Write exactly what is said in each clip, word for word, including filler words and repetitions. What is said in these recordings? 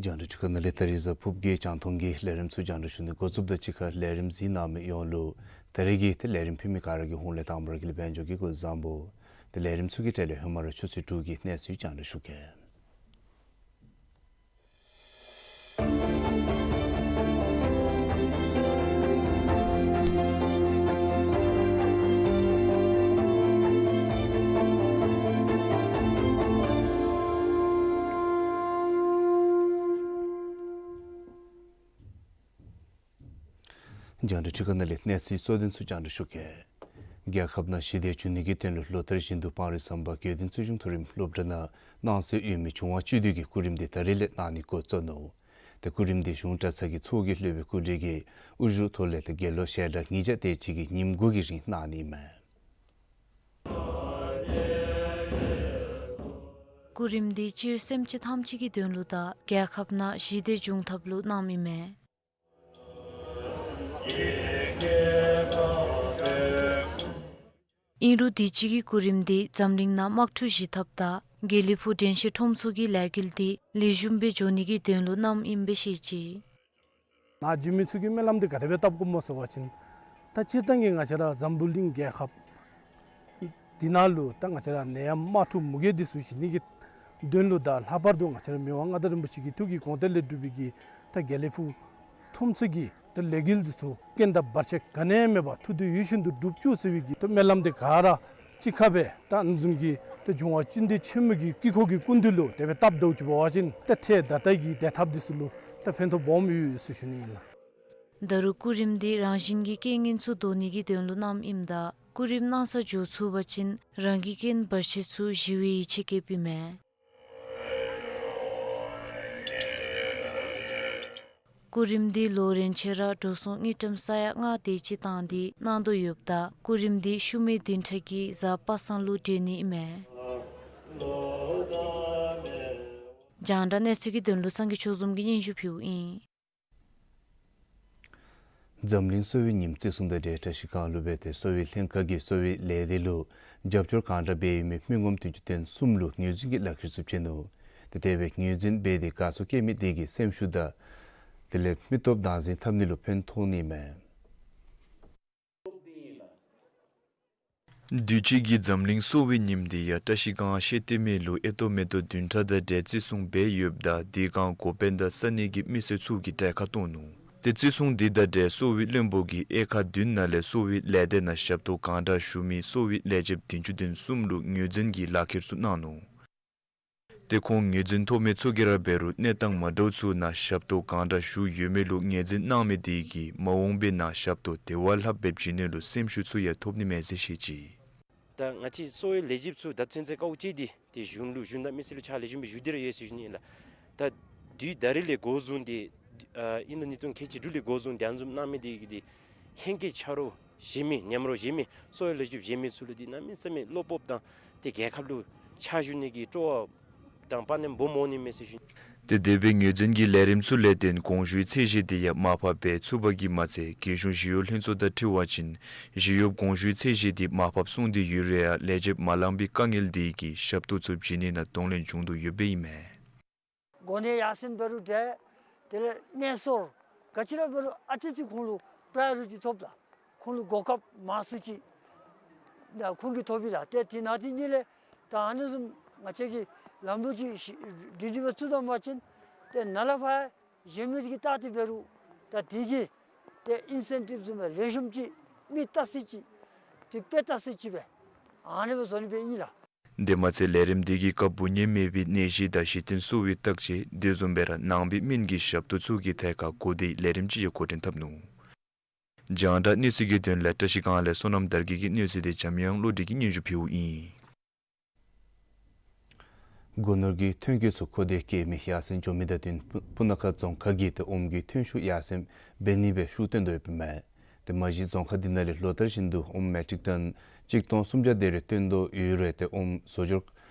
རྒྱང་བསྒྲགས་འཕྲུལ་ཁང་ནང་ལས་ད་རིས་གཟའ་ཕུརཔ་གི་རྒྱང་མཐོང་གི་ལས་རིམ་ཚུ་རྒྱང་བསྒྲགས་ཞུ་ནི་འགོ་བཙུགསཔ་དང་གཅིག་ཁར་ལས་རིམ་གཟིགས་གནང་མི་ཡོངས་ལུ་ད་རིས་ཀྱི་ཏེ་ལས་རིམ་ཕུལ་མི་ག་ར་གི་ཧོངས་ལས་དང་པ་ར་གི་ལས་དཔལ་འབྱོར་གྱི་སྐུ་གཟུགས་བཟང་པོ། ཏེ་ལས་རིམ་ཚུ་གི་གྲས་ལས་ཧེ་མ་ར་ཆུ་ཚོད་དྲུག་གི་གནས་ཚུལ་རྒྱང་བསྒྲགས་ཞུ་གེ། རྒྱང་བསྒྲགས་འཕྲུལ་ཁང་ནང་ལས་གནས་ཚུལ་གཙོ་དོན་ཚུ་རྒྱང་བསྒྲགས་ཞུ་གེ། རྒྱལ་ཁབ་ནང་ཞི་བདེ་འབྱུང་ནི་གི་དོན་ལུ་ལོ་ལྟར་བཞིན་དུ་སྤང་རི་ཟམ་པ་དགེ་འདུན་རྩེ་གཞུང་མཐོ་རིམ་སློབ་གྲྭ་ནང་གནང་སྲོལ་ཡོད་མི་འབྱུང་བ་བཅུ་བདུན་གྱི་སྐུ་རིམ་འདི་ད་རིས་ལས་གནང་ནི་འགོ་བཙུགས་ནུག། ཏེ་སྐུ་རིམ་འདི་གཞུང་གྲྭ་ཚང་གི་ཚོགས་ཀྱི་སློབ་དཔོན་སྐུ་བགྲེས་ཀྱིས་དབུ་བཞུགས་ཐོག་ལས་ཏེ་དགེ་སློང་ཞལ་གྲངས་ཉིས་བརྒྱ་དེ་ཅིག་གིས་ཉིནམ་དགུ་གི་རིང་གནང་ནི་ཨིན་མས། སྐུ་རིམ་འདི་སྤྱིར་སེམས་ཅན་ཐམས་ཅད་ཀྱི་དོན་ལུ་དང་རྒྱལ་ཁབ་ནང་ཞི་བདེ་འབྱུང་ཐབས་ལུ་གནངམ་ཨིན་མས། ཨིན་རུང་དུས་ཅི་གི་སྐུ་རིམ་འདི་འཛམ་གླིང་ནང་དམག་འཁྲུག་ཞི་ཐབས་དང་དགེ་ལེགས་ཕུག་དྲན་ཤེས་ཁྲོམ་ཚོགས་ཀྱི་ལས་འགུལ་འདི་ལེགས་ཤོམ་སྦེ་འགྱོ་ནི་གི་དོན་ལུ་གནངམ་ཨིན་པས་ཟེར་བཤད་ཅི། ནཱ་འབྱོན་མི་ཚུ་གིས་སྨོན་ལམ་འདི་ག་དེ་སྦེ་བཏབ་དགོཔ་སྨོ་ཟེར་བ་ཅིན་ད་སྤྱིར་བཏང་གི་ང་བཅས་ར་འཛམ་བུ་གླིང་རྒྱལ་ཁབ་འདི་ནང་ལུ་ད་ང་བཅས་ར་ནད་ཡམས་དམག་འཁྲུག་མུ་གེ་འདི་ཚུ་ཞི་ནི་གི་དོན་ལུ་དང་ལྷག་པར་དུ་ང་བཅས་ར་མི་དབང་མངའ་བདག་རིན་པོ་ཆེ་གི་ཐུགས་ཀྱི་དགོངས་གཏེར་ལས་གྲུབ་པའི་གི་ད་དགེ་ལེགས་ཕུག་ཁྲོམ་ཚོགས་ཀྱི་ད་ལས་འགུལ་འདི་ཚུ་རྐྱེན་དང་བར་ཆད་ག་ནི་ཡང་མེད་པར་ཐུགས་འདོད་ཡིད་བཞིན་དུ་འགྲུབ་བཅུག་ཟེར་བའི་གི་ད་སྨོན་ལམ་འདི་ག་ར་གཅིག་ཁར་སྦེ་ད་ཨ་ནི་བཟུམ་གྱི་ད་འབྱུང་བ་བཅུ་བདུན་ཆེན་མོ་གི་དཀྱིལ་འཁོར་གྱི་སྐུ་མདུན་ལུ་དེ་སྦེ་བཏབ་དོ་ཅིག་འབད་བ་ཅིན་ད་ཏེ་ད་ལྟོ་གི་བདེ་ཐབས་འདི་ཚུ་ལུ་ད་ཕན་ཐོགས་སྦོམ་ཡོད་ཟེར་ཞུ་ནི་ཨིན་ལགས། ད་རུང་སྐུ་རིམ་འདི་རང་བཞིན་གྱི་རྐྱེན་ངན་ཚུ་བཟློག་ནི་གི་དོན་ལུ་གནངམ་ཨིནམ་ད་སྐུ་རིམ་གནང་སར་འགྱོ་ཚུགས་པ་ཅིན་རང་གི་རྐྱེན་བར་ཆད་ཚུ་ཞི་བའི་ཡིད་ཆེས་བསྐྱེདཔ་ཨིན་མས། སྐུ་རིམ་འདི་ལོ་རིམ་བཞིན་ར་འགྲོ་སོང་དངུལ་ཀྲམ་ས་ཡ་ལྔ་དེ་ཅིག་བཏང་སྟེ་གནང་དོ་ཡོདཔ་ད་སྐུ་རིམ་འདི་ཤུལ་མའི་བདུན་ཕྲག་གི་གཟའ་པ་སངས་ལུ་གྲོལ་ནི་ཨིན་མས། རྒྱང་བསྒྲགས་གནས་ཚུལ་གྱི་དོན་ལུ་སངས་རྒྱས་ཆོས་འཛོམས་ཀྱིས་སྙན་ཞུ་ཕུལཝ་ཨིན། འཛམ་གླིང་གསོ་བའི་ཉིནམ་བརྩི་སྲུང་དང་འབྲེལ་བཀྲ་ཤིས་སྒང་ལུ་སྦེ་ཏེ་གསོ་བའི་ལྷན་ཁག་གིས་གསོ་བའི་ལས་སྡེ་ལུ་རྒྱབ་སྐྱོར་གང་དྲག་འབད་ཡོད་མི་མི་ངོམ་བདུན་ཅུ་དོན་གསུམ་ལུ་ངོས་འཛིན་གྱི་ལག་ཁྱེར་ཚུ་བྱིན་ནུག། ཏེ་དེ་སྦེ་ངོས་འཛིན་འབད་དེ་དགའ་ཚོར་སྐྱེ་མི་དེ་གི་སེམས་ཤུགས་དང་དེ་ལས་མི་སྟོབས་དམ་འཛིན་འཐབ་ནི་ལུ་ཕན་ཐོགས་ནི་མས། དུས་ཅི་གི་འཛམ་གླིང་གསོ་བའི་ཉིནམ་འདི་ཡང་བཀྲ་ཤིས་སྒང་ཤེས་ལྟད་མོ་ལུ་ཨེ་ཏོག་མེ་ཏོག་བདུན་ཕྲག་དང་འབྲེལ་བརྩི་སྲུང་འབད་ཡོདཔ་ད་དེ་སྒང་འགོ་དཔོན་དང་ས་གནས་ཀྱི་མི་སེར་ཚུ་གིས་གྲལ་ཁར་གཏོགས་ནུག། ཏེ་བརྩི་སྲུང་འདི་དང་འབྲེལ་གསོ་བའི་བློན་པོ་གིས་དབྱེ་ཁག་བདུན་ནང་ལས་གསོ་བའི་ལས་སྡེ་ནང་ཞབས་ཏོག་གང་དྲག་ཞུ་མི་གསོ་བའི་ལས་བྱེདཔ་བདུན་ཅུ་དོན་གསུམ་ལུ་ངོས་འཛིན་གྱི་ལག་ཁྱེར་ཚུ་གནང་ནུག། ཏེ་ཁོང་ངོས་འཛིན་ཐོབ་མི་ཚུ་གིས་ར་འབད་རུང་གནས་སྟངས་མ་འདྲཝ་ཚུ་ནང་ཞབས་ཏོག་གང་དྲག་ཞུ་ཡོད་མི་ལུ་ངོས་འཛིན་གནང་མི་དེ་གིས་མ་འོངས་པའི་ནང་ཞབས་ཏོག་དེ་བ་ལྷགཔ་སྦེ་བྱིན་ནི་ལུ་སེམས་ཤུགས་ཚུ་ཡང་ཐོབ་ནི་མས་ཟེར་བཤད་ཅི། ད་ང་བཅས་གསོ་བའི་ལས་བྱེདཔ་ཚུ་ད་ཚུན་ཚོད་དཀའཝ་སྤྱད་དེ་ཏེ་གཞུང་ལུ་གཞུང་དང་མི་སེར་ལུ་ཕྱག་ལེགས་ཤོམ་སྦེ་ཞུ་སྟེ་ར་ཡོད་ཟེར་ཞུ་ནི་ཨིན་ལགས། ད་དུས་ད་རིས་ལས་འགོ་བཟུང་སྟེ་ཨ་ཨིན་ལགས་ཉིས་སྟོང་ཁལ་གཅིག་དྲུག་ལས་འགོ་བཟུང་སྟེ་ཨ་ནི་བཟུམ་གནང་མི་དེ་གིས་ཏེ་ཧེང་སྐལ་ཆ་རོགས་གཞན་མི་མཉམ་རོགས་གཞན་མི་གསོ་བའི་ལས་བྱེདཔ་གཞན་མི་ཚུ་ལུ་ཏེ་གནམ་མེད་ས་མེད་བློ་སྤོབས་དང་ཏེ་རྒྱལ་ཁབ་ལུ་ ཕྱག་ཞུ་ནི་གི་སྤྲོ་བ་དང་དཔའ་ཉམས་སྦོམ་འོང་ནི་མས་ཟེར་ཞུ། ཏེ་དེ་སྦེ་ངོས་འཛིན་གྱི་ལས་རིམ་ཚུ་ལས་བརྟེན་དགོངས་ཞུའི་ཚད་གཞི་དེ་ཡང་མར་ཕབ་འབད་ཚུགས་པ་གིས་མ་ཚད་རྒྱལ་གཞུང་ཞི་གཡོག་ལྷན་ཚོགས་དང་འཁྲིལ་བ་ཅིན་ཞི་གཡོག་དགོངས་ཞུའི་ཚད་གཞི་དེ་མར་ཕབ་སོང་སྟེ་ཡོད་རུང་ཡང་ལས་བྱེདཔ་མ་ལང་པའི་དཀའ་ངལ་དེ་གིས་ཞབས་ཏོག་ཚུ་བྱིན་ནི་ནང་གདོང་ལེན་བྱུང་དོ་ཡོདཔ་ཨིན་མས། གོ་གནས་ཡར་སེང་འབད་རུང་འདྲ། དེ་ལས་གནས་སོར་ག་ཅི་ར་འབད་རུང་ཨ་ཙི་ཅིག་ཁོང་ལུ་པྲའི་ཡོ་རི་ཊི་ཐོབ་ལགས། ཁོང་ལུ་གོ་སྐབས་མང་སུ་ཅིག་ད་ཁོང་གིས་ཐོབ་ཨིན་ལགས། ཏེ་དེ་ནང་དེ་གཉིས་ལས་ད་ཨ་ནི་བཟུམ་ང་བཅས་ཀྱིས་ལམ་ལུགས་ཅིག་ཞི་སྒྲིང་སྒྲི་སྦེ་བཙུགས་ད་པ་ཅིན་ཏེ་ནཱ་ལས་ཕར་གཞན་མི་གིས་བལྟ་སྟེ་འབད་རུང་ད་དེ་གི་ཏེ་ཨིན་སེན་ཊིབ་བཟུམ་སྦེ་ལེགས་ཤོམ་ཅིག་མིག་བལྟ་ས་ཅིག་ཏེ་དཔེ་བལྟ་ས་ཅིག་སྦེ་ཨ་ནི་སྦེ་བཟོ་ནི་སྦེ་ཨིན་ལགས། དེ་མ་ཚད་ལས་རིམ་དེ་གིས་སྐབས་འབུ་ནད་མེད་པའི་ནད་གཞི་དང་གཞི་རྟེན་གསོ་བའི་བརྟག་དཔྱད་དེ་བཟུམ་སྦེ་ར་ནང་པའི་སྨན་གྱི་ཞབས་ཏོག་ཚུ་གི་ཐད་ཁར་གོ་བརྡའི་ལས་རིམ་ཅིག་ཡང་འགོ་འདྲེན་འཐབ་ནུག། རྒྱང་བསྒྲགས་གནས་ཚུལ་གྱི་དོན་ལས་བཀྲ་ཤིས་སྒང་ལས་བསོད་ནམས་དར་རྒྱས་ཀྱི་གནས་ཚུལ་དེ་འཇམ་དབྱངས་བློ་གྲོས་ཀྱིས་སྙན་ཞུ་ཕུལཝ་ཨིན། སྒོ་ནོར་གྱི་ཐོན་སྐྱེད་ཚུ་མཁོ་སྡེ་སྐྱེལ་མི་ཡར་སེང་འགྱོ་མི་དང་བསྟུན་སྤུ་ན་ཁ་རྫོང་ཁག་གིས་ཏེ་ཨོམ་གྱི་ཐོན་ཤུགས་ཡར་སེང་འབད་ནི་སྦེ་ཤུགས་བཏོན་དོ་ཡོདཔ་ཨིན་མས། ཏེ་མ་གཞི་རྫོང་ཁག་འདི་ནང་ལས་ལོ་ལྟར་བཞིན་དུ་ཨོམ་མེ་ཊིག་ཊོན་གཅིག་སྟོང་སུམ་བརྒྱ་དེ་རེ་བཏོན་དོ་ཡོད་རུང་ཏེ་ཨོམ་བཟོ་སྦྱོར་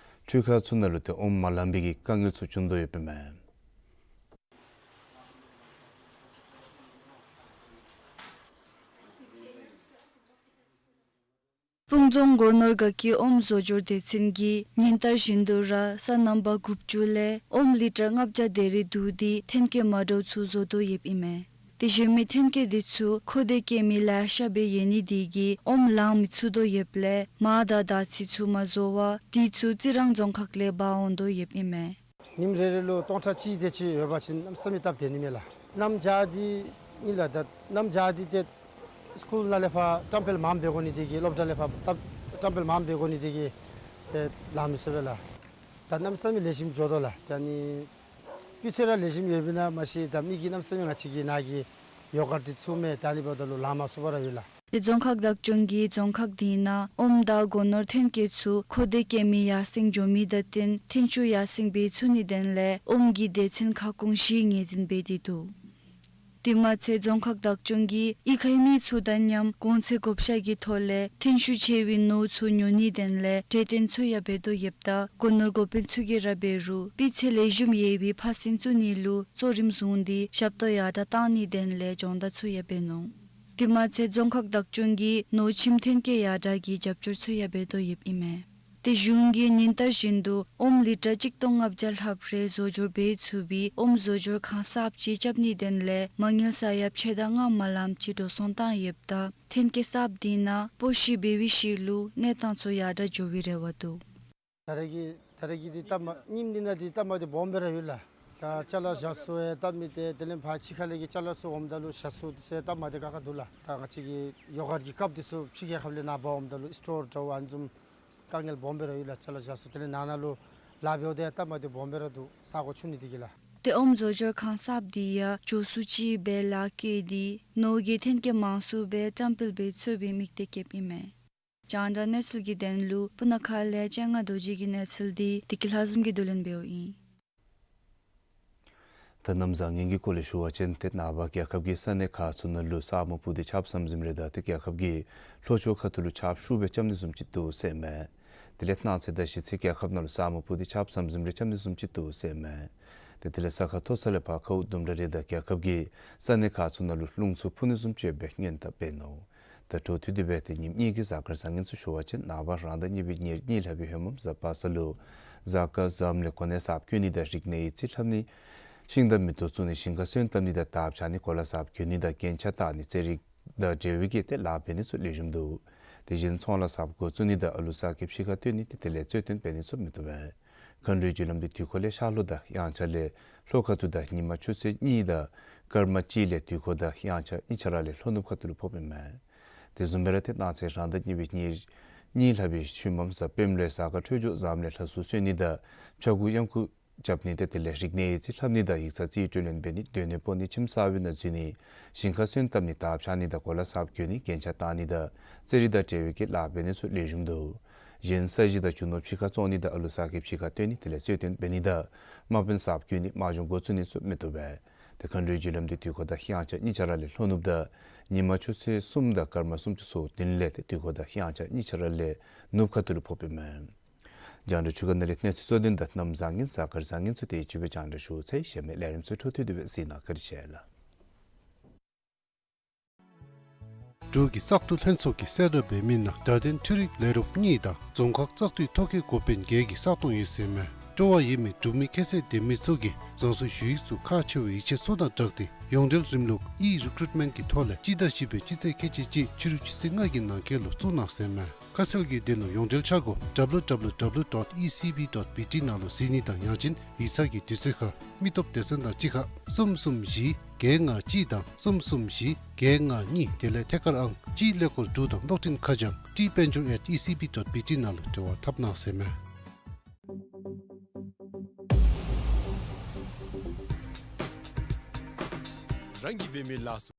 འཕྲུལ་ཁང་ཚུ་ནང་ལུ་ཏེ་ཨོམ་མ་ལང་པའི་གི་དཀའ་ངལ་ཚུ་བྱུང་དོ་ཡོདཔ་ཨིན་མས། སྤུངས་རྫོང་སྒོ་ནོར་དགའ་སྐྱིད་ཨོམ་བཟོ་སྦྱོར་སྡེ་ཚན་གྱིས་ཉིན་ལྟར་བཞིན་དུ་ར་ས་གནམ་པ་དགུ་བཅུ་ལས་ཨོམ་ལི་ཊར་ལྔ་བརྒྱ་དེ་རེ་བསྡུ་སྟེ་ཐོན་སྐྱེད་མ་འདྲཝ་ཚུ་བཟོ་དོ་ཡོདཔ་ཨིན་མས། དེ་བཟུམ་མའི་ཐོན་སྐྱེད་དེ་ཚུ་མཁོ་སྡེ་སྐྱེལ་མི་ལེ་ཤ་སྦེ་ཡོད་ནི་དེ་གིས་ཨོམ་ལང་མི་ཚུགས་དོ་ཡོདཔ་ལས་མར་དང་ཟླ་ཚེས་ཚུ་མ་བཟོ་བར་དེ་ཚུ་རྩི་རང་རྫོང་ཁག་ལས་འབག་འོང་དོ་ཡོདཔ་ཨིན་མས། ཉིནམ་རེ་རེ་ལུ་སྟོང་ཕྲག་གཅིག་དེ་ཅིག་ཡོད་པ་ཅིན་གནམ་མེད་ས་མེད་སྟབས་བདེ་ནི་མས་ལགས། གནམ་བྱཱར་འདི་ཨིན་ལགས། ད་གནམ་བྱཱར་འདི་ཏེ་སི་ཀུལ་ནང་ལས་ཕར་བཀྲམ་སྤེལ་མངམ་འབད་དགོ་ནི་དེ་གིས་སློབ་གྲྭ་ལས་ཕར་བཀྲམ་སྤེལ་མངམ་འབད་དགོ་ནི་དེ་གིས་ཏེ་ལང་མི་ཚུགས་པས་ལགས། ད་གནམ་མེད་ས་མེད་ལེགས་ཤོམ་འགྱོ་དོ་ལགས། ད་ནི་སྤུས་ཚད་ར་ལེགས་ཤོམ་ཡོདཔ་ཨིན་ན་མ་ཤེས། ད་མི་གིས་གནམ་མེད་ས་མེད་ང་བཅས་ཀྱི་ནཱ་གི་ཡོ་གརཊ་འདི་འཚོལཝ་མས། ད་ནི་འབདཝ་ད་ལུ་ལང་མ་ཚུགས་པར་ཡོད་ལགས། ཏེ་རྫོང་ཁག་བདག་སྐྱོང་གིས་རྫོང་ཁག་དེ་ནང་ཨོམ་དང་སྒོ་ནོར་ཐོན་སྐྱེད་ཚུ་མཁོ་སྡེ་སྐྱེལ་མི་ཡར་སེང་འགྱོ་མི་དང་བསྟུན་ཐོན་ཤུགས་ཡར་སེང་འབད་ཚུགས་ནིའི་དོན་ལས་ཨོམ་གྱི་སྡེ་ཚན་ཁག་ཀོང་བཞི་ངོས་འཛིན་འབད་དེ་འདུག། དེ་མ་ཚད་རྫོང་ཁག་བདག་སྐྱོང་གིས་གཡུས་ཁའི་མི་ཚུ་དང་མཉམ་གོང་ཚད་བགོ་བཤའ་གི་ཐོག་ལས་ཐོན་ཤུགས་ཆེ་བའི་ནོར་ཚུ་ཉོ་ནིའི་དོན་ལས་གྲོས་བསྟུན་ཚུ་ཡང་འབད་དོ་ཡོདཔ་ད་སྒོ་ནོར་འགོ་དཔོན་ཚུ་གིས་ར་འབད་རུང་སྤུས་ཚད་ལེགས་ཤོམ་ཡོད་པའི་ཕར་སེང་བཙུགས་ནི་ལུ་གཙོ་རིམ་བཟུང་སྟེ་ཞབས་ཏོག་ཡར་དྲག་བཏང་ནིའི་དོན་ལས་སྦྱོང་བརྡར་ཚུ་ཡང་འབད་ནུག། དེ་མ་ཚད་རྫོང་ཁག་བདག་སྐྱོང་གིས་ནོར་ཁྱིམ་ཐོན་སྐྱེད་ཡར་དྲག་གི་རྒྱབ་སྐྱོར་ཚུ་ཡང་འབད་དོ་ཡོདཔ་ཨིན་མས། ཏེ་གཞུང་གིས་ཉིན་ལྟར་བཞིན་དུ་ཨོམ་ལི་ཊར་གཅིག་སྟོང་ལྔ་བརྒྱ་ལྷགཔ་རེ་བཟོ་སྦྱོར་འབད་ཚུགས་པའི་ཨོམ་བཟོ་སྦྱོར་ཁང་གསརཔ་ཅིག་རྐྱབ་ནིའི་དོན་ལས་མ་དངུལ་ས་ཡ་ཕྱེད་དང་ལྔ་མ་ལངམ་ཅིག་འགྲོ་སོང་བཏང་ཡོདཔ་ད་ཐོན་སྐྱེད་གསརཔ་དེ་ནང་པོ་ཤི་འབད་བའི་ཤུལ་ལུ་གནས་སྟངས་ཚུ་ཡར་དྲག་འགྱོ་བའི་རེ་བ་འདུག། ད་རེས་ཀྱི་ད་རེས་ཀྱི་འདི་སྟབས་མ་ཉིནམ་འདི་ནང་འདི་སྟབས་མ་བདེཝ་སྦོམ་སྦེ་ར་ཡོད་ལགས། ད་ཅ་ལ་བཞག་ས་ཡང་སྟབས་མི་བདེ། དེ་ལས་ཕར་ཕྱི་ཁ་ལས་ཀྱི་ཅ་ལ་ཚུ་འོངམ་ད་ལུ་བཞག་ས་འདི་ཚུ་ཡང་སྟབས་མ་བདེ་ཁག་ཁ་འདུག་ལགས། ད་ང་བཅས་ཀྱི་ཡོ་གརཊ་གི་ཀབ་འདི་ཚུ་ཕྱི་རྒྱལ་ཁབ་ལས་ནཱ་འབག་འོངམ་ད་ལུ་སི་ཊོར་འདྲཝ་ཨ་ནི་བཟུམ་དཀའ་ངལ་སྦོམ་སྦེ་ར་ཡོད་ལགས། ཅ་ལ་བཞག་ས་དེ་ལས་ནང་ན་ལུ་ལཱ་འབདཝ་ད་ཡང་སྟབས་མ་བདེཝ་སྦོམ་སྦེ་ར་འདུག། ས་གོ་ཆུང་ནི་དེ་གིས་ལགས། ཏེ་ཨོམ་བཟོ་སྦྱོར་ཁང་གསརཔ་འདི་ཡང་མགྱོགས་སུ་ཅིག་སྦེ་ལཱ་བཀལ་ཏེ་ནོར་གྱི་ཐོན་སྐྱེད་མང་སུ་སྦེ་བཀྲམ་སྤེལ་འབད་ཚུགས་པའི་དམིགས་གཏད་བསྐྱེདཔ་ཨིན་མས། རྒྱང་བསྒྲགས་གནས་ཚུལ་གྱི་དོན་ལུ་སྤུ་ན་ཁ་ལས་སྤྱན་སྔ་རྡོ་རྗེ་གི་གནས་ཚུལ་འདི་བདེ་སྐྱིད་ལྷ་འཛོམས་ཀྱིས་བསྡུ་ལེན་འབདཝ་ཨིན། ད་གནམ་བཟང་ངན་གྱི་སྐོར་ལས་ཞུ་བ་ཅིན་ཏེ་ནངས་པ་རྒྱལ་ཁབ་ཀྱི་ས་གནས་ཁག་ཚུ་ནང་ལུ་ས་སྨུག་སྤུབས་ཏེ་ཆརཔ་ཟམ་ཟིམ་རེ་དང་ཏེ་རྒྱལ་ཁབ་ཀྱི་ལྷོ་ཕྱོགས་ཁ་ཐུག་ལུ་ཆརཔ་ཤུགས་སྦེ་རྐྱབ་ནི་བཟུམ་ཅིག་འདུག་ཟེར་མས། དེ་ལས་གནངས་ཚེ་དང་གཞེས་ཚེ་རྒྱལ་ཁབ་ནང་ལུ་ས་སྨུག་སྤུབས་ཏེ་ཆརཔ་ཟམ་ཟིམ་རེ་རྐྱབ་ནི་བཟུམ་ཅིག་འདུག་ཟེར་མས། ཏེ་དེ་ལས་ས་ཁ་མཐོ་ས་ལས་ཕར་ཁཝ་ལྡུམ་ར་རེ་དང་རྒྱལ་ཁབ་ཀྱི་ས་གནས་ཁག་ཚུ་ནང་ལུ་རླུང་འཚུབ་འཕུ་ནི་བཟུམ་ཅིག་ཡོདཔ་སྦེ་སྔོན་བརྡ་འབད་ནུག། ད་འཕྲོ་མཐུད་དེ་སྦེ་ཏེ་ཉིནམ་གཉིས་ཀྱི་གཟའ་སྐར་བཟང་ངན་ཚུ་ཞུ་བ་ཅིན་ནངས་པ་རང་ཟླ་གཉིས་པའི་ཉེར་གཉིས་ལྷག་པའི་ཧོངས་མ་གཟའ་པ་སངས་ལུ་གཟའ་སྐར་བཟངམ་ལས་གོ་གནས་གསརཔ་བསྐོ་ནི་དང་རིག་གནས་ཡིག་རྩིས་ལྷབ་ནི་ཤིང་དང་མེ་ཏོག་བཙུགས་ནི་ཞིང་ཁ་སོན་བཏབ་ནི་དང་དར་འཕྱར་ནི་གོ་ལ་གསརཔ་གྱོན་ནི་དང་རྒྱན་ཆ་བཏགས་ནི་རྩེད་རིགས་དང་འབྲེལ་བའི་གི་ཏེ་ལཱ་འབད་ནི་ཚུ་ལེགས་ཤོམ་འདུག། དེ་བཞིན་ཚོང་ལཱ་གསརཔ་འགོ་བཙུགས་ནི་དང་ཨ་ལུ་གསར་སྐྱེས་ཕྱི་ཁར་བཏོན་ནི་ཏེ་དེ་ལས་རྩོད་བཏོན་འབད་ནི་ཚུ་མི་བཏུབ་པས། མཁའ་འགྲོའི་རྒྱུ་ལམ་འདི་དུས་འཁོར་ལས་ཤར་ལྷོ་དང་དབྱངས་འཆར་ལས་ལྷོ་ཁ་ཐུག་དང་ཉིན་མ་ཆུ་ཚོད་གཉིས་དང་སྐར་མ་གཅིག་ལས་དུས་འཁོར་དང་དབྱངས་འཆར་གཉིས་ཆ་ར་ལས་ལྷོ་ནུབ་ཁ་ཐུག་ལུ་ཕོགཔ་ཨིན་མས། དེ་བཟུམ་སྦེ་ར་ཏེ་གནངས་ཚེ་རང་ཟླ་གཉིས་པའི་ཉེར་གཉིས་ལྷག་པའི་ཤུལ་མམ་གཟའ་སྤེནམ་ལུ་གཟའ་སྐར་འཕྲོད་སྦྱོར་བཟངམ་ལས་ལྷ་གསོལ་གསོལ་ནི་དང་ཕྱྭ་འགུགས་གཡང་འགུགས་རྐྱབ་ནི་དང་དེ་ལས་རིག་གནས་ཡིག་རྩིས་ལྷབ་ནི་དང་ཡིག་ཚང་རྩིས་སྤྲོད་ལེན་འབད་ནི་སྡོད་གནས་སྤོ་ནི་ཁྱིམ་གསར་པའི་ནང་འཛུལ་ནི་ཞིང་ཁ་སོན་བཏབ་ནི་དར་འཕྱར་ནི་དང་གོ་ལ་གསརཔ་གྱོན་ནི་རྒྱན་ཆ་བཏགས་ནི་དང་རྩེད་རིགས་དང་འབྲེལ་བའི་གི་ལཱ་འབད་ནི་ཚུ་ལེགས་ཤོམ་འདུག། གཞན་ས་གཞི་དང་རྒྱུ་ནོར་ཕྱི་ཁར་བཙོང་ནི་དང་ཨ་ལུ་གསར་སྐྱེས་ཕྱི་ཁར་བཏོན་ནི་དེ་ལས་རྩོད་བཏོན་འབད་ནི་དང་དམག་དཔོན་གསརཔ་གྱོན་ནི་དམག་སྦྱོང་འགོ་བཙུགས་ནི་ཚུ་མི་བཏུབ་པས། ཏེ་མཁའ་འགྲོའི་རྒྱུ་ལམ་འདི་དུས་འཁོར་དང་དབྱངས་འཆར་གཉིས་ཆ་ར་ལས་ལྷོ་ནུབ་དང་ཉིན་མ་ཆུ་ཚོད་གསུམ་དང་སྐར་མ་སུམ་ཅུ་སོ་བདུན་ལས་ཏེ་དུས་འཁོར་དང་དབྱངས་འཆར་གཉིས་ཆ་ར་ལས་ནུབ་ཁ་ཐུག་ལུ་ཕོགཔ་ཨིན་མས། རྒྱང་བསྒྲགས་ཞུ་ག་ནང་ལས་གནས་ཚུལ་གཙོ་དོན་དང་གནམ་བཟང་ངན་གཟའ་སྐར་བཟང་ངན་ཚུ་དེ་བཅུད་པའི་རྒྱང་བསྒྲགས་ཞུ་ཚར་ཡི། གཞན་མི་ལས་རིམ་ཚུ་འཕྲོ་མཐུད་དེ་སྦེ་གཟིགས་གནང་བཀའ་དྲིན་ཆེ་ལགས། འབྲུག་གི་བཙག་འཐུ་ལྷན་ཚོགས་ཀྱིས་གསལ་བསྒྲགས་འབད་མི་ནང་བརྡ་དོན་འཕྲུལ་རིག་ལས་རོགས་གཉིས་དང་རྫོང་ཁག་བཙག་འཐུའི་ཐོ་བཀོད་འགོ་དཔོན་བརྒྱད་ཀྱི་ས་སྟོང་ཡོད་ཟེར་མས། སྤྲོ་བ་ཡོད་མི་འབྲུག་མི་ཁྱད་ཚད་ལྡན་མི་ཚུ་གིས་རང་སོའི་ཞུ་ཡིག་ཚུ་ཁག་ཆེ་བའི་ཡིག་ཆ་ཚུ་དང་སྦྲགས་ཏེ་ཡོངས་འབྲེལ་རིམ་ལུགས་ཨི་རི་ཀུ་རུཊ་མེནཊ་གི་ཐོག་ལས་སྤྱི་ཟླ་བཞི་པའི་སྤྱི་ཚེས་ཁལ་གཅིག་གཅིག་ཕྱི་རུ་ཆུ་ཚོད་ལྔ་གི་ནང་འཁོད་ལུ་བཙུགས་གནང་ཟེར་མས། ཁ་གསལ་གྱི་དོན་ལུ་ཡོངས་འབྲེལ་འཆར་སྒོ་ཌབ་ལུ་ཌབ་ལུ་ཌབ་ལུ་ཌོཊ་ཨི་སི་བི་ཌོཊ་བི་ཊི་ནང་ལུ་གཟིགས་ནི་དང་ཡང་ཅིན་ཡིག་ཚང་གི་དུས་ཚོད་ཁར་མི་སྟོབས་སྡེ་ཚན་དང་གཅིག་ཁར་གསུམ་གསུམ་བཞི་བརྒྱད་ལྔ་གཅིག་དང་གསུམ་གསུམ་བཞི་བརྒྱད་ལྔ་གཉིས་དེ་ལས་ཐད་ཀར་ཨང་གཅིག་ཀླད་ཀོར་དྲུག་དང་གློག་འཕྲིན་ཁ་བྱང་ཊི་དཔལ་འབྱོར་ཨེཊ་ཨི་སི་བི་ཌོཊ་བི་ཊི་ནང་ལུ་འབྲེལ་བ་འཐབ་གནང་ཟེར་མས། རང་གིས་འབད་མི་ལགས་སོ།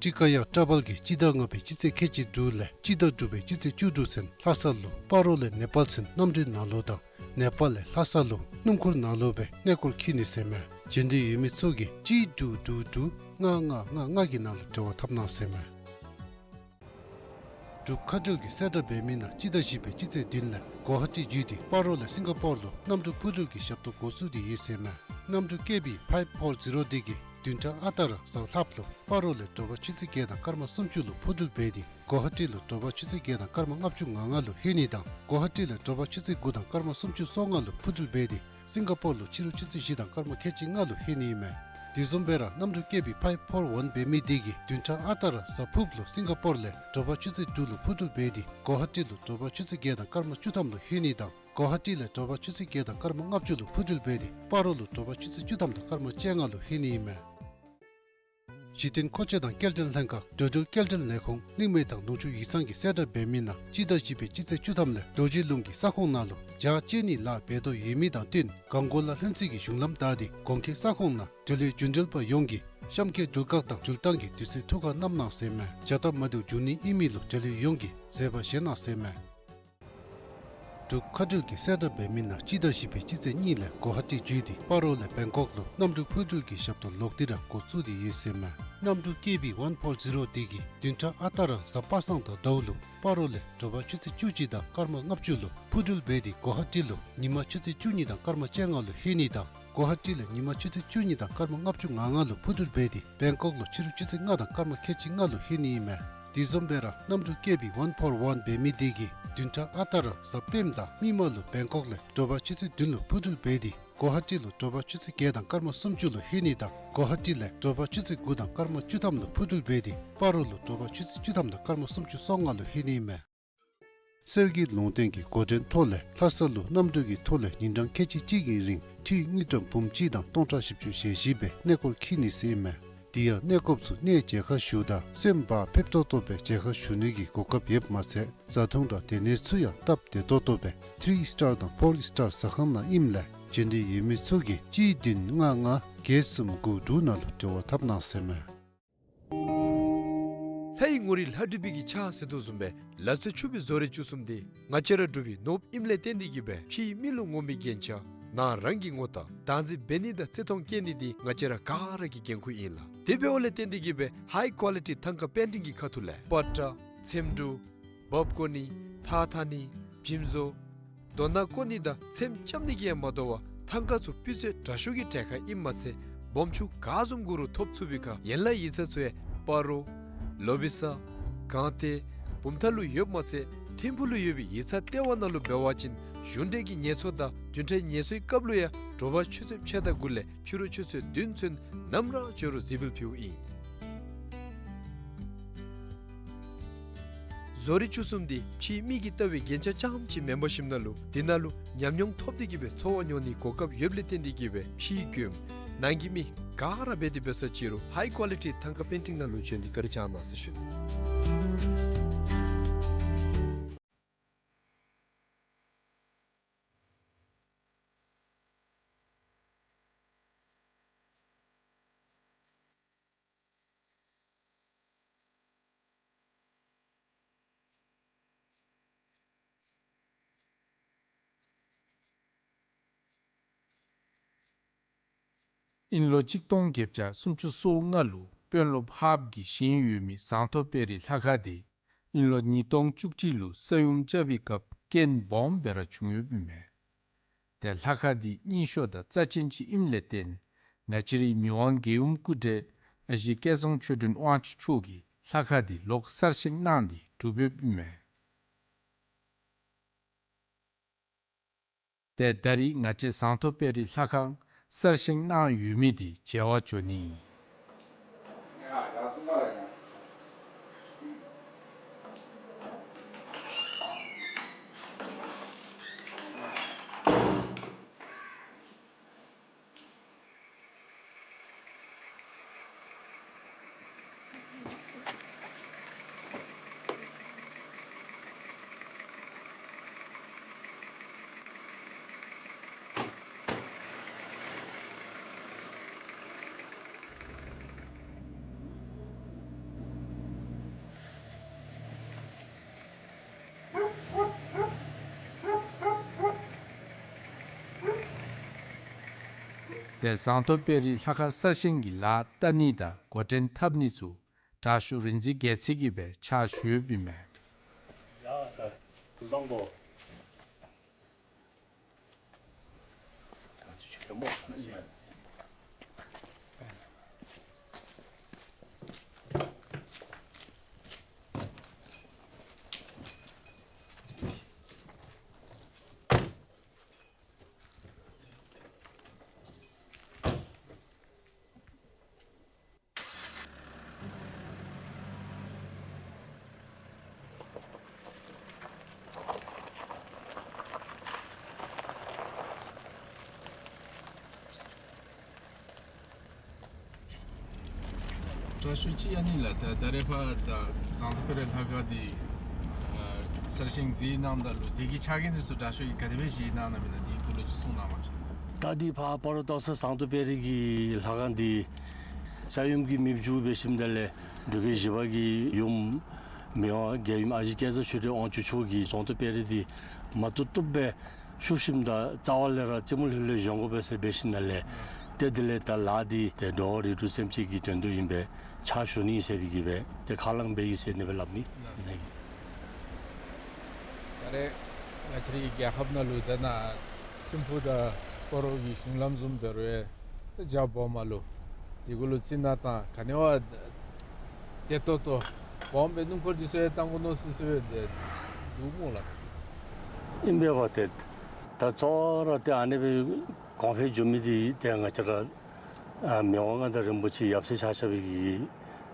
ཊི་ཀ་ཡ་ཊ་བལ་གྱིས་སྤྱི་ཟླ་ལྔ་པའི་སྤྱི་ཚེས་ཁལ་གཅིག་དྲུག་ལས་སྤྱི་ཟླ་དྲུག་པའི་སྤྱི་ཚེས་བཅུ་དྲུག་ཚུན་ལྷ་ས་ལུ་སྤ་རོ་ལས་ནེ་པཱལ་ཚུན་གནམ་གྲུའི་ནང་ལུ་དང་ནེ་པཱལ་ལས་ལྷ་ས་ལུ་སྣུམ་འཁོར་ནང་ལུ་སྦེ་གནས་སྐོར་འཁྱིད་ནི་ཟེར་མས། འབྱོན་འདོད་ཡོད་མི་ཚུ་གིས་གཅིག་དྲུག་དྲུག་དྲུག་ལྔ་ལྔ་ལྔ་ལྔ་གི་ནང་ལུ་འབྲེལ་བ་འཐབ་གནང་ཟེར་མས། འབྲུག་མཁའ་འགྲུལ་གྱིས་གསལ་བསྒྲགས་འབད་མི་ནང་སྤྱི་ཟླ་བཞི་པའི་སྤྱི་ཚེས་བདུན་ལས་གོ་ཧ་ཊི་བརྒྱུད་དེ་སྤ་རོ་ལས་སིང་ག་པོར་ལུ་གནམ་གྲུ་འཕུར་འགྲུལ་གྱི་ཞབས་ཏོག་འགོ་བཙུགས་ཏེ་ཡོད་ཟེར་མས། གནམ་གྲུ་ཀེ་བི་ཕའིབ་ཕོར་ཛི་རོ་འདི་གིས་བདུན་ཕྲག་ཨ་རྟག་ར་གཟའ་ལྷགཔ་ལུ་སྤ་རོ་ལས་དྲོ་པ་ཆུ་ཚོད་བརྒྱད་དང་སྐར་མ་སུམ་ཅུ་ལུ་འཕུར་འགྲུལ་འབད་དེ་གོ་ཧ་ཊི་ལུ་དྲོ་པ་ཆུ་ཚོད་བརྒྱད་དང་སྐར་མ་ལྔ་བཅུ་ང་ལྔ་ལུ་ལྷོད་ནི་དང་གོ་ཧ་ཊི་ལས་དྲོ་པ་ཆུ་ཚོད་དགུ་དང་སྐར་མ་སུམ་ཅུ་སོ་ལྔ་ལུ་འཕུར་འགྲུལ་འབད་དེ་སིང་ག་པོར་ལུ་ཕྱི་རུ་ཆུ་ཚོད་བཞི་དང་སྐར་མ་ཁལ་གཅིག་ལྔ་ལུ་ལྷོད་ནི་ཨིན་མས། དེ་བཟུམ་སྦེ་ར་གནམ་གྲུ་ཀེ་བི་ཕའིབ་ཕོར་ཝན་འབད་མི་འདི་གིས་བདུན་ཕྲག་ཨ་རྟག་ར་གཟའ་ཕུརཔ་ལུ་སིང་ག་པོར་ལས་དྲོ་པ་ཆུ་ཚོད་དྲུག་ལུ་འཕུར་འགྲུལ་འབད་དེ་གོ་ཧ་ཊི་ལུ་དྲོ་པ་ཆུ་ཚོད་བརྒྱད་དང་སྐར་མ་བཅུ་ཐམ་ལུ་ལྷོད་ནི་དང་གོ་ཧ་ཊི་ལས་དྲོ་པ་ཆུ་ཚོད་བརྒྱད་དང་སྐར་མ་ལྔ་བཅུ་ལུ་འཕུར་འགྲུལ་འབད་དེ་སྤ་རོ་ལུ་དྲོ་པ་ཆུ་ཚོད་བཅུ་ཐམ་དང་སྐར་མ་བཅོ་ལྔ་ལུ་ལྷོད་ནི་ཨིན་མས། གཞི་རྟེན་མཁོ་ཆས་དང་སྐྱེལ་འདྲེན་ལྷན་ཁག་འགྲོ་འགྲུལ་སྐྱེལ་འདྲེན་ལས་ཁུངས་གླིང་མེ་ཐང་ལུང་ཕྱོགས་ཡིག་ཚང་གིས་གསལ་བསྒྲགས་འབད་མི་ནང་སྤྱི་ཟླ་བཞི་པའི་སྤྱི་ཚེས་བཅུ་ཐམ་ལས་རྡོ་རྗེ་ལུང་གི་ས་ཁོངས་ནང་ལུ་ཇ་བཅད་ནིའི་ལཱ་འབད་དོ་ཡོད་མི་དང་བསྟུན་གངས་སྐོར་ལ་ལྷུན་རྩེ་གི་གཞུང་ལམ་བདའ་སྟེ་གོང་འཁོད་ས་ཁོངས་ནང་འབྲེལ་ཡོད་རྒྱུན་འབྲེལ་པ་ཡོངས་ཀྱིས་གཤམ་འཁོད་དུས་བཀག་དང་འགྲུལ་བཏང་གི་དུས་ཚོད་ཐུགས་ཁར་བསྣམ་གནང་ཟེར་མས། བྱ་སྟབས་མ་བདེཝ་འབྱུང་ནི་ཨིན་མི་ལུ་འབྲེལ་ཡོད་ཡོངས་ཀྱིས་བཟོད་པ་བཞེས་གནང་ཟེར་མས། འབྲུག་མཁའ་འགྲུལ་གྱིས་གསལ་བསྒྲགས་འབད་མི་ནང་སྤྱི་ཟླ་བཞི་པའི་སྤྱི་ཚེས་གཉིས་ལས་གོ་ཧ་ཊི་བརྒྱུད་དེ་སྤ་རོ་ལས་བེང་ཀོག་ལུ་གནམ་གྲུ་འཕུར་འགྲུལ་གྱི་ཞབས་ཏོག་ལོག་སྟེ་ར་འགོ་བཙུགས་ཏེ་ཡོད་ཟེར་མས། གནམ་གྲུ་ཀེ་བི་ཝན་ཕོར་ཛི་རོ་འདི་གིས་བདུན་ཕྲག་ཨ་རྟག་ར་གཟའ་པ་སངས་དང་ཟླཝ་ལུ་སྤ་རོ་ལས་དྲོ་པ་ཆུ་ཚོད་བཅུ་གཅིག་དང་སྐར་མ་ལྔ་བཅུ་ལུ་འཕུར་འགྲུལ་འབད་དེ་གོ་ཧ་ཊི་ལུ་ཉིན་མ་ཆུ་ཚོད་བཅུ་གཉིས་དང་སྐར་མ་བཅོ་ལྔ་ལུ་ལྷོད་ནི་དང་གོ་ཧ་ཊི་ལས་ཉིན་མ་ཆུ་ཚོད་བཅུ་གཉིས་དང་སྐར་མ་ལྔ་བཅུ་ང་ལྔ་ལུ་འཕུར་འགྲུལ་འབད་དེ་བེང་ཀོག་ལུ་ཕྱི་རུ་ཆུ་ཚོད་ལྔ་དང་སྐར་མ་ཁལ་གཅིག་ལྔ་ལུ་ལྷོད་ནི་ཨིན་མས། དེ་བཟུམ་སྦེ་ར་གནམ་གྲུ་ཀེ་བི་ཝན་ཕོར་ཝན་འབད་མི་འདི་གིས་བདུན་ཕྲག་ཨ་རྟག་ར་གཟའ་སྤེནམ་དང་མིག་དམར་ལུ་བེང་ཀོག་ལས་དྲོ་པ་ཆུ་ཚོད་བདུན་ལུ་འཕུར་འགྲུལ་འབད་དེ་གོ་ཧ་ཊི་ལུ་དྲོ་པ་ཆུ་ཚོད་བརྒྱད་དང་སྐར་མ་སུམ་ཅུ་ལུ་ལྷོད་ནི་དང་གོ་ཧ་ཊི་ལས་དྲོ་པ་ཆུ་ཚོད་དགུ་དང་སྐར་མ་བཅུ་ཐམ་ལུ་འཕུར་འགྲུལ་འབད་དེ་སྤ་རོ་ལུ་དྲོ་པ་ཆུ་ཚོད་བཅུ་ཐམ་དང་སྐར་མ་སུམ་ཅུ་སོ་ལྔ་ལུ་ལྷོད་ནི་ཨིན་མས། གསེར་གྱི་ལུང་བསྟན་གྱི་འགོ་འདྲེན་ཐོག་ལས་ལྷ་ས་ལུ་གནམ་གྲུ་གི་ཐོག་ལས་ཉིན་གྲངས་ཁལ་གཅིག་གཅིག་གི་རིང་འཐུས་དངུལ་ཀྲམ་འབུམ་གཅིག་དང་སྟོང་ཕྲག་བཞི་བཅུ་ཞེ་བཞི་སྦེ་གནས་སྐོར་འཁྱིད་ནི་ཟེར་ཨིན་མས། དེ་ཡང་གནས་སྐོརཔ་ཚུ་གནས་མཇལ་ཁ་ཞུཝ་ད་སེམས་བག་ཕེབས་ཏོག་ཏོ་སྦེ་མཇལ་ཁ་ཞུ་ནི་གི་གོ་སྐབས་ཡོདཔ་མ་ཚད་བཟའ་འཐུང་དང་སྡོད་གནས་ཚུ་ཡང་སྟབས་བདེ་ཏོག་ཏོ་སྦེ་ཐི་རི་སི་ཊར་དང་ཕོར་སི་ཊར་ཟ་ཁང་ནང་ཨིནམ་ལས་འབྱོན་འདོད་ཡོད་མི་ཚུ་གིས་གཅིག་བདུན་ལྔ་ལྔ་བརྒྱད་གསུམ་དགུ་དྲུག་ནང་ལུ་འབྲེལ་བ་འཐབ་གནང་ཟེར་ཨིན་མས། ལྷའི་ངོ་རིས་ལྷ་བྲིས་པའི་གི་ཕྱག་ཟེར་དོ་བཟུམ་སྦེ་ལ་རྩེ་ཆུ་བོའི་བཟོ་རིག་བཅུ་གསུམ་འདི་ང་བཅས་ར་འབྲུག་པའི་ནོར་བུ་ཨིནམ་ལས་བརྟེན་ཏེ་གི་སྦེ་ཕྱིའི་མི་ལུ་ངོམ་པའི་རྒྱན་ཆ་ནང་རང་གི་ངོ་རྟགས་བདག་འཛིན་འབད་ནི་དང་བརྩི་མཐོང་བསྐྱེད་ནི་འདི་ང་བཅས་ར་ག་ར་གི་འགན་ཁུར་ཨིན་ལགས། དེ་འབདཝ་ལས་བརྟེན་ཏེ་གི་སྦེ་ཧའི་ཀོ་ལི་ཊི་ཐང་ཀ་པེན་ཊིང་གི་ཁ་ཐུག་ལས་པ་ཏྲ་ཚེམ་དྲུབ་འབག་བཀོ་ནི་ཐགས་འཐག་ནི་འཇིམ་བཟོ་རྡོ་སྣ་བརྐོ་ནི་དང་ཚེམ་རྐྱབ་ནི་གིས་ཡང་མ་དོ་བར་ཐང་ཀ་ཚུ་སྤུས་ཚད་དྲག་ཤོས་ཀྱི་གྲལ་ཁར་ཨིནམ་མ་ཚད་སྦོམ་ཆུང་ག་བཟུམ་དགོ་རུང་ཐོབ་ཚུགས་པའི་ཁར་ཡན་ལག་ཡིག་ཚང་ཚུ་ཡང་སྤ་རོ་ལོ་བི་ས་སྒང་སྟེང་ བུམ་ཐང་ལུ་ཡོདཔ་མ་ཚད་ཐིམ་ཕུག་ལུ་ཡོད་པའི་ཡིག་ཚང་ལྟེ་བ་ནང་ལུ་འབད་བ་ཅིན་གཞུང་འབྲེལ་གྱི་ངལ་གསོ་དང་བདུན་ཕྲག་ངལ་གསོའི་སྐབས་ལུ་ཡང་དྲོ་པ་ཆུ་ཚོད་ཕྱེད་དང་དགུ་ལས་ཕྱི་རུ་ཆུ་ཚོད་བདུན་ཚུན་ནམ་ར་བྱོན་རུང་གཟིགས་འབུལ་ཕུལཝ་ཨིན། བཟོ་རིག་བཅུ་གསུམ་འདི་ཕྱིའི་མིག་གིས་བལྟ་བའི་རྒྱན་ཆ་རྐྱངམ་ཅིག་མེན་པར་ཞིནམ་ན་ལུ་འདི་ནང་ལུ་ཉམས་མྱོང་ཐོབ་སྟེ་གི་སྦེ་འཚོ་བ་མྱོང་ནིའི་གོ་སྐབས་ཡོདཔ་ལས་བརྟེན་ཏེ་གི་སྦེ་ཕྱིའི་མགྱོནམ་ནང་གི་མི་ག་ར་འབད་དེ་འབད་ས་ཅིག་རུང་ཧའི་ཀོ་ལི་ཊི་ཐང་ཀ་པེན་ཊིང་ནང་ལུ་བྱོན་ཏེ་བཀའ་དྲིན་བསྐྱང་གནང་ཟེར་ཞུ་ནི། དབྱིན་ལོ་གཅིག་སྟོང་བརྒྱད་བརྒྱ་སུམ་ཅུ་སོ་ལྔ་ལུ་དཔོན་སློབ་ཧཱཔ་གི་ཞིང་ཡོད་མི་ཟངས་མདོག་དཔལ་རི་ལྷ་ཁང་འདི་དབྱིན་ལོ་ཉིས་སྟོང་བཅུ་གཅིག་ལུ་ས་ཡོམ་རྐྱབ་པའི་སྐབས་རྐྱེན་སྦོམ་སྦེ་ར་བྱུང་ཡོདཔ་ཨིན་མས། ཏེ་ལྷ་ཁང་འདི་རྙིང་ཤོས་དང་རྩ་ཆེན་ཅིག་ཨིནམ་ལས་བརྟེན་ང་བཅས་རའི་མི་དབང་རྒྱལ་ཡུམ་སྐུ་བགྲེས་ཨ་ཞེ་སྐལ་བཟང་ཆོས་སྒྲོན་དབང་ཕྱུག་མཆོག་གིས་ལྷ་ཁང་འདི་ལོག་གསར་བཞེངས་གནང་སྟེ་གྲུབ་ཡོདཔ་ཨིན་མས། ཏེ་ད་རིས་ང་བཅས་ཟངས་མདོག་དཔལ་རི་ལྷ་ཁང་གསར་བཞེངས་གནང་ཡོད་མི་འདི་མཇལ་བར་འགྱོ་ནི། ཏེ་ཟངས་མདོག་དཔལ་རི་ལྷ་ཁང་གསར་བཞེངས་ཀྱི་ལཱ་བལྟ་ནི་དང་འགོ་འདྲེན་འཐབ་ནི་ཚུ་དྲག་ཤོས་རིག་འཛིན་རྒྱལ་མཚན་གྱིས་སྦེ་ཕྱག་ཞུ་ཡོདཔ་ཨིན་མས། ཡ་ད་བཟང་པོ། དྲག་ཤོས་ཅིག་ཨ་ནི་ལགས། ད་ད་རེས་ཕར་ད་ཟངས་མདོག་དཔལ་རི་ལྷ་ཁང་འདི་ཨ་གསར་བཞེངས་མཛད་གནངམ་ད་ལུ་དེ་གི་ཕྱག་འགན་འདི་ཚུ་དྲག་ཤོས་ཀྱིས་ག་དེ་སྦེ་བཞེས་གནང་གནངམ་ཨིན་ན་དེའི་སྐོར་ལས་ཅིག་གསུང་གནང་བ་ཅིན། ད་འདི་ཕར་སྤ་རོ་སྟག་ཚང་ཟངས་མདོག་དཔལ་རི་གི་ལྷ་ཁང་འདི་ས་ཡོམ་གྱིས་མེདཔ་བཅུག་སྦེ་ཞིནམ་ད་ལས་འབྲུག་རྒྱལ་བཞི་པ་གི་ཡུམ་མི་དབང་རྒྱལ་ཡུམ་ཨ་ཞེ་སྐལ་བཟང་ཆོས་སྒྲོན་དབང་ཕྱུག་མཆོག་གིས་ཟངས་མདོག་དཔལ་རི་འདི་མ་བཏུབ་བཏུབ་སྦེ་བཤུབ་ཞིནམ་ད་རྩ་བ་ལས་ར་རྩེ་མོ་ལྷོད་ལྷོད་བཞེངས་དགོ་པས་ཟེར་འབད་ཞིནམ་ལས་ཏེ་དེ་ལས་ད་ལཱ་འདི་ཏེ་འགྲོ་བ་རིགས་དྲུག་སེམས་ཅན་གྱི་དོན་དུ་ཨིན་པས། ཕྱག་ཞུ་ནི་ཟེར་དེ་གིས་སྦེ་ཏེ་ཁས་བླངས་འབད་ཡི་ཟེར་ཨ་ནི་སྦེ་སླབ་ནི་ཨིན། ད་རེས་ང་བཅས་རའི་རྒྱལ་ཁབ་ནང་ལུ་ད་ནཱ་ཐིམ་ཕུག་དང་སྤ་རོ་གི་གཞུང་ལམ་བཟུམ་འབད་རུང་ཡང་ད་རྒྱ་སྦོམ་མ་ལུ་དེ་གུ་ལུ་རྩི་ནག་དང་ག་ནི་བ་བདེ་ཏོག་ཏོ་སྦོམ་སྦེ་སྣུམ་འཁོར་འདི་ཚུ་ཡང་བཏང་དགོ་མནོ་སི་སི་སྦེ་འདུག་སྨོ་ལགས། ཨིན་པས་པ་ཏེ། ད་གཙོ་བོ་ར་ཏེ་ཨ་ནི་སྦེ་གོང་འཕེལ་འགྱོ་མི་འདི་ཏེ་ང་བཅས་ར་ཨ་མི་དབང་མངའ་བདག་རིན་པོ་ཆེ་ཡབ་སྲས་ཆ་ཁྱབ་ཀྱི་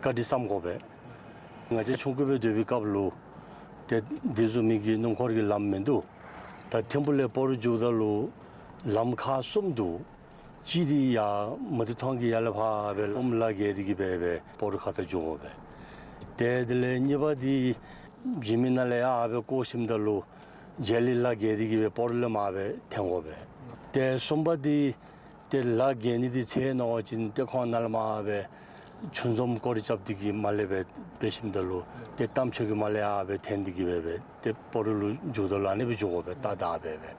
བཀའ་དྲིན་བསམ་དགོ་པས། ང་བཅས་ཆུང་ཀུ་སྦེ་སྡོད་པའི་སྐབས་ལུ་ཏེ་འདི་བཟུམ་མའི་གི་སྣུམ་འཁོར་གྱི་ལམ་མིན་འདུག། ད་ཐིམ་ཕུག་ལས་སྤ་རོ་འགྱོཝ་ད་ལུ་ལམ་ཁག་གསུམ་འདུག། གཅིག་འདི་ཡར་མུ་ཏིག་ཐང་གི་ཡར་ལས་ཕར་སྦེ་ཨོམ་ལ་བརྒལ་ཏེ་གིས་སྦེ་སྦེ་སྤ་རོ་ཁ་ཐུག་འགྱོ་དགོ་པས། ཏེ་དེ་ལས་གཉིས་པ་འདི་འཇིགས་མེད་ནང་ལས་ཡར་སྦེ་བསྐོར་ཞིནམ་ད་ལུ་རྗེ་ལི་ལ་བརྒལ་ཏེ་གིས་སྦེ་སྤ་རོ་ལས་མར་སྦེ་འཐེན་དགོ་པས། ཏེ་གསུམ་པ་འདི་ཏེ་ལ་བརྒལ་ནི་འདི་ཚེ་ནང་བ་ཅིན་ཏེ་ཁོང་ནཱ་ལས་མར་སྦེ་ཆུ་འཛོམས་སྐོར་ར་རྐྱབ་སྟེ་གིས་མར་ལས་སྦེ་འབད་ཞིནམ་ད་ལུ་ཏེ་རྟ་མཆོག་གི་མར་ལས་ཡར་སྦེ་འཐེན་ཏེ་གིས་སྦེ་སྦེ་ཏེ་སྤ་རོ་ལུ་འགྱོཝ་ད་ལུ་ཨ་ནི་སྦེ་འགྱོ་དགོ་པས། ཏ་ཏ་སྦེ་སྦེ།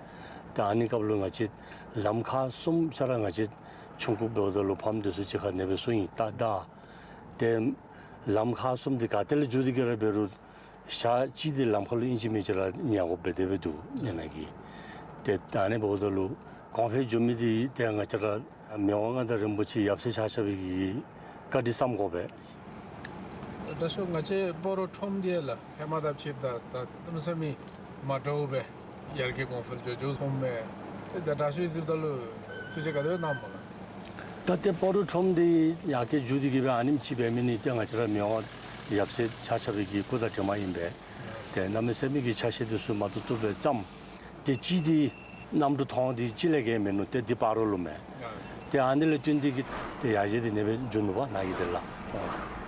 ཏེ་ཨ་ནི་སྐབས་ལུ་ང་བཅས་ལམ་ཁག་གསུམ་ཆ་ར་ང་བཅས་ཆུང་ཀུ་འབདཝ་ད་ལུ་ཕམ་འདི་ཚུ་གཅིག་ཁར་ཨ་ནི་སྦེ་སོང་ཡི། ཏ་ཏ་ཏེ་ལམ་ཁག་གསུམ་འདི་ག་ཏེ་ལས་འགྱོ་སྟེ་གིས་ར་འབད་རུང་ཞག་གཅིག་འདི་ལམ་ཁ་ལུ་ཨིན་ཅི་མིན་ཅི་ར་ཉལ་དགོཔ་སྦེ་དེ་སྦེ་འདུག་ཉལ་ནི་གི། ཏེ་ད་ཨ་ནི་འབདཝ་ད་ལུ་གོང་འཕེལ་འགྱོ་མི་འདི་ཏེ་ང་བཅས་ར་མི་དབང་མངའ་བདག་རིན་པོ་ཆེ་ཡབ་སྲས་ཆ་ཁྱབ་ཀྱི་བཀའ་དྲིན་བསམ་དགོ་པས། ད་ དྲག་ཤོས་ང་བཅས་སྤ་རོ་ཁྲོམ་འདི་ལགས་ཧེ་མ་དང་ཕྱདཔ་ད་ད་གནམ་མེད་ས་མེད་མ་འདྲཝ་སྦེ་ཡར་རྒྱས་གོང་འཕེལ་འགྱོ་འགྱོཝ་མཐོངམ་མས། ཏེ་ད་དྲག་ཤོས་གཟིགསཔ་ད་ལུ་ཐུགས་རྗེ་ག་དེ་སྦེ་གནངམ་སྨོ་ལགས། ད་ཏེ་སྤ་རོ་ཁྲོམ་འདི་ཡར་རྒྱས་འགྱོ་སྟེ་གི་སྦེ་ཨ་ནེམ་ཅིག་འབད་མི་ནི་ཏེ་ང་བཅས་ར་མི་དབང་ཡབ་སྲས་ཆ་ཁྱབ་ཀྱི་སྐུ་དང་གྲིབ་མ་ཨིན་པས། ཏེ་གནམ་མེད་ས་མེད་ཀྱི་ཆ་ཤས་འདི་ཚུ་མ་ཐུབ་ཐུབ་སྦེ་བརྩམས། ཏེ་གཅིག་འདི་གནམ་གྲུ་ཐོག་འདི་གཅིག་ལས་བརྒལ་མིན་ནུག། ཏེ་འདི་སྤ་རོ་ལུ་མས། ཏེ་ཨ་ནི་ལས་བརྟེན་ཏེ་གི་ཏེ་ཡར་རྒྱས་འདི་ཨ་ནེ་སྦེ་འགྱོ་ནུག་པ་ནཱ་གི་འདི་ལགས།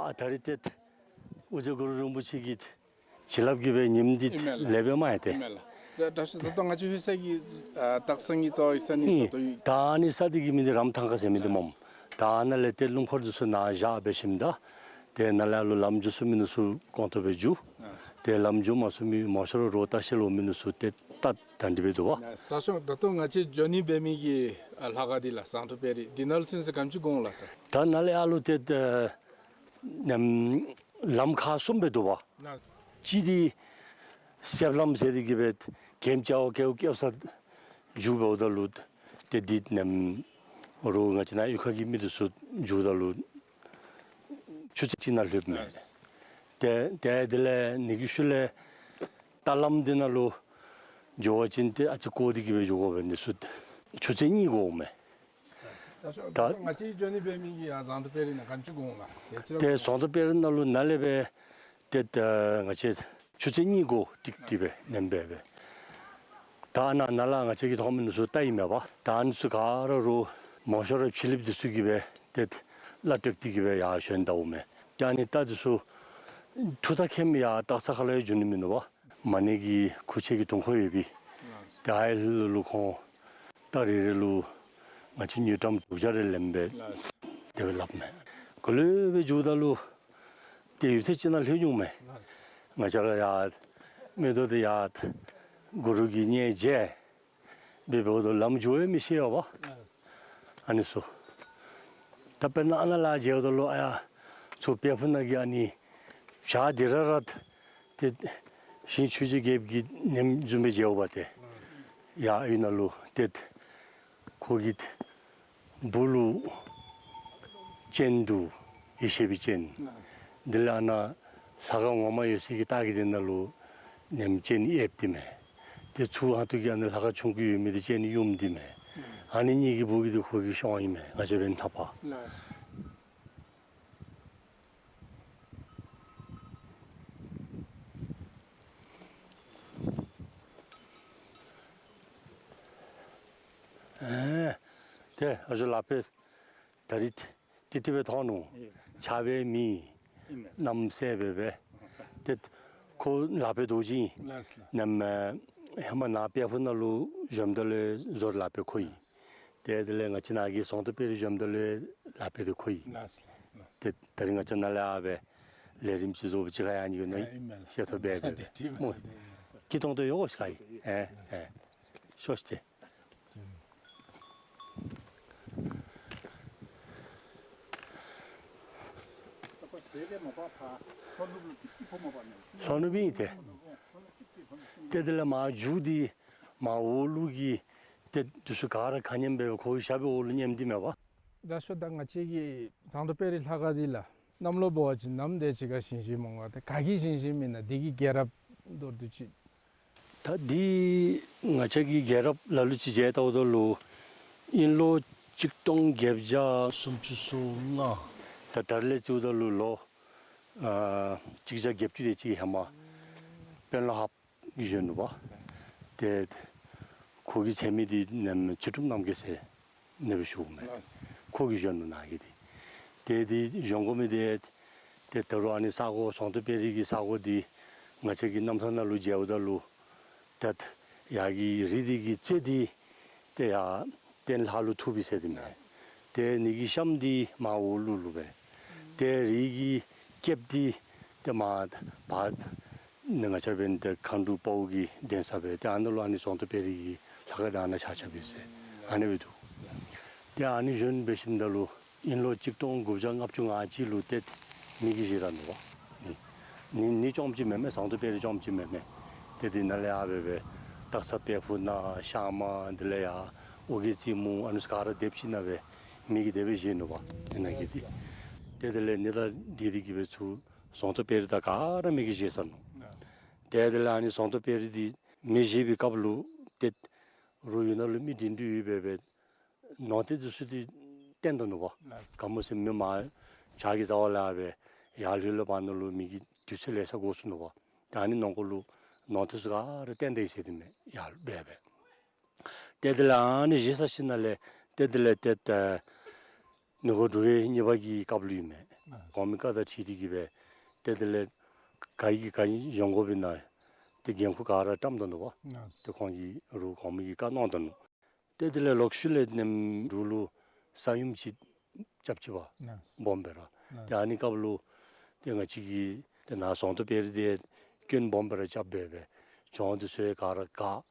ཨ་ད་རིས་ཏེ་ཨོ་རྒྱན་གུ་རུ་རིན་པོ་ཆེ་གི་བྱིན་རླབས་ཀྱིས་སྦེ་ཉིནམ་འདི་ཨིན་མས་ལགས། ལེགས་པས་མས་ཏེ། ཨིན་མས་ལགས། ད་ད་ད་ལྟོ་ང་བཅས་ལྷོད་ས་གི་ཨ་སྟག་ཚང་གི་རྩ་བའི་ས་གནས་ཨིན། ད་ལྟོ་ཡོད། ད་ཨ་ནི་ས་འདི་གི་མིང་འདི་རམ་ཐང་ཁ་ཟེར་མི་འདི་སྨོ། ད་ཨ་ནཱ་ལས་ཏེ་སྣུམ་འཁོར་འདི་ཚུ་ནཱ་བཞག་སྦེ་ཞིནམ་ད་ཏེ་ནཱ་ལས་ཨ་ལུ་ལམ་འགྱོ་ཚུགས་མི་འདི་ཚུ་གོང་ཐོག་སྦེ་འགྱོ། ཏེ་ལམ་འགྱོ་མ་ཚུགས་མི་མང་ཤོས་ར་རོགས་ལྟ་བཤལ་འོང་མི་འདི་ཚུ་ཏེ་ད་ད་འདི་སྦེ་འདུག་པ། ད་ཤོ་ད་ལྟོ་ང་བཅས་འགྱོ་ནི་འབད་མི་གི་ཨ་ལྷ་ཁང་འདི་ལགས་ཟངས་མདོག་དཔལ་རི་འདི་ནང་ལུ་ཚུན་ཚོད་ག་དེམ་ཅིག་འགོར་འོང་ལགས། ད་ད་ནཱ་ལས་ཨ་ལུ་ཏེ་ད་ནམ་ལམ་ཁག་གསུམ་སྦེ་འདུག་པ། ལགས། གཅིག་འདི་གསེབ་ལམ་ཟེར་ཏེ་གི་སྦེ་གེམ་ཅ་བ་ཀེའུ་ཀེའུ་ས་འགྱོ་འབདཝ་ད་ལུ་ཏེ་འདི་ནམ་རོགས་ང་བཅས་ནཱ་གཡུས་ཁ་གི་མི་འདི་ཚུ་འགྱོཝ་ད་ལུ་ཆུ་ཚོད་གཅིག་ནང་ལྷོདཔ་མས། ཏེ་ཏེ་དེ་ལས་ཨ་ནི་གི་ཤུལ་ལས་རྟ་ལམ་འདི་ནང་ལུ་འགྱོ་བ་ཅིན་ཏེ་ཨ་ཙི་བསྐོར་ཏེ་གི་སྦེ་འགྱོ་དགོ་པས། འདི་ཚུ་ཆུ་ཚོད་གཉིས་འགོརཝ་མས། ད་ད་ང་བཅས་འགྱོ་ནི་འབད་མི་གི་ཡར་ཟངས་མདོག་དཔལ་རི་ནང་ག་དེམ་ཅིག་འགོར་འོང་ལགས། ཏེ་ཟངས་མདོག་དཔལ་རི་ནང་ལུ་ནཱ་ལས་སྦེ་ཏེ་ད་ང་བཅས་ཆུ་ཚོད་གཉིས་འགོར་ཏིག་ཏིག་སྦེ་ནེམ་སྦེ་སྦེ། ད་ནཱ་ནཱ་ལས་ང་བཅས་ཀྱིས་མཐོང་མི་འདི་ཚུ་རྟ་ཨིན་མས་པ། ད་ཨ་ནི་ཚུ་ག་ར་རོགས་མང་ཤོས་ར་ཕྱི་གླིངཔ་འདི་ཚུ་གིས་སྦེ་ཏེ་གླ་སྤྲོད་དེ་གི་སྦེ་ཡར་བཞོན་ད་འོང་མས། ཏེ་ཨ་ནི་རྟ་འདི་ཚུ་ཐུག་ད་ཁེམ་ཡར་སྟག་ཚང་ཁ་ལུ་ཡང་འགྱོ་ནི་མིན་ནུག་པ། མ་ཎི་གི་ཁུར་ཆེན་གྱི་དུང་འཁོར་ཡོད་པས། ཏེ་ཨའི་ལུ་ལུ་ཁོང་རྟ་རེ་རེ་ལུ་ང་བཅས་དངུལ་ཀྲམ་དྲུག་བརྒྱ་རེ་ལེནམ་སྦེ་དེ་སྦེ་སླབ་མས། ག་ལེ་སྦེ་འགྱོཝ་ད་ལུ་ཏེ་ཡུད་ཐེངས་ཅིག་ནང་ལྷོད་འོང་མས། ང་བཅས་ར་ཡར་མིག་ཏོ་འདི་ཡར་གུ་རུ་གི་མཉྫ་མཇལ་སྦེ་འབདཝ་ད་ལམ་འགྱོ་ཡང་མི་ཤེས་པ། ཨ་ནི་ཚུ། ད་དཔེར་ན་ཨ་ནཱ་ལས་མཇལཝ་ད་ལུ་ཨ་ཡར་ཚུར་དཔལ་ཕུག་ནང་གི་ཨ་ནི་བྱག་འདི་ར་ར་ཏེ་ཞིང་ཆོས་རྗེ་རྒྱལཔོ་གི་ཉམས་བཟུམ་སྦེ་མཇལཝ་ཏེ། ཡར་ཨའི་ནང་ལུ་ཏེ་ཁོ་གི་སྦུག་ལུ་སྤྱན་འདུག། ཡེ་ཤེས་པའི་སྤྱན། དེ་ལས་ཨ་ནཱ་ལྷ་ཁང་ངོ་མ་ཡོད་སའི་གི་ལྟག་གི་དེ་ནང་ལུ་ཉམས་སྤྱན་གཡསཔ་འདི་མས། ཏེ་ཚུར་ཧང་ཐུག་གི་ཨ་ནཱ་ལྷ་ཁང་ཆུང་ཀུ་ཡོད་མི་འདི་སྤྱན་གཡོནམ་འདི་མས། ཨ་ནི་གཉིས་ཀྱི་སྦུག་གི་འདི་ཁོ་གི་གཤོང་ཨིན་མས། ང་བཅས་འབདན་ཐག་པ། ཨེ་ཏེ་ཨ་ཇོ་ལག་པས་ད་རིས་ཏིག་ཏིག་སྦེ་མཐོང་ནུག། ཨེ། ཆགས་པའི་མི་ཨིན་མས། གནམ་སེརཔོ་སྦེ་སྦེ། ཏེ་ཁོ་ལག་པའི་རྡོ་རྗེ་ཨིན། ལགས་ལགས། ནམ་ཧེ་མ་ནཱ་དཔལ་ཕུག་ནང་ལུ་བཞོནམ་ད་ལུ་བཟོ་ལག་པའི་ཁོ་ཨིན། ཏེ་དེ་ལས་ང་བཅས་ནཱ་གི་ཟངས་མདོག་དཔལ་རི་བཞོནམ་ད་ལུ་ལག་པའི་རྡོ་ཁོ་ཨིན། ལགས་ལགས། ཏེ་ད་རིས་ང་བཅས་ནཱ་ལས་ཨ་སྦེ་ལས་རིམ་ཅིག་བཟོ་བ་ཅིག་ཁར་ཡང་ཨ་ནི་གི་ནང་ཨིན་མས་ལགས། ཤེས་ཐོབ་སྦེ་སྦེ་ཏེ་སྨོ། སྐྱིད་ཏོང་ཏོ་ཡོད་ཤིག་ཨ་ཡི། ཨེ་ཨེ། ཤོག་ཤིག་ཏེ། ལྷོ་ནུབ་ཨིན་ཏེ། ཏེ་དེ་ལས་མར་མཇུག་འདི་མར་འོག་ལུ་གི་ཏེ་འདི་ཚུ་ག་ར་ཁ་ཉེམ་སྦེ་ཁོ་གི་ཞབས་པའི་འོག་ལུ་ཉེམ་འདི་མས་པ། ད་ཤོ་ད་ང་བཅས་ཀྱི་ཟངས་མདོག་དཔལ་རི་ལྷ་ཁང་འདི་ལགས་གནམ་ལོ་འབད་བ་ཅིན་ནམ་དེ་ཅིག་ཁར་བཞེངས་བཞེངསམ་འོང་ག། ཏེ་ག་གིས་བཞེངས་བཞེངསམ་ཨིན་ན། འདི་གི་རྒྱལ་རབས་མདོར་བསྡུས་ཅིག། ད་འདི་ང་བཅས་ཀྱི་རྒྱལ་རབས་ལ་ལུ་ཅིག་མཇལ་བལྟཝ་ད་ལུ་དབྱིན་ལོ་གཅིག་སྟོང་བརྒྱད་བརྒྱ་སུམ་ཅུ་སོ་ལྔ། ད་ད་རེས་ལས་བརྩིཝ་ད་ལུ་ལོ་ཨ་གཅིག་བརྒྱ་བརྒྱད་ཅུ་དེ་ཅིག་ཧེ་མ་དཔོན་སློབ་ཧཱཔ་གིས་བཞོན་ནུག་པ། ཏེ་ཁོ་གི་ཚེ་མི་འདི་ནམ་ཚུལ་ཁྲིམས་རྣམ་རྒྱལ་ཟེར་ཨ་ནེ་སྦེ་ཞུཝ་མས། ལགས། ཁོ་གིས་བཞོན་ནུག་ནཱ་གི་འདི། ཏེ་འདི་བཞོན་དགོ་མི་འདི་ཏེ་ད་རུང་ཨ་ནི་ས་གོ་ཟངས་མདོག་དཔལ་རི་གི་ས་གོ་འདི་ང་བཅས་ཀྱི་རྣམ་ཐར་ནང་ལུ་མཇལཝ་ད་ལུ་ཏེ་ཡར་གྱི་རི་འདི་གི་རྩེ་འདི་ཏེ་ཡར་སྟེང་ལྷ་ལུ་ཐུག་པས་ཟེར་འདི་མས། ལགས། ཏེ་ཨ་ནི་གི་གཤམ་འདི་མར་འོག་ལུ་ལུ་སྦེ། ཏེ་རི་གི་སྐེདཔ་འདི་ཏེ་མར་བར་ནི་ང་བཅས་འབདན་ཏེ་མཁའ་འགྲོ་དཔའ་བོ་གི་གདན་ས་སྦེ་ཏེ་ཨ་ནཱ་ལུ་ཨ་ནི་ཟངས་མདོག་དཔལ་རི་གི་ལྷ་ཁང་འདི་ཨ་ནཱ་ཆགས་ཆགསཔ་ཨིན་ཟེར་ཨ་ནེ་སྦེ་འདུག། ཏེ་ཨ་ནི་བཞོན་འབད་ཞིནམ་ད་ལུ་དབྱིན་ལོ་གཅིག་སྟོང་དགུ་བརྒྱ་ལྔ་བཅུ་ང་གཅིག་ལུ་ཏེ་མེ་གིས་བཞེས་ད་ནུག་པ། ནི་ནི་ནི་ཅོག་རྐྱངམ་ཅིག་མེན་མས། ཟངས་མདོག་དཔལ་རི་ཅོག་རྐྱངམ་ཅིག་མེན་མས། ཏེ་དེ་ནང་ལས་ཡར་སྦེ་སྦེ་སྟག་ཚང་དཔལ་ཕུག་ནང་ཤང་མ་དེ་ལས་ཡར་ཨོ་རྒྱན་རྩེ་མོ་ཨ་ནི་ཚུ་ག་ར་སྡེབ་ཅིག་ནང་སྦེ་མེ་གིས་དེ་སྦེ་བཞེས་ནུག་པ། ཨ་ནི་གི་ཏེ་ཏེ་དེ་ལས་ནི་དང་འདི་དེ་གིས་སྦེ་ཚུར་ཟངས་མདོག་དཔལ་རི་དང་ག་ར་མེ་གིས་བཞེས་ཚར་ནུག། ཏེ་དེ་ལས་ཨ་ནི་ཟངས་མདོག་དཔལ་རི་འདི་མེ་བཞེས་པའི་སྐབས་ལུ་ཏེ་རོགས་ཡུལ་ནང་ལུ་མི་འདྲེན་འདྲེན་ཡོད་པས་སྦེ་ནོར་རྟེན་འདི་ཚུ་འདི་བཏོན་ད་ནུག་པ། ག་སྨོ་ཟེར་མི་མར་བྱག་གི་རྩ་བ་ལས་སྦེ་ཡར་ལྷོད་ལྷོདཔ་ད་ལུ་མེ་གི་དུས་ཚོད་ལེ་ཤ་འགོར་སོ་ནུག་པ། ད་ཨ་ནི་ནང་འཁོད་ལུ་ནོར་རྟེན་ཚུ་ག་ར་བཏོན་ད་ཡི་ཟེར་དེ་མས། ཡར་སྦེ་སྦེ་ཏེ་དེ་ལས་ཨ་ནི་བཞེས་ཚར་ཞིནམ་ལས་ཏེ་དེ་ལས་ཏེ་ད་ནི་འགོ་འབྲུག་རྒྱལ་གཉིས་པ་གི་སྐབས་ལུ་ཨིན་མས། གོང་མའི་བཀའ་དང་འཁྲིལ་ཏེ་གིས་སྦེ་ཏེ་དེ་ལས་ག་གིས་ག་ཡོང་དགོ་པས་ན་ཏེ་འགན་ཁུར་ག་ར་བཀྲམ་ད་ནུག་པ། ཏེ་ཁོང་གིས་རོགས་གོང་མ་གིས་བཀའ་གནང་ད་ནུག། ཏེ་དེ་ལས་ལོག་ཤུལ་ལས་ནེམ་འབྲུག་ལུ་ས་ཡོམ་ཅིག་རྐྱབ་ཅི་པ། སྦོམ་སྦེ་ར། ཏེ་ཨ་ནི་སྐབས་ལུ་ཏེ་ང་བཅས་ཀྱིས་ཏེ་ནཱ་ཟངས་མདོག་དཔལ་རི་འདི་སྐྱོན་སྦོམ་སྦེ་ར་རྐྱབ་སྦེ་སྦེ་གྱོང་འདི་ཚུ་ག་ར་བཀག།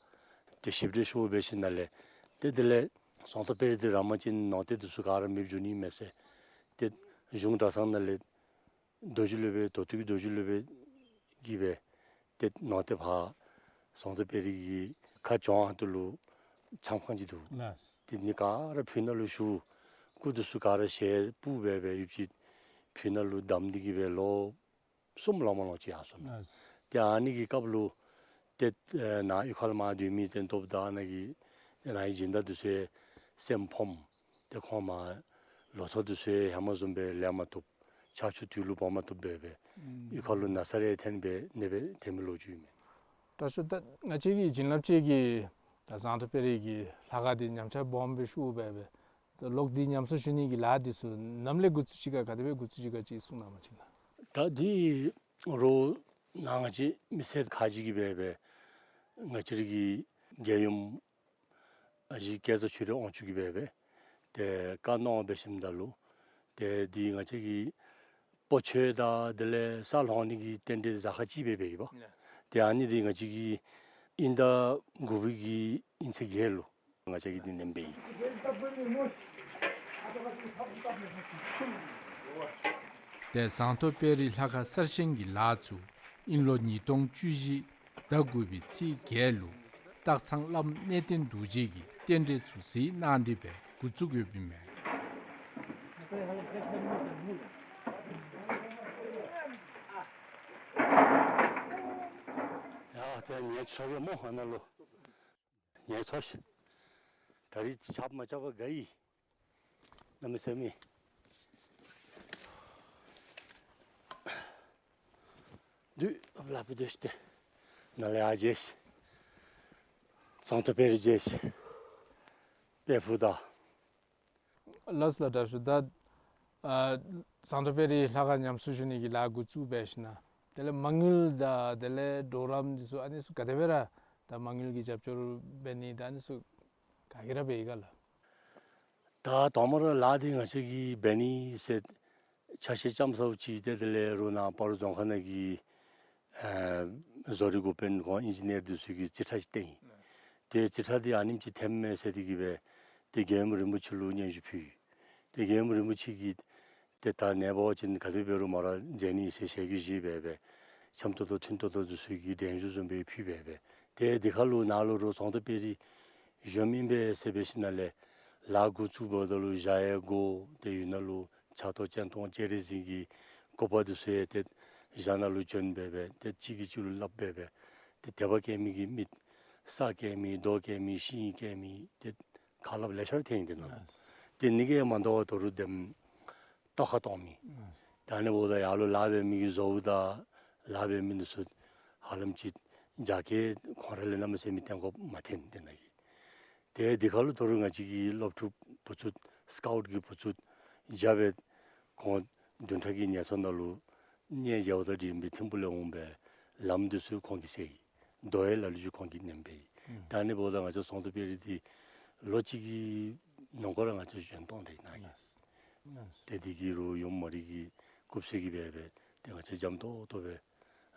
ཏེ་ཞིབ་འགྲེལ་ཞུ་འབད་ཞིནམ་ལས་ཏེ་དེ་ལས་ཟངས་མདོག་དཔལ་རི་འདི་ར་མ་ཅིན་ནང་རྟེན་འདི་ཚུ་ག་ར་མེདཔ་འགྱོ་ནི་མས་ཟེར། ཏེ་གཞུང་གྲྭ་ཚང་ནང་ལས་རྡོ་རྗེ་སློབ་དཔོན་མདོ་སྟོད་ཀྱི་རྡོ་རྗེ་སློབ་དཔོན་གྱིས་སྦེ་ཏེ་ནང་རྟེན་ཕར་ཟངས་མདོག་དཔལ་རི་གི་ཁ་གྱོང་ཧོང་ཏོ་ལུ་མཚམས་ཁང་ཅིག་འདུག། ཏེ་ནི་ག་ར་ཕུ་ནང་ལུ་ཞུ། སྐུ་འདི་ཚུ་ག་ར་ཞལ་སྤུབས་སྦེ་སྦེ་ཡུདཔ་ཅིག་ཕུ་ནང་ལུ་བསྡམས་ཏེ་གིས་སྦེ་ལོ་གསུམ་ལང་མ་ལང་ཅིག་ཡར་སོ་ནུག། ཏེ་ཨ་ནི་གི་སྐབས་ལུ་ཏེ་ནཱ་གཡུས་ཁ་ལུ་མར་སྡོད་མི་ཏེ་མདོ་དང་ནཱ་གི་ཏེ་ནཱ་གི་སྦྱིན་བདག་འདི་ཚུ་སེམས་ཕམ། ཏེ་ཁོང་མར་ལོ་ཐོག་འདི་ཚུ་ཧེ་མ་བཟུམ་སྦེ་ལེན་མ་བཏུབ། ཆར་ཆུ་དུས་ལུ་འབབ་མ་བཏུབ་སྦེ་སྦེ་གཡུས་ཁ་ལུ་ན་ཚ་རེ་ཐོན་སྦེ་ནདཔ་སྦེ་ཐོན་མི་ལོ་རྒྱུས་ཨིན་མས། དྲག་ཤོས་ད་ང་བཅས་ཀྱི་བྱིན་རླབས་ཅན་གྱི་ད་ཟངས་མདོག་དཔལ་རི་གི་ལྷ་ཁང་འདི་ཉམས་ཆག་སྦོམ་སྦེ་ཤོར་སྦེ་སྦེ་ད་ལོག་སྟེ་ཉམས་གསོ་ཞུ་ནི་གི་ལཱ་འདི་ཚུ་ནམ་ལས་འགོ་བཙུགས་ཅི་ག་ག་དེ་སྦེ་འགོ་བཙུགས་ཅི་ག་ཅིག་གསུང་གནང་བ་ཅིན་ལགས། ད་འདི་རོགས་ནཱ་ང་བཅས་མི་སེར་ཁག་ཅིག་གིས་སྦེ་སྦེ་ང་བཅས་ར་གི་རྒྱལ་ཡུམ་ཨ་ཞེ་སྐལ་བཟང་ཆོས་སྒྲོན་དབང་ཕྱུག་གིས་སྦེ་སྦེ་ཏེ་བཀའ་གནང་འབད་ཞིནམ་ད་ལུ་ཏེ་འདི་ང་བཅས་ཀྱི་སྤོ་ཆོས་དང་དེ་ལས་ས་སློང་ནི་གི་རྟེན་འབྲེལ་གཟའ་སྐར་གཅིག་སྦེ་འབད་ཡི་པ། ཏེ་ཨ་ནི་འདི་ང་བཅས་ཀྱིས་དབྱིན་ཟླ་དགུ་པའི་གི་དབྱིན་ཚེས་བརྒྱད་ལུ་ང་བཅས་ཀྱིས་འདི་ནེམ་འབད་ཡི། ཏེ་ཟངས་མདོག་དཔལ་རི་ལྷ་ཁང་གསར་བཞེངས་ཀྱི་ལཱ་ཚུ་དབྱིན་ལོ་ཉིས་སྟོང་བཅུ་བཞི་ཟླ་དགུ་པའི་ཚེས་བརྒྱད་ལུ་སྟག་ཚང་བླམ་གནས་བརྟན་རྡོ་རྗེ་གིས་རྟེན་འབྲེལ་ཚུ་གཟིགས་གནང་སྟེ་སྦེ་འགོ་བཙུགས་ཡོདཔ་ཨིན་མས། ཡ་ཏེ་ངལ་འཚོ་གེ་སྨོ་ཨ་ནཱ་ལུ། ངལ་འཚོ་ཤིག། ད་རིས་ཆརཔ་མ་རྐྱབ་པར་དགའ་ཡི། གནམ་མེད་ས་མེད། དུས་ལ་ཕུད་དེ་ཤི་སྟེ་ནཱ་ལས་ཡར་མཇལ་ཤིག། ཟངས་མདོག་དཔལ་རི་མཇལ་ཤིག། དཔལ་ཕུག་དང་། ལགས་ལགས་དྲག་ཤོས། ད་ཨ་ཟངས་མདོག་དཔལ་རི་ལྷ་ཁང་ཉམས་གསོ་ཞུ་ནི་གི་ལཱ་འགོ་བཙུགས་འབད་ཞིནམ་དེ་ལས་མ་དངུལ་དང་དེ་ལས་གྲོགས་རམ་འདི་ཚུ་ཨ་ནི་ཚུ་ག་དེ་སྦེ་ར་ད་མ་དངུལ་གྱི་རྒྱབ་སྐྱོར་འབད་ནི་དང་ཨ་ནི་ཚུ་ག་གིས་ར་འབད་ཡི་ག་ལགས། ད་དང་པ་ར་ལཱ་འདི་ང་བཅས་ཀྱིས་འབད་ནི་ཟེར་ཆ་ཤས་ཙམ་ཟཝ་ཅིག་ཏེ་དེ་ལས་རོགས་ནཱ་སྤ་རོ་རྫོང་ཁག་ནང་གི་ཨ་བཟོ་རིག་འགོ་དཔོན་ཁོང་ཨིན་ཇི་ནི་ཡར་འདི་ཚུ་གིས་རྩིས་ཁྲ་ཅིག་བཏོན་ཡི། ཏེ་རྩིས་ཁྲ་འདི་ཨ་ནེམ་ཅིག་ཐོནམ་མས་ཟེར་ཏེ་གིས་སྦེ་ཏེ་རྒྱལ་ཡུམ་རིན་པོ་ཆེ་ལུ་སྙན་ཞུ་ཕུལ་ཡི། ཏེ་རྒྱལ་ཡུམ་རིན་པོ་ཆེ་གིས་ཏེ་ད་ནངས་པ་ཅིན་ག་དེ་འབད་རུང་མ་ར་མཇལ་ནི་ཟེར་ཞལ་གྱིས་བཞེས་སྦེ་སྦེ་འཆམ་ཏོག་ཏོ་མཐུན་ཏོག་ཏོ་འདི་ཚུ་གི་གདན་ཞུ་བཟུམ་སྦེ་ཕུལ་སྦེ་སྦེ། ཏེ་འདི་ཁར་ལུ་ནཱ་ལུ་རོགས་ཟངས་མདོག་དཔལ་རི་བཞོནམ་ཨིན་པས་ཟེར་འབད་ཞིནམ་ལས་ལཱ་འགོ་བཙུགས་འབདཝ་ད་ལུ་ཞག་ཡང་འགོར། ཏེ་ཡུལ་ནང་ལུ་ཕྱག་ཏོག་སྤྱན་སྟོང་སྤྱན་རས་གཟིགས་ཀྱི་སྐུ་པར་འདི་ཚུ་ཡང་ཏེ་ཞག་ནང་ལུ་བྱོན་སྦེ་སྦེ་ཏེ་གཅིག་གིས་གཅིག་ལུ་སླབ་སྦེ་སྦེ་ཏེ་དད་པ་བསྐྱེད་མི་གི་མི་ས་བསྐྱེད་མི་རྡོ་བསྐྱེད་མི་ཤིང་བསྐྱེད་མི་ཏེ་ཁ་སླབ་ལེ་ཤ་ར་ཐོན་ཡི་འདི་ནང་ལུ། ཏེ་ནི་གིས་མ་དོ་བར་ད་རུང་དེམ་ཏོག་ཁ་གཏོང་མི། ད་ཨ་ནི་འབདཝ་ད་ཡར་ལུ་ལཱ་འབད་མི་གི་བཟོ་བོ་དང་ལཱ་འབད་མི་འདི་ཚུ་ཧ་ལམ་ཅིག་རྒྱ་སྐྱེད་ཁོང་ར་ལས་གནམ་མེད་ས་མེད་བཏོན་དགོཔ་མ་ཐོན་འདི་ནང་གི། ཏེ་འདི་ཁར་ལུ་ད་རུང་ང་བཅས་ཀྱི་སློབ་ཕྲུག་བུ་ཚུ་སི་ཀའུཊ་གི་བུ་ཚུ་རྒྱབ་སྦེ་ཁོང་བདུན་ཕྲག་གི་ངལ་འཚོ་ནང་ལུ་གནས་མཇལཝ་དང་འབྲེལ་བའི་ཐིམ་ཕུག་ལས་འོང་བའི་ལམ་འདི་ཚུ་ཁོང་གིས་བསལ་ཡི། རྡོ་ཡང་ལ་ལུ་ཅིག་ཁོང་གིས་ནེམ་སྦེ་ཡི། ཨུམ། ད་ཨ་ནི་འབདཝ་ད་ང་བཅས་ཟངས་མདོག་དཔལ་རི་འདི་ལོ་གཅིག་གི་ནང་འཁོད་ར་ང་བཅས་བཞོན་གཏང་སྟེ་ནཱ་ཡི། ལགས། ལགས། ཏེ་འདི་གིས་རོགས་ཡུམ་མོ་རའི་གི་སྐུ་ཚེ་གི་སྦེ་སྦེ་ཏེ་ང་བཅས་འཇམ་ཏོང་ཏོ་སྦེ་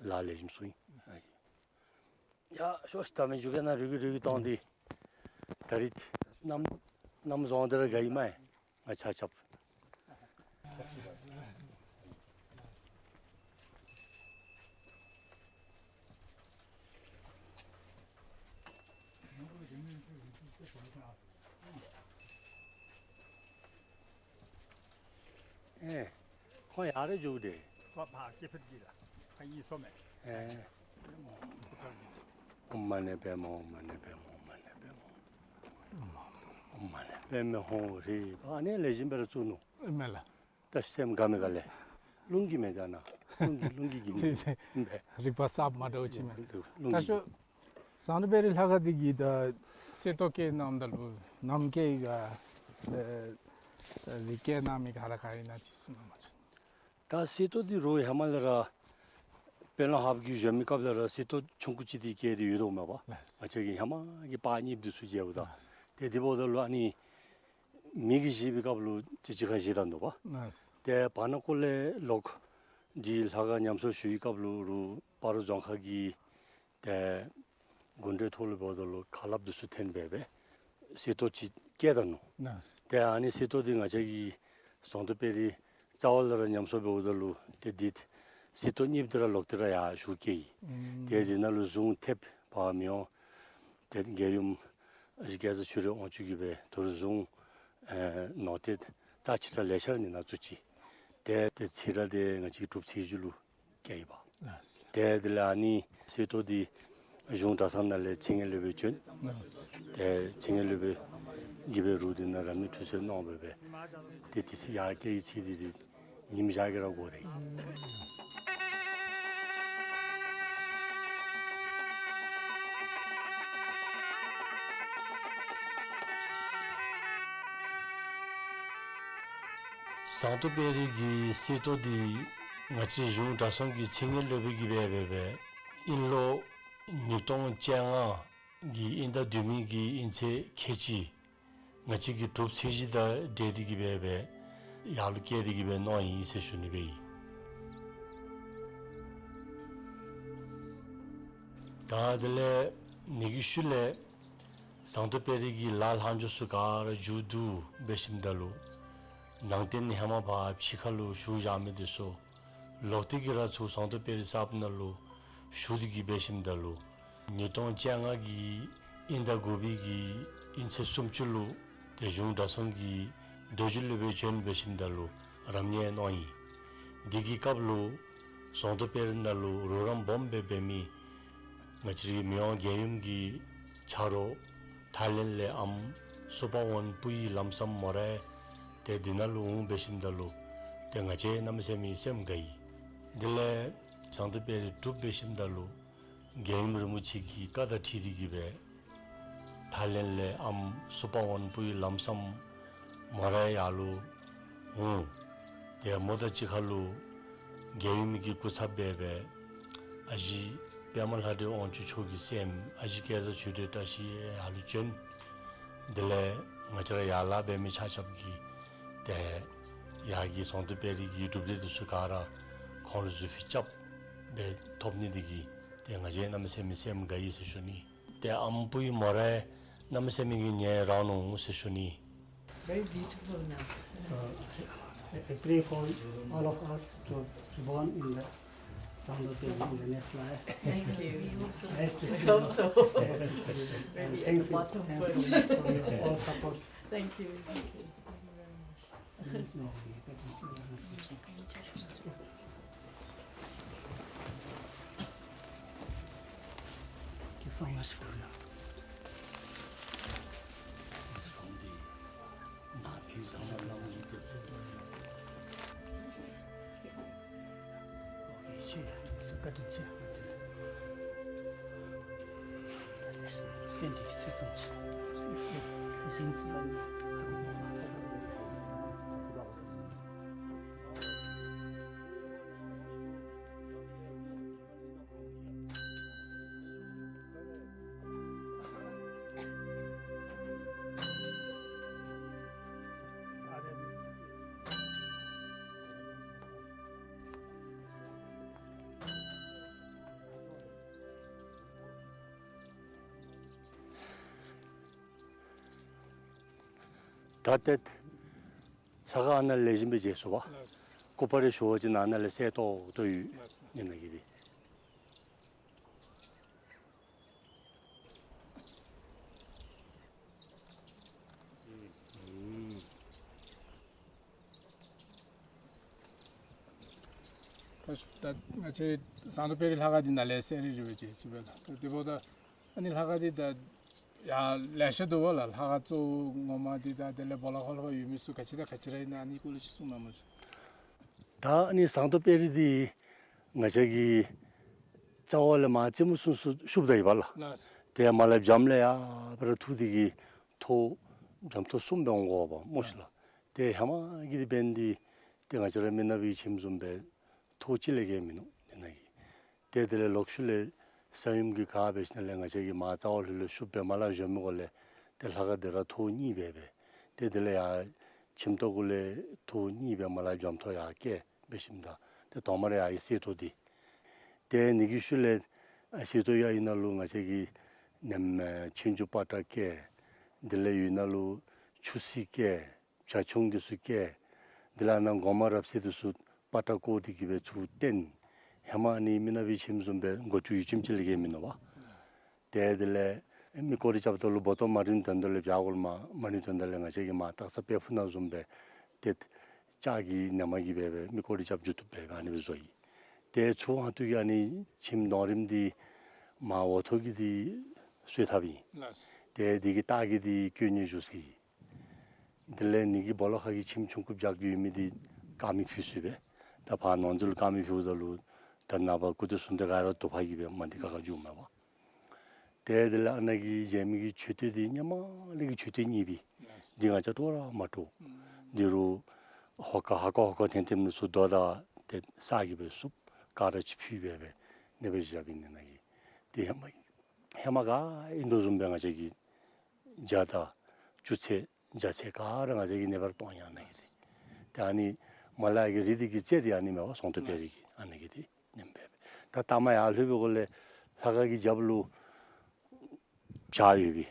ལཱ་ལེགས་ཤོམ་ཚུགས་ཡི། ལགས། ཡ་ཤོག་ཤིག། ད་མི་འགྱོ་གེ་ནཱ་རུལ་གི་རུལ་གི་གཏང་སྟེ། ད་རིས་གནམ་ གནམ་བཟང་དེ་ར་དགའ་ཡི་མས། ང་ཆ་ཁྱབ། ཨེ། ཁོང་ཡར་ར་འགྱོ་དེ། ཁོ་ཕར་སྐྱེ་འཕེལ་གྱི་ལ། ཁོ་གཡུས་སོ་མས། ཨེ། ཨོཾ་མ་ཎི་པདྨེ། ཨོཾ་མ་ཎི་པདྨེ། ཨོཾ་མ་ཎི་པདྨེ། ཨོཾ་མ་ཎི་པདྨེ་ཧཱུྃ་ཧྲཱིཿ། ཨ་ནི་ལེགས་ཤོམ་སྦེ་ར་བཙུགས་ནུག། མེན་ལགས། ད་སེམས་དགའ་མི་དགའ་ལས། རླུང་གིས་མེན་ད་ན། རླུང་གིས་རླུང་གིས་གིས་མེན། རིག་པ་གསརཔ་མ་འདྲཝ་ཅིག་མས། རླུང་གིས། ད་ཤོ་ཟངས་མདོག་དཔལ་རི་ལྷ་ཁང་འདི་གི་ད་གསེར་ཏོག་བཀལ་གནངམ་ད་ལུ་ནམ་བཀལ་ག་ཨེ་ཨེ་འདི་བཀལ་གནང་མི་ག་ར་ག་ཨིན་ན་ཅིག་གསུང་གནང་མ་ཅིག། ད་གསེར་ཏོག་འདི་རུང་ཧེ་མ་ལས་ར་དཔོན་སློབ་ཧབ་ཀྱི་བཞོན་མི་སྐབས་ལས་ར་གསེར་ཏོག་ཆུང་ཀུ་ཅིག་འདི་བཀལ་ཏེ་ཡོད་དོ་མས་པ། ལགས། ང་བཅས་ཀྱི་ཧེ་མ་གི་པར་རྙིངམ་འདི་ཚུ་མཇལཝ་ད། ལགས། ཏེ་འདི་འབདཝ་ད་ལུ་ཨ་ནི་མི་གིས་བཞེས་པའི་སྐབས་ལུ་ཅིག་ཅིག་ཁར་བཞེས་ད་ནུག་པ། ལགས། ཏེ་བར་ན་ཀོ་ལས་ལོག་འདི་ལྷ་ཁང་ཉམས་གསོ་ཞུ་བའི་སྐབས་ལུ་རུང་སྤ་རོ་རྫོང་ཁག་གི་ཏེ་དགོན་སྡེ་ཐོག་ལུ་འབདཝ་ད་ལུ་ཁ་སླབ་འདི་ཚུ་འཐེན་སྦེ་སྦེ་གསེར་ཏོག་ཅིག་བཀལ་ད་ནུག། ལགས། ཏེ་ཨ་ནི་གསེར་ཏོག་འདི་ང་བཅས་ཀྱི་ཟངས་མདོག་དཔལ་རི་རྩ་བ་ལས་ར་ཉམས་གསོ་འབདཝ་ད་ལུ་ཏེ་འདི་གསེར་ཏོག་རྙིངམ་འདི་ར་ལོག་སྟེ་ར་ཡར་ཞུ་བཀལ་ཡི། ཨུམ། ཏེ་འདི་ནང་ལུ་གཟུངས་ཐེབས་བ་མི་འོང་། ཏེ་རྒྱལ་ཡུམ་ཨ་ཞེ་སྐལ་བཟང་ཆོས་སྒྲོན་དབང་ཕྱུག་གིས་སྦེ་ད་རུང་གཟུངས་ཨེ་ནོར་ཏེ་རྩ་ཆེ་དྲགས་ལེ་ཤ་ར་ནི་ནང་བཙུགས་ཅི། ཏེ་ཏེ་ཚེ་རབས་འདི་ང་བཅས་ཀྱི་སྒྲུབ་ཚེས་བཞི་ལུ་བཀལ་ཡི་པ། ལགས། ཏེ་དེ་ལས་ཨ་ནི་གསེར་ཏོག་འདི་གཞུང་གྲྭ་ཚང་ནང་ལས་ཚེ་སྔོན་སློབ་དཔོན་བྱོན། ལགས། ཏེ་ཚེ་སྔོན་སློབ་དཔོན་གྱིས་སྦེ་རུང་འདི་ནང་རབ་གནས་ཁྲུས་གསོལ་གནང་སྦེ་སྦེ་ཏེ་དེ་ཚེ་ཡར་བཀལ་བའི་ཚེ་འདི་ཏེ་ཉིམ་ཞག་གིས་ར་འགོར་ཏེ། ཟངས་མདོག་དཔལ་རི་གི་གསེར་ཏོག་འདི་ང་བཅས་གཞུང་གྲྭ་ཚང་གི་ཚེ་སྔོན་སློབ་དཔོན་གྱིས་སྦེ་སྦེ་སྦེ་དབྱིན་ལོ་ཉིས་སྟོང་བཅོ་ལྔ་གི་དབྱིན་ཟླ་བདུན་མའི་གི་དབྱིན་ཚེས་ཁལ་གཅིག་ང་བཅས་ཀྱི་སྒྲུབ་ཚེས་བཞི་དང་འབྲེལ་ཏེ་གིས་སྦེ་སྦེ་ཡར་ལུ་བཀལ་ཏེ་གིས་སྦེ་གནང་ཡི་ཟེར་ཞུ་ནི་སྦེ་ཨིན། ད་དེ་ལས་ཨ་ནི་གི་ཤུལ་ལས་ཟངས་མདོག་དཔལ་རི་གི་ལ་ལྷག་འཇོག་ཚུ་ག་ར་མཇུག་བསྡུ་འབད་ཞིནམ་ད་ལུ་ནང་རྟེན་ཧེ་མ་ཕར་ཕྱི་ཁ་ལུ་བཞུགས་བཞག་མི་འདི་ཚུ་ལོག་སྟེ་གིས་ར་ཚུར་ཟངས་མདོག་དཔལ་རི་གསརཔ་ནང་ལུ་ཞུ་སྟེ་གིས་འབད་ཞིནམ་ད་ལུ་ཉིས་སྟོང་བཅོ་ལྔ་གི་དབྱིན་ཟླ་དགུ་པའི་གི་དབྱིན་ཚེས་སུམ་ཅུ་ལུ་ཏེ་གཞུང་གྲྭ་ཚང་གི་རྡོ་རྗེ་སློབ་དཔོན་བྱོན་འབད་ཞིནམ་ད་ལུ་རབ་གནས་གནང་ཡི། འདི་གི་སྐབས་ལུ་ཟངས་མདོག་དཔལ་རི་ནང་ལུ་རོགས་རམ་སྦོམ་སྦེ་འབད་མི་ང་བཅས་རའི་མི་དབང་རྒྱལ་ཡུམ་གྱི་ཆ་རོགས་ཐའི་ལེནཌ་ལས་ཨམ་སུ་པ་ཝོན་སྤུ་ཡི་ལམ་སང་མོ་རའི་ཏེ་འདི་ནང་ལུ་འོང་འབད་ཞིནམ་ད་ལུ་ཏེ་ང་བཅས་གནམ་མེད་ས་མེད་སེམས་དགའ་ཡི། དེ་ལས་ཟངས་མདོག་དཔལ་རི་གྲུབ་འབད་ཞིནམ་ད་ལུ་རྒྱལ་ཡུམ་རིན་པོ་ཆེ་གི་བཀའ་དང་འཁྲིལ་ཏེ་གིས་སྦེ་ཐའི་ལེནཌ་ལས་ཨམ་སུ་པ་ཝོན་སྤུ་ཡི་ལམ་སང་མོ་རའི་ཡར་ལུ་འོང་། ཏེ་མོ་དང་གཅིག་ཁར་ལུ་རྒྱལ་ཡུམ་གྱི་སྐུ་ཚབ་སྦེ་སྦེ་ཨ་ཞེ་པདྨ་ལྷ་འདྲེ་དབང་ཕྱུག་མཆོག་གི་སྲསམོ་ཨ་ཞེ་སྐལ་བཟང་ཆོས་སྒྲོན་བཀྲ་ཤིས་ཡར་ལུ་བྱོན། དེ་ལས་ང་བཅས་ར་ཡར་ལས་འབད་མི་ཆ་ཁྱབ་ཀྱིས་ཏེ་ཡར་གྱི་ཟངས་མདོག་དཔལ་རི་གི་གྲུབ་འབྲས་འདི་ཚུ་ག་ར་ཁོང་ལུ་གཟུགས་ཕུད་རྐྱབ་སྦེ་ཐོབ་ནི་འདི་གིས་ཏེ་ང་བཅས་གནམ་མེད་ས་མེད་སེམས་དགའ་ཡི་ཟེར་ཞུ་ནི། ཏེ་ཨམ་སྤུ་ཡི་མོ་རའི་གནམ་མེད་ས་མེད་ཀྱི་ཉེ་རང་ནུག་ཟེར་ཞུ་ནི། Very beautiful now. So, I pray for all of us to born in the Zangdo Tengri in the next life. Thank you. We hope so. Nice to see you. We hope so. Nice to see you. And thanks, thanks so much for your all supports. Thank you. Thank you. Thank you very much. Thank you so much for your support. ད་ཏེ་ལྷ་ཁང་ནང་ལེགས་ཤོམ་སྦེ་མཇལ་ཚུགས་པས། ལགས། སྐུ་པར་རེ་ཞུ་བ་ཅིན་ནང་ན་ལས་གསལ་ཏོག་ཏོ་ཡོད། ལགས། ཨ་ནི་ནང་གི་འདི། ད་ང་བཅས་ཟངས་མདོག་དཔལ་རི་ལྷ་ཁང་འདི་ནང་ལས་གསལ་རི་རི་སྦེ་མཇལ་ཚུགས་པས་ལགས། ད་དེ་འབདཝ་ད་ཨ་ནི་ལྷ་ཁང་འདི་ད་ཡང་ལེ་ཤ་འདུག་པ་ལགས། ལྷ་ཁང་གཙོ་བོ་ངོ་མ་འདི་དང་དེ་ལས་སྦོ་ལོགས་ཁར་ལྷོདཔ་ཡོད་མི་ཚུ་ག་ཅི་དང་ག་ཅི་ར་ཨིན་ན་ཨ་ནི་སྐོར་ལས་ཅིག་གསུང་གནང་མ་ཞུ། ད་ཨ་ནི་ཟངས་མདོག་དཔལ་རི་འདི་ང་བཅས་ཀྱི་རྩ་བ་ལས་མར་རྩེ་མོ་ཚུན་ཚོད་ཤུབ་ད་ཡོདཔ་ལགས། ལགས། དེ་མར་ལས་བྱམས་ལས་ཡར་སྦེ་ར་འཐུ་སྟེ་གི་ཐོག་བྱམས་ཐོག་གསུམ་སྦེ་འོང་དགོཔ་སྨོ་ཤི་ལགས། དེ་ཧེ་མ་གི་འདི་འབདན་འདི་ཏེ་ང་བཅས་ར་མི་ནག་པའི་ཁྱིམ་བཟུམ་སྦེ་ཐོག་གཅིག་ལས་བརྒལ་མིན་ནུག་ཨ་ནི་ནང་གི། ཏེ་དེ་ལས་ལོག་ཤུལ་ལས་ས་ཡོམ་གྱིས་ག་འབད་ཞིནམ་ལས་ང་བཅས་ཀྱི་མར་རྩ་བ་ལྷོད་ལྷོད་ཤུབ་སྦེ་མར་ལས་བཞོན་མི་གུ་ལས་ཏེ་ལྷ་ཁང་འདི་ར་ཐོག་གཉིས་སྦེ་སྦེ། ཏེ་དེ་ལས་ཡར་ཁྱིམ་ཐོག་གུ་ལས་ཐོག་གཉིས་སྦེ་མར་ལས་བྱམས་ཐོག་ཡར་བཀལ་འབད་ཞིནམ་ད་ཏེ་དོ་མ་ར་ཡར་གསེར་ཐོག་འདི། ཏེ་ཨ་ནི་གི་ཤུལ་ལས་ཨ་གསེར་ཐོག་ཡར་ཨིན་ན་ལུ་ང་བཅས་ཀྱི་ནེམ་ཨེ་ཆོས་འབྱུང་པ་ཏྲ་བཀལ། དེ་ལས་ཡར་ཨིན་ན་ལུ་ཆུ་སྲིན་བཀལ། བྱ་ཁྱུང་འདི་ཚུ་བཀལ། དེ་ལས་ཨ་ནཱ་སྒོ་མང་རབ་གསལ་འདི་ཚུ་པ་ཏྲ་བཀོ་སྟེ་གི་སྦེ་ཚུར་བཏོན། ཧེ་མ་ཨ་ནི་མི་ནག་པའི་ཁྱིམ་བཟུམ་སྦེ་སྒོ་ཅུང་ཡུད་ཙམ་ཅིག་ལས་བརྒལ་མིན་ནུག་པ། ཏེ་དེ་ལས་མི་སྐོར་ར་རྐྱབ་ད་ལུ་སྦོ་ཏོ་མ་རིང་དོན་དག་ལས་བྱག་གུ་ལུ་མ་མ་རིང་དོན་དག་ལས་ང་བཅས་ཀྱིས་མར་སྟག་ཚང་དཔལ་ཕུག་ནང་བཟུམ་སྦེ་ཏེ་ལྕགས་ཀྱི་ནེམ་གིས་སྦེ་སྦེ་མི་སྐོར་ར་རྐྱབ་འགྱོ་བཏུབ་སྦེ་ཨ་ནི་སྦེ་བཟོ་ཡི། ཏེ་ཚུར་ཧོང་ཐུག་གི་ཨ་ནི་ཁྱིམ་གདོང་རིངམ་འདི་མར་འོག་ཐོག་གི་འདི་གསོལ་ཐབ་ཨིན། ལགས། ཏེ་འདི་གི་ལྟག་གི་འདི་གྱོན་ནི་བཞུགས་ས་ཨིན། དེ་ལས་ཨ་ནི་གི་སྦོ་ལོགས་ཁ་གི་ཁྱིམ་ཆུང་ཀུ་བྱག་གི་ཡོད་མི་འདི་དཀར་མེ་ཕུལ་ས་སྦེ། ད་ཕར་ནང་འཛུལ་དཀར་མེ་ཕུལཝ་ད་ལུ་ད་ནངས་པ་སྐུ་ཚེ་གསུམ་དེ་ག་ར་དུ་ཕ་གི་སྦེ་མ་འདི་ག་ག་འགྱོཝ་མས་པ། ཏེ་དེ་ལས་ཨ་ནཱ་གི་མཇལ་མི་གི་མཆོད་རྟེན་འདི་ཧེ་མ་ལས་ཀྱི་མཆོད་རྟེན་རྙིང་པའི་འདི་ང་བཅས་སྤྲོ་ར་མ་སྤྲོ། འདི་རུ་ཧོ་ཀ་ཧ་ཀ་ཧོ་ཀ་ཐེམ་ཐེམ་ནི་ཚུ་རྡོ་དང་ཏེ་ས་གིས་སྦེ་བསུབ། ཀ་ར་ཅིག་ཕུལ་སྦེ་སྦེ་ཨ་ནི་སྦེ་བཞགཔ་ཨིན་ནཱ་གི། ཏེ་ཧེ་མ་ཧེ་མ་ག་ཨིན་དོ་བཟུམ་སྦེ་ང་བཅས་ཀྱིས་ཇ་དང་བཅུད་ཚད་ཇ་ཚད་ག་ར་ང་བཅས་ཀྱིས་ཨ་ནི་སྦེ་ར་བཏོན་ཡར་ནཱ་གི་འདི། ཏེ་ཨ་ནི་མར་ལས་ཀྱི་རི་འདི་གི་རྩེ་འདི་ཨ་ནི་མས་པ། ཟངས་མདོག་དཔལ་རི་གི་ཨ་ནི་གི་འདི་ཨ་ནེམ་སྦེ་སྦེ། ད་ལྟ་མ་ཡར་ལྷོད་པའི་གུ་ལས་ལྷ་ཁང་གི་རྒྱབ་ལུ་བྱག་ཡོད་པས།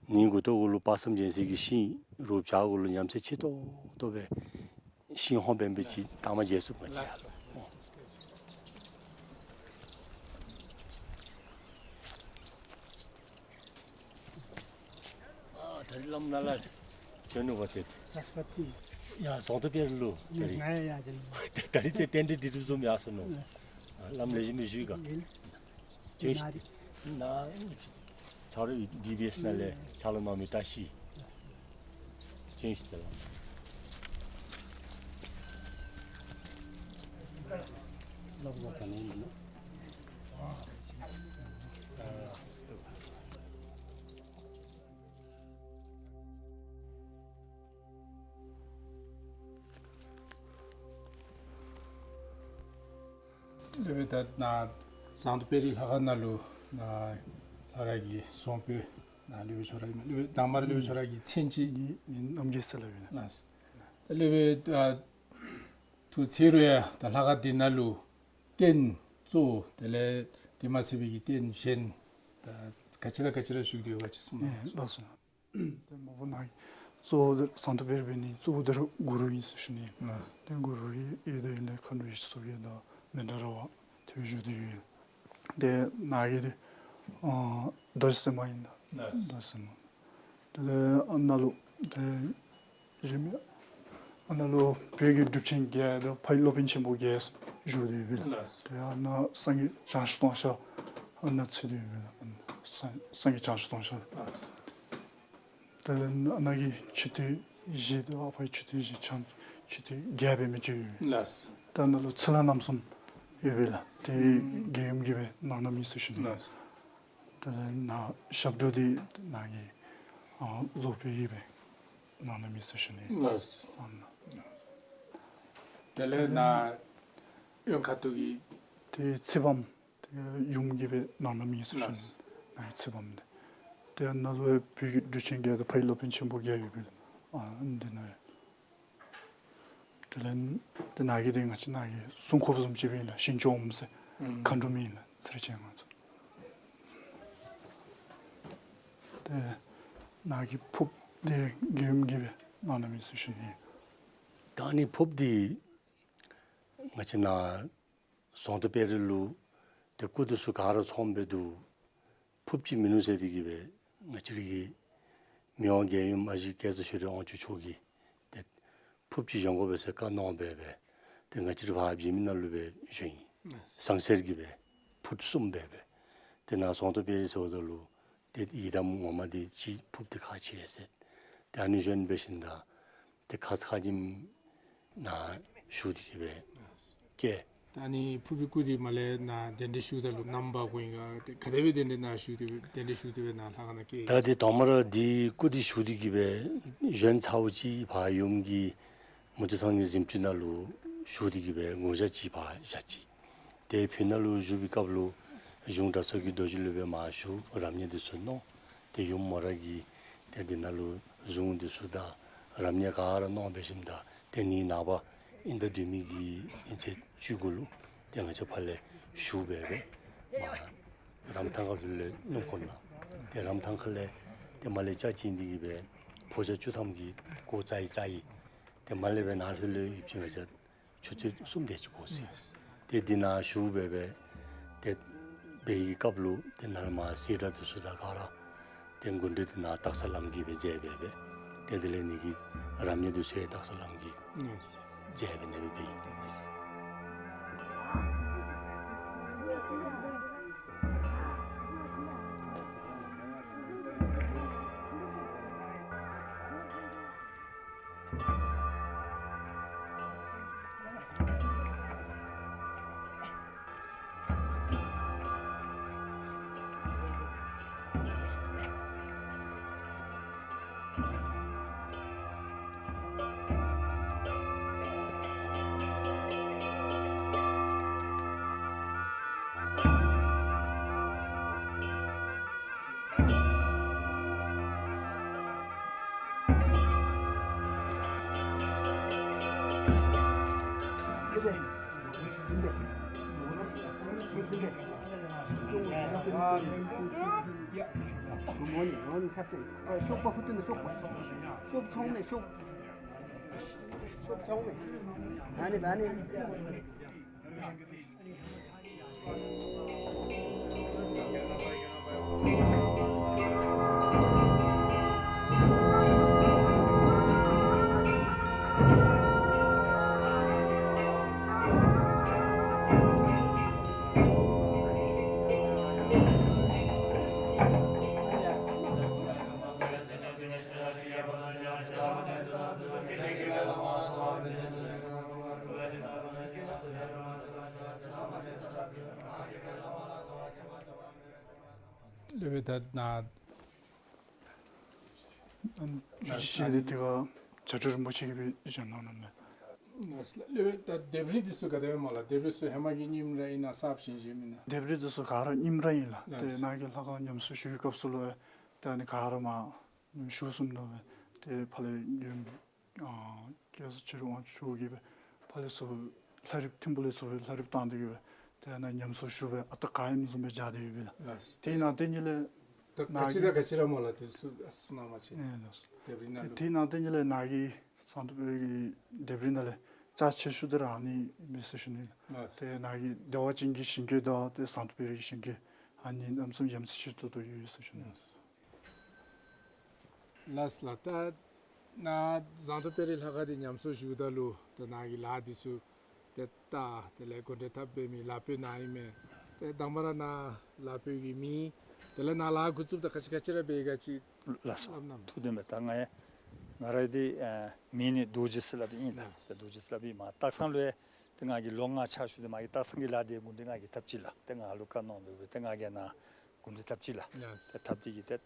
ཨ་ནི་མགུ་ཏོ་གུ་ལུ་དཔག་བསམ་རྒྱལ་མཚན་གྱི་ཤིང་རུ་བྱག་གུ་ལུ་ཉམས་སད་ཆེ་ཏོག་ཏོ་སྦེ་ཤིང་ཧོང་འབད་འབད་ཅིག་ལྟ་མ་མཇལ་ཚུགས་པས་ལགས། ལགས། ཨ་ད་རིས་བླམ་ནཱ་ལས་བྱོན་ནུག་པ་ཏེ། ཡ་ཟངས་མདོག་དཔལ་རི་ལུ་ད་རིས། ད་རིས་ཏེ་རྟེན་འབྲེལ་འགྲིག་གྲུབ་བཟུམ་ཡར་སོང་ནུག། ཨ་བླམ་ལེགས་ཤོམ་སྦེ་བཞུགས་ག། བྱོན་ཤིག། ནཱ་ཆ་རོགས་བི་བི་ཨེསི་ནང་ལས་ཕྱག་ལཱ་གནང་མི་བཀྲ་ཤིས། བྱོན་ཤིག་ཟེར་ལགས། སློབ་དཔོན་ད་ནཱ་ཟངས་མདོག་དཔལ་རི་ལྷ་ཁང་ནང་ལུ་ནཱ་ལྷ་ཁང་གི་གསང་སྤོས་ནཱ་སློབ་དཔོན་ཁྱོད་ར་ཨིན་མས། སློབ་དཔོན་དང་པ་ར་སློབ་དཔོན་ཁྱོད་ར་གི་མཚན་ཅིག། ངེའི་མིང་རྣམ་རྒྱལ་ཟེར་སླབ་ཨིན། ལགས། ད་སློབ་དཔོན་ཨ་ཐུགས་ཚེ་རུ་ཡང་ད་ལྷ་ཁང་འདི་ནང་ལུ་རྟེན་གཙོ་བོ་དེ་ལས་དེ་མ་ཚད་པའི་གི་རྟེན་གཞན་ད་ག་ཅི་དང་ག་ཅི་ར་བཞུགས་ཏེ་ཡོད་ག་ཅིག་གསུང་གནང་། ཨེ་ལགས་སོ། ཏེ་མ་པ་ནཱ་གི་གཙོ་བོ་འདི་ཟངས་མདོག་དཔལ་རི་འབད་ནི་གཙོ་བོ་འདི་ར་གུ་རུ་ཨིན་ཟེར་ཞུ་ནི། ལགས། ཏེ་གུ་རུ་གི་ཡོད་དེ་ཡོད་ལས་མཁའ་འགྲོ་ཡེ་ཤེས་མཚོ་རྒྱལ་དང་མཎྜལ་ར་བ་དེ་བཞུགས་ཏེ་ཡོད། ཏེ་ནཱ་གི་འདི་ཨ་རྡོ་རྗེ་སེམས་དཔའ་ཨིན་ད། ལགས། རྡོ་རྗེ་སེམས་དཔའ། དེ་ལས་ཨ་ནཱ་ལུ་ཏེ་རིམ་ཨ་ནཱ་ལུ་བོད་ཀྱི་གྲུབ་ཆེན་བརྒྱད་དང་ཕ་ཡི་སློབ་དཔོན་ཆེན་པོ་བརྒྱད་བཞུགས་ཏེ་ཡོད་པས་ལགས། ལགས། ཏེ་ཨ་ནཱ་སངས་རྒྱས་བྱང་ཆུབ་ཏུང་ཤ་ཨ་ནཱ་ཚུད་དེ་ཡོད་པས་ལགས། སངས་སངས་རྒྱས་བྱང་ཆུབ་ཏུང་ཤ། ལགས། དེ་ལས་ཨ་ནཱ་གི་མཆོད་རྟེན་བཞི་དང་ཨ་ཕ་གི་མཆོད་རྟེན་བཞི་ཕྱག་མཆོད་རྟེན་བརྒྱད་འབད་མི་ཅིག་ཡོད། ལགས། ད་ཨ་ནཱ་ལུ་ཚེ་ལྷ་རྣམ་གསུམ་ཡོད་པས་ལགས། དེ་རྒྱལ་ཡུམ་གྱིས་སྦེ་གནང་གནངམ་ཨིན་ཟེར་ཞུ་ནི། ལགས། དེ་ལས་ནཱ་ཞབས་དྲུང་འདི་ནཱ་གི་ཨ་རྫོགས་པའི་གིས་སྦེ་གནང་གནངམ་ཨིན་ཟེར་ཞུ་ནི། ལགས། ཨ་ནཱ། དེ་ལས་ནཱ་གཡོན་ཁ་ཐུག་གི་དེ་ཚེ་དཔག་མེད་ཡུམ་གྱིས་སྦེ་གནང་གནངམ་ཨིན་ཟེར་ཞུ་ནི། ལགས། ནཱ་གི་ཚེ་དཔག་མེད་འདི། ཏེ་ནཱ་ལུ་བོད་ཀྱི་གྲུབ་ཆེན་བརྒྱད་དང་ཕ་ཡི་སློབ་དཔོན་ཆེན་པོ་བརྒྱད་ཡོད་པས། ཨ་འདི་ནང་། དེ་ལས་ཏེ་ནཱ་གི་འདི་ང་བཅས་ནཱ་གི་སྲུང་འཁོརཔ་བཟུམ་ཅིག་སྦེ་ཨིན་ལགས། ཞིང་སྐྱོང་འོད་མ་ཟེར་མཁའ་འགྲོ་མི་ཨིན་ལགས། ཚེ་རིང་ཅན་ང་ཚོ། ཏེ་ནཱ་གི་ཕུརཔ་འདི་རྒྱལ་ཡུམ་གྱིས་སྦེ་ གནང་གནངམ་ཨིན་ཟེར་ཞུ་ནི། ད་ཨ་ནི་ཕོརཔ་འདི་ང་བཅས་ནཱ་ཟོང་དྷ་དཔལ་རི་ལུ་ཏེ་སྐུ་འདི་ཚུ་ག་ར་ཚངམ་སྦེ་འདུག། ཕོརཔ་ཅིག་མིན་ནུག་ཟེར་ཏེ་གི་སྦེ་ང་བཅས་ར་གི་མི་དབང་རྒྱལ་ཡུམ་ཨ་ཞེ་སྐལ་བཟང་ཆོས་སྒྲོན་དབང་ཕྱུག་མཆོག་གིས་ཏེ་ཕོརཔ་ཅིག་བཞེངས་དགོ་པས་ཟེར་བཀའ་གནང་སྦེ་སྦེ་ཏེ་ང་བཅས་ར་ཕར་བྱེམ་ནང་ལུ་སྦེ་བཞེངས་ཡི། ཟངས་གསེར་གྱི་སྦེ་ཕུཊ་གསུམ་སྦེ་སྦེ། ཏེ་ནཱ་ཟོང་དྷ་དཔལ་རི་ཟེརཝ་ད་ལུ་ཏེ་ཡི་དམ་ངོ་མ་འདི་ཅིག་ཕོརཔ་འདི་ཁག་ཆེ་ཟེར། ཏེ་ཨ་ནི་བཞེངས་འབད་ཞིནམ་ད་ཏེ་ཁ་ཙ་ཁ་ཉིནམ་ནཱ་བཞུགས་ཏེ་གི་སྦེ་བསྐྱལ། ད་ཨ་ནི་ཕོར་བུའི་སྐུ་འདི་མར་ལས་ནཱ་གདན་འདྲེན་ཞུཝ་ད་ལུ་རྣམ་པ་གུ་ཨིན་ག་ཏེ་ག་དེ་སྦེ་གདན་འདྲེན་ནཱ་ཞུ་སྟེ་སྦེ་གདན་འདྲེན་ཞུ་སྟེ་སྦེ་ནཱ་ལྷ་ཁང་ནང་བསྐྱལ། ད་ཏེ་དང་པ་ར་འདི་སྐུ་འདི་ཞུ་སྟེ་གི་སྦེ་བཞེངས་ཚརཝ་ཅིག་ཕར་ཡུམ་གྱི་མུ་ཏིག་ཚང་གི་གཟིམ་ཅུང་ནང་ལུ་ཞུ་སྟེ་གི་སྦེ་དགུང་ཞག་ཅིག་ཕར་བཞག་ཅི། ཏེ་ཕུག་ནང་ལུ་བཞུགས་པའི་སྐབས་ལུ་གཞུང་གྲྭ་ཚང་གི་རྡོ་རྗེ་སློབ་དཔོན་མར་བཞུགས་རབ་གནས་འདི་ཚུ་གནང་། ཏེ་ཡུམ་མོ་ར་གིས་ཏེ་འདི་ནང་ལུ་གཟུངས་འདི་ཚུ་དང་རབ་གནས་ག་ར་གནང་འབད་ཞིནམ་ད་ཏེ་ནི་ནངས་པ་ཨིན་ཟླ་བདུན་མའི་གི་ཨིན་ཚེས་བཅུ་དགུ་ལུ་ཏེ་ང་བཅས་ཕར་ལས་ཞུ་སྦེ་སྦེ་མར་རམ་ཐང་ཁ་ལྷོད་ལས་སྣུམ་འཁོར་ནང་ཏེ་རམ་ཐང་ཁ་ལས་ཏེ་མར་ལས་ལྕགས་བྱིན་ཏེ་གི་སྦེ་ཕོ་རྒྱས་བཅུ་ཐམ་གྱིས་སྒོ་བཅག་ཡི་བཅག་ཡི། ཏེ་མར་ལས་སྦེ་ནཱ་ལྷོད་ལྷོད་ཡོདཔ་ཅིག་ང་བཅས་ཆུ་ཚོད་གསུམ་དེ་ཅིག་འགོར་ཅི། ཏེ་འདི་ནང་བཞུགས་སྦེ་སྦེ་ཏེ་འབད་བའི་སྐབས་ལུ་ཏེ་ནཱ་ལས་མར་སེར་སྒྲེང་འདི་ཚུ་དང་ག་ར་ཏེ་སྐུ་མགྲོན་འདི་ནཱ་སྟག་ཚང་བླམ་གིས་སྦེ་མཇལ་སྦེ་སྦེ་ཏེ་དེ་ལས་ནི་གི་རབ་གནས་འདི་ཚུ་ཡང་སྟག་ཚང་བླམ་གིས་མཇལ་སྦེ་ནི་སྦེ་འབད་ཡི། སློབ་དཔོན་ད་ནཱ་ཨམ་ཞལ་འདི་ཏེ་ག་བྱ་བྲལ་རིན་པོ་ཆེ་གིས་སྦེ་བཞེངས་གནང་ནུག་མས། ལགས་སོ་ལགས། སློབ་དཔོན་ད་ལྡེབས་རིས་འདི་ཚུ་ག་དེ་སྦེ་སྨོ་ལགས། ལྡེབས་རིས་ཚུ་ཧེ་མ་གི་རྙིངམ་ར་ཨིན་ན་གསརཔ་བཞེངས་བཞེངསམ་ཨིན་ན། ལྡེབས་རིས་འདི་ཚུ་ག་ར་རྙིངམ་ར་ཨིན་ལགས། ལགས་ཏེ་སོ། ནཱ་གི་ལྷ་ཁང་ཉམས་གསོ་ཞུ་བའི་སྐབས་སུ་ལུ་ཏེ་ཨ་ནི་ག་ར་མར་ཞུ་གསུངམ་ད་སྦེ་ཏེ་ཕར་ལས་ཡུམ་ཨ་སྐལ་བཟང་ཆོས་སྒྲོན་དབང་ཕྱུག་མཆོག་གིས་སྦེ་ཕར་ལས་ཚུར་ལྷ་རིཔ་ཐིམ་ཕུག་ལས་ཚུར་ལྷ་རིཔ་བཏང་སྟེ་གི་སྦེ་ཏེ་ནཱ་ཉམས་གསོ་ཞུ་སྦེ་ཨ་རྟག་ག་ཨིནམ་བཟུམ་སྦེ་སྦྱར་ཏེ་ཡོད་པས་ལགས། ལགས། དེ་ནང་དེ་ཉིད་ལས་ད་ག་ཅི་དང་ག་ཅི་ར་སྨོ་ལགས། དེ་ཚུ་གསུང་གནང་བ་ཅིན། ཨེ་ལགས་སོ། ལྡེབས་རིས་ནང་ལུ། དེ་ནང་དེ་ཉིད་ལས་ནཱ་གི་ཟངས་མདོག་དཔལ་རི་གི་ལྡེབས་རིས་ནང་ལས་རྩ་ཆེ་ཤོས་འདི་ར་ཨ་ནི་ཨིན་མས་ཟེར་ཞུ་ནི་ལགས། ཏེ་ནཱ་གི་བདེ་བ་ཅན་གྱི་ཞིང་གི་དང་ཏེ་ཟངས་མདོག་དཔལ་རི་གི་ཞིང་གི་ཨ་ནི་གནམ་མེད་ས་མེད་ཡ་མཚན་ཆེ་ཏོག་ཏོ་ཡོད་ཟེར་ཞུ་ནི་ལགས། ལགས་ལགས། ད་ནཱ་ཟངས་མདོག་དཔལ་རི་ལྷ་ཁང་འདི་ཉམས་གསོ་ཞུཝ་ད་ལུ་ད་ནཱ་གི་ལཱ་འདི་ཚུ་ཏེ་ད་དེ་ལས་གུང་ཁྲན་འཐབ་འབད་མི་ལཱ་དཔོན་ནཱ་ཨིན་མས། ཏེ་དང་པ་ར་ནཱ་ལཱ་དཔོན་གྱི་མིང་དེ་ལས་ནཱ་ལཱ་འགོ་བཙུགསཔ་ད་ག་ཅི་ག་ཅི་ར་འབད་ག་ཅི། ལགས་སོ། སླབ་གནང་། ཐུགས་བདེན་པས། ད་ང་ཡང་ང་ར་འདི་ཨ་མིང་ནི་རྡོ་རྗེ་ཟེར་སླབ་ཨིན་ལགས། ལགས། ཏེ་རྡོ་རྗེ་ཟེར་སླབ་ཨིན་མས། སྟག་ཚང་ལུ་ཡང་ཏེ་ང་གིས་ལོ་ལྔ་ཕྱག་ཞུ་སྟེ་མ་གི་སྟག་ཚང་གི་ལཱ་འདི་གུང་ཁྲན་ང་གིས་འཐབ་ཅི་ལགས། ཏེ་ང་ལུ་བཀའ་གནང་དོ་སྦེ་ཏེ་ང་གིས་ནཱ་གུང་ཁྲན་འཐབ་ཅི་ལགས། ལགས། ཏེ་འཐབ་སྟེ་གི་ཏེ་ད་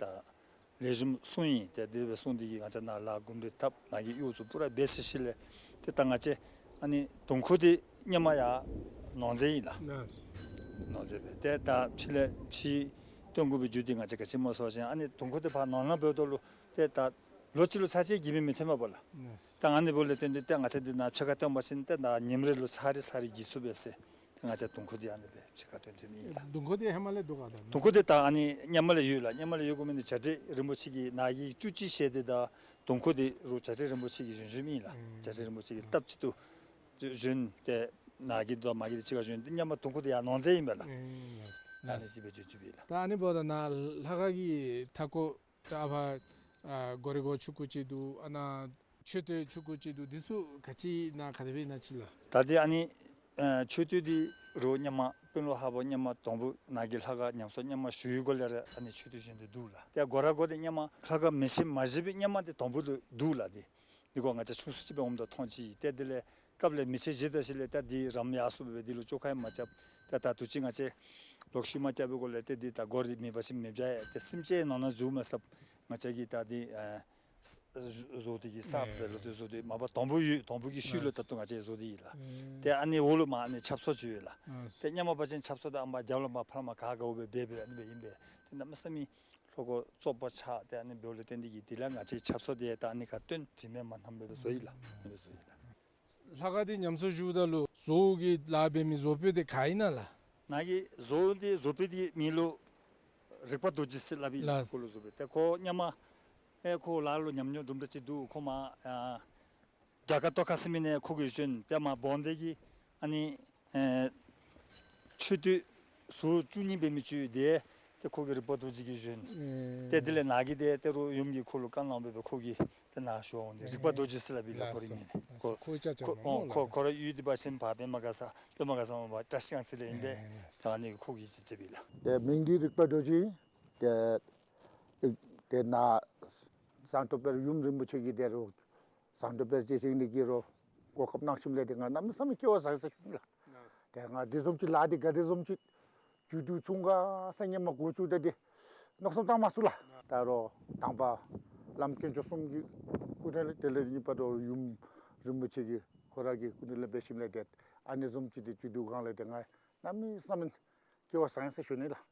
ལེགས་ཤོམ་སོང་ཡི། ཏེ་དེ་སྦེ་སོང་སྟེ་གི་ང་བཅས་ནཱ་ལཱ་གུང་ཁྲན་འཐབ་ནཱ་གི་གཡོག་ཚུ་པུ་ར་འབད་ཚར་ཞིནམ་ལས་ཏེ་ད་ང་བཅས་ཨ་ནི་དུང་ཁུ་འདི་སྔོན་མ་ཡར་ནོར་རྫས་ཨིན་ལགས། ལགས། ནོར་རྫས་སྦེ་ཏེ་ད་ཕྱི་ལས་ཕྱི་བཏོན་དགོ་པའི་རྒྱུ་འདི་ང་བཅས་ག་ཅི་སྨོ་ཟེར་བ་ཅིན་ཨ་ནི་དུང་ཁུ་འདི་ཕར་ནོར་ནང་འབདཝ་ད་ལུ་ཏེ་ད་ལོ་གཅིག་ལུ་ཚར་གཅིག་བརྒྱུད་སྨིན་མི་ཐོན་པས་ལགས། ལགས། ད་ཨ་ནི་འབདཝ་ལས་བརྟེན་ཏེ་ཏེ་ང་བཅས་འདི་ནཱ་ཕྱེད་ཀ་བཏོན་པ་ཅིན་ཏེ་ད་ཉིནམ་རེ་ལུ་ཚར་རེ་ཚར་རེ་བརྒྱུད་ཚུགས་པས་ཟེར། ཏེ་ང་བཅས་དུང་ཁུ་འདི་ཨ་ནི་སྦེ་ཕྱེད་ཀ་བཏོན་བཏོནམ་ཨིན་ལགས། དུང་ཁུ་འདི་ཧེ་མ་ལས་འདུག་ག་ད། དུང་ཁུ་འདི་ད་ཨ་ནི་སྔོན་མ་ལས་ཡོད་ལགས། སྔོན་མ་ལས་ཡོད་དགོ་མི་འདི་བྱ་བྲལ་རིན་པོ་ཆེ་གིས་ནཱ་གི་བཅུ་གཅིག་ཞལ་འདི་དང་ དུང་ཁུ་འདི་རུང་བྱ་བྲལ་རིན་པོ་ཆེ་གིས་བཞེངས་བཞེངསམ་ཨིན་ལགས། ཨུམ། བྱ་བྲལ་རིན་པོ་ཆེ་གིས་སྟབས་གཅིག་ཏུ་བཞེངས་ཏེ་ནཱ་གི་དང་མ་གི་འདི་གཅིག་ཁར་བཞེངས་ཏེ་མཉམ་པ་དུང་ཁུ་འདི་ཡང་ནོར་རྫས་ཨིན་པས་ལགས། ཨུམ། ཨ་ནི་ཅིག་སྦེ་བྱུང་བྱུངམ་ཨིན་ལགས། ད་ཨ་ནི་འབདཝ་ད་ནཱ་ལྷ་ཁང་གི་མཐའ་འཁོར་ད་ཨ་ཕར་ཨ་སྒོ་རའི་སྒོ་ཆུང་ཀུ་ཅིག་འདུག། ཨ་ནཱ་མཆོད་རྟེན་ཆུང་ཀུ་ཅིག་འདུག། འདི་ཚུ་ག་ཅི་ཨིན་ན་ག་དེ་སྦེ་ཨིན་ན་ཅིག་ལགས། ད་འདི་ཨ་ནི་ཨ་མཆོད་རྟེན་འདི་རུང་མཉམ་པ་དཔོན་སློབ་ཧ་པོ་མཉམ་པ་དང་པོ་ནཱ་གི་ལྷ་ཁང་ཉམས་གསོ་མཉམ་པ་ཞུ་བའི་སྒོ་ལས་ར་ཨ་ནི་མཆོད་རྟེན་བཞེངས་ཏེ་འདུག་ལགས། ཏེ་སྒོ་ར་སྒོ་འདི་མཉམ་པ་ལྷ་ཁང་མེ་ཤིང་མ་བཞེངས་པའི་མཉམ་པ་འདི་དང་པོ་ལུ་འདུག་ལགས། འདི་འདི་སྐོར་ང་བཅས་ཆུང་སུ་ཅིག་སྦེ་འོངམ་ད་མཐོང་ཅི། ཏེ་དེ་ལས་སྐབས་ལས་མེ་ཤིང་བཞེངས་ད་ཞིནམ་ལས་ད་འདི་རམ་ཡར་སོངམ་སྦེ་འདི་ལུ་བཅོ་ཁ་ཡང་མ་རྐྱབ། ད་ད་དུས་ཅི་ང་བཅས་ལོག་ཤུལ་མ་རྐྱབ་པའི་སྒོ་ལས་ཏེ་འདི་ད་སྒོ་ར་འདི་མེད་པ་ཅིན་མེདཔ་བྱ་ཡི། ཏེ་སེམས་ཅན་ནང་ན་འཛུལ་མ་ཚུགསཔ་ང་བཅས་ཀྱིས་ད་འདི་ཨ་བཟོ་སྟེ་གི་གསརཔ་སྦེ་ལོག་སྟེ་བཟོ་སྟེ་མ་པ་དང་པོ་ཡོད་དང་པོ་གི་ཤུལ་ལུ་ད་ལྟོ་ང་བཅས་བཟོ་སྟེ་ཡོད་ལགས། ཨུམ། ཏེ་ཨ་ནི་འོག་ལུ་མར་ཨ་ནི་ཆབ་གསང་ཅིག་ཡོད་ལགས། ཨ་ཏེ་མཉམ་པ་འབད་བ་ཅིན་ཆབ་གསང་འདི་ཨ་མར་རྒྱབ་ལུ་མར་ཕར་མར་ག་དགའཝ་སྦེ་འབད་འབད་ཨ་ནི་སྦེ་ཨིན་པས། ཏེ་གནམ་མེད་ས་མེད་ལྷོ་སྒོ་བཙོག་པ་ཆགས། ཏེ་ཨ་ནི་འབདཝ་ལས་བརྟེན་ཏེ་གི་དེ་ལས་ང་བཅས་ཆབ་གསང་འདི་ད་ཨ་ནི་ཁར་སྟོན་དྲི་མེད་མ་ཐངས་སྦེ་བཟོ་ཡི་ལགས། ཨ་ནི་སྦེ་བཟོ་ཡི་ལགས། ལྷ་ཁང་འདི་ཉམས་གསོ་ཞུཝ་ད་ལུ་བཟོ་བོ་གིས་ལཱ་འབད་མི་བཟོ་དཔོན་འདི་ག་ཨིན་ན་ལགས། ནཱ་གི་བཟོ་བོ་འདི་བཟོ་དཔོན་འདི་མིང་ལུ་རིག་པ་རྡོ་རྗེ་ཟེར་སླབ་ཨིན་ལགས། ལགས། ཁོ་ལུ་བཟོ་དཔོན་ཏེ་ཁོ་མཉམ་པ་ཨེ་ཁོ་ལཱ་ལུ་ཉམས་མྱོང་དུམ་གྲ་ཅིག་འདུག། ཁོ་མར་ཨ་རྒྱ་གར་ཏོག་ཁ་ཟེར་མི་ནང་ཁོ་གིས་བཞོན། ཏེ་མར་འབངས་འདི་གི་ཨ་ནི་ཨེ་མཆོད་རྟེན་ཟུར་བཅུ་གཉིས་འབད་མི་ཅིག་འདི་ཏེ་ཁོ་གིས་རིག་པ་རྡོ་རྗེ་གིས་བཞོན། ཨེ། ཏེ་དེ་ལས་ནཱ་གི་འདི་ཏེ་རུང་ཡུམ་གྱིས་ཁོ་ལུ་བཀའ་གནང་སྦེ་ཁོ་གིས་ཏེ་ནཱ་བཞོ་འོང་། ཏེ་རིག་པ་རྡོ་རྗེ་ཟེར་སླབ་ཨིན་ལགས། ཁོ་རའི་མིང་འདི། ཁོ་ཁོ་ཁོ་ཁོ་ར་ཡུལ་འདི་འབད་བ་ཅིན་ཕར་པདྨ་དགའ་ས་པདྨ་དགའ་ས་མར་བཀྲ་ཤིས་སྒང་ཚུ་ལས་ཨིན་པས། ཨེ། ད་ཨ་ནི་ཁོ་གིས་ཅིག་མཛད་པས་ལགས། ཏེ་མིང་འདི་རིག་པ་རྡོ་རྗེ། ཏེ་ཏེ་ནཱ་ཟངས་མདོག་དཔལ་ཡུམ་རིན་པོ་ཆེ་གི་འདི་རུང་ཟངས་མདོག་དཔལ་རྗེ་བཞེངས་ནི་གི་རུང་གོ་སྐབས་གནང་ཞིནམ་ལས་ཏེ་ང་གནམ་མེད་ས་མེད་སྐལ་བ་བཟང་ཡི་ཟེར་ཞུ་ནི་ལགས། ཏེ་ང་འདི་བཟུམ་ཅིག་ལཱ་འདི་ག་དེ་བཟུམ་ཅིག་མཇུག་བསྡུ་ཚུགས་ག་ཟེར་ཧེ་མ་འགོ་བཙུགས་ད་འདི་མནོ་བསམ་བཏང་མ་ཚུགས་ལགས། ད་རུང་དང་པ་བླམ་དཀོན་མཆོག་གསུམ་གྱི་སྐུ་དྲིན་ལས་དེ་ལས་གཉིས་པ་རུང་ཡུམ་རིན་པོ་ཆེ་གི་ཁོ་ར་གི་སྐུ་དྲིན་ལས་འབད་ཞིནམ་ལས་ཏེ་ཨ་ནི་བཟུམ་ཅིག་འདི་མཇུག་བསྡུ་གང་ལས་ཏེ་ང་གནམ་མེད་ས་མེད་སྐལ་བ་བཟང་ཡི་ཟེར་ཞུ་ནི་ལགས།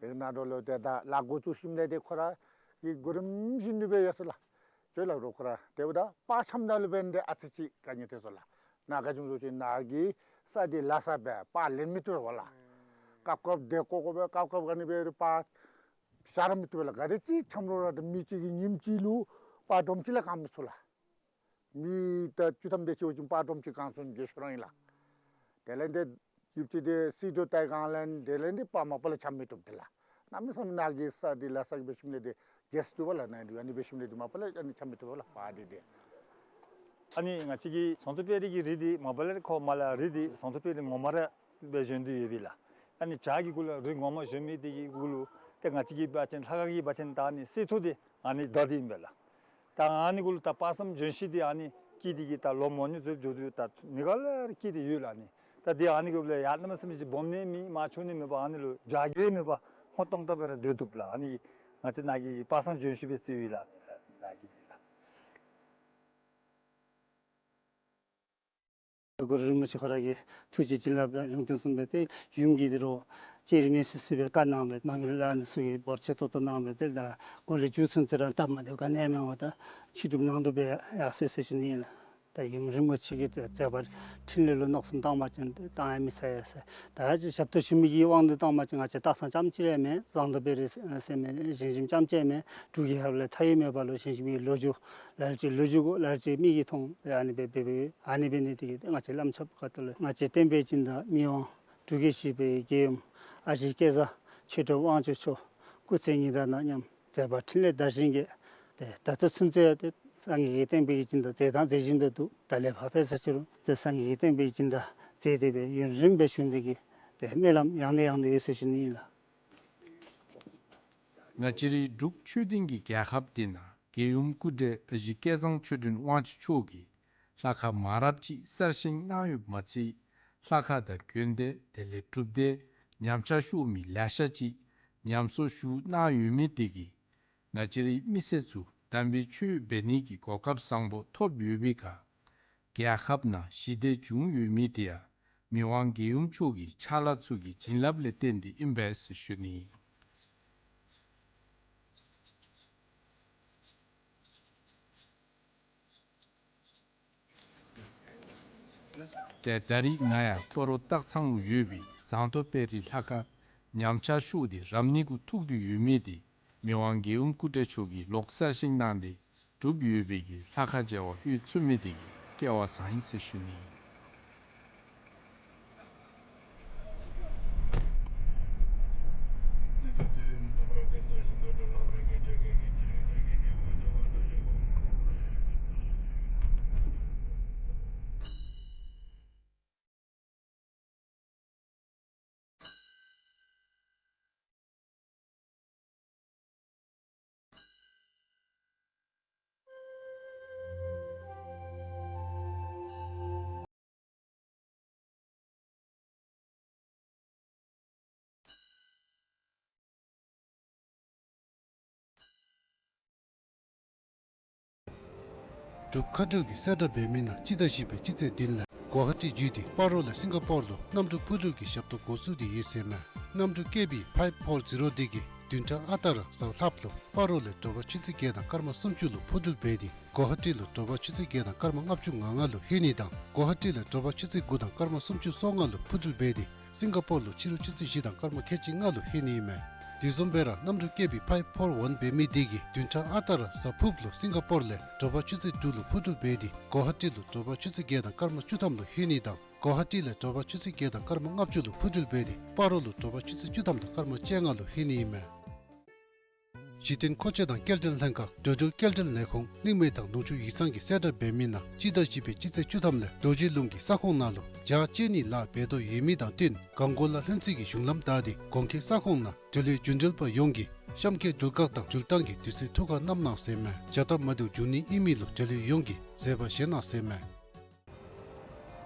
དེ་ནང་འགྲོ་ལུ་ཏེ་ད་ལཱ་འགོ་བཙུགས་ཞིནམ་ལས་ཏེ་ཁོ་ར་གི་གོ་རིམ་བཞིན་དུ་སྦེ་ཡར་སོང་ལགས། ཅོག་ལགས་རོགས་ཁོ་ར་དེ་འབདཝ་ད་པར་འཆམ་ད་ལུ་འབད་ནི་འདི་ཨ་ཙི་ཅིག་དཀའ་ངལ་ཐོན་སོང་ལགས། ནཱ་ག་ཅི་སྨོ་ཟེར་བ་ཅིན་ནཱ་གི་ས་འདི་ལ་ས་སྦེ་པར་ལེན་མི་བཏུབ་པས་ལགས། སྐབས་སྐབས་དེ་ཀོ་ཀོ་སྦེ་སྐབས་སྐབས་ག་ནི་སྦེ་རུང་པར་བཞག་ར་མི་བཏུབ་པས་ལགས། ག་དེ་ཅིག་འཆམ་རུང་ར་ཏེ་མི་གཅིག་གིས་ཉིནམ་གཅིག་ལུ་པར་སྒྲོམ་གཅིག་ལས་གང་མི་ཚུགས་ལགས། མི་ད་བཅུ་ཐམ་དེ་ཅིག་འབད་བ་ཅིན་པར་སྒྲོམ་གཅིག་གང་ཚུགས་ནི་དགེ་ཤོས་རང་ཨིན་ལགས། དེ་ལས་ཏེ་ཡུདཔ་ཅིག་ཏེ་སིལ་ཏོག་བཏང་གང་ལས་དེ་ལས་ཏེ་པར་མ་པ་ལས་འཆམ་མི་བཏུབ་དེ་ལགས། གནམ་མེད་ས་མེད་ནཱ་གི་ས་འདི་ལ་ས་གི་འབད་ཞིནམ་ལས་ཏེ་རྒྱས་སུ་བཏུབ་པས་ལགས། ནཱ་འདི་ཨ་ནི་འབད་ཞིནམ་ལས་ཏེ་མ་པ་ལས་ཨ་ནི་འཆམ་མི་བཏུབ་པས་ལགས་པར་འདི་ཏེ། ཨ་ནི་ང་བཅས་ཀྱི་ཟངས་མདོག་དཔལ་རི་གི་རི་འདི་མ་པ་ལས་ཁོ་མར་ལས་རི་འདི་ཟངས་མདོག་དཔལ་རི་ངོ་མ་ར་སྦེ་བཞེངས་ཏེ་ཡོད་པས་ལགས། ཨ་ནི་བྱག་གི་གུ་ལུ་རི་ངོ་མ་བཞེངས་མི་དེ་གི་གུ་ལུ་ཏེ་ང་བཅས་ཀྱིས་འབད་བ་ཅིན་ལྷ་ཁང་གི་འབད་བ་ཅིན་ད་ཨ་ནི་གསེར་ཐུར་འདི་ཨ་ནི་བརྡབ་སྟེ་ཨིན་པས་ལགས། ད་ཨ་ནི་གུ་ལུ་ད་དཔག་བསམ་ལྗོན་ཤིང་འདི་ཨ་ནི་སྐྱེས་ཏེ་གི་ད་ལོ་མང་ཉུང་ཚུན་འགྱོ་དོ་ད་ནི་ག་ལས་ར་སྐྱེས་ཏེ་ཡོད་ལགས། ཨ་ནི་ད་འདི་ཨ་ནི་གུ་ལུ་ཡར་གནམ་མེད་ས་མེད་ཅིག་སྦོམ་ནི་མེད་མར་ཆུང་ནི་མེད་པར་ཨ་ནི་ལུ་བྱ་རྒོད་མེད་པར་ཧོན་ཏོང་ཏོ་སྦེ་ར་སྡོད་བཏུབ་ལགས། ཨ་ནི་ང་བཅས་ནཱ་གི་དཔག་བསམ་ལྗོན་ཤིང་སྦེ་བརྩིཝ་ཨིན་ལགས། ནཱ་གི་ལགས། གུ་རུ་རིན་པོ་ཆེ་ཁོ་ར་གི་ཐུགས་རྗེ་བྱིན་རླབས་དང་ལུང་བསྟན་གསུངས་པའི་ཏེ་ཡུམ་གྱིས་འདི་རུང་ཅི་རིགས་མི་སྲིད་སྲིད་པའི་བཀའ་གནང་བའི་མ་གི་ལ་ནི་ཚུ་གིས་འབོར་ཆེ་ཏོག་ཏོ་གནང་བའི་ཏེ་ད་འགོ་ལས་མཇུག་ཚུན་ཚོད་ར་སྟབས་མ་བདེཝ་ག་ནི་ཡང་མེད་པར་ད་ཕྱི་སྒྲུབ་ནང་སྒྲུབ་སྦེ་ཡར་སོ་ཡི་ཟེར་ཞུ་ནི་ཨིན་ལགས། ད་ཡུམ་རིན་པོ་ཆེ་གི་མཛད་པ་འཕྲིན་ལས་ལུ་མནོ་བསམ་བཏང་བ་ཅིན་ཏེ་བཏང་ཡང་མི་ཚར་ཡ་ཟེར། ད་ཅི་ཞབས་ཏོག་ཞུ་མི་གི་དབང་དུ་བཏང་བ་ཅིན་ང་བཅས་སྟག་ཚང་རྐྱངམ་གཅིག་ར་མེན། ཟངས་མདོག་དཔལ་རི་ཟེར་མི་བཞེངས་ཞིནམ་རྐྱངམ་གཅིག་མེན། འབྲུག་གི་ཧབ་ལས་མཐའ་ཡས་མེད་པ་ལུ་བཞེངས་ཞིནམ་གྱི་ལོ་རྒྱུས་ལ་ལུ་ཅིག་ལོ་རྒྱུས་གུ་ལ་ལུ་ཅིག་མིག་གིས་མཐོང་ཨ་ནི་སྦེ་འབད་འབདཝ་ཨ་ནི་འབད་ནི་དེ་གིས་ང་བཅས་བླམ་ཆབ་ཁ་ཐུག་ལས་ང་བཅས་བསྟན་པའི་སྦྱིན་བདག་མི་དབང་འབྲུག་རྒྱལ་བཞི་པའི་རྒྱལ་ཡུམ་ཨ་ཞེ་སྐལ་བཟང་ཆོས་གྲགས་དབང་ཕྱུག་མཆོག་སྐུ་ཚེ་ཉི་ཟླ་དང་མཉམ་མཛད་པ་འཕྲིན་ལས་དར་ཞིང་རྒྱས། ཏེ་ད་ལྟོ་ཚུན་ཚོད་ཏེ་སངས་རྒྱས་ཀྱི་བསྟན་པའི་སྦྱིན་བདག་མཛད་དང་མཛད་བཞིན་དུ་འདུག། ད་ལས་ཕར་འབད་ས་ཅི་རུང་ཏེ་སངས་རྒྱས་ཀྱི་བསྟན་པའི་སྦྱིན་བདག་མཛད་དེ་སྦེ་ཡུན་རིངམོ་སྦེ་བཞུགས་ནི་དེ་གིས་ཏེ་སྨོན་ལམ་ཡང་ནས་ཡང་དུ་ཡོད་ཟེར་ཞུ་ནི་ཨིན་ལགས། ང་བཅས་རའི་འབྲུག་ཆོས་ལྡན་གྱི་རྒྱལ་ཁབ་འདི་ནང་རྒྱལ་ཡུམ་སྐུ་བགྲེས་ཨ་ཞེ་སྐལ་བཟང་ཆོས་སྒྲོན་དབང་ཕྱུག་མཆོག་གིས་ལྷ་ཁང་མང་རབས་ཅིག་གསར་བཞེངས་གནང་ཡོདཔ་མ་ཚད་ལྷ་ཁང་དང་དགོན་སྡེ་དེ་ལས་སྒྲུབ་སྡེ་ཉམས་ཆག་ཤོར་མི་ལེ་ཤ་ཅིག་ཉམས་གསོ་ཞུ་གནང་ཡོད་མི་དེ་གིས་ང་བཅས་རའི་མི་སེར་ཚུ་དམ་པའི་ཆོས་འབད་ནི་གི་གོ་སྐབས་བཟང་པོ་ཐོབ་ཡོད་པའི་ཁར་རྒྱལ་ཁབ་ནང་ཞི་བདེ་བྱུང་ཡོད་མི་དེ་ཡང་མི་དབང་རྒྱལ་ཡུམ་མཆོག་གི་ཕྱག་ལཱ་ཚུ་གི་བྱིན་རླབས་ལས་བརྟེན་ཏེ་ཨིན་པས་ཟེར་ཞུ་ནི་ཨིན། ཏེ་ད་རིས་ང་ཡང་སྤ་རོ་སྟག་ཚང་ལུ་ཡོད་པའི་ཟངས་མདོག་དཔལ་རི་ལྷ་ཁང་ཉམས་ཆག་ཤོར་ཏེ་རབ་གནས་གུ་ཐུག་སྟེ་ཡོད་མི་དེ་མི་དབང་རྒྱལ་ཡུམ་སྐུ་བགྲེས་མཆོག་གིས་ལོག་གསར་བཞེངས་གནང་སྟེ་ གྲུབ་ཡོད་པའི་གི་ལྷ་ཁང་མཇལ་བར་ལྷོད་ཚུགས་མི་དེ་གི་སྐལ་བ་བཟང་ཡི་ཟེར་ཞུ་ནི། འབྲུག་མཁའ་འགྲུལ་གྱིས་གསལ་བསྒྲགས་འབད་མི་ནང་སྤྱི་ཟླ་བཞི་པའི་སྤྱི་ཚེས་བདུན་ལས་གོ་ཧ་ཊི་བརྒྱུད་དེ་སྤ་རོ་ལས་སིང་ག་པོར་ལུ་གནམ་གྲུ་འཕུར་འགྲུལ་གྱི་ཞབས་ཏོག་འགོ་བཙུགས་ཏེ་ཡོད་ཟེར་མས། གནམ་གྲུ་ཀེ་བི་ཕའིབ་ཕོར་ཛི་རོ་དེ་གིས་བདུན་ཕྲག་ཨ་རྟག་ར་གཟའ་ལྷགཔ་ལུ་སྤ་རོ་ལས་དྲོ་པ་ཆུ་ཚོད་བརྒྱད་དང་སྐར་མ་སུམ་ཅུ་ལུ་འཕུར་འགྲུལ་འབད་དེ་གོ་ཧ་ཊི་ལུ་དྲོ་པ་ཆུ་ཚོད་བརྒྱད་དང་སྐར་མ་ལྔ་བཅུ་ང་ལྔ་ལུ་ལྷོད་ནི་དང་གོ་ཧ་ཊི་ལས་དྲོ་པ་ཆུ་ཚོད་དགུ་དང་སྐར་མ་སུམ་ཅུ་སོ་ལྔ་ལུ་འཕུར་འགྲུལ་འབད་དེ་སིང་ག་པོར་ལུ་ཕྱི་རུ་ཆུ་ཚོད་བཞི་དང་སྐར་མ་ཁལ་གཅིག་ལྔ་ལུ་ལྷོད་ནི་ཨིན་མས། དེ་བཟུམ་སྦེ་ར་གནམ་གྲུ་ཀེ་བི་ཕའིབ་ཕོར་ཝན་འབད་མི་དེ་གིས་བདུན་ཕྲག་ཨ་རྟག་ར་གཟའ་ཕུརཔ་ལུ་སིང་ག་པོར་ལས་དྲོ་པ་ཆུ་ཚོད་དྲུག་ལུ་འཕུར་འགྲུལ་འབད་དེ་གོ་ཧ་ཊི་ལུ་དྲོ་པ་ཆུ་ཚོད་བརྒྱད་དང་སྐར་མ་བཅུ་ཐམ་ལུ་ལྷོད་ནི་དང་གོ་ཧ་ཊི་ལས་དྲོ་པ་ཆུ་ཚོད་བརྒྱད་དང་སྐར་མ་ལྔ་བཅུ་ལུ་འཕུར་འགྲུལ་འབད་དེ་སྤ་རོ་ལུ་དྲོ་པ་ཆུ་ཚོད་བཅུ་ཐམ་དང་སྐར་མ་བཅོ་ལྔ་ལུ་ལྷོད་ནི་ཨིན་མས། གཞི་རྟེན་མཁོ་ཆས་དང་སྐྱེལ་འདྲེན་ལྷན་ཁག་འགྲོ་འགྲུལ་སྐྱེལ་འདྲེན་ལས་ཁུངས་གླིང་མེ་དང་ནུབ་ཕྱོགས་ཡིག་ཚང་གིས་གསལ་བསྒྲགས་འབད་མི་ནང་སྤྱི་ཟླ་བཞི་པའི་སྤྱི་ཚེས་བཅུ་ཐམ་ལས་རྡོ་རྗེ་ལུང་གི་ས་ཁོངས་ནང་ལུ་ཇ་ཅེ་ནི་ལཱ་འབད་དོ་ཡོད་མི་དང་བསྟུན་གང་གོ་ལ་ལྷུན་རྩེ་གི་གཞུང་ལམ་བདའ་སྟེ་གོང་ཁེ་ས་ཁོངས་ནང་འབྲེལ་ཡོད་རྒྱུན་འབྲེལ་པ་ཡོངས་ཀྱིས་གཤམ་འཁོད་འགྲུལ་བཀག་དང་འགྲུལ་བཏང་གི་དུས་ཚོད་ཐུགས་ཁར་བསྣམ་གནང་ཟེར་མས། བྱ་སྟབས་མ་བདེཝ་འབྱུང་ནི་ཨིན་མི་ལུ་འབྲེལ་ཡོད་ཡོངས་ཀྱིས་བཟོད་པ་བཞེས་གནང་ཟེར་མས།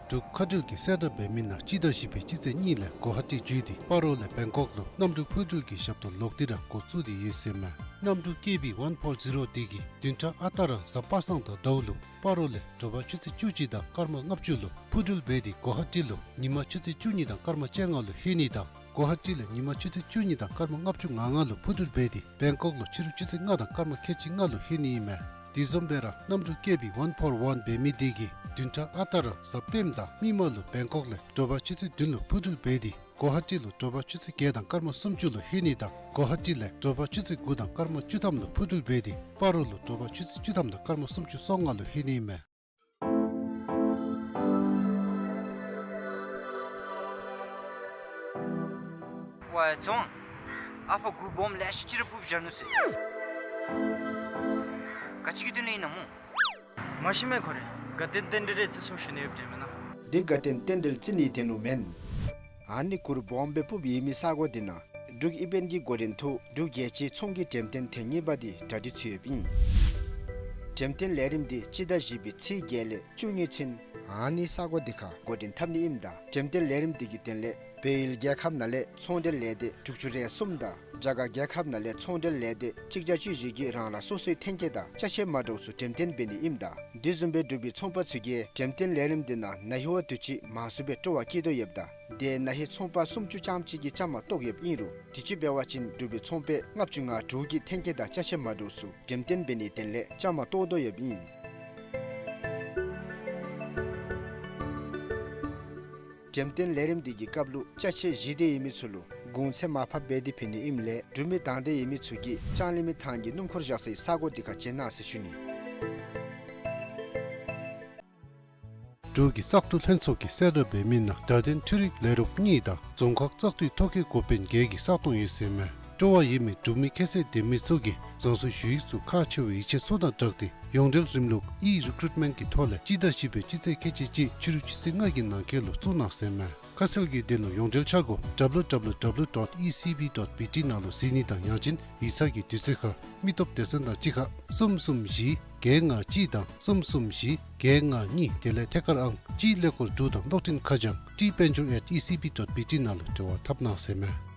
འབྲུག་མཁའ་འགྲུལ་གྱིས་གསལ་བསྒྲགས་འབད་མི་ནང་སྤྱི་ཟླ་བཞི་པའི་སྤྱི་ཚེས་གཉིས་ལས་གོ་ཧ་ཊི་བརྒྱུད་དེ་སྤ་རོ་ལས་བེང་ཀོག་ལུ་གནམ་གྲུ་འཕུར་འགྲུལ་གྱི་ཞབས་ཏོག་ལོག་སྟེ་ར་འགོ་བཙུགས་ཏེ་ཡོད་ཟེར་མས། གནམ་གྲུ་ཀེ་བི་ཝན་ཕོར་ཛི་རོ་དེ་གིས་བདུན་ཕྲག་ཨ་རྟག་ར་གཟའ་པ་སངས་དང་ཟླཝ་ལུ་སྤ་རོ་ལས་དྲོ་པ་ཆུ་ཚོད་བཅུ་གཅིག་དང་སྐར་མ་ལྔ་བཅུ་ལུ་འཕུར་འགྲུལ་འབད་དེ་གོ་ཧ་ཊི་ལུ་ཉིན་མ་ཆུ་ཚོད་བཅུ་གཉིས་དང་སྐར་མ་བཅོ་ལྔ་ལུ་ལྷོད་ནི་དང་གོ་ཧ་ཊི་ལས་ཉིན་མ་ཆུ་ཚོད་བཅུ་གཉིས་དང་སྐར་མ་ལྔ་བཅུ་ང་ལྔ་ལུ་འཕུར་འགྲུལ་འབད་དེ་བེང་ཀོག་ལུ་ཕྱི་རུ་ཆུ་ཚོད་ལྔ་དང་སྐར་མ་ཁལ་གཅིག་ལྔ་ལུ་ལྷོད་ནི་ཨིན་མས། དེ་བཟུམ་སྦེ་ར་གནམ་གྲུ་ཀེ་བི་ཝན་ཕོར་ཝན་འབད་མི་དེ་གིས་བདུན་ཕྲག་ཨ་རྟག་ར་གཟའ་སྤེནམ་དང་མིག་དམར་ལུ་བེང་ཀོག་ལས་དྲོ་པ་ཆུ་ཚོད་བདུན་ལུ་འཕུར་འགྲུལ་འབད་དེ་གོ་ཧ་ཊི་ལུ་དྲོ་པ་ཆུ་ཚོད་བརྒྱད་དང་སྐར་མ་སུམ་ཅུ་ལུ་ལྷོད་ནི་དང་གོ་ཧ་ཊི་ལས་དྲོ་པ་ཆུ་ཚོད་དགུ་དང་སྐར་མ་བཅུ་ཐམ་ལུ་འཕུར་འགྲུལ་འབད་དེ་སྤ་རོ་ལུ་དྲོ་པ་ཆུ་ཚོད་བཅུ་ཐམ་དང་སྐར་མ་སུམ་ཅུ་སོ་ལྔ་ལུ་ལྷོད་ནི་ཨིན་མས། ཝའེ་ཚོང་ཨ་ཕ་གུར་སྦོམ་ལེ་ཤ་ཅིག་ར་སྤུབས་བཞག་ནུག་ཟེར། ག་ཅི་གི་དོན་ལས་ཨིན་ན་སྨོ། མ་ཤེས་མས་ཁོ་རེ། དགའ་སྟོན་རྟེན་འབྲེལ་རེ་ཚེ་སྲོག་ཞུ་ནི་ཡོདཔ་འདྲས་མེན་ན། འདི་དགའ་སྟོན་རྟེན་འབྲེལ་རྩི་ནི་དེ་ནུག་མེན། ཨ་ནི་གུར་སྦོམ་སྦེ་སྤུབས་ཡོད་མི་ས་གོ་འདི་ནང་འབྲུག་ཨི་བེནཊ་གི་འགོ་འདྲེན་འཐུ་འབྲུག་རྒྱལ་སྤྱིའི་ཚོང་གི་འགྲེམས་སྟོན་ཐེངས་གཉིས་པ་འདི་གྲ་སྒྲིག་ཚུད་ཡོདཔ་ཨིན། འགྲེམས་སྟོན་ལས་རིམ་འདི་སྤྱི་ཟླ་བཞི་པའི་ཚེས་བརྒྱད་ལས་བཅུ་གཉིས་ཚུན་ཨ་ནི་ས་གོ་འདི་ཁར་འགོ་འདྲེན་འཐབ་ནི་ཨིནམ་ད་འགྲེམས་སྟོན་ལས་རིམ་འདི་གི་དོན་ལས་བལ་ཡུལ་རྒྱལ་ཁབ་ནང་ལས་ཚོང་འབྲེལ་ལས་སྡེ་དྲུག་ཅུ་རེ་གསུམ་དང་རྒྱ་གར་རྒྱལ་ཁབ་ནང་ལས་ཚོང་འབྲེལ་ལས་སྡེ་གཅིག་བརྒྱ་བཅུ་བཞི་གིས་རང་རང་སོ་སོའི་ཐོན་སྐྱེད་དང་ཅ་ཆས་མ་འདྲཝ་ཚུ་འགྲེམས་སྟོན་འབད་ནི་ཨིནམ་ད་དེ་བཟུམ་སྦེ་འབྲུག་པའི་ཚོང་པ་ཚུ་གིས་འགྲེམས་སྟོན་ལས་རིམ་འདི་ནང་ན་ཧིང་བ་དུས་ཅི་མང་སུ་སྦེ་སྤྲོ་བ་བསྐྱེད་དོ་ཡོདཔ་ད་དེ་ན་ཧིང་ཚོང་པ་སུམ་ཅུ་ཙམ་ཅིག་གིས་བཅའ་མར་གཏོགས་ཡོདཔ་ཨིན་རུང་དུས་ཅི་འབད་བ་ཅིན་འབྲུག་པའི་ཚོང་པ་ལྔ་བཅུ་ང་དྲུག་གིས་ཐོན་སྐྱེད་དང་ཅ་ཆས་མ་འདྲཝ་ཚུ་འགྲེམས་སྟོན་འབད་ནིའི་དོན་ལས་བཅའ་མར་གཏོགས་དོ་ཡོདཔ་ཨིན། འགྲེམས་སྟོན་ལས་རིམ་འདི་གི་སྐབས་ལུ་ཅ་ཆས་བཞེས་འདོད་ཡོད་མི་ཚུ་ལུ་གུང་ཚེ་མར་ཕབ་འབད་དེ་ཕུལ་ནི་ཨིནམ་ལས་འབྲུག་མི་དང་འདོད་ཡོད་མི་ཚུ་གིས་ལྕང་གླིང་མི་ཐང་གི་སྣུམ་འཁོར་བཞག་སའི་ས་གོ་འདི་ཁར་བྱོན་གནང་ཟེར་ཞུ་ནི། འབྲུག་གི་བཙག་འཐུ་ལྷན་ཚོགས་ཀྱིས་གསལ་བསྒྲགས་འབད་མི་ནང་བརྡ་དོན་འཕྲུལ་རིག་ལས་རོགསཔ་གཉིས་དང་རྫོང་ཁག་བཙག་འཐུའི་ཐོ་བཀོད་འགོ་དཔོན་བརྒྱད་ཀྱི་ས་སྟོང་ཡོད་ཟེར་མས། སྤྲོ་བ་ཡོད་མི་འབྲུག་མི་ཁྱད་ཚད་ལྡན་མི་ཚུ་གིས་རང་སོའི་ཞུ་ཡིག་ཚུ་ཁག་ཆེ་བའི་ཡིག་ཆ་ཚུ་དང་སྦྲགས་ཏེ་ཡོངས་འབྲེལ་རིམ་ལུགས་ཨི་རི་ཀུ་རུཊ་མེནཊ་གི་ཐོག་ལས་སྤྱི་ཟླ་བཞི་པའི་སྤྱི་ཚེས་ཁལ་གཅིག་གཅིག་ཕྱི་རུ་ཆུ་ཚོད་ལྔ་གི་ནང་འཁོད་ལུ་བཙུགས་གནང་ཟེར་མས། ཁ་གསལ་གྱི་དོན་ལུ་ཡོངས་འབྲེལ་འཆར་སྒོ་W W W dot E C B dot B T ནང་ལུ་གཟིགས་ནི་དང་ཡང་ཅིན་ཡིག་ཚང་གི་དུས་ཚོད་ཁར་མི་སྟོབས་སྡེ་ཚན་དང་གཅིག་ཁར་གསུམ་གསུམ་བཞི་བརྒྱད་ལྔ་གཅིག་དང་གསུམ་གསུམ་བཞི་བརྒྱད་ལྔ་གཉིས་དེ་ལས་ཐད་ཀར་ཨང་གཅིག་ཀླད་ཀོར་དྲུག་དང་གློག་འཕྲིན་ཁ་བྱང་ཏི་དཔལ་འབྱོར་at E C B dot B T ནང་ལུ་འབྲེལ་བ་འཐབ་གནང་ཟེར་མས།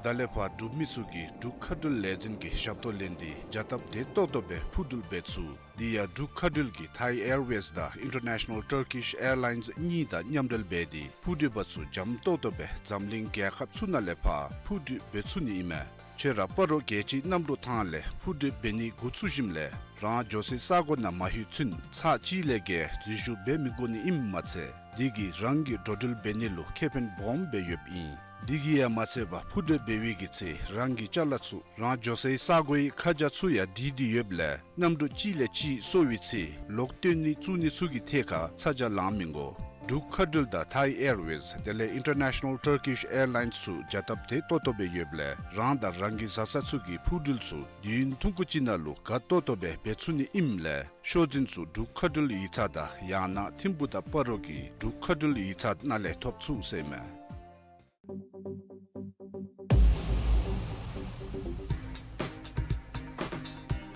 ད་ལས་ཕར་འབྲུག་མི་ཚུ་གིས་འབྲུག་མཁའ་འགྲུལ་ལས་འཛིན་གྱི་ཞབས་ཏོག་ལེན་ཏེ་བྱ་སྟབས་བདེ་ཏོག་ཏོ་སྦེ་འཕུར་འགྲུལ་འབད་ཚུགས། དེ་ཡང་འབྲུག་མཁའ་འགྲུལ་གྱིས་Thai Airways དང་International Turkish Airlines གཉིས་དང་མཉམ་འབྲེལ་འབད་དེ་འཕུར་འགྲུལ་པ་ཚུ་འཇམ་ཏོག་ཏོ་སྦེ་འཛམ་གླིང་རྒྱལ་ཁབ་ཚུ་ནང་ལས་ཕར་འཕུར་འགྲུལ་འབད་ཚུགས་ནི་ཨིན་མས། ཁྱོད་ར་སྤ་རོ་རྒྱལ་སྤྱིའི་གནམ་གྲུ་ཐང་ལས་འཕུར་འགྲུལ་འབད་ནི་འགོ་བཙུགས་ཞིནམ་ལས་རང་འགྱོ་སའི་ས་གོ་ནང་མ་ལྷོད་ཚུན་ཚར་གཅིག་ལས་བརྒལ་འཛུལ་ཞུགས་འབད་མི་དགོ་ནི་ཨིནམ་མ་ཚད་དེ་གིས་རང་གི་འགྲོ་འགྲུལ་འབད་ནི་ལུ་ཁེ་ཕན་སྦོམ་སྦེ་ཡོདཔ་ཨིན། དེ་གིས་ཡང་མ་ཚད་པར་འཕུར་གྲལ་འབད་བའི་གི་ཚེ་རང་གི་ཅ་ལ་ཚུ་རང་འགྱོ་སའི་ས་གོའི་ཁ་བྱང་ཚུ་ཡང་བྲིས་ཏེ་ཡོདཔ་ལས་གནམ་གྲུ་གཅིག་ལས་གཅིག་སོར་བའི་ཚེ་ལོག་བཏོན་ནི་བཙུགས་ནི་ཚུ་གི་ཐད་ཁར་ཚ་གྱང་ལང་མི་དགོ། འབྲུག་མཁའ་འགྲུལ་དང་Thai Airways དེ་ལས་International Turkish Airlines ཚུ་བྱ་སྟབས་དེ་ཏོག་ཏོ་སྦེ་ཡོདཔ་ལས་རང་དང་རང་གི་བཟའ་ཚང་ཚུ་གི་འཕུར་འགྲུལ་ཚུ་དུས་ཡུན་ཐུང་ཀུ་ཅིག་ནང་ལུ་དགའ་ཏོག་ཏོ་སྦེ་འབད་ཚུགས་ནི་ཨིནམ་ལས་ཤོག་འཛིན་ཚུ་འབྲུག་མཁའ་འགྲུལ་ཡིག་ཚང་དང་ཡང་ན་ཐིམ་ཕུག་དང་སྤ་རོ་གི་འབྲུག་མཁའ་འགྲུལ་ཡིག་ཚང་ནང་ལས་ཐོབ་ཚུགས་ཟེར་མས།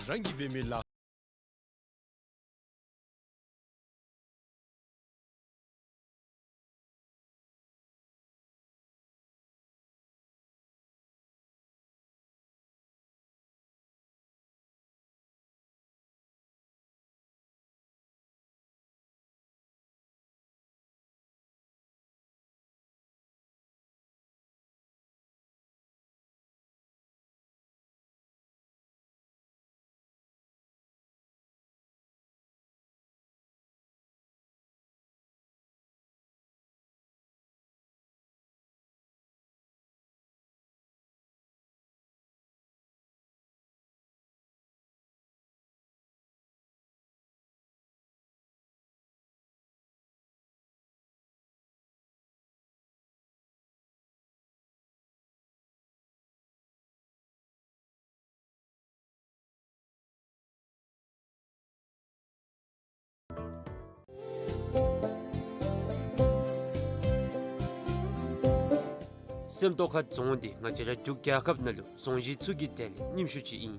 རང་གིས་འབད་མི་ལ། སེམས་རྟོགས་ཁ་རྫོང་འདི་ང་བཅས་ར་འབྲུག་རྒྱལ་ཁབ་ནང་ལུ་རྫོང་གཞི་ཚུ་གི་གྲས་ལས་རྙིངམ་ཤོས་ཅིག་ཨིན།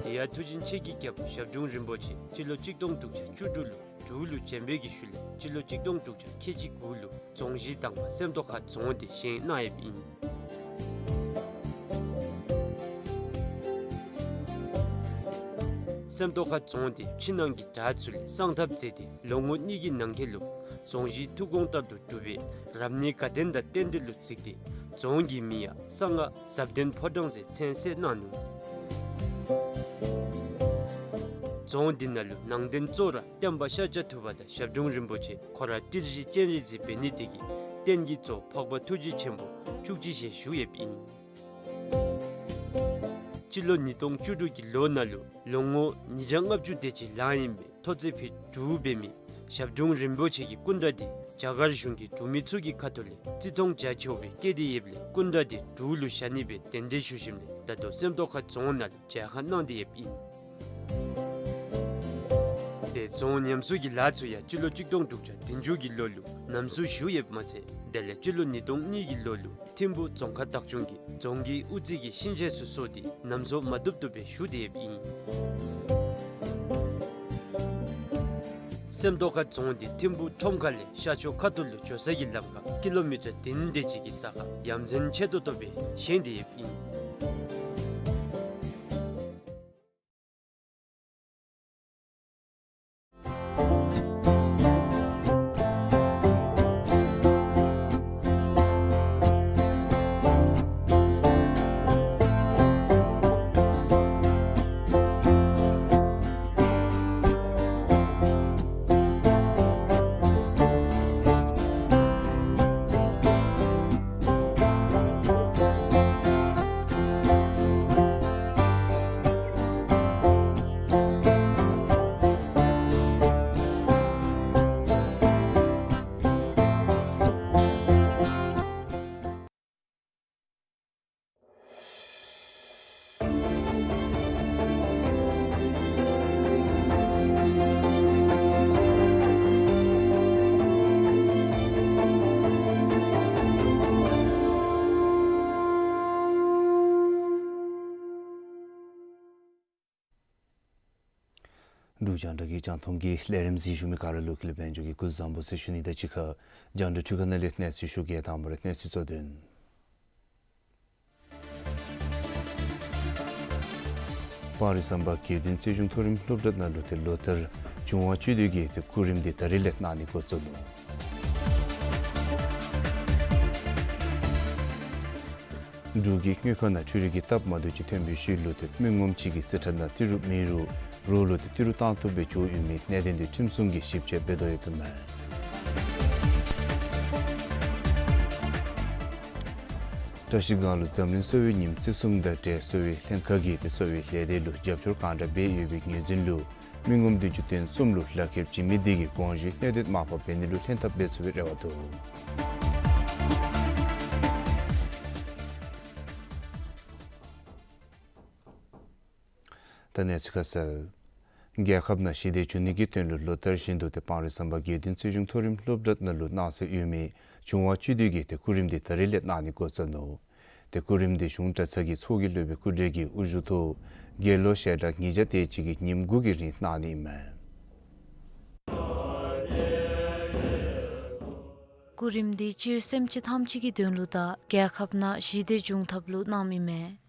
དེ་ཡང་མཐུ་ཆེན་ཆེ་གི་རྒྱལ་པོ་ཞབས་དྲུང་རིན་པོ་ཆེ་སྤྱི་ལོ་གཅིག་སྟོང་དྲུག་བརྒྱ་བཅུ་དྲུག་ལུ་འབྲུག་ལུ་བྱོན་པའི་གི་ཤུལ་ལས་སྤྱི་ལོ་གཅིག་སྟོང་དྲུག་བརྒྱ་ཁལ་གཅིག་དགུ་ལུ་རྫོང་གཞི་དང་པ་སེམས་རྟོགས་ཁ་རྫོང་འདི་བཞེངས་གནང་ཡོདཔ་ཨིན། སེམས་རྟོགས་ཁ་རྫོང་འདི་ཕྱི་ནང་གི་བྲག་ཚུ་ལས་གསང་ཐབས་མཛད་དེ་ལོ་ངོ་གཉིས་ཀྱི་ནང་འཁོད་ལུ་རྫོང་གཞི་ཐུགས་དགོངས་ལྟར་དུ་གྲུབ་པའི་རབ་གནས་དགའ་ལྡན་དང་རྟེན་འབྲེལ་ལུ་གཟིགས་ཏེ་རྫོང་གི་མིང་ཡང་གསང་སྔགས་ཟབ་ལྡན་ཕོ་བྲང་ཟེར་མཚན་གསོལ་གནང་ནུག། རྫོང་འདི་ནང་ལུ་ནང་རྟེན་གཙོ་བོ་ར་སྟོན་པ་ཤཱཀྱ་ཐུབ་པ་དང་ཞབས་དྲུང་རིན་པོ་ཆེ་ཁོ་ར་ཏི་ཤྲི་སྤྱན་རས་གཟིགས་འབད་ནི་དེ་གིས་རྟེན་གྱི་གཙོ་འཕགས་པ་ཐུགས་རྗེ་ཆེན་པོ་བཅུ་གཅིག་ཞལ་བཞུགས་ཡོདཔ་ཨིན། སྤྱི་ལོ་ཉིས་སྟོང་བཅུ་དྲུག་གི་ལོ་ནང་ལུ་ལོ་ངོ་ཉིས་བརྒྱ་ལྔ་བཅུ་དེ་ཅིག་ལང་ཡི་སྦེ་ཐོག་བརྩེགས་ཕུད་དྲུག་འབད་མི་ཞབས་དྲུང་རིན་པོ་ཆེ་གི་སྐུ་འདྲ་འདི་རྒྱ་གར་གཞུང་གིས་འབྲུག་མི་ཚུ་གི་ཁ་ཐུག་ལས་བརྩི་མཐོང་རྒྱ་ཆེཝ་སྦེ་བསྐྱེད་དེ་ཡོདཔ་ལས་སྐུ་འདྲ་འདི་འབྲུག་ལུ་བཞག་ནི་སྦེ་གདན་འདྲེན་ཞུ་ཞིནམ་ལས་ད་ལྟོ་སེམས་རྟོགས་ཁ་རྫོང་ནང་ལུ་མཇལ་ཁ་གནང་སྟེ་ཡོདཔ་ཨིན། དེ་རྫོང་ཉམས་གསོ་གི་ལཱ་ཚུ་ཡང་སྤྱི་ལོ་གཅིག་སྟོང་དྲུག་བརྒྱ་བདུན་ཅུ་གི་ལོ་ལུ་ཉམས་གསོ་ཞུ་ཡོདཔ་མ་ཚད་དེ་ལས་སྤྱི་ལོ་ཉིས་སྟོང་གཉིས་ཀྱི་ལོ་ལུ་ཐིམ་ཕུག་རྫོང་ཁག་བདག་སྐྱོང་གིས་རྫོང་གི་དབུ་རྩེ་གི་ཤིང་ཆས་ཚུ་བཟོ་སྟེ་ཉམས་གསོ་མ་བཏུབ་བཏུབ་སྦེ་ཞུ་སྟེ་ཡོདཔ་ཨིན། སེམས་རྟོགས་ཁ་རྫོང་འདི་ཐིམ་ཕུག་ཁྲོམ་ཁ་ལས་ཤར་ཕྱོགས་ཁ་ཐུག་ལུ་འགྱོ་ས་གི་ལམ་ཁར་ཀི་ལོ་མི་ཊར་བདུན་དེ་ཅིག་གི་ས་ཁར་ཡ་མཚན་ཆེ་ཏོག་ཏོ་སྦེ་བཞེངས་ཏེ་ཡོདཔ་ཨིན། འབྲུག་རྒྱང་བསྒྲགས་ཀྱི་རྒྱང་མཐོང་གི་ལས་རིམ་གཟིགས་བཞུགས་མི་ག་ར་ལུ་ཀུན་ལེགས་དཔལ་འབྱོར་གྱིས་སྐུ་གཟུགས་བཟང་པོ་ཟེར་ཞུ་ནི་དང་གཅིག་ཁར་རྒྱང་བསྒྲགས་འཕྲུལ་ཁང་ནང་ལས་གནས་ཚུལ་ཞུ་གེ། དང་པ་ར་གནས་ཚུལ་གཙོ་དོན། སྤ་རོ་ཟམ་པ་དགེ་འདུན་རྩེ་གཞུང་མཐོ་རིམ་སློབ་གྲྭ་ནང་ལུ་ཏེ་ལོ་ལྟར་འབྱུང་བ་བཅུད་དོན་གྱི་ཏེ་སྐུ་རིམ་འདི་ད་རིས་ལས་གནང་ནི་འགོ་བཙུགས་ནུག། འབྲུག་གི་དངུལ་ཁང་ནང་འཕྲུལ་རིག་གི་སྟབས་མ་བདེཝ་ཅིག་ཐོན་པའི་ཤུལ་ལུ་ཏེ་མི་ངོམ་གཅིག་གི་རྩིས་ཁྲ་ནང་ཏི་རུ་མེད་རུང་རོགས་ལུ་ཏེ་ཏི་རུ་བཏང་བཏུབ་སྦེ་འགྱོ་ཡོད་མི་གནད་དོན་འདི་ཁྲིམས་སྲུང་གིས་ཞིབ་དཔྱད་འབད་དོ་ཡོདཔ་མས། བཀྲ་ཤིས་སྒང་ལུ་འཛམ་གླིང་གསོ་བའི་ཉིནམ་བརྩི་སྲུང་དང་འབྲེལ་གསོ་བའི་ལྷན་ཁག་གིས་ཏེ་གསོ་བའི་ལས་སྡེ་ལུ་རྒྱབ་སྐྱོར་གང་དྲག་འབད་ཡོད་པའི་ངོས་འཛིན་ལུ་མི་ངོམ་བདུན་ཅུ་དོན་གསུམ་ལུ་ལག་ཁྱེར་བྱིན་མི་དེ་གིས་དགོངས་ཞུའི་གནད་དོན་མར་ཕབ་འབད་ནི་ལུ་ལྷན་ཐབས་འབད་ཚུགས་པའི་རེ་བ་འདུག། ད་གནས་ཚུལ་ཁ་གསལ། རྒྱལ་ཁབ་ནང་ཞི་བདེ་འབྱུང་ནི་གི་དོན་ལུ་ལོ་ལྟར་བཞིན་དུ་ཏེ་སྤང་རི་ཟམ་པ་དགེ་འདུན་རྩེ་གཞུང་མཐོ་རིམ་སློབ་གྲྭ་ནང་ལུ་གནང་སྲོལ་ཡོད་མི་བྱུང་བ་བཅུ་བདུན་གྱི་ཏེ་སྐུ་རིམ་འདི་ད་རིས་ལས་གནང་ནི་འགོ་བཙུགས་ནུག། ཏེ་སྐུ་རིམ་འདི་གཞུང་གྲྭ་ཚང་གི་ཚོགས་ཀྱི་སློབ་དཔོན་སྐུ་བགྲེས་ཀྱི་དབུ་བཞུགས་ཐོག་དགེ་སློང་ཞལ་གྲངས་ཉིས་བརྒྱ་དེ་ཅིག་གིས་ཉིནམ་དགུ་གི་རིང་གནང་ནི་ཨིན་མས། སྐུ་རིམ་འདི་སྤྱིར་སེམས་ཅན་ཐམས་ཅད་ཀྱི་དོན་ལུ་དང་རྒྱལ་ཁབ་ནང་ཞི་བདེ་འབྱུང་ཐབས་ལུ་གནངམ་ཨིན་མས།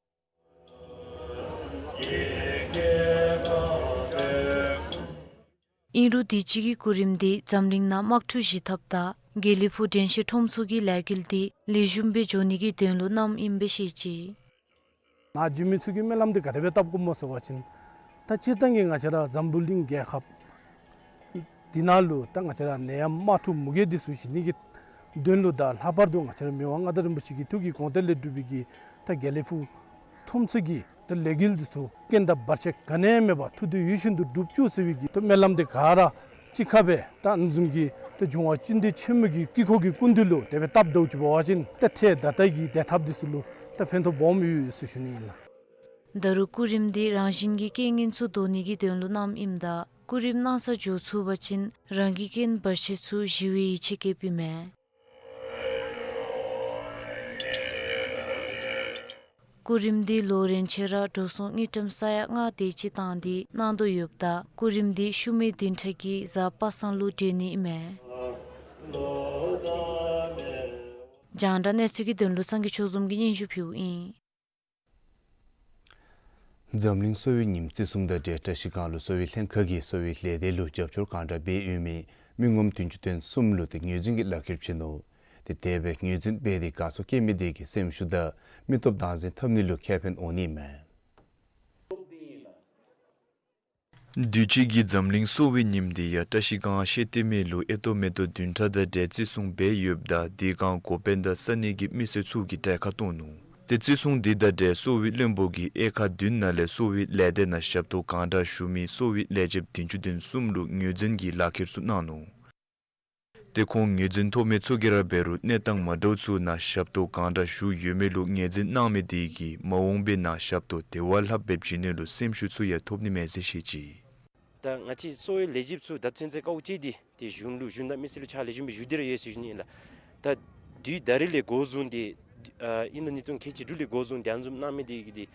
ཨིན་རུང་དུས་ཅི་གི་སྐུ་རིམ་འདི་འཛམ་གླིང་ནང་དམག་འཁྲུག་ཞི་ཐབས་དང་དགེ་ལེགས་ཕུག་དྲན་ཤེས་ཁྲོམ་ཚོགས་ཀྱི་ལས་འགུལ་འདི་ལེགས་ཤོམ་སྦེ་འགྱོ་ནི་གི་དོན་ལུ་གནངམ་ཨིན་པས་ཤེས་ཅི། ནཱ་འབྱོན་མི་ཚུ་གིས་སྨོན་ལམ་འདི་ག་དེ་སྦེ་བཏབ་དགོཔ་སྨོ་ཟེར་བ་ཅིན་ད་སྤྱིར་བཏང་གི་ང་བཅས་ར་འཛམ་བུ་གླིང་རྒྱལ་ཁབ་འདི་ནང་ལུ་ད་ང་བཅས་ར་ནད་ཡམས་དམག་འཁྲུག་མུ་གེ་འདི་ཚུ་ཞི་ནི་གི་དོན་ལུ་དང་ལྷག་པར་དུ་ང་བཅས་ར་མི་དབང་མངའ་བདག་རིན་པོ་ཆེ་གི་ཐུགས་ཀྱི་དགོངས་གཏེར་ལས་གྲུབ་པའི་གི་ད་དགེ་ལེགས་ཕུག་ཁྲོམ་ཚོགས་ཀྱི་ད་ལས་འགུལ་འདི་ཚུ་རྐྱེན་དང་བར་ཆད་ག་ནི་ཡང་མེད་པར་ཐུགས་འདོད་ཡིད་བཞིན་དུ་འགྲུབ་བཅུག་ཟེར་བའི་གི་ད་སྨོན་ལམ་འདི་ག་ར་གཅིག་ཁར་སྦེ་ད་ཨ་ནི་བཟུམ་གྱི་ད་འབྱུང་བ་བཅུ་བདུན་ཆེན་མོ་གི་དཀྱིལ་འཁོར་གྱི་སྐུ་མདུན་ལུ་དེ་སྦེ་བཏབ་དོ་ཅིག་འབད་བ་ཅིན་ད་འཕྲལ་ད་ལྟོ་གི་བདེ་ཐབས་འདི་ཚུ་ལུ་ད་ཕན་ཐོགས་སྦོམ་ཡོད་ཡོད་ཟེར་ཞུ་ནི་ཨིན་ལགས། ད་རུང་སྐུ་རིམ་འདི་རང་བཞིན་གྱི་རྐྱེན་ངན་ཚུ་བཟློག་ནི་གི་དོན་ལུ་གནངམ་ཨིནམ་ད་སྐུ་རིམ་གནང་སར་འགྱོ་ཚུགས་པ་ཅིན་རང་གི་རྐྱེན་བར་ཆད་ཚུ་ཞི་བའི་ཡིད་ཆེས་བསྐྱེདཔ་ཨིན་མས། སྐུ་རིམ་འདི་ལོ་རིམ་བཞིན་ར་འགྲོ་སོང་དངུལ་ཀྲམ་ས་ཡ་ལྔ་དེ་ཅིག་བཏང་སྟེ་གནང་དོ་ཡོདཔ་ད་སྐུ་རིམ་འདི་ཤུལ་མའི་བདུན་ཕྲག་གི་གཟའ་པ་སངས་ལུ་གྲོལ་ནི་ཨིན་མས། རྒྱང་བསྒྲགས་གནས་ཚུལ་གྱི་དོན་ལུ་སངས་རྒྱས་ཆོས་འཛོམས་ཀྱིས་སྙན་ཞུ་ཕུལཝ་ཨིན། འཛམ་གླིང་གསོ་བའི་ཉིནམ་བརྩི་སྲུང་དང་འབྲེལ་བཀྲ་ཤིས་སྒང་ལུ་གསོ་བའི་ལྷན་ཁག་གིས་གསོ་བའི་ལས་སྡེ་ལུ་རྒྱབ་སྐྱོར་གང་དྲག་འབད་ཡོད་མི་མི་ངོམ་བདུན་ཅུ་དོན་གསུམ་ལུ་ཏེ་ངོས་འཛིན་གྱི་ལག་ཁྱེར་བྱིན་ནུག། ཏེ་དེ་སྦེ་ངོས་འཛིན་འབད་དེ་དགའ་ཚོར་བསྐྱེད་མི་དེ་གི་སེམས་ཤུགས་དང་མི་སྟོབས་དྭངས་འཛིན་འཐབ་ནི་ལུ་ཁེ་ཕན་འོང་ནི་མས། དུས་ཅི་གི་འཛམ་གླིང་གསོ་བའི་ཉིནམ་འདི་ཡང་བཀྲ་ཤིས་སྒང་ཤེ་ཏེ་མེ་ལུ་ཨེ་ཏོ་མེ་ཏོ་བདུན་ཕྲག་དང་འབྲེལ་བརྩི་སྲུང་འབད་ཡོདཔ་ད་དེ་སྒང་འགོ་དཔོན་དང་ས་གནས་ཀྱི་མི་སེར་ཚུ་གིས་གྲལ་ཁར་གཏོགས་ནུག། ཏེ་བརྩི་སྲུང་འདི་དང་འབྲེལ་གསོ་བའི་བློན་པོ་གིས་དབྱེ་ཁག་བདུན་ནང་ལས་གསོ་བའི་ལས་སྡེ་ནང་ཞབས་ཏོག་གང་དྲག་ཞུ་མི་གསོ་བའི་ལས་བྱེདཔ་བདུན་ཅུ་དོན་གསུམ་ལུ་ངོས་འཛིན་གྱི་ལག་ཁྱེར་ཚུ་གནང་ནུག། ཏེ་ཁོང་ངོས་འཛིན་ཐོབ་མི་ཚུ་གིས་ར་འབད་རུང་གནས་སྟངས་མ་འདྲཝ་ཚུ་ནང་ཞབས་ཏོག་གང་དྲག་ཞུ་ཡོད་མི་ལུ་ངོས་འཛིན་གནང་མི་དེ་གིས་མ་འོངས་པའི་ནང་ཞབས་ཏོག་དེ་བ་ལྷགཔ་སྦེ་བྱིན་ནི་ལུ་སེམས་ཤུགས་ཚུ་ཡང་ཐོབ་ནི་མས་ཟེར་བཤད་ཅི། ད་ང་བཅས་གསོ་བའི་ལས་བྱེདཔ་ཚུ་ད་ཚུན་ཚོད་དཀའཝ་སྤྱད་དེ་ཏེ་གཞུང་ལུ་གཞུང་དང་མི་སེར་ལུ་ཕྱག་ལེགས་ཤོམ་སྦེ་ཞུ་སྟེ་ར་ཡོད་ཟེར་ཞུ་ནི་ཨིན་ལགས། ད་དུས་ད་རིས་ལས་འགོ་བཟུང་སྟེ་ཨ་ཨིན་ལགས་ཉིས་སྟོང་ཁལ་གཅིག་དྲུག་ལས་འགོ་བཟུང་སྟེ་ཨ་ནི་བཟུམ་གནང་མི་དེ་གིས་ཏེ་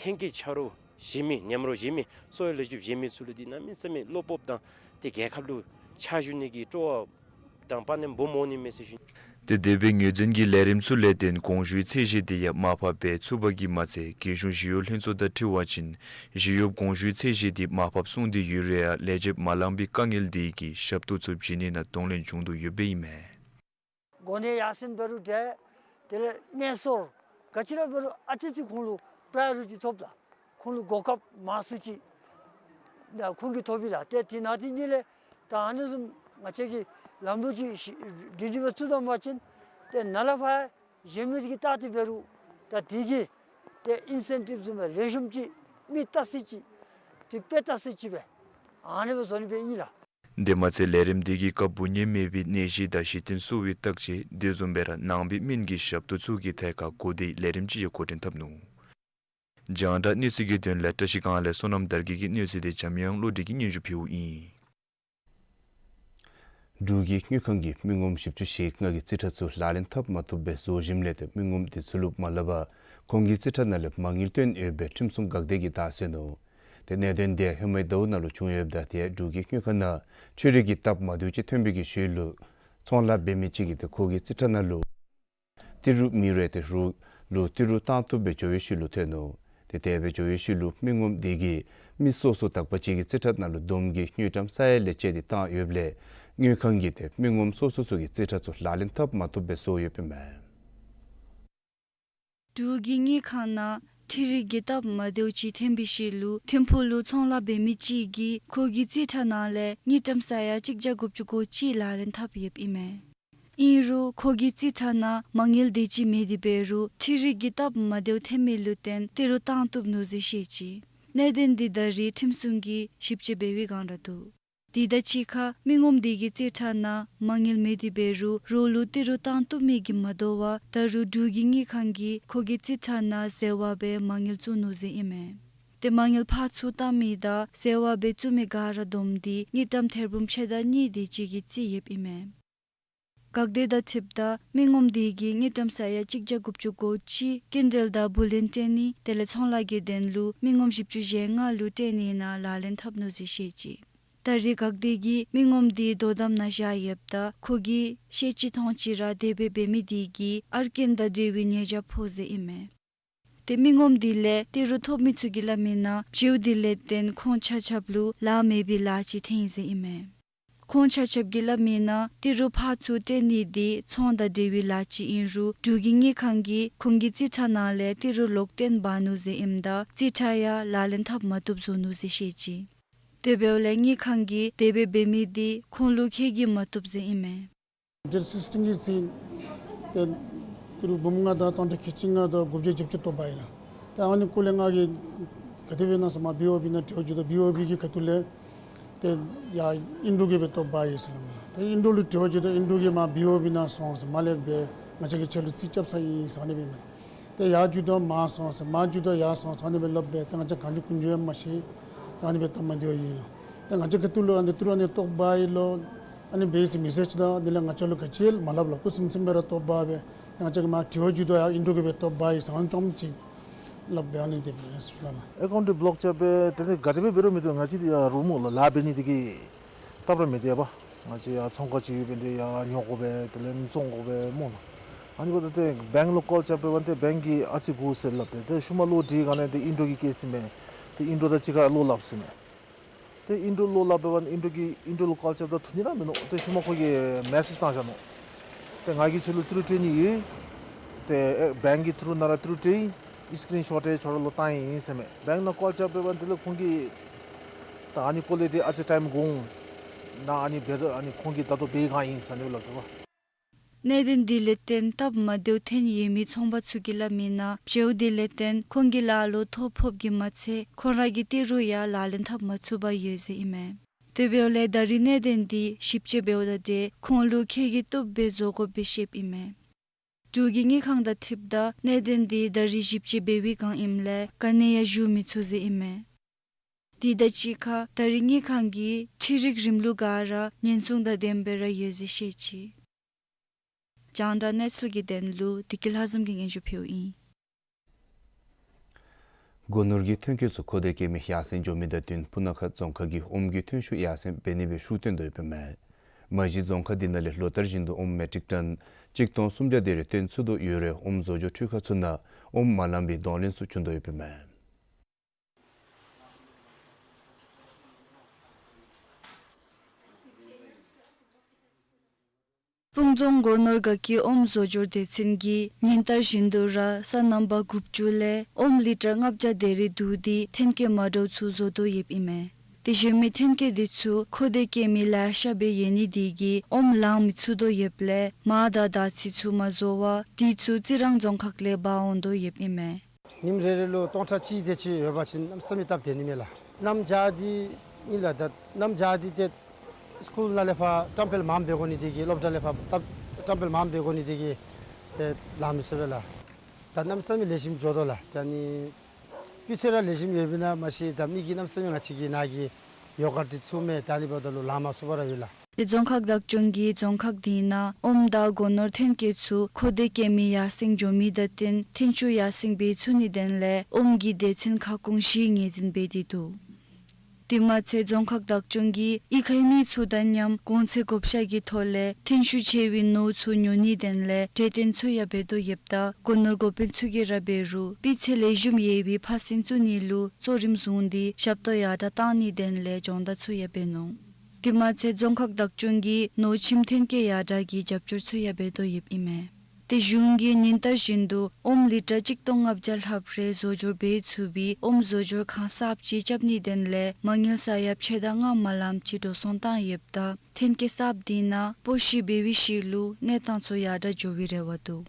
ཧེང་སྐལ་ཆ་རོགས་གཞན་མི་མཉམ་རོགས་གཞན་མི་གསོ་བའི་ལས་བྱེདཔ་གཞན་མི་ཚུ་ལུ་ཏེ་གནམ་མེད་ས་མེད་བློ་སྤོབས་དང་ཏེ་རྒྱལ་ཁབ་ལུ་ཕྱག་ཞུ་ནི་གི་སྤྲོ་བ་དང་དཔའ་ཉམས་སྦོམ་འོང་ནི་མས་ཟེར་ཞུ་ནི། ཏེ་དེ་སྦེ་ངོས་འཛིན་གྱི་ལས་རིམ་ཚུ་ལས་བརྟེན་དགོངས་ཞུའི་ཚད་གཞི་དེ་ཡང་མར་ཕབ་འབད་ཚུགས་པ་གིས་མ་ཚད་རྒྱལ་གཞུང་ཞི་གཡོག་ལྷན་ཚོགས་དང་འཁྲིལ་བ་ཅིན་ཞི་གཡོགཔ་དགོངས་ཞུའི་ཚད་གཞི་དེ་མར་ཕབ་སོང་སྟེ་ཡོད་རུང་ཡང་ལས་བྱེདཔ་མ་ལང་པའི་དཀའ་ངལ་དེ་གིས་ཞབས་ཏོག་ཚུ་བྱིན་ནི་ནང་གདོང་ལེན་བྱུང་དོ་ཡོདཔ་ཨིན་མས། གོ་གནས་ཡར་སེང་འབད་རུང་འདྲ། དེ་ལས་གནས་སོར་ག་ཅི་ར་འབད་རུང་ཨ་ཙི་ཅིག་ཁོང་ལུ་པྲའི་ཡོ་རི་ཊི་ཐོབ་ལགས། ཁོང་ལུ་གོ་སྐབས་མང་སུ་ཅིག་ད་ཁོང་གིས་ཐོབ་ཨིན་ལགས། ཏེ་དེ་ནང་དེ་གཉིས་ལས་ད་ཨ་ནི་བཟུམ་ང་བཅས་ཀྱིས་ལམ་ལུགས་ཅིག་སྒྲིང་སྒྲིང་སྦེ་བཙུགས་ད་པ་ཅིན་ཏེ་ནཱ་ལས་ཕར་གཞན་མི་གིས་བལྟ་སྟེ་འབད་རུང་ད་དེ་གིས་ཏེ་ཨིན་སེན་ཊིབ་བཟུམ་སྦེ་ལེགས་ཤོམ་ཅིག་མི་བལྟ་ས་ཅིག་ཏེ་དཔེ་བལྟ་ས་ཅིག་སྦེ་ཨ་ནི་སྦེ་བཟོ་ནི་སྦེ་ཨིན་ལགས། དེ་མ་ཚད་ལས་རིམ་དེ་གིས་སྐབས་འབུ་ནད་མེད་པའི་ནད་གཞི་དང་གཞི་རྟེན་གསོ་བའི་བརྟག་དཔྱད་དེ་བཟུམ་སྦེ་ར་ནང་པའི་སྨན་གྱི་ཞབས་ཏོག་ཚུ་གི་ཐད་ཁར་གོ་བརྡའི་ལས་རིམ་ཅིག་ཡང་འགོ་འདྲེན་འཐབ་ནུག། རྒྱང་བསྒྲགས་གནས་ཚུལ་གྱི་དོན་ལས་བཀྲ་ཤིས་སྒང་ལས་བསོད་ནམས་དར་རྒྱས་ཀྱི་གནས་ཚུལ་དེ་འཇམ་དབྱངས་བློ་གྲོས་ཀྱིས་སྙན་ཞུ་ཕུལཝ་ཨིན། འབྲུག་གི་དངུལ་ཁང་གིས་མི་ངོམ་བཞི་བཅུ་ཞེ་ལྔ་གི་རྩིས་ཁྲ་ཚུ་ལག་ལེན་འཐབ་མ་བཏུབ་པར་བཟོ་ཞིནམ་ལས་ཏེ་མི་ངོམ་དེ་ཚུ་ལུ་མ་སླབ་པར་ཁོང་གི་རྩིས་ཁྲ་ནང་ལས་མ་དངུལ་བཏོན་ཡོདཔ་སྦེ་ཁྲིམས་སྲུང་འགག་སྡེ་གིས་བདའ་གསོས་ནུག། ཏེ་གནད་དོན་དེ་ཧེ་མའི་ཟླཝ་ནང་ལུ་བྱུང་ཡོདཔ་ད་ཏེ་འབྲུག་གི་དངུལ་ཁང་ནང་འཕྲུལ་རིག་གི་སྟབས་མ་བདེཝ་ཅིག་ཐོན་པའི་གི་ཤུལ་ལུ་ཚོང་ལཱ་འབད་མི་ཅིག་གིས་ཏེ་ཁོ་གི་རྩིས་ཁྲ་ནང་ལུ་ཏི་རུ་མི་རེ་ཏེ་རུ་ལུ་ཏི་རུ་བཏང་བཏུབ་སྦེ་འགྱོ་བའི་ཤུལ་ལུ་ཐོན་ནུག། ཏེ་དེ་སྦེ་འགྱོ་བའི་ཤུལ་ལུ་མི་ངོམ་དེ་གིས་མི་སོ་སོ་དག་པ་ཅིག་གི་རྩིས་ཁྲ་ནང་ལུ་བསྡོམས་ཀྱིས་དངུལ་ཀྲམ་ས་ཡ་ལས་བཅད་དེ་བཏང་ཡོདཔ་ལས་དངུལ་ཁང་གིས་ཏེ་མི་ངོམ་སོ་སོ་ཚུ་གི་རྩིས་ཁྲ་ཚུ་ལག་ལེན་འཐབ་མ་བཏུབ་སྦེ་བཟོ་ཡོདཔ་ཨིན་མས། འབྲུག་གི་དངུལ་ཁང་ནང་འཕྲུལ་རིག་གི་སྟབས་མ་བདེཝ་ཅིག་ཐོན་པའི་ཤུལ་ལུ་ཐིམ་ཕུག་ལུ་ཚོང་ལཱ་འབད་མི་ཅིག་གིས་ཁོ་གི་རྩིས་ཁྲ་ནང་ལས་དངུལ་ཀྲམ་ས་ཡ་གཅིག་བརྒྱ་དགུ་བཅུ་གོ་གཅིག་ལག་ལེན་འཐབ་ཡོདཔ་ཨིན་མས། ཨིན་རུང་ཁོ་གི་རྩིས་ཁྲ་ནང་མ་དངུལ་དེ་ཅིག་མེད་དེ་འབད་རུང་འཕྲུལ་རིག་གི་སྟབས་མ་བདེཝ་ཐོན་མི་ལུ་བརྟེན་ཏི་རུ་བཏང་བཏུབ་ནུག་ཟེར་བཤད་ཅི། གནད་དོན་འདི་ད་རེས་ཁྲིམས་སྲུང་གིས་ཞིབ་དཔྱད་འབད་བའི་བསྒང་ར་འདུག། དེ་དང་གཅིག་ཁར་མི་ངོམ་དེ་གི་རྩིས་ཁྲ་ནང་མ་དངུལ་མེད་དེ་འབད་རུང་རོགས་ལུ་ཏི་རུ་བཏང་བཏུབ་མི་གིས་མ་དོ་བར་ད་རུང་འབྲུག་གི་དངུལ་ཁང་གིས་ཁོ་གི་རྩིས་ཁྲ་ནང་ཟེར་བ་སྦེ་མ་དངུལ་བཙུགས་ནུག་ཟེར་ཨིན་མས། ཏེ་མ་དངུལ་ཕར་ཚུར་བཏང་མི་དང་ཟེར་བ་སྦེ་བཙུགས་མི་ག་ར་བསྡོམས་ཏེ་དངུལ་ཀྲམ་ཐེར་འབུམ་ཕྱེད་དང་གཉིས་དེ་ཅིག་གི་རྩིས་ཡོདཔ་ཨིན་མས། དགག་སྡེ་དང་འཁྲིལཝ་ད་མི་ངོམ་དེ་གིས་དངུལ་ཀྲམ་ས་ཡ་གཅིག་བརྒྱ་དགུ་བཅུ་གོ་གཅིག་སྐྱིན་འགྲུལ་དང་བུ་ལོན་སྤྲོད་ནི་དེ་ལས་ཚོང་ལཱ་གི་དོན་ལུ་མི་ངོམ་བཞི་བཅུ་ཞེ་ལྔ་ལུ་སྤྲོད་ནི་ནང་ལག་ལེན་འཐབ་ནུག་ཟེར་བཤད་ཅི། ད་རེས་དགག་སྡེ་གིས་མི་ངོམ་དེ་དོ་དམ་ནང་བཞག་ཡོདཔ་ད་ཁོ་གིས་ཤེས་ཅི་མཐོང་ཅི་ར་དེ་སྦེ་འབད་མི་དེ་གིས་ཨར་ཀིན་དང་འབྲེལ་བའི་ཉེས་བྱ་ཕོག་ཟེར་ཨིན་མས། ཏེ་མི་ངོམ་དེ་ལས་ཏི་རུ་ཐོབ་མི་ཚུ་གིས་སླབ་མིའི་ནང་བྱིའུ་དེ་ལས་བརྟེན་ཁོང་ཆ་ཁྱབ་ལུ་ལཱ་མེད་པའི་ལཱ་ཅིག་ཐོན་ཡི་ཟེར་ཨིན་མས། ཁོང་ཆ་ཁྱབ་ཀྱིས་སླབ་མིའི་ནང་ཏི་རུ་ཕར་ཚུར་སྤྲོད་ནི་དེ་ཚོང་དང་འབྲེལ་བའི་ལཱ་ཅིག་ཨིན་རུང་འབྲུག་གི་དངུལ་ཁང་གིས་ཁོང་གི་རྩིས་ཁྲ་ནང་ལས་ཏི་རུ་ལོག་སྟོན་འབག་ནུག་ཟེར་ཨིནམ་ད་རྩིས་ཁྲ་ཡང་ལག་ལེན་འཐབ་མ་བཏུབ་བཟོ་ནུག་ཟེར་བཤད་ཅི། དེ་འབདཝ་ལས་དངུལ་ཁང་གིས་དེ་སྦེ་འབད་མི་དེ་ཁོང་ལུ་ཁེ་གིས་མ་བཏུབ་ཟེར་ཨིན་མས། ཌེཊ་སིགསི་ཊིན་གྱི་རྩིས་ཏེ་ཏི་རུ་འབུམ་ལྔ་དང་སྟོང་ཕྲག་ཁལ་གཅིག་ལྔ་དང་དགུ་བརྒྱ་བརྒྱད་ཅུ་བཏོག་འབག་ཡི་ལགས། ཏེ་ཨ་ནི་སྐོར་ལས་ང་གིས་ག་དེ་སྦེ་ཨིན་ན་ཟེར་མར་བི་ཨོ་བི་ནང་དྲི་བ་བཀོད་ད་བི་ཨོ་བི་གིས་ཁ་ཐུག་ལས་ཏེ་ཡར་ཨིན་རུ་གིས་སྦེ་བཏོག་འབག་ཡི་ཟེར་སླབ་མས་ལགས། ཏེ་ཨིན་རུ་ལུ་དྲི་བ་བཀོད་ད་ཨིན་རུ་གིས་མར་བི་ཨོ་བི་ནང་སོང་ཟེར་མར་ལས་སྦེ་ང་བཅས་ཀྱིས་ཁྱོད་ལུ་རྩིས་རྐྱབ་ཚར་ཡི་ཟེར་ཨ་ནི་སྦེ་མས། ཏེ་ཡར་འགྱོཝ་ད་མར་སོང་ཟེར་མར་འགྱོཝ་ད་ཡར་སོང་ཟེར་ཨ་ནི་སྦེ་སླབ་སྦེ་ཏེ་ང་བཅས་ག་ཅི་འགྱོ་ཡང་མ་ཤེས། ཏེ་ཨ་ནི་སྦེ་སྟབས་མ་བདེཝ་ཡོད་ལགས། ཏེ་ང་བཅས་ཁ་ཐུག་ལུ་ཨ་ནི་ཏི་རུ་ཨ་ནི་བཏོག་འབག་ཡི་ལོ་ཨ་ནི་སྦེ་ཟེར་མེ་སེཇ་དང་དེ་ལས་ང་བཅས་ལུ་ག་ཅི་ཡང་མ་སླབ་ལགས། ཁུ་སིམ་སིམ་སྦེ་ར་བཏོག་འབག་སྦེ་ཏེ་ང་བཅས་ཀྱིས་མར་དྲི་བ་བཀོད་ད་ཡར་ཨིན་རུ་གིས་སྦེ་བཏོག་འབག་ཡི་ཟེར་ཨ་ནི་རྐྱངམ་ཅིག་སླབ་སྦེ་ཨ་ནི་དེ་སྦེ་ཞུ་ད་ལགས། ཨེ་ཀའུནཊ་བློཀ་རྐྱབ་སྦེ་ཏེ་ཏེ་ག་དེ་སྦེ་འབད་རུང་མི་བཏུབ། ང་བཅས་ཏེ་ཡར་རོགས་མོ་ལགས་ལཱ་འབད་ནི་དེ་གིས་སྟབས་ར་མི་བདེ་བས། ང་བཅས་ཡར་ཚོང་ཁང་ཅིག་ཡོདཔ་ཨིན་ཏེ་ཡར་ཉོ་དགོ་པས། དེ་ལས་བཙོང་དགོ་པས་སྨོ་ལགས། ཨ་ནི་འབདཝ་ད་ཏེ་བེངཀ་ལུ་ཀོལ་རྐྱབ་པ་འབདཝ་ད་ཏེ་བེངཀ་གིས་ཨ་ཙི་སྒུག་ཟེར་སླབ་སྟེ་ཏེ་ཤུལ་མ་ལོག་དེ་ག་ནི་ཏེ་ཨིན་རུ་གི་ཀེསི་ཨིན་མས། ཏེ་ཨིན་རུ་དང་གཅིག་ཁར་བློ་སླབ་ཟེར་མས། ཏེ་ཨིན་རུ་ལུ་བློ་སླབ་པ་འབདཝ་ད་ཨིན་རུ་གིས་ཨིན་རུ་ལུ་ཀོལ་རྐྱབ་ད་འཐུ་ནི་ར་མིན་ནུག། ཏེ་ཤུལ་མ་ཁོ་གིས་མེ་སེཇ་བཏང་བཞག་ནུག། ཏེ་ང་གིས་ཁྱོད་ལུ་ཏི་རུ་སྤྲོད་ནི་ཡོད། ཏེ་ཨེ་བེངཀ་གི་ཏི་རུ་ནང་ར་ཏི་རུ་སྤྲོད་ཡི། སི་ཀི་རིན་ཤོཊ་ཡང་ཁྱོད་ར་ལུ་བཏང་ཡི་ཟེར་མས། བེངཀ་ནང་ཀོལ་རྐྱབ་པ་འབདཝ་ད་དེ་ལས་ཁོང་གིས་ད་ཨ་ནི་སྐོར་ལས་ཏེ་ཨ་ཙི་ཊའིམ་འགོར་འོང་། ནཱ་ཨ་ནི་འབད་དོ་ཨ་ནི་ཁོང་གིས་ད་ལྟོ་འབད་བའི་བསྒང་ཨིན་ཟེར་ཨ་ནི་སྦེ་སླབ་པས། གནད་དོན་འདི་ལས་བརྟེན་སྟབས་མ་བདེཝ་ཐོན་ཡོད་མི་ཚོང་པ་ཚུ་གིས་སླབ་མིའི་ནང་བྱིའུ་འདི་ལས་བརྟེན་ཁོང་གི་ལཱ་ལུ་ཐོ་ཕོགཔ་གིས་མ་ཚད་ཁོང་ར་གི་ཏི་རུ་ཡང་ལག་ལེན་འཐབ་མ་ཚུགས་པར་ཡོད་ཟེར་ཨིན་མས། དེ་འབདཝ་ལས་ད་རེས་གནད་དོན་འདི་ཞིབ་དཔྱད་འབདཝ་ད་ཏེ་ཁོང་ལུ་ཁེ་གིས་བཏུབ་སྦེ་བཟོ་དགོཔ་སྦེ་བཤདཔ་ཨིན་མས། འབྲུག་གི་དངུལ་ཁང་དང་འཁྲིལཝ་ད་གནད་དོན་འདི་ད་རེས་ཞིབ་དཔྱད་འབད་བའི་བསྒང་ཨིནམ་ལས་ག་ནི་ཡང་ཞུ་མི་ཚུགས་ཟེར་ཨིན་མས། དེ་དང་གཅིག་ཁར་ད་རེས་དངུལ་ཁང་གིས་འཕྲུལ་རིག་རིམ་ལུགས་ག་ར་ཉེན་སྲུང་དང་ལྡནམ་སྦེ་ར་ཡོད་ཟེར་བཤད་ཅི། རྒྱང་བསྒྲགས་གནས་ཚུལ་གྱི་དོན་ལུ་བདེ་སྐྱིད་ལྷ་འཛོམས་ཀྱིས་སྙན་ཞུ་ཕུལཝ་ཨིན། སྒོ་ནོར་གྱི་ཐོན་སྐྱེད་ཚུ་མཁོ་འདོད་སྐྱེད་མི་ཡར་སེང་འགྱོ་མི་དང་བསྟུན་སྤུ་ན་ཁ་རྫོང་ཁག་གིས་ཨོམ་གྱི་ཐོན་ཤུགས་ཡར་སེང་འབད་ནི་སྦེ་ཤུགས་བཏོན་དོ་ཡོདཔ་ཨིན་མས། མ་གཞི་རྫོང་ཁག་འདི་ནང་ལས་ལོ་ལྟར་བཞིན་དུ་ཨོམ་མེ་ཊིག་ཊོན་གཅིག་སྟོང་སུམ་བརྒྱ་དེ་རེ་བཏོན་ཚུགས་དོ་ཡོད་རུང་ཨོམ་བཟོ་སྦྱོར་འཕྲུལ་ཁང་ཚུ་ནང་ཨོམ་མ་ལང་པའི་གདོང་ལེན་ཚུ་བྱུང་དོ་ཡོདཔ་ཨིན་མས། སྤུངས་རྫོང་སྒོ་ནོར་སྒང་གི་ཨོམ་བཟོ་སྦྱོར་སྡེ་ཚན་གྱིས་ཉིན་ལྟར་བཞིན་དུ་ར་ས་གནམ་པ་དགུ་བཅུ་ལས་ཨོམ་ལི་ཊར་ལྔ་བརྒྱ་དེ་རེ་བསྡུ་སྟེ་ཐོན་སྐྱེད་མ་འདྲཝ་ཚུ་བཟོ་དོ་ཡོདཔ་ཨིན་མས། དེ་བཟུམ་མའི་ཐོན་སྐྱེད་དེ་ཚུ་མཁོ་འདོད་སྐྱེད་མི་ལེ་ཤ་སྦེ་ཡོད་ནི་དེ་གིས་ཨོམ་ལང་མི་ཚུགས་དོ་ཡོདཔ་ལས་མར་དང་ཟླ་ཚེས་ཚུ་མ་བཟོ་བར་དེ་ཚུ་རྩི་རང་རྫོང་ཁག་ལས་འབག་འོང་དོ་ཡོདཔ་ཨིན་མས། ཉིནམ་རེ་རེ་ལུ་སྟོང་ཕྲག་གཅིག་དེ་ཅིག་ཡོད་པ་ཅིན་གནམ་མེད་ས་མེད་སྟབས་བདེ་ནི་མས་ལགས། གནམ་བྱཱར་འདི་ཨིན་ལགས། ད་གནམ་བྱཱར་འདི་ཏེ་སི་ཀུལ་ནང་ལས་ཕར་བཀྲམ་སྤེལ་མངམ་འབད་དགོ་ནི་དེ་གིས་སློབ་གྲྭ་ལས་ཕར་བཀྲམ་སྤེལ་མངམ་འབད་དགོ་ནི་དེ་གིས་ཏེ་ལང་མི་ཚུགས་པས་ལགས། ད་གནམ་མེད་ས་མེད་ལེགས་ཤོམ་འགྱོ་དོ་ལགས། ད་ནི་སྤུས་ཚད་ར་ལེགས་ཤོམ་ཡོདཔ་ཨིན་ན་མ་ཤེས། ད་མི་གིས་གནམ་མེད་ས་མེད་ང་བཅས་ཀྱི་ནཱ་གི་ཡོ་གརཊ་འདི་ཚུ་མས། ད་ནི་འབདཝ་ད་ལུ་ལང་མ་ཚུགས་པར་ཡོད་ལགས། ཏེ་རྫོང་ཁག་བདག་སྐྱོང་གིས་རྫོང་ཁག་དེ་ནང་ཨོམ་དང་སྒོ་ནོར་ཐོན་སྐྱེད་ཚུ་མཁོ་འདོད་སྐྱེད་མི་ཡར་སེང་འགྱོ་མི་དང་བསྟུན་ཐོན་ཤུགས་ཡར་སེང་འབད་ཚུགས་ནིའི་དོན་ལས་ཨོམ་གྱི་སྡེ་ཚན་ཁ་སྐོང་བཞི་ངོས་འཛིན་འབད་དེ་འདུག། དེ་མ་ཚད་རྫོང་ཁག་བདག་སྐྱོང་གིས་གཡུས་ཁའི་མི་ཚུ་དང་མཉམ་གོང་ཚད་བགོ་བཤའ་གི་ཐོག་ལས་ཐོན་ཤུགས་ཆེ་བའི་ནོར་ཚུ་ཉོ་ནིའི་དོན་ལས་གྲོས་བསྟུན་ཚུ་ཡང་འབད་དོ་ཡོདཔ་ད་སྒོ་ནོར་འགོ་དཔོན་ཚུ་གིས་ར་འབད་རུང་སྤུས་ཚད་ལེགས་ཤོམ་ཡོད་པའི་ཕར་སེང་བཙུགས་ནི་ལུ་གཙོ་རིམ་བཟུང་སྟེ་ཞབས་ཏོག་ཡར་དྲག་གཏང་ནིའི་དོན་ལས་སྦྱོང་བརྡར་ཚུ་ཡང་འབད་ནུག། དེ་མ་ཚད་རྫོང་ཁག་བདག་སྐྱོང་གིས་ནོར་ཁྱིམ་ཐོན་སྐྱེད་ཡར་དྲག་གི་རྒྱབ་སྐྱོར་ཚུ་ཡང་འབད་དོ་ཡོདཔ་ཨིན་མས། ཏེ་གཞུང་གིས་ཉིན་ལྟར་བཞིན་དུ་ཨོམ་ལི་ཊར་གཅིག་སྟོང་ལྔ་བརྒྱ་ལྷགཔ་རེ་བཟོ་སྦྱོར་འབད་ཚུགས་པའི་ཨོམ་བཟོ་སྦྱོར་ཁང་གསརཔ་ཅིག་རྐྱབ་ནིའི་དོན་ལས་མ་དངུལ་ས་ཡ་ཕྱེད་དང་ལྔ་མ་ལངམ་ཅིག་འགྲོ་སོང་བཏང་ཡོདཔ་ད་ཐོན་སྐྱེད་གསརཔ་འདི་ནང་སྤོ་བཤུད་འབད་བའི་ཤུལ་ལུ་གནས་སྟངས་ཚུ་ཡར་དྲག་འགྱོ་བའི་རེ་བ་འདུག།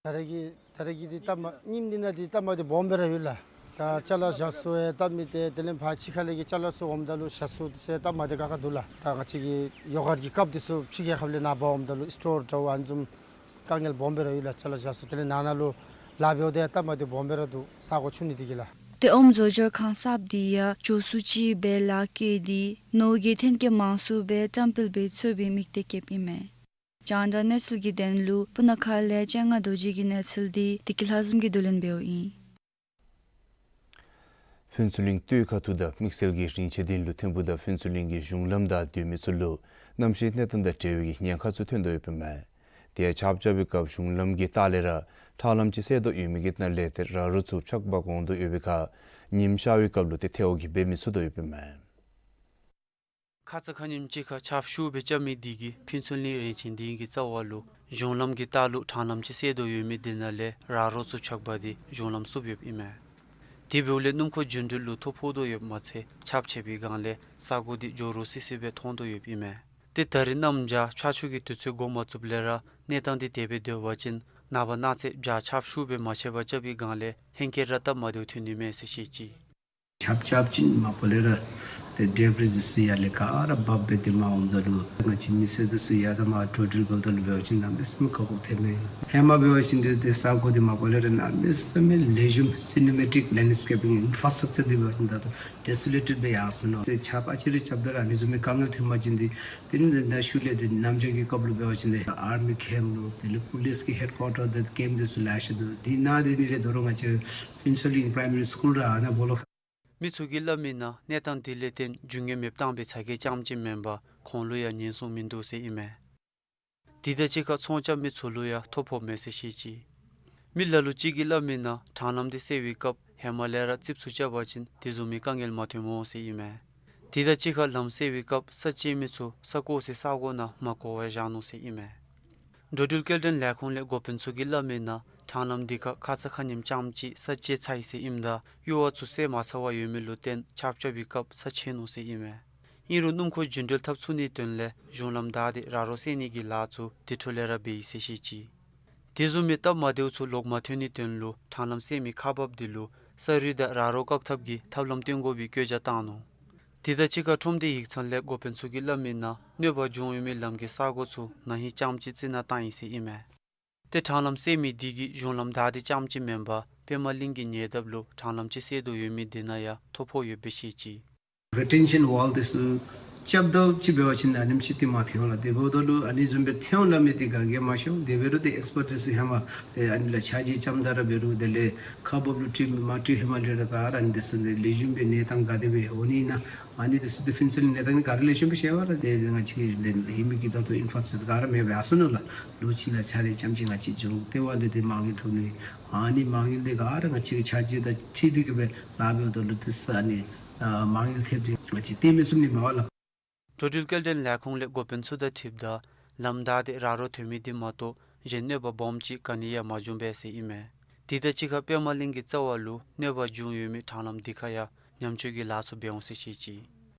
ད་རེས་ཀྱི་ད་རེས་ཀྱི་འདི་སྟབས་མ་ཉིནམ་འདི་ནང་འདི་སྟབས་མ་བདེཝ་སྦོམ་སྦེ་ར་ཡོད་ལགས། ད་ཅ་ལ་བཞག་ས་ཡང་སྟབས་མི་བདེ། དེ་ལས་ཕར་ཕྱི་ཁ་ལས་ཀྱི་ཅ་ལ་ཚུ་འོངམ་ད་ལུ་བཞག་ས་དེ་ཚུ་ཡང་སྟབས་མ་བདེ་ཁག་ཁ་འདུག་ལགས། ད་ང་བཅས་ཀྱི་ཡོ་གར་གྱི་ཀབ་དེ་ཚུ་ཕྱི་རྒྱལ་ཁབ་ལས་ནཱ་འབག་འོངམ་ད་ལུ་སི་ཊོར་འདྲཝ་ཨ་ནི་བཟུམ་དཀའ་ངལ་སྦོམ་སྦེ་ར་ཡོད་ལགས། ཅ་ལ་བཞག་ས་དེ་ལས་ནང་ན་ལུ་ལཱ་འབདཝ་ད་ཡང་སྟབས་མ་བདེཝ་སྦོམ་སྦེ་ར་འདུག། ས་གོ་ཆུང་ནི་དེ་གིས་ལགས། ཏེ་ཨོམ་བཟོ་སྦྱོར་ཁང་གསརཔ་འདི་ཡང་ཇོ་སུ་ཅིག་སྦེ་ལཱ་བཀོད་དེ་ནོར་གྱི་ཐོན་སྐྱེད་མང་སུ་སྦེ་བཀྲམ་སྤེལ་འབད་ཚུགས་པའི་དམིགས་གཏད་བསྐྱེདཔ་ཨིན་མས། རྒྱང་བསྒྲགས་གནས་ཚུལ་གྱི་དོན་ལུ་སྤུ་ན་ཁ་ལས་སྤྱན་སྔ་རྡོ་རྗེ་གི་གནས་ཚུལ་འདི་བདེ་སྐྱིད་ལྷ་འཛོམས་ཀྱིས་བསྡུ་ལེན་འབདཝ་ཨིན། ཕུན་ཚོགས་གླིང་སྟོད་ཁ་ཐུག་དང་དམིགས་བསལ་གྱི་རིན་ཆེན་སྡིངས་ལུ་ཐིམ་ཕུ་དང་ཕུན་ཚོགས་གླིང་གི་གཞུང་ལམ་བདའ་སྡོད་མི་ཚུ་ལུ་གནམ་གཤིས་གནས་སྟངས་དང་འབྲེལ་བའི་ཉེན་ཁ་ཚུ་ཐོན་དོ་ཡོདཔ་ཨིན་མས། དེ་ཡང་ཆརཔ་རྐྱབ་པའི་སྐབས་གཞུང་ལམ་གྱི་ལྟག་ལས་ར་ཁྲང་ལམ་ཅིག་སེལ་དོ་ཡོད་མི་གི་ནང་ལས་ཏེ་ར་རོ་ཚུ་ཆག་འབག་འོང་དོ་ཡོད་པའི་ཁར་ཉིམ་ཤར་བའི་སྐབས་ལུ་ཏེ་ཐལཝ་གིས་འབད་མི་ཚུགས་དོ་ཡོདཔ་ཨིན་མས། ཁ་ཙ་ཁ་ཉིནམ་ཅིག་ཁར་ཆརཔ་ཤུགས་སྦེ་རྐྱབ་མི་དེ་གིས་ཕུན་ཚོགས་གླིང་རིན་ཆེན་སྡིངས་ཀྱི་རྩ་བ་ལུ་གཞུང་ལམ་གྱི་ལྟག་ལུ་ཁྲང་ལམ་ཅིག་སེལ་དོ་ཡོད་མི་དེ་ནང་ལས་ར་རོ་ཚུ་ཆག་འབག་སྟེ་གཞུང་ལམ་བསུབ་ཡོདཔ་ཨིན་མས། དེ་འབདཝ་ལས་སྣུམ་འཁོར་རྒྱུ་འགྲུལ་ལུ་ཐོ་ཕོག་དོ་ཡོདཔ་མ་ཚད་ཆརཔ་ཆེ་བའི་སྒང་ལས་ས་གོ་དེ་ཇོ་རོ་སི་སི་སྦེ་མཐོང་དོ་ཡོདཔ་ཨིན་མས། ཏེ་ད་རེས་གནམ་བྱཱར་ཆར་ཆུ་གི་དུས་ཚོད་འགོ་མ་བཙུགསཔ་ལས་ར་གནས་སྟངས་དེ་དེ་སྦེ་སྡོད་པ་ཅིན་ནངས་པ་གནངས་ཚེ་བྱཱར་ཆརཔ་ཤུགས་སྦེ་མ་ཆེ་བར་རྐྱབ་པའི་སྒང་ལས་ཧེང་སྐལ་ར་སྟབས་མ་བདེཝ་ཐོན་ནི་མས་ཟེར་བཤད་ཅི། ཆརཔ་རྐྱབ་ཞིནམ་ལས་ར་ཏེ་ཌེ་བི་རི་ཟེར་ཡར་ལས་ག་ར་འབག་སྦེ་ཏེ་མར་འོངམ་ད་ལུ་ང་བཅས་མི་སེར་དེ་ཚུ་ཡར་དང་མར་འགྲོ་འགྲུལ་འབདཝ་ད་ལུ་འབད་བ་ཅིན་གནམ་མེད་ས་མེད་དཀའ་དགོཔ་ཐོནམ་མས། ཧེ་མ་འབད་བ་ཅིན་ཏེ་ཏེ་ས་གོ་དེ་མ་པ་ལས་ར་གནམ་མེད་ས་མེད་ལེགས་ཤོམ་སི་ནེ་མེ་ཊིག་ལེནཌ་སི་ཀེ་པིང་ཨིན་ཕ་ར་སི་ཊྲག་ཅར་དེ་འབད་བ་ཅིན་ད་ལྟོ་ཌེ་སོ་ལེ་ཊེཌ་སྦེ་ཡར་སོང་ནུག། ཏེ་ཆརཔ་ཨ་ཙི་རེ་རྐྱབ་ད་ར་ཨ་ནི་བཟུམ་མའི་དཀའ་ངལ་ཐོན་པ་ཅིན་ཏེ་དེ་ནི་ད་ཤུལ་ལས་ཏེ་གནམ་བྱཱར་གྱི་སྐབས་ལུ་འབད་བ་ཅིན་ཏེ་ཨར་མི་ཀེམཔ་ལུ་དེ་ལས་པུ་ལིསི་གི་ཧེཌ་ཀོར་ཊར་དང་ཀེམཔ་དེ་ཚུ་ལེ་ཤ་འདུག། དེ་ནང་དེ་ནི་རེ་དོ་རུང་ང་བཅས་ཕུན་ཚོགས་གླིང་པ་རའི་མ་རི་སི་ཀུལ་ར་ཨ་ནཱ་སྦོ་ལོགས། མི་ཚུ་གིས་སླབ་མིའི་ནང་གནས་སྟངས་དེ་ལས་བརྟེན་རྒྱུ་དངོས་མེདཔ་བཏང་པའི་ཚ་གྱང་རྐྱངམ་ཅིག་མེན་པར་ཁོང་ལུ་ཡང་ཉེན་སྲུང་མིན་འདུག་ཟེར་ཨིན་མས། དེ་དང་གཅིག་ཁར་ཚོང་རྐྱབ་མི་ཚུ་ལུ་ཡང་ཐོ་ཕོགཔ་མས་ཟེར་བཤད་ཅི། མི་ལ་ལུ་ཅིག་གིས་སླབ་མིའི་ནང་ཁྲང་ལམ་དེ་སེལ་བའི་སྐབས་ཧེ་མ་ལས་ར་རྩིགཔ་ཚུ་རྐྱབ་པ་ཅིན་དེ་བཟུམ་མའི་དཀའ་ངལ་མ་ཐོནམ་འོང་ཟེར་ཨིན་མས། དེ་དང་གཅིག་ཁར་ལམ་སེལ་བའི་སྐབས་ས་སྐྱེལ་མི་ཚུ་ས་བཀོ་སའི་ས་གོ་ནང་མ་བཀོ་བར་བཞག་ནུག་ཟེར་ཨིན་མས། འགྲོ་འགྲུལ་སྐྱེལ་འདྲེན་ལས་ཁུངས་ལས་འགོ་དཔོན་ཚུ་གིས་སླབ་མིའི་ནང་ཁྲང་ལམ་དེ་ཁར་ཁ་ཙ་ཁ་ཉིནམ་རྐྱངམ་ཅིག་ས་བཅད་ཚར་ཡི་ཟེར་ཨིནམ་ད་གཡུར་བ་ཚུ་བསལ་མ་ཚར་བར་ཡོད་མི་ལུ་བརྟེན་ཆརཔ་རྐྱབ་པའི་སྐབས་ས་ཆེ་ནུག་ཟེར་ཨིན་མས། ཨིན་རུང་སྣུམ་འཁོར་རྒྱུ་འགྲུལ་འཐབ་ཚུགས་ནིའི་དོན་ལས་གཞུང་ལམ་བདའ་སྟེ་ར་རོ་སེལ་ནི་གི་ལཱ་ཚུ་དེ་འཕྲོ་ལས་ར་འབད་ཡི་ཟེར་བཤད་ཅི། དེ་བཟུམ་མའི་སྟབས་མ་བདེཝ་ཚུ་ལོག་མ་ཐོན་ནིའི་དོན་ལུ་ཁྲང་ལམ་སེལ་མི་ཁག་འབགཔ་དེ་ལུ་ས་རུད་དང་ར་རོ་བཀག་ཐབས་ཀྱི་ཐབས་ལམ་སྟོན་དགོ་པའི་བཀོད་རྒྱ་བཏང་ནུག། དེ་དང་གཅིག་ཁར་ཁྲོམ་སྡེ་ཡིག་ཚང་ལས་འགོ་དཔོན་ཚུ་གིས་སླབ་མིའི་ནང་གནོད་པ་བྱུང་ཡོད་མི་ལམ་གྱི་ས་གོ་ཚུ་ན་ཧིང་རྐྱངམ་ཅིག་རྩི་ནག་བཏང་ཡི་ཟེར་ཨིན་མས། ཏེ་ཁྲང་ལམ་སེལ་མི་དེ་གིས་གཞུང་ལམ་བདའ་སྟེ་རྐྱངམ་ཅིག་མེན་པར་པདྨ་གླིང་གི་ཉེ་འདབས་ལུ་ཁྲང་ལམ་ཅིག་སེལ་དོ་ཡོད་མི་དེ་ནང་ཡང་ཐོ་ཕོག་ཡོདཔ་སྦེ་བཤད་ཅི། རི་ཊེན་ཤཱན་ཝཱལ་དེ་ཚུ་རྐྱབ་དོ་ཅིག་འབད་བ་ཅིན་ཨ་ནེམ་ཅིག་ཏེ་མ་ཐོན་ལགས། དེ་འབདཝ་ད་ལུ་ཨ་ནི་བཟུམ་སྦེ་ཐོན་འོང་སླབ་མི་དེ་ག་གིས་མ་ཤེས། དེ་འབད་རུང་ཏེ་ཨེགསི་པརཊ་དེ་ཚུ་ཧེ་མ་ཏེ་ཨ་ནི་ལུ་ཆ་རྒྱུས་རྐྱངམ་ད་ར་འབད་རུང་དེ་ལས་ཁག་འབགཔ་ལུ་དྲི་མ་དྲི་ཧེ་མ་ལས་ར་ག་ར་ཨ་ནི་དེ་ཚུ་ཏེ་ལེགས་ཤོམ་སྦེ་གནས་སྟངས་ག་དེ་སྦེ་འོང་ནི་ཨིན་ན། ཨ་ནི་དེ་ཚུ་ཏེ་ཕུན་ཚོགས་གླིང་གནས་སྟངས་ག་ར་ལེགས་ཤོམ་སྦེ་ཤེས་པས་ལགས། ཏེ་ང་བཅས་ཀྱི་ལས་ཧེ་མ་གི་ད་ལྟོ་ཨིན་ཕྲ་སི་ཊ་ག་ར་མེདཔ་སྦེ་ཡར་སོང་ནུག་ལགས། ལོ་གཅིག་ལུ་ཆ་རྒྱུས་རྐྱངམ་ཅིག་ང་བཅས་འབྱུང་། དེ་བ་ལས་ཏེ་མ་དངུལ་ཐོབ་ནི། ཨ་ནི་མ་དངུལ་དེ་ག་ར་ང་བཅས་ཀྱི་ཆ་རྒྱུས་དང་འཁྲིལ་ཏེ་གི་སྦེ་ལཱ་འབདཝ་ད་ལུ་ཏེ་ས་ཨ་ནི་ཨ་མ་དངུལ་ཐེབས་ཏེ་ང་བཅས་ཏེ་མི་ཚུགས་ནི་མས་པ་ལགས། འགྲོ་འགྲུལ་སྐྱེལ་འདྲེན་ལས་ཁུངས་ལས་འགོ་དཔོན་ཚུ་དང་འཁྲིལཝ་ད་ལམ་བདའ་སྟེ་ར་རོ་ཐོན་མི་དེ་མ་གཏོགས་གཞན་གནོད་པ་སྦོམ་ཅིག་ག་ནི་ཡང་མ་བྱུང་པས་ཟེར་ཨིན་མས། དེ་དང་གཅིག་ཁར་པདྨ་གླིང་གི་རྩ་བ་ལུ་གནོད་པ་བྱུང་ཡོད་མི་ཁྲང་ལམ་དེ་ཁར་ཡང་ཉམས་བཅོས་ཀྱི་ལཱ་ཚུ་འབད་འོང་ཟེར་བཤད་ཅི།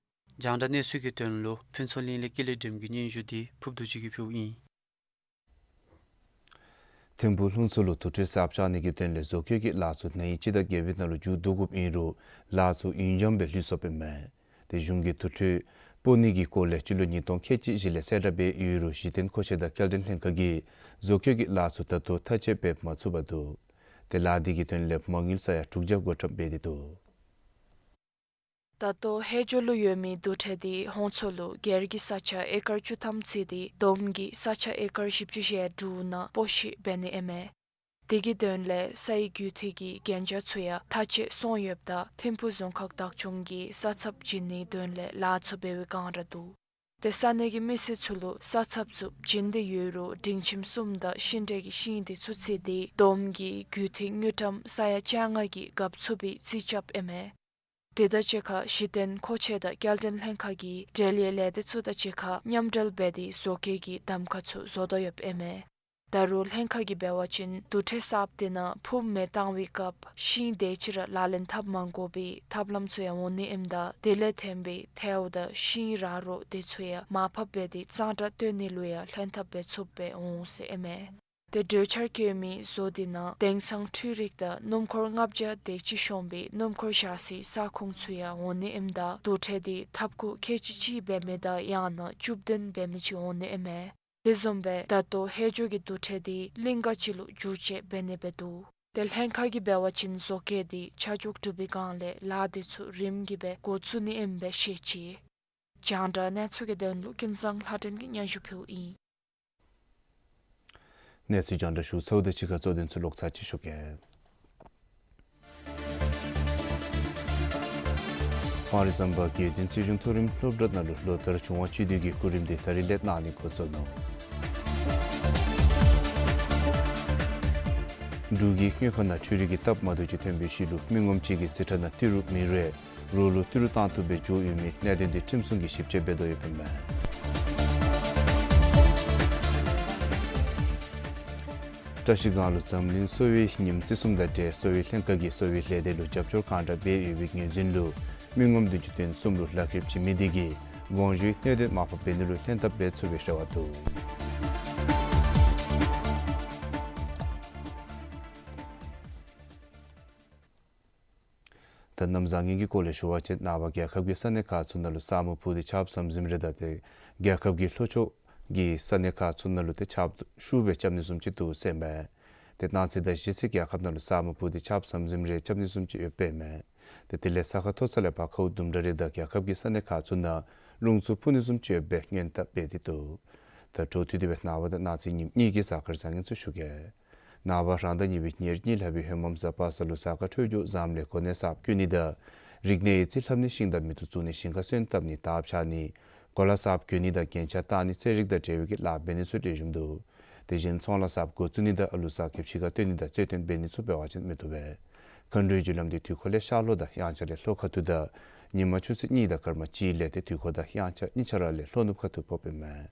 རྒྱང་བསྒྲགས་གནས་ཚུལ་གྱི་དོན་ལུ་ཕུན་ཚོགས་གླིང་ལས་ཀུན་ལེགས་སྒྲོལམ་གྱི་སྙན་ཞུ་དེ་ཕུརཔ་རྡོ་རྗེ་གིས་ཕུལཝ་ཨིན། ཐིམ་ཕུག་ལྷུན་རྩེ་ལུ་དུར་ཁྲོད་གསརཔ་རྐྱབ་ནི་གི་དོན་ལས་བཟོ་བཀོད་ཀྱི་ལཱ་ཚུ་ན་ཧིང་སྤྱི་ཟླ་བརྒྱད་པའི་ནང་ལུ་མཇུག་བསྡུ་དགོཔ་ཨིན་རུང་ལཱ་ཚུ་ཡུན་འགྱངས་སྦེ་ལུས་སོཔ་ཨིན་མས། ཏེ་གཞུང་གིས་དུར་ཁྲོད་སྤོ་ནི་གི་སྐོར་ལས་སྤྱི་ལོ་ཉིས་སྟོང་ཁལ་གཅིག་བཞི་ལས་གསལ་བསྒྲགས་འབད་ཡོད་རུང་གཞི་རྟེན་མཁོ་ཆས་དང་སྐྱེལ་འདྲེན་ལྷན་ཁག་གིས་བཟོ་བཀོད་ཀྱི་ལཱ་ཚུ་ད་ལྟོ་མཐའ་དཔྱད་འབད་མ་ཚུགས་པར་འདུག། ཏེ་ལཱ་དེ་གི་དོན་ལས་མ་དངུལ་ས་ཡ་དྲུག་བརྒྱ་དགོད་བྲམ་འབད་དེ་འདུག། ད་ལྟོ་ཧེ་ཇོ་ལུ་ཡོད་མི་དུར་ཁྲོད་དེ་ཧོང་ཚོ་ལུ་སྒེར་གྱི་ས་ཆ་ཨེ་ཀར་བཅུ་ཐམ་བརྩིས་ཏེ་བསྡོམས་ཀྱིས་ས་ཆ་ཨེ་ཀར་བཞི་བཅུ་ཞེ་དྲུག་ནང་སྤོ་བཤུད་འབད་ནི་ཨིན་མས། དེ་གི་དོན་ལས་སའི་རྒུད་འཐུས་ཀྱི་གན་རྒྱ་ཚུ་ཡང་མཐའ་དཔྱད་སོང་ཡོདཔ་ད་ཐིམ་ཕུག་རྫོང་ཁག་བདག་སྐྱོང་གིས་ས་ཚབ་བྱིན་ནིའི་དོན་ལས་ལཱ་ཚུ་འབད་བའི་བསྒང་ར་འདུག། ཏེ་ས་གནས་ཀྱི་མི་སེར་ཚུ་ལུ་ས་ཚབ་ཚུ་བྱིན་ཏེ་ཡོད་རུང་སྒྲིང་ཁྱིམ་གསུམ་དང་ཤིང་འབྲས་ཀྱི་ཤིང་དེ་ཚུ་བརྩིས་ཏེ་བསྡོམས་ཀྱིས་རྒུད་འཐུས་དངུལ་ཀྲམ་ས་ཡ་བཅོ་ལྔ་གི་རྒཔོ་ཚུགས་པའི་རྩིས་རྐྱབ་ཨིན་མས། དེ་དང་གཅིག་ཁར་གཞི་རྟེན་མཁོ་ཆས་དང་སྐྱེལ་འདྲེན་ལྷན་ཁག་གིས་འབྲེལ་ཡོད་ལས་སྡེ་ཚུ་དང་གཅིག་ཁར་མཉམ་འབྲེལ་འབད་དེ་བཟོ་བཀོད་ཀྱི་གདམ་ཁ་ཚུ་བཟོ་དོ་ཡོདཔ་ཨིན་མས། ད་རུང་ལྷན་ཁག་གིས་འབད་བ་ཅིན་དུར་ཁྲོད་གསརཔ་དེ་ནང་ཕུངམ་མེ་བཏང་བའི་སྐབས་ཤིང་དེ་ཅིག་ར་ལག་ལེན་འཐབ་མ་དགོ་པའི་ཐབས་ལམ་ཚུ་ཡང་འོང་ནི་ཨིནམ་ད་དེ་ལས་ཐོན་པའི་ཐལཝ་དང་ཤིང་ར་རོ་དེ་ཚུ་ཡང་མར་ཕབ་འབད་དེ་གཙང་སྦྲ་བཏོན་ནི་ལུ་ཡང་ལྷན་ཐབས་འབད་ཚུགསཔ་སྦེ་འོང་ཟེར་ཨིན་མས། ཏེ་གྲོས་འཆར་བཀོད་མི་བཟོ་དེ་ནང་དེང་སང་འཕྲུལ་རིག་དང་སྣུམ་འཁོར་ལྔ་བརྒྱ་དེ་ཅིག་ཤོང་བའི་སྣུམ་འཁོར་བཞག་སའི་ས་ཁོངས་ཚུ་ཡང་འོང་ནི་ཨིནམ་ད་དུར་ཁྲོད་དེ་ཐབ་ཁུང་ཁལ་གཅིག་གཅིག་འབད་མི་དང་ཡང་ན་བཅུ་བདུན་འབད་མི་ཅིག་འོང་ནི་ཨིན་མས། དེ་བཟུམ་སྦེ་ད་ལྟོ་ཧེ་ཇོ་གི་དུར་ཁྲོད་དེ་གླིང་ག་ཅིག་ལུ་བསྒྱུར་བཅོས་འབད་ནི་སྦེ་འདུག། ཏེ་ལྷན་ཁག་གིས་འབད་བ་ཅིན་བཟོ་བཀོད་དེ་ཆ་འཇོག་གྲུབ་པའི་སྒང་ལས་ལཱ་དེ་ཚུ་རིམ་གྱིས་སྦེ་འགོ་བཙུགས་ནི་ཨིནམ་སྦེ་བཤད་ཅི། རྒྱང་བསྒྲགས་གནས་ཚུལ་གྱི་དོན་ལུ་ཀུན་བཟང་ལྷ་སྒྲོན་གྱིས་སྙན་ཞུ་ཕུལཝ་ཨིན། གནས་ཚུལ་རྒྱང་བསྒྲགས་ཞུ་ཚརཝ་དང་གཅིག་ཁར་གཙོ་དོན་ཚུ་ལོག་ཚར་ཅིག་ཞུ་གེ། སྤང་རི་ཟམ་པ་དགེ་འདུན་རྩིས་གཞུང་མཐོ་རིམ་སློབ་གྲྭ་ནང་ལུ་ལོ་བསྟར་འབྱུང་བ་སྤྱི་འདུས་ཀྱི་སྐུ་རིམ་དེ་ད་རིས་ལས་གནང་ནི་འགོ་བཙུགས་ནུག། འབྲུག་གི་དངུལ་ཁང་ནང་འཕྲུལ་རིག་གི་སྟབས་མ་བདེཝ་ཅིག་ཐོན་པའི་ཤུལ་ལུ་མི་ངོམ་གཅིག་གི་རྩིས་ཁྲ་ནང་ཏི་རུ་མི་རེ་རོགས་ལུ་ཏི་རུ་བཏང་བཏུབ་སྦེ་འགྱོ་ཡོད་མི་གནད་དོན་དེ་ཁྲིམས་སྲུང་གིས་ཞིབ་དཔྱད་འབད་དོ་ཡོདཔ་ཨིན་མས། བཀྲ་ཤིས་སྒང་ལུ་འཛམ་གླིང་གསོ་བའི་ཉིནམ་བརྩི་སྲུང་དང་འབྲེལ་གསོ་བའི་ལྷན་ཁག་གིས་གསོ་བའི་ལས་སྡེ་ལུ་རྒྱབ་སྐྱོར་གང་དྲག་འབད་ཡོད་པའི་ངོས་འཛིན་ལུ་མི་ངོམ་བདུན་ཅུ་དོན་གསུམ་ལུ་ལག་ཁེབས་བྱིན་མི་དེ་གིས་དབང་ཞུའི་གནད་དོན་མར་ཕབ་འབད་ནི་ལུ་ལྷན་ཐབས་འབད་ཚུགས་པའི་རེ་བ་འདུག། ད་གནམ་བཟང་ངན་གྱི་སྐོར་ལས་ཞུ་བ་ཅིན་ནངས་པ་རྒྱལ་ཁབ་ཀྱི་ས་གནས་ཁག་ཚུ་ནང་ལུ་ས་སྨུག་ཕུབ་སྟེ་ཆརཔ་ཟམ་ཟིམ་རེ་དང་ཏེ་རྒྱལ་ཁབ་ཀྱི་ལྷོ་ཕྱོགས་ཀྱི་ས་གནས་ཁག་ཚུ་ནང་ལུ་ཏེ་ཆརཔ་ཤུགས་སྦེ་རྐྱབ་ནི་བཟུམ་ཅིག་འདུག་ཟེར་མས། ཏེ་གནངས་ཚེ་དང་གཞེས་ཚེ་རྒྱལ་ཁབ་ནང་ལུ་ས་སྨུག་ཕུབ་སྟེ་ཆརཔ་ཟམ་ཟིམ་རེ་རྐྱབ་ནི་བཟུམ་ཅིག་ཡོདཔ་ཨིན་མས། ཏེ་དེ་ལས་ས་ཁ་མཐོ་ས་ལས་ཕར་ཁཝ་དུམ་གྲ་རེ་དང་རྒྱལ་ཁབ་ཀྱི་ས་གནས་ཁག་ཚུ་ནང་རླུང་འཚུབ་འཕུ་ནི་བཟུམ་ཅིག་ཡོདཔ་སྦེ་སྔོན་བརྡ་འབད་དེ་འདུག། ད་འཕྲོ་མཐུད་དེ་སྦེ་ནངས་པ་དང་གནངས་ཚེ་ཉིནམ་གཉིས་ཀྱི་གཟའ་སྐར་བཟང་ངན་ཚུ་ཞུ་གེ། ནངས་པ་རང་ཟླ་གཉིས་པའི་ཉེར་གཉིས་ལྷག་པའི་ཧོ་མམ་གཟའ་པ་སངས་ལུ་གཟའ་སྐར་འཕྲོད་སྦྱོར་བཟངམ་ལས་གོ་གནས་གསརཔ་བསྐོ་ནི་དང་རིག་གནས་ཡིག་རྩིས་ལྷབ་ནི་ཤིང་དང་མེ་ཏོག་བཙུགས་ནི་ཞིང་ཁ་སོན་བཏབ་ནི་དར་འཕྱར་ནི་གོ་ལ་གསརཔ་གྱོན་ནི་དང་རྒྱན་ཆ་བཏགས་ནི་རྩེད་རིགས་དང་འབྲེལ་བའི་གི་ལཱ་འབད་ནི་ཚུ་ལེགས་ཤོམ་འདུག། དེ་བཞིན་ཚོང་ལཱ་གསརཔ་འགོ་བཙུགས་ནི་དང་ཨ་ལུ་གསརཔ་ཁེབས་ཕྱི་ཁར་བཏོན་ནི་དང་རྩོད་བཏོན་འབད་ནི་ཚུ་འབད་བ་ཅིན་མི་བཏུབ་པས། མཁའ་འགྲོའི་རྒྱུ་ལམ་དེ་དུས་འཁོར་ལས་ཤར་ལྷོ་དང་དབྱངས་འཆར་ལས་ལྷོ་ཁ་ཐུག་དང་ཉིན་མ་ཆུ་ཚོད་གཉིས་དང་སྐར་མ་གཅིག་ལས་ཏེ་དུས་འཁོར་དང་དབྱངས་འཆར་གཉིས་ཆ་ར་ལས་ལྷོ་ནུབ་ཁ་ཐུག་ཕོགཔ་ཨིན་མས།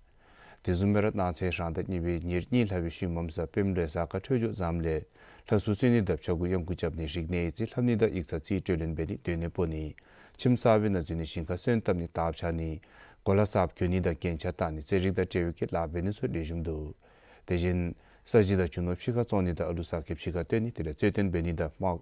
དེ་བཟུམ་སྦེ་ར་གནངས་ཚེ་རང་ཟླ་གཉིས་པའི་ཉེར་གཉིས་ལྷག་པའི་ཤུལ་མམ་གཟའ་སྤེནམ་ལུ་གཟའ་སྐར་འཕྲོད་སྦྱོར་བཟངམ་ལས་ལྷ་སྲུང་གསོལ་ནི་དང་ཕྱྭ་འགུགས་གཡང་འགུགས་རྐྱབ་ནི་རིག་གནས་ཡིག་རྩིས་ལྷབ་ནི་དང་ཡིག་ཚང་རྩིས་སྤྲོད་ལེན་འབད་ནི་སྡོད་གནས་སྤོ་ནི་ཁྱིམ་གསར་པའི་ནང་འཛུལ་ནི་ཞིང་ཁ་སོན་བཏབ་ནི་དར་འཕྱར་ནི་གོ་ལ་གསརཔ་གྱོན་ནི་དང་རྒྱན་ཆ་བཏགས་ནི་རྩེད་རིགས་དང་འབྲེལ་བའི་གི་ལཱ་འབད་ནི་ཚུ་ལེགས་ཤོམ་འདུག། དེ་བཞིན་ས་གཞི་དང་རྒྱུ་ནོར་ཕྱི་ཁར་བཙོང་ནི་དང་ཨ་ལུ་གསར་ཁེབས་ཕྱི་ཁར་བཏོན་ནི་དེ་ལས་རྩོད་བཏོན་འབད་ནི་དང་དམག་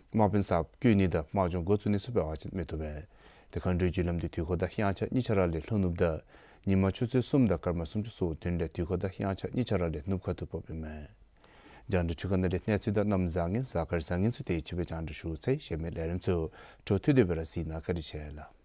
དམག་དཔོན་གསརཔ་བསྐོ་ནི་དང་དམག་སྦྱོང་འགོ་བཙུགས་ནི་ཚུ་འབད་བ་ཅིན་མི་བཏུབ་པས། ཏེ་མཁའ་འགྲོའི་རྒྱུ་ལམ་དེ་དུས་འཁོར་དང་དབྱངས་འཆར་གཉིས་ཆ་ར་ལས་ལྷོ་ནུབ་དང་ཉིན་མ་ཆུ་ཚོད་གསུམ་དང་སྐར་མ་སུམ་ཅུ་སོ་བདུན་ལས་དུས་འཁོར་དང་དབྱངས་འཆར་གཉིས་ཆ་ར་ལས་ནུབ་ཁ་ཐུག་ཕོགཔ་ཨིན་མས། རྒྱང་བསྒྲགས་འཕྲུལ་ཁང་ནང་ལས་གནས་ཚུལ་དང་གནམ་བཟང་ངན་གཟའ་སྐར་བཟང་ངན་ཚུ་དེ་ཅིག་སྦེ་རྒྱང་བསྒྲགས་ཞུ་ཚར་ཡི། གཞན་མི་ལས་རིམ་ཚུ་འཕྲོ་མཐུད་དེ་སྦེ་ར་གཟིགས་གནང་། བཀའ་དྲིན་ཆེ་ལགས།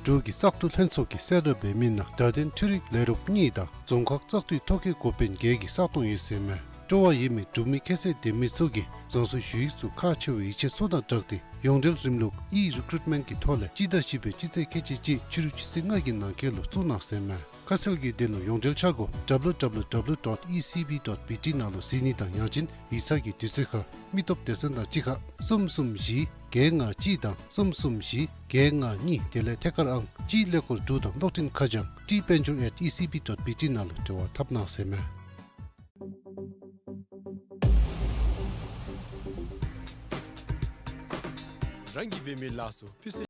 འབྲུག་གི་བཙག་འཐུ་ལྷན་ཚོགས་ཀྱིས་གསལ་བསྒྲགས་འབད་མི་ནང་བརྡ་དོན་འཕྲུལ་རིག་ལས་རོགས་གཉིས་དང་རྫོང་ཁག་བཙག་འཐུའི་ཐོ་བཀོད་འགོ་དཔོན་བརྒྱད་ཀྱི་ས་སྟོང་ཡོད་ཟེར་མས། སྤྲོ་བ་ཡོད་མི་འབྲུག་མི་ཁྱད་ཚད་ལྡན་མི་ཚུ་གིས་རང་སོའི་ཞུ་ཡིག་ཚུ་ཁག་ཆེ་བའི་ཡིད་ཆེས་ཚུ་དང་སྦྲགས་ཏེ་ཡོངས་འབྲེལ་རིམ་ལུགས་ཨི་རི་ཀུ་རུཊ་མེནཊ་གི་ཐོག་ལས་སྤྱི་ཟླ་བཞི་པའི་སྤྱི་ཚེས་ཁལ་གཅིག་གཅིག་ཕྱི་རུ་ཆུ་ཚོད་ལྔ་གི་ནང་འཁོད་ལུ་བཙུགས་གནང་ཟེར་མས། ཁ་གསལ་གྱི་དོན་ལུ་ཡོངས་འབྲེལ་འཆར་སྒོ་W W W dot E C B dot B T ནང་ལུ་གཟིགས་ནི་དང་ཡང་ཅིན་ཡིག་ཚང་གི་དུས་ཚོད་ཁར་མི་སྟོབས་སྡེ་ཚན་དང་གཅིག་ཁར་གསུམ་གསུམ་བཞི་བརྒྱད་ལྔ་གཅིག་དང་གསུམ་གསུམ་བཞི་བརྒྱད་ལྔ་གཉིས། དེ་ལས་ཐད་ཀར་ཨང་གཅིག་ཀླད་ཀོར་དྲུག་དང་གློག་འཕྲིན་ཁ་བྱང་T Penjor at E C B dot B T ནང་ལུ་འབྲེལ་བ་འཐབ་གནང་ཟེར་མས། རང་གིས་འབད་མི་ལཱ་ཚུ་ཕུལ་སེལ།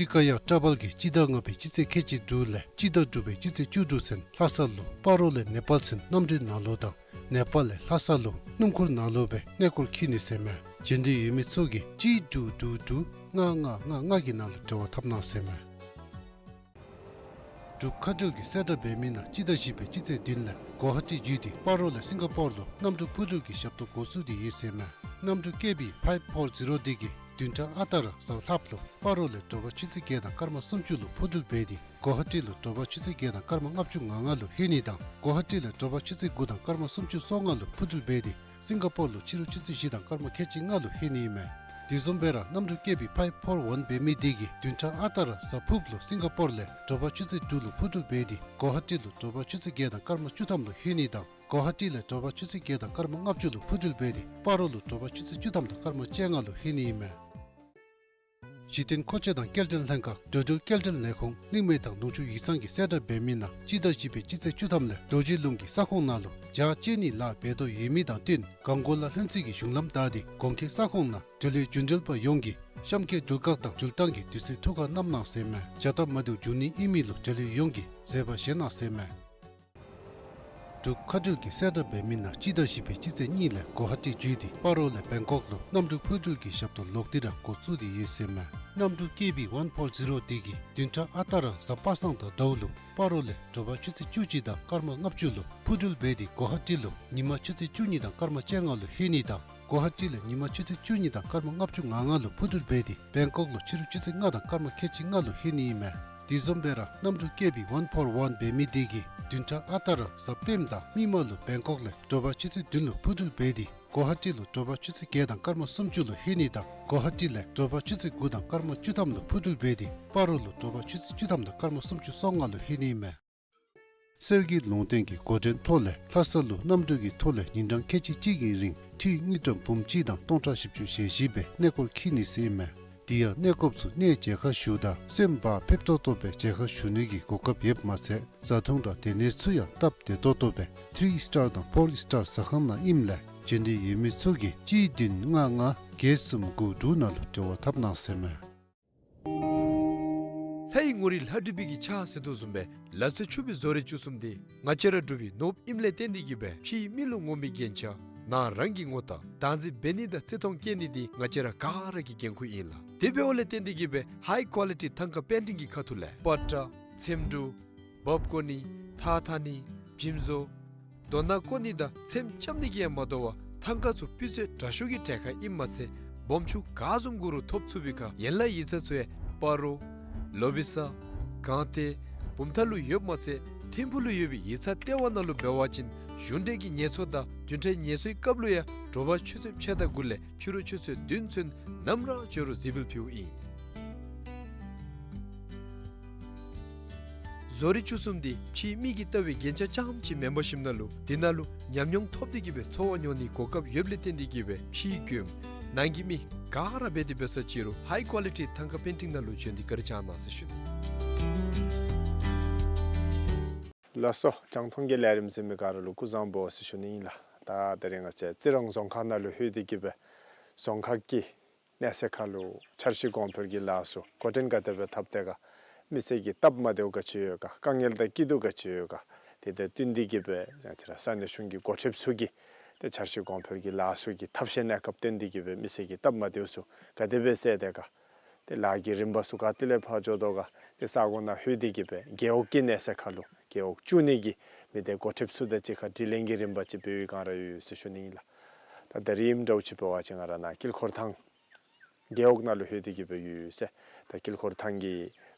ཊི་ཀ་ཡ་ཊ་བལ་གྱིས་སྤྱི་ཟླ་ལྔ་པའི་སྤྱི་ཚེས་ཁལ་གཅིག་དྲུག་ལས་སྤྱི་ཟླ་དྲུག་པའི་སྤྱི་ཚེས་བཅུ་དྲུག་ཚུན་ལྷ་ས་ལུ་སྤ་རོ་ལས་ནེ་པཱལ་ཚུན་གནམ་གྲུའི་ནང་ལུ་དང་ནེ་པཱལ་ལས་ལྷ་ས་ལུ་སྣུམ་འཁོར་ནང་ལུ་སྦེ་གནས་སྐོར་འཁྱིད་ནི་ཟེར་མས། བྱོན་འདོད་ཡོད་མི་ཚུ་གིས་གཅིག་དྲུག་དྲུག་དྲུག་ལྔ་ལྔ་ལྔ་ལྔ་གི་ནང་ལུ་འབྲེལ་བ་འཐབ་གནང་ཟེར་མས། འབྲུག་མཁའ་འགྲུལ་གྱིས་གསལ་བསྒྲགས་འབད་མི་ནང་སྤྱི་ཟླ་བཞི་པའི་སྤྱི་ཚེས་བདུན་ལས་གོ་ཧ་ཊི་བརྒྱུད་དེ་སྤ་རོ་ལས་སིང་ག་པོར་ལུ་གནམ་གྲུ་འཕུར་འགྲུལ་གྱི་ཞབས་ཏོག་འགོ་བཙུགས་ཏེ་ཡོད་ཟེར་མས། གནམ་གྲུ་ཀེ་བི་ཕའིབ་ཕོར་ཛི་རོ་འདི་གིས་བདུན་ཕྲག་ཨ་རྟག་ར་གཟའ་ལྷགཔ་ལུ་སྤ་རོ་ལས་དྲོ་པ་ཆུ་ཚོད་བརྒྱད་དང་སྐར་མ་སུམ་ཅུ་ལུ་འཕུར་འགྲུལ་འབད་དེ་གོ་ཧ་ཊི་ལུ་དྲོ་པ་ཆུ་ཚོད་བརྒྱད་དང་སྐར་མ་ལྔ་བཅུ་ང་ལྔ་ལུ་ལྷོད་ནི་དང་གོ་ཧ་ཊི་ལས་དྲོ་པ་ཆུ་ཚོད་དགུ་དང་སྐར་མ་སུམ་ཅུ་སོ་ལྔ་ལུ་འཕུར་འགྲུལ་འབད་དེ་སིང་ག་པོར་ལུ་ཕྱི་རུ་ཆུ་ཚོད་བཞི་དང་སྐར་མ་ཁལ་གཅིག་ལྔ་ལུ་ལྷོད་ནི་ཨིན་མས། དེ་བཟུམ་སྦེ་ར་གནམ་གྲུ་ཀེ་བི་ཕའིབ་ཕོར་ཝན་འབད་མི་འདི་གིས་བདུན་ཕྲག་ཨ་རྟག་ར་གཟའ་ཕུརཔ་ལུ་སིང་ག་པོར་ལས་དྲོ་པ་ཆུ་ཚོད་དྲུག་ལུ་འཕུར་འགྲུལ་འབད་དེ་གོ་ཧ་ཊི་ལུ་དྲོ་པ་ཆུ་ཚོད་བརྒྱད་དང་སྐར་མ་བཅུ་ཐམ་ལུ་ལྷོད་ནི་དང་གོ་ཧ་ཊི་ལས་དྲོ་པ་ཆུ་ཚོད་བརྒྱད་དང་སྐར་མ་ལྔ་བཅུ་ལུ་འཕུར་འགྲུལ་འབད་དེ་སྤ་རོ་ལུ་དྲོ་པ་ཆུ་ཚོད་བཅུ་ཐམ་དང་སྐར་མ་བཅོ་ལྔ་ལུ་ལྷོད་ནི་ཨིན་མས། གཞི་རྟེན་མཁོ་ཆས་དང་སྐྱེལ་འདྲེན་ལྷན་ཁག་འགྲོ་འགྲུལ་སྐྱེལ་འདྲེན་ལས་ཁུངས་གླིང་མེ་ཐང་ནུབ་ཕྱོགས་ཡིག་ཚང་གིས་གསལ་བསྒྲགས་འབད་མི་ནང་སྤྱི་ཟླ་བཞི་པའི་སྤྱི་ཚེས་བཅུ་ཐམ་ལས་རྡོ་རྗེ་ལུང་གི་ས་ཁོངས་ནང་ལུ་ཇ་བཅད་ནི་ལཱ་འབད་དོ་ཡོད་མི་དང་བསྟུན་གངས་སྐོར་ལ་ལྷུན་རྩེ་གི་གཞུང་ལམ་བདའ་སྟེ་གོང་འཁོད་ས་ཁོངས་ནང་འགྲུལ་ལས་རྒྱུན་འགྲུལ་པ་ཡོངས་ཀྱིས་གཤམ་འཁོད་འགྲུལ་བཀག་དང་འགྲུལ་བཏང་གི་དུས་ཚོད་ཐུགས་ཁར་བསྣམ་གནང་ཟེར་མས། བྱ་སྟབས་མ་བདེཝ་འབྱུང་ནི་ཨིན་མི་ལུ་འགྲུལ་ལས་ཡོངས་ཀྱིས་བཟོད་པ་བཞེས་གནང་ཟེར་མས། འབྲུག་མཁའ་འགྲུལ་གྱིས་གསལ་བསྒྲགས་འབད་མི་ནང་སྤྱི་ཟླ་བཞི་པའི་སྤྱི་ཚེས་གཉིས་ལས་གོ་ཧ་ཊི་བརྒྱུད་དེ་སྤ་རོ་ལས་བེང་ཀོག་ལུ་གནམ་གྲུ་འཕུར་འགྲུལ་གྱི་ཞབས་ཏོག་ལོག་སྟེ་ར་འགོ་བཙུགས་ཏེ་ཡོད་ཟེར་མས། གནམ་གྲུ་ཀེ་བི་ཝན་ཕོར་ཛི་རོ་འདི་གིས་བདུན་ཕྲག་ཨ་རྟག་ར་གཟའ་པ་སངས་དང་ཟླཝ་ལུ་སྤ་རོ་ལས་དྲོ་པ་ཆུ་ཚོད་བཅུ་གཅིག་དང་སྐར་མ་ལྔ་བཅུ་ལུ་འཕུར་འགྲུལ་འབད་དེ་གོ་ཧ་ཊི་ལུ་ཉིན་མ་ཆུ་ཚོད་བཅུ་གཉིས་དང་སྐར་མ་བཅོ་ལྔ་ལུ་ལྷོད་ནི་དང་གོ་ཧ་ཊི་ལས་ཉིན་མ་ཆུ་ཚོད་བཅུ་གཉིས་དང་སྐར་མ་ལྔ་བཅུ་ང་ལྔ་ལུ་འཕུར་འགྲུལ་འབད་དེ་བེང་ཀོག་ལུ་ཕྱི་རུ་ཆུ་ཚོད་ལྔ་དང་སྐར་མ་ཁལ་གཅིག་ལྔ་ལུ་ལྷོད་ནི་ཨིན་མས། དེ་བཟུམ་སྦེ་ར་གནམ་གྲུ་ཀེ་བི་ཝན་ཕོར་ཝན་འབད་མི་འདི་གིས་བདུན་ཕྲག་ཨ་རྟག་ར་གཟའ་སྤེནམ་དང་མིག་དམར་ལུ་བེང་ཀོག་ལས་དྲོ་པ་ཆུ་ཚོད་བདུན་ལུ་འཕུར་འགྲུལ་འབད་དེ་གོ་ཧ་ཊི་ལུ་དྲོ་པ་ཆུ་ཚོད་བརྒྱད་དང་སྐར་མ་སུམ་ཅུ་ལུ་ལྷོད་ནི་དང་གོ་ཧ་ཊི་ལས་དྲོ་པ་ཆུ་ཚོད་དགུ་དང་སྐར་མ་བཅུ་ཐམ་ལུ་འཕུར་འགྲུལ་འབད་དེ་སྤ་རོ་ལུ་དྲོ་པ་ཆུ་ཚོད་བཅུ་ཐམ་དང་སྐར་མ་སུམ་ཅུ་སོ་ལྔ་ལུ་ལྷོད་ནི་ཨིན་མས། གསེར་གྱི་ལུང་བསྟན་གྱི་འགོ་འདྲེན་ཐོག་ལས་ལྷ་ས་ལུ་གནམ་གྲུ་གི་ཐོག་ལས་ཉིན་གྲངས་ཁལ་གཅིག་གཅིག་གི་རིང་འཐུས་དངུལ་ཀྲམ་འབུམ་གཅིག་དང་སྟོང་ཕྲག་བཞི་བཅུ་ཞེ་བཞི་སྦེ་གནས་སྐོར་འཁྱིད་ནི་ཟེར་ཨིན་མས། དེ་ཡང་གནས་སྐོརཔ་ཚུ་གནས་མཇལ་ཁ་ཞུཝ་ད་སེམས་བག་ཕེབས་ཏོག་ཏོ་སྦེ་མཇལ་ཁ་ཞུ་ནི་གི་གོ་སྐབས་ཡོདཔ་མ་ཚད་བཟའ་འཐུང་དང་སྡོད་གནས་ཚུ་ཡང་སྟབས་བདེ་ཏོག་ཏོ་སྦེ་ཐི་རི་སི་ཊར་དང་ཕོར་སི་ཊར་ཟ་ཁང་ནང་ཨིནམ་ལས་བྱོན་འདོད་ཡོད་མི་ཚུ་གིས་གཅིག་བདུན་ལྔ་ལྔ་བརྒྱད་གསུམ་དགུ་དྲུག་ནང་ལུ་འབྲེལ་བ་འཐབ་གནང་ཟེར་ཨིན་མས། ལྷ་ཡི་ངོ་རིས་ལྷ་བྲིས་པའི་གི་ཕྱག་ཟེར་དོ་བཟུམ་སྦེ་ལ་རྩེ་ཕྱུག་པའི་བཟོ་རིག་བཅུ་གསུམ་འདི་ང་བཅས་ར་འབྲུག་པའི་ནོར་བུ་ཨིནམ་ལས་བརྟེན་ཏེ་གི་སྦེ་ཕྱིའི་མི་ལུ་ངོམ་པའི་རྒྱན་ཆ་ནང་རང་གི་ངོ་རྟགས་བདག་འཛིན་འབད་ནི་དང་བརྩི་མཐོང་བསྐྱེད་ནི་འདི་ང་བཅས་ར་ག་ར་གི་འགན་ཁུར་ཨིན་ལགས། དེ་འབདཝ་ལས་བརྟེན་ཏེ་གི་སྦེ་ཧའི་ཀོ་ལི་ཊི་ཐང་ཀ་པེན་ཊིང་གི་ཁ་ཐུག་ལས་པ་ཏྲ་ཚེམ་དྲུབ་འབག་བཀོ་ནི་ཐགས་འཐག་ནི་འཇིམ་བཟོ་རྡོ་ནང་བཀོ་ནི་དང་ཚེམ་རྐྱབ་ནི་གི་ཡང་མ་དོ་བར་ཐང་ཀ་ཚུ་སྤུས་ཚད་དྲག་ཤོས་ཀྱི་གྲལ་ཁར་ཨིནམ་མ་ཚད་སྦོམ་ཆུང་ག་བཟུམ་དགོ་རུང་ཐོབ་ཚུགས་པའི་ཁར་ཡན་ལག་ཡིག་ཚང་ཚུ་ཡང་སྤ་རོ་ལོ་བི་ས་སྒང་སྟེང་བུམ་ཐང་ལུ་ཡོདཔ་མ་ཚད་ཐིམ་ཕུག་ལུ་ཡོད་པའི་ཡིག་ཚང་ལྟེ་བ་ནང་ལུ་འབད་བ་ཅིན་གཞུང་འབྲེལ་གྱི་ངལ་གསོ་དང་བདུན་ཕྲག་ངལ་གསོའི་སྐབས་ལུ་ཡང་དྲོ་པ་ཆུ་ཚོད་ཕྱེད་དང་དགུ་ལས་ཕྱི་རུ་ཆུ་ཚོད་བདུན་ཚུན་ནམ་ར་བྱོན་རུང་གཟིགས་འབུལ་ཕུལཝ་ཨིན། བཟོ་རིག་བཅུ་གསུམ་འདི་ཕྱིའི་མི་གིས་བལྟ་བའི་རྒྱན་ཆ་རྐྱངམ་ཅིག་མེན་པར་ཞིནམ་ན་ལུ་དེ་ནང་ལུ་ཉམས་མྱོང་ཐོབ་སྟེ་གི་སྦེ་འཚོ་བ་མྱོང་ནིའི་གོ་སྐབས་ཡོདཔ་ལས་བརྟེན་ཏེ་གི་སྦེ་ཕྱིའི་མགྱོནམ་ནང་གི་མི་ག་ར་འབད་དེ་འབད་ས་ཅི་རུང་ཧའི་ཀོ་ལི་ཊི་ཐང་ཀ་པེན་ཊིང་ནང་ལུ་བྱོན་ཏེ་བཀའ་དྲིན་བསྐྱང་གནང་ཟེར་ཞུ་ནི། ལགས་སོ། རྒྱང་མཐོང་གི་ལས་རིམ་གཟིགས་མི་ག་ར་ལུ་སྐུ་གཟུགས་བཟང་པོ་ཟེར་ཞུ་ནི་ཨིན་ལགས། ད་དེ་རིང་ང་བཅས་རྩི་རང་རྫོང་ཁག་ནང་ལུ་ལྷོད་དེ་གི་སྦེ་རྫོང་ཁག་གི་གནས་ཚད་ཁར་ལུ་འཆར་གཞི་གོང་འཕེལ་གྱི་ལཱ་ཚུ་འགོ་འདྲེན་ག་དེ་སྦེ་འཐབ་དེས་ག། མི་སེར་གྱི་སྟབས་མ་བདེཝ་ག་ཅི་ཡོད་ག། དཀའ་ངལ་དང་སྐྱིད་སྡུག་ག་ཅི་ཡོད་ག། དེ་དང་བསྟུན་ཏེ་གི་སྦེ་ང་བཅས་ར་ས་གནས་གཞུང་གི་འགོ་ཁྲིདཔ་ཚུ་གིས་ཏེ་འཆར་གཞི་གོང་འཕེལ་གྱི་ལཱ་ཚུ་གི་ཐབས་ཤེས་གནས་སྐབས་བསྟུན་ཏེ་གི་སྦེ་མི་སེར་གྱི་སྟབས་མ་བདེཝ་ཚུ་ག་དེ་སྦེ་སེལ་དེས་ག། ཏེ་ལཱ་གི་རིམ་པ་ཚུ་ག་ཏེ་ལས་ཕར་འགྱོ་དོ་ག། ཏེ་ས་གོ་ནང་ལྷོད་དེ་གི་སྦེ་རྒེད་འོག་གི་གནས་ཚད་ཁར་ལུ་རྒེད་འོག་བཙུགས་ནི་གི་མི་སྡེ་འགོ་ཁྲིདཔ་ཚུ་དང་གཅིག་ཁར་དྲི་ལན་གྱི་རིམ་པ་ཅིག་འབད་བའི་སྒང་ར་ཡོད་ཟེར་ཞུ་ནི་ཨིན་ལགས། ད་ད་རིས་ཨིནམ་འདྲཝ་ཅིག་འབད་བ་ཅིན་ང་ར་ནཱ་དཀྱིལ་འཁོར་ཐང་རྒེད་འོག་ནང་ལུ་ལྷོད་དེ་གི་སྦེ་ཡོད་ཟེར། ད་དཀྱིལ་འཁོར་ཐང་གི་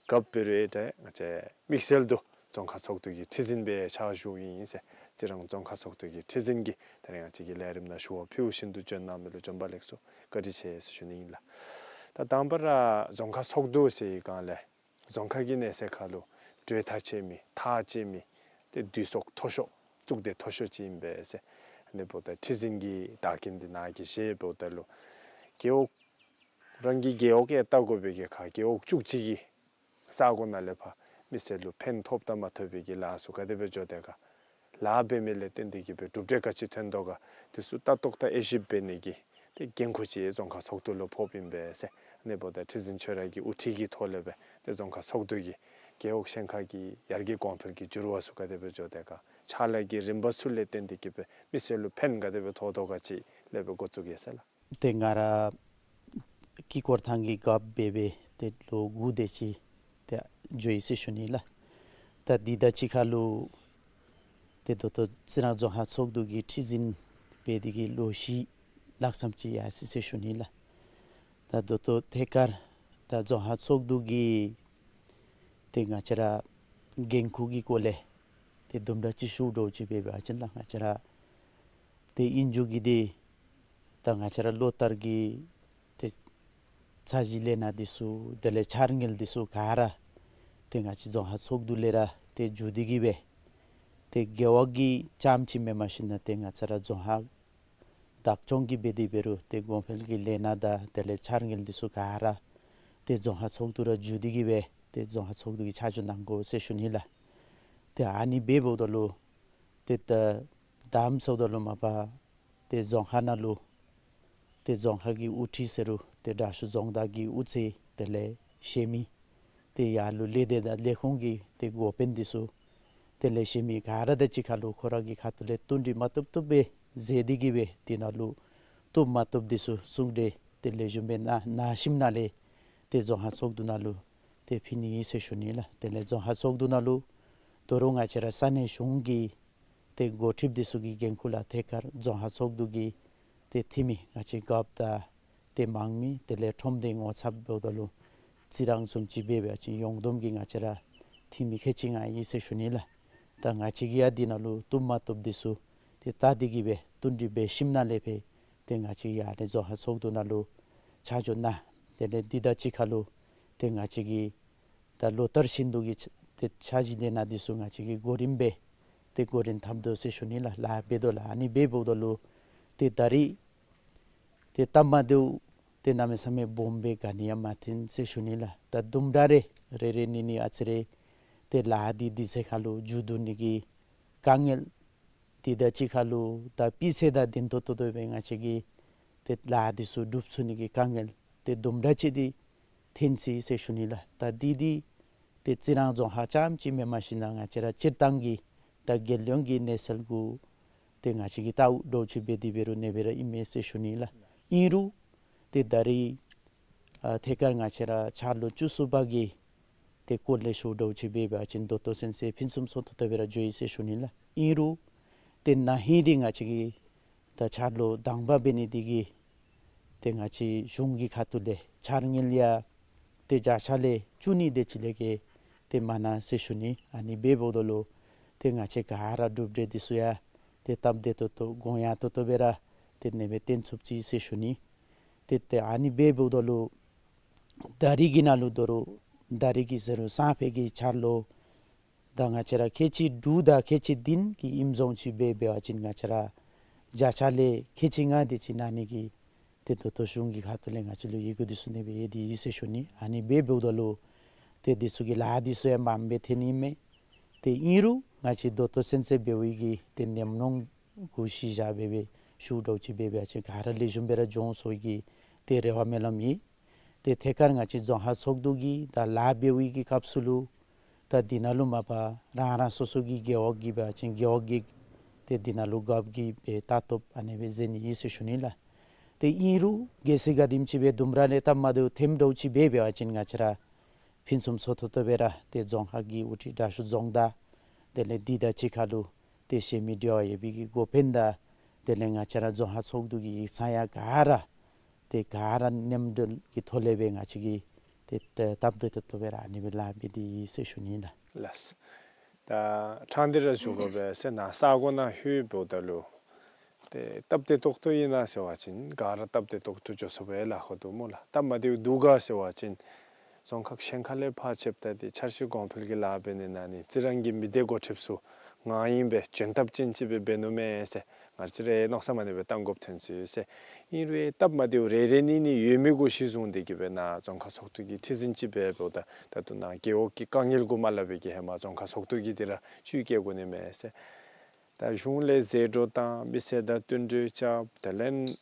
རྒཔོ་འབད་རུང་ཨེ་འདྲ་ང་བཅས་དམིགས་བསལ་དུ་རྫོང་ཁག་ཚོགས་འདུ་གི་ཁྲི་འཛིན་སྦེ་ཕྱག་ཞུཝ་ཨིན་ཟེར། རྩི་རང་རྫོང་ཁག་ཚོགས་འདུ་གི་ཁྲི་འཛིན་གྱིས་ད་རིས་ང་བཅས་ཀྱི་ལས་རིམ་ནང་ཞུ་བ་ཕུལཝ་བཞིན་དུ་བྱོན་གནང་མི་ལུ་བྱོན་པ་ལེགས་སོ་བཀའ་དྲིན་ཆེ་ཟེར་ཞུ་ནི་ཨིན་ལགས། ད་དང་པ་ར་རྫོང་ཁག་ཚོགས་འདུ་ཟེར་བའི་སྒང་ལས་རྫོང་ཁག་གི་གནས་ཚད་ཁར་ལུ་གྲོས་ཐག་བཅད་མི་ཐག་བཅད་མི་ཏེ་འདུས་ཚོགས་མཐོ་ཤོས་གཙུག་སྡེ་མཐོ་ཤོས་ཅིག་ཨིན་པས་ཟེར། ཨ་ནི་འབདཝ་ད་ཁྲི་འཛིན་གྱི་བདག་འཛིན་འདི་ནཱ་གིས་བཞེས། འབདཝ་ད་ལུ་རྒེད་འོག་རང་གི་རྒེད་འོག་ཡང་བལྟ་དགོ་པའི་གི་ཁར་རྒེད་འོག་བཅུ་གཅིག་གི་ས་གོ་ནང་ལས་ཕར་མི་སེར་ལུ་ཕན་ཐོགས་དང་མ་ཐོགས་པའི་གི་ལཱ་ཚུ་ག་དེ་སྦེ་འགྱོ་དེས་ག། ལཱ་འབད་མི་ལས་བརྟེན་ཏེ་གི་སྦེ་གྲུབ་འབྲས་ག་ཅི་ཐོན་དོ་ག། དེ་ཚུ་ལྟ་རྟོག་དང་དབྱེ་ཞིབ་འབད་ནི་གི་ ཏེ་འགན་ཁུར་ཅིག་རྫོང་ཁག་ཚོགས་འདུ་ལུ་ཕོགཔ་ཨིན་པས་ཟེར། ཨ་ནི་འབདཝ་ད་ཁྲི་འཛིན་ཁྱོད་ར་གི་དབུ་ཁྲིད་ཀྱི་ཐོག་ལས་སྦེ་ཏེ་རྫོང་ཁག་ཚོགས་འདུ་གིས་རྒེད་འོག་གཞན་ཁ་གི་ཡར་རྒྱས་གོང་འཕེལ་གྱི་འགྱུར་བ་ཚུ་ག་དེ་སྦེ་འགྱོ་དོ་ག། ཕྱག་ལཱ་གི་རིམ་པ་ཚུ་ལས་བརྟེན་ཏེ་གིས་སྦེ་མི་སེར་ལུ་ཕན་ག་དེ་སྦེ་ཐོགས་དོ་ག་ཅིག་ལས་སྦེ་འགོ་བཙུགས་གེ་ཟེར་ལགས། ཏེ་ང་ར་དཀྱིལ་འཁོར་ཐང་གི་རྒཔོ་འབད་སྦེ་ཏེ་ལོ་དགུ་དེ་ཅིག་ཏེ་འགྱོ་ཡི་ཟེར་ཞུ་ནི་ལགས། ད་འདི་དང་གཅིག་ཁར་ལུ་ཏེ་ད་ལྟོ་རྩི་རང་རྫོང་ཁག་ཚོགས་འདུ་གི་ཁྲི་འཛིན་འབད་དེ་གིས་ལོ་བཞི་ལྷག་ཙམ་ཅིག་ཡར་སོ་ཡི་ཟེར་ཞུ་ནི་ལགས། ད་ད་ལྟོ་ཐད་ཀར་ད་རྫོང་ཁག་ཚོགས་འདུ་གི་ཏེ་ང་བཅས་ར་འགན་ཁུར་གྱི་སྐོར་ལས་ཏེ་དུམ་གྲ་ཅིག་ཞུ་དོ་ཅིག་འབད་བ་ཅིན་ལགས། ང་བཅས་ར་ཏེ་ཨིན་རུང་གི་འདི་ད་ང་བཅས་ར་ལོ་ལྟར་གྱི་ཏེ་འཆར་གཞི་ལས་སྣ་འདི་ཚུ་དེ་ལས་འཆར་དངུལ་འདི་ཚུ་ག་ར་ཏེ་ང་བཅས་རྫོང་ཁག་ཚོགས་འདུ་ལས་ར་ཏེ་བརྒྱུད་དེ་གིས་སྦེ་ཏེ་རྒེད་འོག་གི་རྐྱངམ་ཅིག་མེན་མ་ཤེས་ན་ཏེ་ང་བཅས་ར་རྫོང་ཁག་བདག་སྐྱོང་གིས་འབད་དེ་འབད་རུང་ཏེ་གོང་འཕེལ་གྱི་ལས་སྣ་དང་དེ་ལས་འཆར་དངུལ་འདི་ཚུ་ག་ར་ཏེ་རྫོང་ཁག་ཚོགས་འདུ་ར་བརྒྱུད་དེ་གིས་སྦེ་ཏེ་རྫོང་ཁག་ཚོགས་འདུ་གིས་ཆ་འཇོག་གནང་དགོ་ཟེར་ཞུ་ནི་ལགས། ཏེ་ཨ་ནི་འབདཝ་ད་ལུ་ཏེ་ད་དམ་ཚོགས་འདུ་ལུ་མ་པ་ཏེ་རྫོང་ཁག་ནང་ལུ་ཏེ་རྫོང་ཁག་གི་དབུ་ཁྲིད་ཟེར་རུང་ཏེ་དྲག་ཤོས་རྫོང་བདག་གི་དབུ་རྩེ་དེ་ལས་གཞན་མི་ཏེ་ཡར་ལུ་ལས་སྡེ་དང་ལས་ཁུངས་ཀྱི་ཏེ་འགོ་དཔོན་འདི་ཚུ་དེ་ལས་གཞན་མི་ག་ར་དང་གཅིག་ཁར་ལུ་ཁོ་ར་གི་ཁ་ཐུག་ལས་བསྟུན་གྲོས་མ་བཏུབ་བཏུབ་སྦེ་མཛད་དེ་གིས་སྦེ་དེ་ནང་ལུ་བཏུབ་མ་བཏུབ་འདི་ཚུ་གསུང་གྲོས་དེ་ལེགས་ཤོམ་སྦེ་གནང་གནང་ཞིནམ་ལས་ཏེ་རྫོང་ཁག་ཚོགས་འདུ་ནང་ལུ་ཏེ་ཕུལ་ནི་ཨིན་ཟེར་ཞུ་ནི་ལགས། དེ་ལས་རྫོང་ཁག་ཚོགས་འདུ་ནང་ལུ་ད་རུང་ང་བཅས་ར་ས་གནས་གཞུང་གི་ཏེ་འགོ་ཁྲིདཔ་འདི་ཚུ་གི་འགན་ཁུར་ལགས། ཐད་ཀར་རྫོང་ཁག་ཚོགས་འདུ་གི་ཏེ་འཐུས་མི་ང་བཅས་རྒཔོ་དང་ཏེ་དམངས་མི་དེ་ལས་ཁྲོམ་སྡེ་ངོ་ཚབ་འབདཝ་ད་ལུ་རྩི་རང་བཟུམ་ཅིག་འབད་བ་ཅིན་ཡོངས་བསྡོམས་ཀྱིས་ང་བཅས་ར་འཐུས་མི་ཁལ་གཅིག་ལྔ་ཨིན་ཟེར་ཞུ་ནི་ལགས། ད་ང་བཅས་ཀྱིས་ཡང་འདི་ནང་ལུ་བཏུབ་མ་བཏུབ་འདི་ཚུ་ཏེ་བལྟ་སྟེ་གིས་སྦེ་བསྟུན་གྲོས་འབད་ཞིནམ་ལས་སྦེ་ཏེ་ང་བཅས་ཀྱིས་ཨ་ནི་རྫོང་ཁག་ཚོགས་འདུ་ནང་ལུ་ཆ་འཇོག་གནང་། དེ་ལས་འདི་དང་གཅིག་ཁར་ལུ་ཏེ་ང་བཅས་ཀྱི་ད་ལོ་ལྟར་བཞིན་དུ་གི་ཏེ་འཆར་གཞི་ལས་སྣ་འདི་ཚུ་ང་བཅས་ཀྱིས་གོ་རིམ་སྦེ་ཏེ་གོ་རིམ་འཐབ་དོ་ཟེར་ཞུ་ནི་ལགས། ལཱ་འབད་དོ་ལགས། ཨ་ནི་འབད་འབདཝ་ད་ལུ་ཏེ་ད་རིས་ཏེ་སྟབས་མ་བདེཝ་ཏེ་གནམ་མེད་ས་མེད་སྦོམ་སྦེ་ག་ནི་ཡང་མ་ཐོན་ཟེར་ཞུ་ནི་ལགས། ད་དུམ་གྲ་རེ་རེ་རེ་གཉིས་གཉིས་ཨ་ཙི་རེ་ཏེ་ལཱ་འདི་དུས་ཚོད་ཁར་ལུ་མཇུག་བསྡུ་ནི་གི་དཀའ་ངལ་དེ་དང་གཅིག་ཁར་ལུ་ད་སྤུས་ཚད་དང་ལྡན་ཏོག་ཏོ་སྦེ་ང་བཅས་ཀྱི་ཏེ་ལཱ་འདི་ཚུ་སྒྲུབ་ཚུགས་ནི་གི་དཀའ་ངལ་ཏེ་དུམ་གྲ་ཅིག་འདི་ཐོན་ཅི་ཟེར་ཞུ་ནི་ལགས། ད་འདི་འདི་ཏེ་རྩི་རང་རྫོང་ཁག་རྐྱངམ་ཅིག་མེན་མ་ཤེས་ན་ང་བཅས་ར་སྤྱིར་བཏང་གི་ད་རྒྱལ་ཡོངས་ཀྱི་གནས་ཚུལ་གུ་ཏེ་ང་བཅས་ཀྱིས་བལྟཝ་འདྲཝ་ཅིག་འབད་དེ་འབད་རུང་ཨ་ནེ་སྦེ་ར་ཨིན་མས་ཟེར་ཞུ་ནི་ལགས། ཨིན་རུང་ཏེ་ད་རིས་ཨ་ཐད་ཀར་ང་བཅས་ར་འཆར་ལོ་བཅུ་གསུམ་པ་གི་ཏེ་སྐོར་ལས་ཞུ་འདྲཝ་ཅིག་འབད་བ་ཅིན་ད་ལྟོ་ཚུན་ཚོད་ཕུན་སུམ་ཚོགས་ཏོག་ཏོ་སྦེ་ར་འགྱོ་ཡི་ཟེར་ཞུ་ནི་ལགས། ཨིན་རུང་ཏེ་ན་ཧིང་འདི་ང་བཅས་ཀྱི་ད་འཆར་ལོ་དང་པ་འབད་ནི་འདི་གིས་ཏེ་ང་བཅས་གཞུང་གི་ཁ་ཐུག་ལས་འཆར་དངུལ་ཡང་ཏེ་བརྒྱ་ཆ་ལས་བཅུ་གཉིས་དེ་ཅིག་ལས་བརྒལ་ཏེ་མེན་ན་ཟེར་ཞུ་ནི། ཨ་ནི་འབད་འབདཝ་ད་ལུ་ཏེ་ང་བཅས་ག་ར་གྲུབ་འབྲས་འདི་ཚུ་ཡང་ཏེ་སྟབས་བདེ་ཏོག་ཏོ་དགོངས་ཡངས་ཏོག་ཏོ་སྦེ་ར་ཏེ་ཨ་ནེ་སྦེ་སྟོན་ཚུགས་ཅི་ཟེར་ཞུ་ནི། ཏེ་ཏེ་ཨ་ནི་འབད་འབདཝ་ད་ལུ་ད་རིས་ཀྱི་ནང་ལུ་ད་རུང་ད་རིས་ཀྱི་ཟེར་རུང་སང་ཕོད་ཀྱི་འཆར་ལོ་ད་ང་བཅས་ར་ཁལ་གཅིག་དྲུག་དང་ཁལ་གཅིག་བདུན་གྱི་ཨིནམ་བཟུམ་ཅིག་འབད་འབད་བ་ཅིན་ང་བཅས་ར་བརྒྱ་ཆ་ལས་ཁལ་གཅིག་ལྔ་དེ་ཅིག་གནང་ནི་གི་ཏེ་ད་ལྟོ་གཞུང་གི་ཁ་ཐུག་ལས་ང་བཅས་ལུ་ཡི་གུ་འདི་ཚུ་ཨ་ནེ་སྦེ་ཡོད་དེ་ཨིན་ཟེར་ཞུ་ནི། ཨ་ནི་འབད་འབདཝ་ད་ལུ་ཏེ་འདི་ཚུ་གི་ལཱ་འདི་ཚུ་ཡང་མངམ་སྦེ་ཐོན་ནི་མས། ཏེ་ཨིན་རུང་ང་བཅས་ད་ལྟོ་ཚུན་ཚོད་འབད་བའི་གི་ཏེ་ཉམས་མྱོང་གུ་གཞི་བཞག་སྦེ་སྦེ་ཞུ་འདྲཝ་ཅིག་འབད་བ་ཅིན་ག་ར་ལེགས་ཤོམ་སྦེ་ར་འགྱོ་འོང་ཟེར་བའི་གི་ཏེ་རེ་བ་སྨོན་ལམ་ཡོད། ཏེ་ཐད་ཀར་ང་བཅས་རྫོང་ཁག་ཚོགས་འདུ་གི་ད་ལཱ་འབད་བའི་གི་སྐབས་སུ་ལུ་ད་འདི་ནང་ལུ་མ་པ་རང་རང་སོ་སོ་གི་རྒེད་འོག་གི་འབད་བ་ཅིན་རྒེད་འོག་གི་ཏེ་འདི་ནང་ལུ་རྒཔོ་གིས་སྦེ་ལྟ་རྟོག་ཨ་ནེ་སྦེ་མཛད་ནི་ཨིན་ཟེར་ཞུ་ནི་ལགས། ཏེ་ཨིན་རུང་གལ་སྲིད་ག་དེམ་ཅིག་སྦེ་དུམ་གྲ་ལས་སྟབས་མ་བདེཝ་ཐོནམ་འདྲཝ་ཅིག་འབད་འབད་བ་ཅིན་ང་བཅས་ར་ཕུན་སུམ་ཚོགས་ཏོག་ཏོ་སྦེ་ར་ཏེ་རྫོང་ཁག་གི་དབུ་ཁྲིད་དྲག་ཤོས་རྫོང་བདག་དེ་ལས་འདི་དང་གཅིག་ཁར་ལུ་ཏེ་གཞན་མི་འབྲེལ་བ་ཡོད་པའི་གི་འགོ་དཔོན་དང་དེ་ལས་ང་བཅས་ར་རྫོང་ཁག་ཚོགས་འདུ་གི་ཡིག་ཚང་ཡང་ག་ར་ཏེ་ག་ར་མཉམ་འབྲེལ་གྱི་ཐོག་ལས་སྦེ་ང་བཅས་ཀྱིས་ཏེ་ཏེ་སྟབས་བདེ་ཏོག་ཏོ་སྦེ་ར་ཨ་ནེ་སྦེ་ལཱ་འབད་དེ་ཡོད་ཟེར་ཞུ་ནི་ལགས། ལགས། ད་ཕྲང་སྟེ་ར་ཞུ་དགོ་པས་ཟེར་ན་ས་གོ་ནང་ལྷོད་འབདཝ་ད་ལུ་ཏེ་སྟབས་བདེ་ཏོག་ཏོ་ཨིན་ན་ཟེར་བ་ཅིན་ག་ར་སྟབས་བདེ་ཏོག་ཏོ་འགྱོ་ཚུགས་པས་ལགས། ཧོ་འདུག་སྨོ་ལགས། སྟབས་མ་བདེཝ་འདུག་ག་ཟེར་བ་ཅིན་རྫོང་ཁག་གཞན་ཁ་ལས་ཕར་ཕྱདཔ་ད་ཏེ་འཆར་གཞི་གོང་འཕེལ་གྱི་ལཱ་འབད་ནི་ནང་ནི་རྩི་རང་གི་མི་སྡེ་འགོ་ཁྲིདཔ་ཚུ་ང་ཨིན་པས་འཇོན་ཐངས་ཅན་ཅིག་སྦེ་འབད་ནུག་མས་ཟེར་ང་བཅས་ར་མནོ་བསམ་ཨ་ནེ་སྦེ་བཏང་དགོཔ་ཐོན་སོ་ཡི་ཟེར། ཨིན་རུང་སྟབས་མ་བདེཝ་རེ་རེ་གཉིས་གཉིས་ཡོད་མི་གུ་གཞི་བཟུང་སྟེ་གིས་སྦེ་ནཱ་རྫོང་ཁག་ཚོགས་འདུ་གི་ཁྲི་འཛིན་ཅིག་སྦེ་འབདཝ་ད་ད་ལྟོ་ནཱ་རྒེད་འོག་གི་དཀའ་ངལ་གུ་མ་སླབ་པའི་གི་ཧེ་མ་རྫོང་ཁག་ཚོགས་འདུ་གིས་འདི་ར་བཅུད་བསྐྱལ་དགོ་ནི་མས་ཟེར། ད་གཞུང་ལས་ཟད་འགྲོ་བཏང་མི་སེར་དང་བསྟུན་གྲོས་རྐྱབ་དེ་ལས་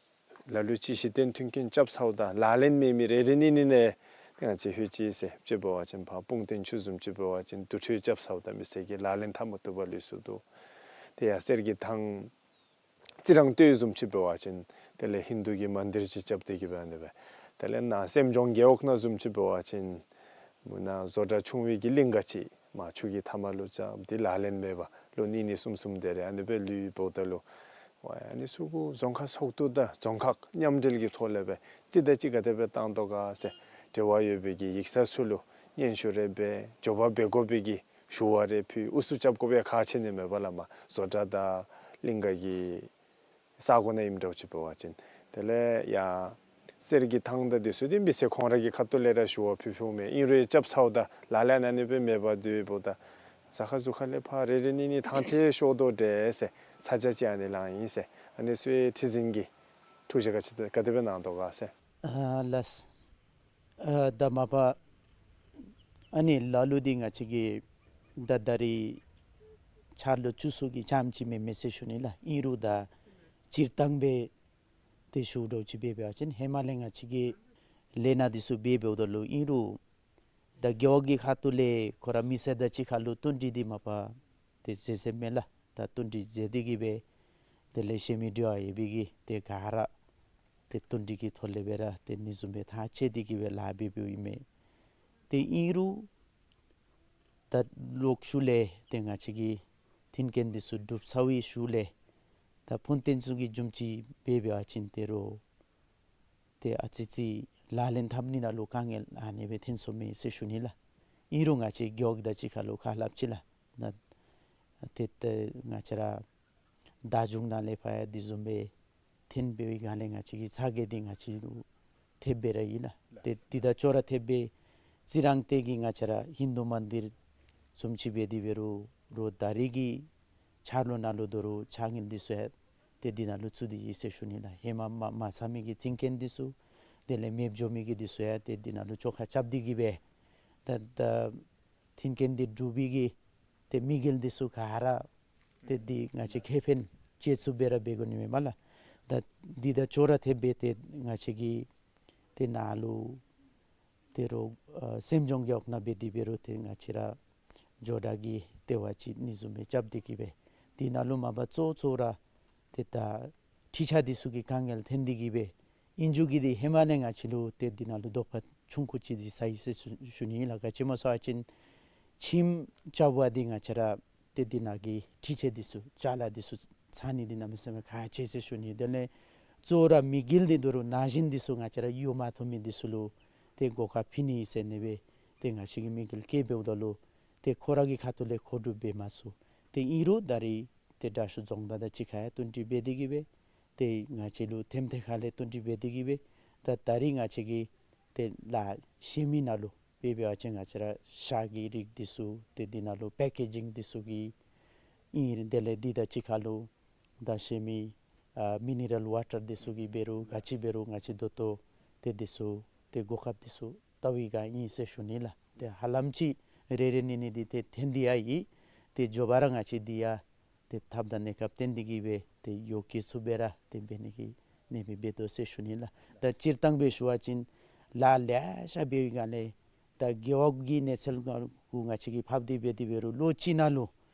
ལ་ལུ་ཅིག་གཞི་རྟེན་མཐུན་རྐྱེན་རྐྱབ་ཚརཝ་ད་ལག་ལེན་མེད་མི་རེ་རེ་གཉིས་གཉིས་ནང་ཏེ་ང་བཅས་ལྷོད་ཅི་ཟེར་ཅིག་འབད་བ་ཅིན་ཕར་སྤུངས་ཐང་ཆུ་བཟུམ་ཅིག་འབད་བ་ཅིན་དུར་ཁྲོད་རྐྱབ་ཚརཝ་ད་མི་སེར་གྱིས་ལག་ལེན་འཐབ་མ་བཏུབ་པར་ལུས་སོ་འདུག། ཏེ་ཡར་གསེར་གྱི་ཐང་རྩི་རང་སྟོད་བཟུམ་ཅིག་འབད་བ་ཅིན་དེ་ལས་ཧིན་དུ་གི་མན་དིར་ཅིག་རྐྱབ་སྟེ་གི་སྦེ་ཨ་ནི་སྦེ། དེ་ལས་ནཱ་སེམས་ལྗོངས་རྒེད་འོག་ནང་བཟུམ་ཅིག་འབད་བ་ཅིན་མུ་ནཱ་བཟོ་གྲྭ་ཆུང་བའི་གི་གླིང་ག་ཅིག་མར་ཆུ་གི་མཐའ་མ་ལུ་རྐྱབ་སྟེ་ལག་ལེན་མེད་པར་ལོ་གཉིས་གཉིས་གསུམ་གསུམ་དེ་རེ་ཨ་ནི་སྦེ་ལུས་འབདཝ་ད་ལུ་ཝའི་ཨ་ནི་ཚུ་གུ་རྫོང་ཁག་ཚོགས་འདུ་དང་རྫོང་ཁག་མཉམ་འབྲེལ་གྱི་ཐོག་ལས་སྦེ་རྩིས་ད་ཅིག་ག་དེ་སྦེ་བཏང་དོ་ག་ཟེར་འབྲེལ་བ་ཡོད་པའི་གི་ཡིག་ཚང་ཚུ་ལུ་སྙན་ཞུ་རེ་འབད་འབྱོར་པ་འབད་དགོ་པའི་གི་ཞུ་བ་རེ་ཕུལ་ཨུ་ཚུགས་རྐྱབ་དགོ་པའི་ཁག་ཆེ་ནི་མེད་པ་ལགས། མར་བཟོ་གྲྭ་དང་གླིང་ག་གི་ས་གོ་ནང་ཨིནམ་འདྲཝ་ཅིག་འབད་བ་ཅིན། དེ་ལས་ཡར་གསེར་གྱི་ཐང་དང་འདི་ཚུ་འདི་མི་སེར་ཁོང་ར་གི་ཁ་ཐུག་ལས་ར་ཞུ་བ་ཕུལ་ཕུལཝ་མས། ཨིན་རུང་རྐྱབ་ཚརཝ་ད་ལག་ལེན་ཨ་ནི་སྦེ་མེད་པར་སྡོདཔ་ད་ཟ་ཁང་ཟུར་ཁ་ལས་ཕར་རེ་རེ་གཉིས་གཉིས་ཐང་ཐད་ཤོར་དོ་འདྲས་ཟེར་ཚ་གྱང་ཅིག་ཨ་ནི་ལང་ཡི་ཟེར། ཨ་ནི་ཚུ་ཡང་ཁྲི་འཛིན་གྱིས་ཐུགས་བཞེད་ག་ཅི་ག་དེ་སྦེ་གནང་དོ་ག་ཟེར། ཨ་ལགས། ཨ་ད་མ་པ་ཨ་ནི་ལ་ལུ་འདི་ང་བཅས་ཀྱིས་ད་ད་རིས་འཆར་ལོ་བཅུ་གསུམ་གྱི་ཙམ་ཅིག་མེན་མས་ཟེར་ཞུ་ནི་ལགས། ཨིན་རུང་ད་སྤྱིར་བཏང་སྦེ་ཏེ་ཞུ་དོ་ཅིག་འབད་བ་ཅིན་ཧེ་མ་ལས་ང་བཅས་ཀྱིས་ལས་སྣ་འདི་ཚུ་འབད་འབདཝ་ད་ལུ་ཨིན་རུང་ད་རྒེད་འོག་གི་ཁ་ཐུག་ལས་ཁོ་ར་མི་སེར་དང་གཅིག་ཁར་ལུ་བསྟུན་གྲོས་འདི་མ་པ་ཏེ་མཛད་མཛདཔ་མས་ལགས། ད་བསྟུན་གྲོས་མཛད་དེ་གི་སྦེ་དེ་ལས་གཞན་མི་འབྲེལ་བ་ཡོད་པའི་གི་ཏེ་ག་ར་ཏེ་བསྟུན་གྲོས་ཀྱི་ཐོག་ལས་སྦེ་ར་ཏེ་ཨ་ནི་བཟུམ་སྦེ་ཐག་བཅད་དེ་གི་སྦེ་ལཱ་འབད་འབདཝ་ཨིན་མས། ཏེ་ཨིན་རུང་ད་ལོག་ཤུལ་ལས་ཏེ་ང་བཅས་ཀྱི་མཐུན་རྐྱེན་འདི་ཚུ་གྲུབ་ཚར་བའི་ཤུལ་ལས་ད་ཕོན་ཐེན་ཚུ་གི་བཟུམ་ཅིག་འབད་འབད་བ་ཅིན་ཏེ་རུང་ཏེ་ཨ་ཙི་ཙི་ལག་ལེན་འཐབ་ནི་ནང་ལུ་དཀའ་ངལ་ཨ་ནི་སྦེ་ཐོན་སོང་མས་ཟེར་ཞུ་ནི་ལགས། ཨིན་རུང་ང་བཅས་རྒེད་འོག་དང་གཅིག་ཁར་ལུ་ཁ་སླབ་ཅི་ལགས། ན་ཏེ་ཏེ་ང་བཅས་ར་བདག་སྐྱོང་ནང་ལས་ཕར་ཡང་དེ་བཟུམ་སྦེ་ཐོན་འབད་བའི་སྒང་ལས་ང་བཅས་ཀྱི་ཚ་གྱང་འདི་ང་བཅས་ལུ་ཐེབས་སྦེ་ར་ཡོད་ལགས། ཏེ་འདི་དང་ཅོག་ར་འཐདཔ་སྦེ་རྩི་རང་སྟོད་ཀྱི་ང་བཅས་ར་ཧིན་དུ་མན་དིར་བཟུམ་ཅིག་འབད་དེ་འབད་རུང་རུང་ད་རིས་ཀྱི་འཆར་ལོ་ནང་ལུ་དོ་རུང་དཀའ་ངལ་འདི་ཚུ་ཡང་ཏེ་འདི་ནང་ལུ་ཚུད་དེ་ཡོད་ཟེར་ཞུ་ནི་ལགས། ཧེ་མ་མ་མ་ཚར་མི་གི་མཐུན་རྐྱེན་འདི་ཚུ་དེ་ལས་མེདཔ་འགྱོ་མི་གི་འདི་ཚུ་ཡང་ཏེ་འདི་ནང་ལུ་བཅོ་ཁ་རྐྱབ་སྟེ་གི་སྦེ་ད་ད་མཐུན་རྐྱེན་འདི་གྲུབ་པའི་གི་ཏེ་དམིགས་ཡུལ་འདི་ཚུ་ག་ར་ཏེ་འདི་ང་བཅས་ཁེ་ཕན་ཅིག་ཚུ་སྦེ་ར་འབད་དགོ་ནི་མས་མ་ལགས། ད་འདི་དང་ཅོག་ར་འཐདཔ་སྦེ་ཏེ་ང་བཅས་ཀྱི་ཏེ་ནཱ་ལུ་ཏེ་རུང་ཨ་སེམས་ལྗོངས་རྒེད་འོག་ནང་འབད་དེ་འབད་རུང་ཏེ་ང་བཅས་ར་ཇོ་བདག་གི་ལྟེ་བ་ཅིག་ཨ་ནི་བཟུམ་སྦེ་རྐྱབ་སྟེ་གི་སྦེ་འདི་ནང་ལུ་མ་པ་གཙོ་གཙོ་ར་ཏེ་ད་འཕྲུལ་ཆས་འདི་ཚུ་གི་དཀའ་ངལ་ཐོན་ཏེ་གི་སྦེ་ཨིན་རུང་གི་འདི་ཧེ་མ་ལས་ང་བཅས་ལུ་ཏེ་འདི་ནང་ལུ་དོགས་པ་ཆུང་ཀུ་ཅིག་འདི་ཟ་ཡི་ཟེར་ཞུ་ཞུ་ནི་ཨིན་ལགས། ག་ཅི་སྨོ་ཟེར་བ་ཅིན་ཁྱིམ་རྐྱབ་པ་འདི་ང་བཅས་ར་ཏེ་འདི་ནང་གི་འཕྲུལ་ཆས་འདི་ཚུ་ཅ་ལ་འདི་ཚུ་ཚང་ནི་འདི་གནམ་མེད་ས་མེད་ཁག་ཆེ་ཟེར་ཞུ་ནི། དེ་ལས་གཙོ་བོ་ར་དམིགས་ཡུལ་འདི་དོ་རུང་ན་གཞོན་འདི་ཚུ་ང་བཅས་ར་གཡུག་མ་ཐུབ་མི་འདི་ཚུ་ལུ་ཏེ་གོ་སྐབས་ཕུལ་ནི་ཨིན་ཟེར་ཨ་ནི་སྦེ་ཏེ་ང་བཅས་ཀྱིས་དམིགས་ཡུལ་བསྐྱེད་འབདཝ་ད་ལུ་ཏེ་ཁོང་ར་གི་ཁ་ཐུག་ལས་མཁོ་སྒྲུབ་འབད་མ་ཚུགས། ཏེ་ཨིན་རུང་ད་རིས་ཏེ་དྲག་ཤོས་རྫོང་བདག་དང་གཅིག་ཁར་ཡང་བསྟུན་གྲོས་འབད་དེ་གི་སྦེ་ཏེ་ང་བཅས་ལུ་ཐེམ་ཐེ་ཁ་ལས་བསྟུན་གྲོས་འབད་དེ་གི་སྦེ་ད་ད་རིས་ང་བཅས་ཀྱིས་ཏེ་ལཱ་གཞན་མི་ནང་ལུ་འབད་འབད་བ་ཅིན་ང་བཅས་ར་ཤ་གི་རིགས་འདི་ཚུ་ཏེ་འདི་ནང་ལུ་པེ་ཀེ་ཇིང་འདི་ཚུ་གི་ཨིན་རུང་དེ་ལས་འདི་དང་གཅིག་ཁར་ལུ་ད་གཞན་མི་ཨ་མི་ནི་རལ་ཝ་ཊར་འདི་ཚུ་གི་འབད་རུང་ག་ཅི་འབད་རུང་ང་བཅས་ད་ལྟོ་ཏེ་འདི་ཚུ་ཏེ་གོ་སྐབས་འདི་ཚུ་བལྟ་བའི་སྒང་ཨིན་ཟེར་ཞུ་ནི་ལགས། ཏེ་ཧ་ལམ་ཅིག་རེ་རེ་གཉིས་གཉིས་འདི་ཏེ་ཐོན་ཏེ་ཡང་ཡོད། ཏེ་མགྱོགས་པ་ར་ང་བཅས་འདི་ཡང་ཏེ་ཐབས་དང་གནས་སྐབས་བསྟུན་ཏེ་གི་སྦེ་ཏེ་ཡོ་བཀོལ་ཚུགསཔ་སྦེ་ར་ཏེ་འབད་ནི་གི་ཨ་ནི་སྦེ་འབད་དོ་ཟེར་ཞུ་ནི་ལགས། ད་སྤྱིར་བཏང་སྦེ་ཞུ་བ་ཅིན་ལཱ་ལེ་ཤ་འབད་བའི་སྒང་ལས་ད་རྒེད་འོག་གི་གནས་ཚུལ་གུ་ང་བཅས་ཀྱིས་ཕབ་སྟེ་འབད་དེ་འབད་རུང་ལོ་གཅིག་ནང་ལུ་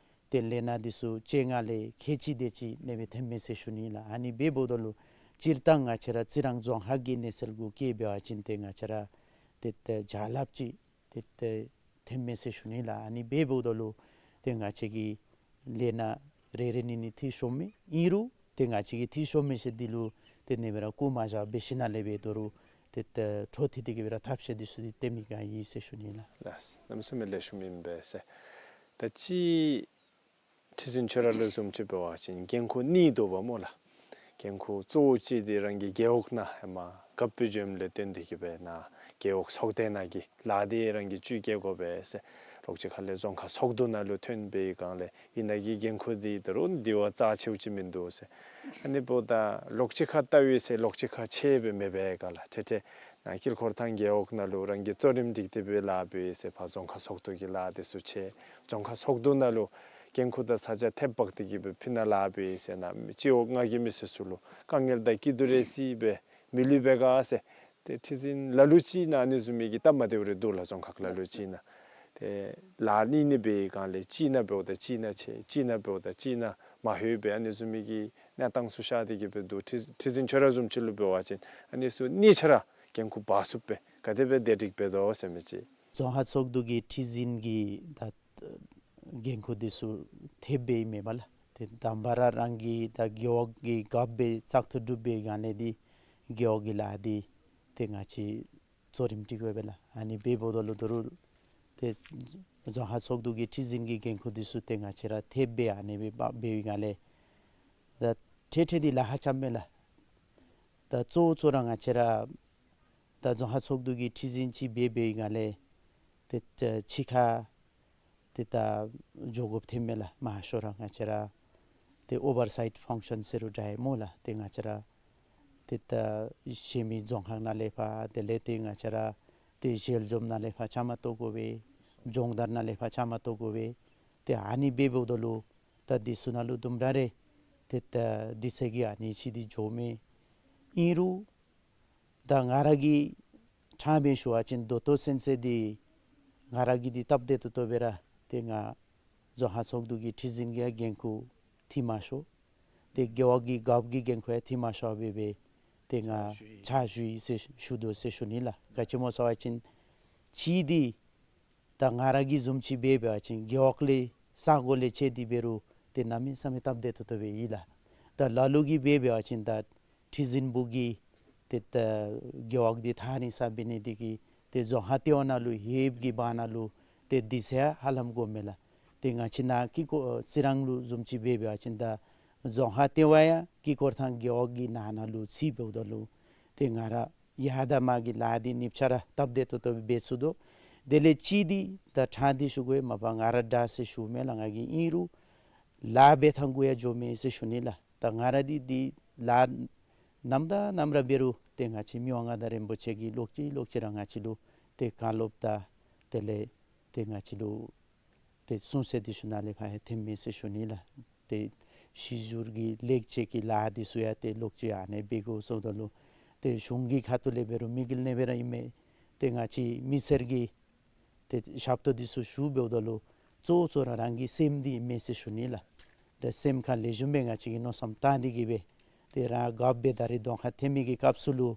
ཏེ་ལས་སྣ་འདི་ཚུ་བཅོ་ལྔ་ལས་ཁལ་གཅིག་དེ་ཅིག་ཨ་ནི་སྦེ་ཐོནམ་མས་ཟེར་ཞུ་ནི་ལགས། ཨ་ནི་འབདཝ་ད་ལུ་སྤྱིར་བཏང་ང་བཅས་ར་རྩི་རང་རྫོང་ཁག་གི་གནས་ཚུལ་གུ་བཀལ་འབད་བ་ཅིན་ཏེ་ང་བཅས་ར་ཏེ་ཏེ་བརྒྱ་ལྷགཔ་ཅིག་ཏེ་ཏེ་ཐོནམ་མས་ཟེར་ཞུ་ནི་ལགས། ཨ་ནི་འབདཝ་ད་ལུ་ཏེ་ང་བཅས་ཀྱི་ལས་སྣ་རེ་རེ་གཉིས་གཉིས་འཐུས་ཤོརམ་ཨིན་རུང་ཏེ་ང་བཅས་ཀྱིས་འཐུས་ཤོར་མི་ཚུ་འདི་ལུ་ཏེ་ཨ་ནི་སྦེ་ར་བཀོ་མ་བཞག་པར་ཞིནམ་ལས་འབད་དོ་རུང་ཏེ་ཏེ་འཕྲོ་མཐུད་དེ་གི་སྦེ་ར་ཐབས་ཤེས་འདི་ཚུ་འདི་སྟོན་མི་སྒང་ཨིན་ཟེར་ཞུ་ནི་ལགས། ལགས། གནམ་མེད་ས་མེད་ལེགས་ཤོམ་ཨིན་པས་ཟེར། ད་ཅི་ཁྲི་འཛིན་ཁྱོད་ར་ལུ་བཟུམ་ཅིག་འབད་བ་ཅིན་འགན་ཁུར་གཉིས་འདུག་པ་སྨོ་ལགས། འགན་ཁུར་གཙོ་བོ་ཅིག་འདི་རང་གི་རྒེད་འོག་ནང་ཧེ་མ་རྒཔོ་སྦེ་འགྱོཝ་ལས་བརྟེན་ཏེ་གི་སྦེ་ནཱ་རྒེད་འོག་ཚོགས་སྡེ་ནང་གི་ལཱ་འདི་རང་གིས་བཅོ་བརྒྱད་དགོ་པས་ཟེར། ལོགས་ཅིག་ཁ་ལས་རྫོང་ཁག་ཚོགས་འདུ་ནང་ལུ་ཐོན་པའི་སྒང་ལས་ཨ་ནཱ་གི་འགན་ཁུར་འདི་ད་རུང་འདི་བ་རྩ་ཆེཝ་ཅིག་མིན་འདུག་ཟེར། ཨ་ནི་འབདཝ་ད་ལོགས་ཅིག་ཁར་བལྟ་བའི་ཚེ་ལོགས་ཅིག་ཁར་ཆེ་སྦེ་མེད་པའི་སྒང་ལས་ཏེ་ཏེ་ནཱ་དཀྱིལ་འཁོར་ཐང་རྒེད་འོག་ནང་ལུ་རང་གིས་གཙོ་རིམ་སྒྲིག་སྟེ་སྦེ་ལཱ་འབད་ཡི་ཟེར། ཕར་རྫོང་ཁག་ཚོགས་འདུ་གི་ལཱ་འདི་ཚུ་ཆེ། རྫོང་ཁག་ཚོགས་འདུ་ནང་ལུ་འགན་ཁུར་དང་ས་ཆ་ཐེབས་འབག་སྟེ་གི་སྦེ་ཕི་ནཱ་ལཱ་འབད་ཡི་ཟེར་ན་སྤྱི་འོག་ལྔ་གི་མི་སེར་ཚུ་ལུ་དཀའ་ངལ་དང་སྐྱིད་སྡུག་རེ་སེལ་སྦེ་ མི་ལུས་འབད་ག་ཟེར། ཏེ་ཁྲི་འཛིན་ལ་ལུ་ཅིག་ནང་ཨ་ནི་བཟུམ་མའི་གི་སྟབས་མ་བདེཝ་རེ་འདུག་ལགས། རྫོང་ཁག་ལ་ལུ་ཅིག་ནང་། ཏེ་ལཱ་གཉིས་གཉིས་འབད་བའི་སྒང་ལས་གཅིག་ནང་འབདཝ་ད་གཅིག་ནང་ཆད། གཅིག་ནང་འབདཝ་ད་གཅིག་ནང་མ་ལྷོད་པའི་ཨ་ནི་བཟུམ་མའི་གི་གནས་སྟངས་ཚུ་ཤར་ཏེ་གི་སྦེ་འདུག། ཁྲི་ཁྲི་འཛིན་ཁྱོད་ར་བཟུམ་ཅིག་ལུ་འབད་བ་ཅིན་ཨ་ནི་ཚུ་གཉིས་ཆ་ར་འགན་ཁུར་འབག་ཚུགས་པས། ག་དེ་སྦེ་བདེ་སྒྲིག་འབད་དོ་ཟེར་མི་ཅིག། རྫོང་ཁག་ཚོགས་འདུ་གི་ཁྲི་འཛིན་གྱི་ད་འགན་ཁུར་འདི་ཚུ་ཐེབས་སྦེ་ཨིན་མས་པ་ལགས། ཏེ་དང་པ་ར་རང་གི་ད་རྒེད་འོག་གི་རྒཔོ་སྦེ་བཙག་འཐུ་གྲུབ་པའི་སྒང་ལས་འདི་རྒེད་འོག་གི་ལཱ་འདི་ཏེ་ང་བཅས་གཙོ་རིམ་སྒྲིག་དགོ་པས་ལགས། ཨ་ནི་འབདཝ་ད་ལུ་ད་རུང་ཏེ་རྫོང་ཁག་ཚོགས་འདུ་གི་ཁྲི་འཛིན་གྱི་འགན་ཁུར་འདི་ཚུ་ཏེ་ང་བཅས་ར་ཐེབས་སྦེ་ཨ་ནི་སྦེ་འབད་བའི་སྒང་ལས་ད་ཐེངས་ཐེངས་འདི་ལཱ་ཧ་ཅང་མེད་ལགས། ད་གཙོ་བོ་གཙོ་ར་ང་བཅས་ར་ད་རྫོང་ཁག་ཚོགས་འདུ་གི་ཁྲི་འཛིན་ཅིག་འབད་བའི་སྒང་ལས་ཏེ་ཕྱི་ཁར་ཏེ་ད་འགྱོ་དགོཔ་ཐོནམ་མས་ལགས། མང་ཤོས་ར་ང་བཅས་ར་ཏེ་ཨོ་བར་སའིཊ་ཕང་ཤཱན་ཟེར་རུང་འདྲ་ཡི་སྨོ་ལགས། ཏེ་ང་བཅས་ར་ཏེ་ད་གཞན་མི་རྫོང་ཁག་ནང་ལས་ཕར་དེ་ལས་ཏེ་ང་བཅས་ར་ཏེ་ཞལ་འཛོམས་ནང་ལས་ཕར་བཅའ་མར་གཏོགས་དགོ་པས། སྦྱོང་བརྡར་ནང་ལས་ཕར་བཅའ་མར་གཏོགས་དགོ་པས། ཏེ་ཨ་ནི་འབདཝ་ད་ལུ་ད་འདི་ཚུ་ནང་ལུ་དུམ་གྲ་རེ་ཏེ་ད་དུས་ཚོད་ཀྱི་ཨ་ནི་ཅིག་འདི་འགྱོཝ་མས། ཨིན་རུང་ད་ང་ར་གི་ཕྲང་སྦེ་ཞུ་བ་ཅིན་ད་ལྟོ་ཚུན་ཚོད་འདི་ང་ར་གིས་འདི་སྟབས་བདེ་ཏོག་ཏོ་སྦེ་ར་ཏེ་ང་རྫོང་ཁག་ཚོགས་འདུ་གི་ཁྲི་འཛིན་གྱི་འགན་ཁུར་འཐུས་མ་ཤོར། ཏེ་རྒེད་འོག་གི་རྒཔོ་གི་འགན་ཁུར་ཡང་འཐུས་མ་ཤོར་སྦེ་སྦེ་ཏེ་ང་ཕྱག་ཕྱག་ཞུ་ཡི་ཟེར་ཞུ་དོ་ཟེར་ཞུ་ནི་ལགས། ག་ཅི་སྨོ་ཟེར་བ་ཅིན་ཅིག་འདི་ད་ང་ར་གི་བཟུམ་ཅིག་འབད་བ་ཅིན་རྒེད་འོག་ལས་ས་གོ་ལས་ཕྱད་དེ་འབད་རུང་ཏེ་གནམ་མེད་ས་མེད་སྟབས་བདེ་ཏོག་ཏོ་སྦེ་ཡོད་ལགས། ད་ལ་ལུ་གིས་འབད་བ་ཅིན་ད་ཁྲི་འཛིན་པོ་གིས་ཏེ་ད་རྒེད་འོག་འདི་ཐག་རིང་ས་འབད་ནི་འདི་གིས་ཏེ་རྫོང་ཁག་ལྟེ་བ་ནང་ལུ་ཡོདཔ་གི་བར་ན་ལུ་ཏེ་དུས་ཚོད་ཧ་ལམ་འགོརཝ་མས་ལགས། ཏེ་ང་བཅས་ནཱ་དཀྱིལ་འཁོར་རྩི་རང་ལུ་བཟུམ་ཅིག་འབད་བ་ཅིན་ད་རྫོང་ཁག་ལྟེ་བ་ཡང་དཀྱིལ་འཁོར་དང་རྒེད་འོག་གི་ནང་ན་ལུ་ཚུད་འབདཝ་ད་ལུ་ཏེ་ང་ར་ཡར་དང་མར་གྱི་ལཱ་འདི་གཉིས་ཆ་ར་སྟབས་བདེ་ཏོག་ཏོ་སྦེ་འབད་ཚུགས་དོ། དེ་ལས་ཅིག་འདི་ད་ཕྲང་སྟེ་ཞུ་དགོ་མ་པ་ང་ར་དྲག་ཟེར་ཞུཝ་མེན་ལགས། ང་གིས་ཨིན་རུང་ལཱ་འབད་ཐངས་གུ་ཡང་འགྱོཝ་མས་ཟེར་ཞུ་ནི་ལགས། ད་ང་ར་འདི་འདི་ལཱ་ནམ་དང་ནམ་ར་འབད་རུང་ཏེ་ང་བཅས་མི་དབང་མངའ་བདག་རིན་པོ་ཆེ་གིས་ལོག་ཅི་ལོག་ཅི་ར་ང་བཅས་ལུ་ཏེ་བཀའ་སློབ་དང་དེ་ལས་ཏེ་ང་བཅས་ལུ་ཏེ་གསུང་གསོལ་འདི་ཚུ་ནང་ལས་ཕར་ཡང་ཐོནམ་མས་ཟེར་ཞུ་ནི་ལགས། ཏེ་གཞི་བཟུར་གྱི་ལེགས་བཅོས་ཀྱི་ལཱ་འདི་ཚུ་ཡང་ཏེ་ལོག་ཅི་ཨ་ནི་འབད་དགོ་ཟེརཝ་ད་ལུ་ཏེ་གཞུང་གི་ཁ་ཐུག་ལས་འབད་རུང་མི་དགེ་ལས་འབད་ར་ཨིན་མས། ཏེ་ང་བཅས་མི་སེར་གྱི་ཏེ་ཞབས་ཏོག་འདི་ཚུ་ཞུ་འབདཝ་ད་ལུ་གཙོ་བོ་གཙོ་ར་རང་གི་སེམས་འདི་ཨིན་མས་ཟེར་ཞུ་ནི་ལགས། ཏེ་སེམས་ཁར་ལེགས་ཤོམ་སྦེ་ང་བཅས་ཀྱིས་མནོ་བསམ་བཏང་སྟེ་གི་སྦེ་ཏེ་རང་རྒཔོ་སྦེ་ད་རིས་གདོང་ཁར་ཐོན་མི་གི་སྐབས་སུ་ལུ་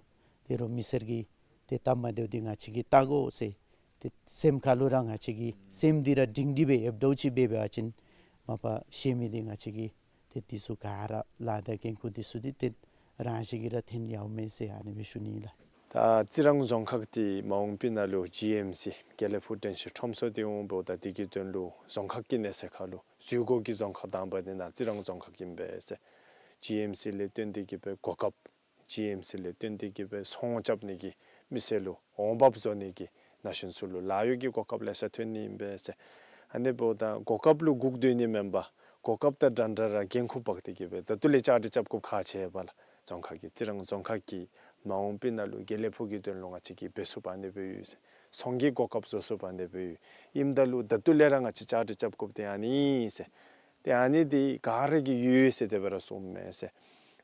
ཏེ་རོགས་མི་སེར་གྱི་ཏེ་སྟབས་མ་བདེཝ་འདི་ང་བཅས་ཀྱིས་བལྟ་དགོ་ཟེར་ཏེ་སེམས་ཁར་ལུ་ར་ང་བཅས་ཀྱི་སེམས་འདི་ར་སྒྲིང་སྒྲི་སྦེ་ཡོདཔ་འདྲཝ་ཅིག་འབད་བ་ཅིན་མ་པ་ཤེས་མི་འདི་ང་བཅས་ཀྱིས་ཏེ་འདི་ཚུ་ག་ར་ལཱ་དང་འགན་ཁུར་འདི་ཚུ་འདི་ཏེ་རང་བཞིན་གྱིས་ར་འཐོན་ཡར་འོང་མས་ཟེར་ཨ་ནི་སྦེ་ཞུ་ནི་ལགས། ད་རྩི་རང་རྫོང་ཁག་འདི་མ་འོངས་པའི་ནང་ལུ་ཇི་ཨེམ་སི་དགེ་ལེགས་ཕུག་དྲན་ཤེས་ཁྲོམ་ཚོགས་འདི་འོང་འབདཝ་ད་འདི་གི་དོན་ལུ་རྫོང་ཁག་གི་གནས་ཚད་ཁར་ལུ་འཛུལ་སྒོ་གི་རྫོང་ཁག་དང་པ་འདི་ནཱ་རྩི་རང་རྫོང་ཁག་ཨིན་པས་ཟེར། ཇི་ཨེམ་སི་ལས་བརྟེན་ཏེ་གི་སྦེ་གོ་སྐབས་ཇི་ཨེམ་སི་ལས་བརྟེན་ཏེ་གི་སྦེ་ཚོང་རྐྱབ་ནི་གི་མི་སེར་ལུ་འོང་འབབ་བཟོ་ནི་གི་ན་གཞོན་ཚུ་ལུ་ལཱ་གཡོག་གི་གོ་སྐབས་ལེ་ཤ་ཐོན་ནི་ཨིན་པས་ཟེར། ཨ་ནི་འབདཝ་ད་གོ་སྐབས་ལུ་སྒུག་སྡོད་ནི་མེན་པར་གོ་སྐབས་དང་འདྲན་འདྲ་ར་འགན་ཁུར་འབག་སྟེ་གི་སྦེ་ད་ལྟོ་ལས་བཅའ་སྒྲིག་རྐྱབ་དགོཔ་ཁག་ཆེ་བས་ལགས། རྫོང་ཁག་གི་རྩི་རང་རྫོང་ཁག་གི་མ་འོངས་པའི་ནང་ལུ་དགེ་ལེགས་ཕུག་གི་དོན་ལུ་ང་བཅས་ཀྱིས་འབད་ཚུགསཔ་ཨ་ནི་སྦེ་ཡོད་ཟེར། ཚོང་གི་གོ་སྐབས་བཟོ་ཚུགསཔ་ཨ་ནི་སྦེ་ཡོད། ཨིནམ་ད་ལུ་ད་ལྟོ་ལས་ར་ང་བཅས་བཅའ་སྒྲིག་རྐྱབ་དགོཔ་འདི་ཨ་ནི་ཨིན་ཟེར། ཏེ་ཨ་ནི་འདི་ག་ར་གིས་ཡོད་ཟེར་དེ་སྦེ་ར་གསུངམ་མས་ཟེར།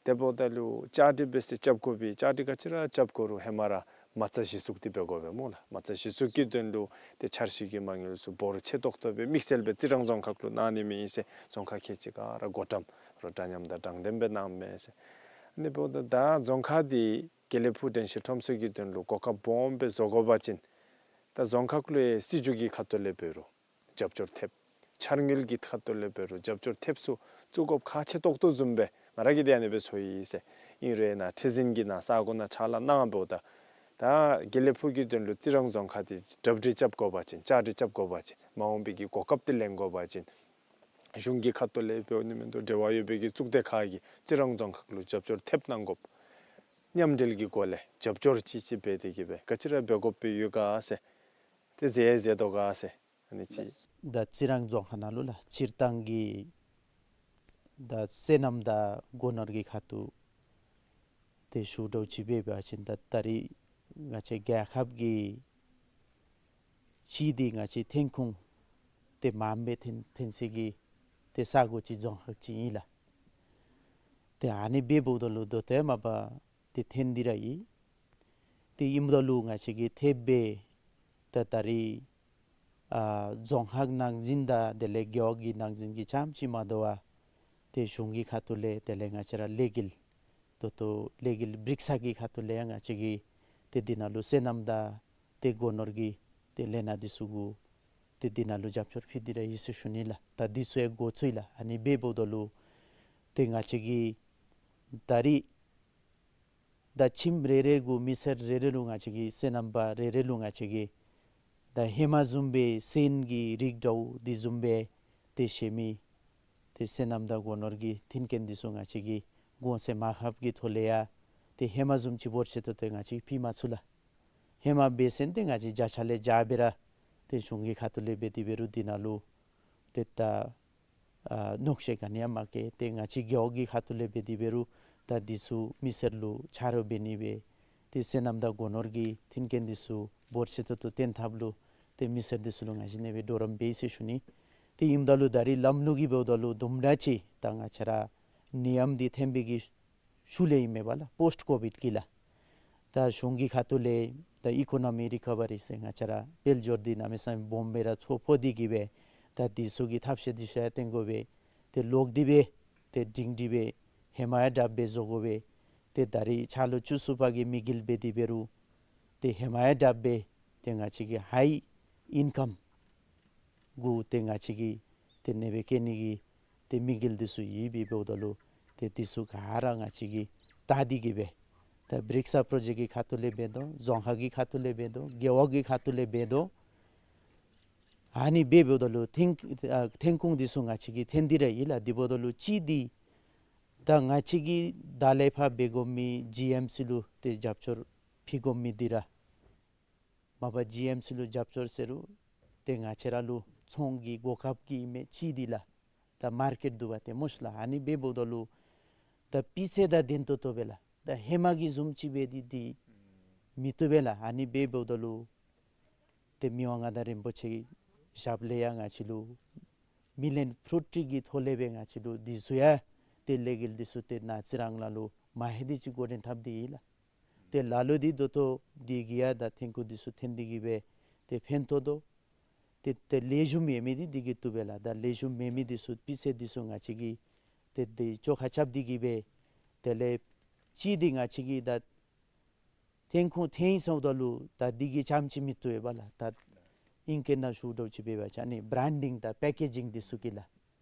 དེ་འབདཝ་ད་ལུ་བཅའ་སྒྲིག་འབད་ཟེར་རྐྱབ་དགོ་པས། བཅའ་སྒྲིག་ག་ཅི་ར་རྐྱབ་དགོ་རུང་ཧེ་མ་ར་མ་རྩ་གཞི་བཙུགས་འདི་འབད་དགོ་པས་སྨོ་ལགས། མ་རྩ་གཞི་བཙུགས་ཀྱི་དོན་ལུ་ཏེ་འཆར་གཞི་གི་མ་དངུལ་ཚུ་འབོར་ཆེ་ཏོག་ཏོ་སྦེ་དམིགས་བསལ་སྦེ་རྩི་རང་རྫོང་ཁག་ལུ་གནང་ནི་མས་ཟེར་རྫོང་ཁག་ཁལ་གཅིག་ག་ར་བགོ་བཀྲམ་རོགས་འདྲ་མཉམ་དང་དྲང་བདེན་སྦེ་གནངམ་མས་ཟེར། ཨ་ནི་འབདཝ་ད་ད་རྫོང་ཁག་འདི་དགེ་ལེགས་ཕུག་དྲན་ཤེས་ཁྲོམ་ཚོགས་ཀྱི་དོན་ལུ་གོ་སྐབས་སྦོམ་སྦེ་བཟོ་དགོ་པ་ཅིན་ད་རྫོང་ཁག་ལུ་ཡང་སྲིད་བྱུས་ཀྱི་ཁ་ཐུག་ལས་འབད་རུང་རྒྱབ་སྐྱོར་ཐེབས། འཆར་དངུལ་གྱི་ཁ་ཐུག་ལས་འབད་རུང་རྒྱབ་སྐྱོར་ཐེབས་སུ་བཙུགས་དགོཔ་ཁག་ཆེ་ཏོག་ཏོ་བཟུམ་སྦེ་ང་ར་གིས་འདི་ཨ་ནི་སྦེ་ཚོར་ཡི་ཟེར། ཨིན་རུང་ནཱ་ཁྲི་འཛིན་གྱིས་ནཱ་ས་གོ་ནང་ཕྱག་ལཱ་གནང་འབདཝ་ད་ད་དགེ་ལེགས་ཕུག་གི་དོན་ལུ་རྩི་རང་རྫོང་ཁག་འདི་གྲ་སྒྲིག་རྐྱབ་དགོ་པ་ཅིན་བཅའ་སྒྲིག་རྐྱབ་དགོ་པ་ཅིན་མ་འོངས་པའི་གི་གོ་སྐབས་འདི་ལེན་དགོ་པ་ཅིན་གཞུང་གི་ཁ་ཐུག་ལས་འབདཝ་ནི་མིན་འདུག། འབྲེལ་བ་ཡོད་པའི་གི་གཙུག་སྡེ་ཁག་གིས་རྩི་རང་རྫོང་ཁག་ལུ་རྒྱབ་སྐྱོར་ཐེབས་གནང་དགོཔ་མཉམ་འབྲེལ་གྱི་སྒོ་ལས་རྒྱབ་སྐྱོར་ཅིག་ཅིག་འབད་དེ་གི་སྦེ་ག་ཅི་ར་འབད་དགོཔ་སྦེ་ཡོད་ག་ཟེར། ཏེ་མཛད་མཛད་དོ་ག་ཟེར། ཨ་ནི་ཅིག། ད་རྩི་རང་རྫོང་ཁག་ནང་ལུ་ལགས་སྤྱིར་བཏང་གི་ད་སོ་ནམ་དང་སྒོ་ནོར་གྱི་ཁ་ཐུག་ཏེ་ཞུ་འདྲཝ་ཅིག་འབད་བ་ཅིན་ད་ད་རིས་ང་བཅས་རྒྱལ་ཁབ་ཀྱི་སྤྱི་འདི་ང་བཅས་ཐོན་ཁུངས་ཏེ་མངམ་སྦེ་ཐོན་ཐོན་སའི་གི་ཏེ་ས་གོ་ཅིག་རྫོང་ཁག་ཅིག་ཨིན་ལགས། ཏེ་ཨ་ནི་འབདཝ་ད་ལུ་ད་ལྟོ་མ་པ་ ཏེ་ཐོན་ཏེ་ར་ཡོད། ཏེ་ཨིནམ་ད་ལུ་ང་བཅས་ཀྱིས་ཐེབས་སྦེ་ད་ད་རིས་ཨ་རྫོང་ཁག་ནང་འཛིན་དང་དེ་ལས་རྒེད་འོག་གི་ནང་འཛིན་གྱི་རྐྱངམ་ཅིག་མ་དོ་བར་ཏེ་གཞུང་གི་ཁ་ཐུག་ལས་དེ་ལས་ང་བཅས་ར་ལས་འགུལ་ད་ལྟོ་ལས་འགུལ་བརྩིགས་ས་གི་ཁ་ཐུག་ལས་ཡང་ང་བཅས་ཀྱིས་ཏེ་འདི་ནང་ལུ་སོ་ནམ་དང་ཏེ་སྒོ་ནོར་གྱི་ཏེ་ལས་སྣ་འདི་ཚུ་གུ་ཏེ་འདི་ནང་ལུ་རྒྱབ་སྐྱོར་ཕུལ་ཏེ་ར་ཡོད་ཟེར་ཞུ་ནི་ལགས། ད་འདི་ཚུ་ཡང་འགོ་བཙུགས་ཡི་ལགས། ཨ་ནི་འབདཝ་ད་ལུ་ཏེ་ང་བཅས་ཀྱིས་ད་རིས་ད་ཁྱིམ་རེ་རེ་གུ་མི་སེར་རེ་རེ་ལུ་ང་བཅས་ཀྱིས་སོ་ནམ་པ་རེ་རེ་ལུ་ང་བཅས་ཀྱིས་ད་ཧེ་མ་བཟུམ་སྦེ་སོན་གྱི་རིགས་འདྲཝ་འདི་བཟུམ་སྦེ་ཏེ་བཞེས་མི་ཏེ་སོ་ནམ་དང་སྒོ་ནོར་གྱི་མཐུན་རྐྱེན་འདི་ཚུ་ང་བཅས་ཀྱིས་གོང་ཚད་མར་ཕབ་ཀྱི་ཐོག་ལས་ཡང་ཏེ་ཧེ་མ་བཟུམ་ཅིག་འབོར་ཆེ་ཏོག་ཏོ་ང་བཅས་ཕུལ་མ་ཚུགས་ལགས། ཧེ་མ་འབད་ཟེར་ན་ཏེ་ང་བཅས་བརྒྱ་ཆ་ལས་བརྒྱ་སྦེ་ར་ཏེ་གཞུང་གི་ཁ་ཐུག་ལས་འབད་དེ་འབད་རུང་འདི་ནང་ལུ་ཏེ་ད་ཨ་གནོད་སྐྱོན་ག་ནི་ཡང་མ་བཀལ། ཏེ་ང་བཅས་རྒེད་འོག་གི་ཁ་ཐུག་ལས་འབད་དེ་འབད་རུང་ད་འདི་ཚུ་མི་སེར་ལུ་ཆ་རོགས་འབད་ནི་སྦེ་ཏེ་སོ་ནམ་དང་སྒོ་ནོར་གྱི་མཐུན་རྐྱེན་འདི་ཚུ་འབོར་ཆེ་ཏོག་ཏོ་བཏོན་ཐབས་ལུ་ཏེ་མི་སེར་འདི་ཚུ་ལུ་ང་བཅས་ཨ་ནེ་སྦེ་གྲོགས་རམ་འབད་ཡི་ཟེར་ཞུ་ནི། ཏེ་ཨིནམ་ད་ལུ་ད་རིས་ལམ་ལུགས་ཀྱི་འབདཝ་ད་ལུ་དུམ་གྲ་ཅིག་ད་ང་བཅས་ར་ནད་ཡམས་འདི་ཐོན་པའི་གི་ཤུལ་ལས་ཨིན་མས་པ་ལགས། པོསཊ་ཀོ་བིཌ་གི་ལགས། ད་གཞུང་གི་ཁ་ཐུག་ལས་ད་ཨི་ཀོ་ནོ་མི་རི་ཀ་བ་རི་ཟེར་ང་བཅས་ར་དཔལ་འབྱོར་འདི་གནམ་མེད་ས་མེད་སྦོམ་སྦེ་ར་ཚོ་ཕོག་སྟེ་གི་སྦེ་ད་འདི་ཚུ་གི་ཐབས་ཤེས་འདི་ཚུ་ཡང་བཏོན་དགོ་པས། ཏེ་ལོག་སྟེ་སྦེ་ཏེ་སྒྲིང་སྒྲི་སྦེ་ཧེ་མ་ཡང་དྲགཔ་སྦེ་བཟོ་དགོ་པས། ཏེ་ད་རིས་ཆ་ལུ་བཅུ་གསུམ་པ་གི་དམིགས་ཡུལ་འབད་དེ་འབད་རུང་ཏེ་ཧེ་མ་ཡང་དྲགཔ་སྦེ་ཏེ་ང་བཅས་ཀྱི་ཧའི་ཨིན་ཀམ་གུ་ཏེ་ང་བཅས་ཀྱིས་ཏེ་ཨ་ནེ་སྦེ་བཀལ་ནི་གི་ཏེ་དམིགས་ཡུལ་འདི་ཚུ་ཡོད་པའི་འབདཝ་ད་ལུ་ཏེ་འདི་ཚུ་ག་ར་ང་བཅས་ཀྱིས་བལྟ་སྟེ་གི་སྦེ་ད་བརྩིགས་ས་པྲོ་ཇེཀཊ་གི་ཁ་ཐུག་ལས་འབད་དོ། རྫོང་ཁག་གི་ཁ་ཐུག་ལས་འབད་དོ། རྒེད་འོག་གི་ཁ་ཐུག་ལས་འབད་དོ། ཨ་ནི་སྦེ་འབདཝ་ད་ལུ་ཐོན་ཨ་ཐོན་ཁུངས་འདི་ཚུ་ང་བཅས་ཀྱིས་ཐོན་ཏེ་ར་ཡོད་ལགས། དེ་འབདཝ་ད་ལུ་གཅིག་འདི་ད་ང་བཅས་ཀྱིས་ད་ལས་ཕར་འབད་དགོ་མི་ཇི་ཨེམ་སི་ལུ་ཏེ་རྒྱབ་སྐྱོར་ཕུལ་དགོ་མི་འདི་ར་མ་པ་ཇི་ཨེམ་སི་ལུ་རྒྱབ་སྐྱོར་ཟེར་རུང་ཏེ་ང་བཅས་ར་ལུ་ཚོང་གི་གོ་སྐབས་ཀྱི་མི་གཅིག་འདི་ལགས། ད་མར་ཀེཊ་འདུག་པ་ཏེ་སྨོ་ཤ་ལགས། ཨ་ནི་སྦེ་འབདཝ་ད་ལུ་ད་སྤུས་ཚད་དང་ལྡན་ཏོག་ཏོ་སྦེ་ལགས། ད་ཧེ་མ་གི་བཟུམ་ཅིག་སྦེ་འདི་འདི་མི་བཏུབ་པས་ལགས། ཨ་ནི་སྦེ་འབདཝ་ད་ལུ་ཏེ་མི་དབང་མངའ་བདག་རིན་པོ་ཆེ་གི་ཞབས་ལས་ཡང་ང་བཅས་ལུ་མི་ལེན་ཕྲུ་ཊི་གི་ཐོག་ལས་སྦེ་ང་བཅས་ལུ་འདི་ཚུ་ཡང་ཏེ་ལས་འགུལ་འདི་ཚུ་ཏེ་ནཱ་རྩི་རང་ལ་ལུ་མ་ཧེ་འདི་ཅིག་འགོ་འདྲེན་འཐབ་སྟེ་ཡོད་ལགས། ཏེ་ལ་ལུ་འདི་ད་ལྟོ་འདི་གིས་ཡང་ད་ཐོན་ཁུངས་འདི་ཚུ་ཐོན་ཏེ་གི་སྦེ་ཏེ་ཕན་ཐོགས་དོ། ཏེ་ཏེ་ལེགས་ཤོམ་ཡོད་མི་འདི་འདི་གིས་བཏུབ་པས་ལགས། ད་ལེགས་ཤོམ་མེད་མི་འདི་ཚུ་སྤུས་ཚད་འདི་ཚུ་ང་བཅས་ཀྱིས་ཏེ་འདི་བཅོ་ཁ་རྐྱབ་སྟེ་གི་སྦེ་དེ་ལས་གཅིག་འདི་ང་བཅས་ཀྱིས་ད་ཐོན་ཁུངས་ཐོན་ཡི་ཟེརཝ་ད་ལུ་ད་འདི་གིས་རྐྱངམ་ཅིག་མི་བཏུབ་པས་ལགས། ད་ཨིང་སྐད་ནང་ཞུཝ་འདྲཝ་ཅིག་འབད་བ་ཅིན་ཨ་ནི་བྲཱན་ཌིང་དང་པེ་ཀེ་ཇིང་འདི་ཚུ་གི་ལགས།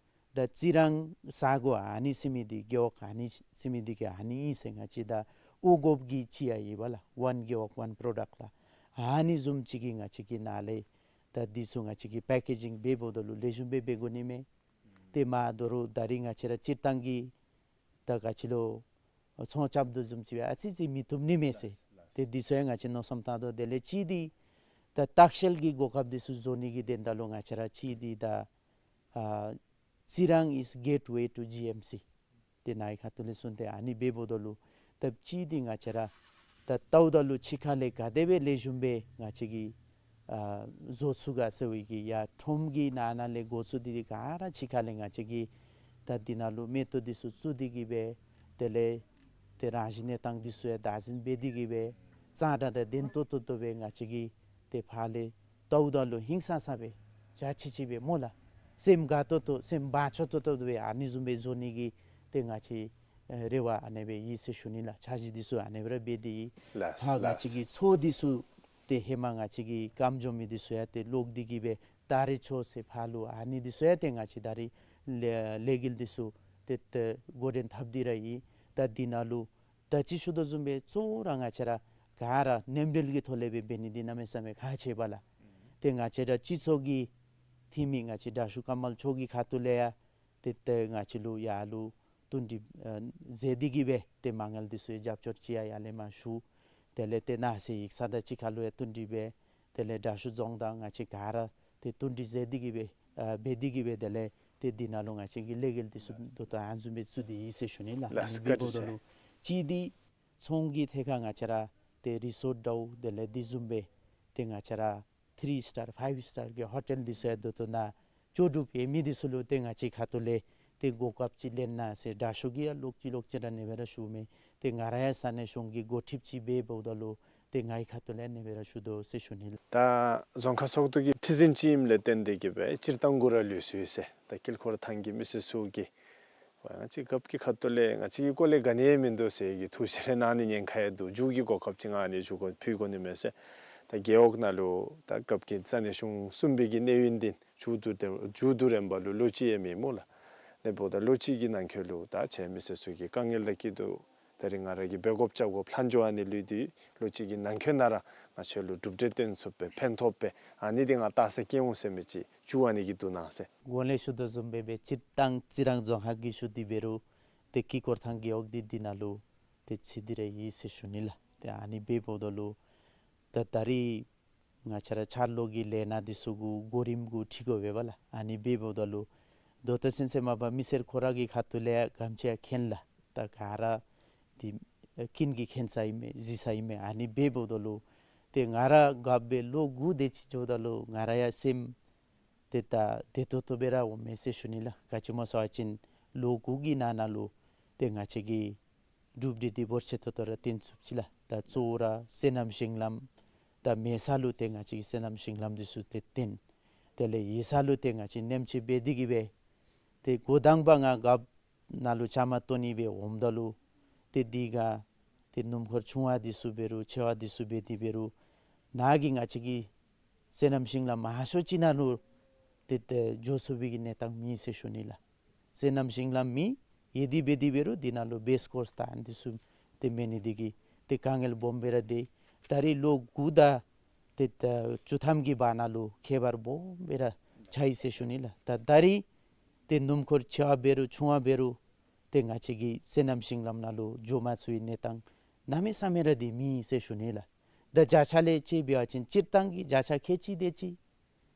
ད་རྩི་རང་ས་གོ་ཨ་ནི་ཟེར་མི་འདི་རྒེད་འོག་ཨ་ནི་ཟེར་མི་འདི་གི་ཨ་ནི་ཨིན་ཟེར་ང་བཅས་ད་འོང་འགོཔ་གི་ཅིག་ཡང་ཡོད་པ་ལགས། ཝན་རྒེད་འོག་ཝན་པྲོ་ཌཀཊ་ལགས། ཨ་ནི་བཟུམ་ཅིག་གི་ང་བཅས་ཀྱི་ནང་ལས་ད་འདི་ཚུ་ང་བཅས་ཀྱིས་པེ་ཀེ་ཇིང་འབད་འབདཝ་ད་ལུ་ལེགས་ཤོམ་སྦེ་འབད་དགོ་ནི་མས། ཏེ་མ་དོ་རུང་ད་རིས་ང་བཅས་ར་སྤྱིར་བཏང་གི་ད་ག་ཅི་ལོ་ཚོང་རྐྱབ་དོ་བཟུམ་ཅིག་སྦེ་ཨ་ཙི་ཅིག་མི་བཏུབ་ནི་མས་ཟེར། ཏེ་འདི་ཚུ་ཡང་ང་བཅས་མནོ་བསམ་བཏང་དོ། དེ་ལས་གཅིག་འདི་ད་ལྟ་བཤལ་གྱི་གོ་སྐབས་འདི་ཚུ་བཟོ་ནི་གི་དོན་དག་ལུ་ང་བཅས་ར་གཅིག་འདི་ད་ཨ་རྩི་རང་is gateway to G M C། ཏེ་ནཱ་གི་ཁ་ཐུག་ལས་གསུངས་ཏེ་ཨ་ནི་འབད་འབདཝ་ད་ལུ་ད་གཅིག་འདི་ང་བཅས་ར་ད་ལྟཝ་ད་ལུ་ཕྱི་ཁ་ལས་ག་དེ་སྦེ་ལེགས་ཤོམ་སྦེ་ང་བཅས་ཀྱིས་ཨ་བཟོ་ཚུགས་ག་ཟེར་བའི་གི་ཡར་ཁྲོམ་གྱི་ནང་ན་ལས་འགོ་བཙུགས་ཏེ་ག་ར་ཕྱི་ཁ་ལས་ང་བཅས་ཀྱིས་ད་འདི་ནང་ལུ་མེ་ཏོག་འདི་ཚུ་བཙུགས་ཏེ་གི་སྦེ་དེ་ལས་ཏེ་རང་བཞིན་གནས་སྟངས་འདི་ཚུ་ཡང་བདག་འཛིན་འབད་དེ་གི་སྦེ་གཙང་སྦྲ་དང་ལྡན་ཏོག་ཏོ་ཏོ་སྦེ་ང་བཅས་ཀྱིས་ཏེ་ཕར་ལས་ལྟཝ་ད་ལུ་ཧིང་སངས་ས་སྦེ་འཇའ་ཆི་ཆི་སྦེ་སྨོ་ལགས། སེམས་དགའ་ཏོག་ཏོ་སེམས་བག་ཆགས་ཏོག་ཏོ་སྦེ་ཨ་ནི་བཟུམ་སྦེ་བཟོ་ནི་གི་ཏེ་ང་བཅས་ཨེ་རེ་བ་ཨ་ནེ་སྦེ་ཡོད་ཟེར་ཞུ་ནི་ལགས། འཆར་གཞི་འདི་ཚུ་ཨ་ནེ་སྦེ་ར་འབད་དེ་ཡོད། ལགས་ཕར་ང་ལགས། བཅས་ཀྱི་མཚོ་འདི་ཚུ་ཏེ་ཧེ་མ་ང་བཅས་ཀྱི་སྐམ་འགྱོ་མི་འདི་ཚུ་ཡང་ཏེ་ལོག་སྟེ་གི་སྦེ་ད་རེས་མཚོ་ཟེར་ཕར་ལུ་ཨ་ནི་འདི་ཚུ་ཡང་ཏེ་ང་བཅས་ད་རིས་ལས་ལས་འགུལ་འདི་ཚུ་ཏེ་ཏེ་འགོ་འདྲེན་འཐབ་སྟེ་ར་ཡོད། ད་འདི་ནང་ལུ་ད་ཅི་ཞུ་དོ་བཟུམ་སྦེ་གཙོ་བོ་ར་ང་བཅས་ར་ག་ར་མཉམ་འབྲེལ་གྱི་ཐོག་ལས་སྦེ་འབད་ནི་འདི་གནམ་མེད་ས་མེད་ཁག་ཆེ་བས་ལགས། ཏེ་ང་བཅས་ར་སྤྱི་ཚོགས་ཀྱི་འཐུས་མི་ང་བཅས་དྲག་ཤོས་ཀམ་ལ་མཆོག་གི་ཁ་ཐུག་ལས་ཡང་ཏེ་ཏེ་ང་བཅས་ལུ་ཡར་ལུ་བསྟུན་གྲོས་ཨ་མཛད་དེ་གི་སྦེ་ཏེ་མ་དངུལ་འདི་ཚུ་རྒྱབ་སྐྱོར་ཅིག་ཡང་ཡར་ལས་མར་ཞུ། དེ་ལས་ཏེ་ནཱ་ཟེར་ཡིག་ཚང་དང་གཅིག་ཁར་ལུ་ཡང་བསྟུན་གྲོས་འབད། དེ་ལས་དྲག་ཤོས་རྫོང་དང་ང་བཅས་ག་ར་ཏེ་བསྟུན་གྲོས་མཛད་དེ་གི་སྦེ་ཨ་འབད་དེ་གི་སྦེ་དེ་ལས་ཏེ་འདི་ནང་ལུ་ང་བཅས་ཀྱི་ལས་འགུལ་འདི་ཚུ་ད་ལྟོ་ཨ་ནི་བཟུམ་སྦེ་བཙུགས་ཏེ་ཡོད་ཟེར་ཞུ་ནི་ལགས། ལགས་ཨ་ནི་འབདཝ་ད་ལུ་གཅིག་འདི་ཚོང་གི་ཐད་ཁར་ང་བཅས་ར་ཏེ་རི་སོརཊ་འདྲཝ་དེ་ལས་འདི་བཟུམ་སྦེ་ཏེ་ང་བཅས་ར་ཐི་རི་སི་ཊར་ཕའིབ་སི་ཊར་གྱི་ཧོ་ཊེལ་འདི་ཚུ་ཡང་ད་ལྟོ་ནཱ་ལྕོགས་གྲུབ་ཡོད་མི་འདི་ཚུ་ལུ་ཏེ་ང་བཅས་ཁ་ཐུག་ལས་ ཏེ་གོ་སྐབས་ཅིག་ལེན་གནང་ཟེར་དྲག་ཤོས་ཀྱིས་ཡང་ལོག་ཅི་ལོག་ཅི་ར་ཨ་ནི་སྦེ་ར་ཞུཝ་མས། ཏེ་ང་ར་ཡང་ས་གནས་གཞུང་གི་འགོ་ཁྲིདཔ་ཅིག་འབདཝ་ད་ལུ་ཏེ་ངེའི་ཁ་ཐུག་ལས་ཨ་ནི་སྦེ་ར་ཞུ་དོ་ཟེར་ཞུ་ནི་ལགས། ད་རྫོང་ཁག་ཚོགས་འདུ་གི་ཁྲི་འཛིན་ཅིག་ཨིནམ་ལས་བརྟེན་ཏེ་གིས་སྦེ་སྤྱིར་བཏང་གུ་ར་ལུས་སོ་ཡི་ཟེར། ད་དཀྱིལ་འཁོར་ཐང་གི་མི་སེར་ཚུ་གིས་ང་བཅས་རྒཔོ་གི་ཁ་ཐུག་ལས་ང་བཅས་ཀྱི་སྐོར་ལས་ག་ནི་ཡང་མིན་འདུག་ཟེར་གྱི་ཐུགས་བཞེད་རེ་གནང་ནི་ཉེན་ཁ་ཡང་འདུག། མཇུག་གི་གོ་སྐབས་ཅིག་ང་ཨ་ནི་ཞུ་དགོ་ཕུལ་དགོ་ནི་མས་ཟེར། ད་རྒེད་འོག་ནང་ལུ་ད་རྒཔོ་གི་ས་གནས་གཞུང་གསུམ་པའི་གི་གནས་ཡུན་འདི་མཇུག་བསྡུ་སྟེ་མཇུག་བསྡུ་རནམ་ལུ་ལོ་གཅིག་ཡང་མེད་སྨོ་ལགས། དེ་འབདཝ་ད་ལོ་གཅིག་གི་ནང་འཁོད་ལུ་ད་ཁྱེད་མི་སེར་ཚུ་གི་དཀའ་ངལ་དང་སྐྱིད་སྡུག་ད་རིས་ང་ར་གིས་འབད་དགོཔ་རྐྱབ་དགོཔ་ལྷག་འགྱོ་ཨ་ནི་ལུ་འདི་ལོ་གཅིག་གི་ནང་འཁོད་ནང་ར་ང་བཅས་ལུ་གྲུབ་འབྲས་སྟོན་ཚུགསཔ་སྦེ་ཕན་ཐོགསཔ་སྦེ་ཨ་ནི་འདི་ང་བལྟ་ས་སྐྱེལ་འོང་ཟེར་མི་ཅིག་མཇུག་ཨ་ནི་གི་བསྡུ་གནང་ཟེར། གོང་ལས་ཞུ་དོ་བཟུམ་སྦེ་སྦེ་སྤྱིར་བཏང་རྩི་རང་རྫོང་ཁག་གི་ཞུ་སྟེ་འབད་རུང་ཏེ་དཀྱིལ་འཁོར་ཐང་རྒེད་འོག་འདི་འདི་ནང་ལུ་ཏེ་ཚུད་དེ་ར་ཡོད་ཟེར་ཞུ་ནི་ལགས། ཏེ་ཨ་ནི་འབདཝ་ད་ལུ་ད་ད་རིས་ང་བཅས་ར་འཆར་ལོ་གི་ལས་སྣ་འདི་ཚུ་གུ་གོ་རིམ་གུ་འཁྲིལ་དགོ་པས་ལགས། ཨ་ནི་འབདཝ་ད་ལུ་ད་ལྟོ་ཚུན་ཚོད་མ་པ་མི་སེར་ཁོ་ར་གི་ཁ་ཐུག་ལས་ཡང་ག་དེམ་ཅིག་མཁྱེན་ལགས། ད་ག་ར་འདི་ཀུན་གྱིས་མཁྱེན་ས་ཨིན་མས་གཟིགས་ས་ཨིན་མས། ཨ་ནི་འབདཝ་ད་ལུ་ཏེ་ང་ར་རྒཔོ་སྦེ་ལོ་དགུ་དེ་ཅིག་འགྱོཝ་ད་ལུ་ང་ར་ཡང་སེམས་ཏེ་ད་བདེ་ཏོག་ཏོ་སྦེ་ར་འོང་མས་ཟེར་ཞུ་ནི་ལགས། ག་ཅི་སྨོ་ཟེར་བ་ཅིན་ལོ་དགུ་གི་ནང་ན་ལུ་ཏེ་ང་བཅས་ཀྱིས་གྲུབ་འབྲས་འདི་འབོར་ཆེ་ཏོག་ཏོ་ར་སྟོན་ཚུགས་ཅི་ལགས། ད་གཙོ་བོ་ར་སོ་ནམ་ཞིང་ལམ་ད་མེད་ས་ལུ་ཏེ་ང་བཅས་ཀྱིས་སོ་ནམ་ཞིང་ལམ་འདི་ཚུ་ཏེ་བཏོན། དེ་ལས་ཡོད་ས་ལུ་ཏེ་ང་བཅས་ནེམ་ཅིག་འབད་དེ་གིས་སྦེ་ཏེ་འགོ་དང་པ་ང་རྒཔོ་ནང་ལུ་བཅའ་མར་གཏོགས་ནི་སྦེ་འོངམ་ད་ལུ་ཏེ་འདི་ག་ཏེ་སྣུམ་འཁོར་ཆུང་བ་འདི་ཚུ་འབད་རུང་ཆེ་བ་འདི་ཚུ་འབད་དེ་འབད་རུང་ནཱ་གི་ང་བཅས་ཀྱི་སོ་ནམ་ཞིང་ལམ་མང་ཤོས་ཅིག་ནང་ལུ་ཏེ་ཏེ་འགྱོ་ཚུགས་པའི་གི་གནས་སྟངས་མེད་ཟེར་ཞུ་ནི་ལགས། སོ་ནམ་ཞིང་ལམ་མེད། ཡོད་དེ་འབད་དེ་འབད་རུང་འདི་ནང་ལུ་བེསི་ཀོརསི་དང་འདི་ཚུ་ཏེ་མེད་ནི་འདི་གིས་ཏེ་དཀའ་ངལ་སྦོམ་སྦེ་ར་སྡོད། ད་རིས་ལོ་དགུ་དང་ཏེ་ད་བཅུ་ཐམ་གྱི་བར་ན་ལུ་ཁྱད་པར་སྦོམ་སྦེ་ར་ཆགས་ཡི་ཟེར་ཞུ་ནི་ལགས། ད་ད་རིས་ཏེ་སྣུམ་འཁོར་ཆེ་བ་འབད་རུང་ཆུང་བ་འབད་རུང་ཏེ་ང་བཅས་ཀྱི་སོ་ནམ་ཞིང་ལམ་ནང་ལུ་འགྱོ་མ་ཚུགས་པའི་གནས་སྟངས་གནམ་མེད་ས་མེད་ར་འདི་མེད་ཟེར་ཞུ་ནི་ལགས། ད་བརྒྱ་ཆ་ལས་ཅིག་འབད་བ་ཅིན་སྤྱིར་བཏང་གི་བརྒྱ་ཆ་ཁལ་གཅིག་དེ་ཅིག་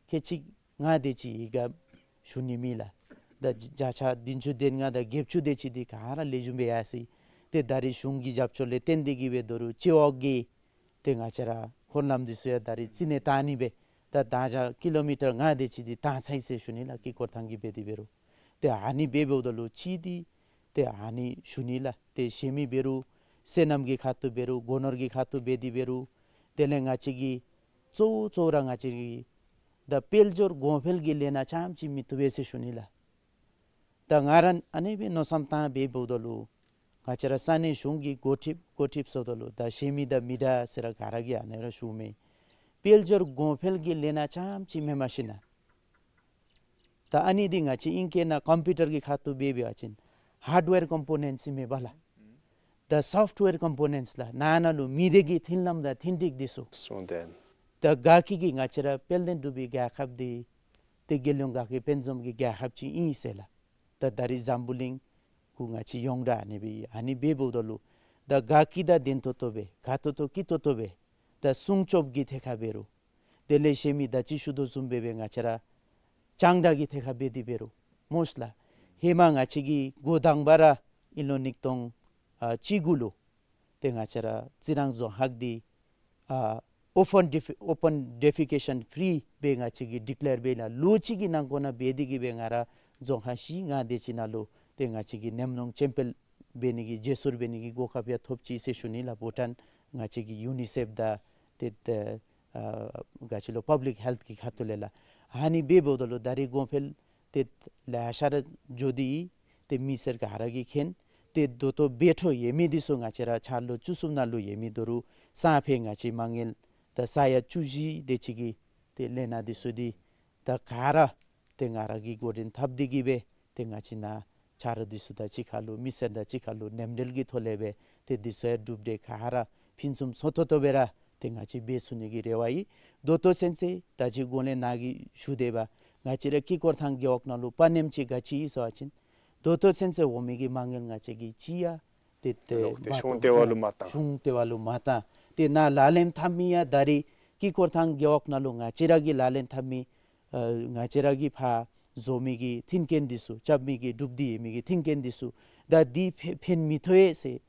ཁལ་གཅིག་ལྔ་དེ་ཅིག་ཡོད་ག་ཞུ་ནི་མེད་ལགས། ད་བརྒྱ་ཆ་བདུན་ཅུ་དོན་ལྔ་དང་བརྒྱད་ཅུ་དེ་ཅིག་འདི་ག་ར་ལེགས་ཤོམ་སྦེ་ཡར་སོ་ཡི། ཏེ་ད་རིས་གཞུང་གི་རྒྱབ་སྐྱོར་ལས་བརྟེན་ཏེ་གིས་སྦེ་ད་རུང་སྤྱི་འོག་གི་ཏེ་ང་བཅས་ར་འཁོར་ལམ་འདི་ཚུ་ཡང་ད་རིས་རྩི་ནི་བཏང་ནི་སྦེ་ད་ད་ཆ་ཀི་ལོ་མི་ཊར་ལྔ་དེ་ཅིག་འདི་བཏང་ཚར་ཡི་ཟེར་ཞུ་ནི་ལགས། དཀྱིལ་འཁོར་ཐང་གི་འབད་དེ་འབད་རུང་ཏེ་ཨ་ནི་འབདཝ་ད་ལུ་ཅིག་འདི་ཏེ་ཨ་ནི་ཞུ་ནི་ལགས། ཏེ་གཞན་མི་འབད་རུང་སོ་ནམ་གྱི་ཁ་ཐུག་འབད་རུང་སྒོ་ནོར་གྱི་ཁ་ཐུག་འབད་དེ་འབད་རུང་དེ་ལས་ང་བཅས་ཀྱི་གཙོ་བོ་གཙོ་བོ་ར་ང་བཅས་ཀྱི་ད་དཔལ་འབྱོར་གོང་འཕེལ་གྱི་ལས་སྣ་རྐྱངམ་ཅིག་མི་བཏུབ་པས་ཟེར་ཞུ་ནི་ལགས། ད་ང་ར་ཨ་ནི་སྦེ་མནོ་བསམ་བཏང་སྦེ་འབདཝ་ད་ལུ་ང་བཅས་ར་ས་གནས་གཞུང་གི་འགོ་ཁྲིདཔ་འགོ་ཁྲིདཔ་ཟེརཝ་ད་ལུ་ད་གཞན་མི་དང་མི་འདྲ་ཟེར་ར་ག་ར་གིས་ཨ་ནི་ར་ཞུཝ་མས། དཔལ་འབྱོར་གོང་འཕེལ་གྱི་ལས་སྣ་རྐྱངམ་ཅིག་མེནམ་ཞིན་ན་ད་ཨ་ནི་འདི་ང་བཅས་ཨིང་སྐད་ནང་ཀམ་པིའུ་ཊར་གྱི་ཁ་ཐུག་འབད་འབད་བ་ཅིན་ཧརཌ་ཝེར་ཀམ་པོ་ནེནཊསི་ཨིན་མས་པ་ལགས། ད་སོཕཊ་ཝེར་ཀམ་པོ་ནེནཊསི་ལགས། ནང་ན་ལུ་མེད་དེ་གི་མཐུན་ལམ་དང་མཐུན་འགྲིག་འདི་ཚུ། གསུངས་ཏེ། ད་དགའ་སྐྱིད་ཀྱི་ང་བཅས་ར་དཔལ་ལྡན་འབྲུག་པའི་རྒྱལ་ཁབ་འདི་ཏེ་རྒྱལ་ཡོངས་དགའ་སྐྱིད་དཔལ་འཛོམས་ཀྱི་རྒྱལ་ཁབ་ཅིག་ཨིན་ཟེར་ལགས། ད་ད་རིས་འཛམ་བུ་གླིང་གུ་ང་བཅས་ཡོངས་གྲགས་ཨ་ནི་སྦེ་ཨ་ནི་སྦེ་འབདཝ་ད་ལུ་ད་དགའ་སྐྱིད་དང་ལྡན་ཏོག་ཏོ་སྦེ་དགའ་ཏོག་ཏོ་སྐྱིད་ཏོག་ཏོ་སྦེ་ད་སྲུང་སྐྱོབ་ཀྱི་ཐད་ཁར་འབད་རུང་དེ་ལས་གཞན་མི་ད་ཅི་ཞུ་དོ་བཟུམ་སྦེ་སྦེ་ང་བཅས་ར་སྤྱང་གྲུང་གི་ཐད་ཁར་འབད་དེ་འབད་རུང་སྨོ་ལགས། ཧེ་མ་ང་བཅས་ཀྱིས་འགོ་དང་པ་ར་དབྱིན་ལོ་ཉིས་སྟོང་ཨ་གཅིག་དགུ་ལུ་ཏེ་ང་བཅས་ར་རྩི་རང་རྫོང་ཁག་འདི་ཨ་ཨོ་པཱན་ཌི་ཕི་ཨོ་པཱན་ཌི་ཕི་ཀེ་ཤཱན་ཕི་རི་སྦེ་ང་བཅས་ཀྱིས་ཌི་ཀི་ལེར་འབད་ལགས། ལོ་གཅིག་གི་ནང་འཁོད་ནང་འབད་དེ་གིས་སྦེ་ང་ར་རྫོང་ཁག་བཞི་ལྔ་དེ་ཅིག་ནང་ལུ་ཏེ་ང་བཅས་ཀྱིས་ཉམས་མྱོང་ཆེན་པོ་འབད་ནི་གི་བརྗེ་སོར་འབད་ནི་གི་གོ་སྐབས་ཡང་ཐོབ་ཅི་ཟེར་ཞུ་ནི་ལགས། བྷུ་ཊཱན་ང་བཅས་ཀྱི་ཡུ་ནི་སེཕ་དང་ཏེ་ཏེ་ཨ་ག་ཅི་ལོ་པབ་ལིཀ་ཧེལཐ་གི་ཁ་ཐུག་ལས་ལགས། ཨ་ནི་སྦེ་འབདཝ་ད་ལུ་ད་རིས་གོང་འཕེལ་ཏེ་ལེ་ཤ་ར་འགྱོ་དེ་ཏེ་མི་སེར་ག་ར་གིས་མཁྱེན། ཏེ་ད་ལྟོ་འབད་འཕྲོ་ཡོད་མི་འདི་ཚུ་ང་བཅས་ར་འཆར་ལོ་བཅུ་གསུམ་ནང་ལུ་ཡོད་མི་ད་རུང་སང་ཕོད་ང་བཅས་མ་དངུལ་ད་ས་ཡ་བཅུ་བཞི་དེ་ཅིག་གི་ཏེ་ལས་སྣ་འདི་ཚུ་འདི་ད་ག་ར་ཏེ་ང་ར་གིས་འགོ་འདྲེན་འཐབ་སྟེ་གིས་སྦེ་ཏེ་ང་བཅས་ནཱ་ཆ་རོགས་འདི་ཚུ་དང་གཅིག་ཁར་ལུ་མི་སེར་དང་གཅིག་ཁར་ལུ་མཉམ་འབྲེལ་གྱི་ཐོག་ལས་སྦེ་ཏེ་འདི་ཚུ་ཡང་གྲུབ་འབྲས་ག་ར་ཕུན་སུམ་ཚོགས་ཏོག་ཏོ་སྦེ་ར་ཏེ་ང་བཅས་འབད་ཚུགས་ནི་གི་རེ་བ་ཡོད། ད་ལྟོ་ཚུན་ཚོད་ད་ཅི་གོང་ལས་ནཱ་གིས་ཞུ་དེས་པ་ང་བཅས་ར་དཀྱིལ་འཁོར་ཐང་རྒེད་འོག་ནང་ལུ་དཔའ་ཉམས་ཅིག་ག་ཅི་ཡོད་ཟེར་བ་ཅིན་ད་ལྟོ་ཚུན་ཚོད་འོང་མི་གི་མ་དངུལ་ང་བཅས་ཀྱིས་ཅིག་ཡང་ཏེ་ཏེ་ལོག་སྟེ་མ་གཞུང་བཏོན་ལྟེ་བ་ལུ་མ་བཏང་། གཞུང་ལྟེ་བ་ལུ་མ་བཏང་། ཏེ་ནཱ་ལག་ལེན་འཐབ་མི་ཡང་ད་རིས་དཀྱིལ་འཁོར་ཐང་རྒེད་འོག་ནང་ལུ་ང་བཅས་ར་གིས་ལག་ལེན་འཐབ་མི་ཨ་ང་བཅས་ར་གིས་ཕར་བཟོ་མི་གི་མཐུན་རྐྱེན་འདི་ཚུ་རྐྱབ་མི་གི་གྲུབ་སྟེ་ཡོད་མི་གི་མཐུན་རྐྱེན་འདི་ཚུ་ད་འདི་ཕན་ཕན་མི་ཐོགས་ཟེར་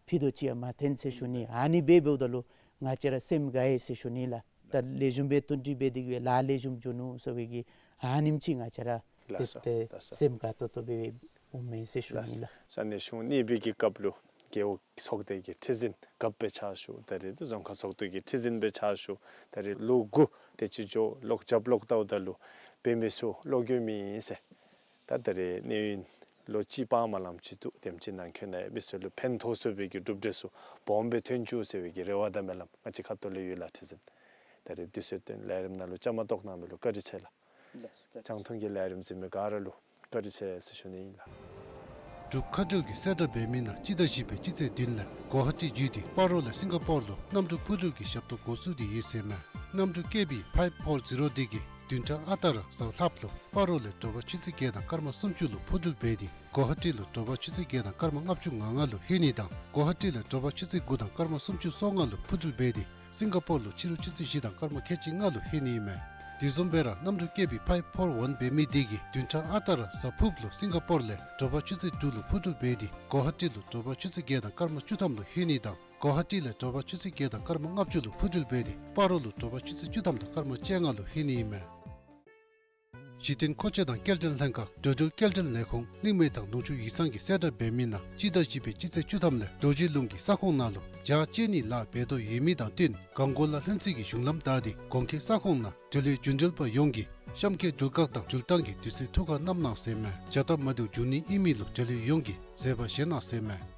ཕུད་རྡོག་ཅིག་ཡང་མ་འཐོན་ཟེར་ཞུ་ནི། ཨ་ནི་སྦེ་འབདཝ་ད་ལུ་ང་བཅས་ར་སེམས་དགའ་ཡི་ཟེར་ཞུ་ནི་ལགས། ད་ལེགས་ཤོམ་སྦེ་བསྟུན་གྲོས་འབད་དེ་གིས་ལཱ་ལེགས་ཤོམ་འགྱོ་ནུག་ཟེར་བའི་གི་ཨ་ནེམ་ཅིག་ང་བཅས་ར་ལགས་སོ། ཏེ་ལགས་སོ། སེམས་དགའ་ཏོག་ཏོ་སྦེ་ འོང་མས་ཟེར་ཞུ་ནི་ལགས། ས་གནས་གཞུང་གཉིས་པའི་གི་སྐབས་ལུ་རྒེད་འོག་ཚོགས་སྡེ་གི་ཁྲི་འཛིན་རྒཔོ་སྦེ་ཕྱག་ཞུ། ད་རེས་འདི་རྫོང་ཁག་ཚོགས་སྡེ་གི་ཁྲི་འཛིན་སྦེ་ཕྱག་ཞུ། ད་རེས་ལོ་དགུ་དེ་ཅིག་འགྱོ། ལོག་རྒྱབ་ལོག་བལྟཝ་ད་ལུ་འབད་མི་ཚུ་ལོག་འགྱོ་མི་ཨིན་ཟེར། ད་ད་རེས་གནས་ཡུན་ལོ་གཅིག་སྤང་མ་ལངམ་ཅིག་འདུག། དེམ་ཅིག་ནང་འཁོད་ནང་མི་ཚུ་ལུ་ཕན་ཐོགས་ཚུགས་པའི་གི་གྲུབ་འབྲས་ཚུ་སྦོམ་སྦེ་ཐོན་བཅུག་ཟེར་བའི་གི་རེ་བ་དང་སྨོན་ལམ་ང་བཅས་ཁ་ཐུག་ལས་ཡོད་ལགས་ཁྲི་འཛིན། ད་རེས་དུས་ཚོད་བཏོན་ལས་རིམ་ནང་ལུ་བཅའ་མར་གཏོགས་གནང་མི་ལུ་བཀའ་དྲིན་ཆེ་ལགས། ལགས་སོ། རྒྱང་མཐོང་གི་ལས་རིམ་གཟིགས་མི་ག་ར་ལུ་བཀའ་དྲིན་ཆེ་ཟེར་ཞུ་ནི་ཨིན་ལགས། འབྲུག་མཁའ་འགྲུལ་གྱིས་གསལ་བསྒྲགས་འབད་མི་ནང་སྤྱི་ཟླ་བཞི་པའི་སྤྱི་ཚེས་བདུན་ལས་གོ་ཧ་ཊི་བརྒྱུད་དེ་སྤ་རོ་ལས་སིང་ག་པོར་ལུ་གནམ་གྲུ་འཕུར་འགྲུལ་གྱི་ཞབས་ཏོག་འགོ་བཙུགས་ཏེ་ཡོད་ཟེར་མས། གནམ་གྲུ་ཀེ་བི་ཕའིབ་ཕོར་ཛི་རོ་འདི་གིས་བདུན་ཕྲག་ཨ་རྟག་ར་གཟའ་ལྷགཔ་ལུ་སྤ་རོ་ལས་དྲོ་པ་ཆུ་ཚོད་བརྒྱད་དང་སྐར་མ་སུམ་ཅུ་ལུ་འཕུར་འགྲུལ་འབད་དེ་གོ་ཧ་ཊི་ལུ་དྲོ་པ་ཆུ་ཚོད་བརྒྱད་དང་སྐར་མ་ལྔ་བཅུ་ང་ལྔ་ལུ་ལྷོད་ནི་དང་གོ་ཧ་ཊི་ལས་དྲོ་པ་ཆུ་ཚོད་དགུ་དང་སྐར་མ་སུམ་ཅུ་སོ་ལྔ་ལུ་འཕུར་འགྲུལ་འབད་དེ་སིང་ག་པོར་ལུ་ཕྱི་རུ་ཆུ་ཚོད་བཞི་དང་སྐར་མ་ཁལ་གཅིག་ལྔ་ལུ་ལྷོད་ནི་ཨིན་མས། དེ་བཟུམ་སྦེ་ར་གནམ་གྲུ་ཀེ་བི་ཕའིབ་ཕོར་ཝན་འབད་མི་འདི་གིས་བདུན་ཕྲག་ཨ་རྟག་ར་གཟའ་ཕུརཔ་ལུ་སིང་ག་པོར་ལས་དྲོ་པ་ཆུ་ཚོད་དྲུག་ལུ་འཕུར་འགྲུལ་འབད་དེ་གོ་ཧ་ཊི་ལུ་དྲོ་པ་ཆུ་ཚོད་བརྒྱད་དང་སྐར་མ་བཅུ་ཐམ་ལུ་ལྷོད་ནི་དང་གོ་ཧ་ཊི་ལས་དྲོ་པ་ཆུ་ཚོད་བརྒྱད་དང་སྐར་མ་ལྔ་བཅུ་ལུ་འཕུར་འགྲུལ་འབད་དེ་སྤ་རོ་ལུ་དྲོ་པ་ཆུ་ཚོད་བཅུ་ཐམ་དང་སྐར་མ་བཅོ་ལྔ་ལུ་ལྷོད་ནི་ཨིན་མས། གཞི་རྟེན་མཁོ་ཆས་དང་སྐྱེལ་འདྲེན་ལྷན་ཁག་འགྲོ་འགྲུལ་སྐྱེལ་འདྲེན་ལས་ཁུངས་གླིང་མེ་ཐང་ནུབ་ཕྱོགས་ཡིག་ཚང་གིས་གསལ་བསྒྲགས་འབད་མི་ནང་སྤྱི་ཟླ་བཞི་པའི་སྤྱི་ཚེས་བཅུ་ཐམ་ལས་རྡོ་རྗེ་ལུང་གི་ས་ཁོངས་ནང་ལུ་བྱཱ་གཅིག་གཉིས་ལཱ་འབད་དོ་ཡོད་མི་དང་བསྟུན་གངས་སྐོར་ལ་ལྷུན་རྩེ་གི་གཞུང་ལམ་བདའ་སྟེ་གོང་འཁོད་ས་ཁོངས་ནང་འགྲོ་ལུགས་རྒྱུན་འགྲུལ་པ་ཡོངས་ཀྱིས་གཤམ་འཁོད་འགྲུལ་བཀག་དང་འགྲུལ་བཏང་གི་དུས་ཚོད་ཐུགས་ཁར་བསྣམ་གནང་ཟེར་མས། བྱ་སྟབས་མ་བདེཝ་འབྱུང་ནི་ཨིན་མི་ལུ་འགྲོ་ལུགས་ཡོངས་ཀྱིས་བཟོད་པ་བཞེས་གནང་ཟེར་མས།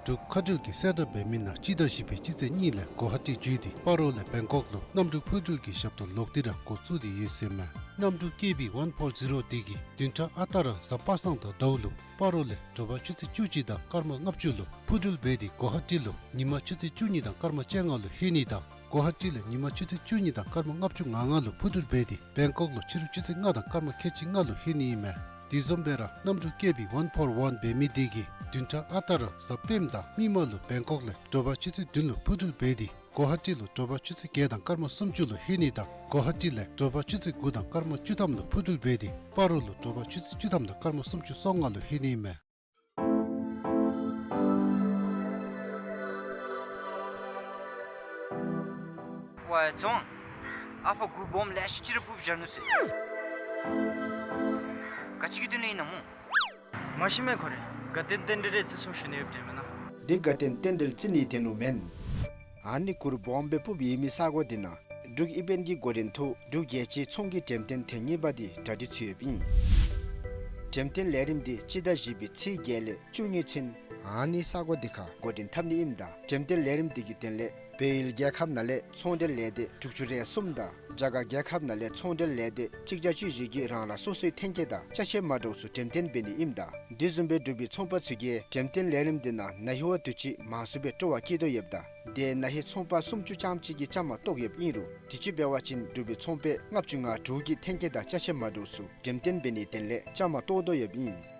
འབྲུག་མཁའ་འགྲུལ་གྱིས་གསལ་བསྒྲགས་འབད་མི་ནང་སྤྱི་ཟླ་བཞི་པའི་སྤྱི་ཚེས་གཉིས་ལས་གོ་ཧ་ཊི་བརྒྱུད་དེ་སྤ་རོ་ལས་བེང་ཀོག་ལུ་གནམ་གྲུ་འཕུར་འགྲུལ་གྱི་ཞབས་ཏོག་ལོག་སྟེ་ར་འགོ་བཙུགས་ཏེ་ཡོད་ཟེར་མས། གནམ་གྲུ་ཀེ་བི་ཝན་ཕོར་ཛི་རོ་འདི་གིས་བདུན་ཕྲག་ཨ་རྟག་ར་གཟའ་པ་སངས་དང་ཟླཝ་ལུ་སྤ་རོ་ལས་དྲོ་པ་ཆུ་ཚོད་བཅུ་གཅིག་དང་སྐར་མ་ལྔ་བཅུ་ལུ་འཕུར་འགྲུལ་འབད་དེ་གོ་ཧ་ཊི་ལུ་ཉིན་མ་ཆུ་ཚོད་བཅུ་གཉིས་དང་སྐར་མ་བཅོ་ལྔ་ལུ་ལྷོད་ནི་དང་གོ་ཧ་ཊི་ལས་ཉིན་མ་ཆུ་ཚོད་བཅུ་གཉིས་དང་སྐར་མ་ལྔ་བཅུ་ང་ལྔ་ལུ་འཕུར་འགྲུལ་འབད་དེ་བེང་ཀོག་ལུ་ཕྱི་རུ་ཆུ་ཚོད་ལྔ་དང་སྐར་མ་ཁལ་གཅིག་ལྔ་ལུ་ལྷོད་ནི་ཨིན་མས། དེ་བཟུམ་སྦེ་ར་གནམ་གྲུ་ཀེ་བི་ཝན་ཕོར་ཝན་འབད་མི་འདི་གིས་བདུན་ཕྲག་ཨ་རྟག་ར་གཟའ་སྤེནམ་དང་མིག་དམར་ལུ་བེང་ཀོག་ལས་དྲོ་པ་ཆུ་ཚོད་བདུན་ལུ་འཕུར་འགྲུལ་འབད་དེ་གོ་ཧ་ཊི་ལུ་དྲོ་པ་ཆུ་ཚོད་བརྒྱད་དང་སྐར་མ་སུམ་ཅུ་ལུ་ལྷོད་ནི་དང་གོ་ཧ་ཊི་ལས་དྲོ་པ་ཆུ་ཚོད་དགུ་དང་སྐར་མ་བཅུ་ཐམ་ལུ་འཕུར་འགྲུལ་འབད་དེ་སྤ་རོ་ལུ་དྲོ་པ་ཆུ་ཚོད་བཅུ་ཐམ་དང་སྐར་མ་སུམ་ཅུ་སོ་ལྔ་ལུ་ལྷོད་ནི་ཨིན་མས། ཝའེ་ཚོང་། ཨ་ཕ་གུར་སྦོམ་ལེ་ཤ་ཅིག་ར་སྤུབས་བཞག་ནུག་ཟེར། ག་ཅི་གི་དོན་ལས་ཨིན་ན་སྨོ། མ་ཤེས་མས། ཁོ་རེ་དགའ་སྟོན་རྟེན་འབྲེལ་རེ་བརྩི་སྲུང་ཞུ་ནི་ཡོདཔ་འདྲས་མེན་ན། འདི་དགའ་སྟོན་རྟེན་འབྲེལ་བརྩི་ནི་དེ་ནུག་མེན། ཨ་ནི་གུར་སྦོམ་སྦེ་སྤུབས་ཡོད་མི་ས་གོ་འདི་ནང་འབྲུག་དབྱིན་བན་གྱི་འགོ་འདྲེན་དུ་འབྲུག་རྒྱལ་སྤྱིའི་ཚོང་གི་འགྲེམས་སྟོན་ཐེངས་གཉིས་པ་འདི་གྲ་སྒྲིག་ཚུད་ཡོདཔ་ཨིན། འགྲེམས་སྟོན་ལས་རིམ་འདི་སྤྱི་ཟླ་བཞི་པའི་ཚེས་བརྒྱད་ལས་བཅུ་གཉིས་ཚུན་ཨ་ནི་ས་གོ་འདི་ཁར་འགོ་འདྲེན་འཐབ་ནི་ཨིནམ་ད་འགྲེམས་སྟོན་ལས་རིམ་འདི་གི་དོན་ལས་བལ་ཡུལ་རྒྱལ་ཁབ་ནང་ལས་ཚོང་འབྲེལ་ལས་སྡེ་དྲུག་ཅུ་རེ་གསུམ་དང་རྒྱ་གར་རྒྱལ་ཁབ་ནང་ལས་ཚོང་འབྲེལ་ལས་སྡེ་གཅིག་བརྒྱ་བཅུ་བཞི་གིས་རང་རང་སོ་སོའི་ཐོན་སྐྱེད་དང་ཅ་ཆས་མ་འདྲཝ་ཚུ་འགྲེམས་སྟོན་འབད་ནི་ཨིནམ་ད་དེ་བཟུམ་སྦེ་འབྲུག་པའི་ཚོང་པ་ཚུ་གིས་འགྲེམས་སྟོན་ལས་རིམ་འདི་ནང་ན་ཧིང་བ་དུས་ཅི་མང་སུ་སྦེ་སྤྲོ་བ་བསྐྱེད་དོ་ཡོདཔ་ད་དེ་ན་ཧིང་ཚོང་པ་སུམ་ཅུ་ཙམ་ཅིག་གིས་བཅའ་མར་གཏོགས་ཡོདཔ་ཨིན་རུང་དུས་ཅི་འབད་བ་ཅིན་འབྲུག་པའི་ཚོང་པ་ལྔ་བཅུ་ང་དྲུག་གིས་ཐོན་སྐྱེད་དང་ཅ་ཆས་མ་འདྲཝ་ཚུ་འགྲེམས་སྟོན་འབད་ནིའི་དོན་ལས་བཅའ་མར་གཏོགས་དོ་ཡོདཔ་ཨིན།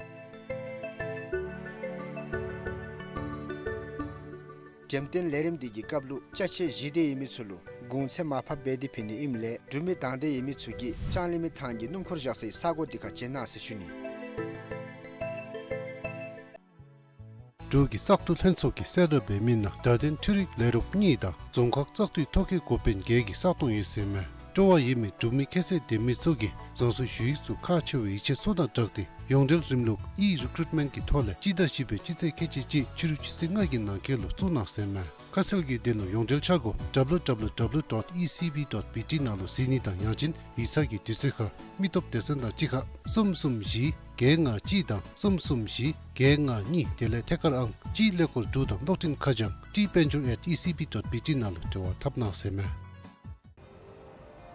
འགྲེམས་སྟོན་ལས་རིམ་འདི་གི་སྐབས་ལུ་ཅ་ཆས་བཞེས་འདོད་ཡོད་མི་ཚུ་ལུ་གུང་ཚད་མར་ཕབ་འབད་དེ་ཕུལ་ནི་ཨིནམ་ལས་འབྲུག་མི་དང་འདོད་ཡོད་མི་ཚུ་གིས་ལྕང་གླིང་མི་ཐང་གི་སྣུམ་འཁོར་བཞག་སའི་ས་གོ་འདི་ཁར་བྱོན་གནང་ཟེར་ཞུ་ནི། འབྲུག་གི་བཙག་འཐུ་ལྷན་ཚོགས་ཀྱིས་གསལ་བསྒྲགས་འབད་མི་ནང་བརྡ་དོན་འཕྲུལ་རིག་ལས་རོགསཔ་གཉིས་དང་རྫོང་ཁག་བཙག་འཐུའི་ཐོ་བཀོད་འགོ་དཔོན་བརྒྱད་ཀྱི་ས་སྟོང་ཡོད་ཟེར་མས། སྤྲོ་བ་ཡོད་མི་འབྲུག་མི་ཁྱད་ཚད་ལྡན་མི་ཚུ་གིས་རང་སོའི་ཞུ་ཡིག་ཚུ་ཁག་ཆེ་བའི་ཡིག་ཆ་ཚུ་དང་སྦྲགས་ཏེ་ཡོངས་འབྲེལ་རིམ་ལུགས་ཨི་རི་ཀུ་རུཊ་མེནཊ་གི་ཐོག་ལས་སྤྱི་ཟླ་བཞི་པའི་སྤྱི་ཚེས་ཁལ་གཅིག་གཅིག་ཕྱི་རུ་ཆུ་ཚོད་ལྔ་གི་ནང་འཁོད་ལུ་བཙུགས་གནང་ཟེར་མས། ཁ་གསལ་གྱི་དོན་ལུ་ཡོངས་འབྲེལ་འཆར་སྒོ་W W W dot E C B dot B T ནང་ལུ་གཟིགས་ནི་དང་ཡང་ཅིན་ཡིག་ཚང་གི་དུས་ཚོད་ཁར་མི་སྟོབས་སྡེ་ཚན་དང་གཅིག་ཁར་གསུམ་གསུམ་བཞི་བརྒྱད་ལྔ་གཅིག་དང་གསུམ་གསུམ་བཞི་བརྒྱད་ལྔ་གཉིས་དེ་ལས་ཐད་ཀར་ཨང་གཅིག་ཀླད་ཀོར་འབྲུག་དང་གློག་འཕྲིན་ཁ་བྱང་ཏི་དཔལ་འབྱོར་at E C B dot B T ནང་ལུ་འབྲེལ་བ་འཐབ་གནང་ཟེར་མས།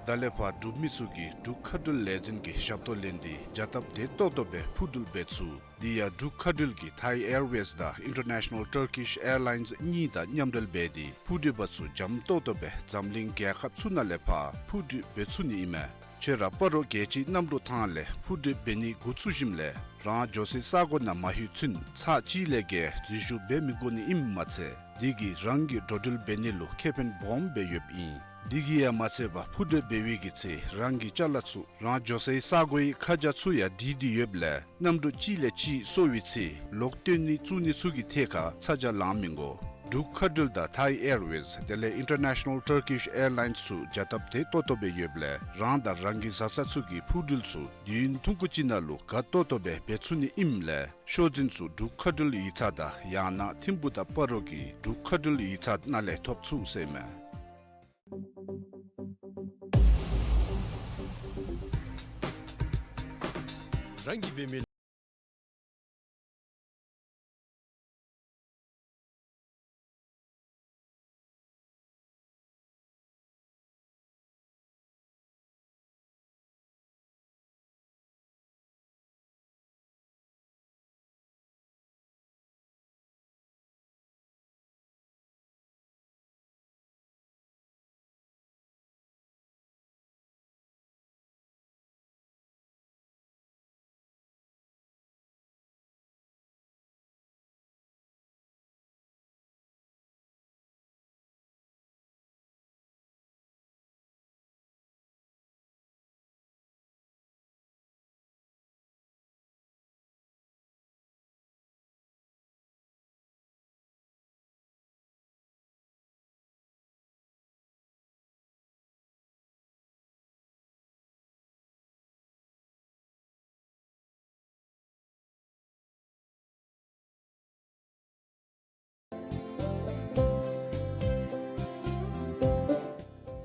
ད་ལས་ཕར་འབྲུག་མི་ཚུ་གིས་འབྲུག་མཁའ་འགྲུལ་ལས་འཛིན་གྱི་ཞབས་ཏོག་ལེན་ཏེ་བྱ་སྟབས་བདེ་ཏོག་ཏོ་སྦེ་འཕུར་འགྲུལ་འབད་ཚུགས། དེ་ཡང་འབྲུག་མཁའ་འགྲུལ་གྱིས་Thai Airways དང་International Turkish Airlines གཉིས་དང་མཉམ་འབྲེལ་འབད་དེ་འཕུར་འགྲུལ་པ་ཚུ་འཇམ་ཏོག་ཏོ་སྦེ་འཛམ་གླིང་རྒྱལ་ཁབ་ཚུ་ནང་ལས་ཕར་འཕུར་འགྲུལ་འབད་ཚུགས་ནི་ཨིན་མས། ཁྱོད་ར་སྤ་རོ་རྒྱལ་སྤྱིའི་གནམ་གྲུ་ཐང་ལས་འཕུར་འགྲུལ་འབད་ནི་འགོ་བཙུགས་ཞིནམ་ལས་རང་འགྱོ་སའི་ས་གོ་ནང་མ་ལྷོད་ཚུན་ཚར་གཅིག་ལས་བརྒལ་འཛུལ་ཞུགས་འབད་མི་དགོ་ནི་ཨིནམ་མ་ཚད་དེ་གིས་རང་གི་འགྲོ་འགྲུལ་འབད་ནི་ལུ་ཁེ་ཕན་སྦོམ་སྦེ་ཡོདཔ་ཨིན། དེ་གིས་ཡང་མ་ཚད་པར་འཕུར་འགྲུལ་འབད་བའི་གི་ཚེ་རང་གི་ཅ་ལ་ཚུ་རང་འགྱོ་སའི་ས་གོའི་ཁ་བྱང་ཚུ་ཡང་བྲིས་ཏེ་ཡོདཔ་ལས་གནམ་གྲུ་གཅིག་ལས་གཅིག་སོར་བའི་ཚེ་ལོག་བཏོན་ནི་བཙུགས་ནི་ཚུ་གི་ཐད་ཁར་ཚ་གྱང་ལང་མི་དགོ། འབྲུག་མཁའ་འགྲུལ་དང་ཐའི་ཨེར་ཝེསི་དེ་ལས་ཨིན་ཊར་ནེ་ཤ་ནཱལ་ཊར་ཀིཤ་ཨེར་ལའིནསི་ཚུ་བྱ་སྟབས་དེ་ཏོག་ཏོ་སྦེ་ཡོདཔ་ལས་རང་དང་རང་གི་བཟའ་ཚང་ཚུ་གི་འཕུར་འགྲུལ་ཚུ་དུས་ཡུན་ཐུང་ཀུ་ཅིག་ནང་ལུ་དགའ་ཏོག་ཏོ་སྦེ་འབད་ཚུགས་ནི་ཨིནམ་ལས་ཤོག་འཛིན་ཚུ་འབྲུག་མཁའ་འགྲུལ་ཡིག་ཚང་དང་ཡང་ན་ཐིམ་ཕུ་དང་སྤ་རོ་གི་འབྲུག་མཁའ་འགྲུལ་ཡིག་ཚང་ནང་ལས་ཐོབ་ཚུགས་ཟེར་ཨིན་མས། རང་གི་འབད་མི།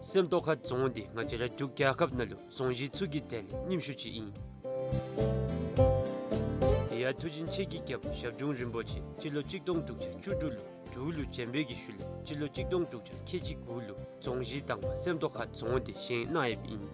སེམས་རྟོགས་ཁ་རྫོང་འདི་ང་བཅས་ར་འབྲུག་རྒྱལ་ཁབ་ནང་ལུ་རྫོང་གཞི་ཚུ་གི་གྲས་ལས་རྙིངམ་ཤོས་ཅིག་ཨིན། དེ་ཡང་མཐུ་ཆེན་ཆེ་གི་རྒྱལ་པོ་ཞབས་དྲུང་རིན་པོ་ཆེ་སྤྱི་ལོ་གཅིག་སྟོང་དྲུག་བརྒྱ་བཅུ་དྲུག་ལུ་འབྲུག་ལུ་བྱོན་པའི་གི་ཤུལ་ལས་སྤྱི་ལོ་གཅིག་སྟོང་དྲུག་བརྒྱ་ཁལ་གཅིག་དགུ་ལུ་རྫོང་གཞི་དང་པ་སེམས་རྟོགས་ཁ་རྫོང་འདི་བཞེངས་གནང་ཡོདཔ་ཨིན།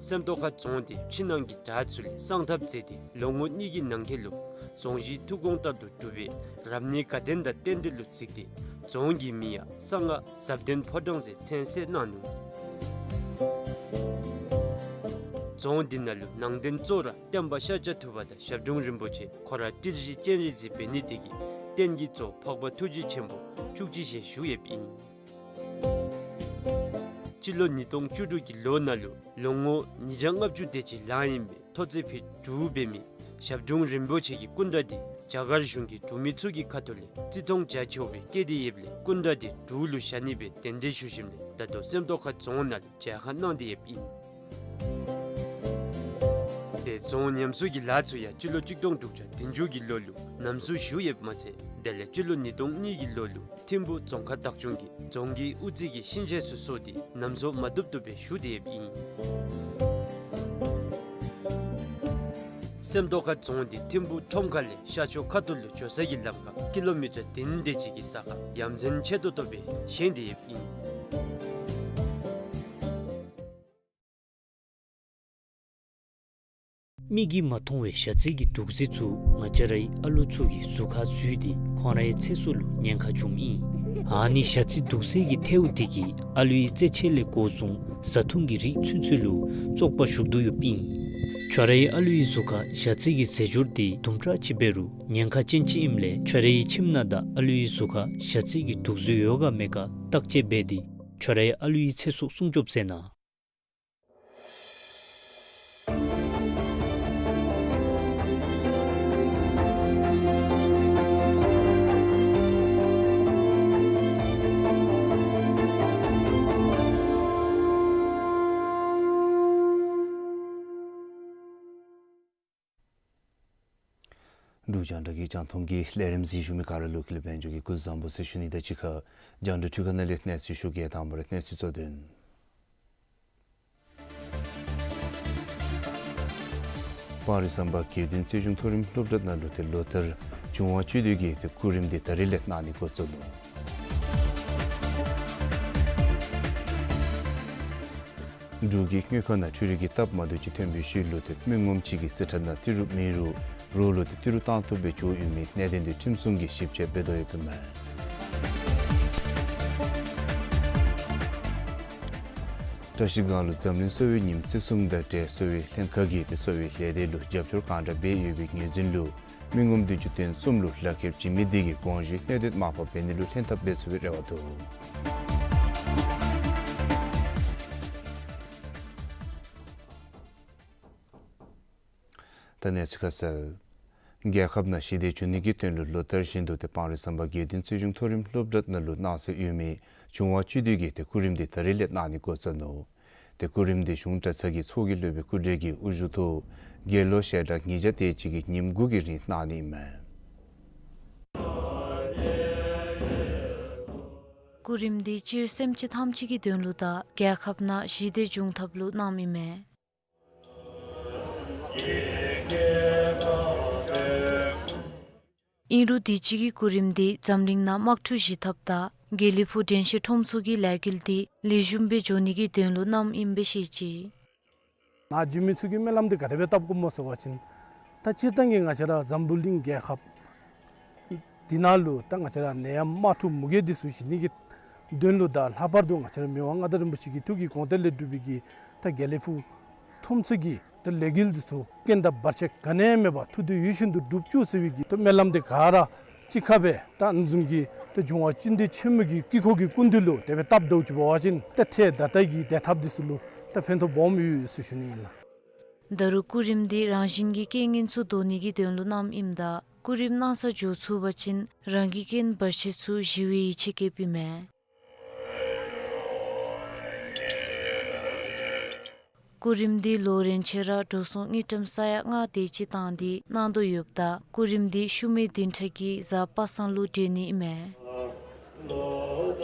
སེམས་རྟོགས་ཁ་རྫོང་འདི་ཕྱི་ནང་གི་བྲག་ཚུ་ལས་བསང་ཐབ་མཛད་དེ་ལོ་ངོ་གཉིས་ཀྱི་ནང་འཁོད་ལུ་རྫོང་གཞི་ཐུགས་དགོངས་ལྟར་དུ་གྲུབ་པའི་རབ་གནས་དགའ་ལྡན་དང་རྟེན་འབྲེལ་ལུ་གཟིགས་ཏེ་རྫོང་གི་མིང་ཡང་གསང་སྔགས་ཟབ་ལྡན་ཕོ་བྲང་ཟེར་མཚན་གསོལ་གནང་ནུག། རྫོང་འདི་ནང་ལུ་ནང་རྟེན་གཙོ་བོ་ར་སྟོན་པ་ཤཱཀྱ་ཐུབ་པ་དང་ཞབས་དྲུང་རིན་པོ་ཆེ་ཁོ་ར་ཏིལ་བཞི་སྤྱན་རས་གཟིགས་འབད་ནི་དེ་གིས་རྟེན་གྱི་གཙོ་བོ་འཕགས་པ་ཐུགས་རྗེ་ཆེན་པོ་བཅུ་གཅིག་ཞལ་བཞུགས་ཡོདཔ་ཨིན། སྤྱི་ལོ་ཉིས་སྟོང་བཅུ་དྲུག་གི་ལོ་ནང་ལུ་ལོ་ངོ་ཉིས་བརྒྱ་ལྔ་བཅུ་དེ་ཅིག་ལང་ཨིན་པའི་ཐོག་བརྩེགས་ཕུད་དྲུག་འབད་མི་ཞབས་དྲུང་རིན་པོ་ཆེ་གི་སྐུ་འདྲ་འདི་རྒྱ་གར་གཞུང་གིས་འབྲུག་མི་ཚུ་གི་ཁ་ཐུག་ལས་བརྩི་མཐོང་རྒྱ་ཆེཝ་སྦེ་བསྐྱེད་དེ་ཡོདཔ་ལས་སྐུ་འདྲ་འདི་འབྲུག་ལུ་བཞག་ནི་སྦེ་གདན་འདྲེན་ཞུ་ཞིནམ་ལས་ད་ལྟོ་སེམས་རྟོགས་ཁ་རྫོང་ནང་ལུ་མཇལ་ཁ་གནང་སྟེ་ཡོདཔ་ཨིན། དེ་རྫོང་ཉམས་གསོ་གི་ལཱ་ཚུ་ཡང་སྤྱི་ལོ་གཅིག་སྟོང་དྲུག་བརྒྱ་བདུན་ཅུ་གི་ལོ་ལུ་ཉམས་གསོ་ཞུ་ཡོདཔ་མ་ཚད་དེ་ལས་སྤྱི་ལོ་ཉིས་སྟོང་གཉིས་ཀྱི་ལོ་ལུ་ཐིམ་ཕུ་རྫོང་ཁག་བདག་སྐྱོང་གིས་རྫོང་གི་དབུ་རྩེ་གི་ཤིང་ཆས་ཚུ་བཟོ་སྟེ་ཉམས་གསོ་མ་བཏུབ་བཏུབ་སྦེ་ཞུ་སྟེ་ཡོདཔ་ཨིན། སེམས་རྟོགས་ཁ་རྫོང་འདི་ཐིམ་ཕུ་ཁྲོམ་ཁ་ལས་ཤར་ཕྱོགས་ཁ་ཐུག་ལུ་འགྱོ་ས་གི་ལམ་ཁར་ཀི་ལོ་མི་ཊར་བདུན་དེ་ཅིག་གི་ས་ཁར་ཡ་མཚན་ཆེ་ཏོག་ཏོ་སྦེ་བཞེངས་ཏེ་ཡོདཔ་ཨིན། མིག་གིས་མ་མཐོང་བའི་ཞ་རྩི་གི་དུག་རྫས་ཚུ་ང་བཅས་རའི་ཨ་ལུ་ཚུ་གི་གཟུགས་ཁར་འཛུལ་ཏེ་ཁོང་རའི་ཚེ་སྲོག་ལུ་ཉེན་ཁ་འབྱུངམ་ཨིན། ཨ་ནི་ཞ་རྩི་དུག་རྫས་ཀྱི་ཐལཝ་དེ་གིས་ཨ་ལུའི་རྩེད་ཆས་ལས་འགོ་བཟུང་བཟའ་འཐུང་གི་རིགས་ཚུན་ཚོད་ལུ་བཙོག་པ་ཞུགས་དོ་ཡོདཔ་ཨིན། ཁྱོད་རའི་ཨ་ལུའི་གཟུགས་ཁར་ཞ་རྩི་གི་རྫས་སྦྱོར་དེ་དུམ་གྲ་ཅིག་འབད་རུང་ཉེན་ཁ་ཅན་ཅིག་ཨིནམ་ལས་ཁྱོད་རའི་ཁྱིམ་ནང་དང་ཨ་ལུའི་གཟུགས་ཁར་ཞ་རྩི་གི་དུག་རྫས་ཡོད་ག་མེད་ག་བརྟག་དཔྱད་འབད་དེ་ཁྱོད་རའི་ཨ་ལུའི་ཚེ་སྲོག་སྲུང་སྐྱོབ་མཛད་གནང་། འབྲུག་རྒྱང་བསྒྲགས་ཀྱི་རྒྱང་མཐོང་གི་ལས་རིམ་གཟིགས་བཞུགས་མི་ག་ར་ལུ་ཀུན་ལེགས་དཔལ་འབྱོར་གྱིས་སྐུ་གཟུགས་བཟང་པོ་ཟེར་ཞུ་ནི་དང་གཅིག་ཁར་རྒྱང་བསྒྲགས་འཕྲུལ་ཁང་ནང་ལས་གནས་ཚུལ་ཞུ་གེ། དང་པ་ར་གནས་ཚུལ་གཙོ་དོན། སྤང་རི་ཟམ་པ་དགེ་འདུན་རྩེ་གཞུང་མཐོ་རིམ་སློབ་གྲྭ་ནང་ལུ་ཏེ་ལོ་ལྟར་འབྱུང་བ་བཅུད་དེ་གི་ཏེ་སྐུ་རིམ་འདི་ད་རིས་ལས་གནང་ནི་འགོ་བཙུགས་ནུག། འབྲུག་གི་དངུལ་ཁང་ནང་འཕྲུལ་རིག་གི་སྟབས་མ་བདེཝ་ཅིག་ཐོན་པའི་ཤུལ་ལུ་ཏེ་མི་ངོམ་ཅིག་གི་རྩིས་ཁྲ་ནང་ཏི་རུ་མེད་རུང་རོགས་ལུ་ཏེ་ཏི་རུ་བཏང་བཏུབ་སྦེ་འགྱོ་ཡོད་མི་གནད་དོན་འདི་ཁྲིམས་སྲུང་གིས་ཞིབ་དཔྱད་འབད་དོ་ཡོདཔ་ཨིན་མས། བཀྲ་ཤིས་སྒང་ལུ་འཛམ་གླིང་གསོ་བའི་ཉིནམ་བརྩི་སྲུང་དང་འབྲེལ་གསོ་བའི་ལྷན་ཁག་གིས་ཏེ་གསོ་བའི་ལས་སྡེ་ལུ་རྒྱབ་སྐྱོར་གང་དྲག་འབད་ཡོད་པའི་ངོས་འཛིན་ལུ་མི་ངོམ་བདུན་ཅུ་དོན་གསུམ་ལུ་ལག་ཁྱེར་འབྱིན་མི་དེ་གིས་དགོངས་བཞེས་གནད་དོན་མར་ཕབ་འབད་ནི་ལུ་ལྷན་ཐབས་འབད་ཚུགས་པའི་རེ་བ་འདུག། ད་གནས་ཚུལ་ཁ་གསལ། རྒྱལ་ཁབ་ནང་ཞི་བདེ་འབྱུང་ནི་གི་དོན་ལུ་ལོ་ལྟར་བཞིན་དུ་ཏེ་སྤང་རི་ཟམ་པ་དགེ་འདུན་རྩེ་གཞུང་མཐོ་རིམ་སློབ་གྲྭ་ནང་ལུ་གནང་སྲོལ་ཡོད་མི་བྱུང་བ་བཅུ་བདུན་གྱིས་ཏེ་སྐུ་རིམ་འདི་ད་རིས་ལས་གནང་ནི་འགོ་བཙུགས་ནུག། ཏེ་སྐུ་རིམ་འདི་གཞུང་གྲྭ་ཚང་གི་ཚོགས་ཀྱི་སློབ་དཔོན་སྐུ་བགྲེས་ཀྱི་དབུ་བཞུགས་ཐོག་དགེ་སློང་ཞལ་གྲངས་ཉིས་བརྒྱ་དེ་ཅིག་གིས་ཉིནམ་དགུ་གི་རིང་གནང་ནི་ཨིན་མས། སྐུ་རིམ་འདི་སྤྱིར་སེམས་ཅན་ཐམས་ཅད་ཀྱི་དོན་ལུ་དང་རྒྱལ་ཁབ་ནང་ཞི་བདེ་འབྱུང་ཐབས་ལུ་གནངམ་ཨིན་མས། ཨིན་རུང་དུས་ཅི་གི་སྐུ་རིམ་འདི་འཛམ་གླིང་ནང་དམག་འཁྲུག་ཞི་ཐབས་དང་དགེ་ལེགས་ཕུག་དྲན་ཤེས་ཁྲོམ་ཚོགས་ཀྱི་ལས་འགུལ་འདི་ལེགས་ཤོམ་སྦེ་འགྱོ་ནི་གི་དོན་ལུ་གནངམ་ཨིན་པས་ཟེར་བཤད་ཅི། ནཱ་འབྱོན་མི་ཚུ་གིས་སྨོན་ལམ་འདི་ག་དེ་སྦེ་བཏབ་དགོཔ་སྨོ་ཟེར་བ་ཅིན་ད་སྤྱིར་བཏང་གི་ང་བཅས་ར་འཛམ་བུ་གླིང་རྒྱལ་ཁབ་འདི་ནང་ལུ་ད་ང་བཅས་ར་ནད་ཡམས་དམག་འཁྲུག་མུ་གེ་འདི་ཚུ་ཞི་ནི་གི་དོན་ལུ་དང་ལྷག་པར་དུ་ང་བཅས་ར་མི་དབང་མངའ་བདག་རིན་པོ་ཆེ་གི་ཐུགས་ཀྱི་དགོངས་གཏེར་ལས་གྲུབ་པའི་གི་ད་དགེ་ལེགས་ཕུག་ཁྲོམ་ཚོགས་ཀྱི་ད་ལས་འགུལ་འདི་ཚུ་རྐྱེན་དང་བར་ཆད་ག་ནི་ཡང་མེད་པར་ཐུགས་འདོད་ཡིད་བཞིན་དུ་འགྲུབ་བཅུག་ཟེར་བའི་གི་ད་སྨོན་ལམ་འདི་ག་ར་གཅིག་ཁར་སྦེ་ད་ཨ་ནི་བཟུམ་གྱི་ད་འབྱུང་བ་བཅུ་བདུན་ཆེན་མོ་གི་དཀྱིལ་འཁོར་གྱི་སྐུ་མདུན་ལུ་དེ་སྦེ་བཏབ་དོ་ཅིག་འབད་བ་ཅིན་ད་འཕྲལ་ད་ལྟ་གི་བདེ་ཐབས་འདི་ཚུ་ལུ་ད་ཕན་ཐོགས་སྦོམ་ཡོད་ཟེར་ཞུ་ནི་ཨིན་ལགས། ད་རུང་སྐུ་རིམ་འདི་རང་བཞིན་གྱི་རྐྱེན་ངན་ཚུ་བཟློག་ནི་གི་དོན་ལུ་གནངམ་ཨིནམ་ད་སྐུ་རིམ་གནང་ས་འགྱོ་ཚུགས་པ་ཅིན་རང་གི་རྐྱེན་བར་ཆད་ཚུ་ཞི་བའི་ཡིད་ཆེས་བསྐྱེདཔ་ཨིན་མས། སྐུ་རིམ་འདི་ལོ་རིམ་བཞིན་ར་འགྲོ་སོང་དངུལ་ཀྲམ་ས་ཡ་ལྔ་དེ་ཅིག་བཏང་སྟེ་གནང་དོ་ཡོདཔ་ད་སྐུ་རིམ་འདི་ཤུལ་མའི་བདུན་ཕྲག་གི་གཟའ་པ་སངས་ལུ་གྲོལ་ནི་ཨིན་མས།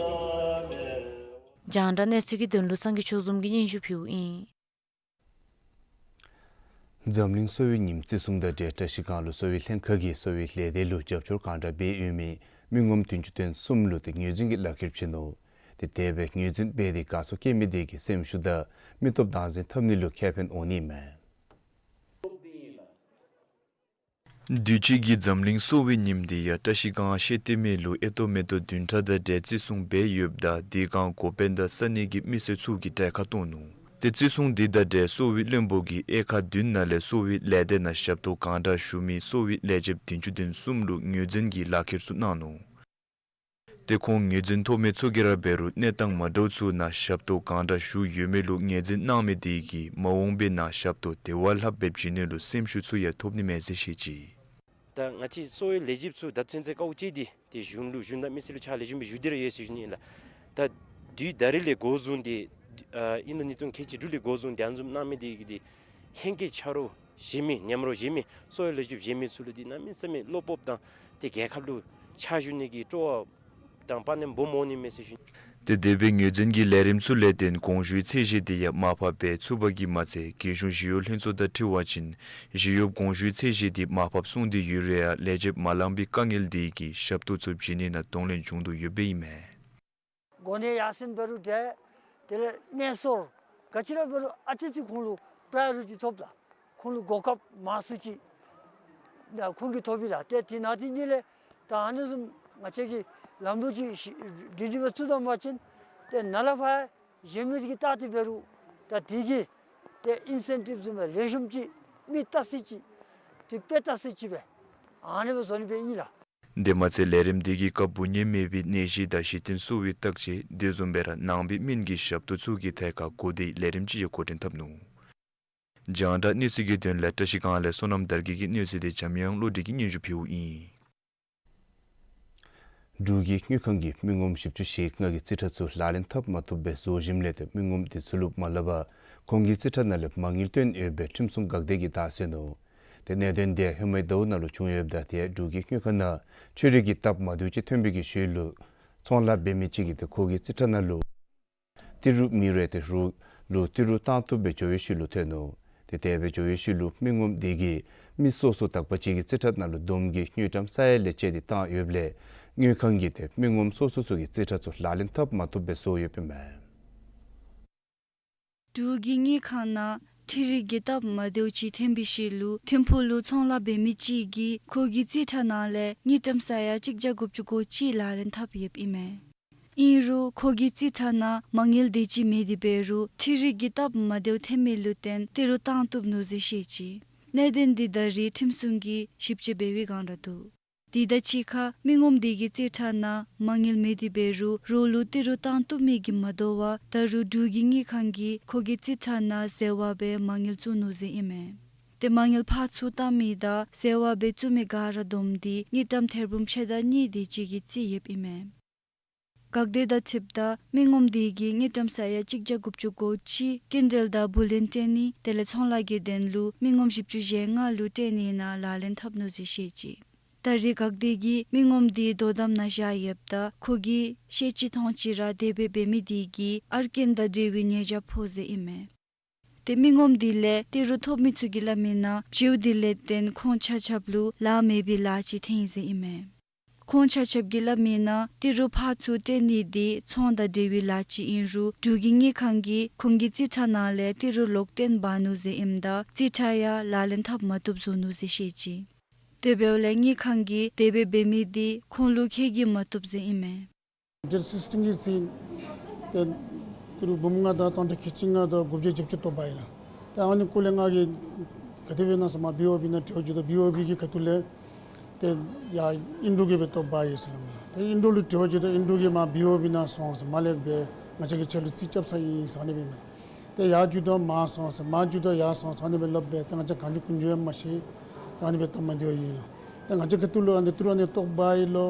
རྒྱང་བསྒྲགས་གནས་ཚུལ་གྱི་དོན་ལུ་སངས་རྒྱས་ཆོས་འཛོམས་ཀྱིས་སྙན་ཞུ་ཕུལཝ་ཨིན། འཛམ་གླིང་གསོ་བའི་ཉིནམ་བརྩི་སྲུང་དང་འབྲེལ་བཀྲ་ཤིས་སྒང་ལུ་གསོ་བའི་ལྷན་ཁག་གིས་གསོ་བའི་ལས་སྡེ་ལུ་རྒྱབ་སྐྱོར་གང་དྲག་འབད་ཡོད་མི་མི་ངོམ་བདུན་ཅུ་དོན་གསུམ་ལུ་ཏེ་ངོས་འཛིན་གྱི་ལག་ཁྱེར་བྱིན་ནུག། ཏེ་དེ་སྦེ་ངོས་འཛིན་འབད་དེ་དགའ་ཚོར་བསྐྱེད་མི་དེ་གི་སེམས་ཤུགས་དང་མི་སྟོབས་དྭངས་འཛིན་འཐབ་ནི་ལུ་ཁེ་ཕན་འོང་ནི་མས། དུས་ཅི་གི་འཛམ་གླིང་གསོ་བའི་ཉིནམ་འདི་ཡང་བཀྲ་ཤིས་སྒང་ཤེལ་ལྟེ་མི་ལུ་ཨེ་ཏོ་མེ་ཏོ་བདུན་ཕྲག་དང་འབྲེལ་བརྩི་སྲུང་འབད་ཡོདཔ་ད་དེ་སྒང་འགོ་དཔོན་དང་ས་གནས་ཀྱི་མི་སེར་ཚུ་གིས་གྲལ་ཁར་གཏོགས་ནུག། ཏེ་བརྩི་སྲུང་འདི་དང་འབྲེལ་གསོ་བའི་བློན་པོ་གིས་དབྱེ་ཁག་བདུན་ནང་ལས་གསོ་བའི་ལས་སྡེ་ནང་ཞབས་ཏོག་གང་དྲག་ཞུ་མི་གསོ་བའི་ལས་བྱེདཔ་བདུན་ཅུ་དོན་གསུམ་ལུ་ངོས་འཛིན་གྱི་ལག་ཁྱེར་ཚུ་གནང་ནུག། ཏེ་ཁོང་ངོས་འཛིན་ཐོབ་མི་ཚུ་གིས་ར་འབད་རུང་གནས་སྟངས་མ་འདྲཝ་ཚུ་ནང་ཞབས་ཏོག་གང་དྲག་ཞུ་ཡོད་མི་ལུ་ངོས་འཛིན་གནང་མི་དེ་གིས་མ་འོངས་པའི་ནང་ཞབས་ཏོག་དེ་བ་ལྷགཔ་སྦེ་བྱིན་ནི་ལུ་སེམས་ཤུགས་ཚུ་ཡང་ཐོབ་ནི་མས་ཟེར་བཤད་ཅི། ད་ང་བཅས་གསོ་བའི་ལས་བྱེདཔ་ཚུ་ད་ཚུན་ཚོད་དཀའཝ་སྤྱད་དེ་ཏེ་གཞུང་ལུ་གཞུང་དང་མི་སེར་ལུ་ཕྱག་ལེགས་ཤོམ་སྦེ་ཞུ་སྟེ་ར་ཡོད་ཟེར་ཞུ་ནི་ཨིན་ལགས། ད་དུས་ད་རིས་ལས་འགོ་བཟུང་སྟེ་ཨ་ཨིན་ལུ་ཉིས་སྟོང་ཁལ་གཅིག་དྲུག་ལས་འགོ་བཟུང་སྟེ་ཨ་ནི་བཟུམ་གནང་མི་དེ་གིས་ཏེ་ཧེང་སྐལ་ཆ་རོགས་གཞན་མི་མཉམ་རོགས་གཞན་མི་གསོ་བའི་ལས་བྱེདཔ་གཞན་མི་ཚུ་ལུ་ཏེ་གནམ་མེད་ས་མེད་བློ་སྤོབས་དང་ཏེ་རྒྱལ་ཁབ་ལུ་ཕྱག་ཞུ་ནི་གི་སྤྲོ་བ་དང་དཔའ་ཉམས་སྦོམ་འོང་ནི་མས་ཟེར་ཞུ་ནི། ཏེ་དེ་སྦེ་ངོས་འཛིན་གྱི་ལས་རིམ་ཚུ་ལས་བརྟེན་དགོངས་ཞུའི་ཚད་གཞི་དེ་ཡང་མར་ཕབ་འབད་ཚུགས་པ་གིས་མ་ཚད་རྒྱལ་གཞུང་ཞི་གཡོག་ལྷན་ཚོགས་དང་འཁྲིལ་བ་ཅིན་ཞི་གཡོག་དགོངས་ཞུའི་ཚད་གཞི་དེ་མར་ཕབ་སོང་སྟེ་ཡོད་རུང་ཡང་ལས་བྱེདཔ་མ་ལང་པའི་དཀའ་ངལ་དེ་གིས་ཞབས་ཏོག་ཚུ་བྱིན་ནི་ནང་གདོང་ལེན་བྱུང་དོ་ཡོདཔ་ཨིན་མས། གོ་གནས་ཡར་སེང་འབད་རུང་འདྲ། དེ་ལས་གནས་སོར་ག་ཅི་ར་འབད་རུང་ཨ་ཙི་ཙི་ཁོང་ལུ་པྲ་ཡོ་རི་ཊི་ཐོབ་ལགས། ཁོང་ལུ་གོ་སྐབས་མང་སུ་ཅིག་ད་ཁོང་གིས་ཐོབ་ཨིན་ལགས། ཏེ་དེ་ནང་དེ་གཉིས་ལས་ད་ཨ་ནི་བཟུམ་ང་བཅས་ཀྱིས་ལམ་ལུགས་ཅིག་སྒྲིང་སྒྲིང་སྦེ་བཙུགས་ད་པ་ཅིན་ཏེ་ནཱ་ལས་ཕར་གཞན་མི་གིས་བལྟ་སྟེ་འབད་རུང་ད་དེ་གིས་ཏེ་ཨིན་སེན་ཊིབ་བཟུམ་སྦེ་ལེགས་ཤོམ་ཅིག་མི་བལྟ་ས་ཅིག་ཏེ་དཔེ་བལྟ་ས་ཅིག་སྦེ་ཨ་ནི་སྦེ་བཟོ་ནི་སྦེ་ཨིན་ལགས། དེ་མ་ཚད་ལས་རིམ་དེ་གིས་སྐབས་འབུ་ནད་མེད་པའི་ནད་གཞི་དང་གཞི་རྟེན་གསོ་བའི་བརྟག་དཔྱད་དེ་བཟུམ་སྦེ་ར་ནང་པའི་སྨན་གྱི་ཞབས་ཏོག་ཚུ་གི་ཐད་ཁར་གོ་བརྡའི་ལས་རིམ་ཅིག་ཡང་འགོ་འདྲེན་འཐབ་ནུག། རྒྱང་བསྒྲགས་གནས་ཚུལ་གྱི་དོན་ལས་བཀྲ་ཤིས་སྒང་ལས་བསོད་ནམས་དར་རྒྱས་ཀྱི་གནས་ཚུལ་དེ་འཇམ་དབྱངས་བློ་གྲོས་ཀྱིས་སྙན་ཞུ་ཕུལཝ་ཨིན། འབྲུག་གི་དངུལ་ཁང་གིས་མི་ངོམ་བཞི་བཅུ་ཞེ་ལྔ་གི་རྩིས་ཁྲ་ཚུ་ལག་ལེན་འཐབ་མ་བཏུབ་པར་བཟོ་ཞིནམ་ལས་ཏེ་མི་ངོམ་དེ་ཚུ་ལུ་མ་སླབ་པར་ཁོང་གི་རྩིས་ཁྲ་ནང་ལས་མ་དངུལ་བཏོན་ཡོདཔ་སྦེ་ཁྲིམས་སྲུང་འགག་སྡེ་གིས་བདའ་ཟུན་ནུག། ཏེ་གནད་དོན་དེ་ཧེ་མའི་ཟླཝ་ནང་ལུ་བྱུང་ཡོདཔ་ད་ཏེ་འབྲུག་གི་དངུལ་ཁང་ནང་འཕྲུལ་རིག་གི་སྟབས་མ་བདེཝ་ཅིག་ཐོན་པའི་གི་ཤུལ་ལུ་ཚོང་ལཱ་འབད་མི་ཅིག་གིས་ཏེ་ཁོ་གི་རྩིས་ཁྲ་ནང་ལུ་ཏི་རུ་མི་རེ་ཏི་རུ་ལུ་ཏི་རུ་བཏང་བཏུབ་སྦེ་འགྱོ་བའི་ཤུལ་ལུ་ཐོན་ནུག། ཏེ་དེ་སྦེ་འགྱོ་བའི་ཤུལ་ལུ་མི་ངོམ་དེ་གིས་མི་སོ་སོ་དག་པ་ཅིག་གི་རྩིས་ཁྲ་ནང་ལུ་བསྡོམས་ཀྱིས་དངུལ་ཀྲམ་ས་ཡ་ལས་བཅད་དེ་བཏང་ཡོདཔ་ལས་དངུལ་ཁང་གིས་ཏེ་མི་ངོམ་སོ་སོ་ཚུ་གི་རྩིས་ཁྲ་ཚུ་ལག་ལེན་འཐབ་མ་བཏུབ་སྦེ་བཟོ་ཡོདཔ་ཨིན་མས། འབྲུག་གི་དངུལ་ཁང་ནང་འཕྲུལ་རིག་གི་སྟབས་མ་བདེཝ་ཅིག་ཐོན་པའི་ཤུལ་ལུ་ཐིམ་ཕུག་ལུ་ཚོང་ལཱ་འབད་མི་ཅིག་གིས་ཁོ་གི་རྩིས་ཁྲ་ནང་ལས་དངུལ་ཀྲམ་ས་ཡ་གཅིག་བརྒྱ་དགུ་བཅུ་གོ་གཅིག་ལག་ལེན་འཐབ་ཡོདཔ་ཨིན་མས། ཨིན་རུང་ཁོ་གི་རྩིས་ཁྲ་ནང་མ་དངུལ་དེ་ཅིག་མེད་དེ་འབད་རུང་འཕྲུལ་རིག་གི་སྟབས་མ་བདེཝ་ཐོན་མི་ལུ་བརྟེན་ཏི་རུ་བཏང་བཏུབ་ནུག་ཟེར་བཤད་ཅི། གནད་དོན་འདི་ད་རེས་ཁྲིམས་སྲུང་གིས་ཞིབ་དཔྱད་འབད་བའི་བསྒང་ར་འདུག། དེ་དང་གཅིག་ཁར་མི་ངོམ་དེ་གི་རྩིས་ཁྲ་ནང་མ་དངུལ་མེད་དེ་འབད་རུང་རོགས་ལུ་ཏི་རུ་བཏང་བཏུབ་མི་གིས་མ་དོ་བར་ད་རུང་འབྲུག་གི་དངུལ་ཁང་གིས་ཁོ་གི་རྩིས་ཁྲ་ནང་ཟེར་བ་སྦེ་མ་དངུལ་བཙུགས་ནུག་ཟེར་ཨིན་མས། ཏེ་མ་དངུལ་ཕར་ཚུར་བཏང་མི་དང་ཟེར་བ་འབད་བཅུག་མི་ག་ར་བསྡོམས་ཏེ་དངུལ་ཀྲམ་ཐེར་འབུམ་ཕྱེད་དང་གཉིས་དེ་ཅིག་གི་རྩིས་ཡོདཔ་ཨིན་མས། འགག་སྡེ་དང་འཁྲིལཝ་ད་མི་ངོམ་དེ་གིས་དངུལ་ཀྲམ་ས་ཡ་གཅིག་བརྒྱ་དགུ་བཅུ་གོ་གཅིག་སྐྱིན་འགྲུལ་དང་བུ་ལོན་སྤྲོད་ནི་དེ་ལས་ཚོང་ལཱ་གི་དོན་ལུ་མི་ངོམ་བཞི་བཅུ་ཞེ་ལྔ་ལུ་སྤྲོད་ནི་ནང་ལག་ལེན་འཐབ་ནུག་ཟེར་བཤད་ཅི། ད་རེས་འགག་སྡེ་གིས་མི་ངོམ་དེ་དོ་དམ་ནང་བཞག་ཡོདཔ་ད་ཁོ་གིས་ཤེས་ཅི་མཐོང་ཅི་ར་དེ་སྦེ་འབད་མི་དེ་གིས་ཨར་ཀིན་དང་འབྲེལ་བའི་ཉེས་བྱ་ཕོག་ཟེར་ཨིན་མས། ཏེ་མི་ངོམ་དེ་ལས་ཏི་རུ་ཐོབ་མི་ཚུ་གིས་སླབ་མིའི་ནང་བྱེཝ་དེ་ལས་བརྟེན་ཁོང་ཆ་ཁྱབ་ལུ་ལཱ་མེད་པའི་ལཱ་ཅིག་ཐོན་ཡི་ཟེར་ཨིན་མས། ཁོང་ཆ་ཁྱབ་ཀྱིས་སླབ་མིའི་ནང་ཏི་རུ་ཕར་ཚུར་སྤྲོད་ནི་དེ་ཚོང་དང་འབྲེལ་བའི་ལཱ་ཅིག་ཨིན་རུང་འབྲུག་གི་དངུལ་ཁང་གིས་ཁོང་གི་རྩིས་ཁྲ་ནང་ལས་ཏི་རུ་ལོག་སྟོན་འབག་ནུག་ཟེར་ཨིནམ་ད་རྩིས་ཁྲ་ཡང་ལག་ལེན་འཐབ་མ་བཏུབ་བཟོ་ནུག་ཟེར་བཤད་ཅི། དེ་འབདཝ་ལས་དངུལ་ཁང་གིས་དེ་སྦེ་འབད་མི་དེ་ཁོང་ལུ་ཁེ་གི་མ་བཏུབ་ཟེར་ཨིན་མས། ཌེཊ་སིག་ཊིན་གྱི་རྩིས་ཏེ་ཏི་རུ་འབུམ་ལྔ་དང་སྟོང་ཕྲག་ཁལ་གཅིག་ལྔ་དང་དགུ་བརྒྱ་བརྒྱད་ཅུ་བཏོག་པ་ཨིན་ལགས། ཏེ་ཨ་ནི་སྐོར་ལས་ང་གིས་ག་དེ་སྦེ་ཨིན་ན་ཟེར་མར་བི་ཨོ་བི་ནང་དྲི་བ་བཀོད་ད་བི་ཨོ་བི་གི་ཁ་ཐུག་ལས་ཏེ་ཡར་ཨིན་འབྲུག་གིས་སྦེ་བཏོག་པ་ཨིན་ཟེར་སླབ་མས་ལགས། ཏེ་ཨིན་འབྲུག་ལུ་དྲི་བ་བཀོད་ད་ཨིན་འབྲུག་གིས་མར་བི་ཨོ་བི་ནང་སོང་ཟེར་མར་ལས་སྦེ་ང་བཅས་ཀྱིས་ཁྱོད་ལུ་རྩིས་རྐྱབ་ས་ཨིན་ཟེར་ཨ་ནི་སྦེ་མས། ཏེ་ཡར་བརྒྱུད་དོ་མར་སོང་ཟེར་མར་བརྒྱུད་དོ་ཡར་སོང་ཟེར་ཨ་ནི་སྦེ་སླབ་སྦེ་ཏེ་ང་བཅས་གང་བྱུང་ཀུན་བྱུང་ཡང་མ་ཤེས། ཏེ་ཨ་ནི་སྦེ་སྟབས་མ་བདེཝ་ཨིན་ལགས། ཏེ་ང་བཅས་ཁ་ཐུག་ལུ་ཨ་ནི་ཏི་རུ་ཨ་ནི་བཏོག་པ་ཨིན་ལོ་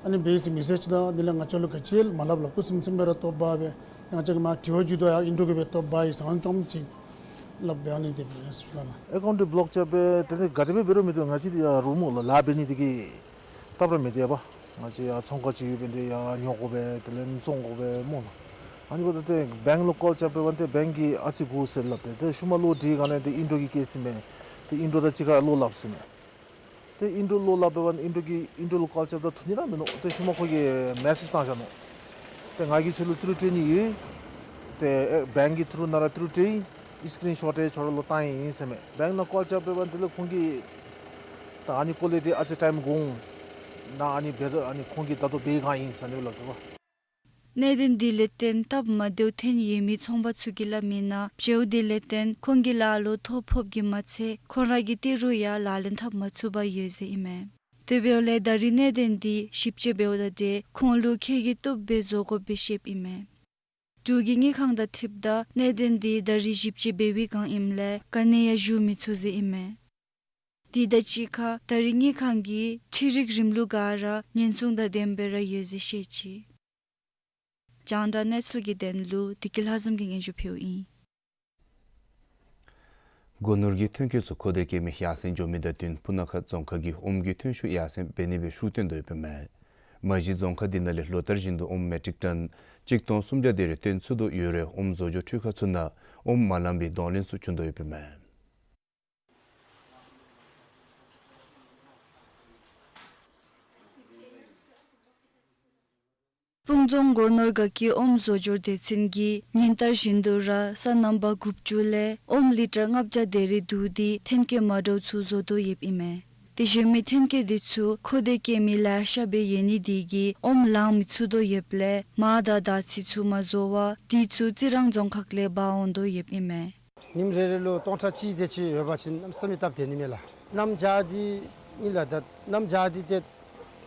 ཨ་ནི་སྦེ་ཟེར་མེ་སེཇ་དང་དེ་ལས་ང་བཅས་ལུ་ག་ཅི་ཡང་མ་སླབ་ལགས། ཁུ་སིམ་སིམ་སྦེ་ར་བཏོག་པ་སྦེ་ཏེ་ང་བཅས་ཀྱིས་མར་དྲི་བ་བཀོད་དོ་ཡར་ཨིན་འབྲུག་གིས་སྦེ་བཏོག་པ་ཨིན་ཟེར་ཨ་ནི་བཅོམ་ཅིག་སླབ་སྦེ་ཨ་ནི་དེ་སྦེ་ཞུ་ད་ལགས། ཨེ་ཀའུནཊ་འབོལ་རྐྱབ་སྦེ་དེ་ནི་ག་དེ་སྦེ་འབད་རུང་མི་བཏུབ། ང་བཅས་འདི་ཡར་རོགས་མོ་ལགས་ལཱ་འབད་ནི་དེ་གིས་སྟབས་ར་མི་བདེ་བས། ང་བཅས་ཡར་ཚོང་ཁང་ཅིག་ཡོདཔ་ཨིན་ཏེ་ཡར་ཉོ་དགོ་པས་དེ་ལས་བཙོང་དགོ་པས་སྨོ་ལགས། ཨ་ནི་འབདཝ་ད་ཏེ་བེངཀ་ལུ་ཀོལ་རྐྱབ་པའི་བར་ན་ཏེ་བེངཀ་གིས་ཨ་ཙི་སྒུག་ཟེར་སླབ་སྟེ་ཏེ་ཤུལ་མ་ལོག་དྲིས་ག་ནི་ཏེ་ཨིན་འབྲུག་གི་ཀེསི་ཨིན་མས། ཏེ་ཨིན་འབྲུག་དང་གཅིག་ཁར་བློ་སླབ་ཟེར་མས། ཏེ་ཨིན་འབྲུག་བློ་སླབ་པའི་བར་ན་ཨིན་འབྲུག་གིས་ཨིན་འབྲུག་ལུ་ཀོལ་རྐྱབ་ད་ཐོན་ནི་ར་མིན་ནུག། ཏེ་ཤུལ་མ་ཁོ་གིས་མེ་སེཇ་བཏང་བཞག་ནུག། ཏེ་ང་གིས་ཁྱོད་ལུ་ཏི་རུ་སྤྲོད་ནི་ཡོད། ཏེ་ཨེ་བེངཀ་གི་ཏི་རུ་ནང་ར་ཏི་རུ་སྤྲོད་ཡི། སི་ཀི་རིན་ཤོཊ་ཡང་ཁྱོད་ར་ལུ་བཏང་ཡི་ཟེར་མས། བེངཀ་ནང་ཀོལ་རྐྱབ་པའི་བར་ན་དེ་ལས་ཁོང་གིས་ད་ཨ་ནི་སྐོར་ལས་ཏེ་ཨ་ཙི་ཊའིམ་འགོར་འོང་། ད་ཨ་ནི་འབད་ད་ཨ་ནི་ཁོང་གིས་ད་ལྟོ་འབད་བའི་སྒང་ཨིན་ཟེར་ཨ་ནི་སྦེ་སླབ་དོ་བ། གནད་དོན་འདི་ལས་བརྟེན་སྟབས་མ་བདེཝ་ཐོན་ཡོད་མི་ཚོང་པ་ཚུ་གིས་སླབ་མིའི་ནང་བྱེཝ་དེ་ལས་བརྟེན་ཁོང་གི་ལཱ་ལུ་ཐོ་ཕོགཔ་གིས་མ་ཚད་ཁོང་ར་གི་ཏི་རུ་ཡང་ལག་ལེན་འཐབ་མ་ཚུགས་པར་ཡོད་ཟེར་ཨིན་མས། དེ་འབདཝ་ལས་ད་རིས་གནད་དོན་འདི་ཞིབ་དཔྱད་འབདཝ་ད་ཏེ་ཁོང་ལུ་ཁེ་གི་བཏུབ་སྦེ་བཟོ་དགོཔ་སྦེ་བཤདཔ་ཨིན་མས། འབྲུག་གི་དངུལ་ཁང་དང་འཁྲིལཝ་ད་གནད་དོན་འདི་ད་རིས་ཞིབ་དཔྱད་འབད་བའི་སྒང་ཨིནམ་ལས་ག་ནི་ཡང་ཞུ་མི་ཚུགས་ཟེར་ཨིན་མས། དེ་དང་གཅིག་ཁར་ད་རིས་དངུལ་ཁང་གིས་འཕྲུལ་རིག་རིམ་ལུགས་ག་ར་ཉེན་སྲུང་དང་ལྡནམ་སྦེ་ར་ཡོད་ཟེར་བཤད་ཅི། རྒྱང་བསྒྲགས་གནས་ཚུལ་གྱི་དོན་ལུ་བདེ་སྐྱིད་ལྷ་འཛོམས་ཀྱིས་སྙན་ཞུ་ཕུལཝ་ཨིན། སྒོ་ནོར་གྱི་ཐོན་སྐྱེད་ཚུ་མཁོ་འདོད་སྐྱེད་མི་ཡར་སེང་འགྱོ་མི་དང་བསྟུན་སྤུ་ན་ཁ་རྫོང་ཁག་གིས་ཨོམ་གྱི་ཐོན་ཤུགས་ཡར་སེང་འབད་ནི་སྦེ་ཤུགས་བཏོན་དོ་ཡོདཔ་ཨིན་མས། མ་གཞི་རྫོང་ཁག་འདི་ནང་ལས་ལོ་ལྟར་བཞིན་དུ་ཨོམ་མེ་ཊིག་ཊོན་གཅིག་སྟོང་སུམ་བརྒྱ་དེ་རེ་བཏོན་ཚུགས་དོ་ཡོད་རུང་ཨོམ་བཟོ་སྦྱོར་འཕྲུལ་ཁང་ཚུ་ནང་ཨོམ་མ་ལང་པའི་གདོང་ལེན་ཚུ་བྱུང་དོ་ཡོདཔ་ཨིན་མས། སྤུངས་རྫོང་སྒོ་ནོར་དགའ་སྐྱིད་ཨོམ་བཟོ་སྦྱོར་སྡེ་ཚན་གྱིས་ཉིན་ལྟར་བཞིན་དུ་ར་ས་གནམ་པ་དགུ་བཅུ་ལས་ཨོམ་ལི་ཊར་ལྔ་བརྒྱ་དེ་རེ་བསྡུ་སྟེ་ཐོན་སྐྱེད་མ་འདྲཝ་ཚུ་བཟོ་དོ་ཡོདཔ་ཨིན་མས། དེ་བཟུམ་མའི་ཐོན་སྐྱེད་དེ་ཚུ་མཁོ་འདོད་སྐྱེད་མི་ལེ་ཤ་སྦེ་ཡོད་ནི་དེ་གིས་ཨོམ་ལང་མི་ཚུགས་དོ་ཡོདཔ་ལས་མར་དང་ཟླ་ཚེས་ཚུ་མ་བཟོ་བར་དེ་ཚུ་རྩི་རང་རྫོང་ཁག་ལས་འབག་འོང་དོ་ཡོདཔ་ཨིན་མས། ཉིནམ་རེ་རེ་ལུ་སྟོང་ཕྲག་གཅིག་དེ་ཅིག་ཡོད་པ་ཅིན་གནམ་མེད་ས་མེད་སྟབས་བདེ་ནི་མས་ལགས། གནམ་བྱཱར་འདི་ཨིན་ལགས། ད་གནམ་བྱཱར་འདི་ཏེ་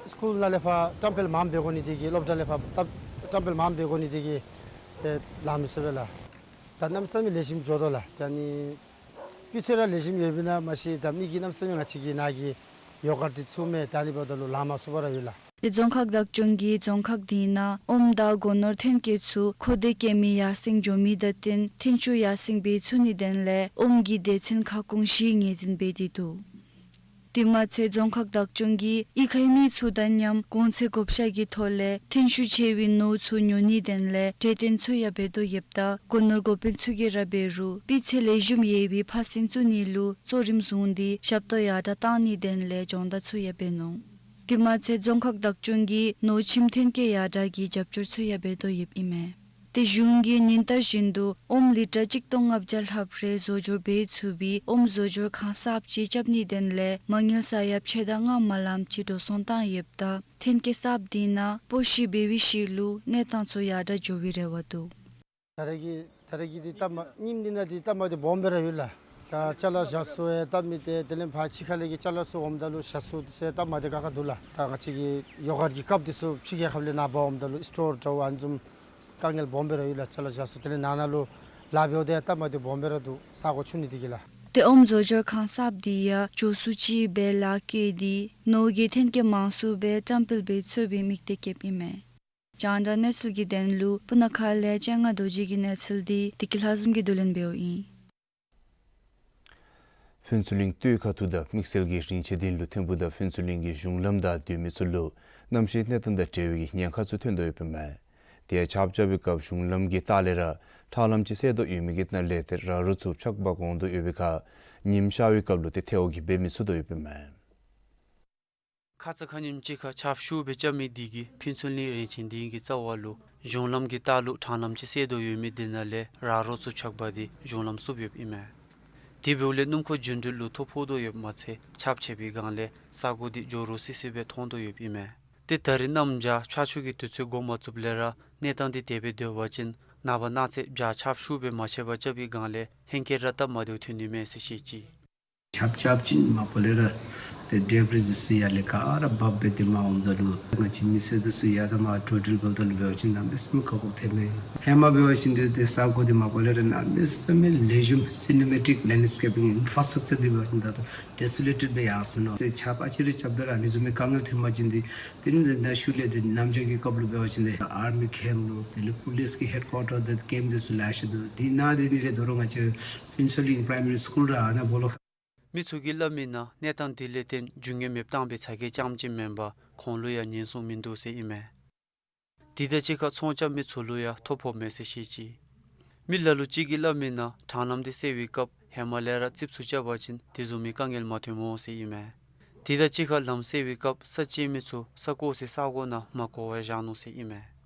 སི་ཀུལ་ནང་ལས་ཕར་བཀྲམ་སྤེལ་མངམ་འབད་དགོ་ནི་དེ་གིས་སློབ་གྲྭ་ལས་ཕར་བཀྲམ་སྤེལ་མངམ་འབད་དགོ་ནི་དེ་གིས་ཏེ་ལང་མི་ཚུགས་པས་ལགས། ད་གནམ་མེད་ས་མེད་ལེགས་ཤོམ་འགྱོ་དོ་ལགས། ད་ནི་སྤུས་ཚད་ར་ལེགས་ཤོམ་ཡོདཔ་ཨིན་ན་མ་ཤེས། ད་མི་གིས་གནམ་མེད་ས་མེད་ང་བཅས་ཀྱི་ནཱ་གི་ཡོ་གརཊ་འདི་བཙུགས་མས། ད་ནི་འབདཝ་ད་ལུ་ལང་མ་ཚུགས་པར་ཡོད་ལགས། ཏེ་རྫོང་ཁག་བདག་སྐྱོང་གིས་རྫོང་ཁག་འདི་ནང་ཨོམ་དང་སྒོ་ནོར་ཐོན་སྐྱེད་ཚུ་མཁོ་འདོད་སྐྱེད་མི་ཡར་སེང་འགྱོ་མི་དང་བསྟུན་ཐོན་ཤུགས་ཡར་སེང་འབད་ཚུགས་ནིའི་དོན་ལས་ཨོམ་གྱི་སྡེ་ཚན་ཁ་སྐོང་བཞི་ངོས་འཛིན་འབད་དེ་འདུག། དེ་མ་ཚད་རྫོང་ཁག་བདག་སྐྱོང་གིས་གཡུས་ཁའི་མི་ཚུ་དང་མཉམ་གོང་ཚད་བགོ་བཤའ་གི་ཐོག་ལས་ཐོན་ཤུགས་ཆེ་བའི་ནོར་ཚུ་ཉོ་ནིའི་དོན་ལས་གྲོས་བསྟུན་ཚུ་ཡང་འབད་དོ་ཡོདཔ་ད་སྒོ་ནོར་འགོ་དཔོན་ཚུ་གིས་ར་འབད་རུང་སྤུས་ཚད་ལེགས་ཤོམ་ཡོད་པའི་ཕར་སེང་བཙུགས་ནི་ལུ་གཙོ་རིམ་བཟུང་སྟེ་ཞབས་ཏོག་ཡར་དྲག་གཏང་ནིའི་དོན་ལས་སྦྱོང་བརྡར་ཚུ་ཡང་འབད་ནུག། དེ་མ་ཚད་རྫོང་ཁག་བདག་སྐྱོང་གིས་ནོར་ཁྱིམ་ཐོན་སྐྱེད་ཡར་དྲག་གི་རྒྱབ་སྐྱོར་ཚུ་ཡང་འབད་དོ་ཡོདཔ་ཨིན་མས། ཏེ་གཞུང་གིས་ཉིན་ལྟར་བཞིན་དུ་ཨོམ་ལི་ཊར་གཅིག་སྟོང་ལྔ་བརྒྱ་ལྷགཔ་རེ་བཟོ་སྦྱོར་འབད་ཚུགས་པའི་ཨོམ་བཟོ་སྦྱོར་ཁང་གསརཔ་ཅིག་རྐྱབ་ནིའི་དོན་ལས་མ་དངུལ་ས་ཡ་ཕྱེད་དང་ལྔ་མ་ལངམ་ཅིག་འགྲོ་སོང་བཏང་ཡོདཔ་ད་ཐོན་སྐྱེད་གསརཔ་འདི་ནང་སྤོ་བཤུད་འབད་བའི་ཤུལ་ལུ་གནས་སྟངས་ཚུ་ཡར་དྲག་འགྱོ་བའི་རེ་བ་འདུག། ད་རེས་ཀྱི་ད་རེས་ཀྱི་འདི་སྟབས་མ་ཉིནམ་འདི་ནང་འདི་སྟབས་མ་བདེཝ་སྦོམ་སྦེ་ར་ཡོད་ལགས། ད་ཅ་ལ་བཞག་ས་ཡང་སྟབས་མི་བདེ། དེ་ལས་ཕར་ཕྱི་ཁ་ལས་ཀྱི་ཅ་ལ་ཚུ་འོངམ་ད་ལུ་བཞག་ས་ཚུ་ཡང་སྟབས་མ་བདེ་ཁག་ཁ་འདུག་ལགས། ད་ང་བཅས་ཀྱི་ཡོ་གརཊ་གི་ཀབ་འདི་ཚུ་ཕྱི་རྒྱལ་ཁབ་ལས་ནཱ་འབག་འོངམ་ད་ལུ་སི་ཊོར་འདྲཝ་ཨ་ནི་བཟུམ་དཀའ་ངལ་སྦོམ་སྦེ་ར་ཡོད་ལགས། ཅ་ལ་བཞག་ས་དེ་ལས་ནང་ན་ལུ་ལཱ་འབདཝ་ད་ཡང་སྟབས་མ་བདེཝ་སྦོམ་སྦེ་ར་འདུག། ས་གོ་ཆུང་ནི་དེ་གིས་ལགས། ཏེ་ཨོམ་བཟོ་སྦྱོར་ཁང་གསརཔ་འདི་ཡང་བཅུ་གསུམ་ཅིག་སྦེ་ལཱ་བཀལ་ཏེ་ནོར་གྱི་ཐོན་སྐྱེད་མང་སུ་སྦེ་བཀྲམ་སྤེལ་འབད་ཚུགས་པའི་དམིགས་གཏད་བསྐྱེདཔ་ཨིན་མས། རྒྱང་བསྒྲགས་གནས་ཚུལ་གྱི་དོན་ལུ་སྤུ་ན་ཁ་ལས་སྤྱན་སྔ་རྡོ་རྗེ་གི་གནས་ཚུལ་འདི་བདེ་སྐྱིད་ལྷ་འཛོམས་ཀྱིས་བསྡུ་ལེན་འབདཝ་ཨིན། ཕུན་ཚོགས་གླིང་སྟོད་ཁ་ཐུག་དང་དམིགས་བསལ་གྱི་རིན་ཆེན་སྡིངས་ལུ་ཐིམ་ཕུག་དང་ཕུན་ཚོགས་གླིང་གི་གཞུང་ལམ་བདའ་སྡོད་མི་ཚུ་ལུ་གནམ་གཤིས་གནས་སྟངས་དང་འབྲེལ་བའི་ཉེན་ཁ་ཚུ་ཐོན་དོ་ཡོདཔ་ཨིན་མས། དེ་ཡང་ཆརཔ་རྐྱབ་པའི་སྐབས་གཞུང་ལམ་གྱི་ལྟག་ལས་ར་ཁྲ་ལམ་ཅིག་སེལ་དོ་ཡོད་མི་གི་ནང་ལས་ཏེ་ར་རོ་ཚུ་ཆག་པ་འོང་དོ་ཡོད་པའི་ཁར་ཉིམ་ཤར་བའི་སྐབས་ལུ་ཏེ་ཐལཝ་གིས་འབད་མི་ཚུགས་དོ་ཡོདཔ་ཨིན་མས། ཁ་ཙ་ཁ་ཉིནམ་ཅིག་ཁར་ཆརཔ་ཤུགས་སྦེ་རྐྱབ་མི་འདི་གིས་ཕུན་ཚོགས་གླིང་རིན་ཆེན་སྡིངས་ཀྱི་རྩ་བ་ལུ་གཞུང་ལམ་གྱི་ལྟག་ལུ་ཁྲ་ལམ་ཅིག་སེལ་དོ་ཡོད་མི་འདི་ནང་ལས་ར་རོ་ཚུ་ཆག་པ་འདི་གཞུང་ལམ་བསུབ་ཡོདཔ་ཨིན་མས། དེ་འབདཝ་ལས་སྣུམ་འཁོར་རྒྱུ་འགྲུལ་ལུ་ཐོ་ཕོག་དོ་ཡོདཔ་མ་ཚད་ཆརཔ་ཆད་པའི་སྒང་ལས་ས་གོ་འདི་ཇོ་རུ་སི་སི་སྦེ་མཐོང་དོ་ཡོདཔ་ཨིན་མས། ཏེ་ད་རིས་གནམ་བྱཱར་ཆར་ཆུ་གི་དུས་ཚོད་འགོ་མ་བཙུགསཔ་ལས་ར་གནས་སྟངས་འདི་དེ་སྦེ་སྡོད་པ་ཅིན་ནངས་པ་གནངས་ཚེ་བྱཱར་ཆརཔ་ཤུགས་སྦེ་མ་ཆད་པར་རྐྱབ་པའི་སྒང་ལས་ལྷན་སྐྱེལ་ར་སྟབས་མ་བདེཝ་ཐོན་ནི་མས་ཟེར་བཤད་ཅི། ཆརཔ་རྐྱབ་ཅིན་མ་པ་ལས་ར་ཏེ་ཌེ་བྲིས་ཚུ་ཡར་ལས་ག་ར་འབག་སྦེ་ཏེ་མར་འོངམ་ད་ལུ་ང་བཅས་མི་སེར་འདི་ཚུ་ཡར་དང་མར་འགྲོ་འགྲུལ་འབདཝ་ད་ལུ་འབད་བ་ཅིན་གནམ་མེད་ས་མེད་ཁག་ཁུར་ཐལ་མས། ཧེ་མ་འབད་བ་ཅིན་ཏེ་ཏེ་ས་གོ་འདི་མ་པ་ལས་ར་གནམ་མེད་ས་མེད་ལེགས་ཤོམ་སི་ནི་མེ་ཊིག་ལེནཌ་སི་ཀེ་པིང་ཨིན་ཕྲ་སི་ཊྲག་ཅར་འདི་འབད་བ་ཅིན་ད་ལྟོ་ཌེ་སོ་ལེ་ཊེཌ་སྦེ་ཡར་སོ་ནུག། ཏེ་ཆརཔ་ཨ་ཙི་རེ་རྐྱབ་ད་ར་ཨ་ནི་བཟུམ་མའི་དཀའ་ངལ་ཐོན་པ་ཅིན་ཏེ་དེ་ནི་ནཱ་ཤུལ་ལས་ཏེ་གནམ་བྱཱར་གྱི་སྐབས་ལུ་འབད་བ་ཅིན་ཏེ་ཨར་མི་ཀེམཔ་ལུ་དེ་ལས་པོ་ལིསི་གི་ཧེཌ་ཀོར་ཊར་ཏེ་ཀེམཔ་འདི་ཚུ་ལེ་ཤ་འདུག། དེ་ནང་དེ་ནི་ལས་དོ་རུང་ང་བཅས་ཕུན་ཚོགས་གླིང་པ་རའི་མ་རི་སི་ཀུལ་ར་ཨ་ནཱ་སྦོ་ལོགས། མི་ཚུ་གིས་སླབ་མིའི་ནང་གནས་སྟངས་དེ་ལས་བརྟེན་རྒྱུ་དངོས་མེདཔ་བཏང་པའི་ཚ་གྱང་རྐྱངམ་ཅིག་མེན་པར་ཁོང་ལུ་ཡང་ཉེན་སྲུང་མིན་འདུག་ཟེར་ཨིན་མས། དེ་དང་གཅིག་ཁར་ཚོང་རྐྱབ་མི་ཚུ་ལུ་ཡང་ཐོ་ཕོགཔ་མས་ཟེར་བཤད་ཅི། མི་ལ་ལུ་ཅིག་གིས་སླབ་མིའི་ནང་དྲང་ལམ་འདི་སེལ་བའི་སྐབས་ཧེ་མ་ལས་ར་རྩིགཔ་ཚུ་རྐྱབ་པ་ཅིན་དེ་བཟུམ་མའི་དཀའ་ངལ་མ་ཐོནམ་འོང་ཟེར་ཨིན་མས། དེ་དང་གཅིག་ཁར་ལམ་སེལ་བའི་སྐབས་ས་སྐྱེལ་མི་ཚུ་ས་བཀོ་སའི་ས་གོ་ནང་མ་བཀོ་བར་བཞག་ནུག་ཟེར་ཨིན་མས།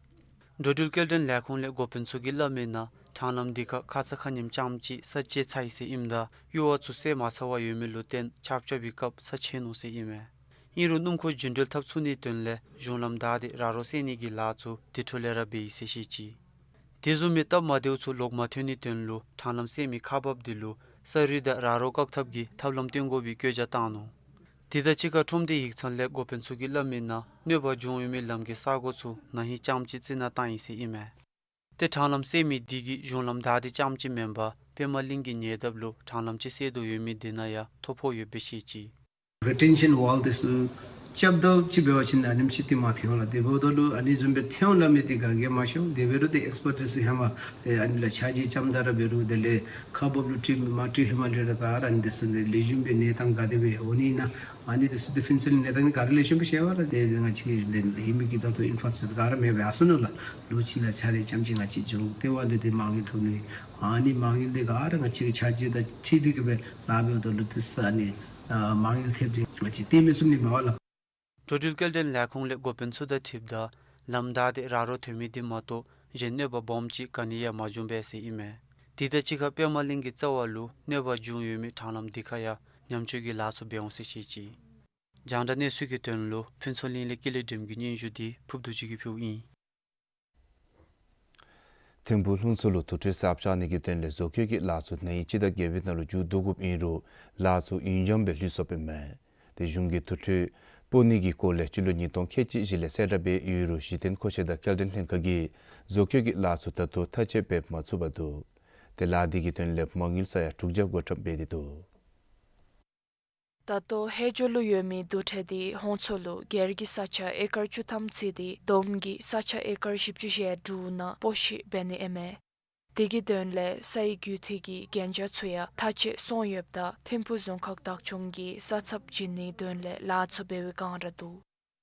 འགྲོ་འགྲུལ་སྐྱེལ་འདྲེན་ལས་ཁུངས་ལས་འགོ་དཔོན་ཚུ་གིས་སླབ་མིའི་ནང་དྲང་ལམ་འདི་ཁར་ཁ་ཙ་ཁ་ཉིནམ་རྐྱངམ་ཅིག་ས་བཅད་ཚར་ཡི་ཟེར་ཨིནམ་ད་གཡུར་བ་ཚུ་སེལ་མ་ཚར་བར་ཡོད་མི་ལུ་བརྟེན་ཆརཔ་རྐྱབ་པའི་སྐབས་ས་ཆད་ནུག་ཟེར་ཨིན་མས། ཨིན་རུང་སྣུམ་འཁོར་རྒྱུ་འགྲུལ་འཐབ་ཚུགས་ནིའི་དོན་ལས་གཞུང་ལམ་བདའ་སྟེ་ར་རོ་སེལ་ནི་གི་ལཱ་ཚུ་དེ་འཕྲོ་ལས་ར་འབད་ཡི་ཟེར་བཤད་ཅི། དེ་བཟུམ་མའི་སྟབས་མ་བདེཝ་ཚུ་ལོག་མ་ཐོན་ནིའི་དོན་ལུ་དྲང་ལམ་སེལ་མི་ཁག་འབགཔ་དེ་ལུ་ས་རུད་དང་ར་རོ་བཀག་ཐབས་ཀྱི་ཐབས་ལམ་སྟོན་དགོ་པའི་བཀོད་རྒྱ་བཏང་ནུག། དེ་དང་གཅིག་ཁར་ཁྲོམ་སྡེ་ཡིག་ཚང་ལས་འགོ་དཔོན་ཚུ་གིས་སླབ་མིའི་ནང་གནོད་པ་བྱུང་ཡོད་མི་ལམ་གྱི་ས་གོ་ཚུ་ན་ཧིང་རྐྱངམ་ཅིག་རྩི་ནག་བཏང་ཡི་ཟེར་ཨིན་མས། ཏེ་དྲང་ལམ་སེལ་མི་དེ་གིས་གཞུང་ལམ་བདའ་སྟེ་རྐྱངམ་ཅིག་མེན་པར་པདྨ་གླིང་གི་ཉེ་འདབས་ལུ་དྲང་ལམ་ཅིག་སེལ་དོ་ཡོད་མི་དེ་ནང་ཡང་ཐོ་ཕོག་ཡོདཔ་སྦེ་བཤད་ཅི། རི་ཊེན་ཤཱན་ཝཱལ་འདི་ཚུ་རྐྱབ་དོ་ཅིག་འབད་བ་ཅིན་ཨ་ནེམ་ཅིག་ཏེ་མར་ཐལ་འོང་ལགས། དེ་འབདཝ་ད་ལུ་ཨ་ནི་བཟུམ་སྦེ་ཐལ་འོང་སླབ་མི་དེ་ག་གིས་མ་ཤེས། དེ་འབད་རུང་ཏེ་ཨེགསི་པརཊ་འདི་ཚུ་ཧེ་མ་ཏེ་ཨ་ནི་ལུ་ཆ་འཇོག་རྐྱབ་ད་ར་འབད་རུང་དེ་ལས་ཁག་འབགཔ་ལུ་དྲི་མ་དྲི་ཧེ་མ་ལས་ར་ག་ར་ཨ་ནི་འདི་ཚུ་ནི་ལེགས་ཤོམ་སྦེ་གནས་སྟངས་ག་དེ་སྦེ་འོང་ནི་ཨིན་ན། ཨ་ནི་འདི་ཚུ་ཏེ་ཕུན་ཚོགས་གླིང་གནས་སྟངས་ནི་ག་ར་ལེགས་ཤོམ་སྦེ་ཤེས་པས་ལགས། ཏེ་ང་བཅས་ཀྱི་ལས་ཧེ་མའི་གི་ད་ལྟོ་ཨིན་ཕྲ་སི་ཊྲག་ཅར་ག་ར་མེདཔ་སྦེ་ཡར་སོ་ནུག་ལགས། ལོ་གཅིག་ལས་ཆ་རེ་རྐྱངམ་ཅིག་ང་བཅས་འབྱུང་། ཏེ་འབདཝ་ལས་ཏེ་མ་དངུལ་ཐོབ་ནི། ཨ་ནི་མ་དངུལ་འདི་ག་ར་ང་བཅས་ཀྱི་ཆ་འཇོག་དང་འཁྲིལ་ཏེ་གི་སྦེ་ལཱ་འབདཝ་ད་ལུ་ཏེ་ས་ཨ་ནི་ཨ་མ་དངུལ་ཐེབས་ཏེ་ང་བཅས་ཏེ་མི་ཚུགས་ནི་མས་ལགས། འགྲོ་འགྲུལ་སྐྱེལ་འདྲེན་ལས་ཁུངས་ལས་འགོ་དཔོན་ཚུ་དང་འཁྲིལཝ་ད་ལམ་བདའ་སྟེ་ར་རོ་ཐོན་མི་དེ་མ་གཏོགས་གཞན་གནོད་པ་སྦོམ་ཅིག་ག་ནི་ཡང་མ་བྱུང་པས་ཟེར་ཨིན་མས། དེ་དང་གཅིག་ཁར་པདྨ་གླིང་གི་རྩ་བ་ལུ་གནོད་པ་བྱུང་ཡོད་མི་དྲང་ལམ་དེ་ཁར་ཡང་ཉམས་བཅོས་ཀྱི་ལཱ་ཚུ་འབད་འོང་ཟེར་བཤད་ཅི། རྒྱང་བསྒྲགས་གནས་ཚུལ་གྱི་དོན་ལུ་ཕུན་ཚོགས་གླིང་ལས་ཀུན་ལེགས་སྒྲོལམ་གྱི་སྙན་ཞུ་འདི་ཕུརབ་རྡོ་རྗེ་གིས་ཕུལཝ་ཨིན། ཐིམ་ཕུག་ལྷུན་རྩེ་ལུ་དུར་ཁྲོད་གསརཔ་རྐྱབ་ནི་གི་དོན་ལས་བཟོ་བཀོད་ཀྱི་ལཱ་ཚུ་ན་ཧིང་སྤྱི་ཟླ་བརྒྱད་པའི་ནང་ལུ་མཇུག་བསྡུ་དགོཔ་ཨིན་རུང་ལཱ་ཚུ་ཡུན་འགྱངས་སྦེ་ལུས་སོཔ་ཨིན་མས། ཏེ་གཞུང་གིས་དུར་ཁྲོད་སྤོ་ནི་གི་སྐོར་ལས་སྤྱི་ལོ་ཉིས་སྟོང་ཁལ་གཅིག་བཞི་ལས་གསལ་བསྒྲགས་འབད་ཡོད་རུང་གཞི་རྟེན་མཁོ་ཆས་དང་སྐྱེལ་འདྲེན་ལྷན་ཁག་གིས་བཟོ་བཀོད་ཀྱི་ལཱ་ཚུ་ད་ལྟོ་མཐའ་དཔྱད་འབད་མ་ཚུགས་པར་འདུག། ཏེ་ལཱ་འདི་གི་དོན་ལས་མ་དངུལ་ས་ཡ་དྲུག་བརྒྱ་དགོས་ཁྲབ་འབད་དེ་འདུག། ད་ལྟོ་ཧེ་ཇོ་ལུ་ཡོད་མི་དུར་ཁྲོད་འདི་ཧོང་མཚོ་ལུ་སྒེར་གྱི་ས་ཆ་ཨེ་ཀར་བཅུ་ཐམ་བརྩིས་ཏེ་བསྡོམས་ཀྱིས་ས་ཆ་ཨེ་ཀར་བཞི་བཅུ་ཞེ་དྲུག་ནང་སྤོ་བཤིག་འབད་ནི་ཨིན་མས། དེ་གི་དོན་ལས་སའི་རྒུད་འཐུས་ཀྱི་གན་རྒྱ་ཚུ་ཡང་མཐའ་དཔྱད་སོང་ཡོདཔ་ད་ཐིམ་ཕུག་རྫོང་ཁག་བདག་སྐྱོང་གིས་ས་ཚབ་བྱིན་ནིའི་དོན་ལས་ལཱ་ཚུ་འབད་བའི་བསྒང་ར་འདུག།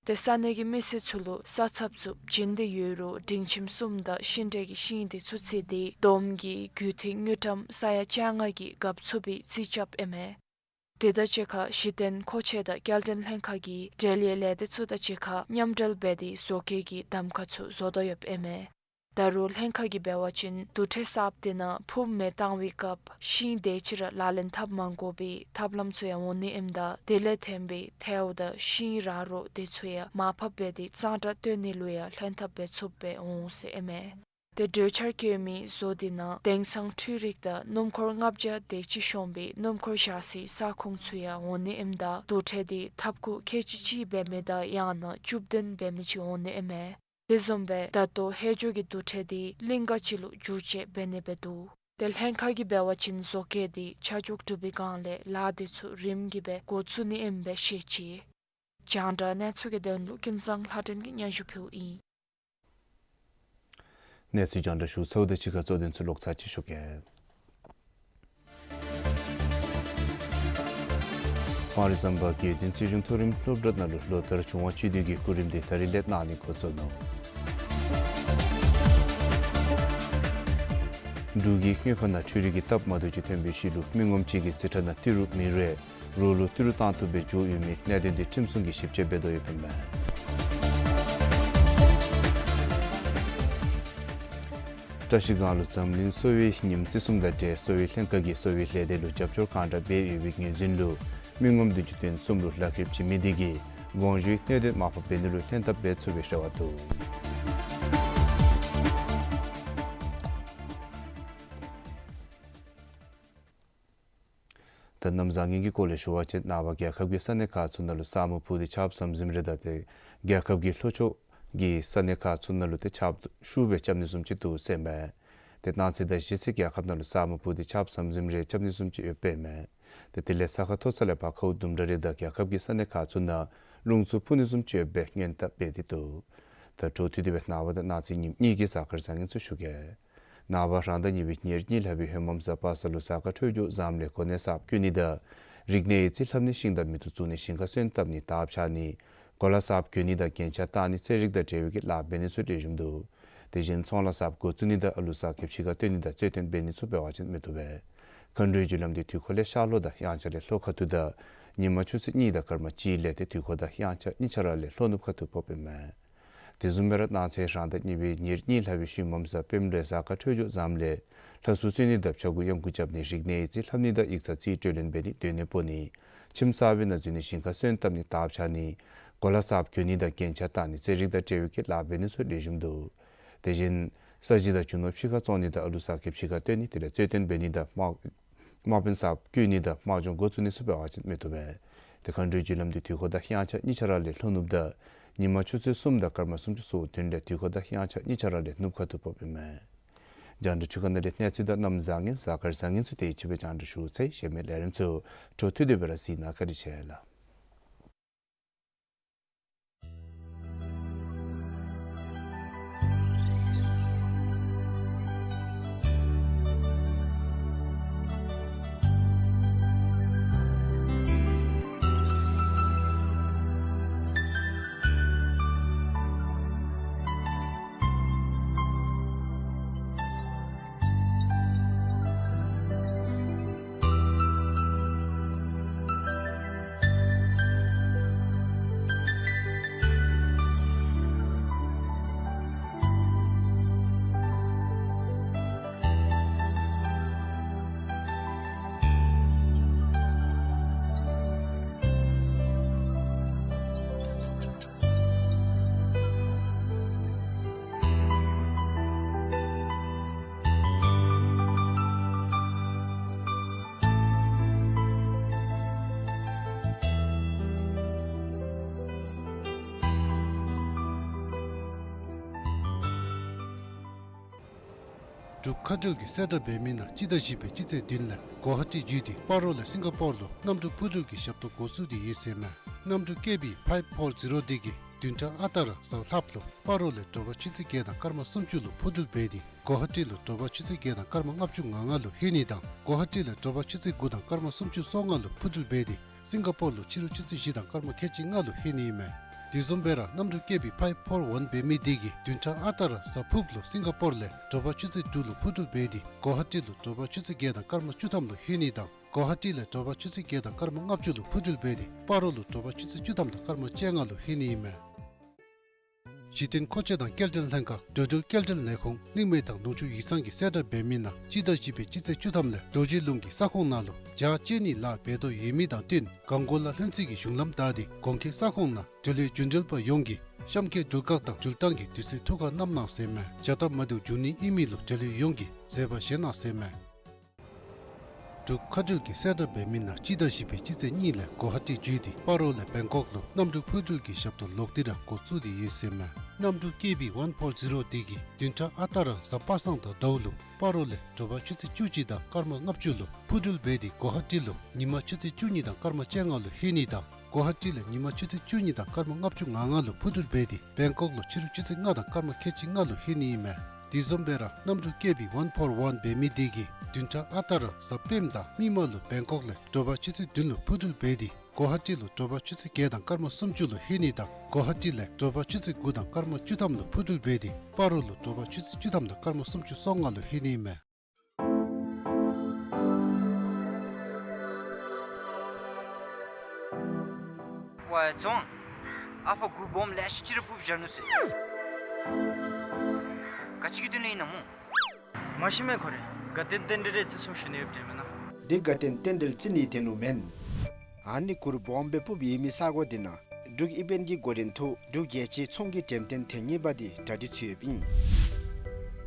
ཏེ་ས་གནས་ཀྱི་མི་སེར་ཚུ་ལུ་ས་ཚབ་ཚུ་བྱིན་ཏེ་ཡོད་རུང་སྒྲིང་ཁྱིམ་གསུམ་དང་ཤིང་འབྲས་ཀྱི་ཤིང་འདི་ཚུ་བརྩིས་ཏེ་བསྡོམས་ཀྱིས་རྒུད་འཐུས་དངུལ་ཀྲམ་ས་ཡ་བཅོ་ལྔ་གི་རྒཔོ་ཚུགས་པའི་རྩིས་རྐྱབ་ཨིན་མས། དེ་དང་གཅིག་ཁར་གཞི་རྟེན་མཁོ་ཆས་དང་སྐྱེལ་འདྲེན་ལྷན་ཁག་གིས་འབྲེལ་ཡོད་ལས་སྡེ་ཚུ་དང་གཅིག་ཁར་མཉམ་འབྲེལ་འབད་དེ་བཟོ་བཀོད་ཀྱི་གདམ་ཁ་ཚུ་བཟོ་དོ་ཡོདཔ་ཨིན་མས། ད་རུང་ལྷན་ཁག་གིས་འབད་བ་ཅིན་དུར་ཁྲོད་གསརཔ་དེ་ནང་ཕུབ་མེ་བཏང་བའི་སྐབས་ཤིང་དེ་ཅིག་ར་ལག་ལེན་འཐབ་མ་དགོ་པའི་ཐབས་ལམ་ཚུ་ཡང་འོང་ནི་ཨིནམ་ད་དེ་ལས་ཐོན་པའི་ཐལཝ་དང་ཤིང་ར་རོ་དེ་ཚུ་ཡང་མར་ཕབ་འབད་དེ་གཙང་སྦྲ་བཏོན་ནི་ལུ་ཡང་ལྷན་ཐབས་འབད་ཚུགསཔ་སྦེ་འོང་ཟེར་ཨིན་མས། ཏེ་གྲོས་འཆར་བཀོད་མི་བཟོ་དེ་ནང་དེང་སང་འཕྲུལ་རིག་དང་སྣུམ་འཁོར་ལྔ་བརྒྱ་དེ་ཅིག་ཤོང་བའི་སྣུམ་འཁོར་བཞག་སའི་ས་ཁོངས་ཚུ་ཡང་འོང་ནི་ཨིནམ་ད་དུར་ཁྲོད་དེ་ཐབ་ཁུང་ཁལ་གཅིག་གཅིག་འབད་མི་དང་ཡང་ན་བཅུད་ལྡན་འབད་མི་ཅིག་འོང་ནི་ཨིན་མས། དེ་བཟུམ་སྦེ་ད་ལྟོ་ཧེ་ཇོ་གི་དུར་ཁྲོད་དེ་གླིང་ག་ཅིག་ལུ་བསྒྱུར་བཅོས་འབད་ནི་སྦེ་འདུག། ཏེ་ལྷན་ཁག་གིས་འབད་བ་ཅིན་བཟོ་བཀོད་འདི་ཆ་འཇོག་གྲུབ་པའི་སྒང་ལས་ལཱ་དེ་ཚུ་རིམ་གྱིས་སྦེ་འགོ་བཙུགས་ནི་ཨིནམ་སྦེ་བཤད་ཅི། རྒྱང་བསྒྲགས་གནས་ཚུལ་གྱི་དོན་ལུ་ཀུན་བཟང་ལྷ་སྒྲོན་གྱིས་སྙན་ཞུ་ཕུལཝ་ཨིན། གནས་ཚུལ་རྒྱང་བསྒྲགས་ཞུ་ཚརཝ་དང་གཅིག་ཁར་གཙོ་དོན་ཚུ་ལོག་ཚར་ཅིག་ཞུ་གེ། སྤང་རི་ཟམ་པ་དགེ་ལྡན་རྩིས་གཞུང་མཐོ་རིམ་སློབ་གྲྭ་ནང་ལུ་ལོ་ལྟར་འབྱུང་བ་སྤྱི་འཐུས་ཀྱི་སྐུ་རིམ་དེ་ད་རིས་ལས་གནང་ནི་འགོ་བཙུགས་ནུག། འབྲུག་གི་དངུལ་ཁང་ནང་འཕྲུལ་རིག་གི་སྟབས་མ་བདེཝ་ཅིག་ཐོན་པའི་ཤུལ་ལུ་མི་ངོམ་གཅིག་གི་རྩིས་ཁྲ་ནང་ཏི་རུ་མེད་རུང་རོགས་ལུ་ཏི་རུ་བཏང་བཏུབ་སྦེ་འགྱོ་ཡོད་མི་གནད་དོན་དེ་ཁྲིམས་སྲུང་གིས་ཞིབ་དཔྱད་འབད་དོ་ཡོདཔ་ཨིན་མས། བཀྲ་ཤིས་སྒང་ལུ་འཛམ་གླིང་གསོ་བའི་ཉིནམ་བརྩི་སྲུང་དང་འབྲེལ་གསོ་བའི་ལྷན་ཁག་གིས་གསོ་བའི་ལས་སྡེ་ལུ་རྒྱབ་སྐྱོར་གང་དྲག་འབད་ཡོད་པའི་ངོས་འཛིན་ལུ་མི་ངོམ་བདུན་ཅུ་དོན་གསུམ་ལུ་ལག་ཁེབས་བྱིན་མི་དེ་གིས་དགོངས་ཞུའི་གནད་དོན་མར་ཕབ་འབད་ནི་ལུ་ལྷན་ཐབས་འབད་ཚུགས་པའི་རེ་བ་འདུག། ད་གནམ་བཟང་ངན་གྱི་སྐོར་ལས་ཞུ་བ་ཅིན་ནངས་པ་རྒྱལ་ཁབ་ཀྱི་ས་གནས་ཁག་ཚུ་ནང་ལུ་ས་སྨུག་ཕུབ་སྟེ་ཆརཔ་ཟམ་ཟིམ་རེ་དང་ཏེ་རྒྱལ་ཁབ་ཀྱི་ལྷོ་ཕྱོགས་ཀྱི་ས་གནས་ཁག་ཚུ་ནང་ལུ་ཏེ་ཆརཔ་ཤུགས་སྦེ་རྐྱབ་ནི་བཟུམ་ཅིག་འདུག་ཟེར་མས། ཏེ་གནངས་ཚེ་དང་གཞེས་ཚེ་རྒྱལ་ཁབ་ནང་ལུ་ས་སྨུག་ཕུབ་སྟེ་ཆརཔ་ཟམ་ཟིམ་རེ་རྐྱབ་ནི་བཟུམ་ཅིག་ཡོདཔ་ཨིན་མས། ཏེ་དེ་ལས་ས་ཁ་མཐོ་ས་ལས་ཕར་ཁཝ་དུམ་གྲ་རེ་དང་རྒྱལ་ཁབ་ཀྱི་ས་གནས་ཁག་ཚུ་ནང་རླུང་འཚུབ་འཕུ་ནི་བཟུམ་ཅིག་ཡོད་པའི་སྔོན་བརྡ་འབད་དེ་འདུག། ད་འཕྲོ་མཐུད་དེ་སྦེ་ནངས་པ་དང་གནངས་ཚེ་ཉིནམ་གཉིས་ཀྱི་གཟའ་སྐར་བཟང་ངན་ཚུ་ཞུ་གེ། ནངས་པ་རང་ཟླ་གཉིས་པའི་ཉེར་གཉིས་ལྷག་པའི་ཧོངས་མ་གཟའ་པ་སངས་ལུ་གཟའ་སྐར་འཕྲོད་སྦྱོར་བཟངམ་ལས་གོ་གནས་གསརཔ་བསྐོ་ནི་དང་རིག་གནས་ཡིག་རྩིས་ལྷབ་ནི་ཤིང་དང་མེ་ཏོག་བཙུགས་ནི་ཞིང་ཁ་སོན་བཏབ་ནི་དར་འཕྱར་ནི་གོ་ལ་གསརཔ་གྱོན་ནི་དང་རྒྱན་ཆ་བཏགས་ནི་ཚན་རིག་དང་འབྲེལ་བའི་གི་ལཱ་འབད་ནི་ཚུ་ལེགས་ཤོམ་འདུག། དེ་བཞིན་ཚོང་ལཱ་གསརཔ་འགོ་བཙུགས་ནི་དང་ཨ་ལུ་ཟ་ཁེབས་ཕྱི་ཁར་བཏོན་ནི་དང་རྩོད་བཏོན་འབད་ནི་ཚུ་འབད་བ་ཅིན་མི་བཏུབ་པས། མཁའ་འགྲོའི་རྒྱུ་ལམ་དེ་དུས་འཁོར་ལས་ཤར་ལྷོ་དང་དབྱངས་འཆར་ལས་ལྷོ་ཁ་ཐུག་དང་ཉིན་མ་ཆུ་ཚོད་གཉིས་དང་སྐར་མ་གཅིག་ལས་ཏེ་དུས་འཁོར་དང་དབྱངས་འཆར་གཉིས་ཆ་ར་ལས་ལྷོ་ནུབ་ཁ་ཐུག་ཕོགཔ་ཨིན་མས། དེ་བཟུམ་སྦེ་ར་གནངས་ཚེ་རང་ཟླ་གཉིས་པའི་ཉེར་གཉིས་ལྷག་པའི་ཤུལ་མམ་གཟའ་སྤེནམ་ལུ་གཟའ་སྐར་འཕྲོད་སྦྱོར་བཟངམ་ལས་ལྷ་སྲུང་གསོལ་ནི་དང་ཕྱྭ་འགུགས་གཡང་འགུགས་རྐྱབ་ནི་རིག་གནས་ཡིག་རྩིས་ལྷབ་ནི་དང་ཡིག་ཚང་རྩིས་སྤྲོད་ལེན་འབད་ནི་སྡོད་གནས་སྤོ་ནི་ཁྱིམ་གསར་པའི་ནང་འཛུལ་ནི་ཞིང་ཁ་སོན་བཏབ་ནི་དར་འཕྱར་ནི་གོ་ལ་གསརཔ་གྱོན་ནི་དང་རྒྱན་ཆ་བཏགས་ནི་ཚན་རིག་དང་འབྲེལ་བའི་གི་ལཱ་འབད་ནི་ཚུ་ལེགས་ཤོམ་འདུག། དེ་བཞིན་ས་གཞི་དང་རྒྱུ་ནོར་ཕྱི་ཁར་བཙོང་ནི་དང་ཨ་ལུ་ཟ་ཁེབས་ཕྱི་ཁར་བཏོན་ནི་དེ་ལས་རྩོད་བཏོན་འབད་ནི་དང་དམག་དམག་དཔོན་གསརཔ་བསྐོ་ནི་དང་དམག་སྦྱོང་འགོ་བཙུགས་ནི་ཚུ་འབད་བ་ཅིན་མི་བཏུབ་པས། ཏེ་མཁའ་འགྲོའི་རྒྱུ་ལམ་དེ་དུས་འཁོར་དང་དབྱངས་འཆར་གཉིས་ཆ་ར་ལས་ལྷོ་ནུབ་དང་ཉིན་མ་ཆུ་ཚོད་གསུམ་དང་སྐར་མ་སུམ་ཅུ་སོ་བདུན་ལས་དུས་འཁོར་དང་དབྱངས་འཆར་གཉིས་ཆ་ར་ལས་ནུབ་ཁ་ཐུག་ཕོགཔ་ཨིན་མས། རྒྱང་བསྒྲགས་འཕྲུལ་ཁང་ནང་ལས་གནས་ཚུལ་དང་གནམ་བཟང་ངན་གཟའ་སྐར་བཟང་ངན་ཚུ་དེ་ཅིག་སྦེ་རྒྱང་བསྒྲགས་ཞུ་ཚར་ཡི། གཞན་མི་ལས་རིམ་ཚུ་འཕྲོ་མཐུད་དེ་སྦེ་ར་གཟིགས་གནང་། བཀའ་དྲིན་ཆེ་ལགས། འབྲུག་མཁའ་འགྲུལ་གྱིས་གསལ་བསྒྲགས་འབད་མི་ནང་སྤྱི་ཟླ་བཞི་པའི་སྤྱི་ཚེས་བདུན་ལས་གོ་ཧ་ཊི་བརྒྱུད་དེ་སྤ་རོ་ལས་སིང་ག་པོར་ལུ་གནམ་གྲུ་འཕུར་འགྲུལ་གྱི་ཞབས་ཏོག་འགོ་བཙུགས་ཏེ་ཡོད་ཟེར་མས། གནམ་གྲུ་ཀེ་བི་ཕའིབ་ཕོར་ཛི་རོ་དེ་གིས་བདུན་ཕྲག་ཨ་རྟག་ར་གཟའ་ལྷགཔ་ལུ་སྤ་རོ་ལས་དྲོ་པ་ཆུ་ཚོད་བརྒྱད་དང་སྐར་མ་སུམ་ཅུ་ལུ་འཕུར་འགྲུལ་འབད་དེ་གོ་ཧ་ཊི་ལུ་དྲོ་པ་ཆུ་ཚོད་བརྒྱད་དང་སྐར་མ་ལྔ་བཅུ་ང་ལྔ་ལུ་ལྷོད་ནི་དང་གོ་ཧ་ཊི་ལས་དྲོ་པ་ཆུ་ཚོད་དགུ་དང་སྐར་མ་སུམ་ཅུ་སོ་ལྔ་ལུ་འཕུར་འགྲུལ་འབད་དེ་སིང་ག་པོར་ལུ་ཕྱི་རུ་ཆུ་ཚོད་བཞི་དང་སྐར་མ་ཁལ་གཅིག་ལྔ་ལུ་ལྷོད་ནི་ཨིན་མས། དེ་བཟུམ་སྦེ་ར་གནམ་གྲུ་ཀེ་བི་ཕའིབ་ཕོར་ཝན་འབད་མི་དེ་གིས་བདུན་ཕྲག་ཨ་རྟག་ར་གཟའ་ཕུརཔ་ལུ་སིང་ག་པོར་ལས་དྲོ་པ་ཆུ་ཚོད་དྲུག་ལུ་འཕུར་འགྲུལ་འབད་དེ་གོ་ཧ་ཊི་ལུ་དྲོ་པ་ཆུ་ཚོད་བརྒྱད་དང་སྐར་མ་བཅུ་ཐམ་ལུ་ལྷོད་ནི་དང་གོ་ཧ་ཊི་ལས་དྲོ་པ་ཆུ་ཚོད་བརྒྱད་དང་སྐར་མ་ལྔ་བཅུ་ལུ་འཕུར་འགྲུལ་འབད་དེ་སྤ་རོ་ལུ་དྲོ་པ་ཆུ་ཚོད་བཅུ་ཐམ་དང་སྐར་མ་བཅོ་ལྔ་ལུ་ལྷོད་ནི་ཨིན་མས། གཞི་རྟེན་མཁོ་ཆས་དང་སྐྱེལ་འདྲེན་ལྷན་ཁག་འགྲོ་འགྲུལ་སྐྱེལ་འདྲེན་ལས་ཁུངས་གླིང་མེ་ཐང་ནུང་ཆུ་ཡིག་ཚང་གིས་གསལ་བསྒྲགས་འབད་མི་ནང་སྤྱི་ཟླ་བཞི་པའི་སྤྱི་ཚེས་བཅུ་ཐམ་ལས་རྡོ་རྗེ་ལུང་གི་ས་ཁོངས་ནང་ལུ་ཇ་བཅད་ནིའི་ལཱ་འབད་དོ་ཡོད་མི་དང་བསྟུན་གངས་སྐོར་ལ་ལྷུན་རྩེ་གི་གཞུང་ལམ་བདའ་སྟེ་གོང་འཁོད་ས་ཁོངས་ནང་འབྲེལ་ཡོད་རྒྱུན་འགྲུལ་པ་ཡོངས་ཀྱིས་གཤམ་འཁོད་འགྲུལ་བཀག་དང་འགྲུལ་བཏང་གི་དུས་ཚོད་ཐུགས་ཁར་བསྣམ་གནང་ཟེར་མས། ཇ་སྟབས་མ་བདེཝ་འབྱུང་ནི་ཨིན་མི་ལུ་འབྲེལ་ཡོད་ཡོངས་ཀྱིས་བཟོད་པ་བཞེས་གནང་ཟེར་མས། འབྲུག་མཁའ་འགྲུལ་གྱིས་གསལ་བསྒྲགས་འབད་མི་ནང་སྤྱི་ཟླ་བཞི་པའི་སྤྱི་ཚེས་གཉིས་ལས་གོ་ཧ་ཊི་བརྒྱུད་དེ་སྤ་རོ་ལས་བེང་ཀོག་ལུ་གནམ་གྲུ་འཕུར་འགྲུལ་གྱི་ཞབས་ཏོག་ལོག་སྟེ་ར་འགོ་བཙུགས་ཏེ་ཡོད་ཟེར་མས། གནམ་གྲུ་ཀེ་བི་ཝན་ཕོར་ཛི་རོ་འདི་གིས་བདུན་ཕྲག་ཨ་རྟག་ར་གཟའ་པ་སངས་དང་ཟླཝ་ལུ་སྤ་རོ་ལས་དྲོ་པ་ཆུ་ཚོད་བཅུ་གཅིག་དང་སྐར་མ་ལྔ་བཅུ་ལུ་འཕུར་འགྲུལ་འབད་དེ་གོ་ཧ་ཊི་ལུ་ཉིན་མ་ཆུ་ཚོད་བཅུ་གཉིས་དང་སྐར་མ་བཅོ་ལྔ་ལུ་ལྷོད་ནི་དང་གོ་ཧ་ཊི་ལས་ཉིན་མ་ཆུ་ཚོད་བཅུ་གཉིས་དང་སྐར་མ་ལྔ་བཅུ་ང་ལྔ་ལུ་འཕུར་འགྲུལ་འབད་དེ་བེང་ཀོག་ལུ་ཕྱི་རུ་ཆུ་ཚོད་ལྔ་དང་སྐར་མ་ཁལ་གཅིག་ལྔ་ལུ་ལྷོད་ནི་ཨིན་མས། དེ་བཟུམ་སྦེ་ར་གནམ་གྲུ་ཀེ་བི་ཝན་ཕོར་ཝན་འབད་མི་འདི་གིས་བདུན་ཕྲག་ཨ་རྟག་ར་གཟའ་སྤེནམ་དང་མིག་དམར་ལུ་བེང་ཀོག་ལས་དྲོ་པ་ཆུ་ཚོད་བདུན་ལུ་འཕུར་འགྲུལ་འབད་དེ་གོ་ཧ་ཊི་ལུ་དྲོ་པ་ཆུ་ཚོད་བརྒྱད་དང་སྐར་མ་སུམ་ཅུ་ལུ་ལྷོད་ནི་དང་གོ་ཧ་ཊི་ལས་དྲོ་པ་ཆུ་ཚོད་དགུ་དང་སྐར་མ་བཅུ་ཐམ་ལུ་འཕུར་འགྲུལ་འབད་དེ་སྤ་རོ་ལུ་དྲོ་པ་ཆུ་ཚོད་བཅུ་ཐམ་དང་སྐར་མ་སུམ་ཅུ་སོ་ལྔ་ལུ་ལྷོད་ནི་ཨིན་མས། ཝའེ་ཚོང་། ཨ་ཕ་གུར་སྦོམ་ལེ་ཤ་ཅིག་ར་སྤུབས་བཞག་ནུག་ཟེར། ག་ཅི་གི་དོན་ལས་ཨིན་ན་སྨོ། མ་ཤེས་མས་ཁོ་རེ། དགའ་སྟོན་རྟེན་འབྲེལ་རེ་ཟེར་སོང་ཞུ་ནི་ཡོདཔ་འདྲས་མེན་ན། འདི་དགའ་སྟོན་རྟེན་འབྲེལ་རྩི་ནི་དོན་ལུ་མེན། ཨ་ནི་གུར་སྦོམ་སྦེ་སྤུབས་ཡོད་མི་ས་གོ་འདི་ནང་འབྲུག་ཨི་བེནཊ་གི་འགོ་འདྲེན་ཐོག་འབྲུག་རྒྱལ་སྤྱིའི་ཚོང་གི་འགྲེམས་སྟོན་ཐེངས་གཉིས་པ་འདི་གྲ་སྒྲིག་ཚུད་ཡོདཔ་ཨིན།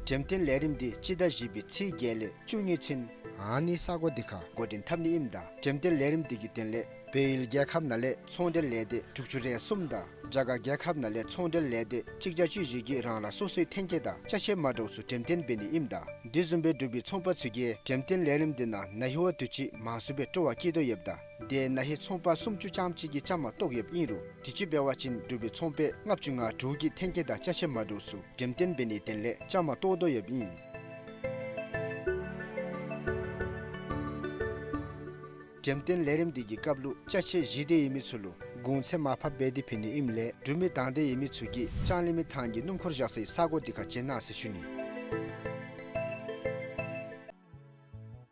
འགྲེམས་སྟོན་ལས་རིམ་འདི་སྤྱི་ཟླ་བཞི་པའི་ཚེས་བརྒྱད་ལས་བཅུ་གཉིས་ཚུན་ཨ་ནི་ས་གོ་འདི་ཁར་འགོ་འདྲེན་འཐབ་ནི་ཨིནམ་ད་འགྲེམས་སྟོན་ལས་རིམ་འདི་གི་དོན་ལས་བལ་ཡུལ་རྒྱལ་ཁབ་ནང་ལས་ཚོང་འབྲེལ་ལས་སྡེ་དྲུག་ཅུ་རེ་གསུམ་དང་རྒྱ་གར་རྒྱལ་ཁབ་ནང་ལས་ཚོང་འབྲེལ་ལས་སྡེ་གཅིག་བརྒྱ་བཅུ་བཞི་གིས་རང་རང་སོ་སོའི་ཐོན་སྐྱེད་དང་ཅ་ཆས་མ་འདྲཝ་ཚུ་འགྲེམས་སྟོན་འབད་ནི་ཨིནམ་ད་དེ་བཟུམ་སྦེ་འབྲུག་པའི་ཚོང་པ་ཚུ་གིས་འགྲེམས་སྟོན་ལས་རིམ་འདི་ནང་ན་ཧིང་བ་དུས་ཅི་མང་སུ་སྦེ་སྤྲོ་བ་བསྐྱེད་དོ་ཡོདཔ་ད་དེ་ན་ཧིང་ཚོང་པ་སུམ་ཅུ་ཙམ་ཅིག་གིས་བཅའ་མར་གཏོགས་ཡོདཔ་ཨིན་རུང་དུས་ཅི་འབད་བ་ཅིན་འབྲུག་པའི་ཚོང་པ་ལྔ་བཅུ་ང་དྲུག་གིས་ཐོན་སྐྱེད་དང་ཅ་ཆས་མ་འདྲཝ་ཚུ་འགྲེམས་སྟོན་འབད་ནིའི་དོན་ལས་བཅའ་མར་གཏོགས་དོ་ཡོདཔ་ཨིན། འགྲེམས་སྟོན་ལས་རིམ་འདི་གི་སྐབས་ལུ་ཅ་ཆས་བཞེས་འདོད་ཡོད་མི་ཚུ་ལུ་གོང་ཚད་མར་ཕབ་འབད་དེ་ཕུལ་ནི་ཨིནམ་ལས་འབྲུག་མི་དང་འདོད་ཡོད་མི་ཚུ་གིས་ལྕང་གླིང་མི་ཐང་གི་སྣུམ་འཁོར་བཞག་སའི་ས་གོ་འདི་ཁར་བྱོན་གནང་ཟེར་ཞུ་ནི།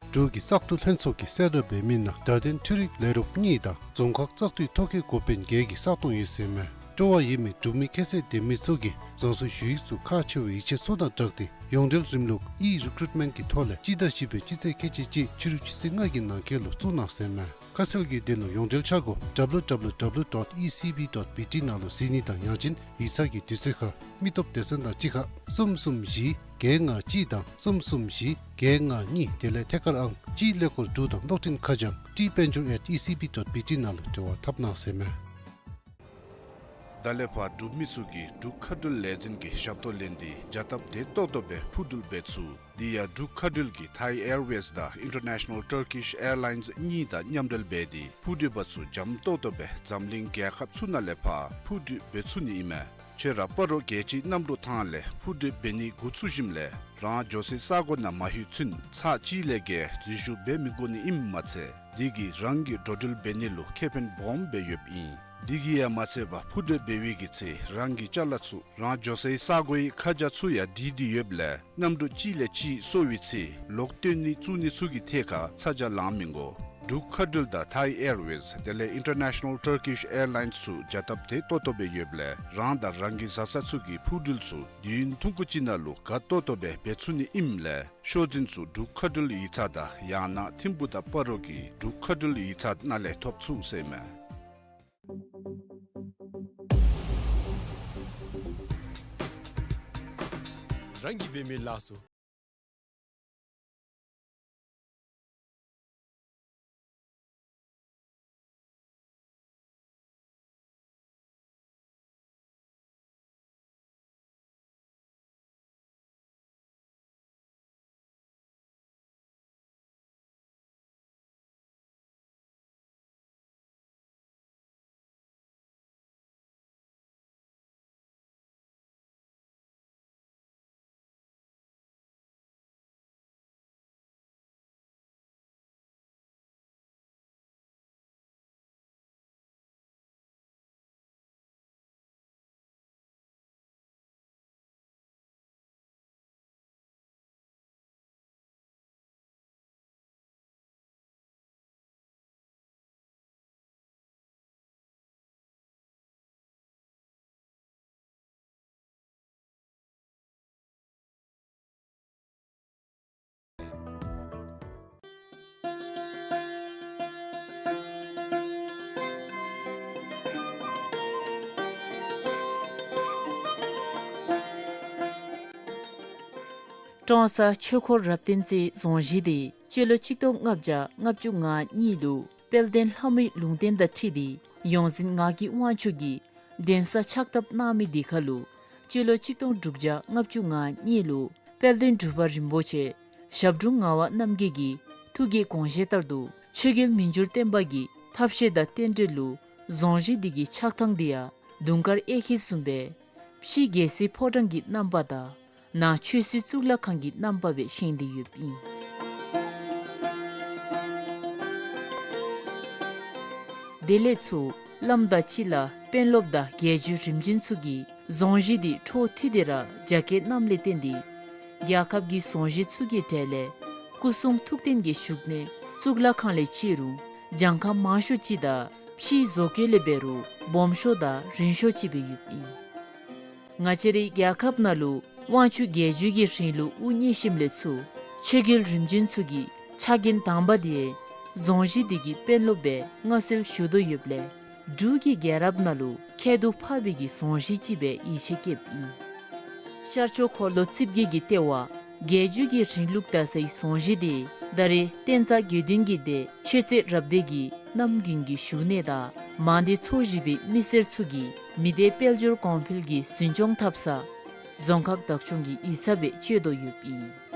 འབྲུག་གི་བཙག་འཐུ་ལྷན་ཚོགས་ཀྱིས་གསལ་བསྒྲགས་འབད་མི་ནང་བརྡ་དོན་འཕྲུལ་རིག་ལས་རོགས་གཉིས་དང་རྫོང་ཁག་བཙག་འཐུའི་ཐོ་བཀོད་འགོ་དཔོན་བརྒྱད་ཀྱི་ས་སྟོང་ཡོད་ཟེར་མས། སྤྲོ་བ་ཡོད་མི་འབྲུག་མི་ཁྱད་ཚད་ལྡན་མི་ཚུ་གིས་རང་སོའི་ཞུ་ཡིག་ཚུ་ཁག་ཆེ་བའི་ཡིག་ཆ་ཚུ་དང་སྦྲགས་ཏེ་ཡོངས་འབྲེལ་རིམ་ལུགས་ཨི་རི་ཀུ་རུཊ་མེནཊ་གི་ཐོག་ལས་སྤྱི་ཟླ་བཞི་པའི་སྤྱི་ཚེས་ཁལ་གཅིག་གཅིག་ཕྱི་རུ་ཆུ་ཚོད་ལྔ་གི་ནང་འཁོད་ལུ་བཙུགས་གནང་ཟེར་མས། ཁ་གསལ་གྱི་དོན་ལུ་ཡོངས་འབྲེལ་འཆར་སྒོ་W W W dot E C B dot B T ནང་ལུ་གཟིགས་ནི་དང་ཡང་ཅིན་ཡིག་ཚང་གི་དུས་ཚོད་ཁར་མི་སྟོབས་སྡེ་ཚན་དང་གཅིག་ཁར་གསུམ་གསུམ་བཞི་བརྒྱད་ལྔ་གཅིག་དང་གསུམ་གསུམ་བཞི་བརྒྱད་ལྔ་གཉིས་དེ་ལས་ཐད་ཀར་ཨང་གཅིག་ཀླད་ཀོར་དྲུག་དང་གློག་འཕྲིན་ཁ་བྱང་ཊི་དཔལ་འབྱོར་at E C B dot B T ནང་ལུ་འབྲེལ་བ་འཐབ་གནང་ཟེར་མས། ད་ལས་ཕར་འབྲུག་མི་ཚུ་གིས་འབྲུག་མཁའ་འགྲུལ་ལས་འཛིན་གྱི་ཞབས་ཏོག་ལེན་ཏེ་བྱ་སྟབས་བདེ་ཏོག་ཏོ་སྦེ་འཕུར་འགྲུལ་འབད་ཚུགས། དེ་ཡང་འབྲུག་མཁའ་འགྲུལ་གྱིས་Thai Airways དང་International Turkish Airlines གཉིས་དང་མཉམ་འབྲེལ་འབད་དེ་འཕུར་འགྲུལ་པ་ཚུ་འཇམ་ཏོག་ཏོ་སྦེ་འཛམ་གླིང་རྒྱལ་ཁབ་ཚུ་ནང་ལས་ཕར་འཕུར་འགྲུལ་འབད་ཚུགས་ནི་ཨིན་མས། ཁྱོད་ར་སྤ་རོ་རྒྱལ་སྤྱིའི་གནམ་གྲུ་ཐང་ལས་འཕུར་འགྲུལ་འབད་ནི་འགོ་བཙུགས་ཞིནམ་ལས་རང་འགྱོ་སའི་ས་གོ་ནང་མ་ལྷོད་ཚུན་ཚར་གཅིག་ལས་བརྒལ་འཛུལ་ཞུགས་འབད་མི་དགོ་ནི་ཨིནམ་མ་ཚད་དེ་གིས་རང་གི་འགྲོ་འགྲུལ་འབད་ནི་ལུ་ཁེ་ཕན་སྦོམ་སྦེ་ཡོདཔ་ཨིན། དེ་གིས་ཡང་མ་ཚད་པར་འཕུར་འགྲུལ་འབད་བའི་གི་ཚེ་རང་གི་ཅ་ལ་ཚུ་རང་འགྱོ་སའི་ས་གོའི་ཁ་བྱང་ཚུ་ཡང་བྲིས་ཏེ་ཡོདཔ་ལས་གནམ་གྲུ་གཅིག་ལས་གཅིག་སོར་བའི་ཚེ་ལོག་བཏོན་ནི་བཙུགས་ནི་ཚུ་གི་ཐད་ཁར་ཚ་གྱང་ལང་མི་དགོ། འབྲུག་མཁའ་འགྲུལ་དང་Thai Airways དེ་ལས་International Turkish Airlines ཚུ་བྱ་སྟབས་བདེ་ཏོག་ཏོ་སྦེ་ཡོདཔ་ལས་རང་དང་རང་གི་བཟའ་ཚང་ཚུ་གི་འཕུར་འགྲུལ་ཚུ་དུས་ཡུན་ཐུང་ཀུ་ཅིག་ནང་ལུ་དགའ་ཏོག་ཏོ་སྦེ་འབད་ཚུགས་ནི་ཨིནམ་ལས་ཤོག་འཛིན་ཚུ་འབྲུག་མཁའ་འགྲུལ་ཡིག་ཚང་དང་ཡང་ན་ཐིམ་ཕུ་དང་སྤ་རོ་གི་འབྲུག་མཁའ་འགྲུལ་ཡིག་ཚང་ནང་ལས་ཐོབ་ཚུགས་ཟེར་མས། རང་གིས་འབད་མི་ལགས་སོ། ཀྲོང་གསར་ཆོས་འཁོར་རབ་བརྟན་རྩེ་རྫོང་གཞིས་དེ་ སྤྱི་ལོ་ཆིག་སྟོང་ལྔ་བརྒྱ་ལྔ་བཅུ་ང་གཉིས་ལུ་དཔལ་ལྡན་ལྷ་མོའི་ལུང་བསྟན་དང་འཁྲིལ་ཏེ་ཡོངས་འཛིན་ངག་གི་དབང་ཕྱུག་གིས་གདན་ས་ཕྱག་བཏབ་གནང་མི་འདི་ཁར་ལུ་སྤྱི་ལོ་ཆིག་སྟོང་དྲུག་བརྒྱ་ལྔ་བཅུ་ང་གཉིས་ལུ་དཔལ་ལྡན་འབྲུག་པ་རིན་པོ་ཆེ་ཞབས་དྲུང་ངག་དབང་རྣམ་རྒྱལ་གྱི་ཐུགས་ཀྱི་དགོངས་བཞེད་ལྟར་དུ་ཆོས་རྒྱལ་མི་འགྱུར་བརྟན་པ་གི་ཐབས་ཤེས་དང་རྟེན་འབྲེལ་ལུ་རྫོང་གཞི་འདི་གི་ཆགས་ཐངས་འདི་ཡང་དུང་དཀར་གཡས་འཁྱིལ་བཟུམ་སྦེ་ཕྱི་རྒྱལ་སྲིད་ཕོ་བྲང་གི་རྣམ་པ་དང་ནང་ཆོས་སྲིད་གཙུག་ལག་ཁང་གི་རྣམ་པ་སྦེ་བཞེངས་ཏེ་ཡོདཔ་ཨིན། དེ་ལས་ཚུར་བླམ་དང་གཅིག་ཁར་དཔོན་སློབ་དང་རྒྱལ་བརྒྱུད་རིམ་བྱོན་ཚུ་གིས་རྫོང་གཞི་འདི་འཕྲོ་མཐུད་དེ་ར་རྒྱ་སྐྱེད་གནངམ་ལས་བརྟེན་ཏེ་རྒྱལ་ཁབ་ཀྱི་རྫོང་གཞི་ཚུ་གི་གྲས་ལས་སྐུ་གསུང་ཐུགས་རྟེན་གྱི་བཞུགས་གནས་གཙུག་ལག་ཁང་ལས་བརྩི་རུང་གྱངས་ཁ་མང་ཤོས་ཅིག་དང་ཕྱིའི་བཟོ་བཀོད་ལས་འབད་རུང་སྦོམ་ཤོས་དང་རིང་ཤོས་ཅིག་སྦེ་ཡོདཔ་ཨིན། ང་བཅས་རའི་རྒྱལ་ཁབ་ནང་ལུ་དབང་ཕྱུག་རྒྱལ་བརྒྱུད་ཀྱི་རིང་ལུགས་དབུ་བརྙེས་ཞིནམ་ལས་ཚུར་ཆོས་རྒྱལ་རིམ་བྱོན་ཚུ་གི་ཕྱག་འགན་དང་པ་འདི་རྫོང་གཞི་འདི་གི་དཔོན་སློབ་སྦེ་མངའ་གསོལ་ཞུ་དོ་ཡོདཔ་ལས་འབྲུག་གི་རྒྱལ་རབས་ནང་ལུ་ཁྱད་དུ་འཕགས་པའི་གི་རྫོང་གཞི་ཅིག་སྦེ་ཡིད་ཆེས་བསྐྱེདཔ་ཨིན། ཤར་ཕྱོགས་འཁོར་ལོ་རྩིབས་བརྒྱད་ཀྱི་ལྟེ་བ་རྒྱལ་བརྒྱུད་ཀྱི་རིང་ལུགས་དར་སའི་རྫོང་གཞི་འདི་ད་རེས་བསྟན་རྩ་དགེ་འདུན་གྱི་སྡེ་ཆོས་རྩེ་རབ་སྡེ་གི་རྣམ་རྒྱུན་གྱི་བཞུགས་གནས་དང་མང་སྡེ་ཚོ་བཞི་པའི་མི་སེར་ཚུ་གིས་མི་སྡེ་དཔལ་འབྱོར་གོང་འཕེལ་གྱི་འཛིན་སྐྱོང་འཐབ་ས་རྫོང་ཁག་བདག་སྐྱོང་གི་ཡིག་ཚང་སྦེ་སྤྱོད་དོ་ཡོདཔ་ཨིན།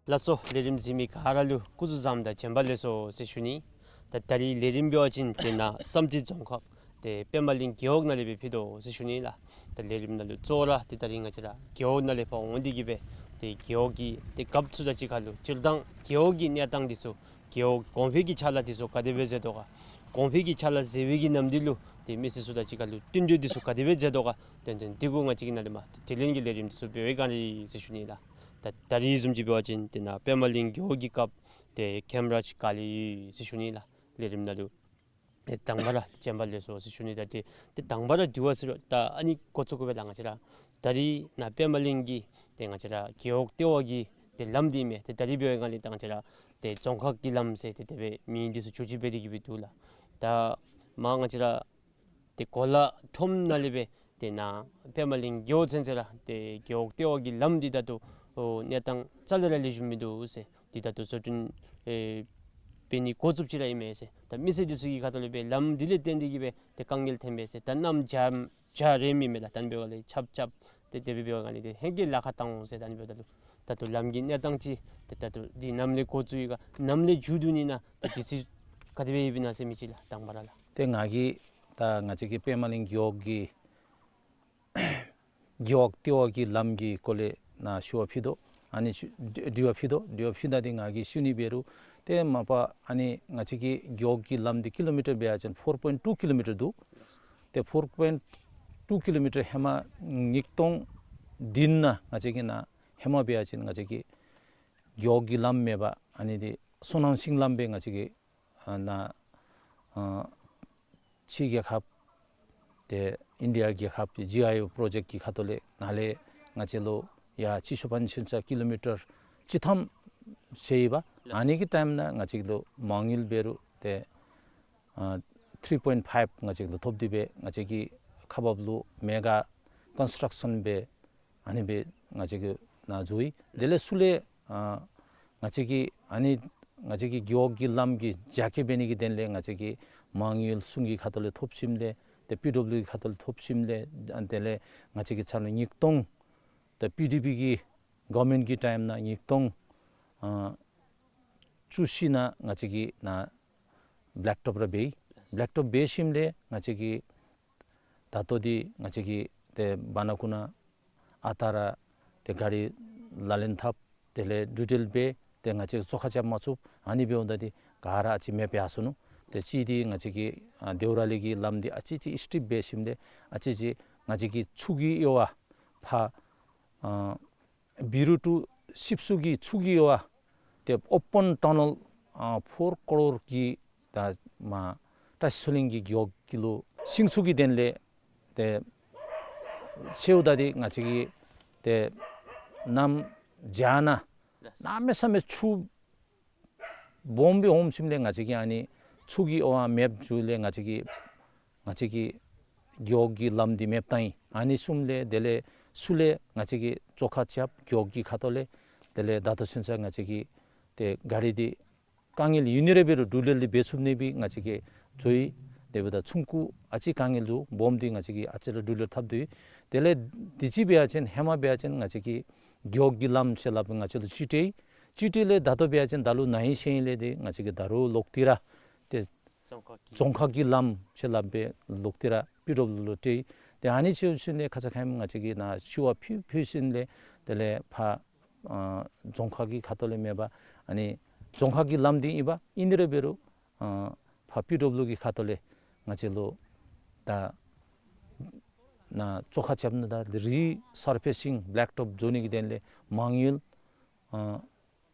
ལགས་སོ། ལས་རིམ་གཟིགས་མི་ག་ར་ལུ་སྐུ་གཟུགས་བཟང་དང་བྱོན་པ་ལེགས་སོ་ཟེར་ཞུ་ནི། ད་ད་རིས་ལས་རིམ་འབད་བ་ཅིན་དེ་ནཱ་བསམ་རྩེ་རྫོང་ཁག་ཏེ་པདྨ་གླིང་རྒེད་འོག་ནང་ལས་སྦེ་ཕུལ་དོ་ཟེར་ཞུ་ནི་ལགས། ད་ལས་རིམ་ནང་ལུ་གཙོ་བོ་ར་ཏེ་ད་རིས་ང་བཅས་ར་རྒེད་འོག་ནང་ལས་ཕར་འོང་སྟེ་གིས་སྦེ་ཏེ་རྒེད་འོག་གི་ཏེ་རྒཔོ་ཚུ་དང་གཅིག་ཁར་ལུ་སྤྱིར་བཏང་རྒེད་འོག་གི་གནས་སྟངས་འདི་ཚུ་རྒེད་འོག་གོང་འཕེལ་གྱི་ཕྱག་ལཱ་འདི་ཚུ་ག་དེ་སྦེ་མཛད་དོ་ག། གོང་འཕེལ་གྱི་ཕྱག་ལཱ་མཛད་པའི་གི་ནམ་དུས་ལུ་ཏེ་མི་སེར་ཚུ་དང་གཅིག་ཁར་ལུ་བསྟུན་གྲོས་འདི་ཚུ་ག་དེ་སྦེ་མཛད་དོ་ག། དོན་ཚན་འདི་གུ་ང་བཅས་ཀྱིས་ནཱ་ལས་མར་ཏེ་དྲི་ལན་གྱི་ལས་རིམ་འདི་ཚུ་འབད་བའི་བསྒང་ར་ཨིན་ཟེར་ཞུ་ནི་ལགས། ད་ད་རིས་བཟུམ་ཅིག་འབད་བ་ཅིན་ཏེ་ནཱ་པདྨ་གླིང་རྒེད་འོག་གི་རྒཔོ་ཏེ་ཁེམ་རཱཇ་ཀཱ་ལི་ཟེར་ཞུ་ནི་ལགས། ལས་རིམ་ནང་ལུ་ཨེ་དང་པ་ར་བྱོན་པ་ལེགས་སོ་ཟེར་ཞུ་ནི། ད་ཏེ་ཏེ་དང་པ་ར་དྲི་བ་ཟེར་རུང་ད་ཨ་ནི་འགོ་བཙུགས་དགོ་པས་ལགས། ང་བཅས་ར་ད་རིས་ནཱ་པདྨ་གླིང་གི་ཏེ་ང་བཅས་ར་རྒེད་འོག་ལྟེ་བ་གི་ཏེ་ལམ་འདི་མས། ཏེ་ད་རིས་འབད་བའི་བསྒང་ལས་ད་ང་བཅས་ར་ཏེ་རྫོང་ཁག་གི་ལམ་ཟེར་ཏེ་དེ་སྦེ་མིང་འདི་ཚུ་བྱུར་བྱུར་འབད་དེ་གིས་སྦེ་འདུག་ལགས། ད་མར་ང་བཅས་ར་ཏེ་གོ་ལ་ཁྲོམ་ནང་ལས་སྦེ་ཏེ་ནཱ་པདྨ་གླིང་རྒེད་འོག་ཚུན་ཚོད་ར་ཏེ་རྒེད་འོག་ལྟེ་བ་གི་ལམ་འདི་ད་ལྟོ་ཨོ་གནས་སྟངས་རྩ་ལས་ར་ལེགས་ཤོམ་མིན་འདུག་ཟེར། འདི་ད་ལྟོ་བཟོ་སྐྲུན་ཨེ་འབད་ནི་འགོ་བཙུགསཔ་ཅིག་ར་ཨིན་མས་ཟེར། ད་མི་སེར་འདི་ཚུ་གི་ཁ་ཐུག་ལས་སྦེ་ལམ་འདི་ལས་བརྟེན་ཏེ་གིས་སྦེ་ཏེ་དཀའ་ངལ་ཐོན་པས་ཟེར། ད་གནམ་བྱཱར་བྱཱར་རེ་མི་མེད་ལགས། ད་ཨ་ནི་འབདཝ་ལས་ཆབ་ཆབ་ཏེ་དེ་སྦེ་འབདཝ་ལས་ཏེ་ཧེང་སྐལ་ལཱ་ཁག་བཏང་འོང་ཟེར། ད་ཨ་ནི་འབདཝ་ད་ལུ་ད་ལྟོ་ལམ་གྱི་གནས་སྟངས་ཅིག་ཏེ་ད་ལྟོ་འདི་ནམ་ལས་འགོ་བཙུགས་ཡི་ག་ནམ་ལས་མཇུག་བསྡུ་ནི་ན་ད་དུས་ཚོད་ག་དེ་སྦེ་ཡོདཔ་ཨིན་ན་ཟེར་མི་ཅིག་ལགས། དང་པ་ར་ལགས། ཏེ་ང་གིས་ད་ང་བཅས་ཀྱི་པདྨ་གླིང་རྒེད་འོག་གི་རྒེད་འོག་ལྟེ་བ་གི་ལམ་གྱི་སྐོར་ལས་ནཱ་ཞུ་བ་ཕུལ་དོ། ཨ་ནི་ཞུ་དྲི་དྲི་བ་ཕུལ་དོ། དྲི་བ་ཕུལ་ད་འདི་ང་གིས་ཞུ་ནི་འབད་རུང་ཏེ་མ་པ་ཨ་ནི་ང་བཅས་ཀྱི་རྒེད་འོག་གི་ལམ་འདི་ཀི་ལོ་མི་ཊར་འབད་བ་ཅིན་ཕོར་པོའིནཊ་ཊུ་ཀི་ལོ་མི་ཊར་འདུག། ཏེ་ཕོར་པོའིནཊ་ཊུ་ཀི་ལོ་མི་ཊར་ཧེ་མ་ཉིས་སྟོང་བདུན་ནང་ང་བཅས་ཀྱི་ནཱ་ཧེ་མ་འབད་བ་ཅིན་ང་བཅས་ཀྱི་རྒེད་འོག་གི་ལམ་མེད་པར་ཨ་ནི་འདི་སོ་ནམ་ཤིང་ལམ་སྦེ་ང་བཅས་ཀྱི་ཨ་ནཱ་ཨ་ཕྱི་རྒྱལ་ཁབ་ཏེ་ཨིན་ཌི་ཡ་རྒྱལ་ཁབ་ཀྱི་ཇི་ཨའི་པྲོ་ཇེཀཊ་ཀྱི་ཁ་ཐུག་ལས་ནཱ་ལས་ང་བཅས་ལུ་ཡར་སྤྱི་ཤོག་པན་ཆེན་ས་ཀི་ལོ་མི་ཊར་བཅུ་ཐམ་ཟེར་ཡོད་པ། ཨ་ནི་གི་ཊའིམ་ནང་ང་བཅས་ལུ་མ་དངུལ་འབད་རུང་ཏེ་ཨ་ཐིརི་པོའིནཊ་ཕའིབ་ང་བཅས་ལུ་ཐོབ་སྟེ་སྦེ་ང་བཅས་ཀྱི་ཁ་འབབ་ལུ་མེ་ག་ཀོན་སི་ཊྲག་ཤཱན་སྦེ་ཨ་ནི་སྦེ་ང་བཅས་ཀྱི་ནཱ་འཛུལ་ཡི། དེ་ལས་ཚུར་ལས་ཨ་ང་བཅས་ཀྱི་ཨ་ནི་ང་བཅས་ཀྱི་རྒེད་འོག་གི་ལམ་གྱི་རྒྱ་སྐྱེད་འབད་ནི་གི་དོན་ལས་ང་བཅས་ཀྱི་མ་དངུལ་གཞུང་གི་ཁ་ཐུག་ལས་ཐོབ་ཞིནམ་ལས་ཏེ་པི་ཌབ་ལུ་ཌི་གི་ཁ་ཐུག་ལས་ཐོབ་ཞིནམ་ལས་ཨ་དེ་ལས་ང་བཅས་ཀྱི་ཚར་ལུ་ཉིས་སྟོང་ཏེ་པི་ཌི་པི་གི་གོ་ཝར་མེནཊ་གི་ཊའིམ་ནང་ཉིས་སྟོང་ཨ་བཅུ་བཞི་ནང་ང་བཅས་ཀྱི་ནཱ་བེ་ལེཀ་ཊོབ་ར་འབད་ཡི། བེ་ལེཀ་ཊོབ་འབད་ཞིནམ་ལས་ང་བཅས་ཀྱི་ད་ལྟོ་འདི་ང་བཅས་ཀྱི་ཏེ་བར་ན་ཀུན་ཨ་རྟག་ར་ཏེ་ག་རི་ལག་ལེན་འཐབ། དེ་ལས་འགྲུལ་འགྲུལ་འབད་ཏེ་ང་བཅས་བཙོག་ཁ་རྐྱབ་མ་ཚུགས། ཨ་ནི་འབདཝ་ད་འདི་ག་ར་ཨ་ཙི་མེདཔ་ཡར་སོ་ནུག། ཏེ་གཅིག་འདི་ང་བཅས་ཀྱི་ཨ་དེའུ་ར་ལི་གི་ལམ་འདི་ཨ་ཙི་ཅིག་སི་ཊིབ་འབད་ཞིནམ་ལས་ཨ་ཙི་ཅིག་ང་བཅས་ཀྱི་ཆུ་གི་ཡོལ་བ་ཕར་ཨ་བི་རུ་ཊུ་ ཤིབ་སུ་གི་ཆུ་གི་ཡོ་བ་ཏེ་ཨོ་པཱན་ཊ་ནཱལ་ཨ་ཕོར་ཀོ་རོར་གི་ད་མ་བཀྲ་ཤིས་ཚེ་རིང་གི་རྒེད་འོག་གི་ལུ་ཤིང་ཆུ་གི་དོན་ལས་ཏེ་ཤེའུ་ད་འདི་ང་བཅས་ཀྱིས་ཏེ་གནམ་བྱཱར་ནང་གནམ་མེད་ས་མེད་ཆུ་སྦོམ་སྦེ་འོང་ཞིནམ་ལས་ང་བཅས་ཀྱིས་ཨ་ནི་ཆུ་གི་ཡོ་བ་མེདཔ་བཟུམ་ལས་ང་བཅས་ཀྱིས་ང་བཅས་ཀྱི་རྒེད་འོག་གི་ལམ་འདི་མེདཔ་བཏང་ཡི། ཨ་ནི་བཟུམ་ལས་དེ་ལས་ཚུར་ལས་ང་བཅས་ཀྱིས་བཙོག་ཁ་རྐྱབ་རྒེད་འོག་གི་ཁ་ཐུག་ལས། དེ་ལས་ད་ལྟོ་ཚུན་ཚོད་ང་བཅས་ཀྱིས་ཏེ་གཱ་རི་འདི་དཀའ་ངལ་ཡོད་ནི་ར་འབད་རུང་འགྲུལ་འགྲུལ་འདི་འབད་ཚུགས་ནི་སྦེ་ང་བཅས་ཀྱིས་འགྱོ་ཡི། དེ་འབདཝ་ད་ཚོང་ཁུག་ཨ་ཙི་དཀའ་ངལ་འདུག། སྦོམ་འདི་ང་བཅས་ཀྱིས་ཨ་ཙི་ར་འགྲུལ་འགྲུལ་འཐབ་སྡོད་ཡི། དེ་ལས་དུས་ཅི་འབད་བ་ཅིན་ཧེ་མ་འབད་བ་ཅིན་ང་བཅས་ཀྱིས་རྒེད་འོག་གི་ལམ་ཟེར་སླབ་སྦེ་ང་བཅས་ལུ་ཅིག་སྤྲོད་ཡི། ཅིག་སྤྲོད་ལས་ད་ལྟོ་འབད་བ་ཅིན་ད་ལུ་ན་ཧིང་ཤེས་ཧིང་ལས་འདི་ང་བཅས་ཀྱིས་ད་རུང་ལོག་སྟེ་ར་ཏེ་རྫོང་ཁག་གི་རྫོང་ཁག་གི་ལམ་ཟེར་སླབ་སྦེ་ལོག་སྟེ་ར་སྤི་རོཔ་ལུ་སྤྲོད་ཡི། ཏེ་ཨ་ནི་ཚུ་ཚུ་ནི་ཁ་ཙ་ཁ་ཉིནམ་ང་བཅས་ཀྱིས་ནཱ་ཞུ་བ་ཕུལ་ཕུལ་ཞིནམ་ལས་དེ་ལས་ཕར་ཨ་རྫོང་ཁག་གི་ཁ་ཐུག་ལས་མེན་པར་ཨ་ནི་རྫོང་ཁག་གི་ལམ་འདི་ཨིན་པས། ཨིན་ནི་ར་འབད་རུང་ཨ་ཕར་སྤི་རོཔ་ལུ་གི་ཁ་ཐུག་ལས་ང་བཅས་ལུ་ད་ནཱ་བཙོག་ཁ་རྐྱབ་ནི་དང་རི་སར་ཕེ་སིང་བེ་ལེཀ་ཊོཔ་བཟོ་ནི་གི་དོན་ལས་མ་དངུལ་ཨ་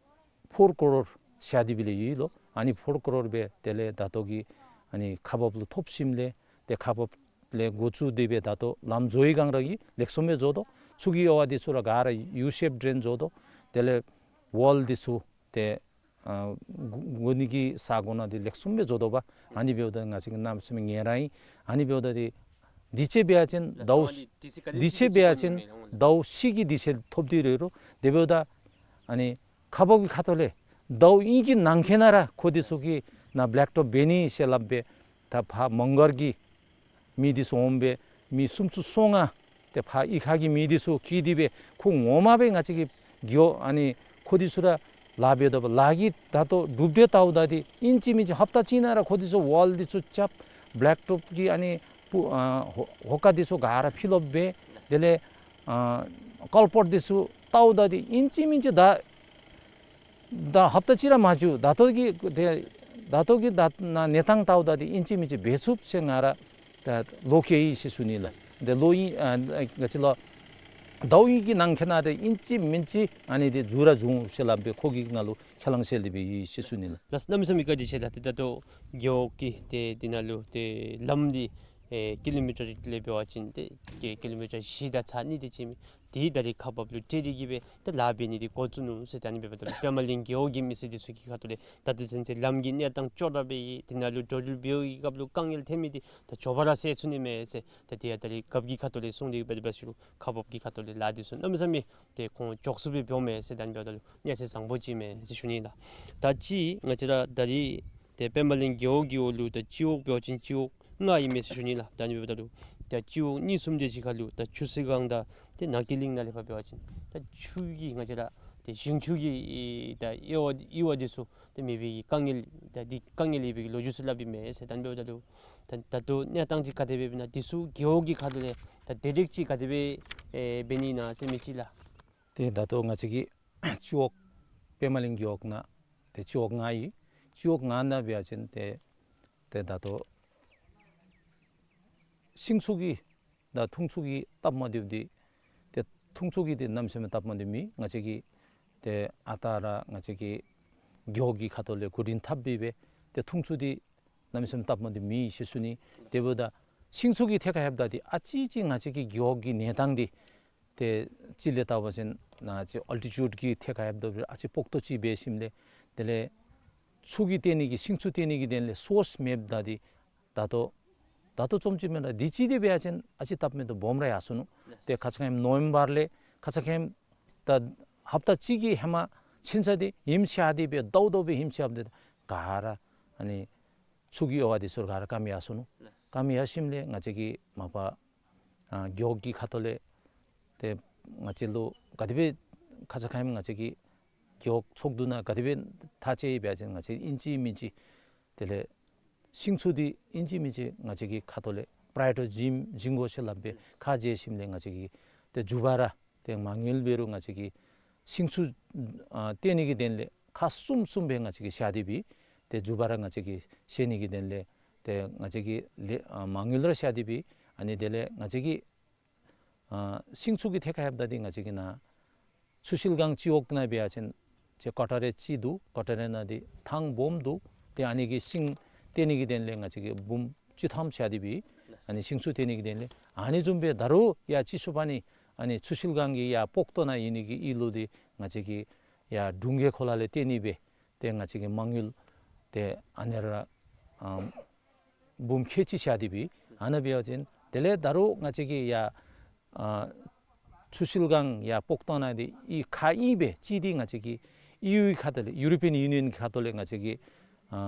ཕོར་ཀོ་རོར་བཞག་སྟེ་སྦེ་ལས་ཡོད་ལོ། ཨ་ནི་ཕོར་ཀོ་རོར་སྦེ་དེ་ལས་ད་ལྟོ་གི་ཨ་ནི་ཁག་འབགཔ་ལུ་ཐོབ་ཞིནམ་ལས་ཏེ་ཁག་འབགཔ་ལས་འགོ་བཙུགས་ཏེ་སྦེ་ད་ལྟོ་ལམ་བཟོ་བའི་སྒང་ར་གི་ལེགས་ཤོམ་སྦེ་བཟོ་དོ། ཆུ་གི་ཡོ་བ་འདི་ཚུ་ར་ག་ར་ཡུ་ཤེཔ་ཌྲེན་བཟོ་དོ། དེ་ལས་ཝཱལ་འདི་ཚུ་ཏེ་ཨ་དགོ་དགོ་ནི་གི་ས་གོ་ནང་འདི་ལེགས་ཤོམ་སྦེ་བཟོ་དོ་པ། ཨ་ནི་འབདཝ་ད་ང་བཅས་ཀྱིས་གནམ་མེད་ས་མེད་ངལ་རངས་ཡི། ཨ་ནི་འབདཝ་ད་འདི་འདི་ཅིག་འབད་བ་ཅིན་ཟླཝ་འདི་ཅིག་འབད་བ་ཅིན་ཟླཝ་བཞི་གི་དུས་ཚོད་ཐོབ་སྟེ་ར་ཡོད་རུང་དེ་འབདཝ་ད་ཨ་ནི་ཁག་འབག་གི་ཁ་ཐུག་ལས་ཟླཝ་གཉིས་ཀྱི་ནང་འཁོད་ནང་ར་ཁོང་འདི་ཚུ་གིས་ནཱ་བེ་ལེཀ་ཊོཔ་འབད་ནི་ཟེར་སླབ་སྦེ་ད་ཕར་མོང་སྒར་གྱི་མི་འདི་ཚུ་འོངམ་སྦེ་མི་སུམ་ཅུ་སོ་ལྔ་ཏེ་ཕར་གཡུས་ཁ་གི་མི་འདི་ཚུ་འཁྱིད་དེ་སྦེ་ཁོང་ངོ་མ་སྦེ་ང་བཅས་ཀྱི་རྒེད་འོག་ཨ་ནི་ཁོང་འདི་ཚུ་ར་ལཱ་འབད་དོ་པ། ལཱ་གི་ད་ལྟོ་གྲུབ་འབྲས་བལྟཝ་ད་འདི་ཨིན་ཅི་མིན་ཅི་ཧབ་ཏ་གཅིག་ནང་ར་ཁོང་འདི་ཚུ་ཝཱལ་འདི་ཚུ་རྐྱབ་བེ་ལེཀ་ཊོཔ་གི་ཨ་ནི་སྤུ་ཨ་ཧོ་ཧོ་ཀ་འདི་ཚུ་ག་ར་ཕིལ་ཨཔ་འབད། དེ་ལས་ཨ་ཀལ་པརཊ་འདི་ཚུ་བལྟཝ་ད་འདི་ཨིན་ཅི་མིན་ཅི་ད་ད་ཧབ་ཏ་གཅིག་ར་མ་བྱུང་། ད་ལྟོ་གི་ཏེ་ད་ལྟོ་གི་ད་ནཱ་གནས་སྟངས་བལྟཝ་ད་འདི་ཨིན་ཅི་མིན་ཅི་འབད་ཚུགས་ཟེར་ང་ར་ད་བློ་བཀལ་ཡི་ཟེར་ཞུ་ནི་ལགས། ཏེ་ལོ་ཨིན་ཨ་ག་ཅི་ལོ་ཟླཝ་གཉིས་ཀྱི་ནང་འཁོད་ནང་འདི་ཨིན་ཅི་མིན་ཅི་ཨ་ནི་འདི་འཛུགས་ར་འཛུགས་འོང་ཟེར་སླབ་སྦེ་ཁོང་གིས་ང་ལུ་ཁས་བླངས་བཞེས་ཏེ་སྦེ་ཡོད་ཟེར་ཞུ་ནི་ལགས། ལགས་གནམ་མེད་ས་མེད་བཀའ་དྲིན་ཆེ་ལགས། ཏེ་ད་ལྟོ་རྒེད་འོག་གི་ཏེ་འདི་ནང་ལུ་ཏེ་ལམ་འདི་ཨེ་ཀི་ལོ་མི་ཊར་ལས་འབད་བ་ཅིན་ཏེ་ཀི་ཀི་ལོ་མི་ཊར་བཞི་དང་ཚག་གཉིས་དེ་ཅིག་མས། དེ་ད་རེས་ཁག་འབགཔ་ལུ་སྤྲོད་དེ་གི་སྦེ་ཏེ་ལཱ་འབད་ནི་འདི་འགོ་བཙུགས་ནུག་ཟེར། ད་ཨ་ནི་འབདཝ་ད་ལུ་པདྨ་གླིང་རྒེད་འོག་གི་མི་སེར་འདི་ཚུ་གི་ཁ་ཐུག་ལས་ད་ལྟོ་ཚུན་ཚོད་ལམ་གྱི་གནས་སྟངས་སྐྱོ་དྲགས་སྦེ་ཡོད། དེ་ནང་ལུ་འགྲོ་འགྲུལ་འབད་བའི་སྐབས་ལུ་དཀའ་ངལ་འཕྱད་མི་འདི་ད་མགྱོགས་པ་ར་སེལ་ཚུགས་ནི་མས་ཟེར། ད་དེ་ཡང་ད་རེས་རྒཔོ་གི་ཁ་ཐུག་ལས་གསུངས་ཏེ་འབད་དེ་འབད་ཞུ་རུང་ཁག་འབགཔ་གི་ཁ་ཐུག་ལས་ལཱ་འདི་ཚུ་གནམ་མེད་ས་མེད་ཏེ་ཁོང་མགྱོགས་སུ་སྦེ་འབདཝ་མས་ཟེར། ད་ཨ་ནི་འབདཝ་ད་ལུ་གནས་ཚད་བཟང་པོ་ཅིག་མས་ཟེར་ཞུ་ནི་ལགས། ད་ཅི་ང་བཅས་ར་ད་རེས་ཏེ་པདྨ་གླིང་རྒེད་འོག་གི་འོག་ལུ་ད་སྤྱི་འོག་འབད་བ་ཅིན་སྤྱི་འོག་ལྔ་ཨིན་མས་ཟེར་ཞུ་ནི་ལགས། ད་ཨ་ནི་འབདཝ་ད་ལུ་ད་སྤྱི་འོག་གཉིས་གསུམ་དེ་ཅིག་ཁར་ལུ་ད་ཆུ་སྲིན་སྒང་དང་ཏེ་ནགས་ཀྱི་གླིང་ནང་ལས་ཕར་འབད་བ་ཅིན་ད་ཆུ་གི་ང་བཅས་ར་ཏེ་ཞིང་ཆུ་གི་ད་གཡུར་བ་གཡུར་བ་འདི་ཚུ་ཏེ་མེད་པའི་གི་དཀའ་ངལ་ད་འདི་དཀའ་ངལ་ཡོད་པའི་གི་ལོ་རྒྱུས་ཚུ་སླབ་ཨིན་མས་ཟེར། ད་ཨ་ནི་འབདཝ་ད་ལུ་ད་ད་ལྟོ་གནས་སྟངས་ཅིག་ག་དེ་སྦེ་ཨིན་ན་འདི་ཚུ་རྒེད་འོག་གི་ཁ་ཐུག་ལས་ད་དེ་རིགས་ཅིག་ག་དེ་སྦེ་ཨེ་འབད་ནི་ཨིན་ན་ཟེར་མི་ཅིག་ལགས། ཏེ་ད་ལྟོ་ང་བཅས་ཀྱི་སྤྱི་འོག་པདྨ་གླིང་རྒེད་འོག་ནང་ཏེ་སྤྱི་འོག་ལྔ་ཡོད། སྤྱི་འོག་ལྔ་ནང་འབད་བ་ཅིན་ཏེ་ཏེ་ད་ལྟོ་ཤིང་ཆུ་གི་དང་འཐུང་ཆུ་གི་སྟབས་མ་བདེཝ་འདི་ཏེ་འཐུང་ཆུ་གི་འདི་གནམ་མེད་ས་མེད་སྟབས་མ་བདེཝ་མེད། ང་བཅས་ཀྱིས་ཏེ་ཨ་རྟག་ར་ང་བཅས་ཀྱི་རྒེད་འོག་གི་ཁ་ཐུག་ལས་འགོ་འདྲེན་འཐབ་སྦེ་སྦེ་ཏེ་འཐུང་ཆུ་འདི་གནམ་མེད་ས་མེད་སྟབས་མ་བདེཝ་མེད་ཟེར་ཞུ་ནི། དེ་འབདཝ་ད་ཤིང་ཆུ་གི་ཐད་ཁར་ལྷོདཔ་ད་འདི་ཨ་ཙི་ཅིག་ང་བཅས་ཀྱི་རྒེད་འོག་གི་གནས་སྟངས་འདི་ཏེ་ཅིག་ལས་བལྟ་བ་ཅིན་ནཱ་ཅིག་ཨལ་ཊི་ཊིའུཌ་གི་ཐད་ཁར་ལྷོདཔ་ད་ཨ་ཙི་སྤོག་ཏོ་ཅིག་འབད་ཞིནམ་ལས་དེ་ལས་ཆུ་གི་བཏོན་ནི་གི་ཤིང་ཆུ་བཏོན་ནི་གི་དོན་ལས་སོརསི་མེདཔ་ད་འདི་ད་ལྟོ་ད་ལྟོ་ཙམ་ཅིག་མེན་ན་འདི་ཅིག་འདི་འབད་བ་ཅིན་ཨ་ཙི་སྟབས་མ་བདེཝ་སྦོམ་ར་ཡར་སོ་ནུག། ཏེ་ཁ་ཙ་ཁ་ཉིནམ་ནོ་བེམ་བར་ལས་ཁ་ཙ་ཁ་ཉིནམ་ད་ཧབ་ཏ་གཅིག་གི་ཧེ་མ་ཚུན་ཚོད་འདི་ཧིང་ཆད་དེ་སྦེ་ཟླཝ་ཟླཝ་སྦེ་ཧིང་ཆད་དེ་ག་ར་ཨ་ནི་ཆུ་གི་ཡོ་བ་འདི་ཚུ་ག་ར་སྐམ་ཡར་སོ་ནུག། སྐམ་ཡར་ཞིནམ་ལས་ང་བཅས་ཀྱི་མ་པ་ཨ་རྒེད་འོག་གི་ཁ་ཐུག་ལས་ཏེ་ང་བཅས་ལུ་ག་དེ་སྦེ་ཁ་ཙ་ཁ་ཉིནམ་ང་བཅས་ཀྱི་རྒེད་འོག་ཚོགས་འདུ་ནང་ག་དེ་སྦེ་ཐག་བཅད་ཡི་འབད་བ་ཅིན་ང་བཅས་ཨིན་ཅི་མིན་ཅི་དེ་ལས་ཤིང་ཆུ་འདི་ཨིན་ཅི་མིན་ཅི་ང་བཅས་ཀྱི་ཁ་ཐུག་ལས་པྲའི་ཡོ་རི་ཊི་བྱིན་བྱིན་དགོ་ཟེར་སླབ་སྦེ་ཁ་འབྱལ་ཞིནམ་ལས་ང་བཅས་ཀྱིས་ཏེ་མཇུག་བར་ར་ཏེ་མ་དངུལ་འབད་རུང་ང་བཅས་ཀྱིས་ཤིང་ཆུ་ཨ་བཏོན་ནི་གི་དོན་ལས་ཁག་གསུམ་གསུམ་སྦེ་ང་བཅས་ཀྱིས་བཞག་སྟེ་སྦེ་ཏེ་མཇུག་བར་ར་ང་བཅས་ཀྱིས་བཞེས་ནི་གི་དོན་ལས་ཏེ་ང་བཅས་ཀྱིས་ལེ་ཨ་མ་དངུལ་ར་བཞག་སྟེ་སྦེ་ཨ་ནི་དེ་ལས་ང་བཅས་ཀྱིས་ཨ་ཤིང་ཆུ་གི་ཐད་ཁར་ལྷོདཔ་ད་འདི་ང་བཅས་ཀྱིས་ནཱ་ ཆུ་ཤུལ་སྒང་སྤྱི་འོག་ནང་འབད་བ་ཅིན་ཅིག་ཀོ་ཊ་རེ་ཅིག་འདུག། ཀོ་ཊ་རེ་ནང་འདི་ཐང་སྦོམ་འདུག། ཏེ་ཨ་ནི་གི་ཤིང་བཏོན་ནི་གི་དོན་ལས་ང་བཅས་ཀྱིས་འབུམ་བཅུ་ཐམ་བཞག་སྟེ་སྦེ་ཨ་ནི་ཤིང་ཚུ་བཏོན་ནི་གི་དོན་ལས། ཨ་ནི་བཟུམ་སྦེ་ད་རུང་ཡར་སྤྱི་ཟུར་ཕར་ནི་ཨ་ནི་ཆུ་ཤུལ་སྒང་གི་ཡར་སྤོག་ཏོ་ནང་ཡོད་ནི་གི་གཡུས་ལུ་འདི་ང་བཅས་ཀྱིས་ཡར་གྲོང་ཁྱེར་ཁོ་ལ་ལས་བཏོན་ནི་སྦེ་ཏེ་ང་བཅས་ཀྱིས་མ་དངུལ་ཏེ་ཨ་ནི་ར་ཨམ་འབུམ་ཁལ་གཅིག་བཞག་སྟེ་སྦེ་ཨ་ནཱ་འབད་བ་ཅིན་དེ་ལས་ད་རུང་ང་བཅས་ཀྱིས་ཡར་ཨ་ཆུ་ཤུལ་སྒང་ཡར་སྤོག་ཏོ་ནང་འདི་གཡུས་ཁག་གཉིས་སྦེ་གཅིག་འདི་ང་བཅས་ཀྱི་ཨི་ཡུ་ཁ་ཐུག་ལས་ཡུ་རོ་པི་ཡཱན་ཡུ་ནི་ཡཱན་ཁ་ཐུག་ལས་ང་བཅས་ཀྱིས་ཨ་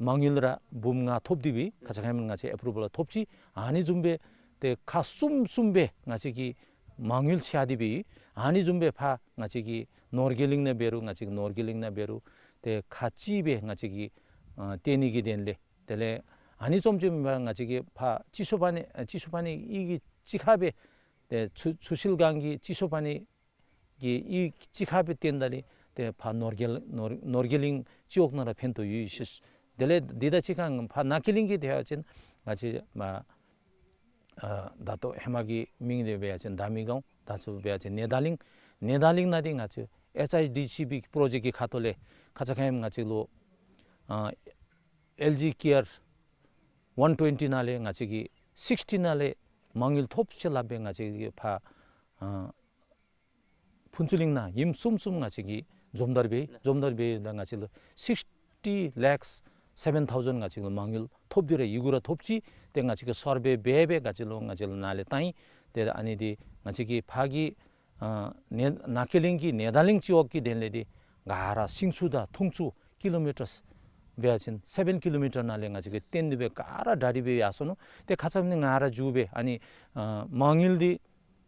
མ་དངུལ་ར་འབུམ་ལྔ་ཐོབ་སྟེ་སྦེ་ཁ་ཙ་ཁ་ཉིནམ་ང་བཅས་ཨེ་པུ་རུ་བཱལ་ཐོབ་ཅི། ཨ་ནི་བཟུམ་སྦེ་ཏེ་ཁག་གསུམ་གསུམ་སྦེ་ང་བཅས་ཀྱིས་མ་དངུལ་བཞག་སྟེ་སྦེ་ཨ་ནི་བཟུམ་སྦེ་ཕར་ང་བཅས་ཀྱི་ནོར་དགེ་གླིང་ནང་འབད་རུང་ང་བཅས་ཀྱི་ནོར་དགེ་གླིང་ནང་འབད་རུང་ཏེ་ཁག་གཅིག་སྦེ་ང་བཅས་ཀྱིས་ཨ་བཏོན་ནི་གི་དོན་ལས། དེ་ལས་ཨ་ནི་ཙམ་ཅིག་མེན་པར་ང་བཅས་ཀྱིས་ཕར་སྤྱི་ཟུར་ཕར་ནི་ཨ་སྤྱི་ཟུར་ཕར་ནི་གཡུས་ཀྱི་གཅིག་ཁར་སྦེ་ཏེ་ཆུ་ཆུ་ཤུལ་སྒང་གི་སྤྱི་ཟུར་ཕར་ནི་གི་གཡུས་གཅིག་ཁར་སྦེ་བཏོན་ད་ལས་ཏེ་ཕར་ནོར་དགེ་ནོར་ནོར་དགེ་གླིང་སྤྱི་འོག་ནང་ར་ཕན་ཐོགས་ཡོད་ཤེས། དེ་ལས་འདི་དང་གཅིག་ཁར་ཕར་ནང་ཁེ་གླིང་གི་དེ་བ་ཅིན་ང་བཅས་མ་ཨ་ད་ལྟོ་ཧེ་མ་གི་མིང་འདི་འབད་བ་ཅིན་ཟླ་མེད་སྒང་། ད་ཚུར་འབད་བ་ཅིན་ནེ་དཱ་གླིང་། ནེ་དཱ་གླིང་ནང་འདི་ང་བཅས་ཨེཆ་ཨའི་ཌི་སི་པི་པྲོ་ཇེཀཊ་ཀྱི་ཁ་ཐུག་ལས་ཁ་ཙ་ཁ་ཉིནམ་ང་བཅས་ལུ་ཨ་ཨེལ་ཇི་ཀེ་ཨར་ཝན་ཊུ་ཝེན་ཊི་ནང་ལས་ང་བཅས་ཀྱིས་སིགསི་ཊི་ནང་ལས་མ་དངུལ་ཐོབ་ཅི་སླབ་སྦེ་ང་བཅས་ཀྱིས་ཕར་ཨ་ཕུན་ཚོགས་གླིང་ནང་ཨིནམ་གསུམ་གསུམ་ང་བཅས་ཀྱིས་འཛོམས་ད་སྦེ་འཛོམས་ད་སྦེ་ད་ང་བཅས་ལུ་སིགསི་ཊི་ལེགསི་སེ་བེན་ཐའུ་ཟེན་ང་བཅས་ལུ་མ་དངུལ་ཐོབ་སྟེ་ར་ཡི་གུ་ར་ཐོབ་ཅི། ཏེ་ང་བཅས་ཀྱིས་སར་བེ་འབད་སྦེ་ང་བཅས་ལུ་ང་བཅས་ལུ་ནཱ་ལས་བཏང་ཡི། ཏེ་ཨ་ནི་འདི་ང་བཅས་ཀྱིས་ཕར་གྱི་ཨ་ནེ་ནང་ཁེ་གླིང་གི་ནེ་དཱ་གླིང་སྤྱི་འོག་གི་དོན་ལས་འདི་ག་ར་ཤིང་ཚུ་དང་ཐང་ཚུ་ཀི་ལོ་མི་ཊརསི་འབད་བ་ཅིན་སེ་བེན་ཀི་ལོ་མི་ཊར་ནང་ལས་ང་བཅས་ཀྱིས་བཏོན་ཏེ་སྦེ་ག་ར་གྲ་སྒྲིག་སྦེ་ཡར་སོང་ནུག། ཏེ་ཁ་ཙ་ནི་ང་ར་འགྱོ་སྦེ་ཨ་ནི་ཨ་མ་དངུལ་འདི་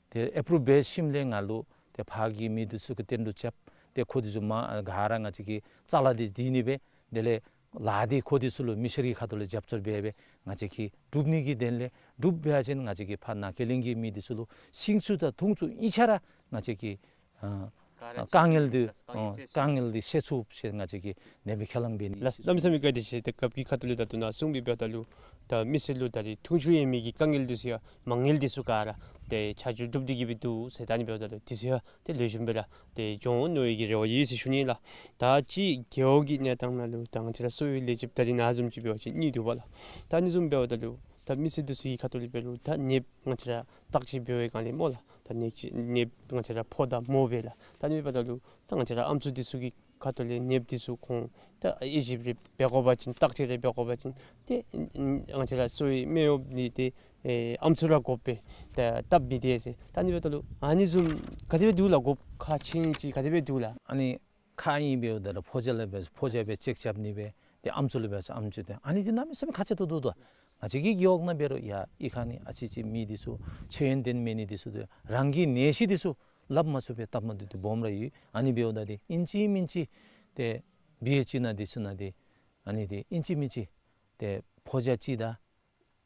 ཏེ་ཨེ་པུ་རུབ་འབད་ཞིནམ་ལས་ང་ལུ་ཏེ་ཕར་གྱི་མི་འདི་ཚུ་གིས་བཏོན་དོ་རྐྱབ། ཏེ་ཁོང་འདི་ཚུ་མ་ག་ར་ང་བཅས་ཀྱིས་ཅ་ལ་འདི་བསྡུ་ནི་སྦེ་དེ་ལས་ལཱ་འདི་ཁོང་འདི་ཚུ་ལུ་མི་སེར་གྱི་ཁ་ཐུག་ལས་རྒྱབ་སྐྱོར་འབད་སྦེ་ང་བཅས་ཀྱིས་སྒྲུབ་ནི་གི་དོན་ལས་སྒྲུབ་འབད་བ་ཅིན་ང་བཅས་ཀྱིས་ཕར་ནང་ཁེ་གླིང་གི་མི་འདི་ཚུ་ལུ་ཤིང་ཚུ་དང་ཐང་ཚུ་གཉིས་ཆ་ར་ང་བཅས་ཀྱིས་ཨ་དཀའ་ངལ་འདི་ཨ་དཀའ་ངལ་འདི་སེལ་ཚུགས་ཟེར་ང་བཅས་ཀྱིས་ནེ་སྦེ་ཁས་བླངས་འབད་ནི། ལགས་གནམ་མེད་ས་མེད་བཀའ་དྲིན་ཆེ། ད་རྒཔོ་གི་ཁ་ཐུག་ལས་ད་ལྟོ་ནཱ་གསུངས་པའི་འབདཝ་ད་ལུ་ད་མི་སེར་ལུ་ད་རིས་ཐང་ཆུ་ཡོད་མི་གི་དཀའ་ངལ་འདི་ཚུ་ཡང་མ་དངུལ་འདི་ཚུ་ག་ར་ཏེ་ཆ་འཇོག་སྒྲུབ་སྟེ་གི་སྦེ་འདུག་ཟེར་ད་ཨ་ནི་འབདཝ་ད་ལུ་འདི་ཚུ་ཡང་ཏེ་ལེགས་ཤོམ་སྦེ་ར་ཏེ་འགྱོ་འོང་མནོ་བའི་གི་རེ་བ་ཡོད་ཟེར་ཞུ་ནི་ལགས། ད་ཅི་རྒེད་འོག་གི་གནས་སྟངས་ནང་ལུ་ད་ང་བཅས་ར་གསོ་བའི་ལས་བྱེདཔ་ད་རིས་ནཱ་བཟུམ་ཅིག་འབད་བ་ཅིན་གཉིས་འདུག་པ་ལགས། ད་ཨ་ནི་བཟུམ་འབདཝ་ད་ལུ་ད་མི་སེར་འདི་ཚུ་གི་ཁ་ཐུག་ལས་འབད་རུང་ད་ནདཔ་ང་བཅས་ར་བརྟག་དཔྱད་འབད་བའི་སྒང་ལས་སྨོ་ལགས། ད་ནདཔ་ཅིག་ནདཔ་ང་བཅས་ར་ཕོག་དང་མ་ཕོག་སྦེ་ལགས། ད་ཨ་ནི་འབདཝ་ད་ལུ་ད་ང་བཅས་ར་ཨམ་སྲུ་འདི་ཚུ་གི་ཁ་ཐུག་ལས་ནདཔ་འདི་ཚུ་ཁོང་ད་དབྱེ་ཞིབ་རེ་འབད་དགོ་པ་ཅིན་བརྟག་དཔྱད་རེ་འབད་དགོ་པ་ཅིན་ཏེ་ང་བཅས་ར་གསོ་བའི་སྨན་གཡོགཔ་འདི་ཏེ་ཨེ་ཨམ་སྲུ་ར་དགོ་པས། ད་སྟབས་མི་བདེ་ཟེར། ད་ཨ་ནི་འབདཝ་ད་ལུ་ཨ་ནི་བཟུམ་ག་དེ་སྦེ་འདུག་ལགས། དགོཔ་ཁག་ཆེ་ཅིག་ག་དེ་སྦེ་འདུག་ལགས། ཨ་ནི་ཁག་གཉིས་འབདཝ་ད་ལུ་ཕོ་རྒྱས་ལུ་འབད་ཕོ་རྒྱས་སྦེ་ཅེཀ་རྐྱབ་ནི་སྦེ་ཏེ་ཨམ་སྲུ་ལུ་འབད་ཨམ་སྲུ་ཏེ་ཨ་ནི་འདི་གནམ་མེད་ས་མེད་ཁག་ཆེ་ཏོག་ཏོ་འདུག། ང་བཅས་ཀྱི་རྒེད་འོག་ནང་འབད་རུང་ཡར་གཡུས་ཁ་ནི་ཨ་ཙི་ཅིག་མི་འདི་ཚུ་མཆོད་ཡོན་འདོན་མི་ནི་འདི་ཚུ་ཏེ་རང་གི་ནད་གཞི་འདི་ཚུ་སླབ་མ་ཚུགས་པའི་སྟབས་མ་བདེཝ་འདི་སྦོམ་ར་ཡོད། ཨ་ནི་འབདཝ་ད་འདི་ཨིན་ཅི་མིན་ཅི་ཏེ་བི་ཨེཆ་ཨི་ནང་འདི་ཚུ་ནང་འདི་ཨ་ནི་འདི་ཨིན་ཅི་མིན་ཅི་ཏེ་ཕོ་རྒྱས་ཅིག་དང་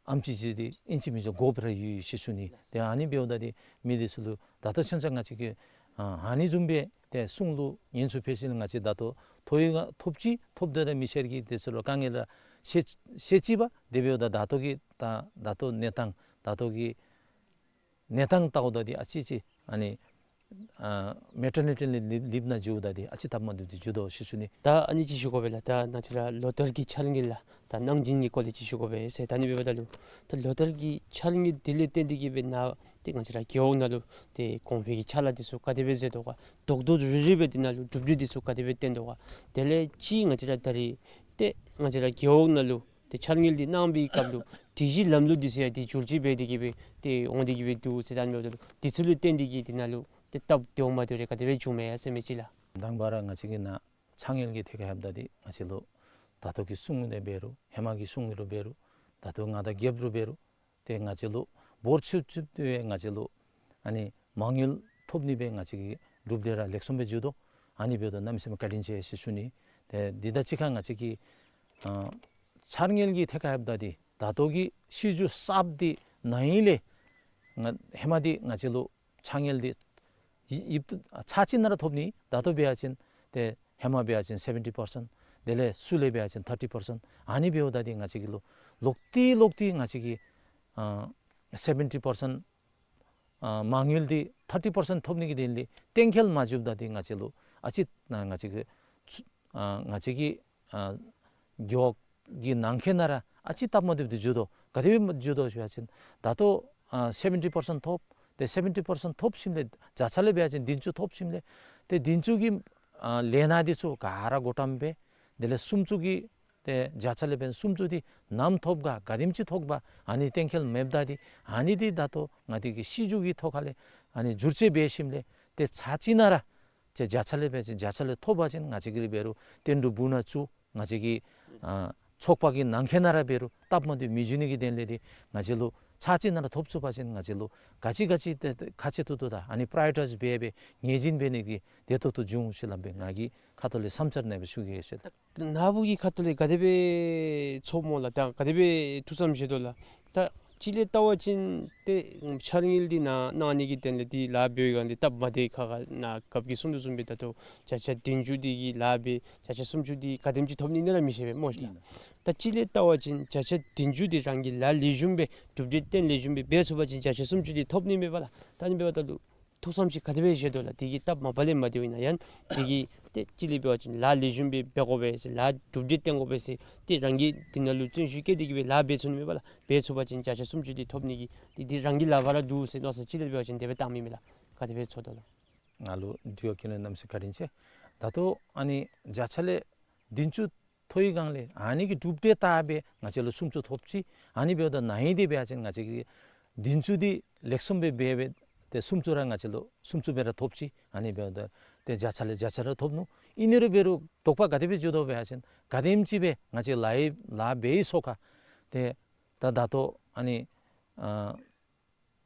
ཨམ་ཆི་ཅིག་འདི་ཨིན་ཅི་མིན་ཅི་དགོཔ་ར་ཡོད་ཡོད་ཟེར་ཞུ་ནི། ཏེ་ཨ་ནི་འབདཝ་ད་འདི་མི་འདི་ཚུ་ལུ་ད་ལྟོ་ཚུན་ཚོད་ང་བཅས་ཀྱིས་ཨ་ཨ་ནི་བཟུམ་སྦེ་ཏེ་གསུང་ལུ་ཉན་ཚུལ་ཕེ་ཤིན་ང་བཅས་ད་ལྟོ་ཐོ་ཡི་ཐོབ་ཅི། ཐོབ་སྟེ་ར་མི་སེར་གྱིས་འདི་ཚུ་ལུ་དཀའ་ངལ་ར་བཤད་བཤད་ཅི་པ། དེ་འབདཝ་ད་ད་ལྟོ་གི་ད་ད་ལྟོ་གནས་སྟངས་ད་ལྟོ་གི་གནས་སྟངས་བལྟཝ་ད་འདི་ཨ་ཙི་ཅིག་ཨ་ནི་ཨ་མེ་ཊར་ནི་ཊི་ལི་ལིབ་ལིབ་ནང་འགྱོཝ་ད་འདི་ཨ་ཙི་སྟབས་མ་བདེཝ་འདི་འགྱོ་དོ་ཟེར་ཞུ་ནི། ད་ཨ་ནི་ཅིག་ཞུ་དགོ་པས་ལགས། ད་ང་བཅས་ར་ལོ་ལྟར་གྱི་འཆར་དངུལ་ལགས། ད་གནང་སྦྱིན་གྱི་སྐོར་ལས་ཅིག་ཞུ་དགོ་པས་ཟེར། ད་ཨ་ནི་འབདཝ་ད་ལུ་ད་ལོ་ལྟར་གྱི་འཆར་དངུལ་འདི་ལས་བརྟེན་ཏེ་གི་སྦེ་ནཱ་ཏེ་ང་བཅས་ར་རྒེད་འོག་ནང་ལུ་ཏེ་གོང་འཕེལ་གྱི་ཕྱག་ལཱ་འདི་ཚུ་ག་དེ་སྦེ་མཛད་དོ་ག། རྡོག་རྡོག་རིལ་རིལ་སྦེ་འདི་ནང་ལུ་གྲུབ་འབྲས་འདི་ཚུ་ག་དེ་སྦེ་བཏོན་དོ་ག། དེ་ལས་ཅིག་ང་བཅས་ར་ད་རིས་ཏེ་ང་བཅས་ར་རྒེད་འོག་ནང་ལུ་ཏེ་འཆར་དངུལ་འདི་གནང་བའི་སྐབས་ལུ་སྒྲིག་གཞི་ལམ་ལུགས་འདི་ཚུ་ཡང་ཏེ་འགྱུར་བཅོས་འབད་དེ་གི་སྦེ་ཏེ་འོང་སྟེ་གི་སྦེ་འདུག་ཟེར་ད་ཨ་ནི་འབདཝ་ད་ལུ་འདི་ཚུ་ལུ་བརྟེན་ཏེ་གི་འདི་ནང་ལུ་ཏེ་སྟབས་བདེཝ་མ་བདེཝ་རེ་ག་དེ་སྦེ་བྱུངམ་མས་ཡ་ཟེར་མི་ཅིག་ལགས། དང་པ་ར་ང་བཅས་ཀྱི་ནཱ་ཚ་དངུལ་གྱི་ཐད་ཁར་ལྷོདཔ་ད་འདི་ང་བཅས་ལུ་ད་ལྟོ་གི་གསུང་དངུལ་འདི་འབད་རུང་ཧེ་མ་གི་གསུང་དངུལ་རུ་འབད་རུང་ད་ལྟོ་མངའ་བདག་རྒྱལཔོ་རུ་འབད་རུང་ཏེ་ང་བཅས་ལུ་འབོར་ཆུ་ཆུ་ཏེ་ང་བཅས་ལུ་ཨ་ནི་མ་དངུལ་ཐོབ་ནི་སྦེ་ང་བཅས་ཀྱིས་གྲུབ་འབྲས་ར་ལེགས་ཤོམ་སྦེ་འགྱོ་དོ། ཨ་ནི་འབདཝ་ད་གནམ་མེད་ས་མེད་བཀའ་དྲིན་ཆེ་ཟེར་ཞུ་ནི། ཏེ་འདི་དང་གཅིག་ཁར་ང་བཅས་ཀྱི་ཨ་འཆར་དངུལ་གྱི་ཐད་ཁར་ལྷོདཔ་ད་འདི་ད་ལྟོ་གི་སྲིད་བྱུས་གསརཔ་འདི་ནང་ལས་ང་ཧེ་མ་འདི་ང་བཅས་ལུ་འཆར་དངུལ་འདི་ཡི་ཡིབ་ཏུ་ཚར་གཅིག་ནང་ར་ཐོབ་ནི། ད་ལྟོ་འབད་བ་ཅིན་ཏེ་ཧེ་མ་འབད་བ་ཅིན་སེ་བེན་ཊི་པར་སེནཊ། དེ་ལས་ཤུལ་ལས་འབད་བ་ཅིན་ཐར་ཊི་པར་སེནཊ། ཨ་ནི་འབདཝ་ད་འདི་ང་བཅས་ཀྱི་ལུ་ལོག་སྟེ་ལོག་སྟེ་ང་བཅས་ཀྱི་ཨ་སེ་བེན་ཊི་པར་སེནཊ་ ཨ་མ་དངུལ་འདི་ཐར་ཊི་པར་སེནཊ་ཐོབ་ནི་གི་དོན་ལས་གཏན་འཁེལ་མ་བཅུགཔ་ད་འདི་ང་བཅས་ལུ་ཨ་ཙི་ན་ང་བཅས་ཀྱི་ཚུ་ཨ་ང་བཅས་ཀྱི་ཨ་རྒེད་འོག་གི་ནང་འཁོད་ནང་ར་ཨ་ཙི་སྟབས་མ་བདེཝ་འདི་འགྱོ་དོ། ག་དེ་སྦེ་འགྱོ་དོ་ཟེར་བ་ཅིན་ད་ལྟོ་ཨ་སེ་བེན་ཊི་པར་སེནཊ་ཐོབ། ཏེ་སེ་བེན་ཊི་པར་སེནཊ་ཐོབ་ཞིནམ་ལས་བརྒྱ་ཆ་ལས་འབད་བ་ཅིན་བདུན་ཅུ་ཐོབ་ཞིནམ་ལས་ཏེ་བདུན་ཅུ་གི་ཨ་ལས་སྣ་འདི་ཚུ་ག་ར་བགོ་བཀྲམ་འབད། དེ་ལས་སུམ་ཅུ་གི་ཏེ་བརྒྱ་ཆ་ལས་འབད་སུམ་ཅུ་འདི་ནམ་ཐོབ་ག་ག་དེམ་ཅིག་ཐོབ་ག་ཨ་ནི་གཏན་འཁེལ་མེདཔ་ད་འདི་ཨ་ནི་འདི་ད་ལྟོ་ང་བཅས་ཀྱི་སྲིད་བྱུས་ཀྱི་ཐོག་ཁ་ལས་ཨ་ནི་བསྒྱུར་བཅོས་འབད་ཞིནམ་ལས་ཏེ་ཚར་གཅིག་ནང་ར་ཏེ་བརྒྱ་ཆ་ལས་འབད་བ་ཅིན་བརྒྱ་ཆ་ལས་ཐོབ་པ་ཅིན་ང་བཅས་ཀྱིས་འབད་རུང་བསྟན་འགྲོ་འབུལ་ནང་བཙུགས། ང་བཅས་ཀྱི་ཨ་ཚོགས་པ་གི་ནང་འཁོད་ནང་ར་འབད་རུང་སྟབས་མ་བདེཝ་མི་འགྱོ་ནི་གི་དོན་ལས་འདི་ང་བཅས་ལུ་ཚར་གཅིག་ནང་ར་ཐོབ་ཚུགས་པ་ཅིན་ང་བཅས་ལུ་ག་ཅི་ག་ཅི་ཏེ་ཁག་ཆེ་ཏོག་ཏོ་དང་ཨ་ནི་པྲའི་ཡོ་རི་ཊའིཛ་འབད་འབད་ངེས་ཅན་འབད་ནི་གི་བདེ་ཏོག་ཏོ་འབྱུང་ཟེར་སླབ་སྦེ་ང་གི་ཁ་ཐུག་ལས་བསམ་འཆར་ཨ་ནེ་སྦེ་ཞུ་གེ་ཟེར། ནཱ་བུ་གི་ཁ་ཐུག་ལས་ག་དེ་སྦེ་ཚོརཝ་སྨོ་ལགས། ད་ག་དེ་སྦེ་ཐུགས་བསམ་བཞེས་དོ་ལགས། ད་གཅིག་ལས་བལྟ་བ་ཅིན་ཏེ་འཆར་དངུལ་འདི་ནཱ་གནང་ནི་གི་དོན་ལས་འདི་ལཱ་འབད་བའི་སྒང་འདི་སྟབས་མ་བདེ་ཁག་ཁ་ནཱ་རྒཔོ་གིས་གསུང་དོ་བཟུམ་སྦེ་ད་ལྟོ་བརྒྱ་ཆ་བདུན་ཅུ་འདི་གི་ལཱ་འབད་བརྒྱ་ཆ་སུམ་ཅུ་འདི་ག་དེམ་ཅིག་ཐོབ་ནི་ཨིན་ན་ར་མི་ཤེས་པས་སྨོ་ཤི་ལགས། ད་གཅིག་ལས་བལྟ་བ་ཅིན་བརྒྱ་ཆ་བདུན་ཅུ་འདི་རང་གིས་ལཱ་ལེགས་ཤོམ་སྦེ་གྲུབ་འབྲས་བཏོན་ལེགས་ཤོམ་སྦེ་འབད་ཚུགས་པ་ཅིན་བརྒྱ་ཆ་སུམ་ཅུ་འདི་ཐོབ་ནི་མས་པ་ལགས། ད་ཨ་ནི་འབདཝ་ད་ལུ་ཐུགས་བསམ་ཅིག་ག་དེ་སྦེ་བཞེས་དོ་ལགས། དེ་གིས་སྟབས་མ་བདེཝ་ལས་མ་བདེཝ་ཨིན་ན་ཡང་དེ་གིས་ཏེ་གཅིག་ལས་འབད་བ་ཅིན་ལཱ་ལེགས་ཤོམ་སྦེ་འབད་དགོ་པས་ཟེར་ལཱ་གྲུབ་འབྲས་བཏོན་དགོ་པས་ཟེར་ཏེ་རང་གིས་དེ་ནང་ལུ་བརྩོན་ཤུགས་བསྐྱེད་དེ་གིས་སྦེ་ལཱ་འབད་ཚུགས་ནི་མས་པ་ལགས། འབད་ཚུགས་པ་ཅིན་བརྒྱ་ཆ་སུམ་ཅུ་འདི་ཐོབ་ནི་གི་དེ་འདི་རང་གི་ལག་པར་ར་འདུག་ཟེར་མནོ་བསམ་གཅིག་ལས་འབད་བ་ཅིན་དེ་སྦེ་བཏང་མི་མས་ལགས། ག་དེ་སྦེ་ཚོར་དོ་ལགས། ང་ལུ་འདྲིཝ་བཀའ་བློན་གནམ་མེད་ས་མེད་བཀའ་དྲིན་ཆེ། ད་ལྟོ་ཨ་ནི་བརྒྱ་ཆ་ལས་བདུན་ཅུ་ཐོབ་པའི་སྒང་ལས་ཨ་ནི་གི་གྲུབ་འབྲས་བལྟ་སྦེ་ང་བཅས་ལུ་སུམ་ཅུ་ཐོབ་ཅི། ཨ་ནི་འབདཝ་ད་ནཱ་ཨིན་དེ་འབད་བ་ཅིན་ང་བཅས་ཀྱིས་བདུན་ཅུ་འདི་ལེགས་ཤོམ་སྦེ་འབད་འབད་ཏེ་སུམ་ཅུ་ར་ང་བཅས་ལུ་སུམ་ཅུ་སྦེ་ར་ཐོབ་ཅི། ཨ་ནི་འབདཝ་ད་ཏེ་བརྒྱ་ཆ་ལས་བརྒྱ་ཆ་ར་ཐོབ་ནུག། ཨིན་ནི་རུང་འབད་རུང་དོགས་པ་ག་དེ་སྦེ་འགྱོ་དོ་འབད་བ་ཅིན་ག་དེམ་ཅིག་སྦེ་ང་བཅས་ལཱ་ཡི་ལཱ་འབད་ཡི་ཚུ་ཁར་ཏེ་ད་ད་ལྟོ་ཨ་ནི་ཨ་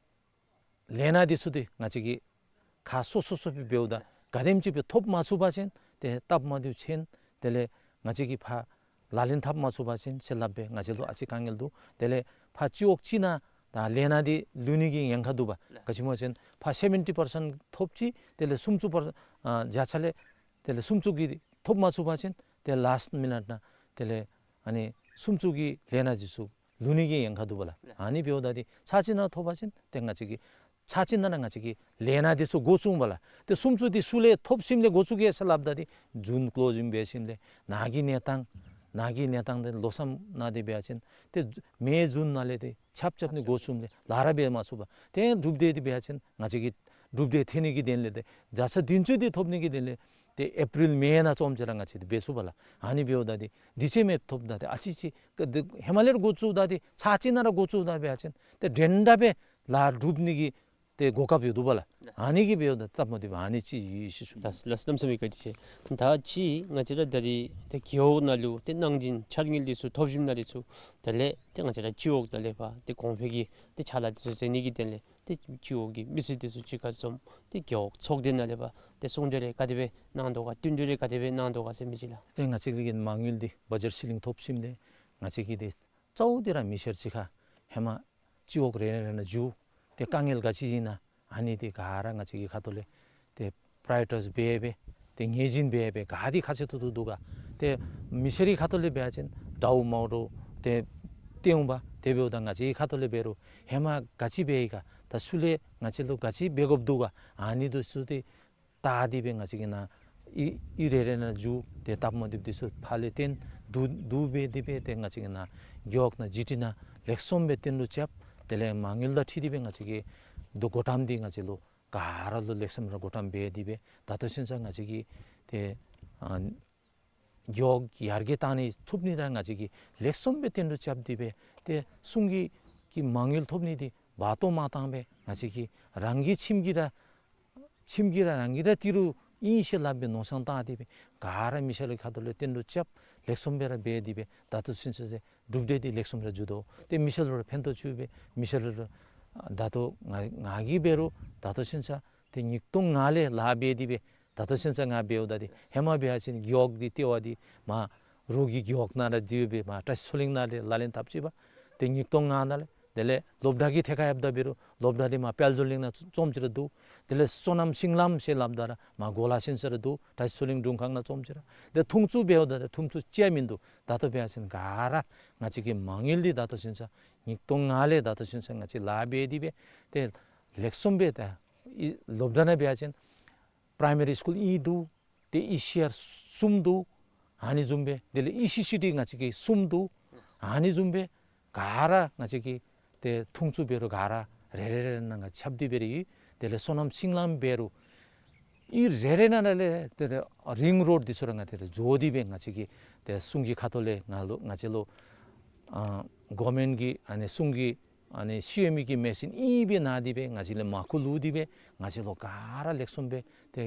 ལས་སྣ་འདི་ཚུ་འདི་ང་བཅས་ཀྱིས་ཁག་སོ་སོ་སོ་སྦེ་འབདཝ་ད་ག་དེམ་ཅིག་སྦེ་ཐོབ་མ་ཚུགས་པ་ཅིན་ཏེ་སྟབས་མ་བདེཝ་ཆེ། དེ་ལས་ང་བཅས་ཀྱིས་ཕར་ལག་ལེན་འཐབ་མ་ཚུགས་པ་ཅིན་ཟེར་སླབ་སྦེ་ང་བཅས་ལུ་ཨ་ཙི་དཀའ་ངལ་འདུག། དེ་ལས་ཕར་སྤྱི་འོག་ཅིག་ནང་ད་ལས་སྣ་འདི་ལུས་ནི་གི་ཉེན་ཁ་འདུག་པ། ག་ཅི་སྨོ་ཟེར་བ་ཅིན་ཕར་སེ་བེན་ཊི་པར་སེནཊ་ཐོབ་ཅི། དེ་ལས་སུམ་ཅུ་པར་ཨ་བརྒྱ་ཆ་ལས་དེ་ལས་སུམ་ཅུ་གི་ཐོབ་མ་ཚུགས་པ་ཅིན་ཏེ་ལཱསཊ་མི་ནཊ་ནང་དེ་ལས་ཨ་ནི་སུམ་ཅུ་གི་ལས་སྣ་འདི་ཚུ་ལུས་ནི་གི་ཉེན་ཁ་འདུག་པ་ལགས། ཨ་ནི་འབདཝ་ད་འདི་ཚར་གཅིག་ནང་ཐོབ་པ་ཅིན་ཏེ་ང་བཅས་ཀྱིས་ཚར་གཅིག་ནང་ང་བཅས་ཀྱིས་ལས་སྣ་འདི་ཚུ་འགོ་བཙུགས་པ་ལགས། ཏེ་སུམ་ཅུ་འདི་ཚུ་ལས་ཐོབ་ཞིནམ་ལས་འགོ་བཙུགས་གེ་ཟེར་སླབ་ད་འདི་ཇུན་ཀློ་ཛིང་འབད་ཞིནམ་ལས་ནཱ་གི་གནས་སྟངས་ནཱ་གི་གནས་སྟངས་འདི་ལོ་གསུམ་ནང་འདི་འབད་བ་ཅིན་ཏེ་མེ་ཇུན་ནང་ལས་ཏེ་ཆབ་ཆབ་ནི་འགོ་བཙུགས་ཞིནམ་ལས་ལཱ་ར་འབད་མ་ཚུགས་པ། ཏེ་གྲུབ་འབྲས་འདི་འབད་བ་ཅིན་ང་བཅས་ཀྱི་གྲུབ་འབྲས་ཐོན་ནི་གི་དོན་ལས་ཏེ་བརྒྱ་ཆ་བདུན་ཅུ་འདི་ཐོབ་ནི་གི་དོན་ལས་ཏེ་ཨེ་པི་རིལ་མེ་ནང་ཙམ་ཅིག་ར་ང་བཅས་འདི་འབད་ཚུགས་པ་ལགས། ཨ་ནི་འབདཝ་ད་འདི་དུས་ཚོད་མེདཔ་ཐོབ་ད་འདི་ཨ་ཙི་ཅིག་ཧེ་མ་ལས་འགོ་བཙུགས་ད་འདི་ཚར་གཅིག་ནང་ར་འགོ་བཙུགས་ད་འབད་བ་ཅིན་ཏེ་འདྲན་འདྲ་སྦེ་ལཱ་གྲུབ་ནི་གི་ཏེ་གོ་སྐབས་ཡོད་འདུག་པ་ལགས། ཨ་ནི་གིས་འབདཝ་ད་སྟབས་མ་བདེཝ་ཨ་ནི་ཅིག་ཡོད་ཟེར་ཞུ། ལགས་ལགས། གནམ་མེད་ས་མེད་བཀའ་དྲིན་ཆེ། ད་ཅི་ང་བཅས་ར་ད་རིས་ཏེ་རྒེད་འོག་ནང་ལུ་ཏེ་གནང་སྦྱིན་འཆར་དངུལ་འདི་ཚུ་ཐོབ་ཞིནམ་ན་འདི་ཚུ་དེ་ལས་ཏེ་ང་བཅས་ར་སྤྱི་འོག་ནང་ལས་ཕར་ཏེ་གོང་འཕེལ་གྱི་ཏེ་ཕྱག་ལཱ་འདི་ཚུ་མཛད་ནི་གི་དོན་ལས་ཏེ་སྤྱི་འོག་གི་མི་སེར་འདི་ཚུ་གཅིག་ཁར་འཛོམས་ཏེ་རྒེད་འོག་ཚོགས་སྡེ་ནང་ལས་ཕར་ཏེ་གསུང་གྲོས་རེ་ག་དེ་སྦེ་གནང་དོ་ག་བསྟུན་གྲོས་རེ་ག་དེ་སྦེ་གནང་དོ་ག་ཟེར་མི་ཅིག་ལགས། ཏེ་ང་བཅས་ཀྱི་མ་དངུལ་འདི་བ་ཇེཊ་སི་ལིང་ཐོབ་ཞིནམ་ལས་ང་བཅས་ཀྱིས་ཏེ་གཙོ་བོ་འདི་ར་མི་སེར་གཅིག་ཁར་ཧེ་མ་སྤྱི་འོག་རེ་རེ་ནང་འགྱོ་སྟེ་དཀའ་ངལ་ག་ཅི་ཨིན་ན་ཨ་ནི་འདི་ག་ར་ང་བཅས་ཀྱི་ཁ་ཐུག་ལས་ཏེ་པྲའི་ཡོ་རི་ཊའིཛ་འབད་འབད་ཏེ་ངེས་ཅན་འབད་འབད་ག་འདི་ཁག་ཆེ་ཏོག་ཏོ་འདུག་ག། ཏེ་མི་སེར་གྱི་ཁ་ཐུག་ལས་འབད་བ་ཅིན་དྲག་མ་དྲག་ཏེ་སྟོན་པ། དེ་འབདཝ་ད་ང་བཅས་ཀྱི་ཁ་ཐུག་ལས་འབད་རུང་ཧེ་མ་ག་ཅི་འབད་ཡི་ག་ད་ཚུར་ལས་ང་བཅས་ལུ་ག་ཅི་འབད་དགོཔ་འདུག་ག་ཨ་ནི་འདི་ཚུ་འདི་བལྟ་སྟེ་སྦེ་ང་བཅས་ཀྱིས་ནཱ་ཨི་ཨི་རེ་རེ་ནང་འགྱོ་སྟེ་སྟབས་མ་བདེཝ་འདི་ཚུ་ཕར་ལས་བཏོན་བསྡུ་བསྡུ་འབད་དེ་སྦེ་ཏེ་ང་བཅས་ཀྱིས་ནཱ་རྒེད་འོག་ནང་ཇི་ཏི་ནང་ལེགས་ཤོམ་སྦེ་བཏོན་རུ་རྐྱབ། དེ་ལས་མ་དངུལ་དང་འཁྲིལ་ཏེ་སྦེ་ང་བཅས་ཀྱིས་འདི་གོ་ཏམ་འདི་ང་བཅས་ལུ་ག་ར་ལུ་ལེགས་ཤོམ་ར་གོ་ཏམ་འབད་དེ་སྦེ་ད་ལྟོ་ཚུན་ཚོད་ང་བཅས་ཀྱིས་ཏེ་ཨ་རྒེད་འོག་ཡར་རྒྱས་བཏང་ནི་ཚུགས་ནི་ར་ང་བཅས་ཀྱིས་ལེགས་ཤོམ་སྦེ་བཏོན་རུ་རྐྱབ་སྟེ་སྦེ་ཏེ་གསུང་གི་གི་མ་དངུལ་ཐོབ་ནི་འདི་བར་སྟོང་མ་བཏང་སྦེ་ང་བཅས་ཀྱིས་རང་གི་ཁྱིམ་གྱི་ར་ཁྱིམ་གྱི་ར་རང་གི་ར་ཏི་རུ་ཨིན་ཟེར་སླབ་སྦེ་མནོ་བསམ་བཏང་སྟེ་སྦེ་ག་ར་མི་སེར་ཁ་ཐུག་ལས་བཏོན་རུ་རྐྱབ་ལེགས་ཤོམ་སྦེ་ར་འབད་དེ་སྦེ་ད་ལྟོ་ཚུན་ཚོད་ཟེར་གྲུབ་འབྲས་འདི་ལེགས་ཤོམ་ར་འགྱོ་དོ། ཏེ་མི་སེར་ལུ་ར་ཕན་ཐོགས་ཚུགས་སྦེ་མི་སེར་ལུ་ར་ད་ལྟོ་ང་ང་གིས་འབད་རུང་ད་ལྟོ་ཚུན་ཚོད་ཏེ་ཉིས་སྟོང་ལྔ་ལས་ལཱ་འབད་དེ་སྦེ་ད་ལྟོ་ཚུན་ཚོད་ང་འབདཝ་ད་འདི་ཧེ་མ་འབད་བ་ཅིན་རྒེད་འོག་འདི་ལྟེ་བ་འདི་མར་རོགས་ཀྱི་རྒེད་འོག་ནང་ར་འདི་སྦེ་མར་བཀྲ་ཤིས་མཚོ་གླིང་ནང་ལས་ལག་ལེན་འཐབ་ཅི་པ། ཏེ་ཉིས་སྟོང་ལྔ་ནང་ལས་དེ་ལས་སློབ་གྲྭ་གི་ཐད་ཁར་ཡོདཔ་ད་འབད་རུང་སློབ་གྲྭ་འདི་མར་དཔལ་འབྱོར་གླིང་ནང་ཙམ་ཅིག་ར་འདུག། དེ་ལས་སོ་ནམ་ཤིང་ལམ་ཟེར་སླབ་ད་ར་མར་གོ་ལ་ཚུན་ཚོད་ར་འདུག། བཀྲ་ཤིས་མཚོ་གླིང་དྲུང་ཁག་ནང་ཙམ་ཅིག་ར། ཏེ་འཐུང་ཆུ་འབདཝ་ད་ཏེ་འཐུང་ཆུ་ཅིག་མིན་འདུག། ད་ལྟོ་འབད་བ་ཅིན་ག་ར་ང་བཅས་ཀྱི་མ་དངུལ་འདི་ད་ལྟོ་ཚུན་ཚོད་ཉིས་སྟོང་ལྔ་ལས་ད་ལྟོ་ཚུན་ཚོད་ང་བཅས་ལཱ་འབད་དེ་སྦེ་ཏེ་ ལེགས་ཤོམ་སྦེ་ད་ཨི་སློབ་གྲྭ་ནང་འབད་བ་ཅིན་པ་རའི་མ་རི་སི་ཀུལ་གཉིས་འདུག། ཏེ་ཨི་སི་ཨར་གསུམ་འདུག། ཨ་ནི་བཟུམ་སྦེ་དེ་ལས་ཨི་སི་སི་ཊི་ང་བཅས་ཀྱི་གསུམ་འདུག། ཨ་ནི་བཟུམ་སྦེ་ག་ར་ང་བཅས་ཀྱི་ཏེ་འཐུང་ཚུ་འབད་རུང་ག་ར་རེ་རེ་རེ་ནང་ཁྱབ་སྟེ་འབད་རུང་ཡོད། དེ་ལས་སོ་ནམ་ཤིང་ལམ་འབད་རུང་ཨི་རེ་རེ་ནང་ལས་ཏེ་རིང་རོཌ་འདི་ཚུ་ར་ང་ཏེ་ཏེ་བཟོ་སྟེ་སྦེ་ང་བཅས་ཀྱི་ཏེ་གསུང་གི་ཁ་ཐུག་ལས་ང་ལུ་ང་བཅས་ལུ་ཨ་གོ་མེནཊ་གི་ཨ་ནི་གསུང་གི་ཨ་ནི་ཤེས་མི་གི་མེ་ཤིན་ཨིན་སྦེ་གནང་སྟེ་སྦེ་ང་བཅས་ལས་མར་ཁུ་བླུགས་ཏེ་སྦེ་ང་བཅས་ལུ་ག་ར་ལེགས་ཤོམ་སྦེ་ཏེ་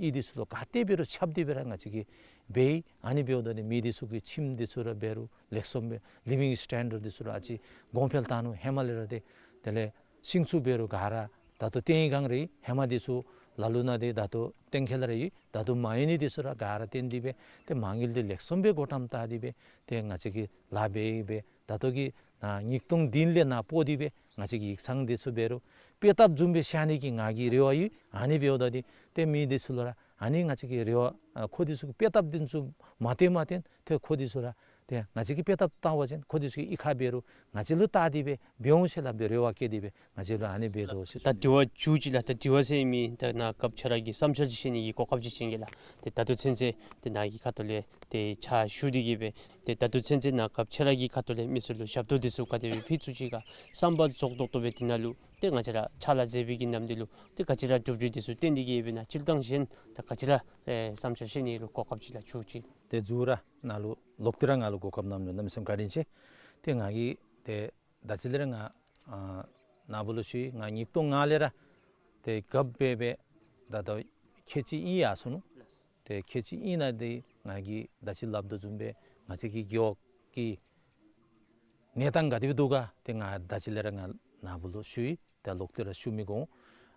ཨི་འདི་ཚུ་ལུ་ག་ཏེ་འབད་རུང་ཁྱབ་སྟེ་སྦེ་ར་ང་བཅས་ཀྱིས་འབད་ཡི། ཨ་ནི་འབདཝ་ད་ནི་མི་འདི་ཚུ་གི་ཁྱིམ་འདི་ཚུ་ར་འབད་རུང་ལེགས་ཤོམ་སྦེ་ལི་བིང་སི་ཊེན་ཌརཌ་འདི་ཚུ་ར་ཨ་ཙི་གོང་འཕེལ་བཏང་ནུག། ཧེ་མ་ལས་ར་ཏེ་དེ་ལས་ཤིང་ཚུ་འབད་རུང་ག་ར་ད་ལྟོ་བརྟན་ཡི་ག་ར་ཨིན། ཧེ་མ་འདི་ཚུ་ལ་ལུ་ནང་འདི་ད་ལྟོ་གཏན་འཁེལ་ར་ཨིན། ད་ལྟོ་མ་ཡོད་ནི་འདི་ཚུ་ར་ག་ར་བརྟེན་ཏེ་སྦེ་ཏེ་མ་དངུལ་འདི་ལེགས་ཤོམ་སྦེ་བགོ་བཀྲམ་བཏང་སྟེ་སྦེ་ཏེ་ང་བཅས་ཀྱིས་ལཱ་འབད་ཡི་སྦེ། ད་ལྟོ་གི་ནཱ་ཉིས་སྟོང་བདུན་ལས་ནཱ་སྤོ་སྟེ་སྦེ་ང་བཅས་ཀྱི་ཡིག་ཚང་འདི་ཚུ་འབད་རུང་དཔེ་ལྟ་བུ་བཟུམ་སྦེ་བཞག་ནི་གི་ང་གི་རེ་བ་ཡོད། ཨ་ནི་འབདཝ་ད་འདི་ཏེ་མི་འདི་ཚུ་ལུ་ར་ཨ་ནི་ང་བཅས་ཀྱི་རེ་བ་ཨ་ཁོང་འདི་ཚུ་གི་དཔེ་ལྟ་བུ་འདི་ཚུ་མ་བཏོན་མ་བཏོན་ཏེ་ཁོང་འདི་ཚུ་ར་ཏེ་ང་བཅས་ཀྱིས་དཔེ་ལྟ་བུ་བཏང་བ་ཅིན་ཁོང་འདི་ཚུ་གིས་ཨི་ཁར་འབད་རུང་ང་བཅས་ལུ་བལྟ་སྟེ་སྦེ་འབད་འོང་ཟེར་སླབ་སྦེ་རེ་བ་བསྐྱེད་དེ་སྦེ་ང་བཅས་ལུ་ཨ་ནི་འབད་དོ་ཟེར། ད་དྲི་བ་མཇུག་ཅིག་ལགས། ད་དྲི་བ་ཟེར་མི་ད་ནཱ་སྐབས་ཆ་ར་གི་བསམ་འཆར་ཅིག་བཤད་ནི་གི་གོ་སྐབས་ཅིག་བྱིན་གེ་ལགས། ཏེ་ད་ལྟོ་ཚུན་ཚོད་ཏེ་ནཱ་གི་ཁ་ཐུག་ལས་ཏེ་ཕྱག་ཞུ་སྟེ་གི་སྦེ་ཏེ་ད་ལྟོ་ཚུན་ཚོད་ནཱ་སྐབས་ཆ་ར་གི་ཁ་ཐུག་ལས་མི་སེར་ལུ་ཞབས་ཏོག་འདི་ཚུ་ག་དེ་སྦེ་ཕུལ་ཚུགས་ཅི་ག་བསམ་པ་རྫོགས་ཏོག་ཏོ་སྦེ་དེ་ནང་ལུ་ཏེ་ང་བཅས་ར་ཕྱག་ལཱ་མཛད་པའི་གི་ནམ་དུས་ལུ་ཏེ་ག་ཅི་ར་གྲུབ་འབྲས་འདི་ཚུ་བཏོན་ཏེ་གི་སྦེ་ནཱ་སྤྱིར་བཏང་གཞན་ད་ག་ཅི་ར་ཨེ་བསམ་འཆར་བཤད་ནི་ལུ་གོ་སྐབས་ཅིག་ལགས་མཇུག་ཅིག། ཏེ་མཇུག་ར་ནཱ་ལུ་ལོག་སྟེ་ར་ང་ལུ་གོ་སྐབས་གནང་མི་ལུ་གནམ་མེད་ས་མེད་བཀའ་དྲིན་ཆེ། ཏེ་ང་གིས་ཏེ་ད་ཅི་ལས་ར་ང་ཨ་ནཱ་བུ་ལུ་ཞུ་ཡི། ང་ཉིས་སྟོང་ལྔ་ལས་ར་ཏེ་རྒཔོ་སྦེ་སྦེ་ད་ལྟོ་ཁལ་གཅིག་ཨིན་ཡར་སོ་ནུག། ཏེ་ཁལ་གཅིག་ཨིན་ན་འདི་ང་གིས་ད་ཅི་སླབ་དོ་བཟུམ་སྦེ་ང་བཅས་ཀྱི་རྒེད་འོག་གི་གནས་སྟངས་ག་དེ་སྦེ་འདུག་ག་ཏེ་ང་ད་ཅི་ལས་ར་ང་ནཱ་བུ་ལུ་ཞུ་ཡི། ཏེ་ལོག་སྟེ་ར་ཞུ་མི་དགོ།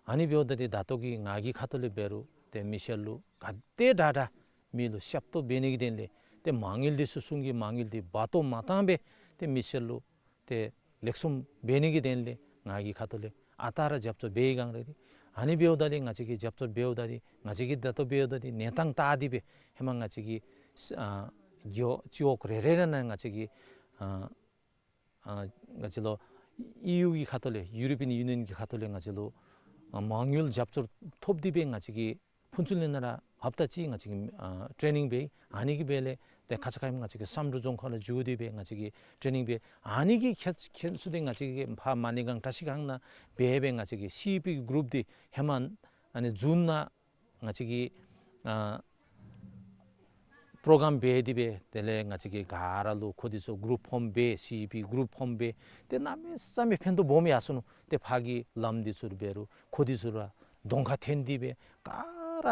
ཨ་ནི་འབདཝ་ད་འདི་ད་ལྟོ་གི་ང་གི་ཁ་ཐུག་ལས་འབད་རུང་ཏེ་མི་སེར་ལུ་ག་དེ་དྲག་དྲག་མི་ལུ་ཞབས་ཏོག་འབད་ནི་གི་དོན་ལས་ཏེ་མ་དངུལ་འདི་ཚུ་གསུང་གི་མ་དངུལ་འདི་འབག་ཏོ་མ་བཏང་སྦེ་ཏེ་མི་སེར་ལུ་ཏེ་ལེགས་ཤོམ་འབད་ནི་གི་དོན་ལས་ང་གི་ཁ་ཐུག་ལས་ཨ་རྟག་ར་རྒྱབ་སྐྱོར་འབད་ཡི་ག་ར་ཨིན། ཨ་ནི་འབདཝ་ད་འདི་ང་བཅས་ཀྱིས་རྒྱབ་སྐྱོར་འབདཝ་ད་འདི་ང་བཅས་ཀྱིས་ད་ལྟོ་འབདཝ་ད་འདི་གནས་སྟངས་བལྟ་སྟེ་སྦེ་ཧེ་མ་ང་བཅས་ཀྱི་ཨ་རྒེད་འོག་སྤྱི་འོག་རེ་རེ་ར་ནང་ང་བཅས་ཀྱི་ཨ་ཨ་ང་བཅས་ལུ་ཨི་ཡུ་གི་ཁ་ཐུག་ལས་ཡུ་རོ་པི་ཡཱན་ཡུ་ནི་ཡཱན་གྱི་ཁ་ཐུག་ལས་ང་བཅས་ལུ་ཨ་མ་དངུལ་རྒྱབ་སྐྱོར་ཐོབ་སྟེ་སྦེ་ང་བཅས་ཀྱིས་ཕུན་ཚོགས་གླིང་ནང་ར་ཧབ་ཏ་གཅིག་ང་བཅས་ཀྱིས་ཨ་ཊེ་ནིང་འབད་ཡི། ཨ་ནི་གི་སྦེ་ལས་ཏེ་ཁ་ཙ་ཁ་ཉིནམ་ང་བཅས་ཀྱིས་བསམ་གྲུབ་རྫོང་ཁག་ལུ་འགྱོ་སྟེ་སྦེ་ང་བཅས་ཀྱིས་ཊེ་ནིང་འབད་ཡི། ཨ་ནི་གི་ཁྱད་ཁྱད་གསོད་དེ་ང་བཅས་ཀྱིས་ཕར་མ་ཎི་སྒང་བཀྲ་ཤིས་སྒང་ནང་འབད་སྦེ་ང་བཅས་ཀྱིས་སི་ཨི་པི་གི་གུ་རུབ་འདི་ཧེ་མ་ཨ་ནི་ཛུན་ནང་ང་བཅས་ཀྱིས་ཨ་པྲོ་གྲམ་འབད་དེ་སྦེ་དེ་ལས་ང་བཅས་ཀྱིས་ག་ར་ལུ་ཁོང་འདི་ཚུ་གུ་རུབ་ཕོམ་འབད་སི་ཨི་པི་གུ་རུབ་ཕོམ་འབད་ཏེ་གནམ་མེད་ས་མེད་ཕན་ཐོགས་སྦོམ་ཡར་སོ་ནུག། ཏེ་ཕར་གྱི་ལམ་འདི་ཚུ་འབད་རུང་ཁོང་འདི་ཚུ་ར་གདོང་ཁར་ཐོན་ཏེ་སྦེ་ག་ར་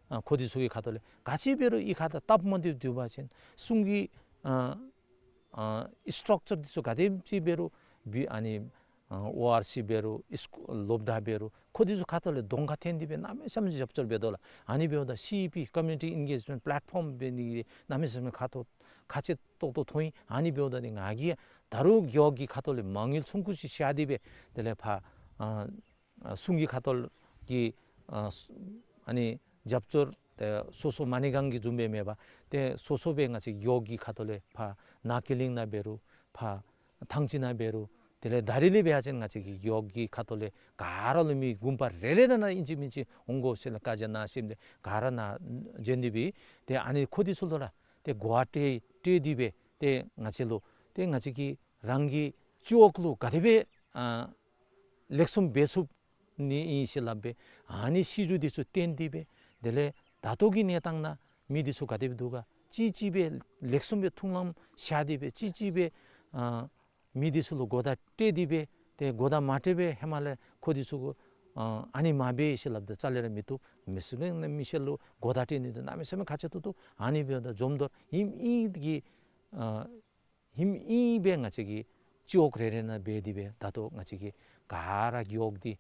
ཨ་ཁོང་འདི་ཚུ་གི་ཁ་ཐུག་ལས་ག་ཅི་འབད་རུང་ཨི་ཁ་ད་སྟབས་མ་བདེཝ་འདུག་པ་ཅིན་གསུང་གི་ཨ་ཨ་སི་ཊག་ཅར་འདི་ཚུ་ག་དེམ་ཅིག་འབད་རུང་བི་ཨ་ནི་ཨ་ཨོ་ཨར་སི་འབད་རུང་ཨིས་སི་ཀུལ་སློབ་གྲྭ་འབད་རུང་ཁོང་འདི་ཚུ་ཁ་ཐུག་ལས་གདོང་ཁར་ཐོན་ཏེ་སྦེ་གནམ་མེད་ས་མེད་རྒྱབ་སྐྱོར་འབད་དོ་ལགས། ཨ་ནི་འབདཝ་ད་སི་ཨི་པི་ཀོ་མིའུ་ནི་ཊི་ཨེན་གེཇ་མེནཊ་པི་ལེཊ་ཕོམ་འབད་ནི་གི་གནམ་མེད་ས་མེད་ཁ་ཐུག་ཁག་ཆེ་ཏོག་ཏོ་མཐོང་ཡི། ཨ་ནི་འབདཝ་ད་ནི་ང་གིས་ད་རུང་རྒེད་འོག་གི་ཁ་ཐུག་ལས་མ་དངུལ་ཚོང་ཁུ་ཅིག་བཞག་སྟེ་སྦེ་དེ་ལས་ཕར་ཨ་ཨ་གསུང་གི་ཁ་ཐུག་གི་ཨ་ཨ་ནི་རྒྱབ་སྐྱོར་ཏེ་སོ་སོ་མ་ཎི་སྒང་གི་བཟུམ་སྦེ་མེད་པར་ཏེ་སོ་སོ་སྦེ་ང་བཅས་རྒེད་འོག་གི་ཁ་ཐུག་ལས་ཕར་ནཱ་ཀི་ལིང་ནང་འབད་རུང་ཕར་ཐང་ཅིག་ནང་འབད་རུང་དེ་ལས་ད་རིས་ལས་འབད་བ་ཅིན་ང་བཅས་ཀྱི་རྒེད་འོག་གི་ཁ་ཐུག་ལས་ག་ར་ལུ་མི་དགོན་པ་རེ་རེ་ནང་ན་ཨིན་ཅི་མིན་ཅི་འོང་དགོ་ཟེར་ལགས། བཀའ་རྒྱ་གནང་ཞིནམ་ལས་ག་ར་ནཱ་བྱོན་ཏེ་སྦེ་ཏེ་ཨ་ནི་ཁོང་འདི་ཚུ་ལུ་ར་ཏེ་གོ་བ་སྤྲོད་སྤྲོད་དེ་སྦེ་ཏེ་ང་བཅས་ལུ་ཏེ་ང་བཅས་ཀྱིས་རང་གི་སྤྱི་འོག་ལུ་ག་དེ་སྦེ་ཨ་ལེགས་ཤོམ་འབད་ཚུགས་ནི་ཨིན་ཟེར་སླབ་སྦེ་ཨ་ནི་སྲིད་བྱུས་འདི་ཚུ་བཏོན་ཏེ་སྦེ་དེ་ལས་ད་ལྟོ་གི་གནས་སྟངས་ནང་མི་འདི་ཚུ་ག་དེ་སྦེ་འདུག་ག་ཅིག་ཅིག་སྦེ་ལེགས་ཤོམ་སྦེ་མཐུན་ལམ་བཞག་སྟེ་སྦེ་ཅིག་ཅིག་སྦེ་ཨ་མི་འདི་ཚུ་ལུ་གོ་བརྡ་སྤྲོད་དེ་སྦེ་ཏེ་གོ་བརྡ་མ་སྤྲོད་པར་ཧེ་མ་ལས་ཁོང་འདི་ཚུ་གུ་ཨ་ཨ་ནི་མ་འབད་ཟེར་སླབ་སྟེ་རྩ་ལས་ར་མི་བཏུབ། མི་སེར་ལུ་མི་སེར་ལུ་གོ་བརྡ་སྤྲོད་ནི་འདི་གནམ་མེད་ས་མེད་ཁག་ཆེ་ཏོག་ཏོ། ཨ་ནི་འབདཝ་ད་འཛོམས་འདུ་ཧིང་ཨིན་གྱི་ཨ་ཧིང་ཨིན་སྦེ་ང་བཅས་ཀྱིས་སྤྱི་འོག་རེ་རེ་ནང་འབད་དེ་སྦེ་ད་ལྟོ་ང་བཅས་ཀྱིས་ག་ར་རྒེད་འོག་འདི་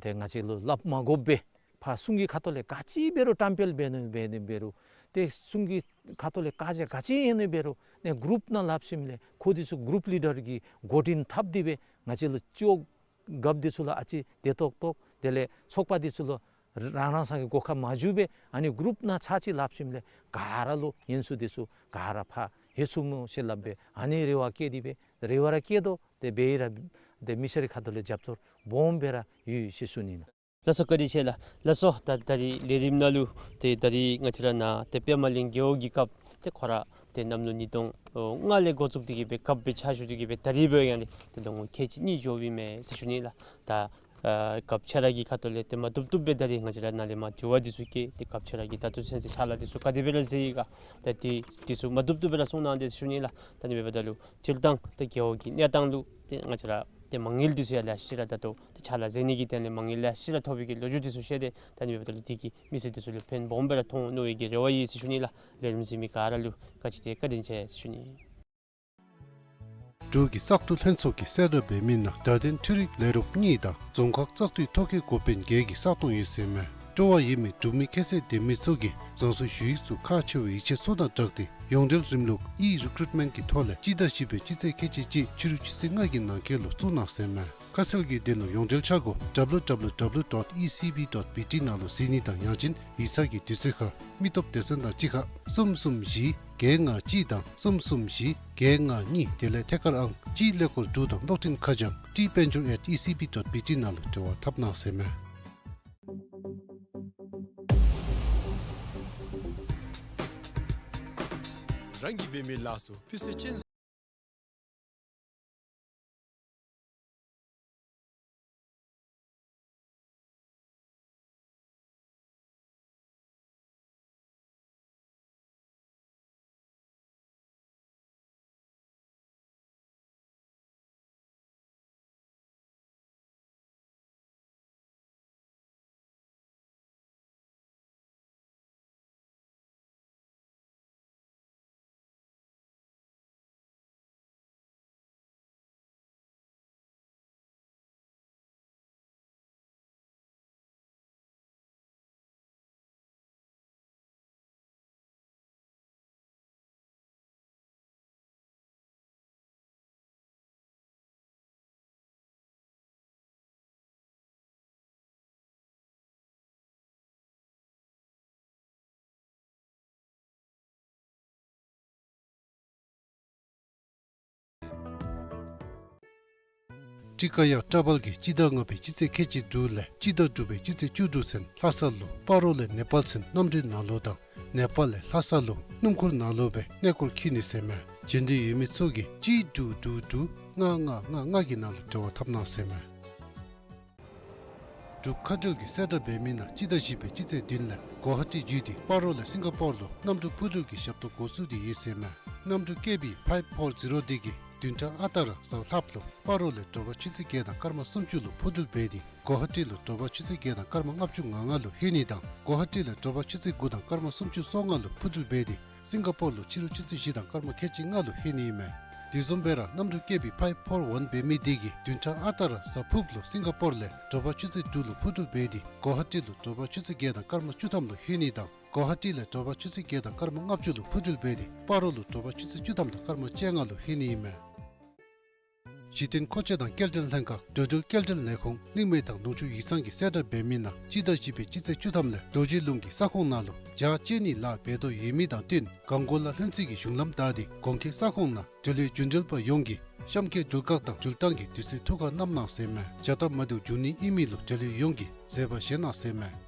ཏེ་ང་བཅས་ལུ་སླབ་མ་དགོ་པར་ཕར་གསུང་གི་ཁ་ཐུག་ལས་ག་ཅི་འབད་རུང་བཀྲམ་སྤེལ་འབད་ནི་འབད་ནི་འབད་རུང་ཏེ་གསུང་གི་ཁ་ཐུག་ལས་བཀའ་རྒྱ་ག་ཅི་ཡོད་ནི་འབད་རུང་ནི་གུ་རུབ་ནང་སླབ་ཞིནམ་ལས་ཁོང་འདི་ཚུ་གུ་རུབ་ལི་ཌར་གྱིས་འགོ་འདྲེན་འཐབ་སྟེ་སྦེ་ང་བཅས་ལུ་སྤྱི་འོག་རྒཔོ་འདི་ཚུ་ལུ་ཨ་ཙི་བདེ་ཏོག་ཏོ་དེ་ལས་ཚོགས་པ་འདི་ཚུ་ལུ་རང་རང་སོའི་སྒོ་ཁར་མ་འགྱོ་བར་ཨ་ནི་གུ་རུབ་ནང་ཚར་གཅིག་སླབ་ཞིནམ་ལས་ག་ར་ལུ་ཡོན་ཚུ་འདི་ཚུ་ག་ར་ཕར་ལྷོད་ཚུགས་སྨོ་ཟེར་སླབ་སྦེ་ཨ་ནི་རེ་བ་བསྐྱེད་དེ་སྦེ་རེ་བ་ར་བསྐྱེད་དོ། ཏེ་འབད་ར་ ཏེ་མི་སེར་ཁ་ཐུག་ལས་རྒྱབ་སྐྱོར་སྦོམ་སྦེ་ར་ཡོད་ཟེར་ཞུ་ནི་ལགས། ལགས་སོ། བཀའ་དྲིན་ཆེ་ལགས། ལགས་སོ། ད་ད་རིས་ལས་རིམ་ནང་ལུ་ཏེ་ད་རིས་ང་བཅས་ར་ནཱ་ཏེ་པདྨ་གླིང་རྒེད་འོག་གི་སྐབས་ཏེ་ཁོ་ར་ཏེ་གནམ་ལོ་ཉིས་སྟོང་ལྔ་ལས་འགོ་བཙུགས་ཏེ་གི་སྦེ་སྐབས་སྦེ་ཕྱག་ཞུ་སྟེ་གི་སྦེ་ད་རིས་འབད་ཡང་ཏེ་ལོ་ངོ་ཁལ་གཅིག་གཉིས་འགྱོ་བའི་མས་ཟེར་ཞུ་ནི་ལགས། ད་ཨ་སྐབས་ཆ་ར་གི་ཁ་ཐུག་ལས་ཏེ་མ་བཏུབ་བཏུབ་སྦེ་ད་རིས་ང་བཅས་ར་ནཱ་ལས་མར་དྲི་བ་འདི་ཚུ་བཀོད། ཏེ་སྐབས་ཆ་ར་གི་ད་ལྟོ་ཚུན་ཚོད་ཕྱག་ལཱ་འདི་ཚུ་ག་དེ་སྦེ་ར་མཛད་ཡི་ག། ད་འདི་འདི་ཚུ་མ་བཏུབ་བཏུབ་སྦེ་ར་གསུང་གནང་སྟེ་ཟེར་ཞུ་ནི་ལགས། ད་ནི་འབདཝ་ད་ལུ་སྤྱིར་བཏང་ཏེ་རྒེད་འོག་གི་གནས་སྟངས་ལུ་ཏེ་ང་བཅས་ར་ཏེ་མ་དངུལ་འདི་ཚུ་ཡང་ལེ་ཤ་ཅིག་ར་ད་ལྟོ་ཏེ་ཕྱག་ལཱ་མཛད་ནི་གི་དོན་ལས་མ་དངུལ་ལེ་ཤ་ཅིག་ར་ཐོབ་པའི་གི་ལོ་རྒྱུས་འདི་ཚུ་བཤད་དེ། ད་ནི་འབདཝ་ད་ལུ་འདི་གིས་མི་སེར་འདི་ཚུ་ལུ་ཕན་སྦོམ་སྦེ་ར་ཐོགས་འོང་མནོ་བའི་གི་རེ་བ་ཡོད་ཟེར་ཞུ་ནི་ལགས། ལས་རིམ་གཟིགས་མི་ག་ར་ལུ་བཀའ་དྲིན་ཆེ་བཀའ་དྲིན་ཆེ་ཟེར་ཞུ་ནི། འབྲུག་གི་བཙག་འཐུ་ལྷན་ཚོགས་ཀྱིས་གསལ་བསྒྲགས་འབད་མི་ནང་བརྡ་དོན་འཕྲུལ་རིག་ལས་རོགས་གཉིས་དང་རྫོང་ཁག་བཙག་འཐུའི་ཐོ་བཀོད་འགོ་དཔོན་བརྒྱད་ཀྱི་ས་སྟོང་ཡོད་ཟེར་མས། སྤྲོ་བ་ཡོད་མི་འབྲུག་མི་ཁྱད་ཚད་ལྡན་མི་ཚུ་གིས་རང་སོའི་ཞུ་ཡིག་ཚུ་ཁག་ཆེ་བའི་ཡིག་ཆ་ཚུ་དང་སྦྲགས་ཏེ་ཡོངས་འབྲེལ་རིམ་ལུགས་ཨི་རི་ཀུ་རུཊ་མེནཊ་གི་ཐོག་ལས་སྤྱི་ཟླ་བཞི་པའི་སྤྱི་ཚེས་ཁལ་གཅིག་གཅིག་ཕྱི་རུ་ཆུ་ཚོད་ལྔ་གི་ནང་འཁོད་ལུ་བཙུགས་གནང་ཟེར་མས། ཁ་གསལ་གྱི་དོན་ལུ་ཡོངས་འབྲེལ་འཆར་སྒོ་W W W dot E C B dot B T ནང་ལུ་གཟིགས་ནི་དང་ཡང་ཅིན་ཡིག་ཚང་གི་དུས་ཚོད་ཁར་མི་སྟོབས་སྡེ་ཚན་དང་གཅིག་ཁར་གསུམ་གསུམ་བཞི་བརྒྱད་ལྔ་གཅིག་དང་གསུམ་གསུམ་བཞི་བརྒྱད་ལྔ་གཉིས། དེ་ལས་ཐད་ཀར་ཨང་གཅིག་ཀླད་ཀོར་དྲུག་དང་གློག་འཕྲིན་ཁ་བྱང་ཏི་དཔལ་འབྱོར་at E C B dot B T ནང་ལུ་འབྲེལ་བ་འཐབ་གནང་ཟེར་མས། རང་གིས་འབད་མི་ལ་སོགས་ཕུལ་སེལ་ཅན། ཊི་ཀ་ཡ་ཊ་བལ་གྱིས་སྤྱི་ཟླ་ལྔ་པའི་སྤྱི་ཚེས་ཁལ་གཅིག་དྲུག་ལས་སྤྱི་ཟླ་དྲུག་པའི་སྤྱི་ཚེས་བཅུ་དྲུག་ཚུན་ལྷ་ས་ལུ་སྤ་རོ་ལས་ནེ་པཱལ་ཚུན་གནམ་གྲུའི་ནང་ལུ་དང་ནེ་པཱལ་ལས་ལྷ་ས་ལུ་སྣུམ་འཁོར་ནང་ལུ་སྦེ་གནས་སྐོར་འཁྱིད་ནི་ཟེར་མས། བྱིན་འདོད་ཡོད་མི་ཚུ་གིས་གཅིག་དྲུག་དྲུག་དྲུག་ལྔ་ལྔ་ལྔ་ལྔ་གི་ནང་ལུ་འབྲེལ་བ་འཐབ་གནང་ཟེར་མས། འབྲུག་མཁའ་འགྲུལ་གྱིས་གསལ་བསྒྲགས་འབད་མི་ནང་སྤྱི་ཟླ་བཞི་པའི་སྤྱི་ཚེས་བདུན་ལས་གོ་ཧ་ཊི་བརྒྱུད་དེ་སྤ་རོ་ལས་སིང་ག་པོར་ལུ་གནམ་གྲུ་འཕུར་འགྲུལ་གྱི་ཞབས་ཏོག་འགོ་བཙུགས་ཏེ་ཡོད་ཟེར་མས། གནམ་གྲུ་ཀེ་བི་ཕའིབ་ཕོར་ཛི་རོ་འདི་གིས་བདུན་ཕྲག་ཨ་རྟག་ར་གཟའ་ལྷགཔ་ལུ་སྤ་རོ་ལས་དྲོ་པ་ཆུ་ཚོད་བརྒྱད་དང་སྐར་མ་སུམ་ཅུ་ལུ་འཕུར་འགྲུལ་འབད་དེ་གོ་ཧ་ཊི་ལུ་དྲོ་པ་ཆུ་ཚོད་བརྒྱད་དང་སྐར་མ་ལྔ་བཅུ་ང་ལྔ་ལུ་ལྷོད་ནི་དང་གོ་ཧ་ཊི་ལས་དྲོ་པ་ཆུ་ཚོད་དགུ་དང་སྐར་མ་སུམ་ཅུ་སོ་ལྔ་ལུ་འཕུར་འགྲུལ་འབད་དེ་སིང་ག་པོར་ལུ་ཕྱི་རུ་ཆུ་ཚོད་བཞི་དང་སྐར་མ་ཁལ་གཅིག་ལྔ་ལུ་ལྷོད་ནི་ཨིན་མས། དེ་བཟུམ་སྦེ་ར་གནམ་གྲུ་ཀེ་བི་ཕའིབ་ཕོར་ཝན་འབད་མི་འདི་གིས་བདུན་ཕྲག་ཨ་རྟག་ར་གཟའ་ཕུརཔ་ལུ་སིང་ག་པོར་ལས་དྲོ་པ་ཆུ་ཚོད་དྲུག་ལུ་འཕུར་འགྲུལ་འབད་དེ་གོ་ཧ་ཊི་ལུ་དྲོ་པ་ཆུ་ཚོད་བརྒྱད་དང་སྐར་མ་བཅུ་ཐམ་ལུ་ལྷོད་ནི་དང་གོ་ཧ་ཊི་ལས་དྲོ་པ་ཆུ་ཚོད་བརྒྱད་དང་སྐར་མ་ལྔ་བཅུ་ལུ་འཕུར་འགྲུལ་འབད་དེ་སྤ་རོ་ལུ་དྲོ་པ་ཆུ་ཚོད་བཅུ་ཐམ་དང་སྐར་མ་བཅོ་ལྔ་ལུ་ལྷོད་ནི་ཨིན་མས། གཞི་རྟེན་མཁོ་ཆས་དང་སྐྱེལ་འདྲེན་ལྷན་ཁག་འགྲོ་འགྲུལ་སྐྱེལ་འདྲེན་ལས་ཁུངས་གླིང་མེ་ཐང་ནུབ་ཕྱོགས་ཡིག་ཚང་གིས་གསལ་བསྒྲགས་འབད་མི་ནང་སྤྱི་ཟླ་བཞི་པའི་སྤྱི་ཚེས་བཅུ་ཐམ་ལས་རྡོ་རྗེ་ལུང་གི་ས་ཁོངས་ནང་ལུ་ཇ་བཅད་ནིའི་ལཱ་འབད་དོ་ཡོད་མི་དང་བསྟུན་གངས་སྐོར་ལ་ལྷུན་རྩེ་གི་གཞུང་ལམ་བདའ་སྟེ་གོང་ཁེ་ས་ཁོངས་ནང་འགྲུལ་བའི་རྒྱུན་འགྲུལ་པ་ཡོངས་ཀྱིས་གཤམ་འཁོད་འགྲུལ་བཀག་དང་འགྲུལ་བཏང་གི་དུས་ཚོད་ཐུགས་ཁར་བསྣམས་གནང་ཟེར་མས། བྱ་སྟབས་མ་བདེཝ་འབྱུང་ནི་ཨིན་མི་ལུ་འབྲེལ་ཡོད་ཡོངས་ཀྱིས་བཟོད་པ་བཞེས་གནང་ཟེར་མས།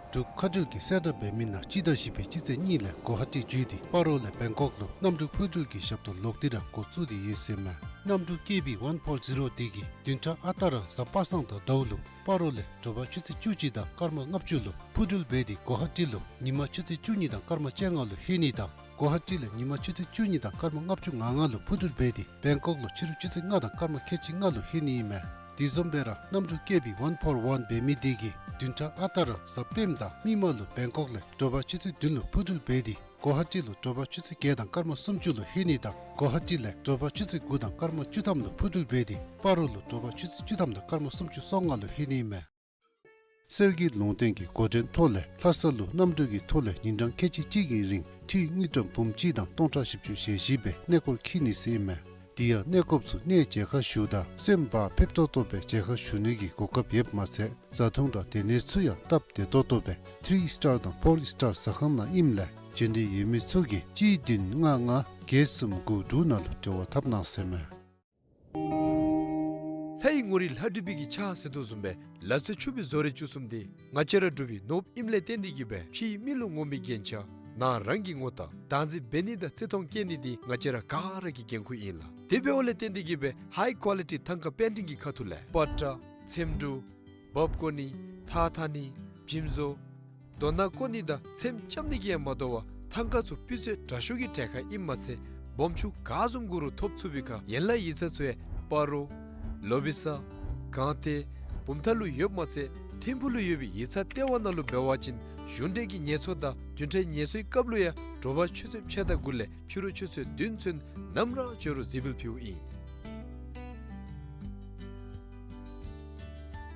འབྲུག་མཁའ་འགྲུལ་གྱིས་གསལ་བསྒྲགས་འབད་མི་ནང་སྤྱི་ཟླ་བཞི་པའི་སྤྱི་ཚེས་གཉིས་ལས་གོ་ཧ་ཊི་བརྒྱུད་དེ་སྤ་རོ་ལས་བེང་ཀོག་ལུ་གནམ་གྲུ་འཕུར་འགྲུལ་གྱི་ཞབས་ཏོག་ལོག་སྟེ་ར་འགོ་བཙུགས་ཏེ་ཡོད་ཟེར་མས། གནམ་གྲུ་ཀེ་བི་ཝན་ཕོར་ཛི་རོ་འདི་གིས་བདུན་ཕྲག་ཨ་རྟག་ར་གཟའ་པ་སངས་དང་ཟླཝ་ལུ་སྤ་རོ་ལས་དྲོ་པ་ཆུ་ཚོད་བཅུ་གཅིག་དང་སྐར་མ་ལྔ་བཅུ་ལུ་འཕུར་འགྲུལ་འབད་དེ་གོ་ཧ་ཊི་ལུ་ཉིན་མ་ཆུ་ཚོད་བཅུ་གཉིས་དང་སྐར་མ་བཅོ་ལྔ་ལུ་ལྷོད་ནི་དང་གོ་ཧ་ཊི་ལས་ཉིན་མ་ཆུ་ཚོད་བཅུ་གཉིས་དང་སྐར་མ་ལྔ་བཅུ་ང་ལྔ་ལུ་འཕུར་འགྲུལ་འབད་དེ་བེང་ཀོག་ལུ་ཕྱི་རུ་ཆུ་ཚོད་ལྔ་དང་སྐར་མ་ཁལ་གཅིག་ལྔ་ལུ་ལྷོད་ནི་ཨིན་མས། དེ་བཟུམ་སྦེ་ར་གནམ་གྲུ་ཀེ་བི་ཝན་ཕོར་ཝན་འབད་མི་འདི་གིས་བདུན་ཕྲག་ཨ་རྟག་ར་གཟའ་སྤེནམ་དང་མིག་དམར་ལུ་བེང་ཀོག་ལས་དྲོ་པ་ཆུ་ཚོད་བདུན་ལུ་འཕུར་འགྲུལ་འབད་དེ་གོ་ཧ་ཊི་ལུ་དྲོ་པ་ཆུ་ཚོད་བརྒྱད་དང་སྐར་མ་སུམ་ཅུ་ལུ་ལྷོད་ནི་དང་གོ་ཧ་ཊི་ལས་དྲོ་པ་ཆུ་ཚོད་དགུ་དང་སྐར་མ་བཅུ་ཐམ་ལུ་འཕུར་འགྲུལ་འབད་དེ་སྤ་རོ་ལུ་དྲོ་པ་ཆུ་ཚོད་བཅུ་ཐམ་དང་སྐར་མ་སུམ་ཅུ་སོ་ལྔ་ལུ་ལྷོད་ནི་ཨིན་མས། གསེར་གྱི་ལུང་བསྟན་གྱི་འགོ་འདྲེན་ཐོག་ལས་ལྷ་ས་ལུ་གནམ་གྲུ་གི་ཐོག་ལས་ཉིན་གྲངས་ཁལ་གཅིག་གཅིག་གི་རིང་འཐུས་དངུལ་ཀྲམ་འབུམ་གཅིག་དང་སྟོང་ཕྲག་བཞི་བཅུ་ཞེ་བཞི་སྦེ་གནས་སྐོར་འཁྱིད་ནི་ཟེར་ཨིན་མས། དེ་ཡང་གནས་སྐོརཔ་ཚུ་གནས་མཇལ་ཁ་ཞུཝ་ད་སེམས་བག་ཕེབས་ཏོག་ཏོ་སྦེ་མཇལ་ཁ་ཞུ་ནི་གི་གོ་སྐབས་ཡོདཔ་མ་ཚད་བཟའ་འཐུང་དང་སྡོད་གནས་ཚུ་ཡང་སྟབས་བདེ་ཏོག་ཏོ་སྦེ་ཐི་རི་སི་ཊར་དང་ཕོར་སི་ཊར་ཟ་ཁང་ནང་ཨིནམ་ལས་བྱོན་འདོད་ཡོད་མི་ཚུ་གིས་གཅིག་བདུན་ལྔ་ལྔ་བརྒྱད་གསུམ་དགུ་དྲུག་ནང་ལུ་འབྲེལ་བ་འཐབ་གནང་ཟེར་ཨིན་མས། ངོ་རིས་ལྷ་བྲིས་པའི་གི་ཕྱག་ཟེར་དོ་བཟུམ་སྦེ་ལ་རྩེ་ཕྱུག་པའི་བཟོ་རིག་བཅུ་གསུམ་འདི་ང་བཅས་ར་འབྲུག་པའི་ནོར་བུ་ཨིནམ་ལས་བརྟེན་ཏེ་གིས་སྦེ་ཕྱིའི་མི་ལུ་ངོམ་པའི་རྒྱན་ཆ་ནང་རང་གི་ངོ་རྟགས་བདག་འཛིན་འབད་ནི་དང་བརྩི་མཐོང་བསྐྱེད་ནི་འདི་ང་བཅས་ར་ག་ར་གི་འགན་ཁུར་ཨིན་ལགས། དེ་འབདཝ་ལས་བརྟེན་ཏེ་གིས་སྦེ་ཧའི་ཀོ་ལི་ཊི་ཐང་ཀ་པེན་ཊིང་གི་ཁ་ཐུག་ལས་པ་ཏྲ་ཚེམ་དྲུབ་འབག་བརྐོ་ནི་ཐགས་འཐག་ནི་འཇིམ་བཟོ་རྡོ་སྣ་བརྐོ་ནི་དང་ཚེམ་རྐྱབ་ནི་གིས་ཡང་མ་དོ་བར་ཐང་ཀ་ཚུ་སྤུས་ཚད་དྲག་ཤོས་ཀྱི་གྲལ་ཁར་ཨིནམ་མ་ཚད་སྦོམ་ཆུང་ག་བཟུམ་དགོ་རུང་ཐོབ་ཚུགས་པའི་ཁར་ཡན་ལག་ཡིག་ཚང་ཚུ་ཡང་སྤ་རོ་ལོ་བི་ས་སྒང་སྟེང་བུམ་ཐང་ལུ་ཡོདཔ་མ་ཚད་ཐིམ་ཕུག་ལུ་ཡོད་པའི་ཡིག་ཚང་ལྟེ་བ་ནང་ལུ་འབད་བ་ཅིན་གཞུང་འབྲེལ་གྱི་ངལ་གསོ་དང་བདུན་ཕྲག་ངལ་གསོའི་སྐབས་ལུ་ཡང་དྲོ་པ་ཆུ་ཚོད་ཕྱེད་དང་དགུ་ལས་ཕྱི་རུ་ཆུ་ཚོད་བདུན་ཚུན་ནམ་ར་བྱོན་རུང་གཟིགས་འབུལ་ཕུལཝ་ཨིན།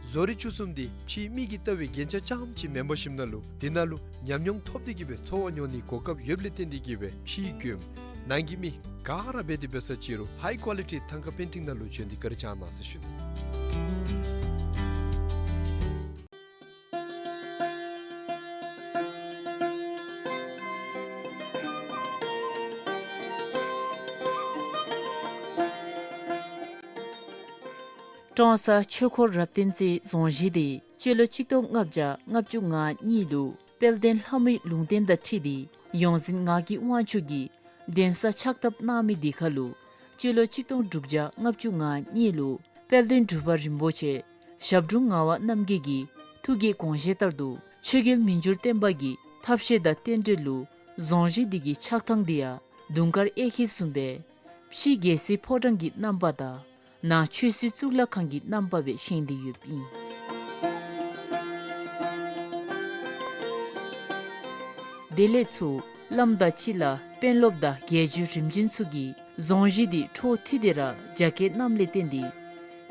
བཟོ་རིག་བཅུ་གསུམ་འདི་ཕྱིའི་མི་གིས་ལྟ་བའི་རྒྱན་ཆ་རྐྱངམ་ཅིག་མེན་པར་ཞིནམ་ན་ལུ་འདི་ནང་ལུ་ཉམས་མྱོང་ཐོབ་སྟེ་གིས་སྦེ་འཚོ་བ་མྱོང་ནིའི་གོ་སྐབས་ཡོདཔ་ལས་བརྟེན་ཏེ་གིས་སྦེ་ཕྱིའི་མགྱོནམ་ནང་གི་མི་ག་ར་འབད་དེ་འབད་ས་ཅིག་རུང་ཧའི་ཀོ་ལི་ཊི་ཐང་ཀ་པེན་ཊིང་ནང་ལུ་བྱོན་ཏེ་བཀའ་དྲིན་བསྐྱང་གནང་ཟེར་ཞུ་ནི། ཀྲོང་གསར་ཆོས་འཁོར་རབ་བརྟན་རྩེའི་རྫོང་གཞིས་འདི་སྤྱི་ལོ་གཅིག་སྟོང་ལྔ་བརྒྱ་ལྔ་བཅུ་ང་གཉིས་ལུ་དཔལ་ལྡན་ལྷ་མོའི་ལུང་བསྟན་དང་འཁྲིལ་ཏེ་ཡོངས་འཛིན་ངག་གི་དབང་ཕྱུག་གིས་གདན་ས་ཕྱག་བཏབ་གནང་མི་འདི་ཁར་ལུ་སྤྱི་ལོ་གཅིག་སྟོང་དྲུག་བརྒྱ་ལྔ་བཅུ་ང་གཉིས་ལུ་དཔལ་ལྡན་འབྲུག་པ་རིན་པོ་ཆེ་ཞབས་དྲུང་ངག་དབང་རྣམ་རྒྱལ་གྱི་ཐུགས་ཀྱི་དགོངས་བཞེད་ལྟར་དུ་ཆོས་རྒྱལ་མི་འགྱུར་བརྟན་པ་གི་ཐབས་ཤེས་དང་རྟེན་འབྲེལ་ལུ་རྫོང་གཞིས་འདི་གི་ཕྱག་ཐང་འདི་ཡང་དུང་དཀར་གཡས་འཁྱིལ་བཟུམ་སྦེ་ཕྱི་རྒྱལ་སྲིད་ཕོ་བྲང་གི་རྣམ་པ་དང་ནང་ཆོས་སྲིད་གཙུག་ལག་ཁང་གི་རྣམ་པ་སྦེ་བཞེངས་ཏེ་ཡོདཔ་ཨིན། དེ་ལས་ཚུར་བླམ་དང་སྤྱི་བླ་དཔོན་སློབ་དང་རྒྱལ་བརྒྱུད་རིམ་བྱོན་ཚུ་གིས་རྫོང་གཞིས་འདི་འཕྲོ་མཐུད་དེ་ར་རྒྱ་སྐྱེད་གནངམ་ལས་བརྟེན་ཏེ་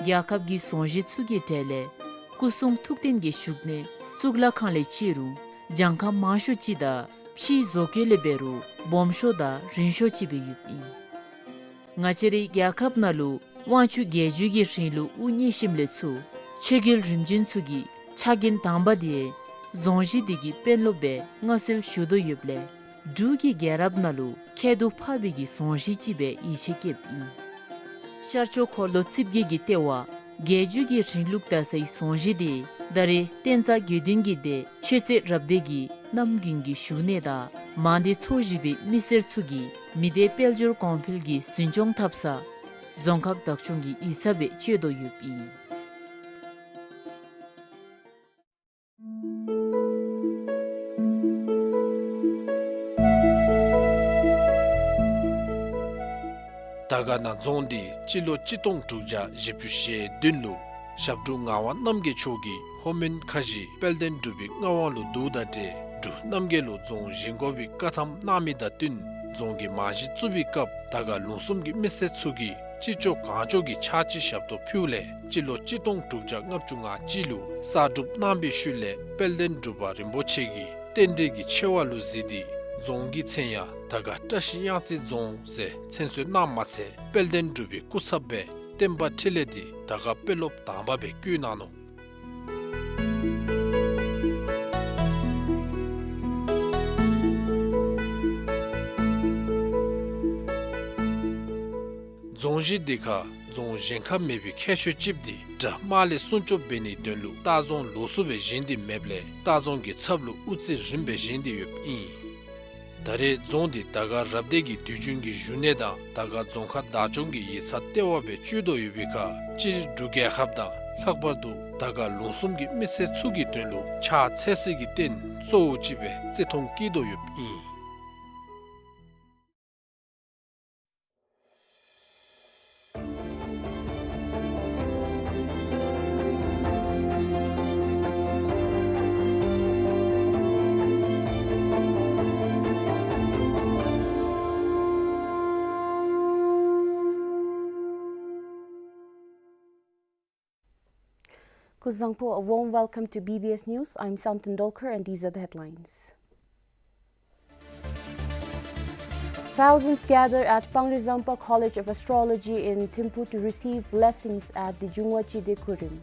རྒྱལ་ཁབ་ཀྱི་རྫོང་གཞིས་ཚུ་གི་གྲས་ལས་སྐུ་གསུང་ཐུགས་རྟེན་གྱི་བཞུགས་གནས་གཙུག་ལག་ཁང་ལས་བརྩི་རུང་གྱངས་ཁ་མང་ཤོས་ཅིག་དང་ཕྱིའི་བཟོ་བཀོད་ལས་འབད་རུང་སྦོམ་ཤོས་དང་རིང་ཤོས་ཅིག་སྦེ་ཡོདཔ་ཨིན། ང་བཅས་རའི་རྒྱལ་ཁབ་ནང་ལུ་དབང་ཕྱུག་རྒྱལ་བརྒྱུད་ཀྱི་རིང་ལུགས་དབུ་བརྙེས་ཞིནམ་ལས་ཚུར་ཆོས་རྒྱལ་རིམ་བྱོན་ཚུ་གི་ཕྱག་འགན་དང་པ་འདི་རྫོང་གཞིས་འདི་གི་དཔོན་སློབ་སྦེ་མངའ་གསོལ་ཞུ་དོ་ཡོདཔ་ལས་འབྲུག་གི་རྒྱལ་རབས་ནང་ལུ་ཁྱད་དུ་འཕགས་པའི་གི་རྫོང་གཞིས་ཅིག་སྦེ་ཡིད་ཆེས་བསྐྱེདཔ་ཨིན། ཤར་ཕྱོགས་འཁོར་ལོ་རྩིབས་བརྒྱད་ཀྱི་ལྟེ་བ་རྒྱལ་བརྒྱུད་ཀྱི་རིང་ལུགས་དར་སའི་རྫོང་གཞིས་འདི་ད་རེས་བསྟན་རྩ་དགེ་འདུན་གྱི་སྡེ་ཆོས་རྩེ་རབ་སྡེ་གི་རྣམ་རྒྱུན་གྱི་བཞུགས་གནས་དང་མང་སྡེ་ཚོ་བཞི་པའི་མི་སེར་ཚུ་གི་མི་སྡེ་དཔལ་འབྱོར་གོང་འཕེལ་གྱི་འཛིན་སྐྱོང་འཐབ་ས་རྫོང་ཁག་བདག་སྐྱོང་གི་ཡིག་ཚང་སྦེ་སྤྱོད་དོ་ཡོདཔ་ཨིན། དར་དཀར་ན་རྫོང་འདི་སྤྱི་ལོ་གཅིག་སྟོང་དྲུག་བརྒྱ་བཞི་བཅུ་ཞེ་བདུན་ལུ་ཞབས་དྲུང་ངག་དབང་རྣམ་རྒྱལ་མཆོག་གིས་ལྷོ་མོན་ཁ་བཞི་དཔལ་ལྡན་འབྲུག་པའི་མངའ་དབང་ལུ་བསྡུཝ་དང་འབྲེལ་འབྲུག་རྣམ་རྒྱལ་ལུ་རྫོང་བཞེངས་དགོ་པའི་བཀའ་ཐམ་གནང་མི་དང་བསྟུན་རྫོང་གི་རྨང་གཞི་བཙུགས་པའི་སྐབས་དར་དཀར་ལུང་གསུམ་གྱི་མི་སེར་ཚུ་གིས་ཅི་ལྕོགས་གང་ལྕོགས་ཀྱི་ཕྱག་ཕྱི་ཞབས་ཏོག་ཕུལཝ་ལས་སྤྱི་ལོ་གཅིག་སྟོང་དྲུག་བརྒྱ་ལྔ་བཅུ་ང་གཅིག་ལུ་གསར་སྒྲུབ་གནང་བའི་ཤུལ་ལས་དཔལ་ལྡན་འབྲུག་པ་རིན་པོ་ཆེ་གིས་རྟེན་འབྲེལ་གྱི་ཆེ་བ་ལུ་གཟིགས་ཏེ་རྫོང་གི་མཚན་ཡང་དར་དཀར་བཀྲ་ཤིས་གཡང་རྩེ་རྫོང་ཟེར་མཚན་གསོལ་གནངམ་མ་ཚད་དཔལ་ལྡན་འབྲུག་པའི་སྐུ་ཚབ་སྦེ་བསྟན་པ་འཕྲིན་ལས་འདི་དར་དཀར་དཔོན་སློབ་དང་པ་སྦེ་བསྐོས་གནང་ནུག། རྫོང་གཞིས་འདི་ཁར་རྫོང་བཞེངས་ཁ་མེད་པའི་ཁྱད་ཆོས་ཅིག་འདི་དགྲ་དམག་ལས་སྲུང་སྐྱོབ་འབད་ནིའི་དོན་ལུ་ལྟ་རྫོང་ལོགས་སུ་སྦེ་བཞེངས་ཏེ་མེདཔ་ལས་ལྟ་རྫོང་གི་ཚབ་ལུ་དབུ་རྩེ་རིམ་སྦེ་བཞེངས་ཏེ་ཡོདཔ་ཨིན། ད་རེས་རྫོང་འདི་དར་དཀར་རབ་སྡེ་གི་དུས་རྒྱུན་གྱི་བཞུགས་གནས་དང་དར་དཀར་རྫོང་ཁག་བདག་སྐྱོང་གི་ཡིག་ཚང་ལྟེ་བ་སྦེ་སྤྱོད་དོ་ཡོད་པའི་ཁར་སྤྱིར་འབྲུག་རྒྱལ་ཁབ་དང་ལྷག་པར་དུ་དར་དཀར་ལུང་གསུམ་གྱི་མི་སེར་ཚུ་གི་དོན་ལུ་ཕྱག་འཚལ་སའི་རྟེན་གཙོ་བོ་ཅིག་སྦེ་བརྩི་མཐོང་བསྐྱེད་དོ་ཡོདཔ་ཨིན། Kuzuzangpo, a warm welcome to B B S News. I'm Samten Dolkar and these are the headlines. Thousands gather at Pangrizampa College of Astrology in Thimphu to receive blessings at the Jungwa Chide Kurim.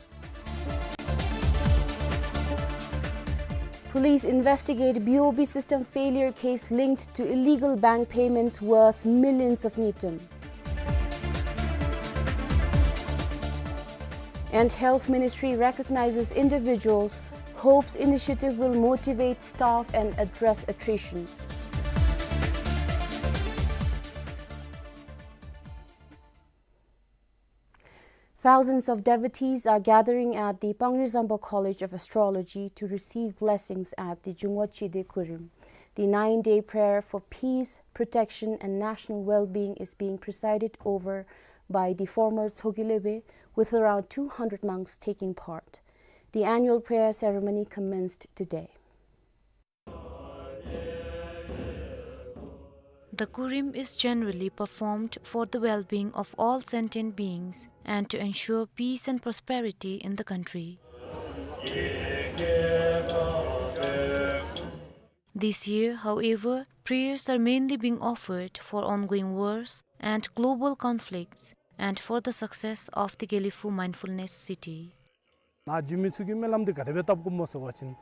Police investigate B O B system failure case linked to illegal bank payments worth millions of ngultrum. And Health Ministry recognizes individuals, hopes initiative will motivate staff and address attrition. Thousands of devotees are gathering at the Pangri Zamba College of Astrology to receive blessings at the Jungwa Chide Kurim. The nine-day prayer for peace, protection, and national well-being is being presided over by the former Tsogi Lopen, with around two hundred monks taking part. The annual prayer ceremony commenced today. The Kurim is generally performed for the well-being of all sentient beings and to ensure peace and prosperity in the country. This year, however, prayers are mainly being offered for ongoing wars and global conflicts and for the success of the Gelephu Mindfulness City. ནཱ་འབྱོན་མི་ཚུ་གིས་སྨོན་ལམ་འདི་ག་དེ་སྦེ་བཏབ་དགོཔ་སྨོ་ཟེར་བ་ཅིན།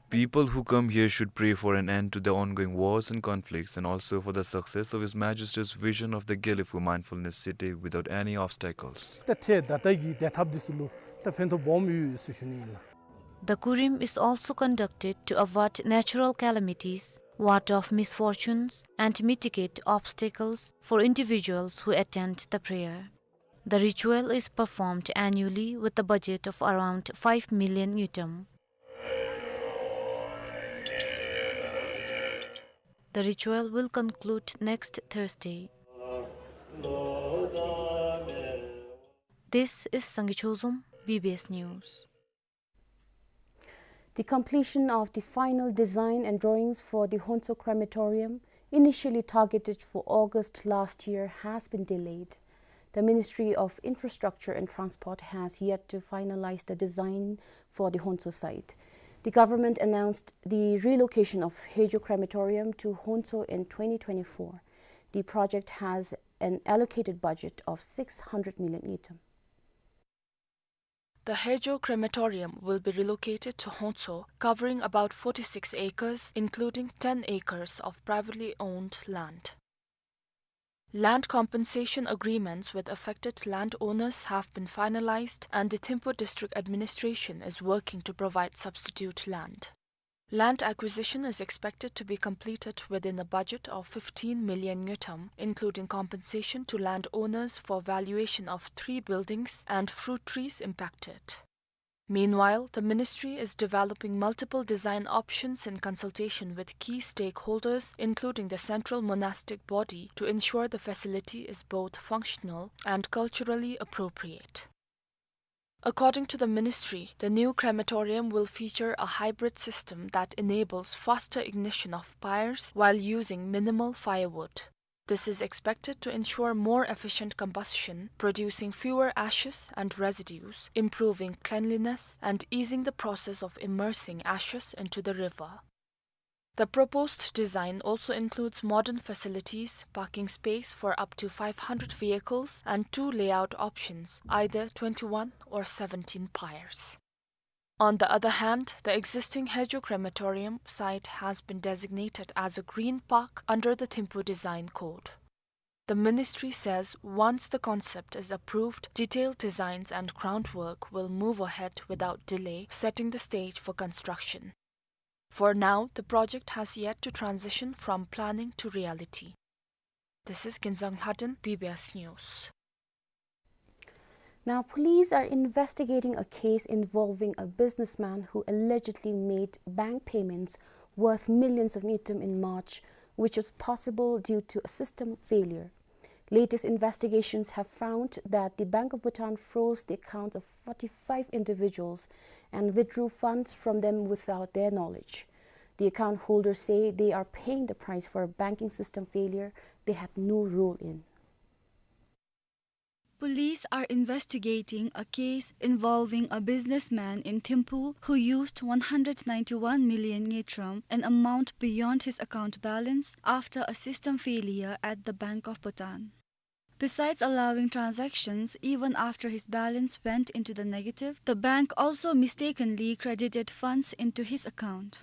People who come here should pray for an end to the ongoing wars and conflicts and also for the success of His Majesty's vision of the Gelephu Mindfulness City without any obstacles. ཏེ་ཏེ་ད་ལྟོ་གི་བདེ་ཐབས་འདི་ཚུ་ལུ་ཏེ་ཕན་ཐོགས་སྦོམ་ཡོད་ཟེར་ཞུ་ནི་ཨིན་ལགས། The Kurim is also conducted to avert natural calamities, ward off misfortunes, and mitigate obstacles for individuals who attend the prayer. The ritual is performed annually with a budget of around five million ngultrum. The ritual will conclude next Thursday. This is Sangay Chozom, B B S News. The completion of the final design and drawings for the Honso crematorium, initially targeted for August last year, has been delayed. The Ministry of Infrastructure and Transport has yet to finalize the design for the Honso site. The government announced the relocation of Hejo Crematorium to Honso in twenty twenty-four. The project has an allocated budget of six hundred million ngultrum. The Hejo crematorium will be relocated to Honso, covering about forty-six acres, including ten acres of privately owned land. Land compensation agreements with affected landowners have been finalized, and the Thimphu District Administration is working to provide substitute land. Land acquisition is expected to be completed within a budget of fifteen million ngultrum, including compensation to landowners for valuation of three buildings and fruit trees impacted. Meanwhile, the ministry is developing multiple design options in consultation with key stakeholders, including the central monastic body, to ensure the facility is both functional and culturally appropriate. According to the ministry, the new crematorium will feature a hybrid system that enables faster ignition of pyres while using minimal firewood. This is expected to ensure more efficient combustion, producing fewer ashes and residues, improving cleanliness, and easing the process of immersing ashes into the river. The proposed design also includes modern facilities, parking space for up to five hundred vehicles, and two layout options, either twenty-one or seventeen pyres. On the other hand, the existing Hejo crematorium site has been designated as a green park under the Thimphu Design Code. The ministry says once the concept is approved, detailed designs and groundwork will move ahead without delay, setting the stage for construction. For now, the project has yet to transition from planning to reality. This is Ginzang Lhadon, B B S News. Now, police are investigating a case involving a businessman who allegedly made bank payments worth millions of ngultrum in March, which was possible due to a system failure. Latest investigations have found that the Bank of Bhutan froze the accounts of forty-five individuals and withdrew funds from them without their knowledge. The account holders say they are paying the price for a banking system failure they had no role in. Police are investigating a case involving a businessman in Thimphu who used one hundred ninety-one million ngultrum, an amount beyond his account balance, after a system failure at the Bank of Bhutan. Besides allowing transactions even after his balance went into the negative, the bank also mistakenly credited funds into his account.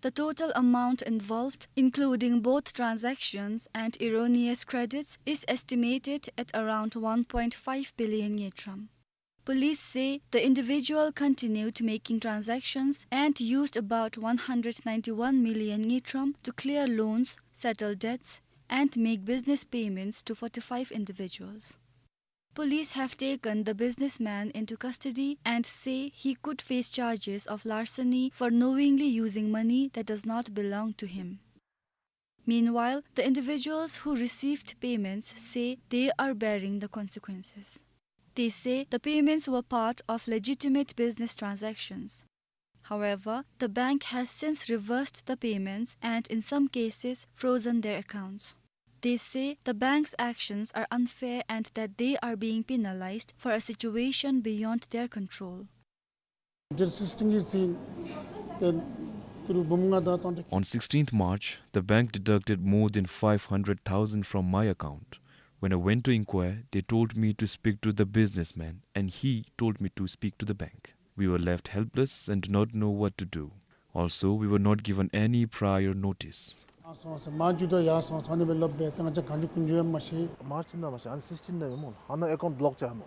The total amount involved, including both transactions and erroneous credits, is estimated at around one point five billion ngultrum. Police say the individual continued making transactions and used about one hundred ninety-one million ngultrum to clear loans, settle debts, and make business payments to forty-five individuals. Police have taken the businessman into custody and say he could face charges of larceny for knowingly using money that does not belong to him. Meanwhile, the individuals who received payments say they are bearing the consequences. They say the payments were part of legitimate business transactions. However, the bank has since reversed the payments and, in some cases, frozen their accounts. They say the bank's actions are unfair and that they are being penalized for a situation beyond their control. On sixteenth March, the bank deducted more than five hundred thousand from my account. When I went to inquire, they told me to speak to the businessman, and he told me to speak to the bank. We were left helpless and do not know what to do. Also, we were not given any prior notice. March ནང་མ་ཤེས། ཨ་ནི་sixteen ནང་ཡོད་མོ། ཨ་ནི་account block ཆགས་མོ།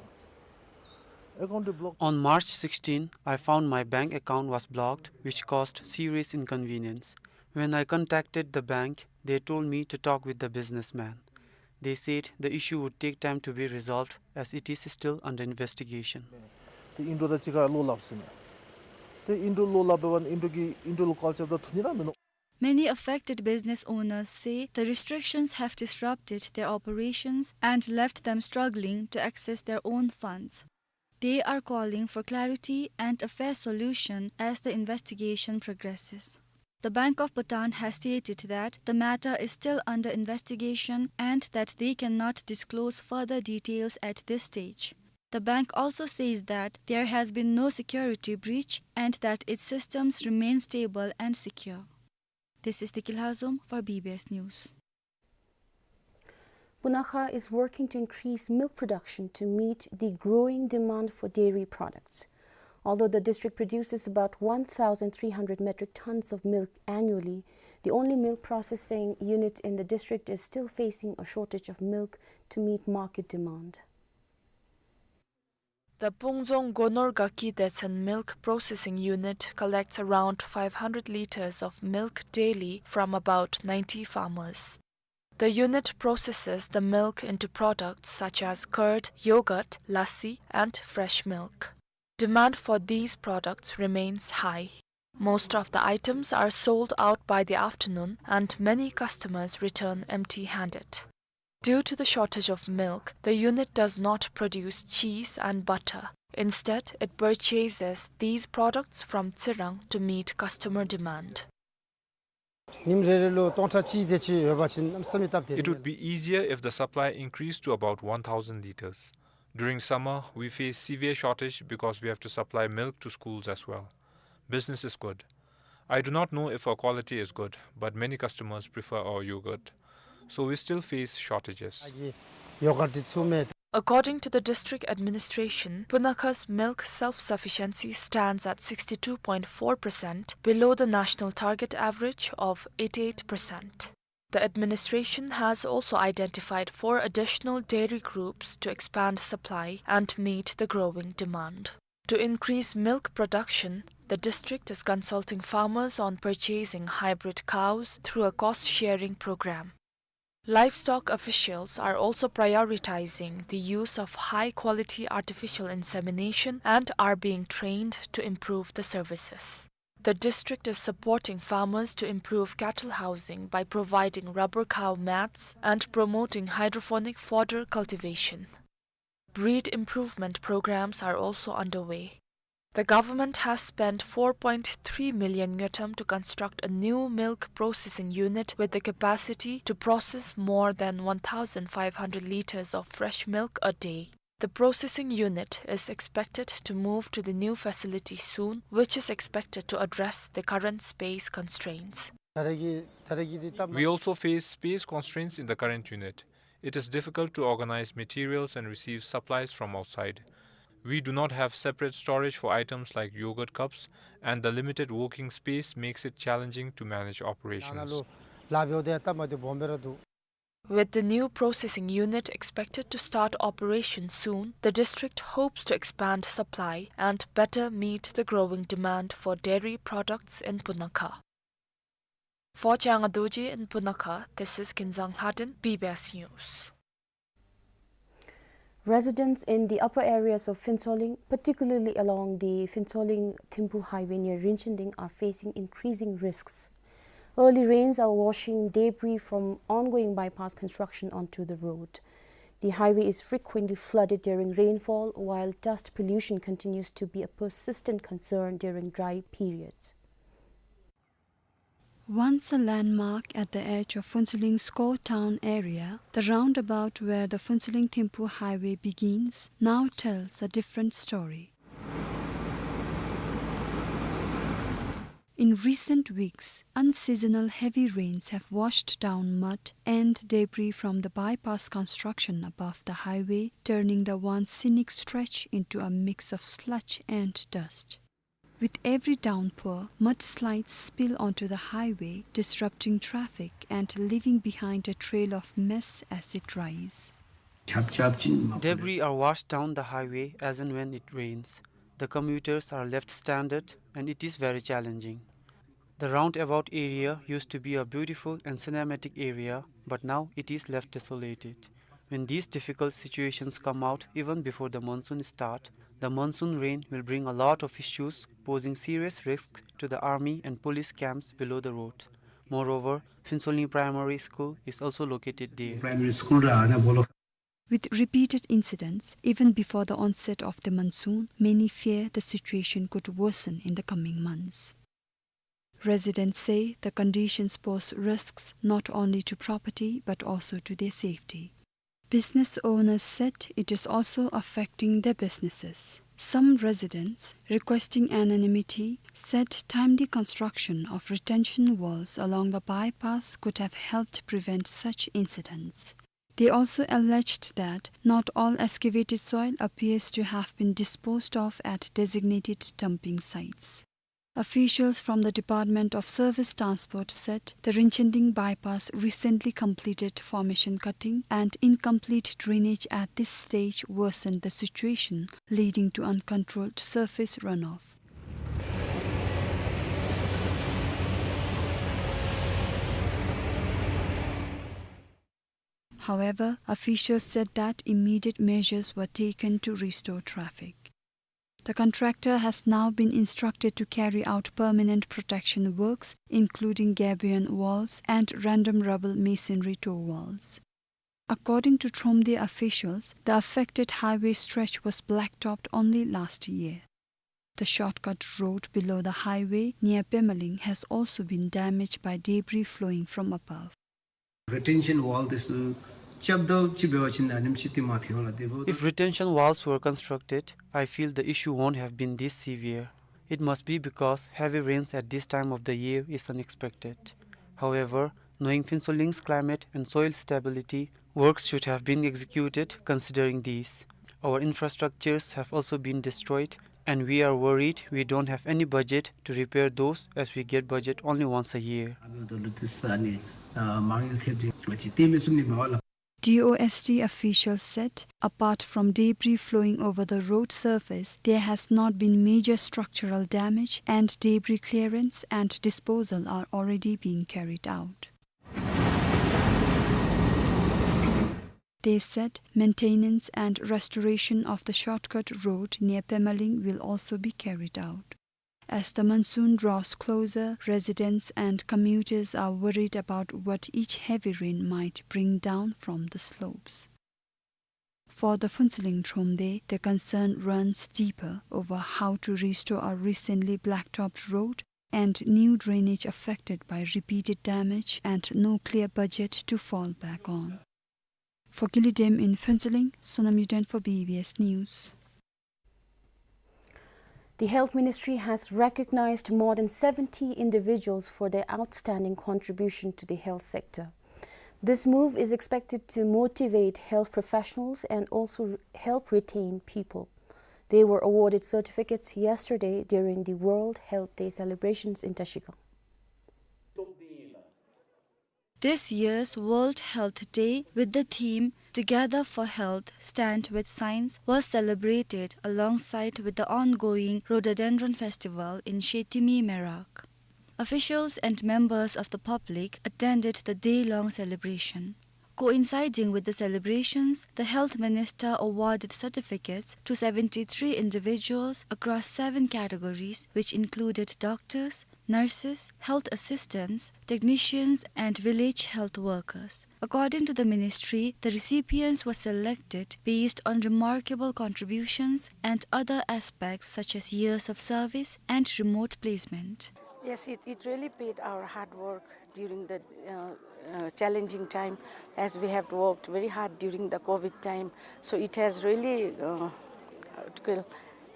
Account འདི་block། On March sixteen, I found my bank account was blocked, which caused serious inconvenience. When I contacted the bank, they told me to talk with the businessman. They said the issue would take time to be resolved as it is still under investigation. དེ་ཨིན་འགྲོ་དང་གཅིག་ཁར་བློ་སླབ་ཟེར་ནས། དེ་ཨིན་འགྲོ་བློ་སླབ་པ་ཨིན་འགྲོ་གི་ཨིན་འགྲོ་ལུ་བཀག་ཆ་ད་ཐུག་ནི་ར་མིན་ནུག། Many affected business owners say the restrictions have disrupted their operations and left them struggling to access their own funds. They are calling for clarity and a fair solution as the investigation progresses. The Bank of Bhutan has stated that the matter is still under investigation and that they cannot disclose further details at this stage. The bank also says that there has been no security breach and that its systems remain stable and secure. This is Tiki Lhazom for B B S News. Punakha is working to increase milk production to meet the growing demand for dairy products. Although the district produces about one thousand three hundred metric tons of milk annually, the only milk processing unit in the district is still facing a shortage of milk to meet market demand. The Pungdzong Gonor Gaki Detsen milk processing unit collects around five hundred liters of milk daily from about ninety farmers. The unit processes the milk into products such as curd, yogurt, lassi, and fresh milk. Demand for these products remains high. Most of the items are sold out by the afternoon, and many customers return empty-handed. Due to the shortage of milk, the unit does not produce cheese and butter. Instead, it purchases these products from Tsirang to meet customer demand. ཉིནམ་རེ་རེ་ལུ་སྟོང་ཕྲག་གཅིག་དེ་ཅིག་ཡོད་པ་ཅིན་གནམ་མེད་ས་མེད་སྟབས་བདེ། It would be easier if the supply increased to about one thousand liters. During summer, we face severe shortage because we have to supply milk to schools as well. Business is good. I do not know if our quality is good, but many customers prefer our yogurt. So we still face shortages. According to the district administration, Punakha's milk self-sufficiency stands at sixty-two point four percent, below the national target average of eighty-eight percent. The administration has also identified four additional dairy groups to expand supply and meet the growing demand. To increase milk production, the district is consulting farmers on purchasing hybrid cows through a cost-sharing program. Livestock officials are also prioritizing the use of high-quality artificial insemination and are being trained to improve the services. The district is supporting farmers to improve cattle housing by providing rubber cow mats and promoting hydroponic fodder cultivation. Breed improvement programs are also underway. The government has spent four point three million ngultrum to construct a new milk processing unit with the capacity to process more than one thousand five hundred liters of fresh milk a day. The processing unit is expected to move to the new facility soon, which is expected to address the current space constraints. We also face space constraints in the current unit. It is difficult to organize materials and receive supplies from outside. We do not have separate storage for items like yogurt cups, and the limited working space makes it challenging to manage operations. With the new processing unit expected to start operation soon, the district hopes to expand supply and better meet the growing demand for dairy products in Punakha. For Changa Dorji in Punakha, this is Kinzang Lhaden, B B S News. Residents in the upper areas of Phuentsholing, particularly along the Phuentsholing-Thimphu highway near Rinchending, are facing increasing risks. Early rains are washing debris from ongoing bypass construction onto the road. The highway is frequently flooded during rainfall, while dust pollution continues to be a persistent concern during dry periods. Once a landmark at the edge of Phuentsholing's core town area, the roundabout where the Phuentsholing-Thimphu highway begins now tells a different story. In recent weeks, unseasonal heavy rains have washed down mud and debris from the bypass construction above the highway, turning the once scenic stretch into a mix of sludge and dust. With every downpour, mudslides spill onto the highway, disrupting traffic and leaving behind a trail of mess as it dries. Debris are washed down the highway as and when it rains. The commuters are left stranded, and it is very challenging. The roundabout area used to be a beautiful and cinematic area, but now it is left desolated. When these difficult situations come out even before the monsoon start, the monsoon rain will bring a lot of issues, posing serious risk to the army and police camps below the road. Moreover, Phuentsholing Primary School is also located there. Primary School ra ana bolo. With repeated incidents, even before the onset of the monsoon, many fear the situation could worsen in the coming months. Residents say the conditions pose risks not only to property but also to their safety. Business owners said it is also affecting their businesses. Some residents, requesting anonymity, said timely construction of retention walls along the bypass could have helped prevent such incidents. They also alleged that not all excavated soil appears to have been disposed of at designated dumping sites. Officials from the Department of Surface Transport said the Rinchending bypass recently completed formation cutting, and incomplete drainage at this stage worsened the situation, leading to uncontrolled surface runoff. However, officials said that immediate measures were taken to restore traffic. The contractor has now been instructed to carry out permanent protection works, including gabion walls and random rubble masonry toe walls. According to Thromde officials, the affected highway stretch was blacktopped only last year. The shortcut road below the highway near Pemaling has also been damaged by debris flowing from above. Retention wall this, uh, chapdo chibewa chin anim chiti mathi wala debo. If retention walls were constructed, I feel the issue won't have been this severe. It must be because heavy rains at this time of the year is unexpected. However, knowing Phuentsholing's climate and soil stability, works should have been executed considering these. Our infrastructures have also been destroyed, and we are worried we don't have any budget to repair those as we get budget only once a year. D O S T officials said, apart from debris flowing over the road surface, there has not been major structural damage, and debris clearance and disposal are already being carried out. They said maintenance and restoration of the shortcut road near Pemaling will also be carried out. As the monsoon draws closer, residents and commuters are worried about what each heavy rain might bring down from the slopes. For the Phuentsholing Thromde, the concern runs deeper over how to restore a recently blacktopped road and new drainage affected by repeated damage and no clear budget to fall back on. For Gili Dem in Phuentsholing, Sonam Yuden for B B S News. The Health Ministry has recognized more than seventy individuals for their outstanding contribution to the health sector. This move is expected to motivate health professionals and also help retain people. They were awarded certificates yesterday during the World Health Day celebrations in Trashigang. This year's World Health Day, with the theme Together for Health, Stand with Science, was celebrated alongside with the ongoing Rhododendron Festival in Shethimi Merak. Officials and members of the public attended the day-long celebration. Coinciding with the celebrations, the health minister awarded certificates to seventy-three individuals across seven categories, which included doctors, nurses, health assistants, technicians, and village health workers. According to the ministry, the recipients were selected based on remarkable contributions and other aspects such as years of service and remote placement. Yes, it, it really paid our hard work during the, uh, uh, challenging time, as we have worked very hard during the COVID time. So it has really, uh,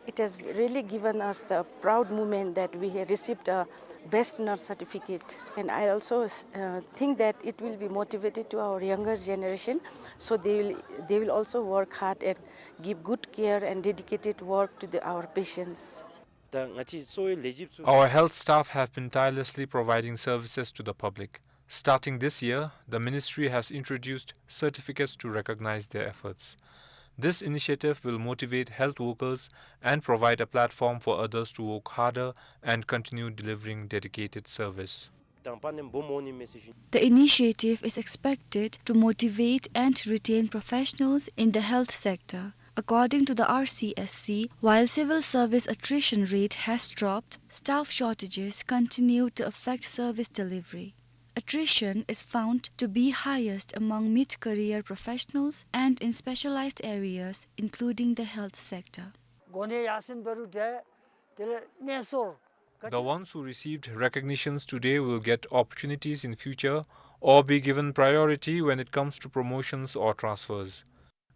it has really given us the proud moment that we have received a best nurse certificate. And I also, uh, think that it will be motivated to our younger generation, so they will, they will also work hard and give good care and dedicated work to the, our patients. ད་ང་བཅས་གསོ་བའི་ལས་བྱེདཔ་ཚུ། Our health staff have been tirelessly providing services to the public. Starting this year, the ministry has introduced certificates to recognize their efforts. This initiative will motivate health workers and provide a platform for others to work harder and continue delivering dedicated service. དང་པ་ནེམ་བུམོ་ནི་མེ་སི་ཞུ། The initiative is expected to motivate and retain professionals in the health sector. According to the R C S C, while civil service attrition rate has dropped, staff shortages continue to affect service delivery. Attrition is found to be highest among mid-career professionals and in specialized areas, including the health sector. གོ་གནས་ཡར་སེང་འབད་རུང་དེ་དེ་ལས་གནས་སོར། The ones who received recognitions today will get opportunities in future or be given priority when it comes to promotions or transfers.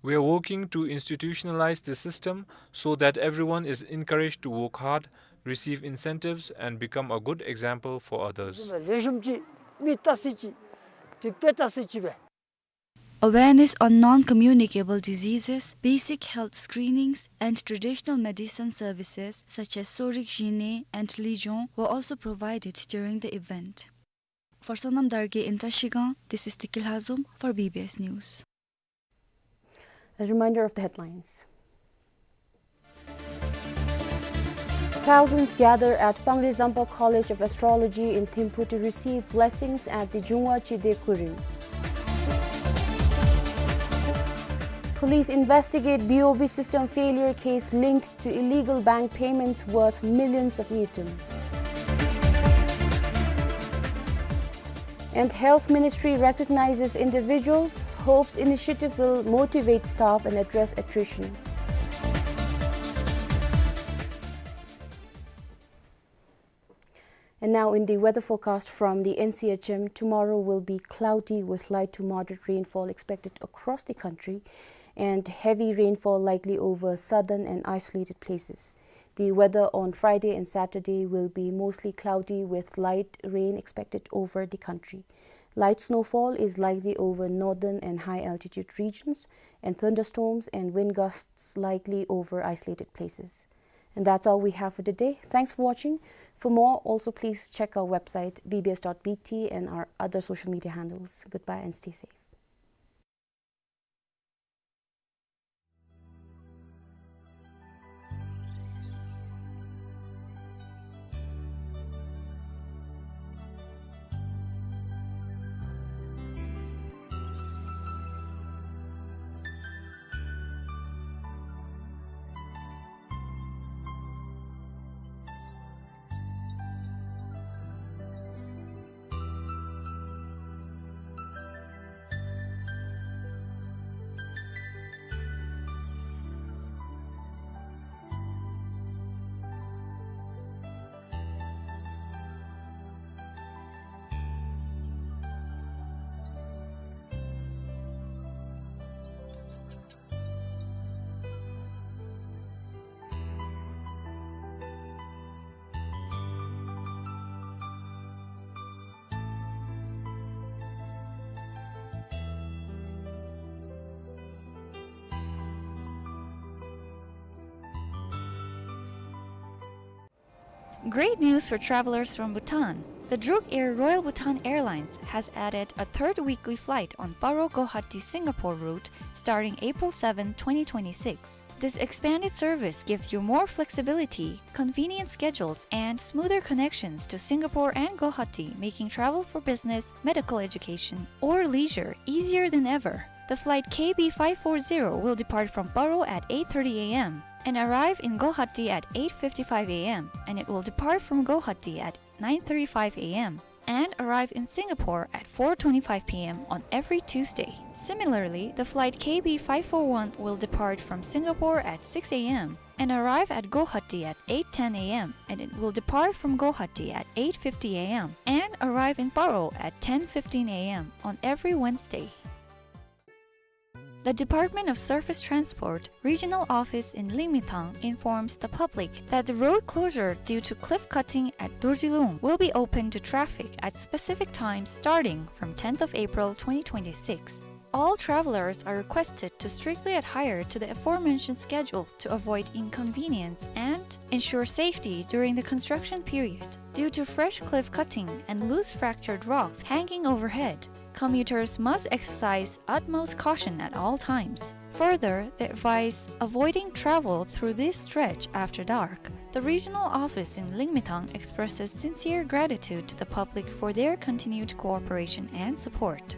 We are working to institutionalize this system so that everyone is encouraged to work hard, receive incentives, and become a good example for others. ལེགས་ཤོམ་ཅིག་མི་ལྟ་སྲིད་ཅིག་དེ་དཔེ་ལྟ་སྲིད་ཅིག་སྦེ། Awareness on non-communicable diseases, basic health screenings, and traditional medicine services such as Sorik Jine and Lijong were also provided during the event. For Sonam Dargay in Trashigang, this is Tikil Hazum for B B S News. A reminder of the headlines. Thousands gather at Pangri Zampa College of Astrology in Thimphu to receive blessings at the Jungwa Chide Kurim. Police investigate B O B system failure case linked to illegal bank payments worth millions of ngultrum. And Health Ministry recognizes individuals, hopes initiative will motivate staff and address attrition. And now in the weather forecast from the N C H M, tomorrow will be cloudy with light to moderate rainfall expected across the country, and heavy rainfall likely over southern and isolated places. The weather on Friday and Saturday will be mostly cloudy with light rain expected over the country. Light snowfall is likely over northern and high altitude regions, and thunderstorms and wind gusts likely over isolated places. And that's all we have for today. Thanks for watching. For more, also please check our website, B B S dot B T, and our other social media handles. Goodbye and stay safe. Great news for travelers from Bhutan. The Druk Air Royal Bhutan Airlines has added a third weekly flight on Paro Guwahati Singapore route starting April seventh, twenty twenty-six. This expanded service gives you more flexibility, convenient schedules, and smoother connections to Singapore and Guwahati, making travel for business, medical education, or leisure easier than ever. The flight K B five four zero will depart from Paro at eight thirty A M and arrive in Guwahati at eight fifty-five A M, and it will depart from Guwahati at nine thirty-five A M and arrive in Singapore at four twenty-five P M on every Tuesday. Similarly, the flight K B five four one will depart from Singapore at six A M and arrive at Guwahati at eight ten A M, and it will depart from Guwahati at eight fifty A M and arrive in Paro at ten fifteen A M on every Wednesday. The Department of Surface Transport Regional Office in Lingmithang informs the public that the road closure due to cliff cutting at Dorjilung will be open to traffic at specific times starting from tenth of April twenty twenty-six. All travelers are requested to strictly adhere to the aforementioned schedule to avoid inconvenience and ensure safety during the construction period. Due to fresh cliff cutting and loose fractured rocks hanging overhead, commuters must exercise utmost caution at all times. Further, they advise avoiding travel through this stretch after dark. The regional office in Lingmithang expresses sincere gratitude to the public for their continued cooperation and support.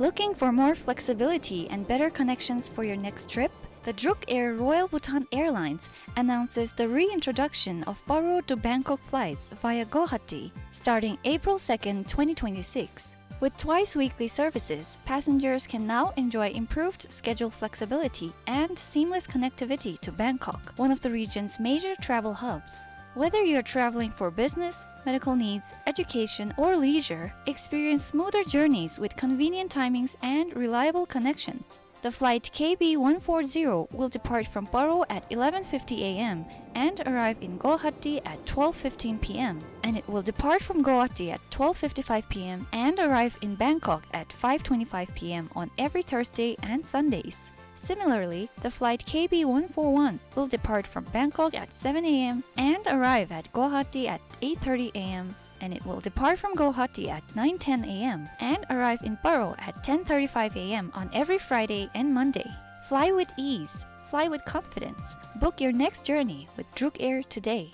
Looking for more flexibility and better connections for your next trip? The Druk Air Royal Bhutan Airlines announces the reintroduction of Paro to Bangkok flights via Guwahati starting April second, twenty twenty-six. With twice weekly services, passengers can now enjoy improved schedule flexibility and seamless connectivity to Bangkok, one of the region's major travel hubs. Whether you're traveling for business, medical needs, education, or leisure, experience smoother journeys with convenient timings and reliable connections. The flight K B one four zero will depart from Paro at eleven fifty A M and arrive in Guwahati at twelve fifteen P M, and it will depart from Guwahati at twelve fifty-five P M and arrive in Bangkok at five twenty-five P M on every Thursday and Sundays. Similarly, the flight K B one four one will depart from Bangkok at seven A M and arrive at Guwahati at eight thirty A M, and it will depart from Guwahati at nine ten A M and arrive in Paro at ten thirty-five A M on every Friday and Monday. Fly with ease. Fly with confidence. Book your next journey with Druk Air today.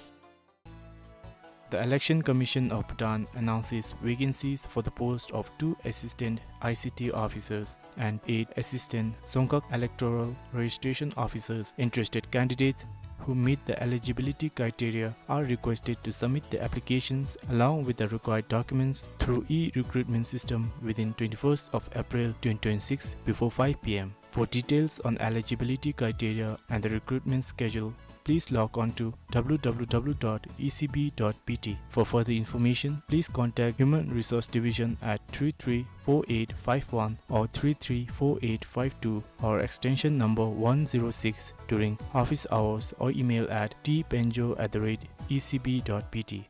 The Election Commission of Bhutan announces vacancies for the post of two assistant I C T officers and eight assistant Tsongkhak electoral registration officers. Interested candidates who meet the eligibility criteria are requested to submit the applications along with the required documents through e-recruitment system within twenty-first of April twenty twenty-six before five P M. For details on eligibility criteria and the recruitment schedule, please log on to W W W dot E C B dot B T. For further information, please contact Human Resource Division at three three four eight five one or three three four eight five two or extension number one zero six during office hours or email at T Penjo at the rate E C B dot B T.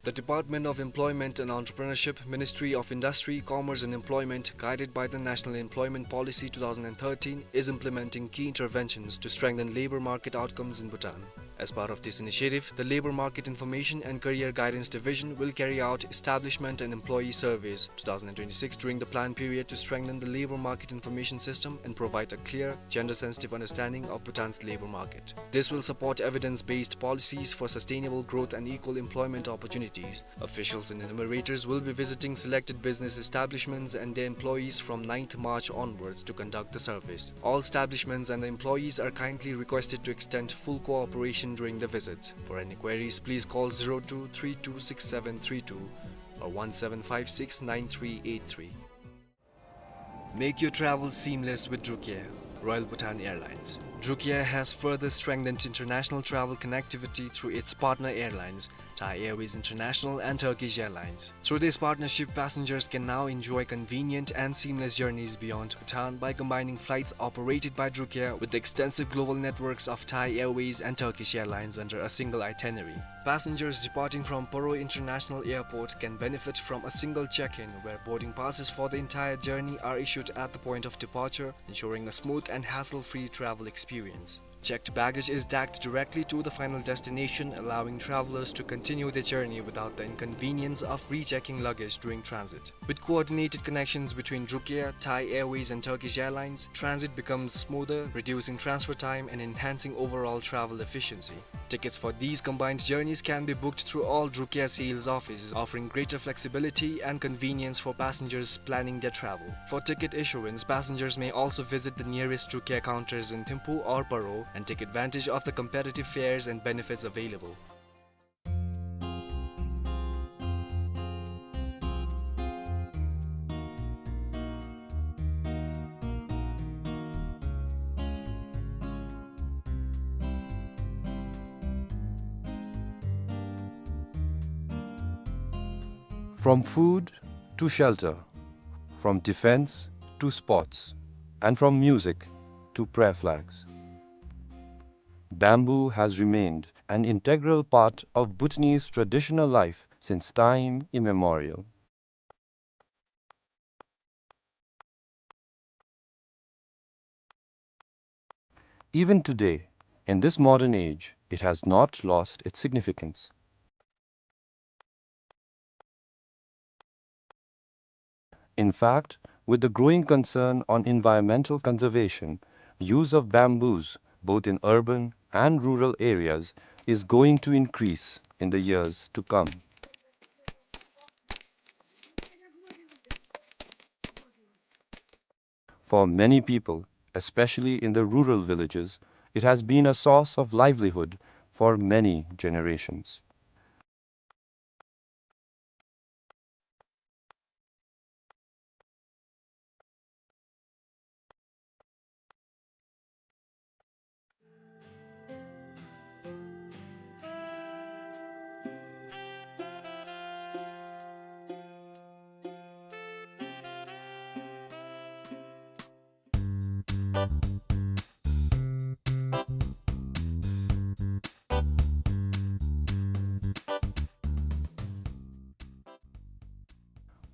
The Department of Employment and Entrepreneurship, Ministry of Industry, Commerce and Employment, guided by the National Employment Policy two thousand and thirteen, is implementing key interventions to strengthen labor market outcomes in Bhutan. As part of this initiative, the Labor Market Information and Career Guidance Division will carry out Establishment and Employee Surveys two thousand and twenty-six during the plan period to strengthen the labor market information system and provide a clear, gender-sensitive understanding of Bhutan's labor market. This will support evidence-based policies for sustainable growth and equal employment opportunities. Officials and enumerators will be visiting selected business establishments and their employees from ninth March onwards to conduct the surveys. All establishments and the employees are kindly requested to extend full cooperation during the visits. For any queries, please call zero two three two six seven three two or one seven five six nine three eight three. Make your travel seamless with Druk Air, Royal Bhutan Airlines. Druk Air has further strengthened international travel connectivity through its partner airlines, Thai Airways International and Turkish Airlines. Through this partnership, passengers can now enjoy convenient and seamless journeys beyond Bhutan by combining flights operated by Druk Air with the extensive global networks of Thai Airways and Turkish Airlines under a single itinerary. Passengers departing from Paro International Airport can benefit from a single check-in where boarding passes for the entire journey are issued at the point of departure, ensuring a smooth and hassle-free travel experience. Checked baggage is tagged directly to the final destination, allowing travelers to continue their journey without the inconvenience of rechecking luggage during transit. With coordinated connections between Drukia, Thai Airways, and Turkish Airlines, transit becomes smoother, reducing transfer time and enhancing overall travel efficiency. Tickets for these combined journeys can be booked through all Drukia sales offices, offering greater flexibility and convenience for passengers planning their travel. For ticket issuance, passengers may also visit the nearest Drukia counters in Thimphu or Paro and take advantage of the competitive fares and benefits available. From food to shelter, from defense to sports, and from music to prayer flags, bamboo has remained an integral part of Bhutanese traditional life since time immemorial. Even today, in this modern age, it has not lost its significance. In fact, with the growing concern on environmental conservation, use of bamboos, both in urban and rural areas, is going to increase in the years to come. For many people, especially in the rural villages, it has been a source of livelihood for many generations.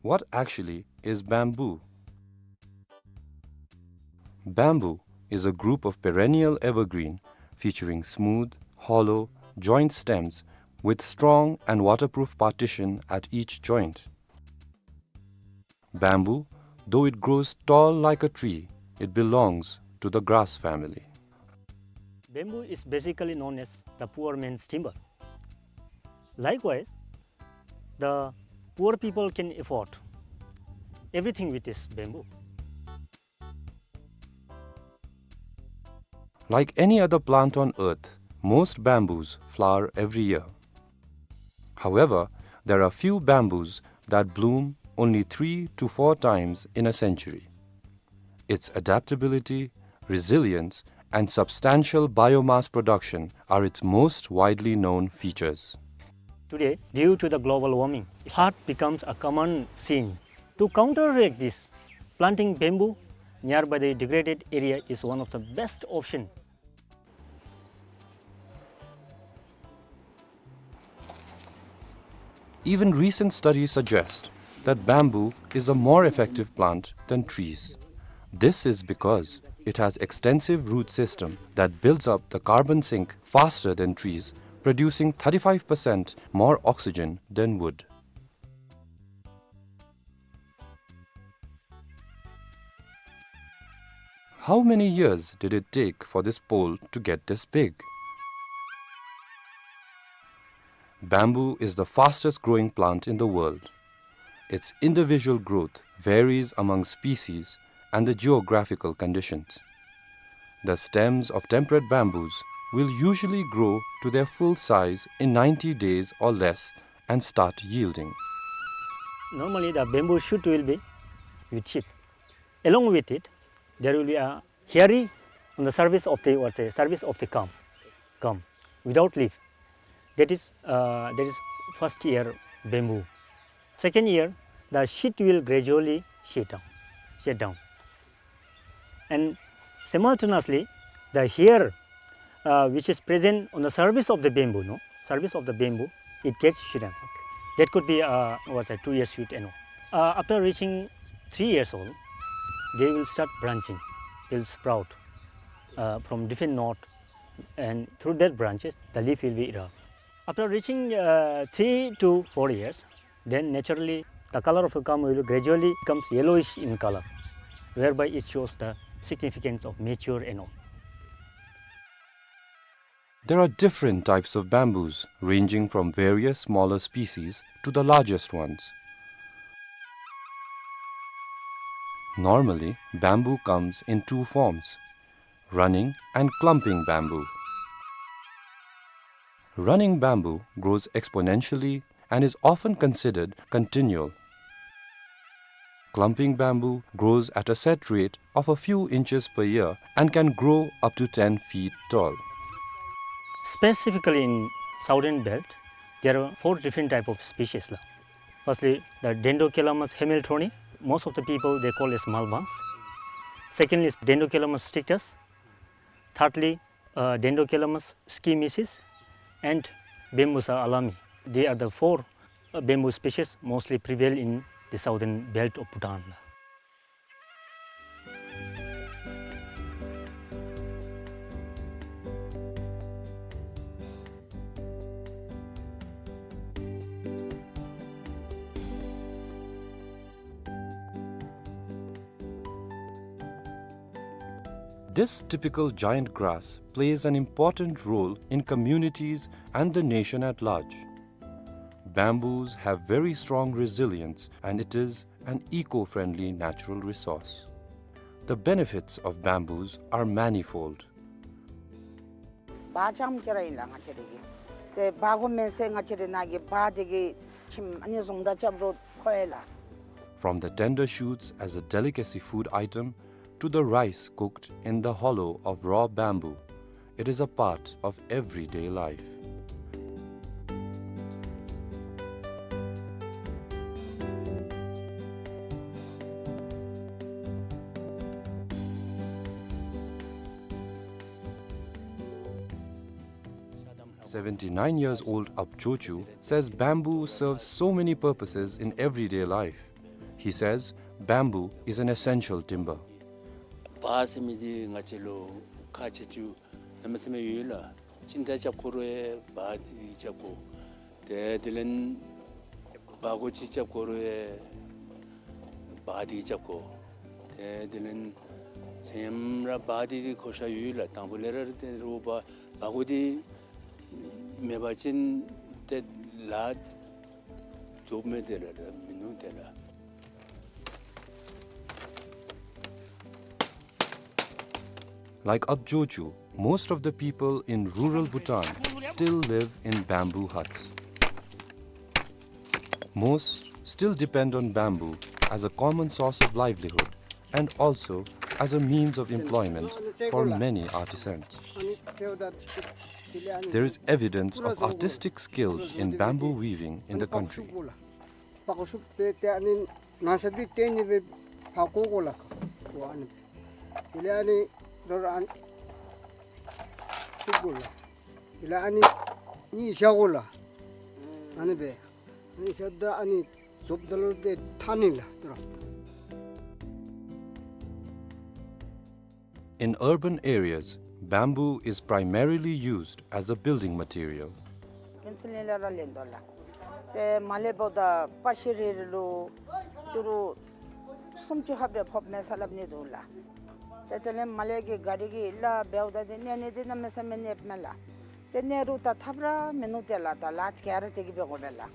What actually is bamboo? Bamboo is a group of perennial evergreen featuring smooth, hollow, joint stems with strong and waterproof partition at each joint. Bamboo, though it grows tall like a tree, it belongs to the grass family. Bamboo is basically known as the poor man's timber. Likewise, the poor people can afford everything with this bamboo. Like any other plant on earth, most bamboos flower every year. However, there are few bamboos that bloom only three to four times in a century. Its adaptability, resilience, and substantial biomass production are its most widely known features. Today, due to the global warming, flood becomes a common scene. To counteract this, planting bamboo nearby the degraded area is one of the best option. Even recent studies suggest that bamboo is a more effective plant than trees. This is because it has extensive root system that builds up the carbon sink faster than trees, producing thirty-five percent more oxygen than wood. How many years did it take for this pole to get this big? Bamboo is the fastest growing plant in the world. Its individual growth varies among species and the geographical conditions. The stems of temperate bamboos will usually grow to their full size in ninety days or less and start yielding. Normally, the bamboo shoot will be with sheath. Along with it, there will be a hairy on the surface of the, what's the surface of the culm, culm, without leaf. That is, uh, that is first year bamboo. Second year, the sheath will gradually shed down, shed down. And simultaneously, the hair, uh, which is present on the surface of the bamboo, no, surface of the bamboo, it gets shrunk. That could be, uh, what's that, two years shoot and all. Uh, after reaching three years old, they will start branching. They will sprout, uh, from different node, And through that branches, the leaf will be erupt. After reaching, uh, three to four years, then naturally the color of the gum will gradually becomes yellowish in color, whereby it shows the significance of mature and all. There are different types of bamboos, ranging from various smaller species to the largest ones. Normally, bamboo comes in two forms, running and clumping bamboo. Running bamboo grows exponentially and is often considered continual. Clumping bamboo grows at a set rate of a few inches per year and can grow up to ten feet tall. Specifically in southern belt, there are four different type of species la. Firstly, the Dendrocalamus hamiltoni, most of the people they call as malbangs. Secondly is Dendrocalamus strictus. Thirdly, uh, Dendrocalamus schimicis and Bambusa alami. They are the four, uh, bamboo species mostly prevail in the southern belt of Bhutan. This typical giant grass plays an important role in communities and the nation at large. Bamboos have very strong resilience and it is an eco-friendly natural resource. The benefits of bamboos are manifold. བ་ཙམ་ཅིག་ར་ཨིན་ལགས་ང་བཅས་ར་གི། ཏེ་བ་གོ་མེན་ཟེར་ང་བཅས་ར་ནང་གི་བ་འདི་གིས་ཁྱིམ་ཨ་ནི་བཟུམ་ར་རྐྱབ་རུང་ཁོ་ཡི་ལགས། From the tender shoots as a delicacy food item to the rice cooked in the hollow of raw bamboo, it is a part of everyday life. Seventy-nine years old Ab Jochu says bamboo serves so many purposes in everyday life. He says bamboo is an essential timber. བ་ཟེར་མི་འདི་ང་བཅས་ལུ་ཁག་ཆེ་ཆུང་གནམ་མེད་ས་མེད་ཡོད་ལགས། ཅི་ད་རྐྱབ་དགོ་རུང་ཡང་བ་འདི་རྐྱབ་དགོ། ཏེ་དེ་ལས་བ་གོ་ཅིག་རྐྱབ་དགོ་རུང་ཡང་བ་འདི་རྐྱབ་དགོ། ཏེ་དེ་ལས་ཚེ་ཡམ་ར་བ་འདི་གི་གོ་ཤ་ཡོད་ལགས། དང་པོ་ལས་ར་ཏེ་རུང་བ་བ་གོ་འདི་མེད་པ་ཅིན་ཏེ་ལཱ་རྫོགས་མི་དེ་ར་ར་མིན་ནུག་དེ་ར། Like Ab Jochu, most of the people in rural Bhutan still live in bamboo huts. Most still depend on bamboo as a common source of livelihood and also as a means of employment for many artisans. There is evidence of artistic skills in bamboo weaving in the country. བ་གོ་ཤུབ་སྦེ་ཏེ་ཨ་ནི་ནང་ས་འདི་ཏེ་ཨ་ནི་སྦེ་ཕར་བཀོག་དགོ་ལགས། ཨ་ནི་དེ་ལས་ཨ་ནི་རོ་ར་ཨ་ནི་བཀོག་དགོ་ལགས། དེ་ལས་ཨ་ནི་གཉིས་བཞག་དགོ་ལགས། ཨ་ནི་སྦེ་ཨ་ནི་བཞག་ད་ཨ་ནི་རྫོགསཔ་ད་ལུ་ཏེ་ཐལ་ནི་ལགས་ཏེ་རོ། In urban areas, bamboo is primarily used as a building material. ཕུན་ཚོགས་གླིང་ལས་ར་ལེན་དོ་ལགས། ཏེ་མར་ལས་འབདཝ་ད་པ་ཤི་རི་རི་ལུ་ཏི་རུ་སུམ་ཅུ་ལྷགཔ་རེ་ཕོགཔ་མས་ཟེར་སླབ་ནི་འདུག་ལགས། ཏེ་དེ་ལས་མར་ལས་ཀྱི་ག་རི་གི་ལཱ་འབདཝ་ད་ཏེ་གནས་ནི་འདི་གནམ་མེད་ས་མེད་གནསཔ་མས་ལགས། ཏེ་གནས་རུང་ད་ཐབས་ར་མིན་ནུག་ཏེ་ལགས། ད་ལཱ་ག་ར་དེ་གིས་འབད་དགོ་པས་ལགས།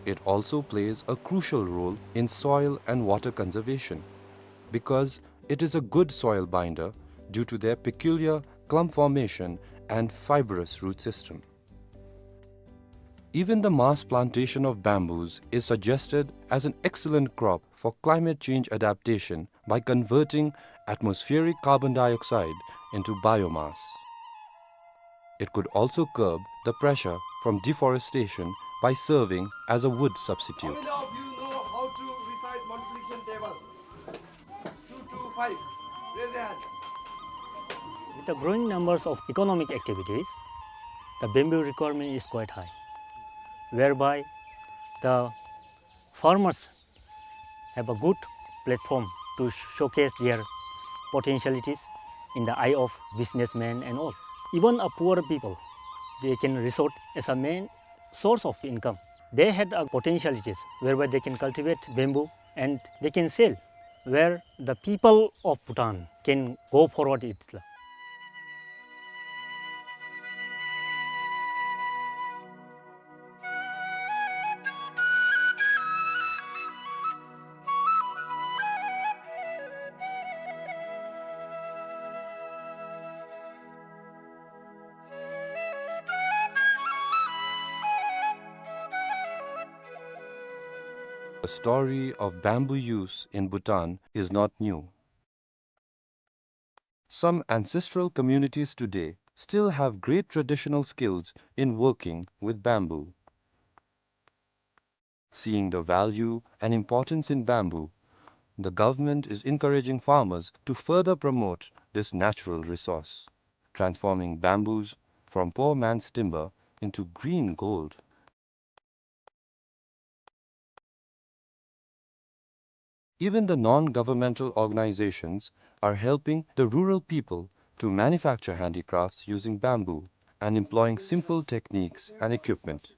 It also plays a crucial role in soil and water conservation because it is a good soil binder due to their peculiar clump formation and fibrous root system. Even the mass plantation of bamboos is suggested as an excellent crop for climate change adaptation by converting atmospheric carbon dioxide into biomass. It could also curb the pressure from deforestation by serving as a wood substitute. How many of you know how to recite multiplication table? Two two five. Raise your hand. With the growing numbers of economic activities, the bamboo requirement is quite high, whereby the farmers have a good platform to showcase their potentialities in the eye of businessmen and all. Even a poor people, they can resort as a main source of income. They had a potentialities whereby they can cultivate bamboo and they can sell, where the people of Bhutan can go forward it. The story of bamboo use in Bhutan is not new. Some ancestral communities today still have great traditional skills in working with bamboo. Seeing the value and importance in bamboo, the government is encouraging farmers to further promote this natural resource, transforming bamboos from poor man's timber into green gold. Even the non-governmental organizations are helping the rural people to manufacture handicrafts using bamboo and employing simple techniques and equipment.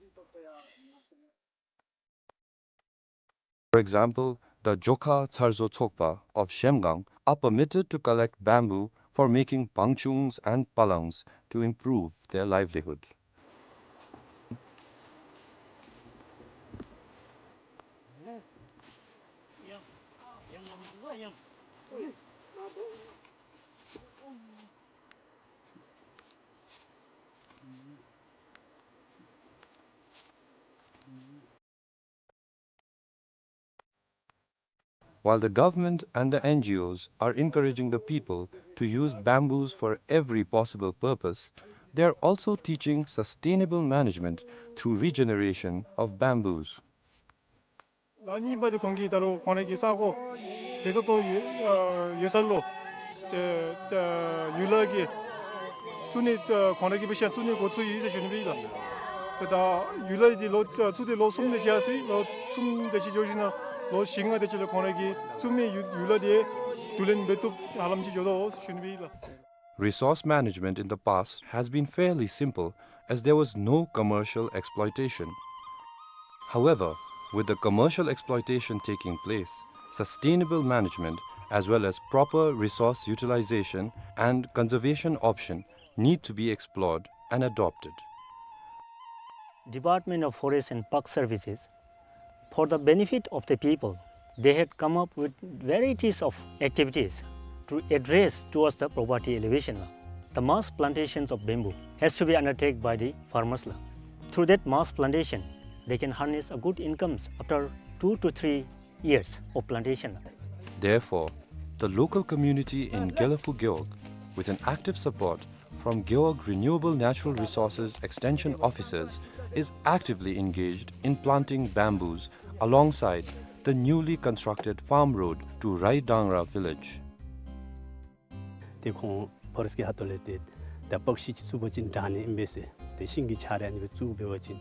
For example, the Jokha Tsarzo Tsokpa of Zhemgang are permitted to collect bamboo for making bangchungs and palangs to improve their livelihood. While the government and the N G Os are encouraging the people to use bamboos for every possible purpose, they are also teaching sustainable management through regeneration of bamboos. ལོ་གཉིས་པ་དེ་ཁོང་གིས་ད་རུང་ཁོང་རའི་གི་ས་གོ་དེ་ཚོ་ཏོ་ཡོད་ས་ལུ་ཏེ་ཏེ་ཡུལ་ལྷ་གི་བཙུགས་ནི་ཁོང་རའི་གི་དཔེ་ཤ་བཙུགས་ནི་འགོ་བཙུགས་ཡི་ཟེར་ཞུ་ནི་སྦེ་ཨིན་ལགས། ཏེ་ད་ཡུལ་ལྷ་འདི་ལོ་བཙུགས་ཏེ་ལོ་གསུམ་དེ་ཅིག་ཡར་སོ་ཡི། ལོ་གསུམ་དེ་ཅིག་འགྱོ་ཞིནམ་ལས་ལོ་བཞི་ལྔ་དེ་ཅིག་ལས་ཁོང་རའི་གི་བཙུགས་མི་ཡུལ་ཡུལ་ལྷ་འདི་བསྡུ་ལེན་འབད་བཏུབ་ཧ་ལམ་ཅིག་འགྱོ་དོ་ཟེར་ཞུ་ནི་སྦེ་ཨིན་ལགས། Resource management in the past has been fairly simple as there was no commercial exploitation. However, with the commercial exploitation taking place, sustainable management as well as proper resource utilization and conservation option need to be explored and adopted. Department of Forest and Park Services, for the benefit of the people, they had come up with varieties of activities to address towards the poverty alleviation. The mass plantations of bamboo has to be undertaken by the farmers la. Through that mass plantation, they can harness a good incomes after two to three years of plantation. Therefore, the local community in Gelephu Gewog, with an active support from Gewog Renewable Natural Resources Extension Officers, is actively engaged in planting bamboos alongside the newly constructed farm road to Raidangra village. ཏེ་ཁོང་ཕོ་རེསཊ་ཀྱི་ཁ་ཐུག་ལས་ཏེ་ད་པག་ཤིང་ཅིག་བཙུགས་པ་ཅིན་དྲག་ནི་ཨིན་པས་ཟེར། ཏེ་ཤིང་གི་ཆ་ར་ཨ་ནི་སྦེ་བཙུགས་འབད་བ་ཅིན་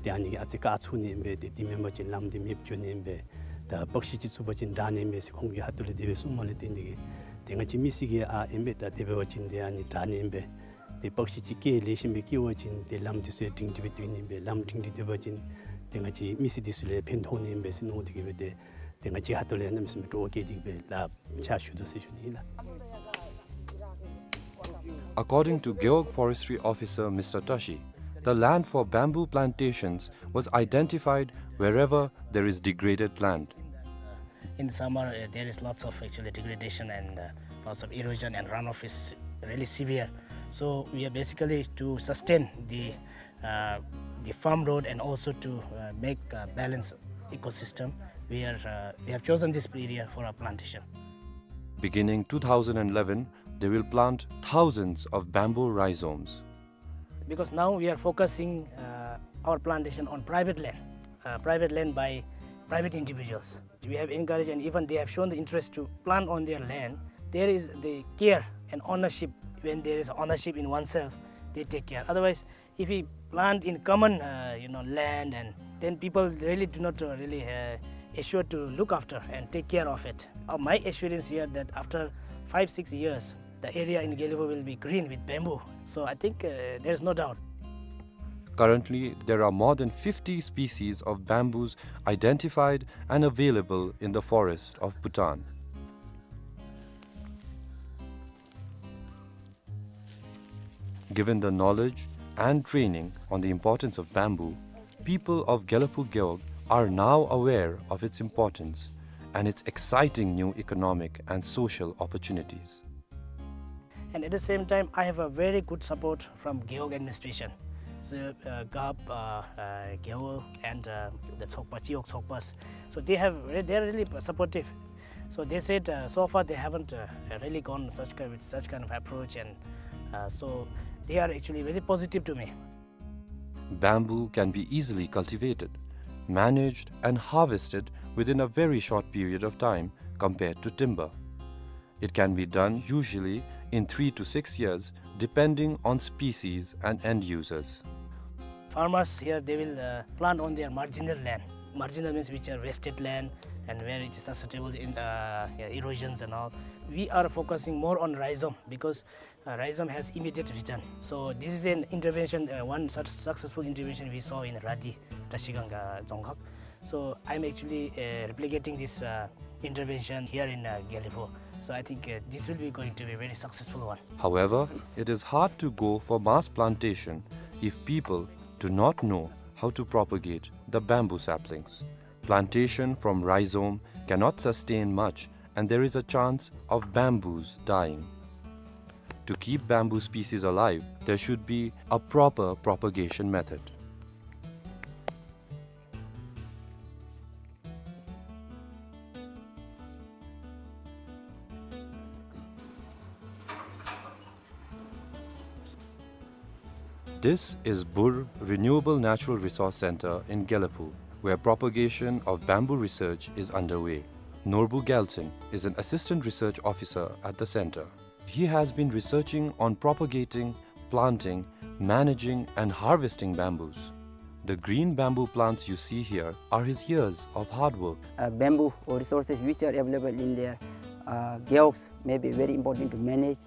ཏེ་ཨ་ནི་གིས་ཨ་ཙི་བཀག་ཚུགས་ནི་ཨིན་པས། ཏེ་དེ་མེན་པ་ཅིན་ལམ་འདི་མེདཔ་འགྱོ་ནི་ཨིན་པས། ད་པག་ཤིང་ཅིག་བཙུགས་པ་ཅིན་དྲག་ནི་ཨིན་པས་ཟེར་ཁོང་གི་ཁ་ཐུག་ལས་དེ་སྦེ་གསུངམ་ལས་བརྟེན་ཏེ་གིས་ཏེ་ང་བཅས་མི་སེར་གྱིས་ཨ་ཨིན་པས། ད་དེ་འབད་བ་ཅིན་ཏེ་ཨ་ནི་དྲག་ནི་ཨིན་པས། ཏེ་པག་ཤིང་ཅིག་སྐྱེ་ལེགས་ཤོམ་སྦེ་སྐྱེ་བ་ཅིན་ཏེ་ལམ་འདི་ཚུ་ཡང་སྒྲིང་སྒྲི་སྦེ་སྡོད་ནི་ཨིན་པས། ལམ་སྒྲིང་སྒྲི་སྡོད་པ་ཅིན་ཏེ་ང་བཅས་མི་སེར་འདི་ཚུ་ལུ་ཕན་ཐོགས་ནི་ཨིན་པས་ཟེར་མནོ་སྟེ་གིས་སྦེ་ཏེ་ཏེ་ང་བཅས་ཁ་ཐུག་ལས་གནམ་མེད་ས་མེད་སྤྲོ་བ་བསྐྱེད་དེ་གིས་སྦེ་ལཱ་ཕྱག་ཞུ་དོ་ཟེར་ཞུ་ནི་ཨིན་ལགས། According to Gewog Forestry Officer Mister Tashi, the land for bamboo plantations was identified wherever there is degraded land. In the summer, uh, there is lots of actually degradation and, uh, lots of erosion, and runoff is really severe. So we are basically to sustain the, uh, the farm road and also to, uh, make a balanced ecosystem. We are, uh, we have chosen this area for our plantation. Beginning two thousand eleven, they will plant thousands of bamboo rhizomes. Because now we are focusing, uh, our plantation on private land, uh, private land by private individuals. We have encouraged and even they have shown the interest to plant on their land. There is the care and ownership. When there is ownership in oneself, they take care. Otherwise, if we plant in common, uh, you know, land, and then people really do not, uh, really, uh, assure to look after and take care of it. Uh, my assurance here that after five, six years, The area in Gelephu will be green with bamboo. So I think, uh, there is no doubt. Currently, there are more than fifty species of bamboos identified and available in the forest of Bhutan. Given the knowledge and training on the importance of bamboo, people of Gelephu Gewog are now aware of its importance and its exciting new economic and social opportunities. And at the same time, I have a very good support from Gewog administration. So, uh, Gap, uh, uh, Gewog, and, uh, the Chokpa, Chiwog Chokpas. So they have re-, they are really supportive. So they said, uh, so far they haven't, uh, really gone such ki-, with such kind of approach, and, uh, so they are actually very positive to me. Bamboo can be easily cultivated, managed, and harvested within a very short period of time compared to timber. It can be done usually in three to six years, depending on species and end users. Farmers here, they will, uh, plant on their marginal land. Marginal means which are wasted land and where it is susceptible in, uh, yeah, erosions and all. We are focusing more on rhizome because, uh, rhizome has immediate return. So this is an intervention, uh, one such successful intervention we saw in Radi, Trashigang, uh, Dzongkhag. So I'm actually, uh, replicating this, uh, intervention here in, uh, Gelephu. So I think, uh, this will be going to be a very successful one. However, it is hard to go for mass plantation if people do not know how to propagate the bamboo saplings. Plantation from rhizome cannot sustain much, and there is a chance of bamboos dying. To keep bamboo species alive, there should be a proper propagation method. This is Bur Renewable Natural Resource Center in Gelephu, where propagation of bamboo research is underway. Norbu Gyaltsen is an assistant research officer at the center. He has been researching on propagating, planting, managing, and harvesting bamboos. The green bamboo plants you see here are his years of hard work. Uh, bamboo or resources which are available in their, uh, gewogs may be very important to manage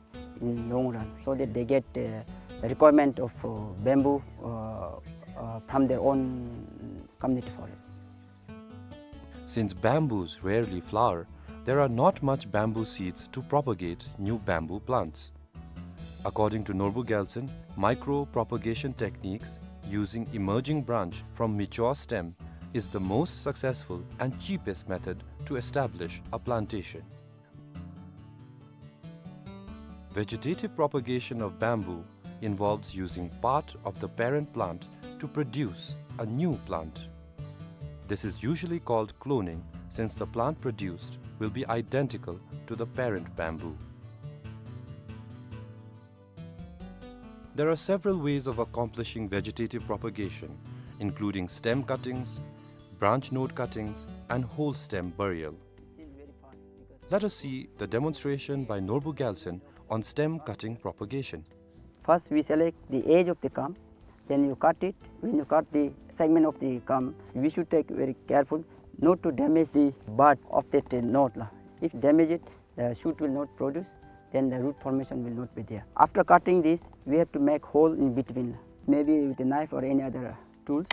in long run, so that they get, uh, the requirement of, uh, bamboo, uh, uh, from their own community forest. Since bamboos rarely flower, there are not much bamboo seeds to propagate new bamboo plants. According to Norbu Gyaltsen, micro-propagation techniques using emerging branch from mature stem is the most successful and cheapest method to establish a plantation. Vegetative propagation of bamboo involves using part of the parent plant to produce a new plant. This is usually called cloning, since the plant produced will be identical to the parent bamboo. There are several ways of accomplishing vegetative propagation, including stem cuttings, branch node cuttings, and whole stem burial. Let us see the demonstration by Norbu Gyaltsen on stem cutting propagation. First, we select the edge of the culm, then you cut it. When you cut the segment of the culm, we should take very careful not to damage the bud of that, uh, node la. If damage it, the shoot will not produce, then the root formation will not be there. After cutting this, we have to make hole in between, maybe with a knife or any other, uh, tools.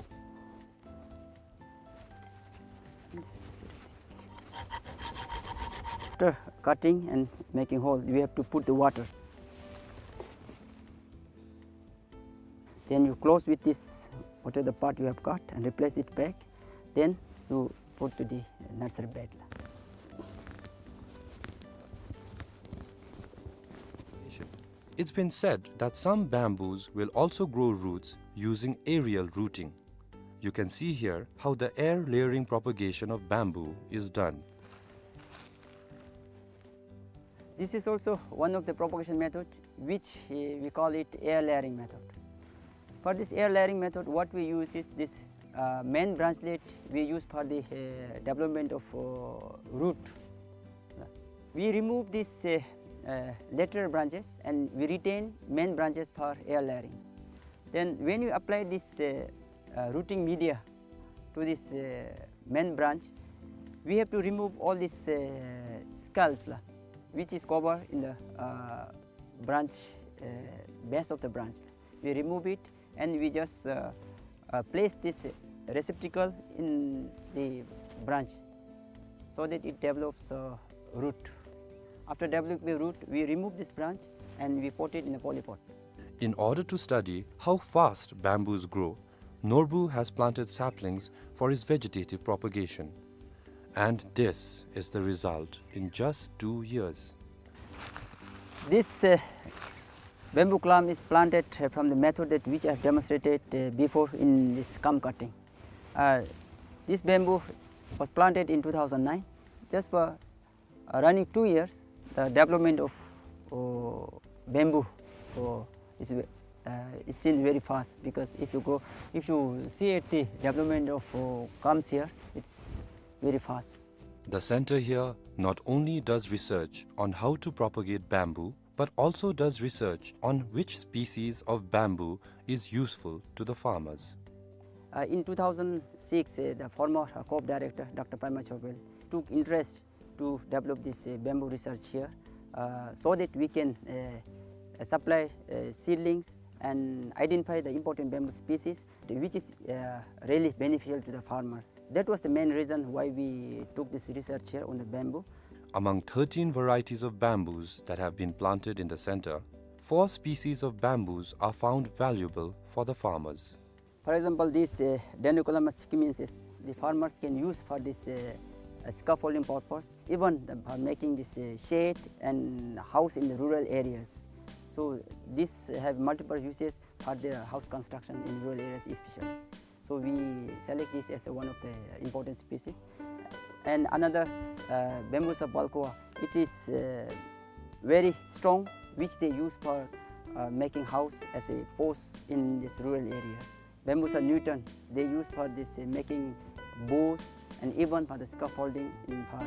After cutting and making hole, we have to put the water. Then you close with this, whatever the part you have cut, and replace it back. Then you put to the nursery bed. It's been said that some bamboos will also grow roots using aerial rooting. You can see here how the air layering propagation of bamboo is done. This is also one of the propagation method, which, uh, we call it air layering method. For this air layering method, what we use is this, uh, main branchlet we use for the, uh, development of, uh, root. We remove these, uh, uh, lateral branches and we retain main branches for air layering. Then when you apply this, uh, uh, rooting media to this, uh, main branch, we have to remove all these, uh, scales la, which is covered in the, uh, branch, uh, base of the branch. We remove it and we just, uh, uh, place this receptacle in the branch so that it develops, uh, root. After developing the root, we remove this branch and we pot it in a polypot. In order to study how fast bamboos grow, Norbu has planted saplings for its vegetative propagation. And this is the result in just two years. This, uh, bamboo clump is planted, uh, from the method that which I have demonstrated, uh, before in this kam cutting. Uh, this bamboo was planted in two thousand nine. Just for, uh, running two years, the development of, uh, bamboo, uh, is ve-, uh, is seen very fast, because if you go, if you see at the development of, uh, kams here, it's very fast. The center here not only does research on how to propagate bamboo, but also does research on which species of bamboo is useful to the farmers. Uh, in two thousand six, uh, the former, uh, COP director, Doctor Paima Chowphel, took interest to develop this, uh, bamboo research here, uh, so that we can, uh, uh, supply, uh, seedlings and identify the important bamboo species, which is, uh, really beneficial to the farmers. That was the main reason why we took this research here on the bamboo. Among thirteen varieties of bamboos that have been planted in the center, four species of bamboos are found valuable for the farmers. For example, this, uh, Dendrocalamus sikimensis, the farmers can use for this, uh, uh, scaffolding purpose, even the, for making this, uh, shed and house in the rural areas. So this have multiple uses for the house construction in rural areas especially. So we select this as a one of the important species. And another, uh, Bambusa balcoa, it is, uh, very strong, which they use for, uh, making house as a post in these rural areas. Bambusa nutans, they use for this, uh, making bows and even for the scaffolding, in for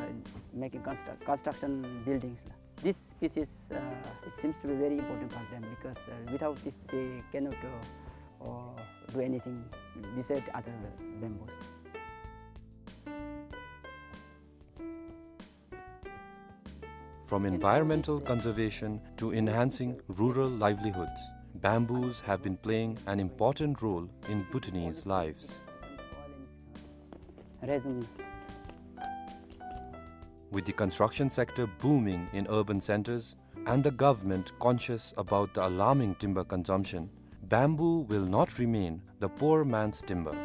making constru-, construction buildings. This species, uh, it seems to be very important for them because, uh, without this they cannot, uh, uh, do anything beside other bamboos. From environmental conservation to enhancing rural livelihoods, bamboos have been playing an important role in Bhutanese lives. With the construction sector booming in urban centers and the government conscious about the alarming timber consumption, bamboo will not remain the poor man's timber.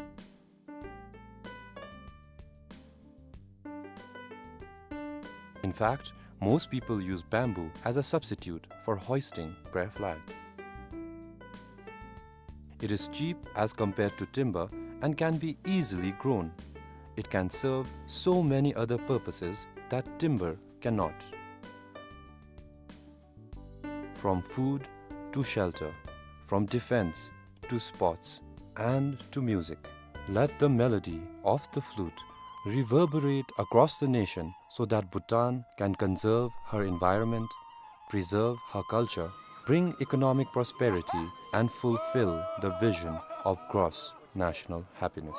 In fact, most people use bamboo as a substitute for hoisting prayer flag. It is cheap as compared to timber and can be easily grown. It can serve so many other purposes that timber cannot. From food to shelter, from defense to sports and to music, let the melody of the flute reverberate across the nation so that Bhutan can conserve her environment, preserve her culture, bring economic prosperity, and fulfill the vision of gross national happiness.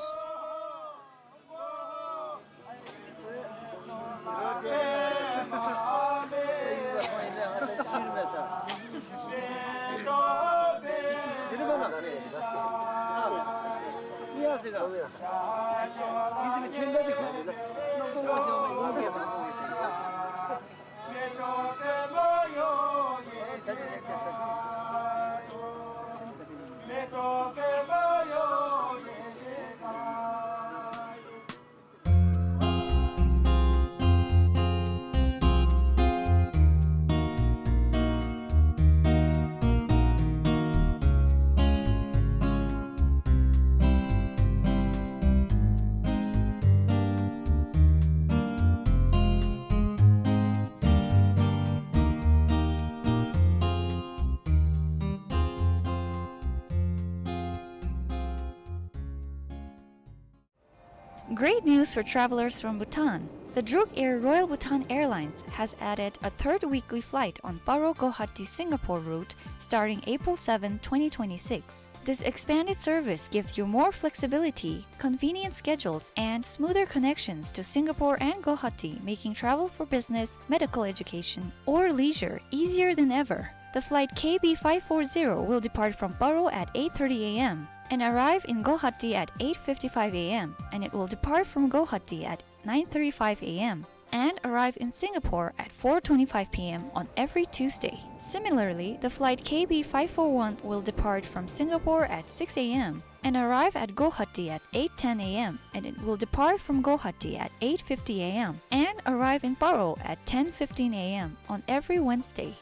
Great news for travelers from Bhutan. The Druk Air Royal Bhutan Airlines has added a third weekly flight on Paro Guwahati Singapore route starting April seventh, twenty twenty-six. This expanded service gives you more flexibility, convenient schedules, and smoother connections to Singapore and Guwahati, making travel for business, medical education, or leisure easier than ever. The flight K B five four zero will depart from Paro at eight thirty A M and arrive in Guwahati at eight fifty-five A M, and it will depart from Guwahati at nine thirty-five A M and arrive in Singapore at four twenty-five P M on every Tuesday. Similarly, the flight K B five four one will depart from Singapore at six A M and arrive at Guwahati at eight ten A M, and it will depart from Guwahati at eight fifty A M and arrive in Paro at ten fifteen A M on every Wednesday.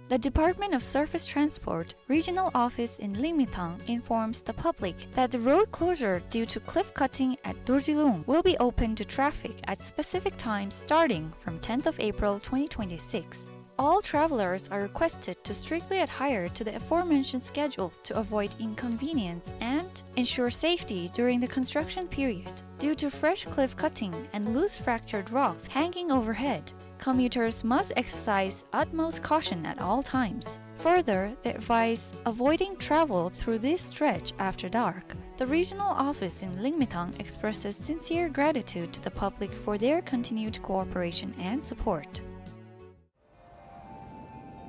The Department of Surface Transport Regional Office in Lingmithang informs the public that the road closure due to cliff cutting at Dorjilung will be open to traffic at specific times starting from tenth of April twenty twenty-six. All travelers are requested to strictly adhere to the aforementioned schedule to avoid inconvenience and ensure safety during the construction period. Due to fresh cliff cutting and loose fractured rocks hanging overhead, commuters must exercise utmost caution at all times. Further, they advise avoiding travel through this stretch after dark. The regional office in Lingmithang expresses sincere gratitude to the public for their continued cooperation and support.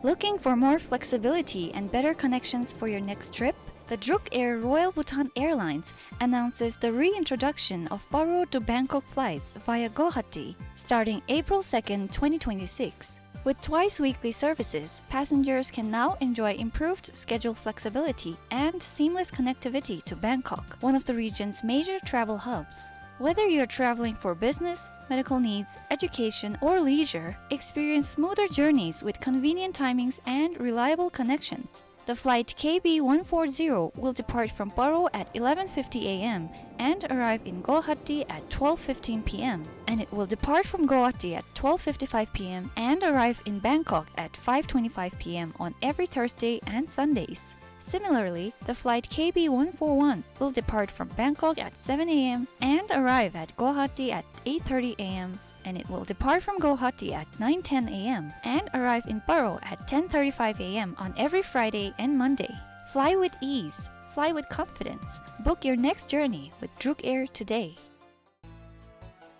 Looking for more flexibility and better connections for your next trip? The Druk Air Royal Bhutan Airlines announces the reintroduction of Paro to Bangkok flights via Guwahati starting April second, twenty twenty-six. With twice weekly services, passengers can now enjoy improved schedule flexibility and seamless connectivity to Bangkok, one of the region's major travel hubs. Whether you're traveling for business, medical needs, education, or leisure, experience smoother journeys with convenient timings and reliable connections. The flight K B one four zero will depart from Paro at eleven fifty A M and arrive in Guwahati at twelve fifteen P M, and it will depart from Guwahati at twelve fifty-five P M and arrive in Bangkok at five twenty-five P M on every Thursday and Sundays. Similarly, the flight K B one four one will depart from Bangkok at seven A M and arrive at Guwahati at eight thirty A M, and it will depart from Guwahati at nine ten A M and arrive in Paro at ten thirty-five A M on every Friday and Monday. Fly with ease. Fly with confidence. Book your next journey with Druk Air today.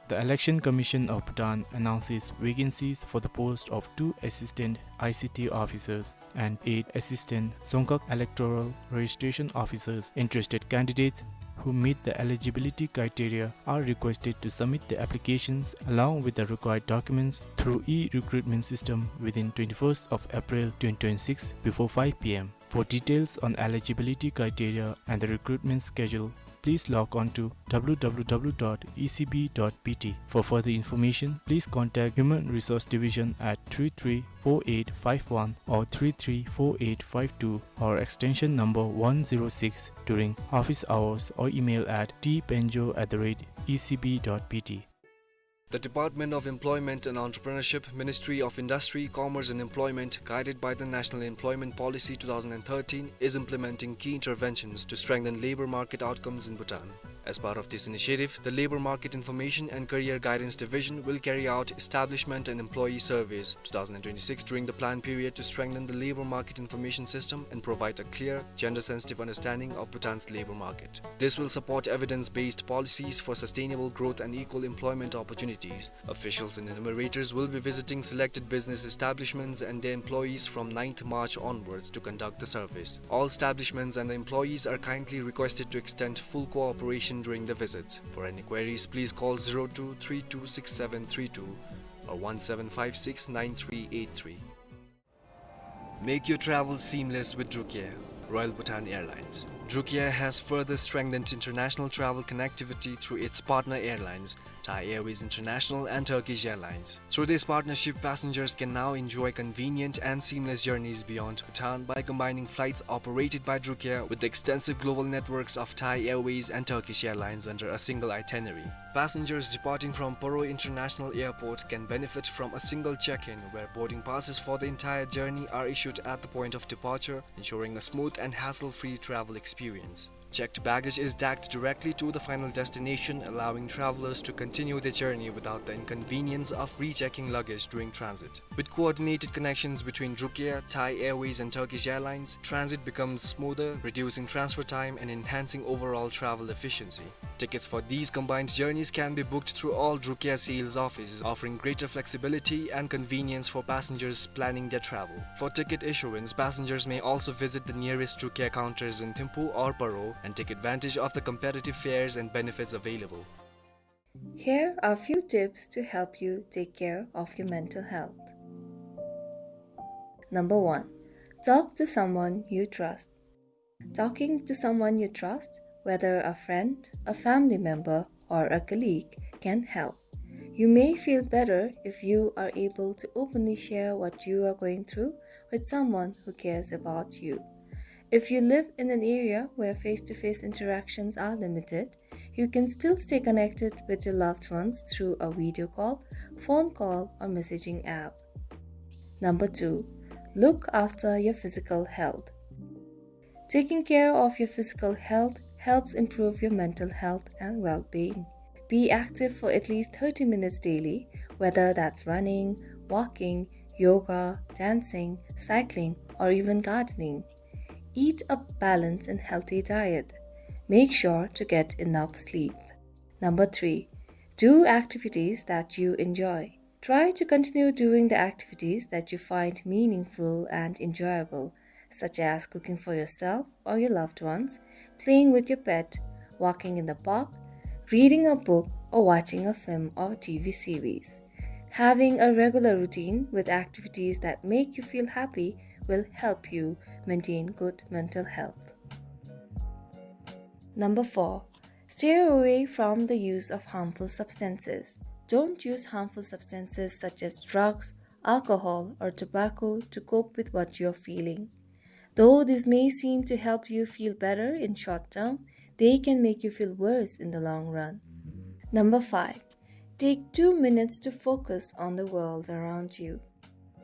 The Election Commission of Bhutan announces vacancies for the post of two assistant I C T officers and eight assistant Dzongkhag electoral registration officers. Interested candidates who meet the eligibility criteria are requested to submit the applications along with the required documents through e-recruitment system within twenty-first of April twenty twenty-six before five P M. For details on eligibility criteria and the recruitment schedule, please log on to W W W dot E C B dot B T. For further information, please contact Human Resource Division at three three four eight five one or three three four eight five two or extension number one zero six during office hours or email at T Penjo at the rate E C B dot B T. The Department of Employment and Entrepreneurship, Ministry of Industry, Commerce and Employment, guided by the National Employment Policy two thousand and thirteen, is implementing key interventions to strengthen labor market outcomes in Bhutan. As part of this initiative, the Labor Market Information and Career Guidance Division will carry out Establishment and Employee Surveys two thousand and twenty-six during the plan period to strengthen the labor market information system and provide a clear, gender-sensitive understanding of Bhutan's labor market. This will support evidence-based policies for sustainable growth and equal employment opportunities. Officials and enumerators will be visiting selected business establishments and their employees from ninth March onwards to conduct the surveys. All establishments and the employees are kindly requested to extend full cooperation during the visits. For any queries, please call zero two three two six seven three two or one seven five six nine three eight three. Make your travel seamless with Druk Air, Royal Bhutan Airlines. Druk Air has further strengthened international travel connectivity through its partner airlines, Thai Airways International and Turkish Airlines. Through this partnership, passengers can now enjoy convenient and seamless journeys beyond Bhutan by combining flights operated by Druk Air with the extensive global networks of Thai Airways and Turkish Airlines under a single itinerary. Passengers departing from Paro International Airport can benefit from a single check-in, where boarding passes for the entire journey are issued at the point of departure, ensuring a smooth and hassle-free travel experience. Checked baggage is tagged directly to the final destination, allowing travelers to continue their journey without the inconvenience of rechecking luggage during transit. With coordinated connections between Drukair, Thai Airways, and Turkish Airlines, transit becomes smoother, reducing transfer time and enhancing overall travel efficiency. Tickets for these combined journeys can be booked through all Drukair sales offices, offering greater flexibility and convenience for passengers planning their travel. For ticket issuance, passengers may also visit the nearest Drukair counters in Thimphu or Paro and take advantage of the competitive fares and benefits available. Here are few tips to help you take care of your mental health. Number one, talk to someone you trust. Talking to someone you trust, whether a friend, a family member, or a colleague, can help. You may feel better if you are able to openly share what you are going through with someone who cares about you. If you live in an area where face-to-face interactions are limited, you can still stay connected with your loved ones through a video call, phone call, or messaging app. Number two, look after your physical health. Taking care of your physical health helps improve your mental health and well-being. Be active for at least thirty minutes daily, whether that's running, walking, yoga, dancing, cycling, or even gardening. Eat a balanced and healthy diet. Make sure to get enough sleep. Number three, do activities that you enjoy. Try to continue doing the activities that you find meaningful and enjoyable, such as cooking for yourself or your loved ones, playing with your pet, walking in the park, reading a book, or watching a film or T V series. Having a regular routine with activities that make you feel happy will help you maintain good mental health. Number four, steer away from the use of harmful substances. Don't use harmful substances such as drugs, alcohol, or tobacco to cope with what you're feeling. Though this may seem to help you feel better in short term, they can make you feel worse in the long run. Number five, take two minutes to focus on the world around you.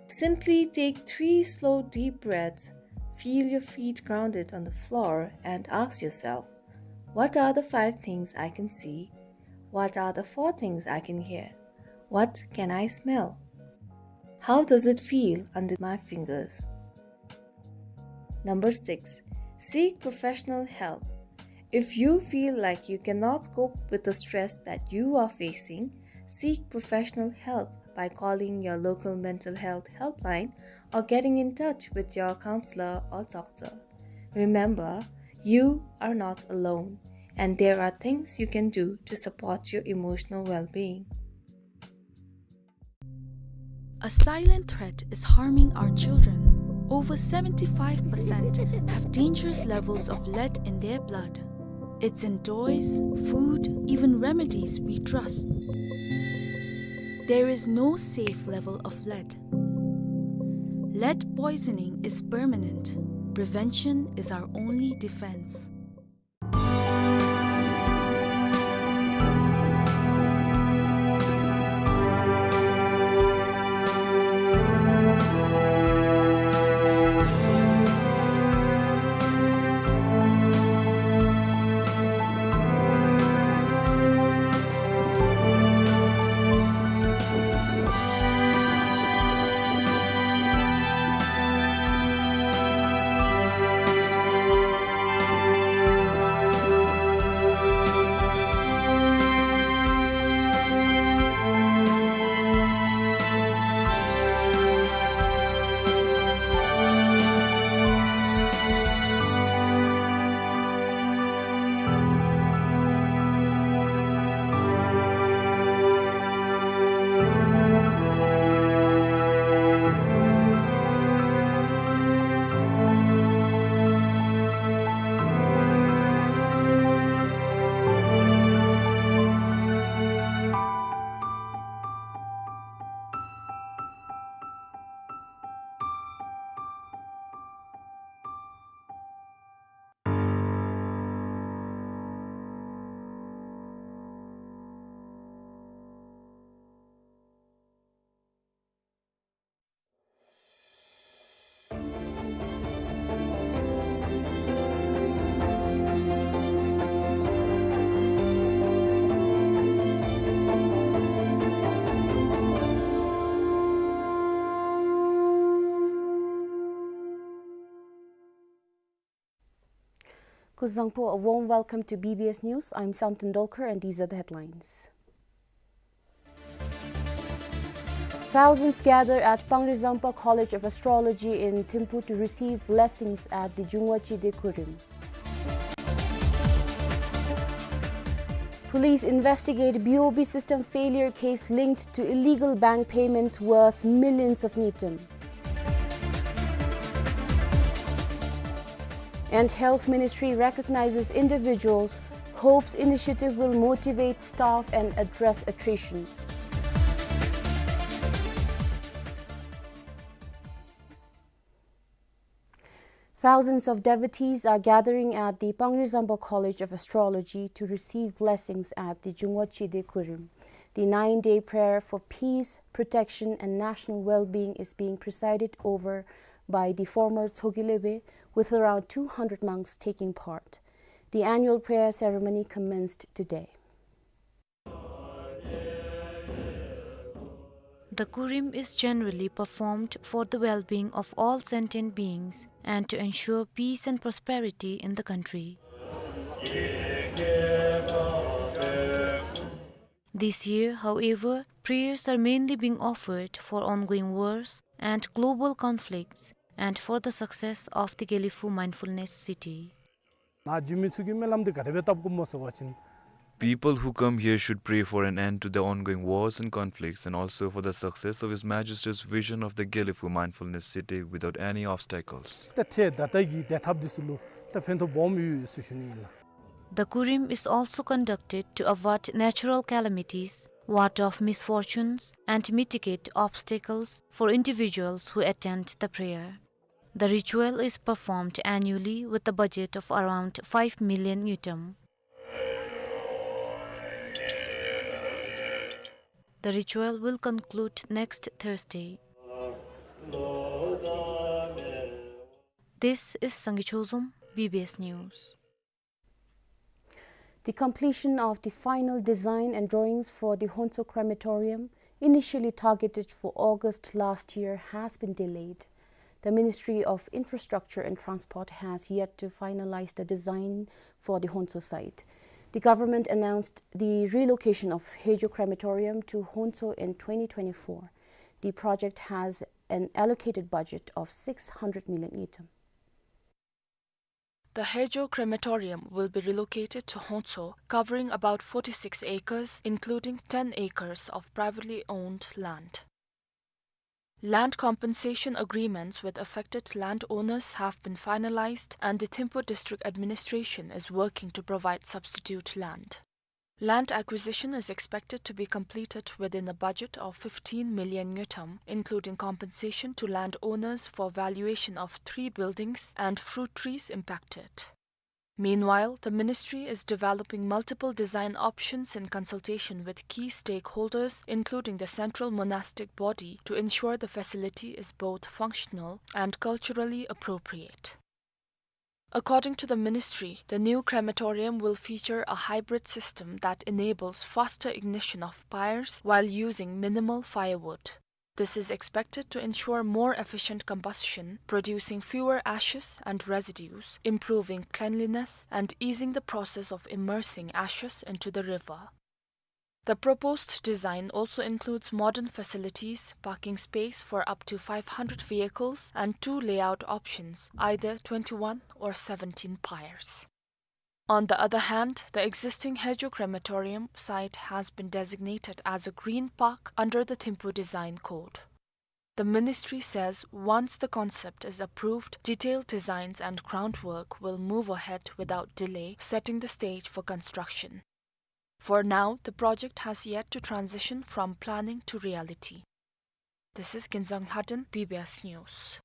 Simply take three slow, deep breaths, feel your feet grounded on the floor, and ask yourself, "What are the five things I can see? What are the four things I can hear? What can I smell? How does it feel under my fingers?" Number six, seek professional help. If you feel like you cannot cope with the stress that you are facing, seek professional help by calling your local mental health helpline or getting in touch with your counselor or doctor. Remember, you are not alone, and there are things you can do to support your emotional well-being. A silent threat is harming our children. Over seventy-five percent have dangerous levels of lead in their blood. It's in toys, food, even remedies we trust. There is no safe level of lead. Lead poisoning is permanent. Prevention is our only defense. Kuzuzangpo, a warm welcome to B B S News. I'm Samten Dolkar and these are the headlines. Thousands gather at Pangrizampa College of Astrology in Thimphu to receive blessings at the Jungwa Chide Kurim. Police investigate B O B system failure case linked to illegal bank payments worth millions of ngultrum. And Health Ministry recognizes individuals, hopes initiative will motivate staff and address attrition. Thousands of devotees are gathering at the Pangrizampa College of Astrology to receive blessings at the Jungwa Chide Kurim. The nine-day prayer for peace, protection, and national well-being is being presided over by the former Tshogkyu Lopen, with around two hundred monks taking part. The annual prayer ceremony commenced today. The Kurim is generally performed for the well-being of all sentient beings and to ensure peace and prosperity in the country. This year, however, prayers are mainly being offered for ongoing wars and global conflicts and for the success of the Gelephu Mindfulness City. ནཱ་བྱོན་མི་ཚུ་གིས་སྨོན་ལམ་འདི་ག་དེ་སྦེ་བཏབ་དགོཔ་སྨོ་ཟེར་བ་ཅིན། People who come here should pray for an end to the ongoing wars and conflicts and also for the success of His Majesty's vision of the Gelephu Mindfulness City without any obstacles. ཏེ་ཏེ་ད་ལྟོ་གི་བདེ་ཐབས་འདི་ཚུ་ལུ་ཏེ་ཕན་ཐོགས་སྦོམ་ཡོད་ཟེར་ཞུ་ནི་ཨིན་ལགས། The Kurim is also conducted to avert natural calamities, ward off misfortunes, and mitigate obstacles for individuals who attend the prayer. The ritual is performed annually with a budget of around five million ngultrum. The ritual will conclude next Thursday. This is Sangay Chozom, B B S News. The completion of the final design and drawings for the Honso Crematorium, initially targeted for August last year, has been delayed. The Ministry of Infrastructure and Transport has yet to finalize the design for the Honso site. The government announced the relocation of Hejo Crematorium to Honso in twenty twenty-four. The project has an allocated budget of six hundred million ngultrum. The Hejo Crematorium will be relocated to Honso, covering about forty-six acres, including ten acres of privately owned land. Land compensation agreements with affected landowners have been finalized, and the Thimphu District Administration is working to provide substitute land. Land acquisition is expected to be completed within a budget of fifteen million ngultrum, including compensation to landowners for valuation of three buildings and fruit trees impacted. Meanwhile, the ministry is developing multiple design options in consultation with key stakeholders, including the Central Monastic Body, to ensure the facility is both functional and culturally appropriate. According to the ministry, the new crematorium will feature a hybrid system that enables faster ignition of pyres while using minimal firewood. This is expected to ensure more efficient combustion, producing fewer ashes and residues, improving cleanliness, and easing the process of immersing ashes into the river. The proposed design also includes modern facilities, parking space for up to five hundred vehicles, and two layout options, either twenty-one or seventeen pyres. On the other hand, the existing Hejo Crematorium site has been designated as a green park under the Thimphu Design Code. The ministry says once the concept is approved, detailed designs and groundwork will move ahead without delay, setting the stage for construction. For now, the project has yet to transition from planning to reality. This is Ginzang Lhaden, B B S News.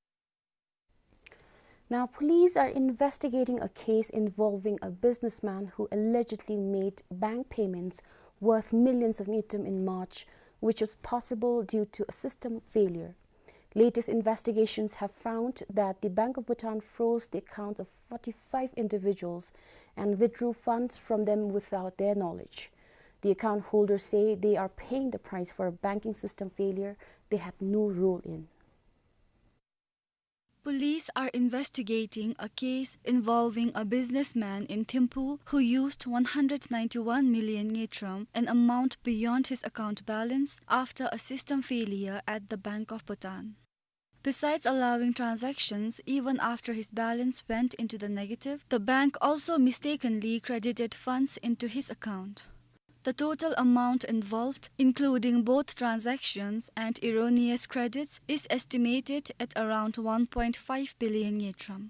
Now, police are investigating a case involving a businessman who allegedly made bank payments worth millions of ngultrum in March, which was possible due to a system failure. Latest investigations have found that the Bank of Bhutan froze the accounts of forty-five individuals and withdrew funds from them without their knowledge. The account holders say they are paying the price for a banking system failure they had no role in. Police are investigating a case involving a businessman in Thimphu who used one hundred ninety-one million ngultrum, an amount beyond his account balance, after a system failure at the Bank of Bhutan. Besides allowing transactions even after his balance went into the negative, the bank also mistakenly credited funds into his account. The total amount involved, including both transactions and erroneous credits, is estimated at around one point five billion ngultrum.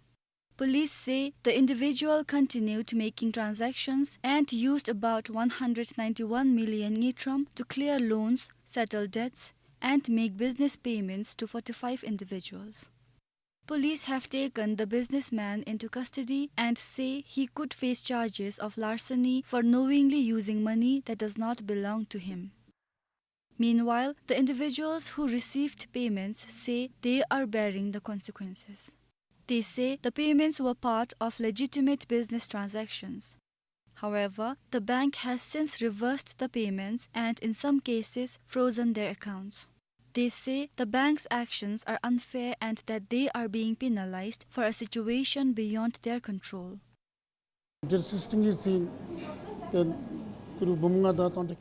Police say the individual continued making transactions and used about one hundred ninety-one million ngultrum to clear loans, settle debts, and make business payments to forty-five individuals. Police have taken the businessman into custody and say he could face charges of larceny for knowingly using money that does not belong to him. Meanwhile, the individuals who received payments say they are bearing the consequences. They say the payments were part of legitimate business transactions. However, the bank has since reversed the payments and, in some cases, frozen their accounts. They say the bank's actions are unfair and that they are being penalized for a situation beyond their control.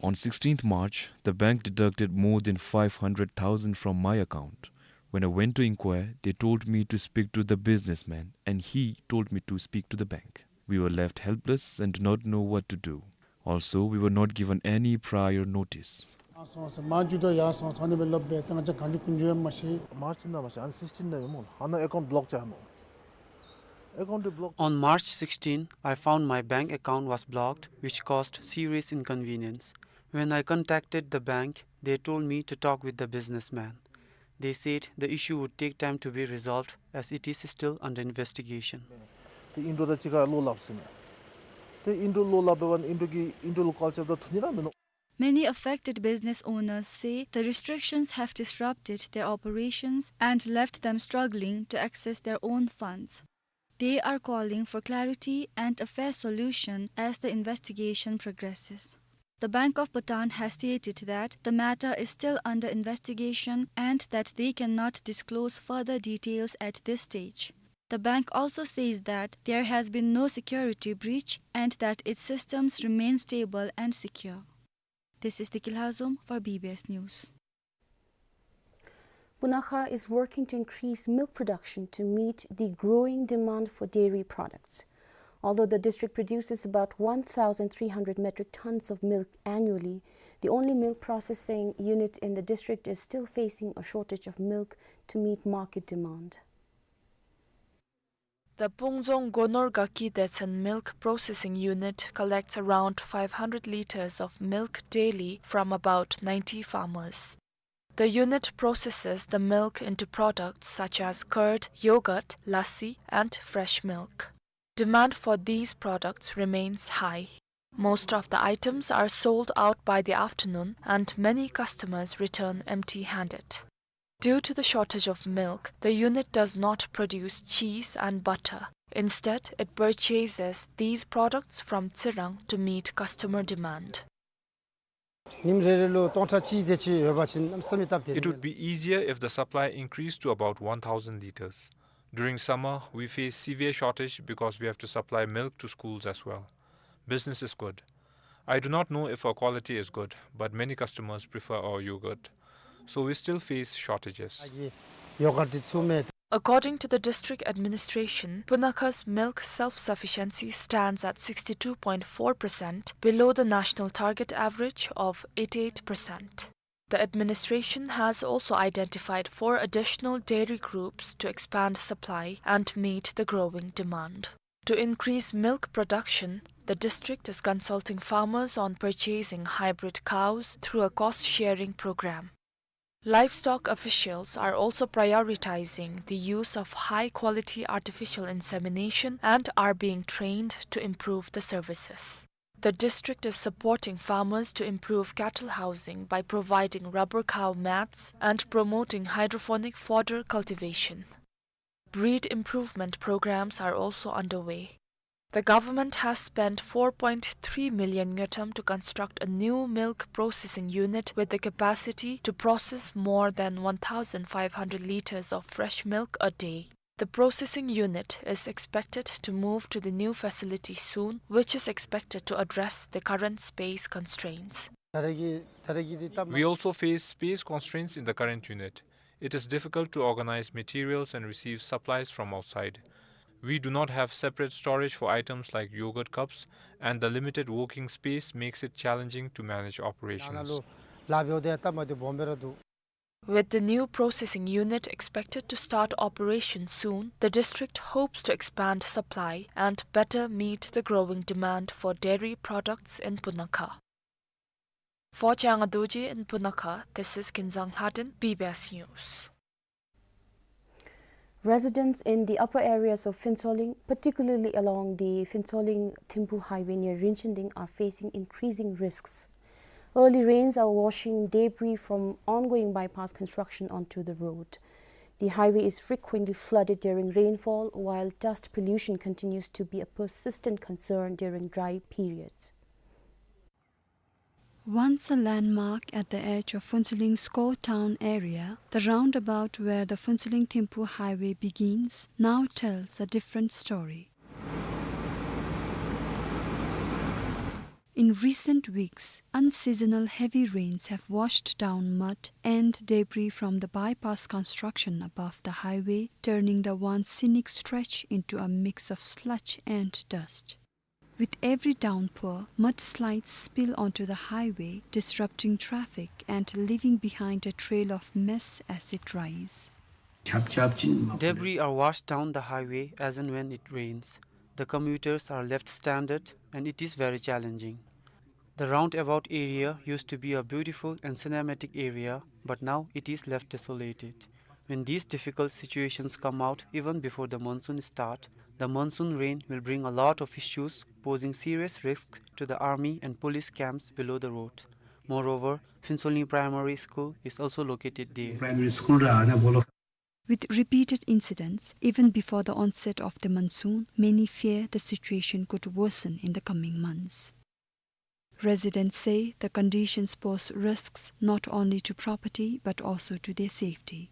On sixteenth March, the bank deducted more than five hundred thousand from my account. When I went to inquire, they told me to speak to the businessman, and he told me to speak to the bank. We were left helpless and do not know what to do. Also, we were not given any prior notice. March ནང་མ་ཤེས། ཨ་ནི་sixteen ནང་ཡོད་སྨོ། ཨ་ནི་account block བྱས་སྨོ། Account block. On March sixteen, I found my bank account was blocked, which caused serious inconvenience. When I contacted the bank, they told me to talk with the businessman. They said the issue would take time to be resolved as it is still under investigation. དེ་ཨིན་འགྲོ་དང་གཅིག་ཁར་བློ་སླབ་ཟེར་ནས། དེ་ཨིན་འགྲོ་བློ་སླབ་པ་ཨིན་འགྲོ་གི་ཨིན་འགྲོ་ལུ་ཀལ་རྐྱབ་ད་ཐུག་ནི་ར་མིན་ནུག། Many affected business owners say the restrictions have disrupted their operations and left them struggling to access their own funds. They are calling for clarity and a fair solution as the investigation progresses. The Bank of Bhutan has stated that the matter is still under investigation and that they cannot disclose further details at this stage. The bank also says that there has been no security breach and that its systems remain stable and secure. This is Deki Lhazom for B B S News. Punakha is working to increase milk production to meet the growing demand for dairy products. Although the district produces about one thousand three hundred metric tons of milk annually, the only milk processing unit in the district is still facing a shortage of milk to meet market demand. The Pungdzong Gonor Gaki Detsen Milk Processing Unit collects around five hundred liters of milk daily from about ninety farmers. The unit processes the milk into products such as curd, yogurt, lassi, and fresh milk. Demand for these products remains high. Most of the items are sold out by the afternoon, and many customers return empty-handed. Due to the shortage of milk, the unit does not produce cheese and butter. Instead, it purchases these products from Tsirang to meet customer demand. ཉིནམ་རེ་རེ་ལུ་སྟོང་ཕྲག་གཅིག་དེ་ཅིག་ཡོད་པ་ཅིན་གནམ་མེད་ས་མེད་སྟབས་བདེ། It would be easier if the supply increased to about one thousand liters. During summer, we face severe shortage because we have to supply milk to schools as well. Business is good. I do not know if our quality is good, but many customers prefer our yogurt. So we still face shortages. ཨ་ཡི་ཡོ་གར་དེ་ཚུ་མེད། According to the district administration, Punakha's milk self-sufficiency stands at sixty-two point four percent, below the national target average of eighty-eight percent. The administration has also identified four additional dairy groups to expand supply and meet the growing demand. To increase milk production, the district is consulting farmers on purchasing hybrid cows through a cost-sharing program. Livestock officials are also prioritizing the use of high-quality artificial insemination and are being trained to improve the services. The district is supporting farmers to improve cattle housing by providing rubber cow mats and promoting hydroponic fodder cultivation. Breed improvement programs are also underway. The government has spent four point three million ngultrum to construct a new milk processing unit with the capacity to process more than one thousand five hundred liters of fresh milk a day. The processing unit is expected to move to the new facility soon, which is expected to address the current space constraints. We also face space constraints in the current unit. It is difficult to organize materials and receive supplies from outside. We do not have separate storage for items like yogurt cups, and the limited working space makes it challenging to manage operations. With the new processing unit expected to start operation soon, the district hopes to expand supply and better meet the growing demand for dairy products in Punakha. For Changa Dorji in Punakha, this is Kinzang Lhaden, B B S News. Residents in the upper areas of Phuentsholing, particularly along the Phuentsholing-Thimphu highway near Rinchending, are facing increasing risks. Early rains are washing debris from ongoing bypass construction onto the road. The highway is frequently flooded during rainfall, while dust pollution continues to be a persistent concern during dry periods. Once a landmark at the edge of Phuentsholing's core town area, the roundabout where the Phuentsholing-Thimphu highway begins now tells a different story. In recent weeks, unseasonal heavy rains have washed down mud and debris from the bypass construction above the highway, turning the once scenic stretch into a mix of sludge and dust. With every downpour, mudslides spill onto the highway, disrupting traffic and leaving behind a trail of mess as it dries. Debris are washed down the highway as and when it rains. The commuters are left stranded, and it is very challenging. The roundabout area used to be a beautiful and cinematic area, but now it is left desolated. When these difficult situations come out even before the monsoon start, the monsoon rain will bring a lot of issues, posing serious risk to the army and police camps below the road. Moreover, Phuentsholing Primary School is also located there. Primary School ra ana bolo. With repeated incidents, even before the onset of the monsoon, many fear the situation could worsen in the coming months. Residents say the conditions pose risks not only to property but also to their safety.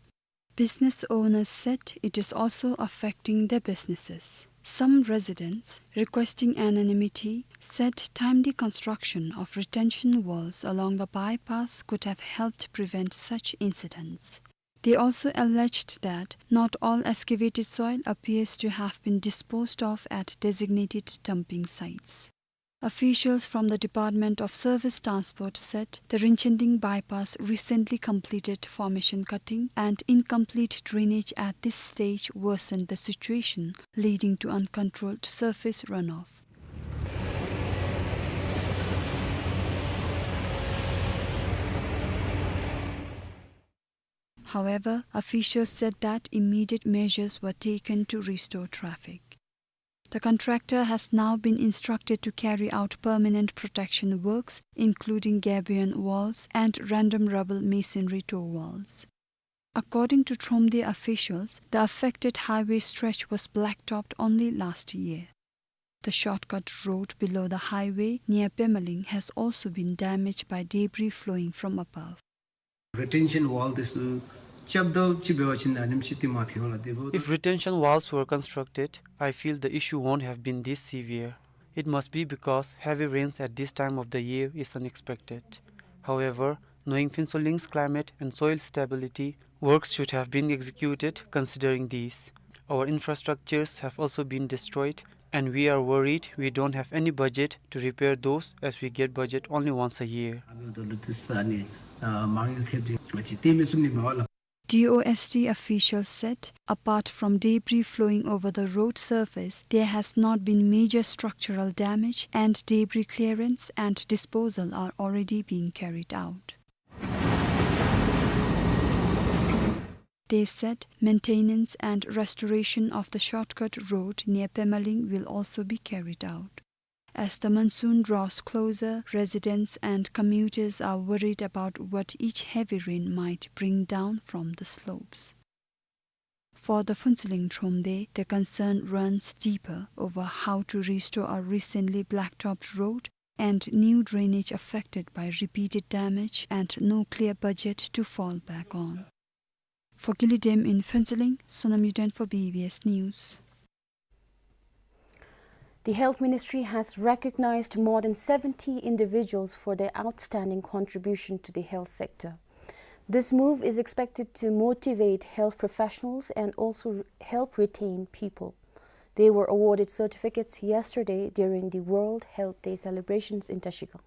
Business owners said it is also affecting their businesses. Some residents, requesting anonymity, said timely construction of retention walls along the bypass could have helped prevent such incidents. They also alleged that not all excavated soil appears to have been disposed of at designated dumping sites. Officials from the Department of Surface Transport said the Rinchending bypass recently completed formation cutting, and incomplete drainage at this stage worsened the situation, leading to uncontrolled surface runoff. However, officials said that immediate measures were taken to restore traffic. The contractor has now been instructed to carry out permanent protection works, including gabion walls and random rubble masonry toe walls. According to Thromde officials, the affected highway stretch was blacktopped only last year. The shortcut road below the highway near Pemaling has also been damaged by debris flowing from above. Retention wall this, uh, chapdo chibewa chin anim chiti mathiola debo. If retention walls were constructed, I feel the issue won't have been this severe. It must be because heavy rains at this time of the year is unexpected. However, knowing Phuentsholing's climate and soil stability, works should have been executed considering these. Our infrastructures have also been destroyed, and we are worried we don't have any budget to repair those, as we get budget only once a year. D O S T officials said, apart from debris flowing over the road surface, there has not been major structural damage, and debris clearance and disposal are already being carried out. They said maintenance and restoration of the shortcut road near Pemaling will also be carried out. As the monsoon draws closer, residents and commuters are worried about what each heavy rain might bring down from the slopes. For the Phuentsholing Thromde, the concern runs deeper over how to restore a recently blacktopped road and new drainage affected by repeated damage and no clear budget to fall back on. For Gili Dem in Phuentsholing, Sonam Yuden for B B S News. The Health Ministry has recognized more than seventy individuals for their outstanding contribution to the health sector. This move is expected to motivate health professionals and also help retain people. They were awarded certificates yesterday during the World Health Day celebrations in Trashigang.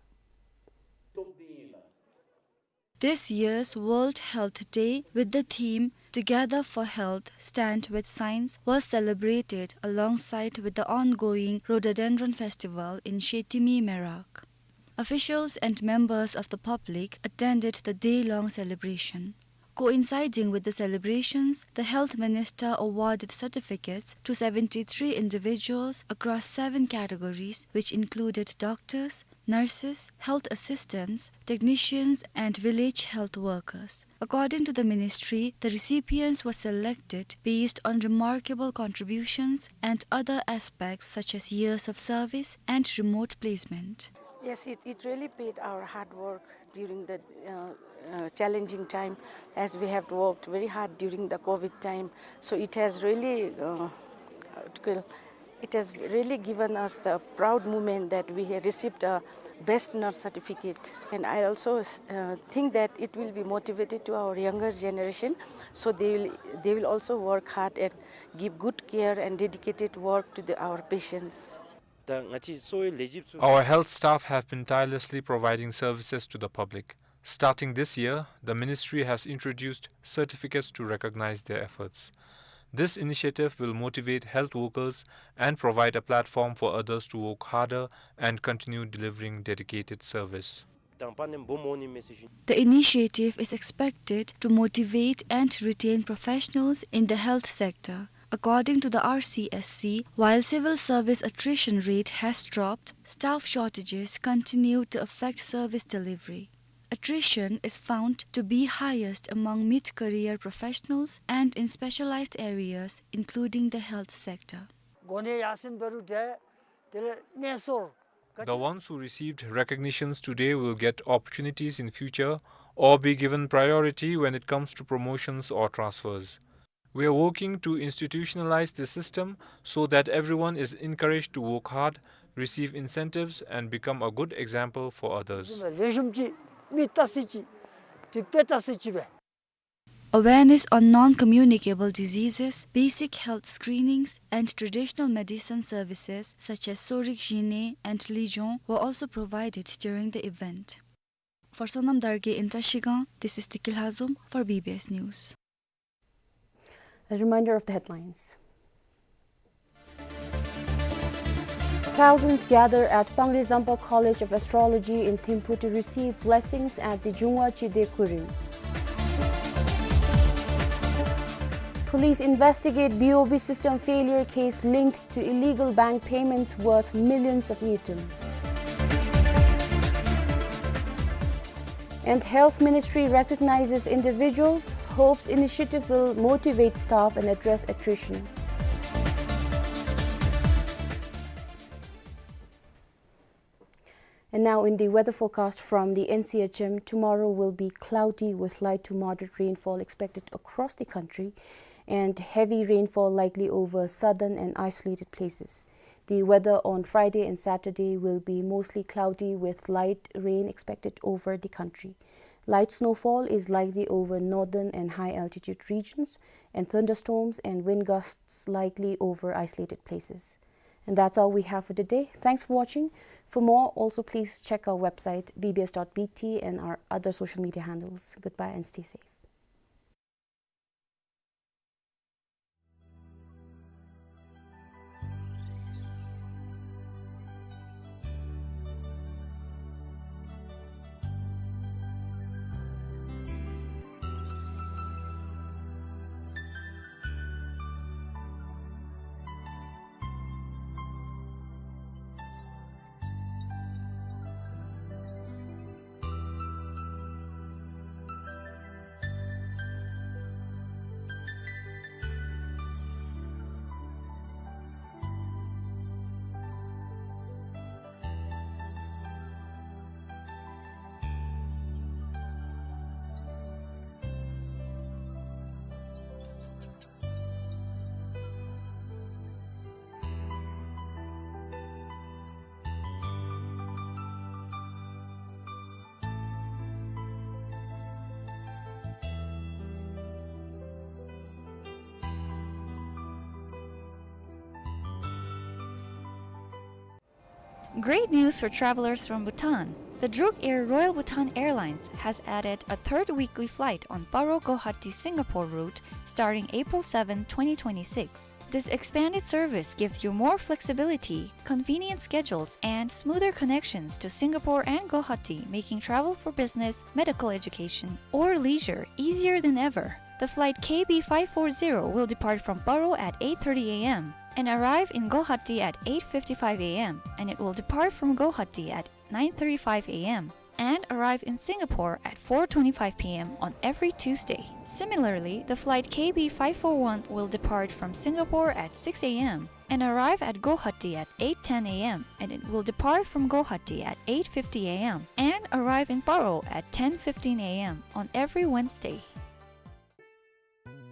This year's World Health Day, with the theme Together for Health, Stand with Science, was celebrated alongside with the ongoing Rhododendron Festival in Shethimi Merak. Officials and members of the public attended the day-long celebration. Coinciding with the celebrations, the health minister awarded certificates to seventy-three individuals across seven categories, which included doctors, nurses, health assistants, technicians, and village health workers. According to the ministry, the recipients were selected based on remarkable contributions and other aspects such as years of service and remote placement. Yes, it, it really paid our hard work during the, uh, uh, challenging time, as we have worked very hard during the COVID time. So it has really, uh, it has really given us the proud moment that we have received a best nurse certificate. And I also, uh, think that it will be motivated to our younger generation, so they will, they will also work hard and give good care and dedicated work to the, our patients. Our health staff have been tirelessly providing services to the public. Starting this year, the ministry has introduced certificates to recognize their efforts. This initiative will motivate health workers and provide a platform for others to work harder and continue delivering dedicated service. The initiative is expected to motivate and retain professionals in the health sector. According to the R C S C, while civil service attrition rate has dropped, staff shortages continue to affect service delivery. Attrition is found to be highest among mid-career professionals and in specialized areas, including the health sector. The ones who received recognitions today will get opportunities in future or be given priority when it comes to promotions or transfers. We are working to institutionalize this system so that everyone is encouraged to work hard, receive incentives, and become a good example for others. Awareness on non-communicable diseases, basic health screenings, and traditional medicine services such as Sorik Jine and Lijong were also provided during the event. For Sonam Dargay in Trashigang, this is Tiki Lhazom for B B S News. A reminder of the headlines. Thousands gather at Pangrizampa College of Astrology in Thimphu to receive blessings at the Jungwa Chide Kurim. Police investigate B O B system failure case linked to illegal bank payments worth millions of ngultrum. And Health Ministry recognizes individuals, hopes initiative will motivate staff and address attrition. And now in the weather forecast from the N C H M, tomorrow will be cloudy with light to moderate rainfall expected across the country and heavy rainfall likely over southern and isolated places. The weather on Friday and Saturday will be mostly cloudy with light rain expected over the country. Light snowfall is likely over northern and high altitude regions, and thunderstorms and wind gusts likely over isolated places. And that's all we have for today. Thanks for watching. For more, also please check our website, B B S dot B T, and our other social media handles. Goodbye and stay safe. Great news for travelers from Bhutan. The Druk Air Royal Bhutan Airlines has added a third weekly flight on Paro Guwahati Singapore route starting April seventh, twenty twenty-six. This expanded service gives you more flexibility, convenient schedules, and smoother connections to Singapore and Guwahati, making travel for business, medical education, or leisure easier than ever. The flight K B five four zero will depart from Paro at eight thirty A M and arrive in Guwahati at eight fifty-five A M, and it will depart from Guwahati at nine thirty-five A M and arrive in Singapore at four twenty-five P M on every Tuesday. Similarly, the flight K B five four one will depart from Singapore at six A M and arrive at Guwahati at eight ten A M, and it will depart from Guwahati at eight fifty A M and arrive in Paro at ten fifteen A M on every Wednesday.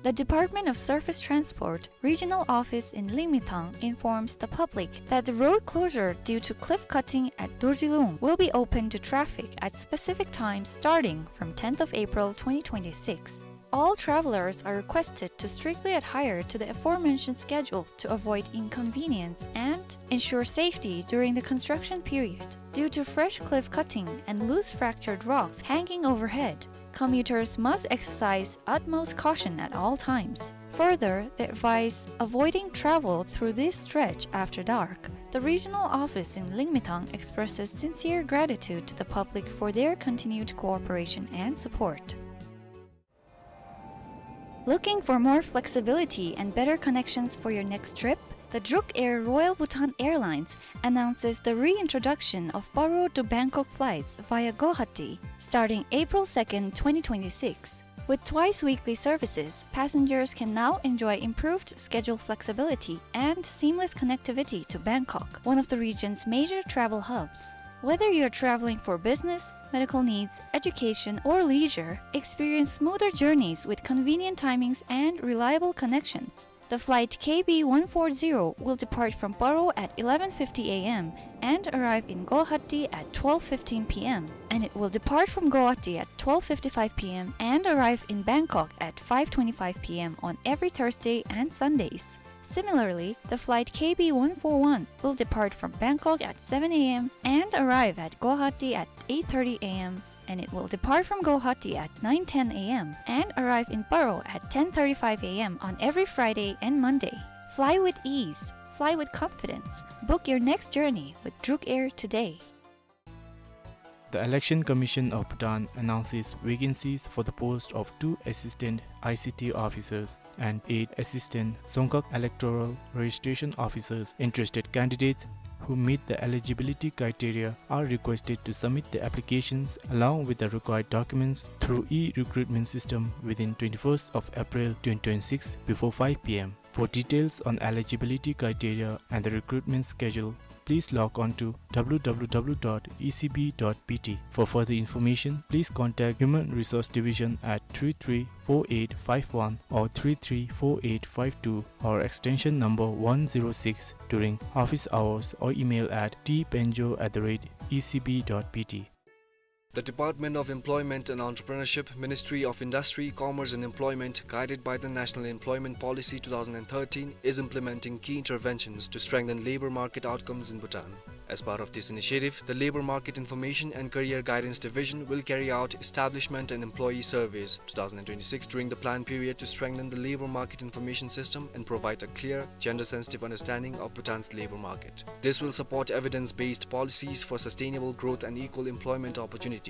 The Department of Surface Transport Regional Office in Lingmithang informs the public that the road closure due to cliff cutting at Dorjilung will be open to traffic at specific times starting from tenth of April twenty twenty-six. All travelers are requested to strictly adhere to the aforementioned schedule to avoid inconvenience and ensure safety during the construction period. Due to fresh cliff cutting and loose fractured rocks hanging overhead, commuters must exercise utmost caution at all times. Further, they advise avoiding travel through this stretch after dark. The regional office in Lingmithang expresses sincere gratitude to the public for their continued cooperation and support. Looking for more flexibility and better connections for your next trip? The Druk Air Royal Bhutan Airlines announces the reintroduction of Paro to Bangkok flights via Guwahati starting April second, twenty twenty-six. With twice weekly services, passengers can now enjoy improved schedule flexibility and seamless connectivity to Bangkok, one of the region's major travel hubs. Whether you're traveling for business, medical needs, education, or leisure, experience smoother journeys with convenient timings and reliable connections. The flight K B one four zero will depart from Paro at eleven fifty A M and arrive in Guwahati at twelve fifteen P M, and it will depart from Guwahati at twelve fifty-five P M and arrive in Bangkok at five twenty-five P M on every Thursday and Sundays. Similarly, the flight K B one four one will depart from Bangkok at seven A M and arrive at Guwahati at eight thirty A M, and it will depart from Guwahati at nine ten A M and arrive in Paro at ten thirty-five A M on every Friday and Monday. Fly with ease, fly with confidence. Book your next journey with Druk Air today. The Election Commission of Bhutan announces vacancies for the post of two assistant I C T officers and eight assistant Dzongkhag electoral registration officers. Interested candidates who meet the eligibility criteria are requested to submit the applications along with the required documents through e-recruitment system within twenty-first of April twenty twenty-six before five P M. For details on eligibility criteria and the recruitment schedule, please log on to W W W dot E C B dot B T. For further information, please contact Human Resource Division at three three four eight five one or three three four eight five two or extension number one zero six during office hours or email at T Penjo at the rate E C B dot B T. The Department of Employment and Entrepreneurship, Ministry of Industry, Commerce and Employment, guided by the National Employment Policy two thousand and thirteen, is implementing key interventions to strengthen labor market outcomes in Bhutan. As part of this initiative, the Labor Market Information and Career Guidance Division will carry out establishment and employee surveys two thousand and twenty-six during the planned period to strengthen the labor market information system and provide a clear, gender-sensitive understanding of Bhutan's labor market. This will support evidence-based policies for sustainable growth and equal employment opportunities.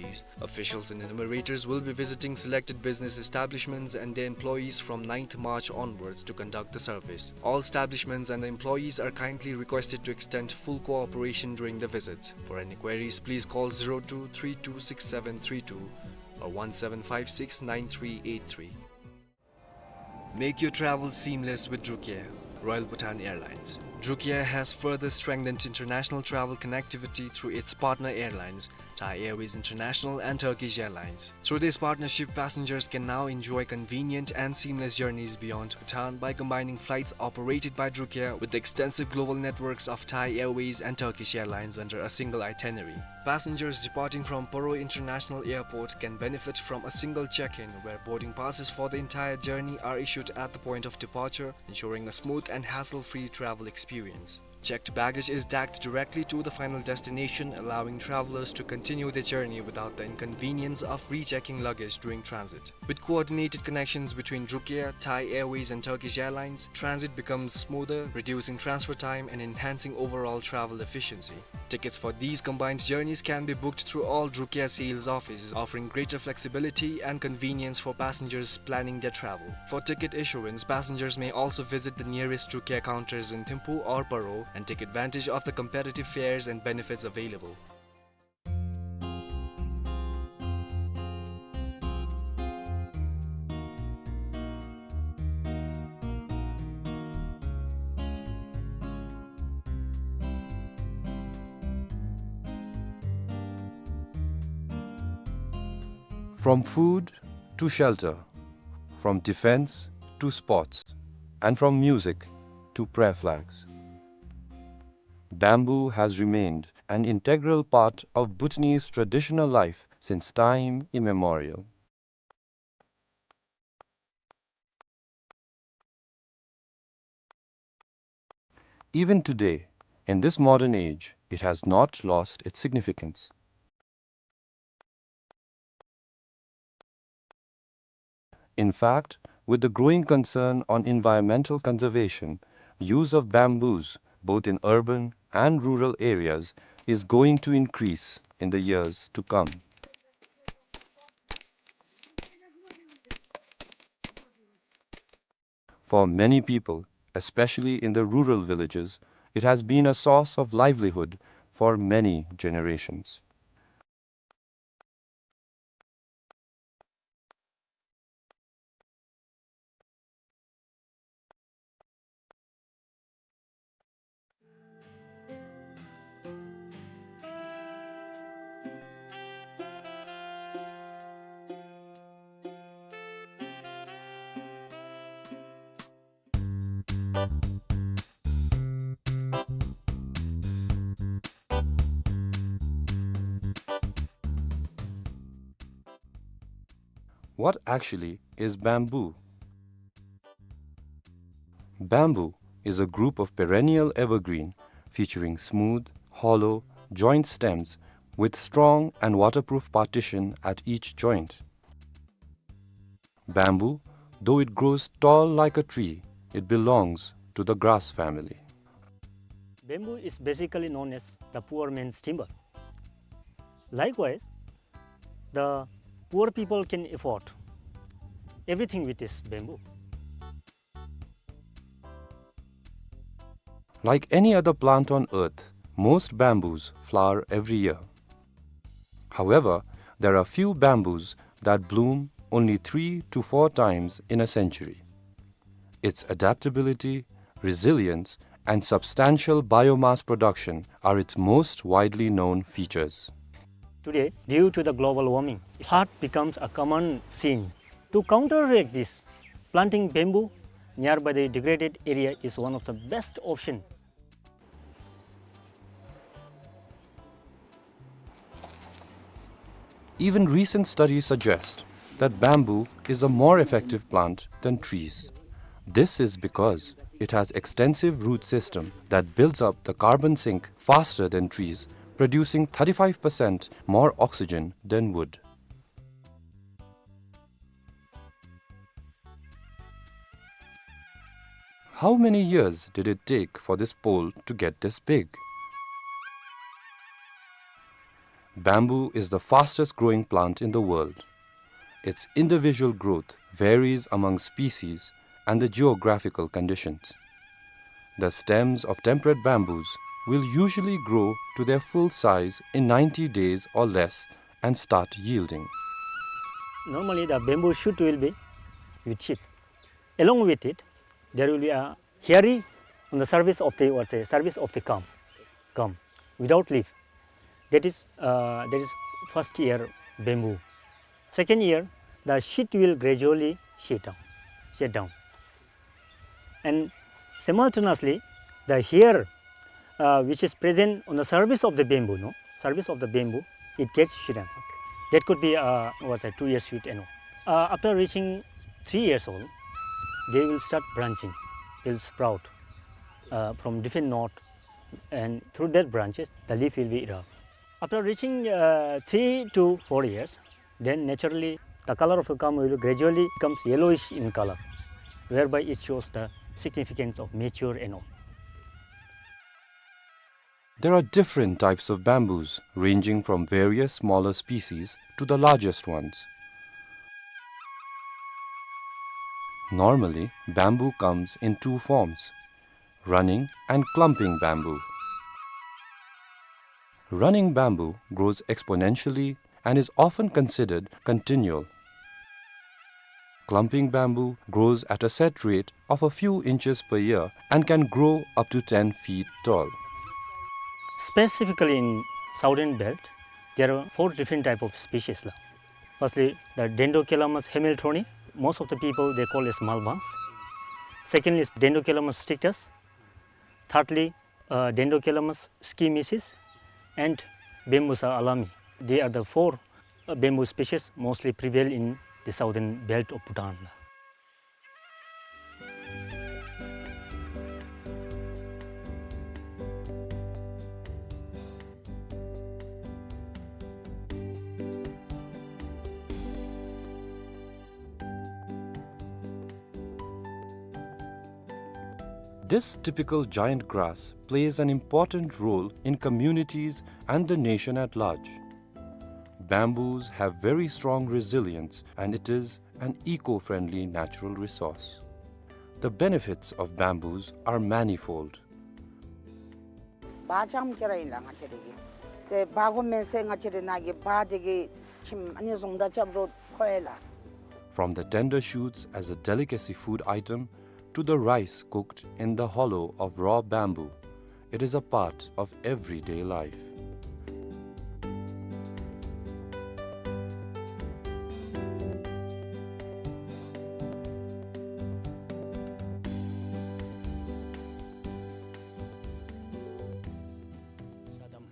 Officials and enumerators will be visiting selected business establishments and their employees from ninth March onwards to conduct the surveys. All establishments and the employees are kindly requested to extend full cooperation during the visits. For any queries, please call zero two three two six seven three two or one seven five six nine three eight three. Make your travel seamless with Druk Air, Royal Bhutan Airlines. Druk Air has further strengthened international travel connectivity through its partner airlines, Thai Airways International and Turkish Airlines. Through this partnership, passengers can now enjoy convenient and seamless journeys beyond Bhutan by combining flights operated by Druk Air with the extensive global networks of Thai Airways and Turkish Airlines under a single itinerary. Passengers departing from Paro International Airport can benefit from a single check-in, where boarding passes for the entire journey are issued at the point of departure, ensuring a smooth and hassle-free travel experience. Checked baggage is tagged directly to the final destination, allowing travelers to continue their journey without the inconvenience of rechecking luggage during transit. With coordinated connections between Drukia, Thai Airways, and Turkish Airlines, transit becomes smoother, reducing transfer time and enhancing overall travel efficiency. Tickets for these combined journeys can be booked through all Drukia sales offices, offering greater flexibility and convenience for passengers planning their travel. For ticket issuance, passengers may also visit the nearest Drukia counters in Thimphu or Paro and take advantage of the competitive fares and benefits available. From food to shelter, from defense to sports, and from music to prayer flags, bamboo has remained an integral part of Bhutanese traditional life since time immemorial. Even today, in this modern age, it has not lost its significance. In fact, with the growing concern on environmental conservation, use of bamboos, both in urban and rural areas, is going to increase in the years to come. For many people, especially in the rural villages, it has been a source of livelihood for many generations. What actually is bamboo? Bamboo is a group of perennial evergreen featuring smooth, hollow, joint stems with strong and waterproof partition at each joint. Bamboo, though it grows tall like a tree, it belongs to the grass family. Bamboo is basically known as the poor man's timber. Likewise, the poor people can afford everything with this bamboo. Like any other plant on earth, most bamboos flower every year. However, there are few bamboos that bloom only three to four times in a century. Its adaptability, resilience, and substantial biomass production are its most widely known features. Today, due to the global warming, flood becomes a common scene. To counteract this, planting bamboo nearby the degraded area is one of the best option. Even recent studies suggest that bamboo is a more effective plant than trees. This is because it has extensive root system that builds up the carbon sink faster than trees, producing thirty-five percent more oxygen than wood. How many years did it take for this pole to get this big? Bamboo is the fastest growing plant in the world. Its individual growth varies among species and the geographical conditions. The stems of temperate bamboos will usually grow to their full size in ninety days or less and start yielding. Normally, the bamboo shoot will be with sheath. Along with it, there will be a hairy on the surface of the, what's the surface of the culm, culm, without leaf. That is, uh, that is first year bamboo. Second year, the sheath will gradually shed down, shed down. And simultaneously, the hair, uh, which is present on the surface of the bamboo, no, surface of the bamboo, it gets shrunk. That could be, uh, what's that, two years shoot and all. Uh, after reaching three years old, they will start branching. They will sprout, uh, from different node, And through that branches, the leaf will be erupt. After reaching, uh, three to four years, then naturally the color of the gum will gradually becomes yellowish in color, whereby it shows the significance of mature and all. There are different types of bamboos, ranging from various smaller species to the largest ones. Normally, bamboo comes in two forms, running and clumping bamboo. Running bamboo grows exponentially and is often considered continual. Clumping bamboo grows at a set rate of a few inches per year and can grow up to ten feet tall. Specifically in southern belt, there are four different type of species la. Firstly, the Dendrocalamus hamiltoni, most of the people they call as malbangs. Secondly is Dendrocalamus strictus. Thirdly, uh, Dendrocalamus schimicis and Bambusa alami. They are the four, uh, bamboo species mostly prevail in the southern belt of Bhutan. This typical giant grass plays an important role in communities and the nation at large. Bamboos have very strong resilience, and it is an eco-friendly natural resource. The benefits of bamboos are manifold. བག་ཙམ་ཅིག་ར་ཨིན་ལགས་ང་བཅས་ར་གི། ཏེ་བག་གུ་མེན་ཟེར་ང་བཅས་ར་ནཱ་གི་བག་འདི་གི་ཁྱིམ་ཨ་ནི་བཟུམ་ར་རྐྱབ་རུང་ཁོ་ཡི་ལགས། From the tender shoots as a delicacy food item to the rice cooked in the hollow of raw bamboo, it is a part of everyday life.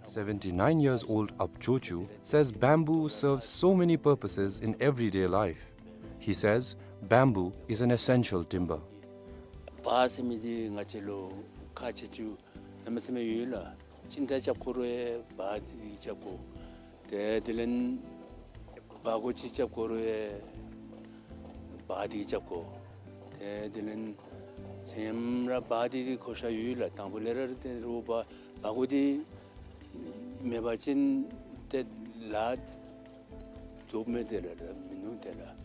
Seventy-nine years old Ab Jochu says bamboo serves so many purposes in everyday life. He says bamboo is an essential timber. བག་ཟེར་མི་འདི་ང་བཅས་ལུ་ཁག་ཆེ་ཆུང་གནམ་མེད་ས་མེད་ཡོད་ལགས། ཅིག་ད་རྐྱབ་དགོ་རུང་ཡང་བག་འདི་རྐྱབ་དགོ། ཏེ་དེ་ལས་བག་གུ་ཅིག་རྐྱབ་དགོ་རུང་ཡང་བག་འདི་རྐྱབ་དགོ། ཏེ་དེ་ལས་ཚེ་ཡམ་ར་བག་འདི་གི་གོ་ཤ་ཡོད་ལགས། དང་པོ་ལས་ར་ར་ཏེ་རུང་བག་བག་གུ་འདི་མེད་པ་ཅིན་ཏེ་ལཱ་རྫོགས་མི་དེ་ར་ར་མིན་ནུག་དེ་ལགས།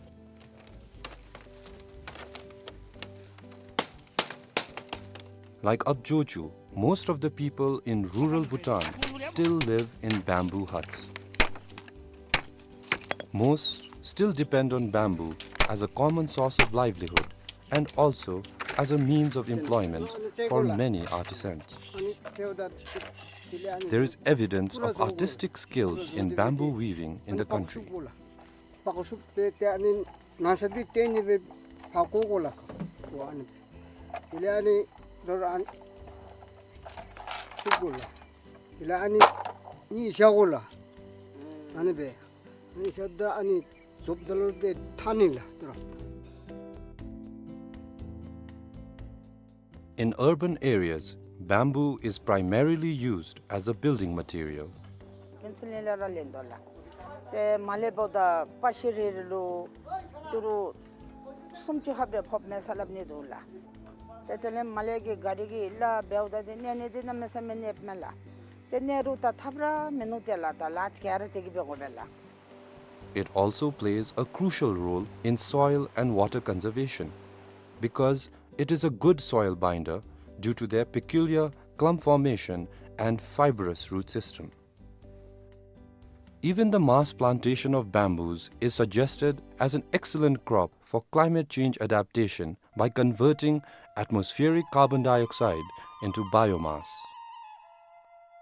Like Ab Jochu, most of the people in rural Bhutan still live in bamboo huts. Most still depend on bamboo as a common source of livelihood and also as a means of employment for many artisans. There is evidence of artistic skills in bamboo weaving in the country. བག་གུ་ཤུབ་སྦེ་ཏེ་ཨ་ནི་ནང་ས་འདི་བཏོན་ནི་སྦེ་ཕར་བཀོ་དགོ་ལགས། ཨ་ནི་དེ་ལས་ཨ་ནི་རོ་རོ་ཨ་ནི་བཙུགས་དགོ་ལགས། དེ་ལས་ཨ་ནི་གཉིས་བཞག་དགོ་ལགས། ཨ་ནི་སྦེ་ཨ་ནི་བཞག་ད་ཨ་ནི་རྫོབ་ད་ལུ་ཏེ་འཐག་ནི་ལགས་ཏེ་རོ། In urban areas, bamboo is primarily used as a building material. ཕུན་ཚོགས་གླིང་ལས་ར་ལེན་དོ་ལགས། ཏེ་མར་ལས་འབདཝ་ད་པ་ཤི་རི་རི་ལུ་ཏི་རུ་སུམ་ཅུ་ལྷགཔ་རེ་ཕོགཔ་མས་ཟེར་སླབ་ནི་འདུག་ལགས། ཏེ་དེ་ལས་མར་ལས་ཀྱི་ག་རི་གི་ལཱ་འབདཝ་ད་འདི་གནས་ནི་འདི་གནམ་མེད་ས་མེད་གནསཔ་མས་ལགས། ཏེ་གནས་རུང་ད་ཐབས་ར་མིན་ནུག་ཏེ་ལགས། ད་ལཱ་ག་ར་དེ་གིས་འབད་དགོ་པས་ལགས། It also plays a crucial role in soil and water conservation because it is a good soil binder due to their peculiar clump formation and fibrous root system. Even the mass plantation of bamboos is suggested as an excellent crop for climate change adaptation by converting atmospheric carbon dioxide into biomass.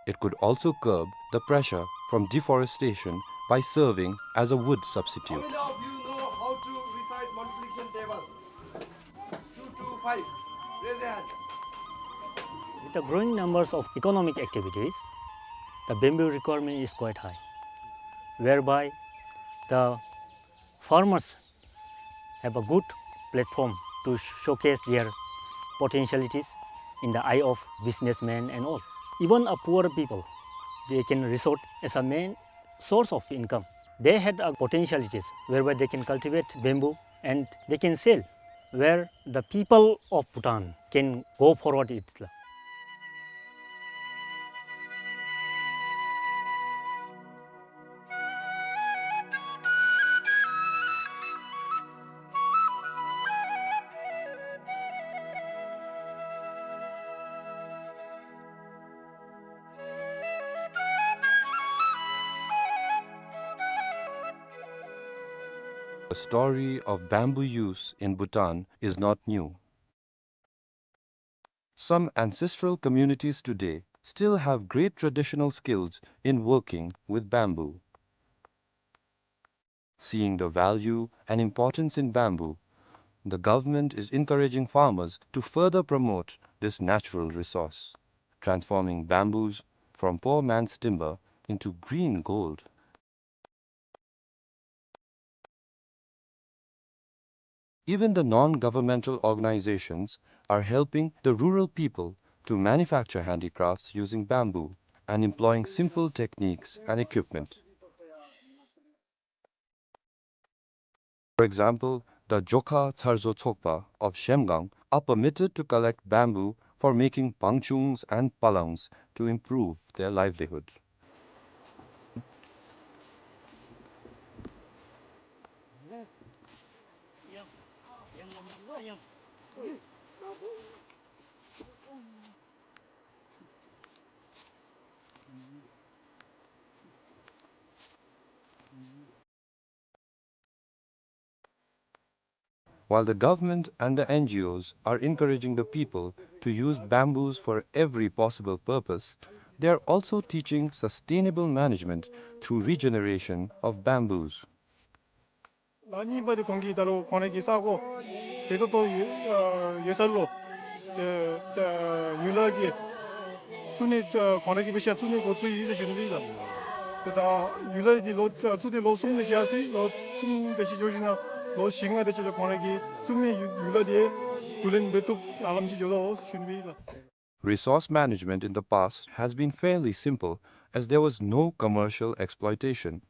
It could also curb the pressure from deforestation by serving as a wood substitute. How many of you know how to recite multiplication table? Two two five. Raise your hand. With the growing numbers of economic activities, the bamboo requirement is quite high, whereby the farmers have a good platform to showcase their potentialities in the eye of businessmen and all. Even a poor people, they can resort as a main source of income. They had a potentialities whereby they can cultivate bamboo and they can sell, where the people of Bhutan can go forward it. The story of bamboo use in Bhutan is not new. Some ancestral communities today still have great traditional skills in working with bamboo. Seeing the value and importance in bamboo, the government is encouraging farmers to further promote this natural resource, transforming bamboos from poor man's timber into green gold. Even the non-governmental organizations are helping the rural people to manufacture handicrafts using bamboo and employing simple techniques and equipment. For example, the Jokha Tsarzo Tsokpa of Shemgang are permitted to collect bamboo for making pangchungs and palangs to improve their livelihood. While the government and the N G Os are encouraging the people to use bamboos for every possible purpose, they are also teaching sustainable management through regeneration of bamboos. ལོ་གཉིས་པ་དེ་ཁོང་གིས་ད་རུང་ཁོང་རའི་གི་ས་གོ་དེ་ཏོག་ཏོ་ཡོད་ས་ལུ་ཡུལ་ལྷ་གི་བཙུགས་ནི་ཁོང་རའི་གི་དཔེ་ཆ་བཙུགས་ནི་འགོ་བཙུགས་ཡི་ཟེར་ཞུ་ནི་ཨིན་ལགས། དེ་ད་ཡུལ་ལྷ་དེ་ལོ་བཙུགས་ཏེ་ལོ་གསུམ་དེ་ཅིག་ཡར་སོ་ཡི། ལོ་གསུམ་དེ་ཅིག་འགྱོ་ཞིནམ་ལས་ལོ་བཞི་ལྔ་དེ་ཅིག་ལུ་ཁོང་རའི་གི་བཙུགས་ནི་ཡུལ་ལྷ་དེ་བསྡུ་ལེན་འབད་བཏུབ་ཧ་ལམ་ཅིག་འགྱོ་དོ་ཟེར་ཞུ་ནི་ཨིན་ལགས། Resource management in the past has been fairly simple as there was no commercial exploitation.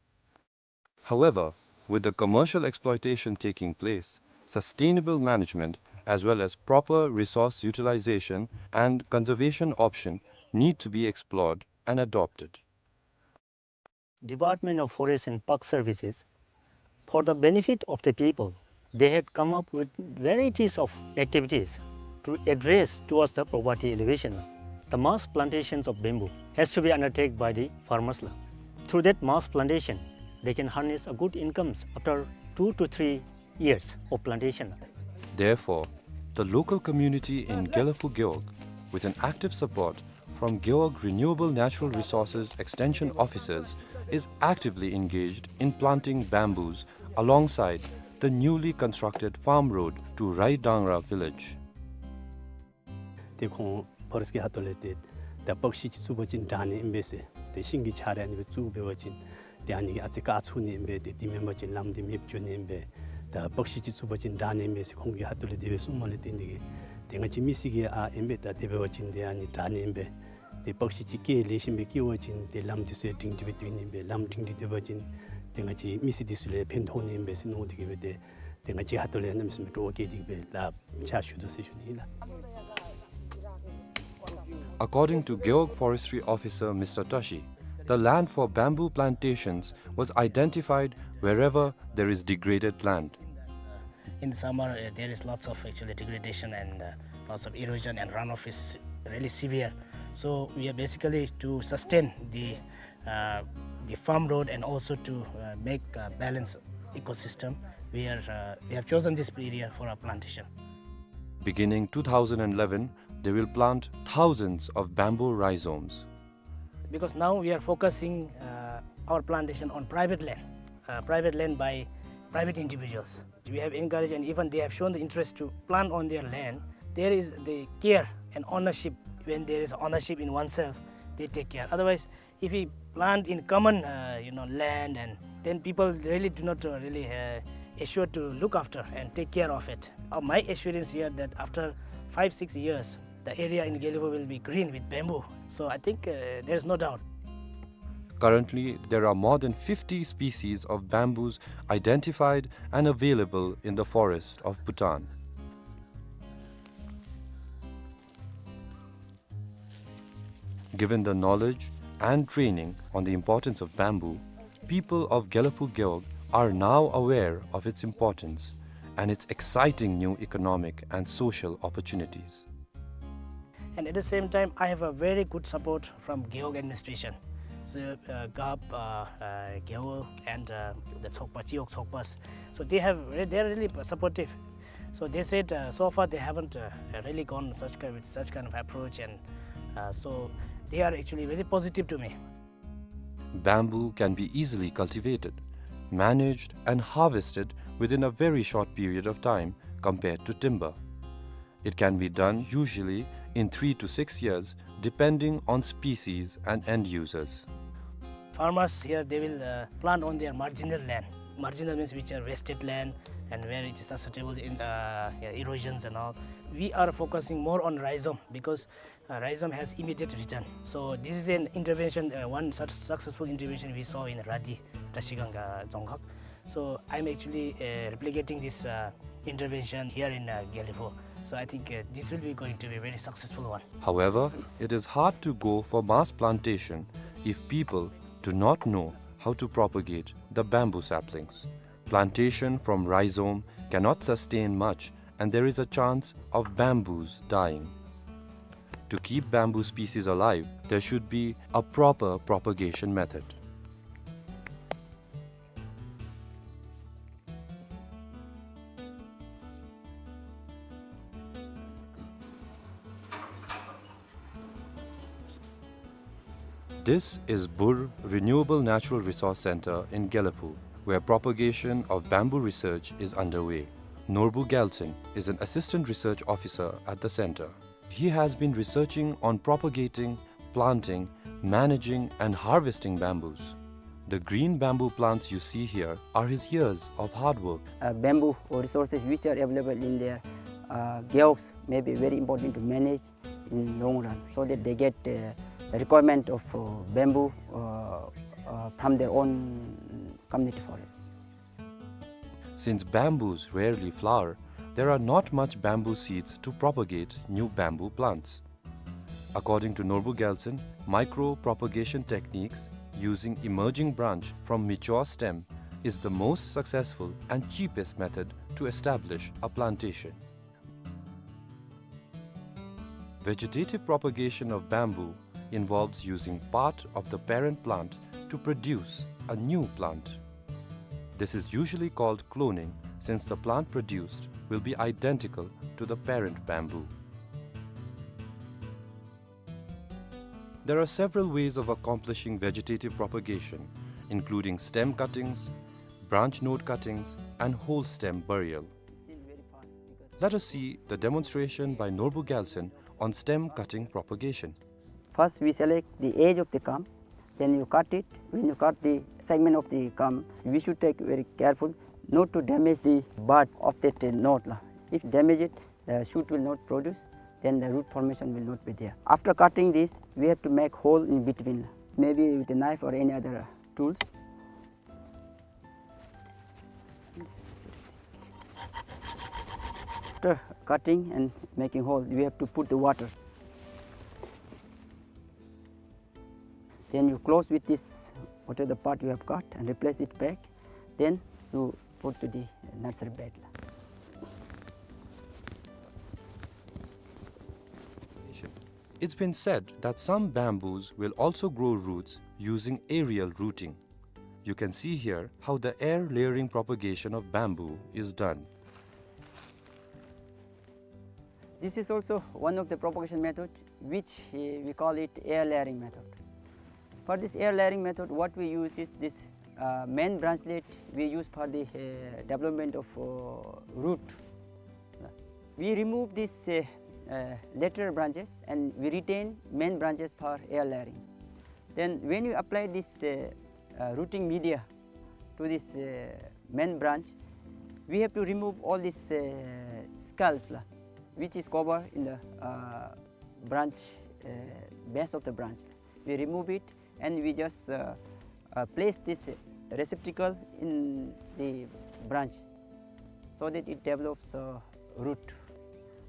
However, with the commercial exploitation taking place, sustainable management as well as proper resource utilization and conservation option need to be explored and adopted. Department of Forest and Park Services, for the benefit of the people, they had come up with varieties of activities to address towards the poverty alleviation. The mass plantations of bamboo has to be undertaken by the farmers la. Through that mass plantation, they can harness a good incomes after two to three years of plantation. Therefore, the local community in Gelephu Gewog, with an active support from Gewog Renewable Natural Resources Extension Officers, is actively engaged in planting bamboos alongside the newly constructed farm road to Raidangra village. ཏེ་ཁོང་ཕོ་རེསཊ་ཀྱི་ཁ་ཐུག་ལས་ཏེ་ད་པག་ཤིང་ཅིག་བཙུགས་པ་ཅིན་དྲག་ནི་ཨིན་པས་ཟེར། ཏེ་ཤིང་གི་ཆ་ར་ཨ་ནི་སྦེ་བཙུགས་འབད་བ་ཅིན་ཏེ་ཨ་ནི་གིས་ཨ་ཙི་བཀག་ཚུགས་ནི་ཨིན་པས། ཏེ་དེ་མེན་པ་ཅིན་ལམ་འདི་མེདཔ་འགྱོ་ནི་ཨིན་པས། ད་པག་ཤིང་ཅིག་བཙུགས་པ་ཅིན་དྲག་ནི་ཨིན་པས་ཟེར་ཁོང་གི་ཁ་ཐུག་ལས་དེ་སྦེ་གསུངམ་ལས་བརྟེན་ཏེ་གིས་ཏེ་ང་བཅས་མི་སེར་གྱིས་ཨ་ཨིན་པས། ད་དེ་འབད་བ་ཅིན་ཏེ་ཨ་ནི་དྲག་ནི་ཨིན་པས། ཏེ་པག་ཤིང་ཅིག་སྐྱེ་ལེགས་ཤོམ་སྦེ་སྐྱེ་བ་ཅིན་ཏེ་ལམ་འདི་ཚུ་ཡང་སྒྲིང་སྒྲི་སྦེ་སྡོད་ནི་ཨིན་པས། ལམ་སྒྲིང་སྒྲི་སྡོད་པ་ཅིན་ཏེ་ང་བཅས་མི་སེར་འདི་ཚུ་ལུ་ཕན་ཐོགས་ནི་ཨིན་པས་ཟེར་མནོ་སྟེ་གིས་སྦེ་ཏེ་ཏེ་ང་བཅས་ཁ་ཐུག་ལས་གནམ་མེད་ས་མེད་སྤྲོ་བ་བསྐྱེད་དེ་གིས་སྦེ་ལཱ་ཕྱག་ཞུ་དོ་ཟེར་ཞུ་ནི་ཨིན་ལགས། According to Gewog Forestry Officer Mister Tashi, the land for bamboo plantations was identified wherever there is degraded land. In the summer, uh, there is lots of actually degradation and, uh, lots of erosion and runoff is really severe. So we are basically to sustain the, uh, the farm road and also to, uh, make a balanced ecosystem. We are, uh, we have chosen this area for our plantation. Beginning two thousand eleven, they will plant thousands of bamboo rhizomes. Because now we are focusing, uh, our plantation on private land, uh, private land by private individuals. We have encouraged and even they have shown the interest to plant on their land. There is the care and ownership. When there is ownership in oneself, they take care. Otherwise, if we plant in common, uh, you know, land, and then people really do not, uh, really, uh, assure to look after and take care of it. Uh, my assurance here that after five, six years, The area in Gelephu will be green with bamboo. So I think, uh, there is no doubt. Currently, there are more than fifty species of bamboos identified and available in the forest of Bhutan. Given the knowledge and training on the importance of bamboo, people of Gelephu Gewog are now aware of its importance and its exciting new economic and social opportunities. And at the same time, I have a very good support from Gewog administration. So, uh, Gap, uh, uh, Gewog, and, uh, the Tshogpa, Chi Gewog Tshogpas. So they have re-, they are really supportive. So they said, uh, so far they haven't, uh, really gone such ki-, with such kind of approach, and, uh, so they are actually very positive to me. Bamboo can be easily cultivated, managed, and harvested within a very short period of time compared to timber. It can be done usually in three to six years, depending on species and end users. Farmers here, they will, uh, plant on their marginal land. Marginal means which are wasted land and where it is susceptible in, uh, yeah, erosions and all. We are focusing more on rhizome because, uh, rhizome has immediate return. So this is an intervention, uh, one such successful intervention we saw in Radi, Trashigang, uh, Dzongkhag. So I'm actually, uh, replicating this, uh, intervention here in, uh, Gelephu. So I think, uh, this will be going to be a very successful one. However, it is hard to go for mass plantation if people do not know how to propagate the bamboo saplings. Plantation from rhizome cannot sustain much, and there is a chance of bamboos dying. To keep bamboo species alive, there should be a proper propagation method. This is Bur Renewable Natural Resource Center in Gelephu, where propagation of bamboo research is underway. Norbu Gyaltsen is an assistant research officer at the center. He has been researching on propagating, planting, managing, and harvesting bamboos. The green bamboo plants you see here are his years of hard work. Uh, bamboo resources which are available in their, uh, gewogs may be very important to manage in long run, so that they get, uh, the requirement of, uh, bamboo, uh, uh, from their own community forest. Since bamboos rarely flower, there are not much bamboo seeds to propagate new bamboo plants. According to Norbu Gyaltsen, micro-propagation techniques using emerging branch from mature stem is the most successful and cheapest method to establish a plantation. Vegetative propagation of bamboo involves using part of the parent plant to produce a new plant. This is usually called cloning, since the plant produced will be identical to the parent bamboo. There are several ways of accomplishing vegetative propagation, including stem cuttings, branch node cuttings, and whole stem burial. Let us see the demonstration by Norbu Gyaltsen on stem cutting propagation. First, we select the edge of the culm, then you cut it. When you cut the segment of the culm, we should take very careful not to damage the bud of that, uh, node la. If damage it, the shoot will not produce, then the root formation will not be there. After cutting this, we have to make hole in between, maybe with a knife or any other, uh, tools. After cutting and making hole, we have to put the water. Then you close with this, whatever the part you have cut, and replace it back. Then you put to the nursery bed. It's been said that some bamboos will also grow roots using aerial rooting. You can see here how the air layering propagation of bamboo is done. This is also one of the propagation method, which, uh, we call it air layering method. For this air layering method, what we use is this, uh, main branchlet we use for the, uh, development of, uh, root. We remove these, uh, uh, lateral branches and we retain main branches for air layering. Then when you apply this, uh, uh, rooting media to this, uh, main branch, we have to remove all these, uh, scales la, which is covered in the, uh, branch, uh, base of the branch. We remove it and we just, uh, uh, place this receptacle in the branch so that it develops, uh, root.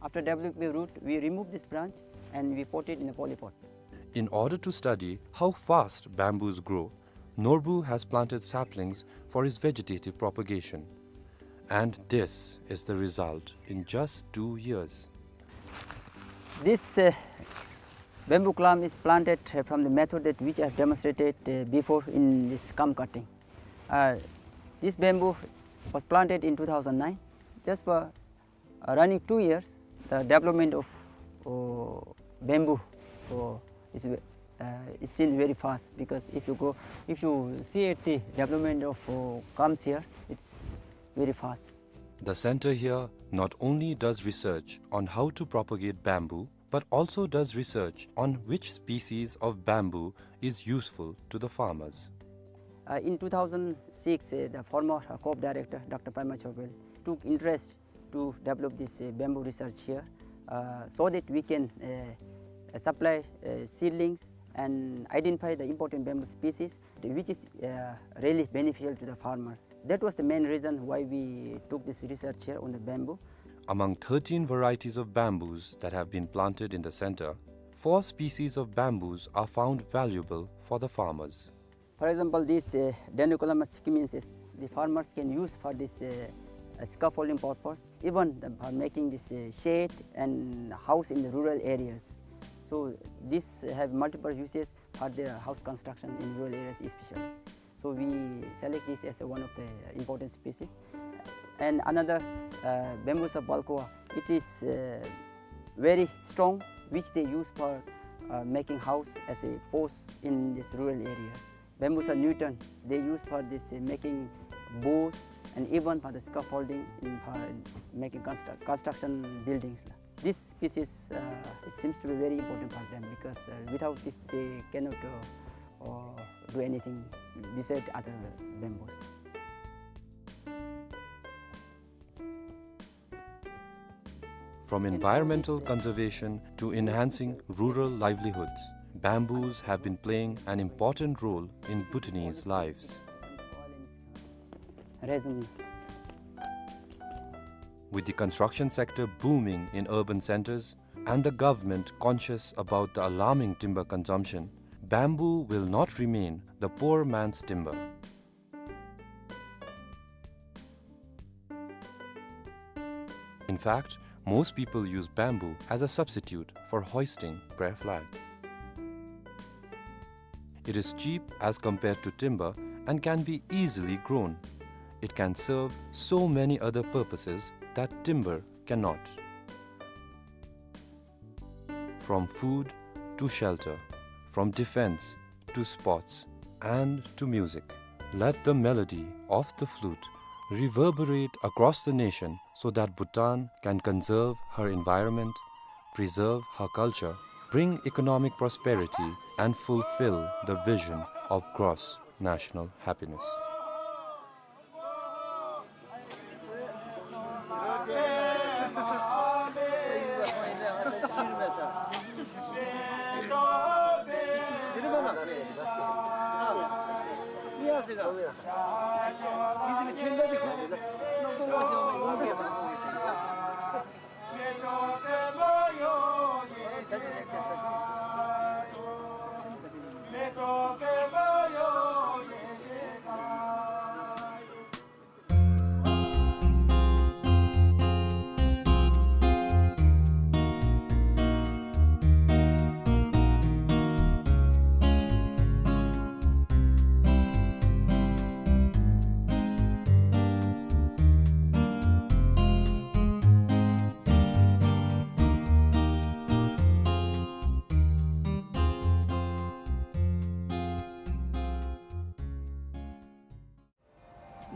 After developing the root, we remove this branch and we pot it in a polypot. In order to study how fast bamboos grow, Norbu has planted saplings for its vegetative propagation. And this is the result in just two years. This, uh, bamboo clump is planted, uh, from the method that which I have demonstrated, uh, before in this kam cutting. Uh, this bamboo was planted in two thousand nine. Just for, uh, running two years, the development of, uh, bamboo, uh, is ve-, uh, is seen very fast, because if you go, if you see at the development of, uh, kams here, it's very fast. The center here not only does research on how to propagate bamboo, but also does research on which species of bamboo is useful to the farmers. Uh, in two thousand six, uh, the former, uh, COP director, Doctor Paima Chowphel, took interest to develop this, uh, bamboo research here, uh, so that we can, uh, uh, supply, uh, seedlings and identify the important bamboo species, which is, uh, really beneficial to the farmers. That was the main reason why we took this research here on the bamboo. Among thirteen varieties of bamboos that have been planted in the center, four species of bamboos are found valuable for the farmers. For example, this, uh, Dendrocalamus sikkimensis, the farmers can use for this, uh, uh, scaffolding purpose, even the, for making this, uh, shed and house in the rural areas. So this have multiple uses for the house construction in rural areas especially. So we select this as a one of the important species. And another, uh, Bambusa balcoa, it is, uh, very strong, which they use for, uh, making house as a post in these rural areas. Bambusa nutans, they use for this, uh, making bows and even for the scaffolding, in for making constru-, construction buildings. This species, uh, it seems to be very important for them because, uh, without this they cannot, uh, uh, do anything beside other bamboos. From environmental conservation to enhancing rural livelihoods, bamboos have been playing an important role in Bhutanese lives. With the construction sector booming in urban centers and the government conscious about the alarming timber consumption, bamboo will not remain the poor man's timber. In fact, most people use bamboo as a substitute for hoisting prayer flag. It is cheap as compared to timber and can be easily grown. It can serve so many other purposes that timber cannot. From food to shelter, from defense to sports and to music, let the melody of the flute reverberate across the nation so that Bhutan can conserve her environment, preserve her culture, bring economic prosperity, and fulfill the vision of gross national happiness.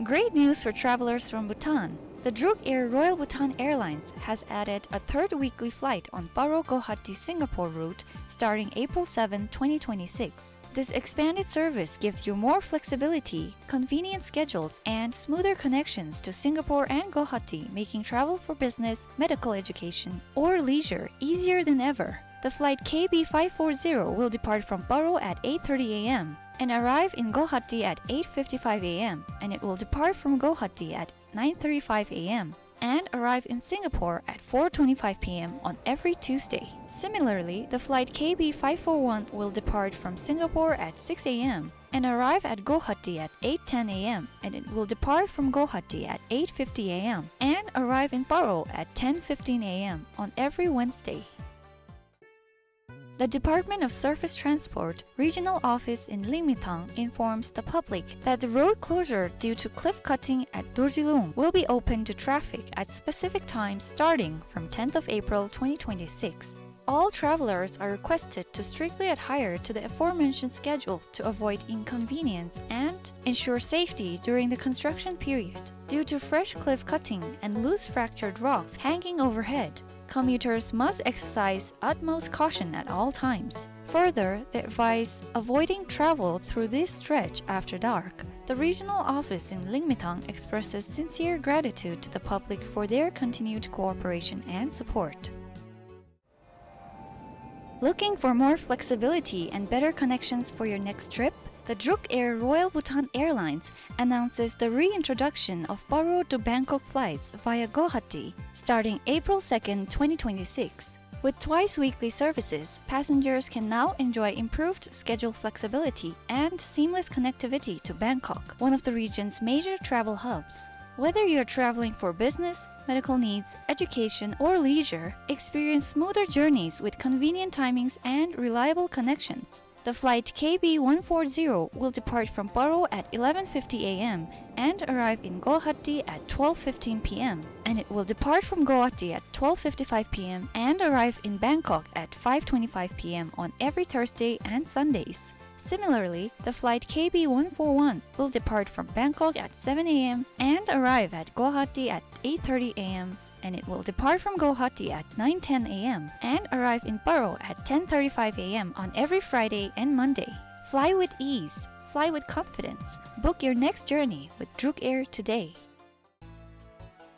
Great news for travelers from Bhutan. The Druk Air Royal Bhutan Airlines has added a third weekly flight on Paro Guwahati Singapore route starting April seventh, twenty twenty-six. This expanded service gives you more flexibility, convenient schedules, and smoother connections to Singapore and Guwahati, making travel for business, medical education, or leisure easier than ever. The flight K B five four zero will depart from Paro at eight thirty A M and arrive in Guwahati at eight fifty-five A M, and it will depart from Guwahati at nine thirty-five A M and arrive in Singapore at four twenty-five P M on every Tuesday. Similarly, the flight K B five four one will depart from Singapore at six A M and arrive at Guwahati at eight ten A M, and it will depart from Guwahati at eight fifty A M and arrive in Paro at ten fifteen A M on every Wednesday. The Department of Surface Transport Regional Office in Lingmithang informs the public that the road closure due to cliff cutting at Dorjilung will be open to traffic at specific times starting from tenth of April twenty twenty-six. All travelers are requested to strictly adhere to the aforementioned schedule to avoid inconvenience and ensure safety during the construction period. Due to fresh cliff cutting and loose fractured rocks hanging overhead, commuters must exercise utmost caution at all times. Further, they advise avoiding travel through this stretch after dark. The regional office in Lingmithang expresses sincere gratitude to the public for their continued cooperation and support. Looking for more flexibility and better connections for your next trip? The Druk Air Royal Bhutan Airlines announces the reintroduction of Paro to Bangkok flights via Guwahati starting April second, twenty twenty-six. With twice weekly services, passengers can now enjoy improved schedule flexibility and seamless connectivity to Bangkok, one of the region's major travel hubs. Whether you're traveling for business, medical needs, education, or leisure, experience smoother journeys with convenient timings and reliable connections. The flight K B one four zero will depart from Paro at eleven fifty A M and arrive in Guwahati at twelve fifteen P M, and it will depart from Guwahati at twelve fifty-five P M and arrive in Bangkok at five twenty-five P M on every Thursday and Sundays. Similarly, the flight K B one four one will depart from Bangkok at seven A M and arrive at Guwahati at eight thirty A M, and it will depart from Guwahati at nine ten A M and arrive in Paro at ten thirty-five A M on every Friday and Monday. Fly with ease. Fly with confidence. Book your next journey with Druk Air today.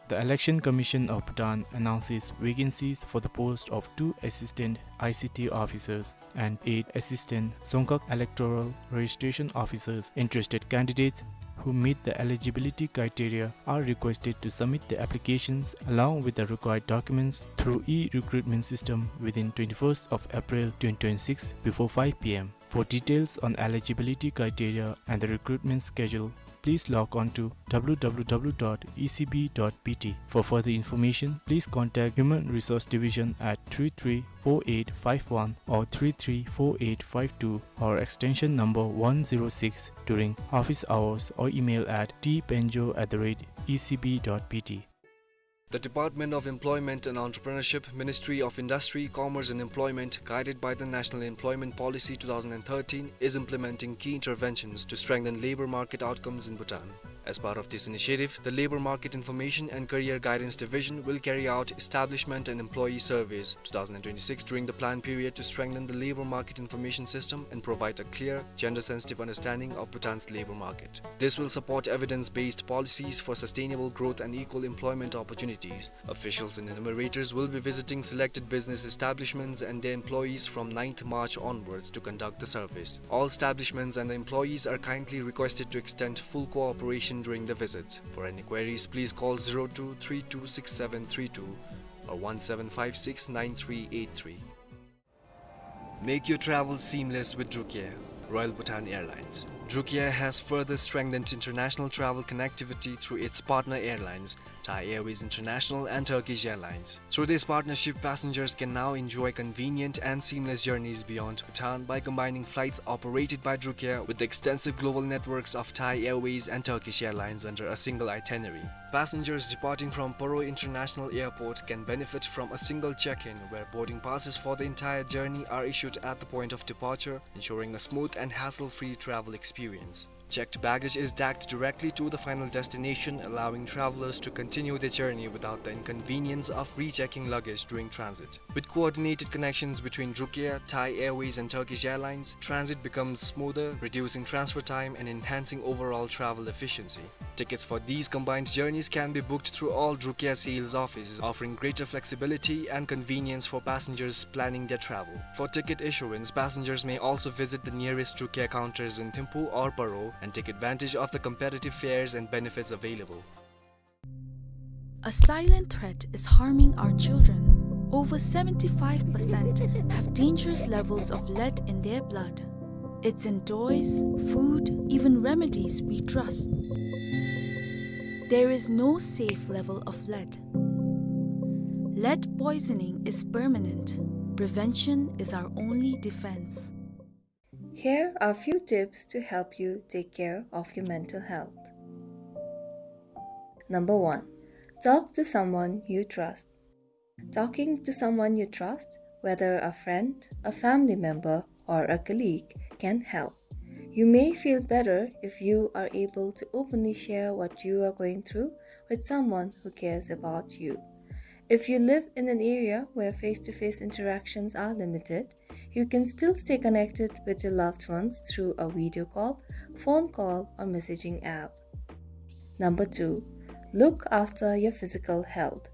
The Election Commission of Bhutan announces vacancies for the post of two assistant I C T officers and eight assistant Dzongkhag electoral registration officers. Interested candidates who meet the eligibility criteria are requested to submit the applications along with the required documents through e-recruitment system within twenty-first of April twenty twenty-six before five P M. For details on eligibility criteria and the recruitment schedule, please log on to W W W dot E C B dot B T. For further information, please contact Human Resource Division at three three four eight five one or three three four eight five two or extension number one zero six during office hours or email at T Penjo at the rate E C B dot B T. The Department of Employment and Entrepreneurship, Ministry of Industry, Commerce and Employment, guided by the National Employment Policy two thousand and thirteen, is implementing key interventions to strengthen labor market outcomes in Bhutan. As part of this initiative, the Labor Market Information and Career Guidance Division will carry out Establishment and Employee Surveys two thousand and twenty-six during the plan period to strengthen the labor market information system and provide a clear, gender-sensitive understanding of Bhutan's labor market. This will support evidence-based policies for sustainable growth and equal employment opportunities. Officials and enumerators will be visiting selected business establishments and their employees from ninth March onwards to conduct the surveys. All establishments and the employees are kindly requested to extend full cooperation during the visits. For any queries, please call zero two three two six seven three two or one seven five six nine three eight three. Make your travel seamless with Druk Air, Royal Bhutan Airlines. Druk Air has further strengthened international travel connectivity through its partner airlines, Thai Airways International and Turkish Airlines. Through this partnership, passengers can now enjoy convenient and seamless journeys beyond Bhutan by combining flights operated by Druk Air with the extensive global networks of Thai Airways and Turkish Airlines under a single itinerary. Passengers departing from Paro International Airport can benefit from a single check-in, where boarding passes for the entire journey are issued at the point of departure, ensuring a smooth and hassle-free travel experience. Checked baggage is tagged directly to the final destination, allowing travelers to continue their journey without the inconvenience of rechecking luggage during transit. With coordinated connections between Drukia, Thai Airways, and Turkish Airlines, transit becomes smoother, reducing transfer time and enhancing overall travel efficiency. Tickets for these combined journeys can be booked through all Drukia sales offices, offering greater flexibility and convenience for passengers planning their travel. For ticket issuance, passengers may also visit the nearest Drukia counters in Thimphu or Paro and take advantage of the competitive fares and benefits available. A silent threat is harming our children. Over seventy-five percent have dangerous levels of lead in their blood. It's in toys, food, even remedies we trust. There is no safe level of lead. Lead poisoning is permanent. Prevention is our only defense. Here are few tips to help you take care of your mental health. Number one, talk to someone you trust. Talking to someone you trust, whether a friend, a family member, or a colleague, can help. You may feel better if you are able to openly share what you are going through with someone who cares about you. If you live in an area where face-to-face interactions are limited, you can still stay connected with your loved ones through a video call, phone call, or messaging app. Number two, look after your physical health.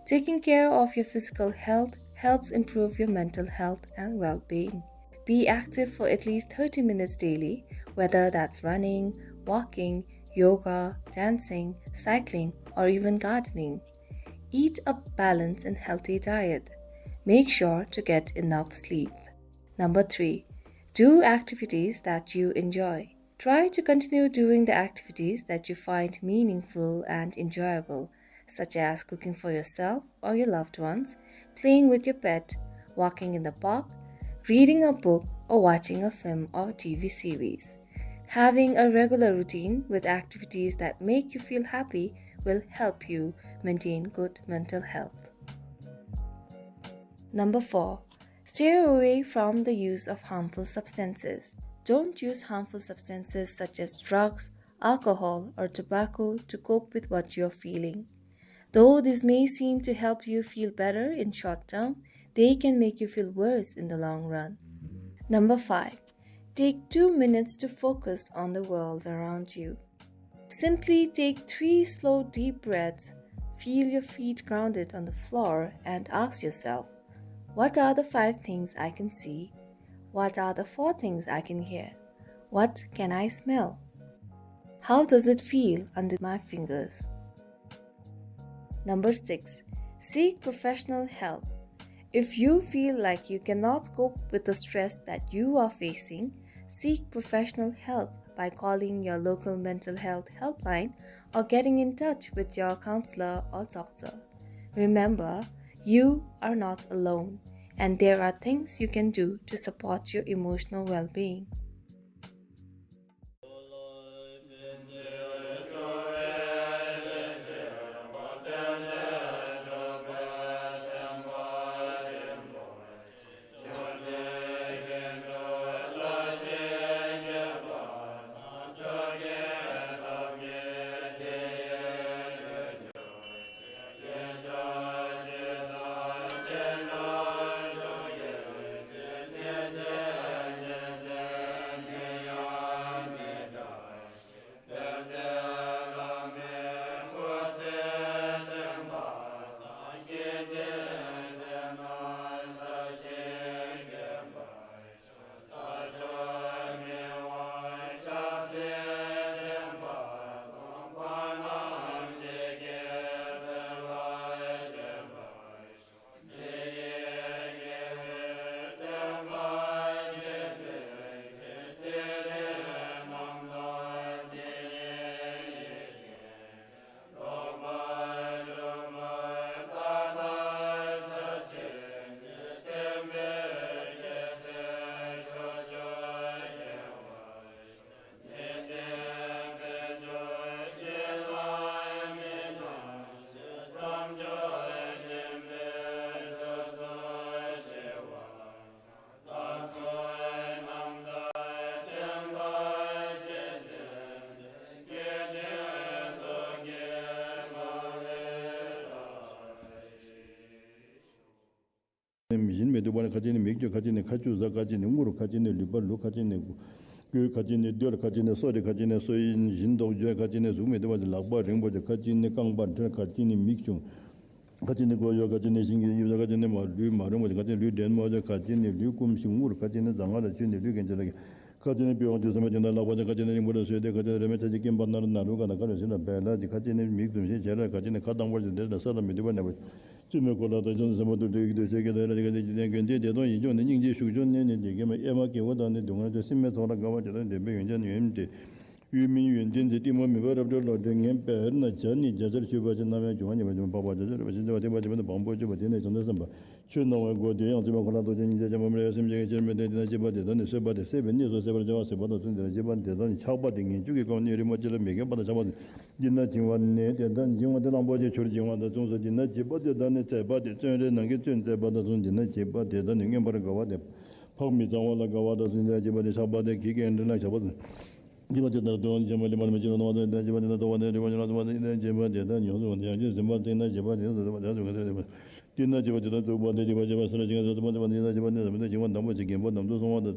Taking care of your physical health helps improve your mental health and well-being. Be active for at least thirty minutes daily, whether that's running, walking, yoga, dancing, cycling, or even gardening. Eat a balanced and healthy diet. Make sure to get enough sleep. Number three, do activities that you enjoy. Try to continue doing the activities that you find meaningful and enjoyable, such as cooking for yourself or your loved ones, playing with your pet, walking in the park, reading a book, or watching a film or T V series. Having a regular routine with activities that make you feel happy will help you maintain good mental health. Number four, steer away from the use of harmful substances. Don't use harmful substances such as drugs, alcohol, or tobacco to cope with what you're feeling. Though this may seem to help you feel better in short term, they can make you feel worse in the long run. Number five, take two minutes to focus on the world around you. Simply take three slow, deep breaths, feel your feet grounded on the floor, and ask yourself, "What are the five things I can see? What are the four things I can hear? What can I smell? How does it feel under my fingers?" Number six, seek professional help. If you feel like you cannot cope with the stress that you are facing, seek professional help by calling your local mental health helpline or getting in touch with your counselor or doctor. Remember, you are not alone, and there are things you can do to support your emotional well-being. ནི་མི་བཞིན་མི་སྡུག་པ་ནི། ཁ་ཅིག་ནི་མིག་ཆུ། ཁ་ཅིག་ནི་ཁ་ཆུ་བཟའ། ཁ་ཅིག་ནི་ངུར། ཁ་ཅིག་ནི་ལུད་པ་ལུ། ཁ་ཅིག་ནི་གོས། ཁ་ཅིག་ནི་རྡོལ། ཁ་ཅིག་ནི་སོ་རི། ཁ་ཅིག་ནི་སོ་ཡི་བཞིན་མདོག་བཅོས། ཁ་ཅིག་ནི་གཟུགས་མི་བདེ་བ་ཅིན་ལག་པ་རིང་པོ་ཅོ། ཁ་ཅིག་ནི་རྐང་པ་འཁྲུལ། ཁ་ཅིག་ནི་མིག་ཆུང་། ཁ་ཅིག་ནི་མགོ་གཡོགས། ཁ་ཅིག་ནི་ཤིང་གི་དབྱིབས་བཟོ། ཁ་ཅིག་ནི་མ་ལུས་མ་རུངས་པ་ཅིན། ཁ་ཅིག་ནི་ལུས་འདྲེན་མོ་ཅོ། ཁ་ཅིག་ནི་ལུས་སྐུམ་ཞིང་ངུར། ཁ་ཅིག་ནི་རྫ་ནག་ལ་ཆུ་ནི་ལུས་གན་ཅི་ལ། ཁ་ཅིག་ནི་པི་ཝང་ཆུ་སེར་མོ་ཅན་དང་ལག་པ་ཅན། ཁ་ཅིག་ནི་རིང་པོ་ལ་སོས་ཏེ། ཁ་ཅིག་ནི་རོལ་མོའི་ཆ་བྱད་སྐེམ་པ་ནར་ནར་བུ་ག་ན་ཁ་རོ་ཤིང་ལ་བལ་ལ་ཅིག། ཁ་ཅིག་ནི་མིག་འཛུམ་ཞིང་བྱེ་ར། ཁ་ཅིག་ནི་ཁ་གདངས་པར་ཅིག་དེ་ལ་ས་ལ་མི་སྡུག་པ་ནས་པ། བཙུན་མོའི་འཁོར་ལོ་དང་བྱང་ཆུབ་སེམས་དཔའ་ཐུབ་དྲུག་གི་འདུ་ཤེས་ཀྱི་དེ་ལ་ཅིག། དགེ་འདུན་དགེ་སྟོང་ཡིད་བྱུང་ནས། སྙིང་རྗེའི་ཤུགས་ཕྱུང་ནས་ནི་དེ་སྐད་སྨྲས། ཨེ་མ་རྒྱལ་པོ་དག་ནི་སྡུག་བསྔལ་ཆེ། སྲིན་མོའི་ཚོགས་ལ་དགའ་བ་བྱེད་དང་། འདོད་པའི་ཡོན་ཏན་ཡོན་ཏན་ཡོད་མིན་ཡོན་ཏན་ཆེ། གཏི་མུག་མུན་པས་རབ་བསྒྲིབས་ལོག་འདྲེན་ངན། དཔེར་ན་བྱ་ནི་རྒྱ་ཆེར་ཆུད་པ་ཅིན། རྣམ་གཡེང་འབྱུང་བ་ཉེས་པ་འབྱུང་། འཕགས་པ་བྱ་བྱེད་རོལ་པའི་ཆུ་འདྲ་བ། ཐེག་པ་ཆེན་པོ་ནི་བམ་པོ་གཅོད་པ། དེ་ནི་བྱང་ཆུབ་སེམས་དཔའ་ཆོས་སྣང་བའི་སྒོ་དེ་ཡང་། བརྩིགས་པ་འཁོར་ལོ་རྡོ་རྗེ་སྙིང་རྗེ་ཆེན་པོ་མེད་པས། སེམས་ཅན་གྱི་ཕྱིར་མི་བདེ། དེ་ན་སྐྱིད་པ་དེ་དག་ནི་གསོད་པ་སྟེ། གསོད་པའི་གནས་སུ་གསོད་པར་བྱ་བ། གསོད་པ་དང་བཅས་པ་དང་། སྐྱིད་པ་དེ་དག་ནི་ཆགས་པ་སྟེ། ངེས་འབྱུང་གི་སྒོམ་ནི་རིང་མོ་ཅིག་ལ་མི་དགེ་བ་དང་བྱ་བ་དང་། འདི་ན་བྱིང་བ་ནི་དེ་དག་བྱིང་བ་སྟེ། གླང་པོ་ཆེ་ཆུར་བྱིང་བ་དང་མཚུངས་སོ། འདི་ན་བྱིས་པ་དེ་དག་ནི་བཙས་པ་སྟེ། བཙོན་རའི་ནང་གི་བཙོན་བཙས་པ་དང་མཚུངས། འདི་ན་བྱིས་པ་དེ་དག་ནི་མངོན་པར་དགའ་བ་སྟེ། ཕག་མི་གཙང་བ་ལ་དགའ་བ་དང་མཚུངས། འདི་ན་བྱིས་པ་དེ་ཆགས་པ་སྟེ། གི་གེ་འདྲེ་ལ་ཆགས་པ་དང་། བྱིས་པ་དེ་དག་ཏུ་བྱམས་པ་ལེགས་པར་མི་བྱེད་རུང་སྟོང་བ་དང་། བྱིས་པ་དེ་དག་ཏུ་བ་དང་རི་བོ་ཉོ་ལ་སྟོང་བ་དང་། བྱིས་པ་དེ་དག་ཉོ་སོང་བ་དང་། ཡང་ཅིན་ཟིན་པ་སྟེ། འདི་ན་བྱིས་པ་དེ་དག་ཏུ་བ་དང་རི་བོ་ཉོ་ལ་སྟོང་བ་དང་། འདི་ན་བྱིས་པ་དེ་དག་བཙུགས་པ་སྟེ། བྱིས་པ་བྱིས་པ་ས་ལ་ཞིང་ངན་སོང་སྟོང་བ་དང་། འདི་ན་བྱིས་པ་དེ་དག་ཟ་མི་དང་བྱིང་བ་འདམ་བུ་ཅིག་གིམ་པོ་འདམ་དུ་སོང་བ་དང་།